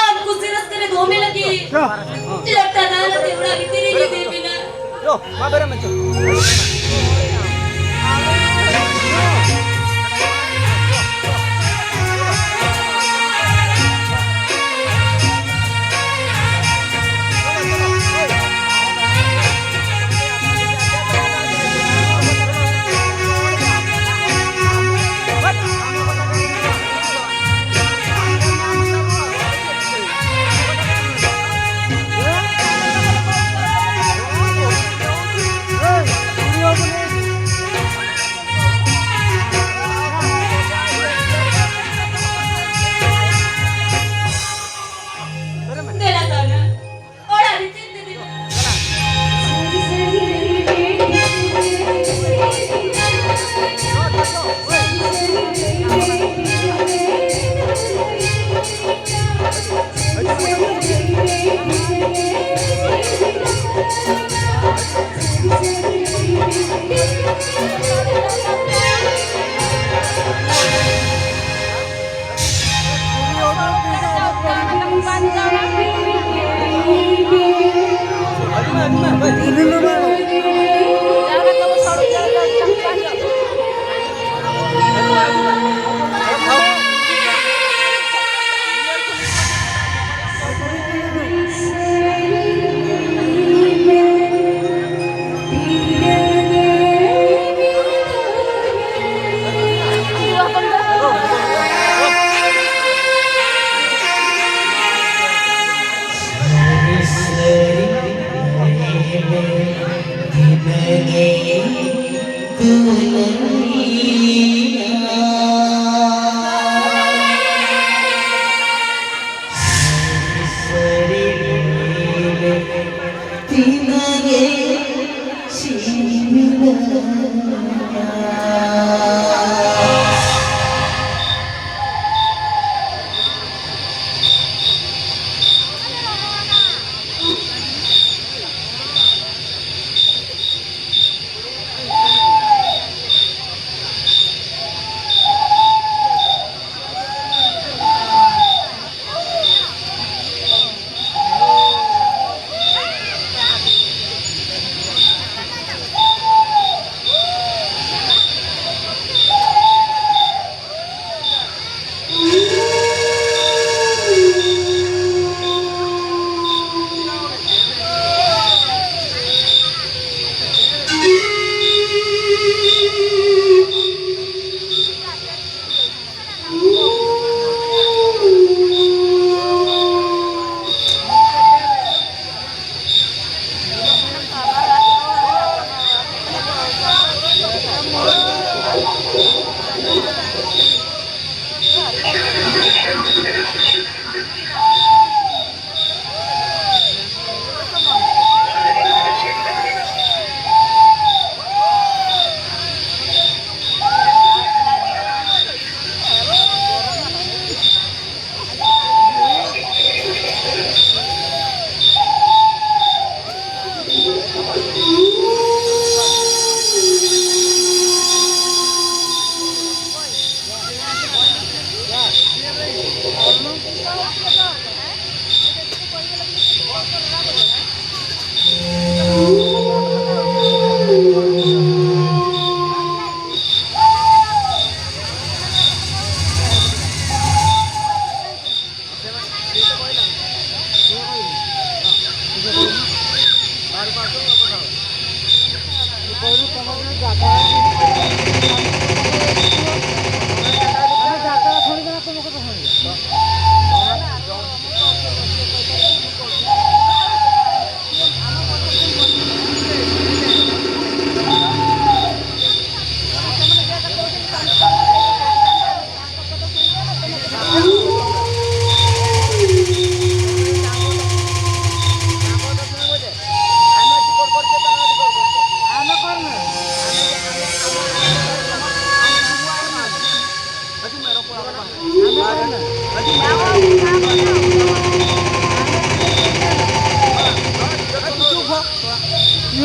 ᱟᱢ ᱠᱩᱥᱤ ᱨᱟᱹᱥᱠᱟᱹ ᱨᱮ ᱫᱚᱦᱚ ᱢᱮ ᱞᱟᱹᱜᱤᱫ᱾ ᱞᱟᱴᱟ ᱫᱟᱜ ᱟᱛᱮ ᱚᱲᱟᱜ ᱵᱷᱤᱛᱤᱨ ᱨᱤᱧ ᱤᱫᱤᱭᱮᱫ ᱵᱮᱱᱟ᱾ ᱭᱳ, ᱢᱟ ᱵᱮᱨᱮᱫ ᱢᱮ, ᱪᱚ᱾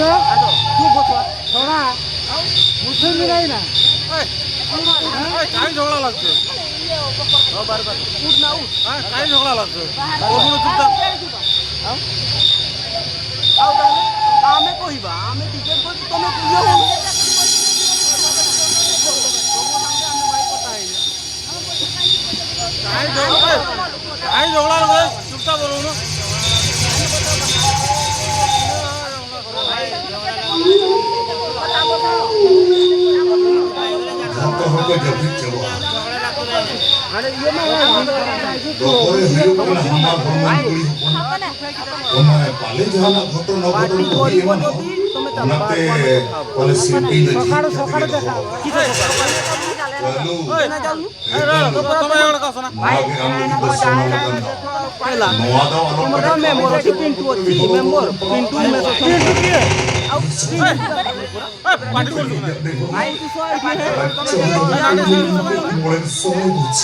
ᱛᱷᱚᱲᱟ ᱢᱩᱴᱷᱟᱹᱱ ᱢᱮᱱᱟᱭᱱᱟ᱾ ᱮᱭ, ᱮᱭ, ᱠᱟᱭ ᱡᱷᱚᱜᱽᱲᱟ ᱞᱟᱜᱛᱮ? ᱦᱮᱸ, ᱠᱟᱭ ᱡᱷᱚᱜᱽᱲᱟ ᱞᱟᱜᱛᱮ? ᱵᱚᱥᱩᱱ ᱪᱩᱯᱪᱟᱯ। ଆଉ ତାହେଲେ ଆମେ କହିବା, ଆମେ ଟିକେଟ କରିଛୁ, ତମେ ଇଏ ହଉନ। ତମ ସାଙ୍ଗେ ଆମେ ଭାଇ କଥା ହେଇନି। କାଇଁ ଝଗଡ଼ା, କାଇଁ ଝଗଡ଼ା ରେ ଚୁପଚାପ ରହୁନ। ᱡᱚᱛᱚ ᱦᱚᱲ ᱠᱚ ᱡᱟᱹᱯᱤᱫ ᱪᱟᱵᱟᱜᱼᱟ᱾ ᱫᱚ ᱯᱚᱨᱮ ᱦᱩᱭᱩᱜ ᱠᱟᱱᱟ ᱦᱟᱢᱟᱞ ᱦᱚᱲᱢᱚ ᱠᱩᱲᱤ ᱦᱚᱯᱚᱱ᱾ ᱚᱱᱟ ᱯᱟᱞᱮ ᱡᱟᱦᱟᱱᱟᱜ ᱜᱷᱚᱴᱚᱱᱟ ᱜᱷᱚᱴᱚᱱ ᱠᱚ ᱦᱩᱭ ᱮᱢᱟᱱᱚᱜ, ᱚᱱᱟᱛᱮ ᱯᱟᱞᱮ ᱥᱤᱞᱯᱤᱧ ᱫᱚ ᱡᱷᱤᱡ ᱠᱟᱛᱮ ᱜᱮ ᱫᱚᱦᱚ ᱠᱟᱜ᱾ ᱪᱟᱹᱞᱩ, ᱮ ᱪᱟᱹᱞᱩ, ᱱᱚᱣᱟ ᱜᱮ ᱟᱢ ᱞᱟᱹᱜᱤᱫ ᱫᱚ ᱥᱚᱱᱟ ᱞᱮᱠᱟᱱ ᱫᱟᱜ᱾ ᱱᱚᱣᱟ ᱫᱚ ᱟᱞᱚᱢ ᱯᱮᱨᱮᱡ ᱠᱟᱜᱼᱟ᱾ ᱢᱮᱢᱵᱚᱨ ᱯᱤᱱᱴᱩ ᱢᱮᱥᱚ᱾ ᱢᱚᱬᱮ ᱥᱚ ᱵᱩᱡᱽ᱾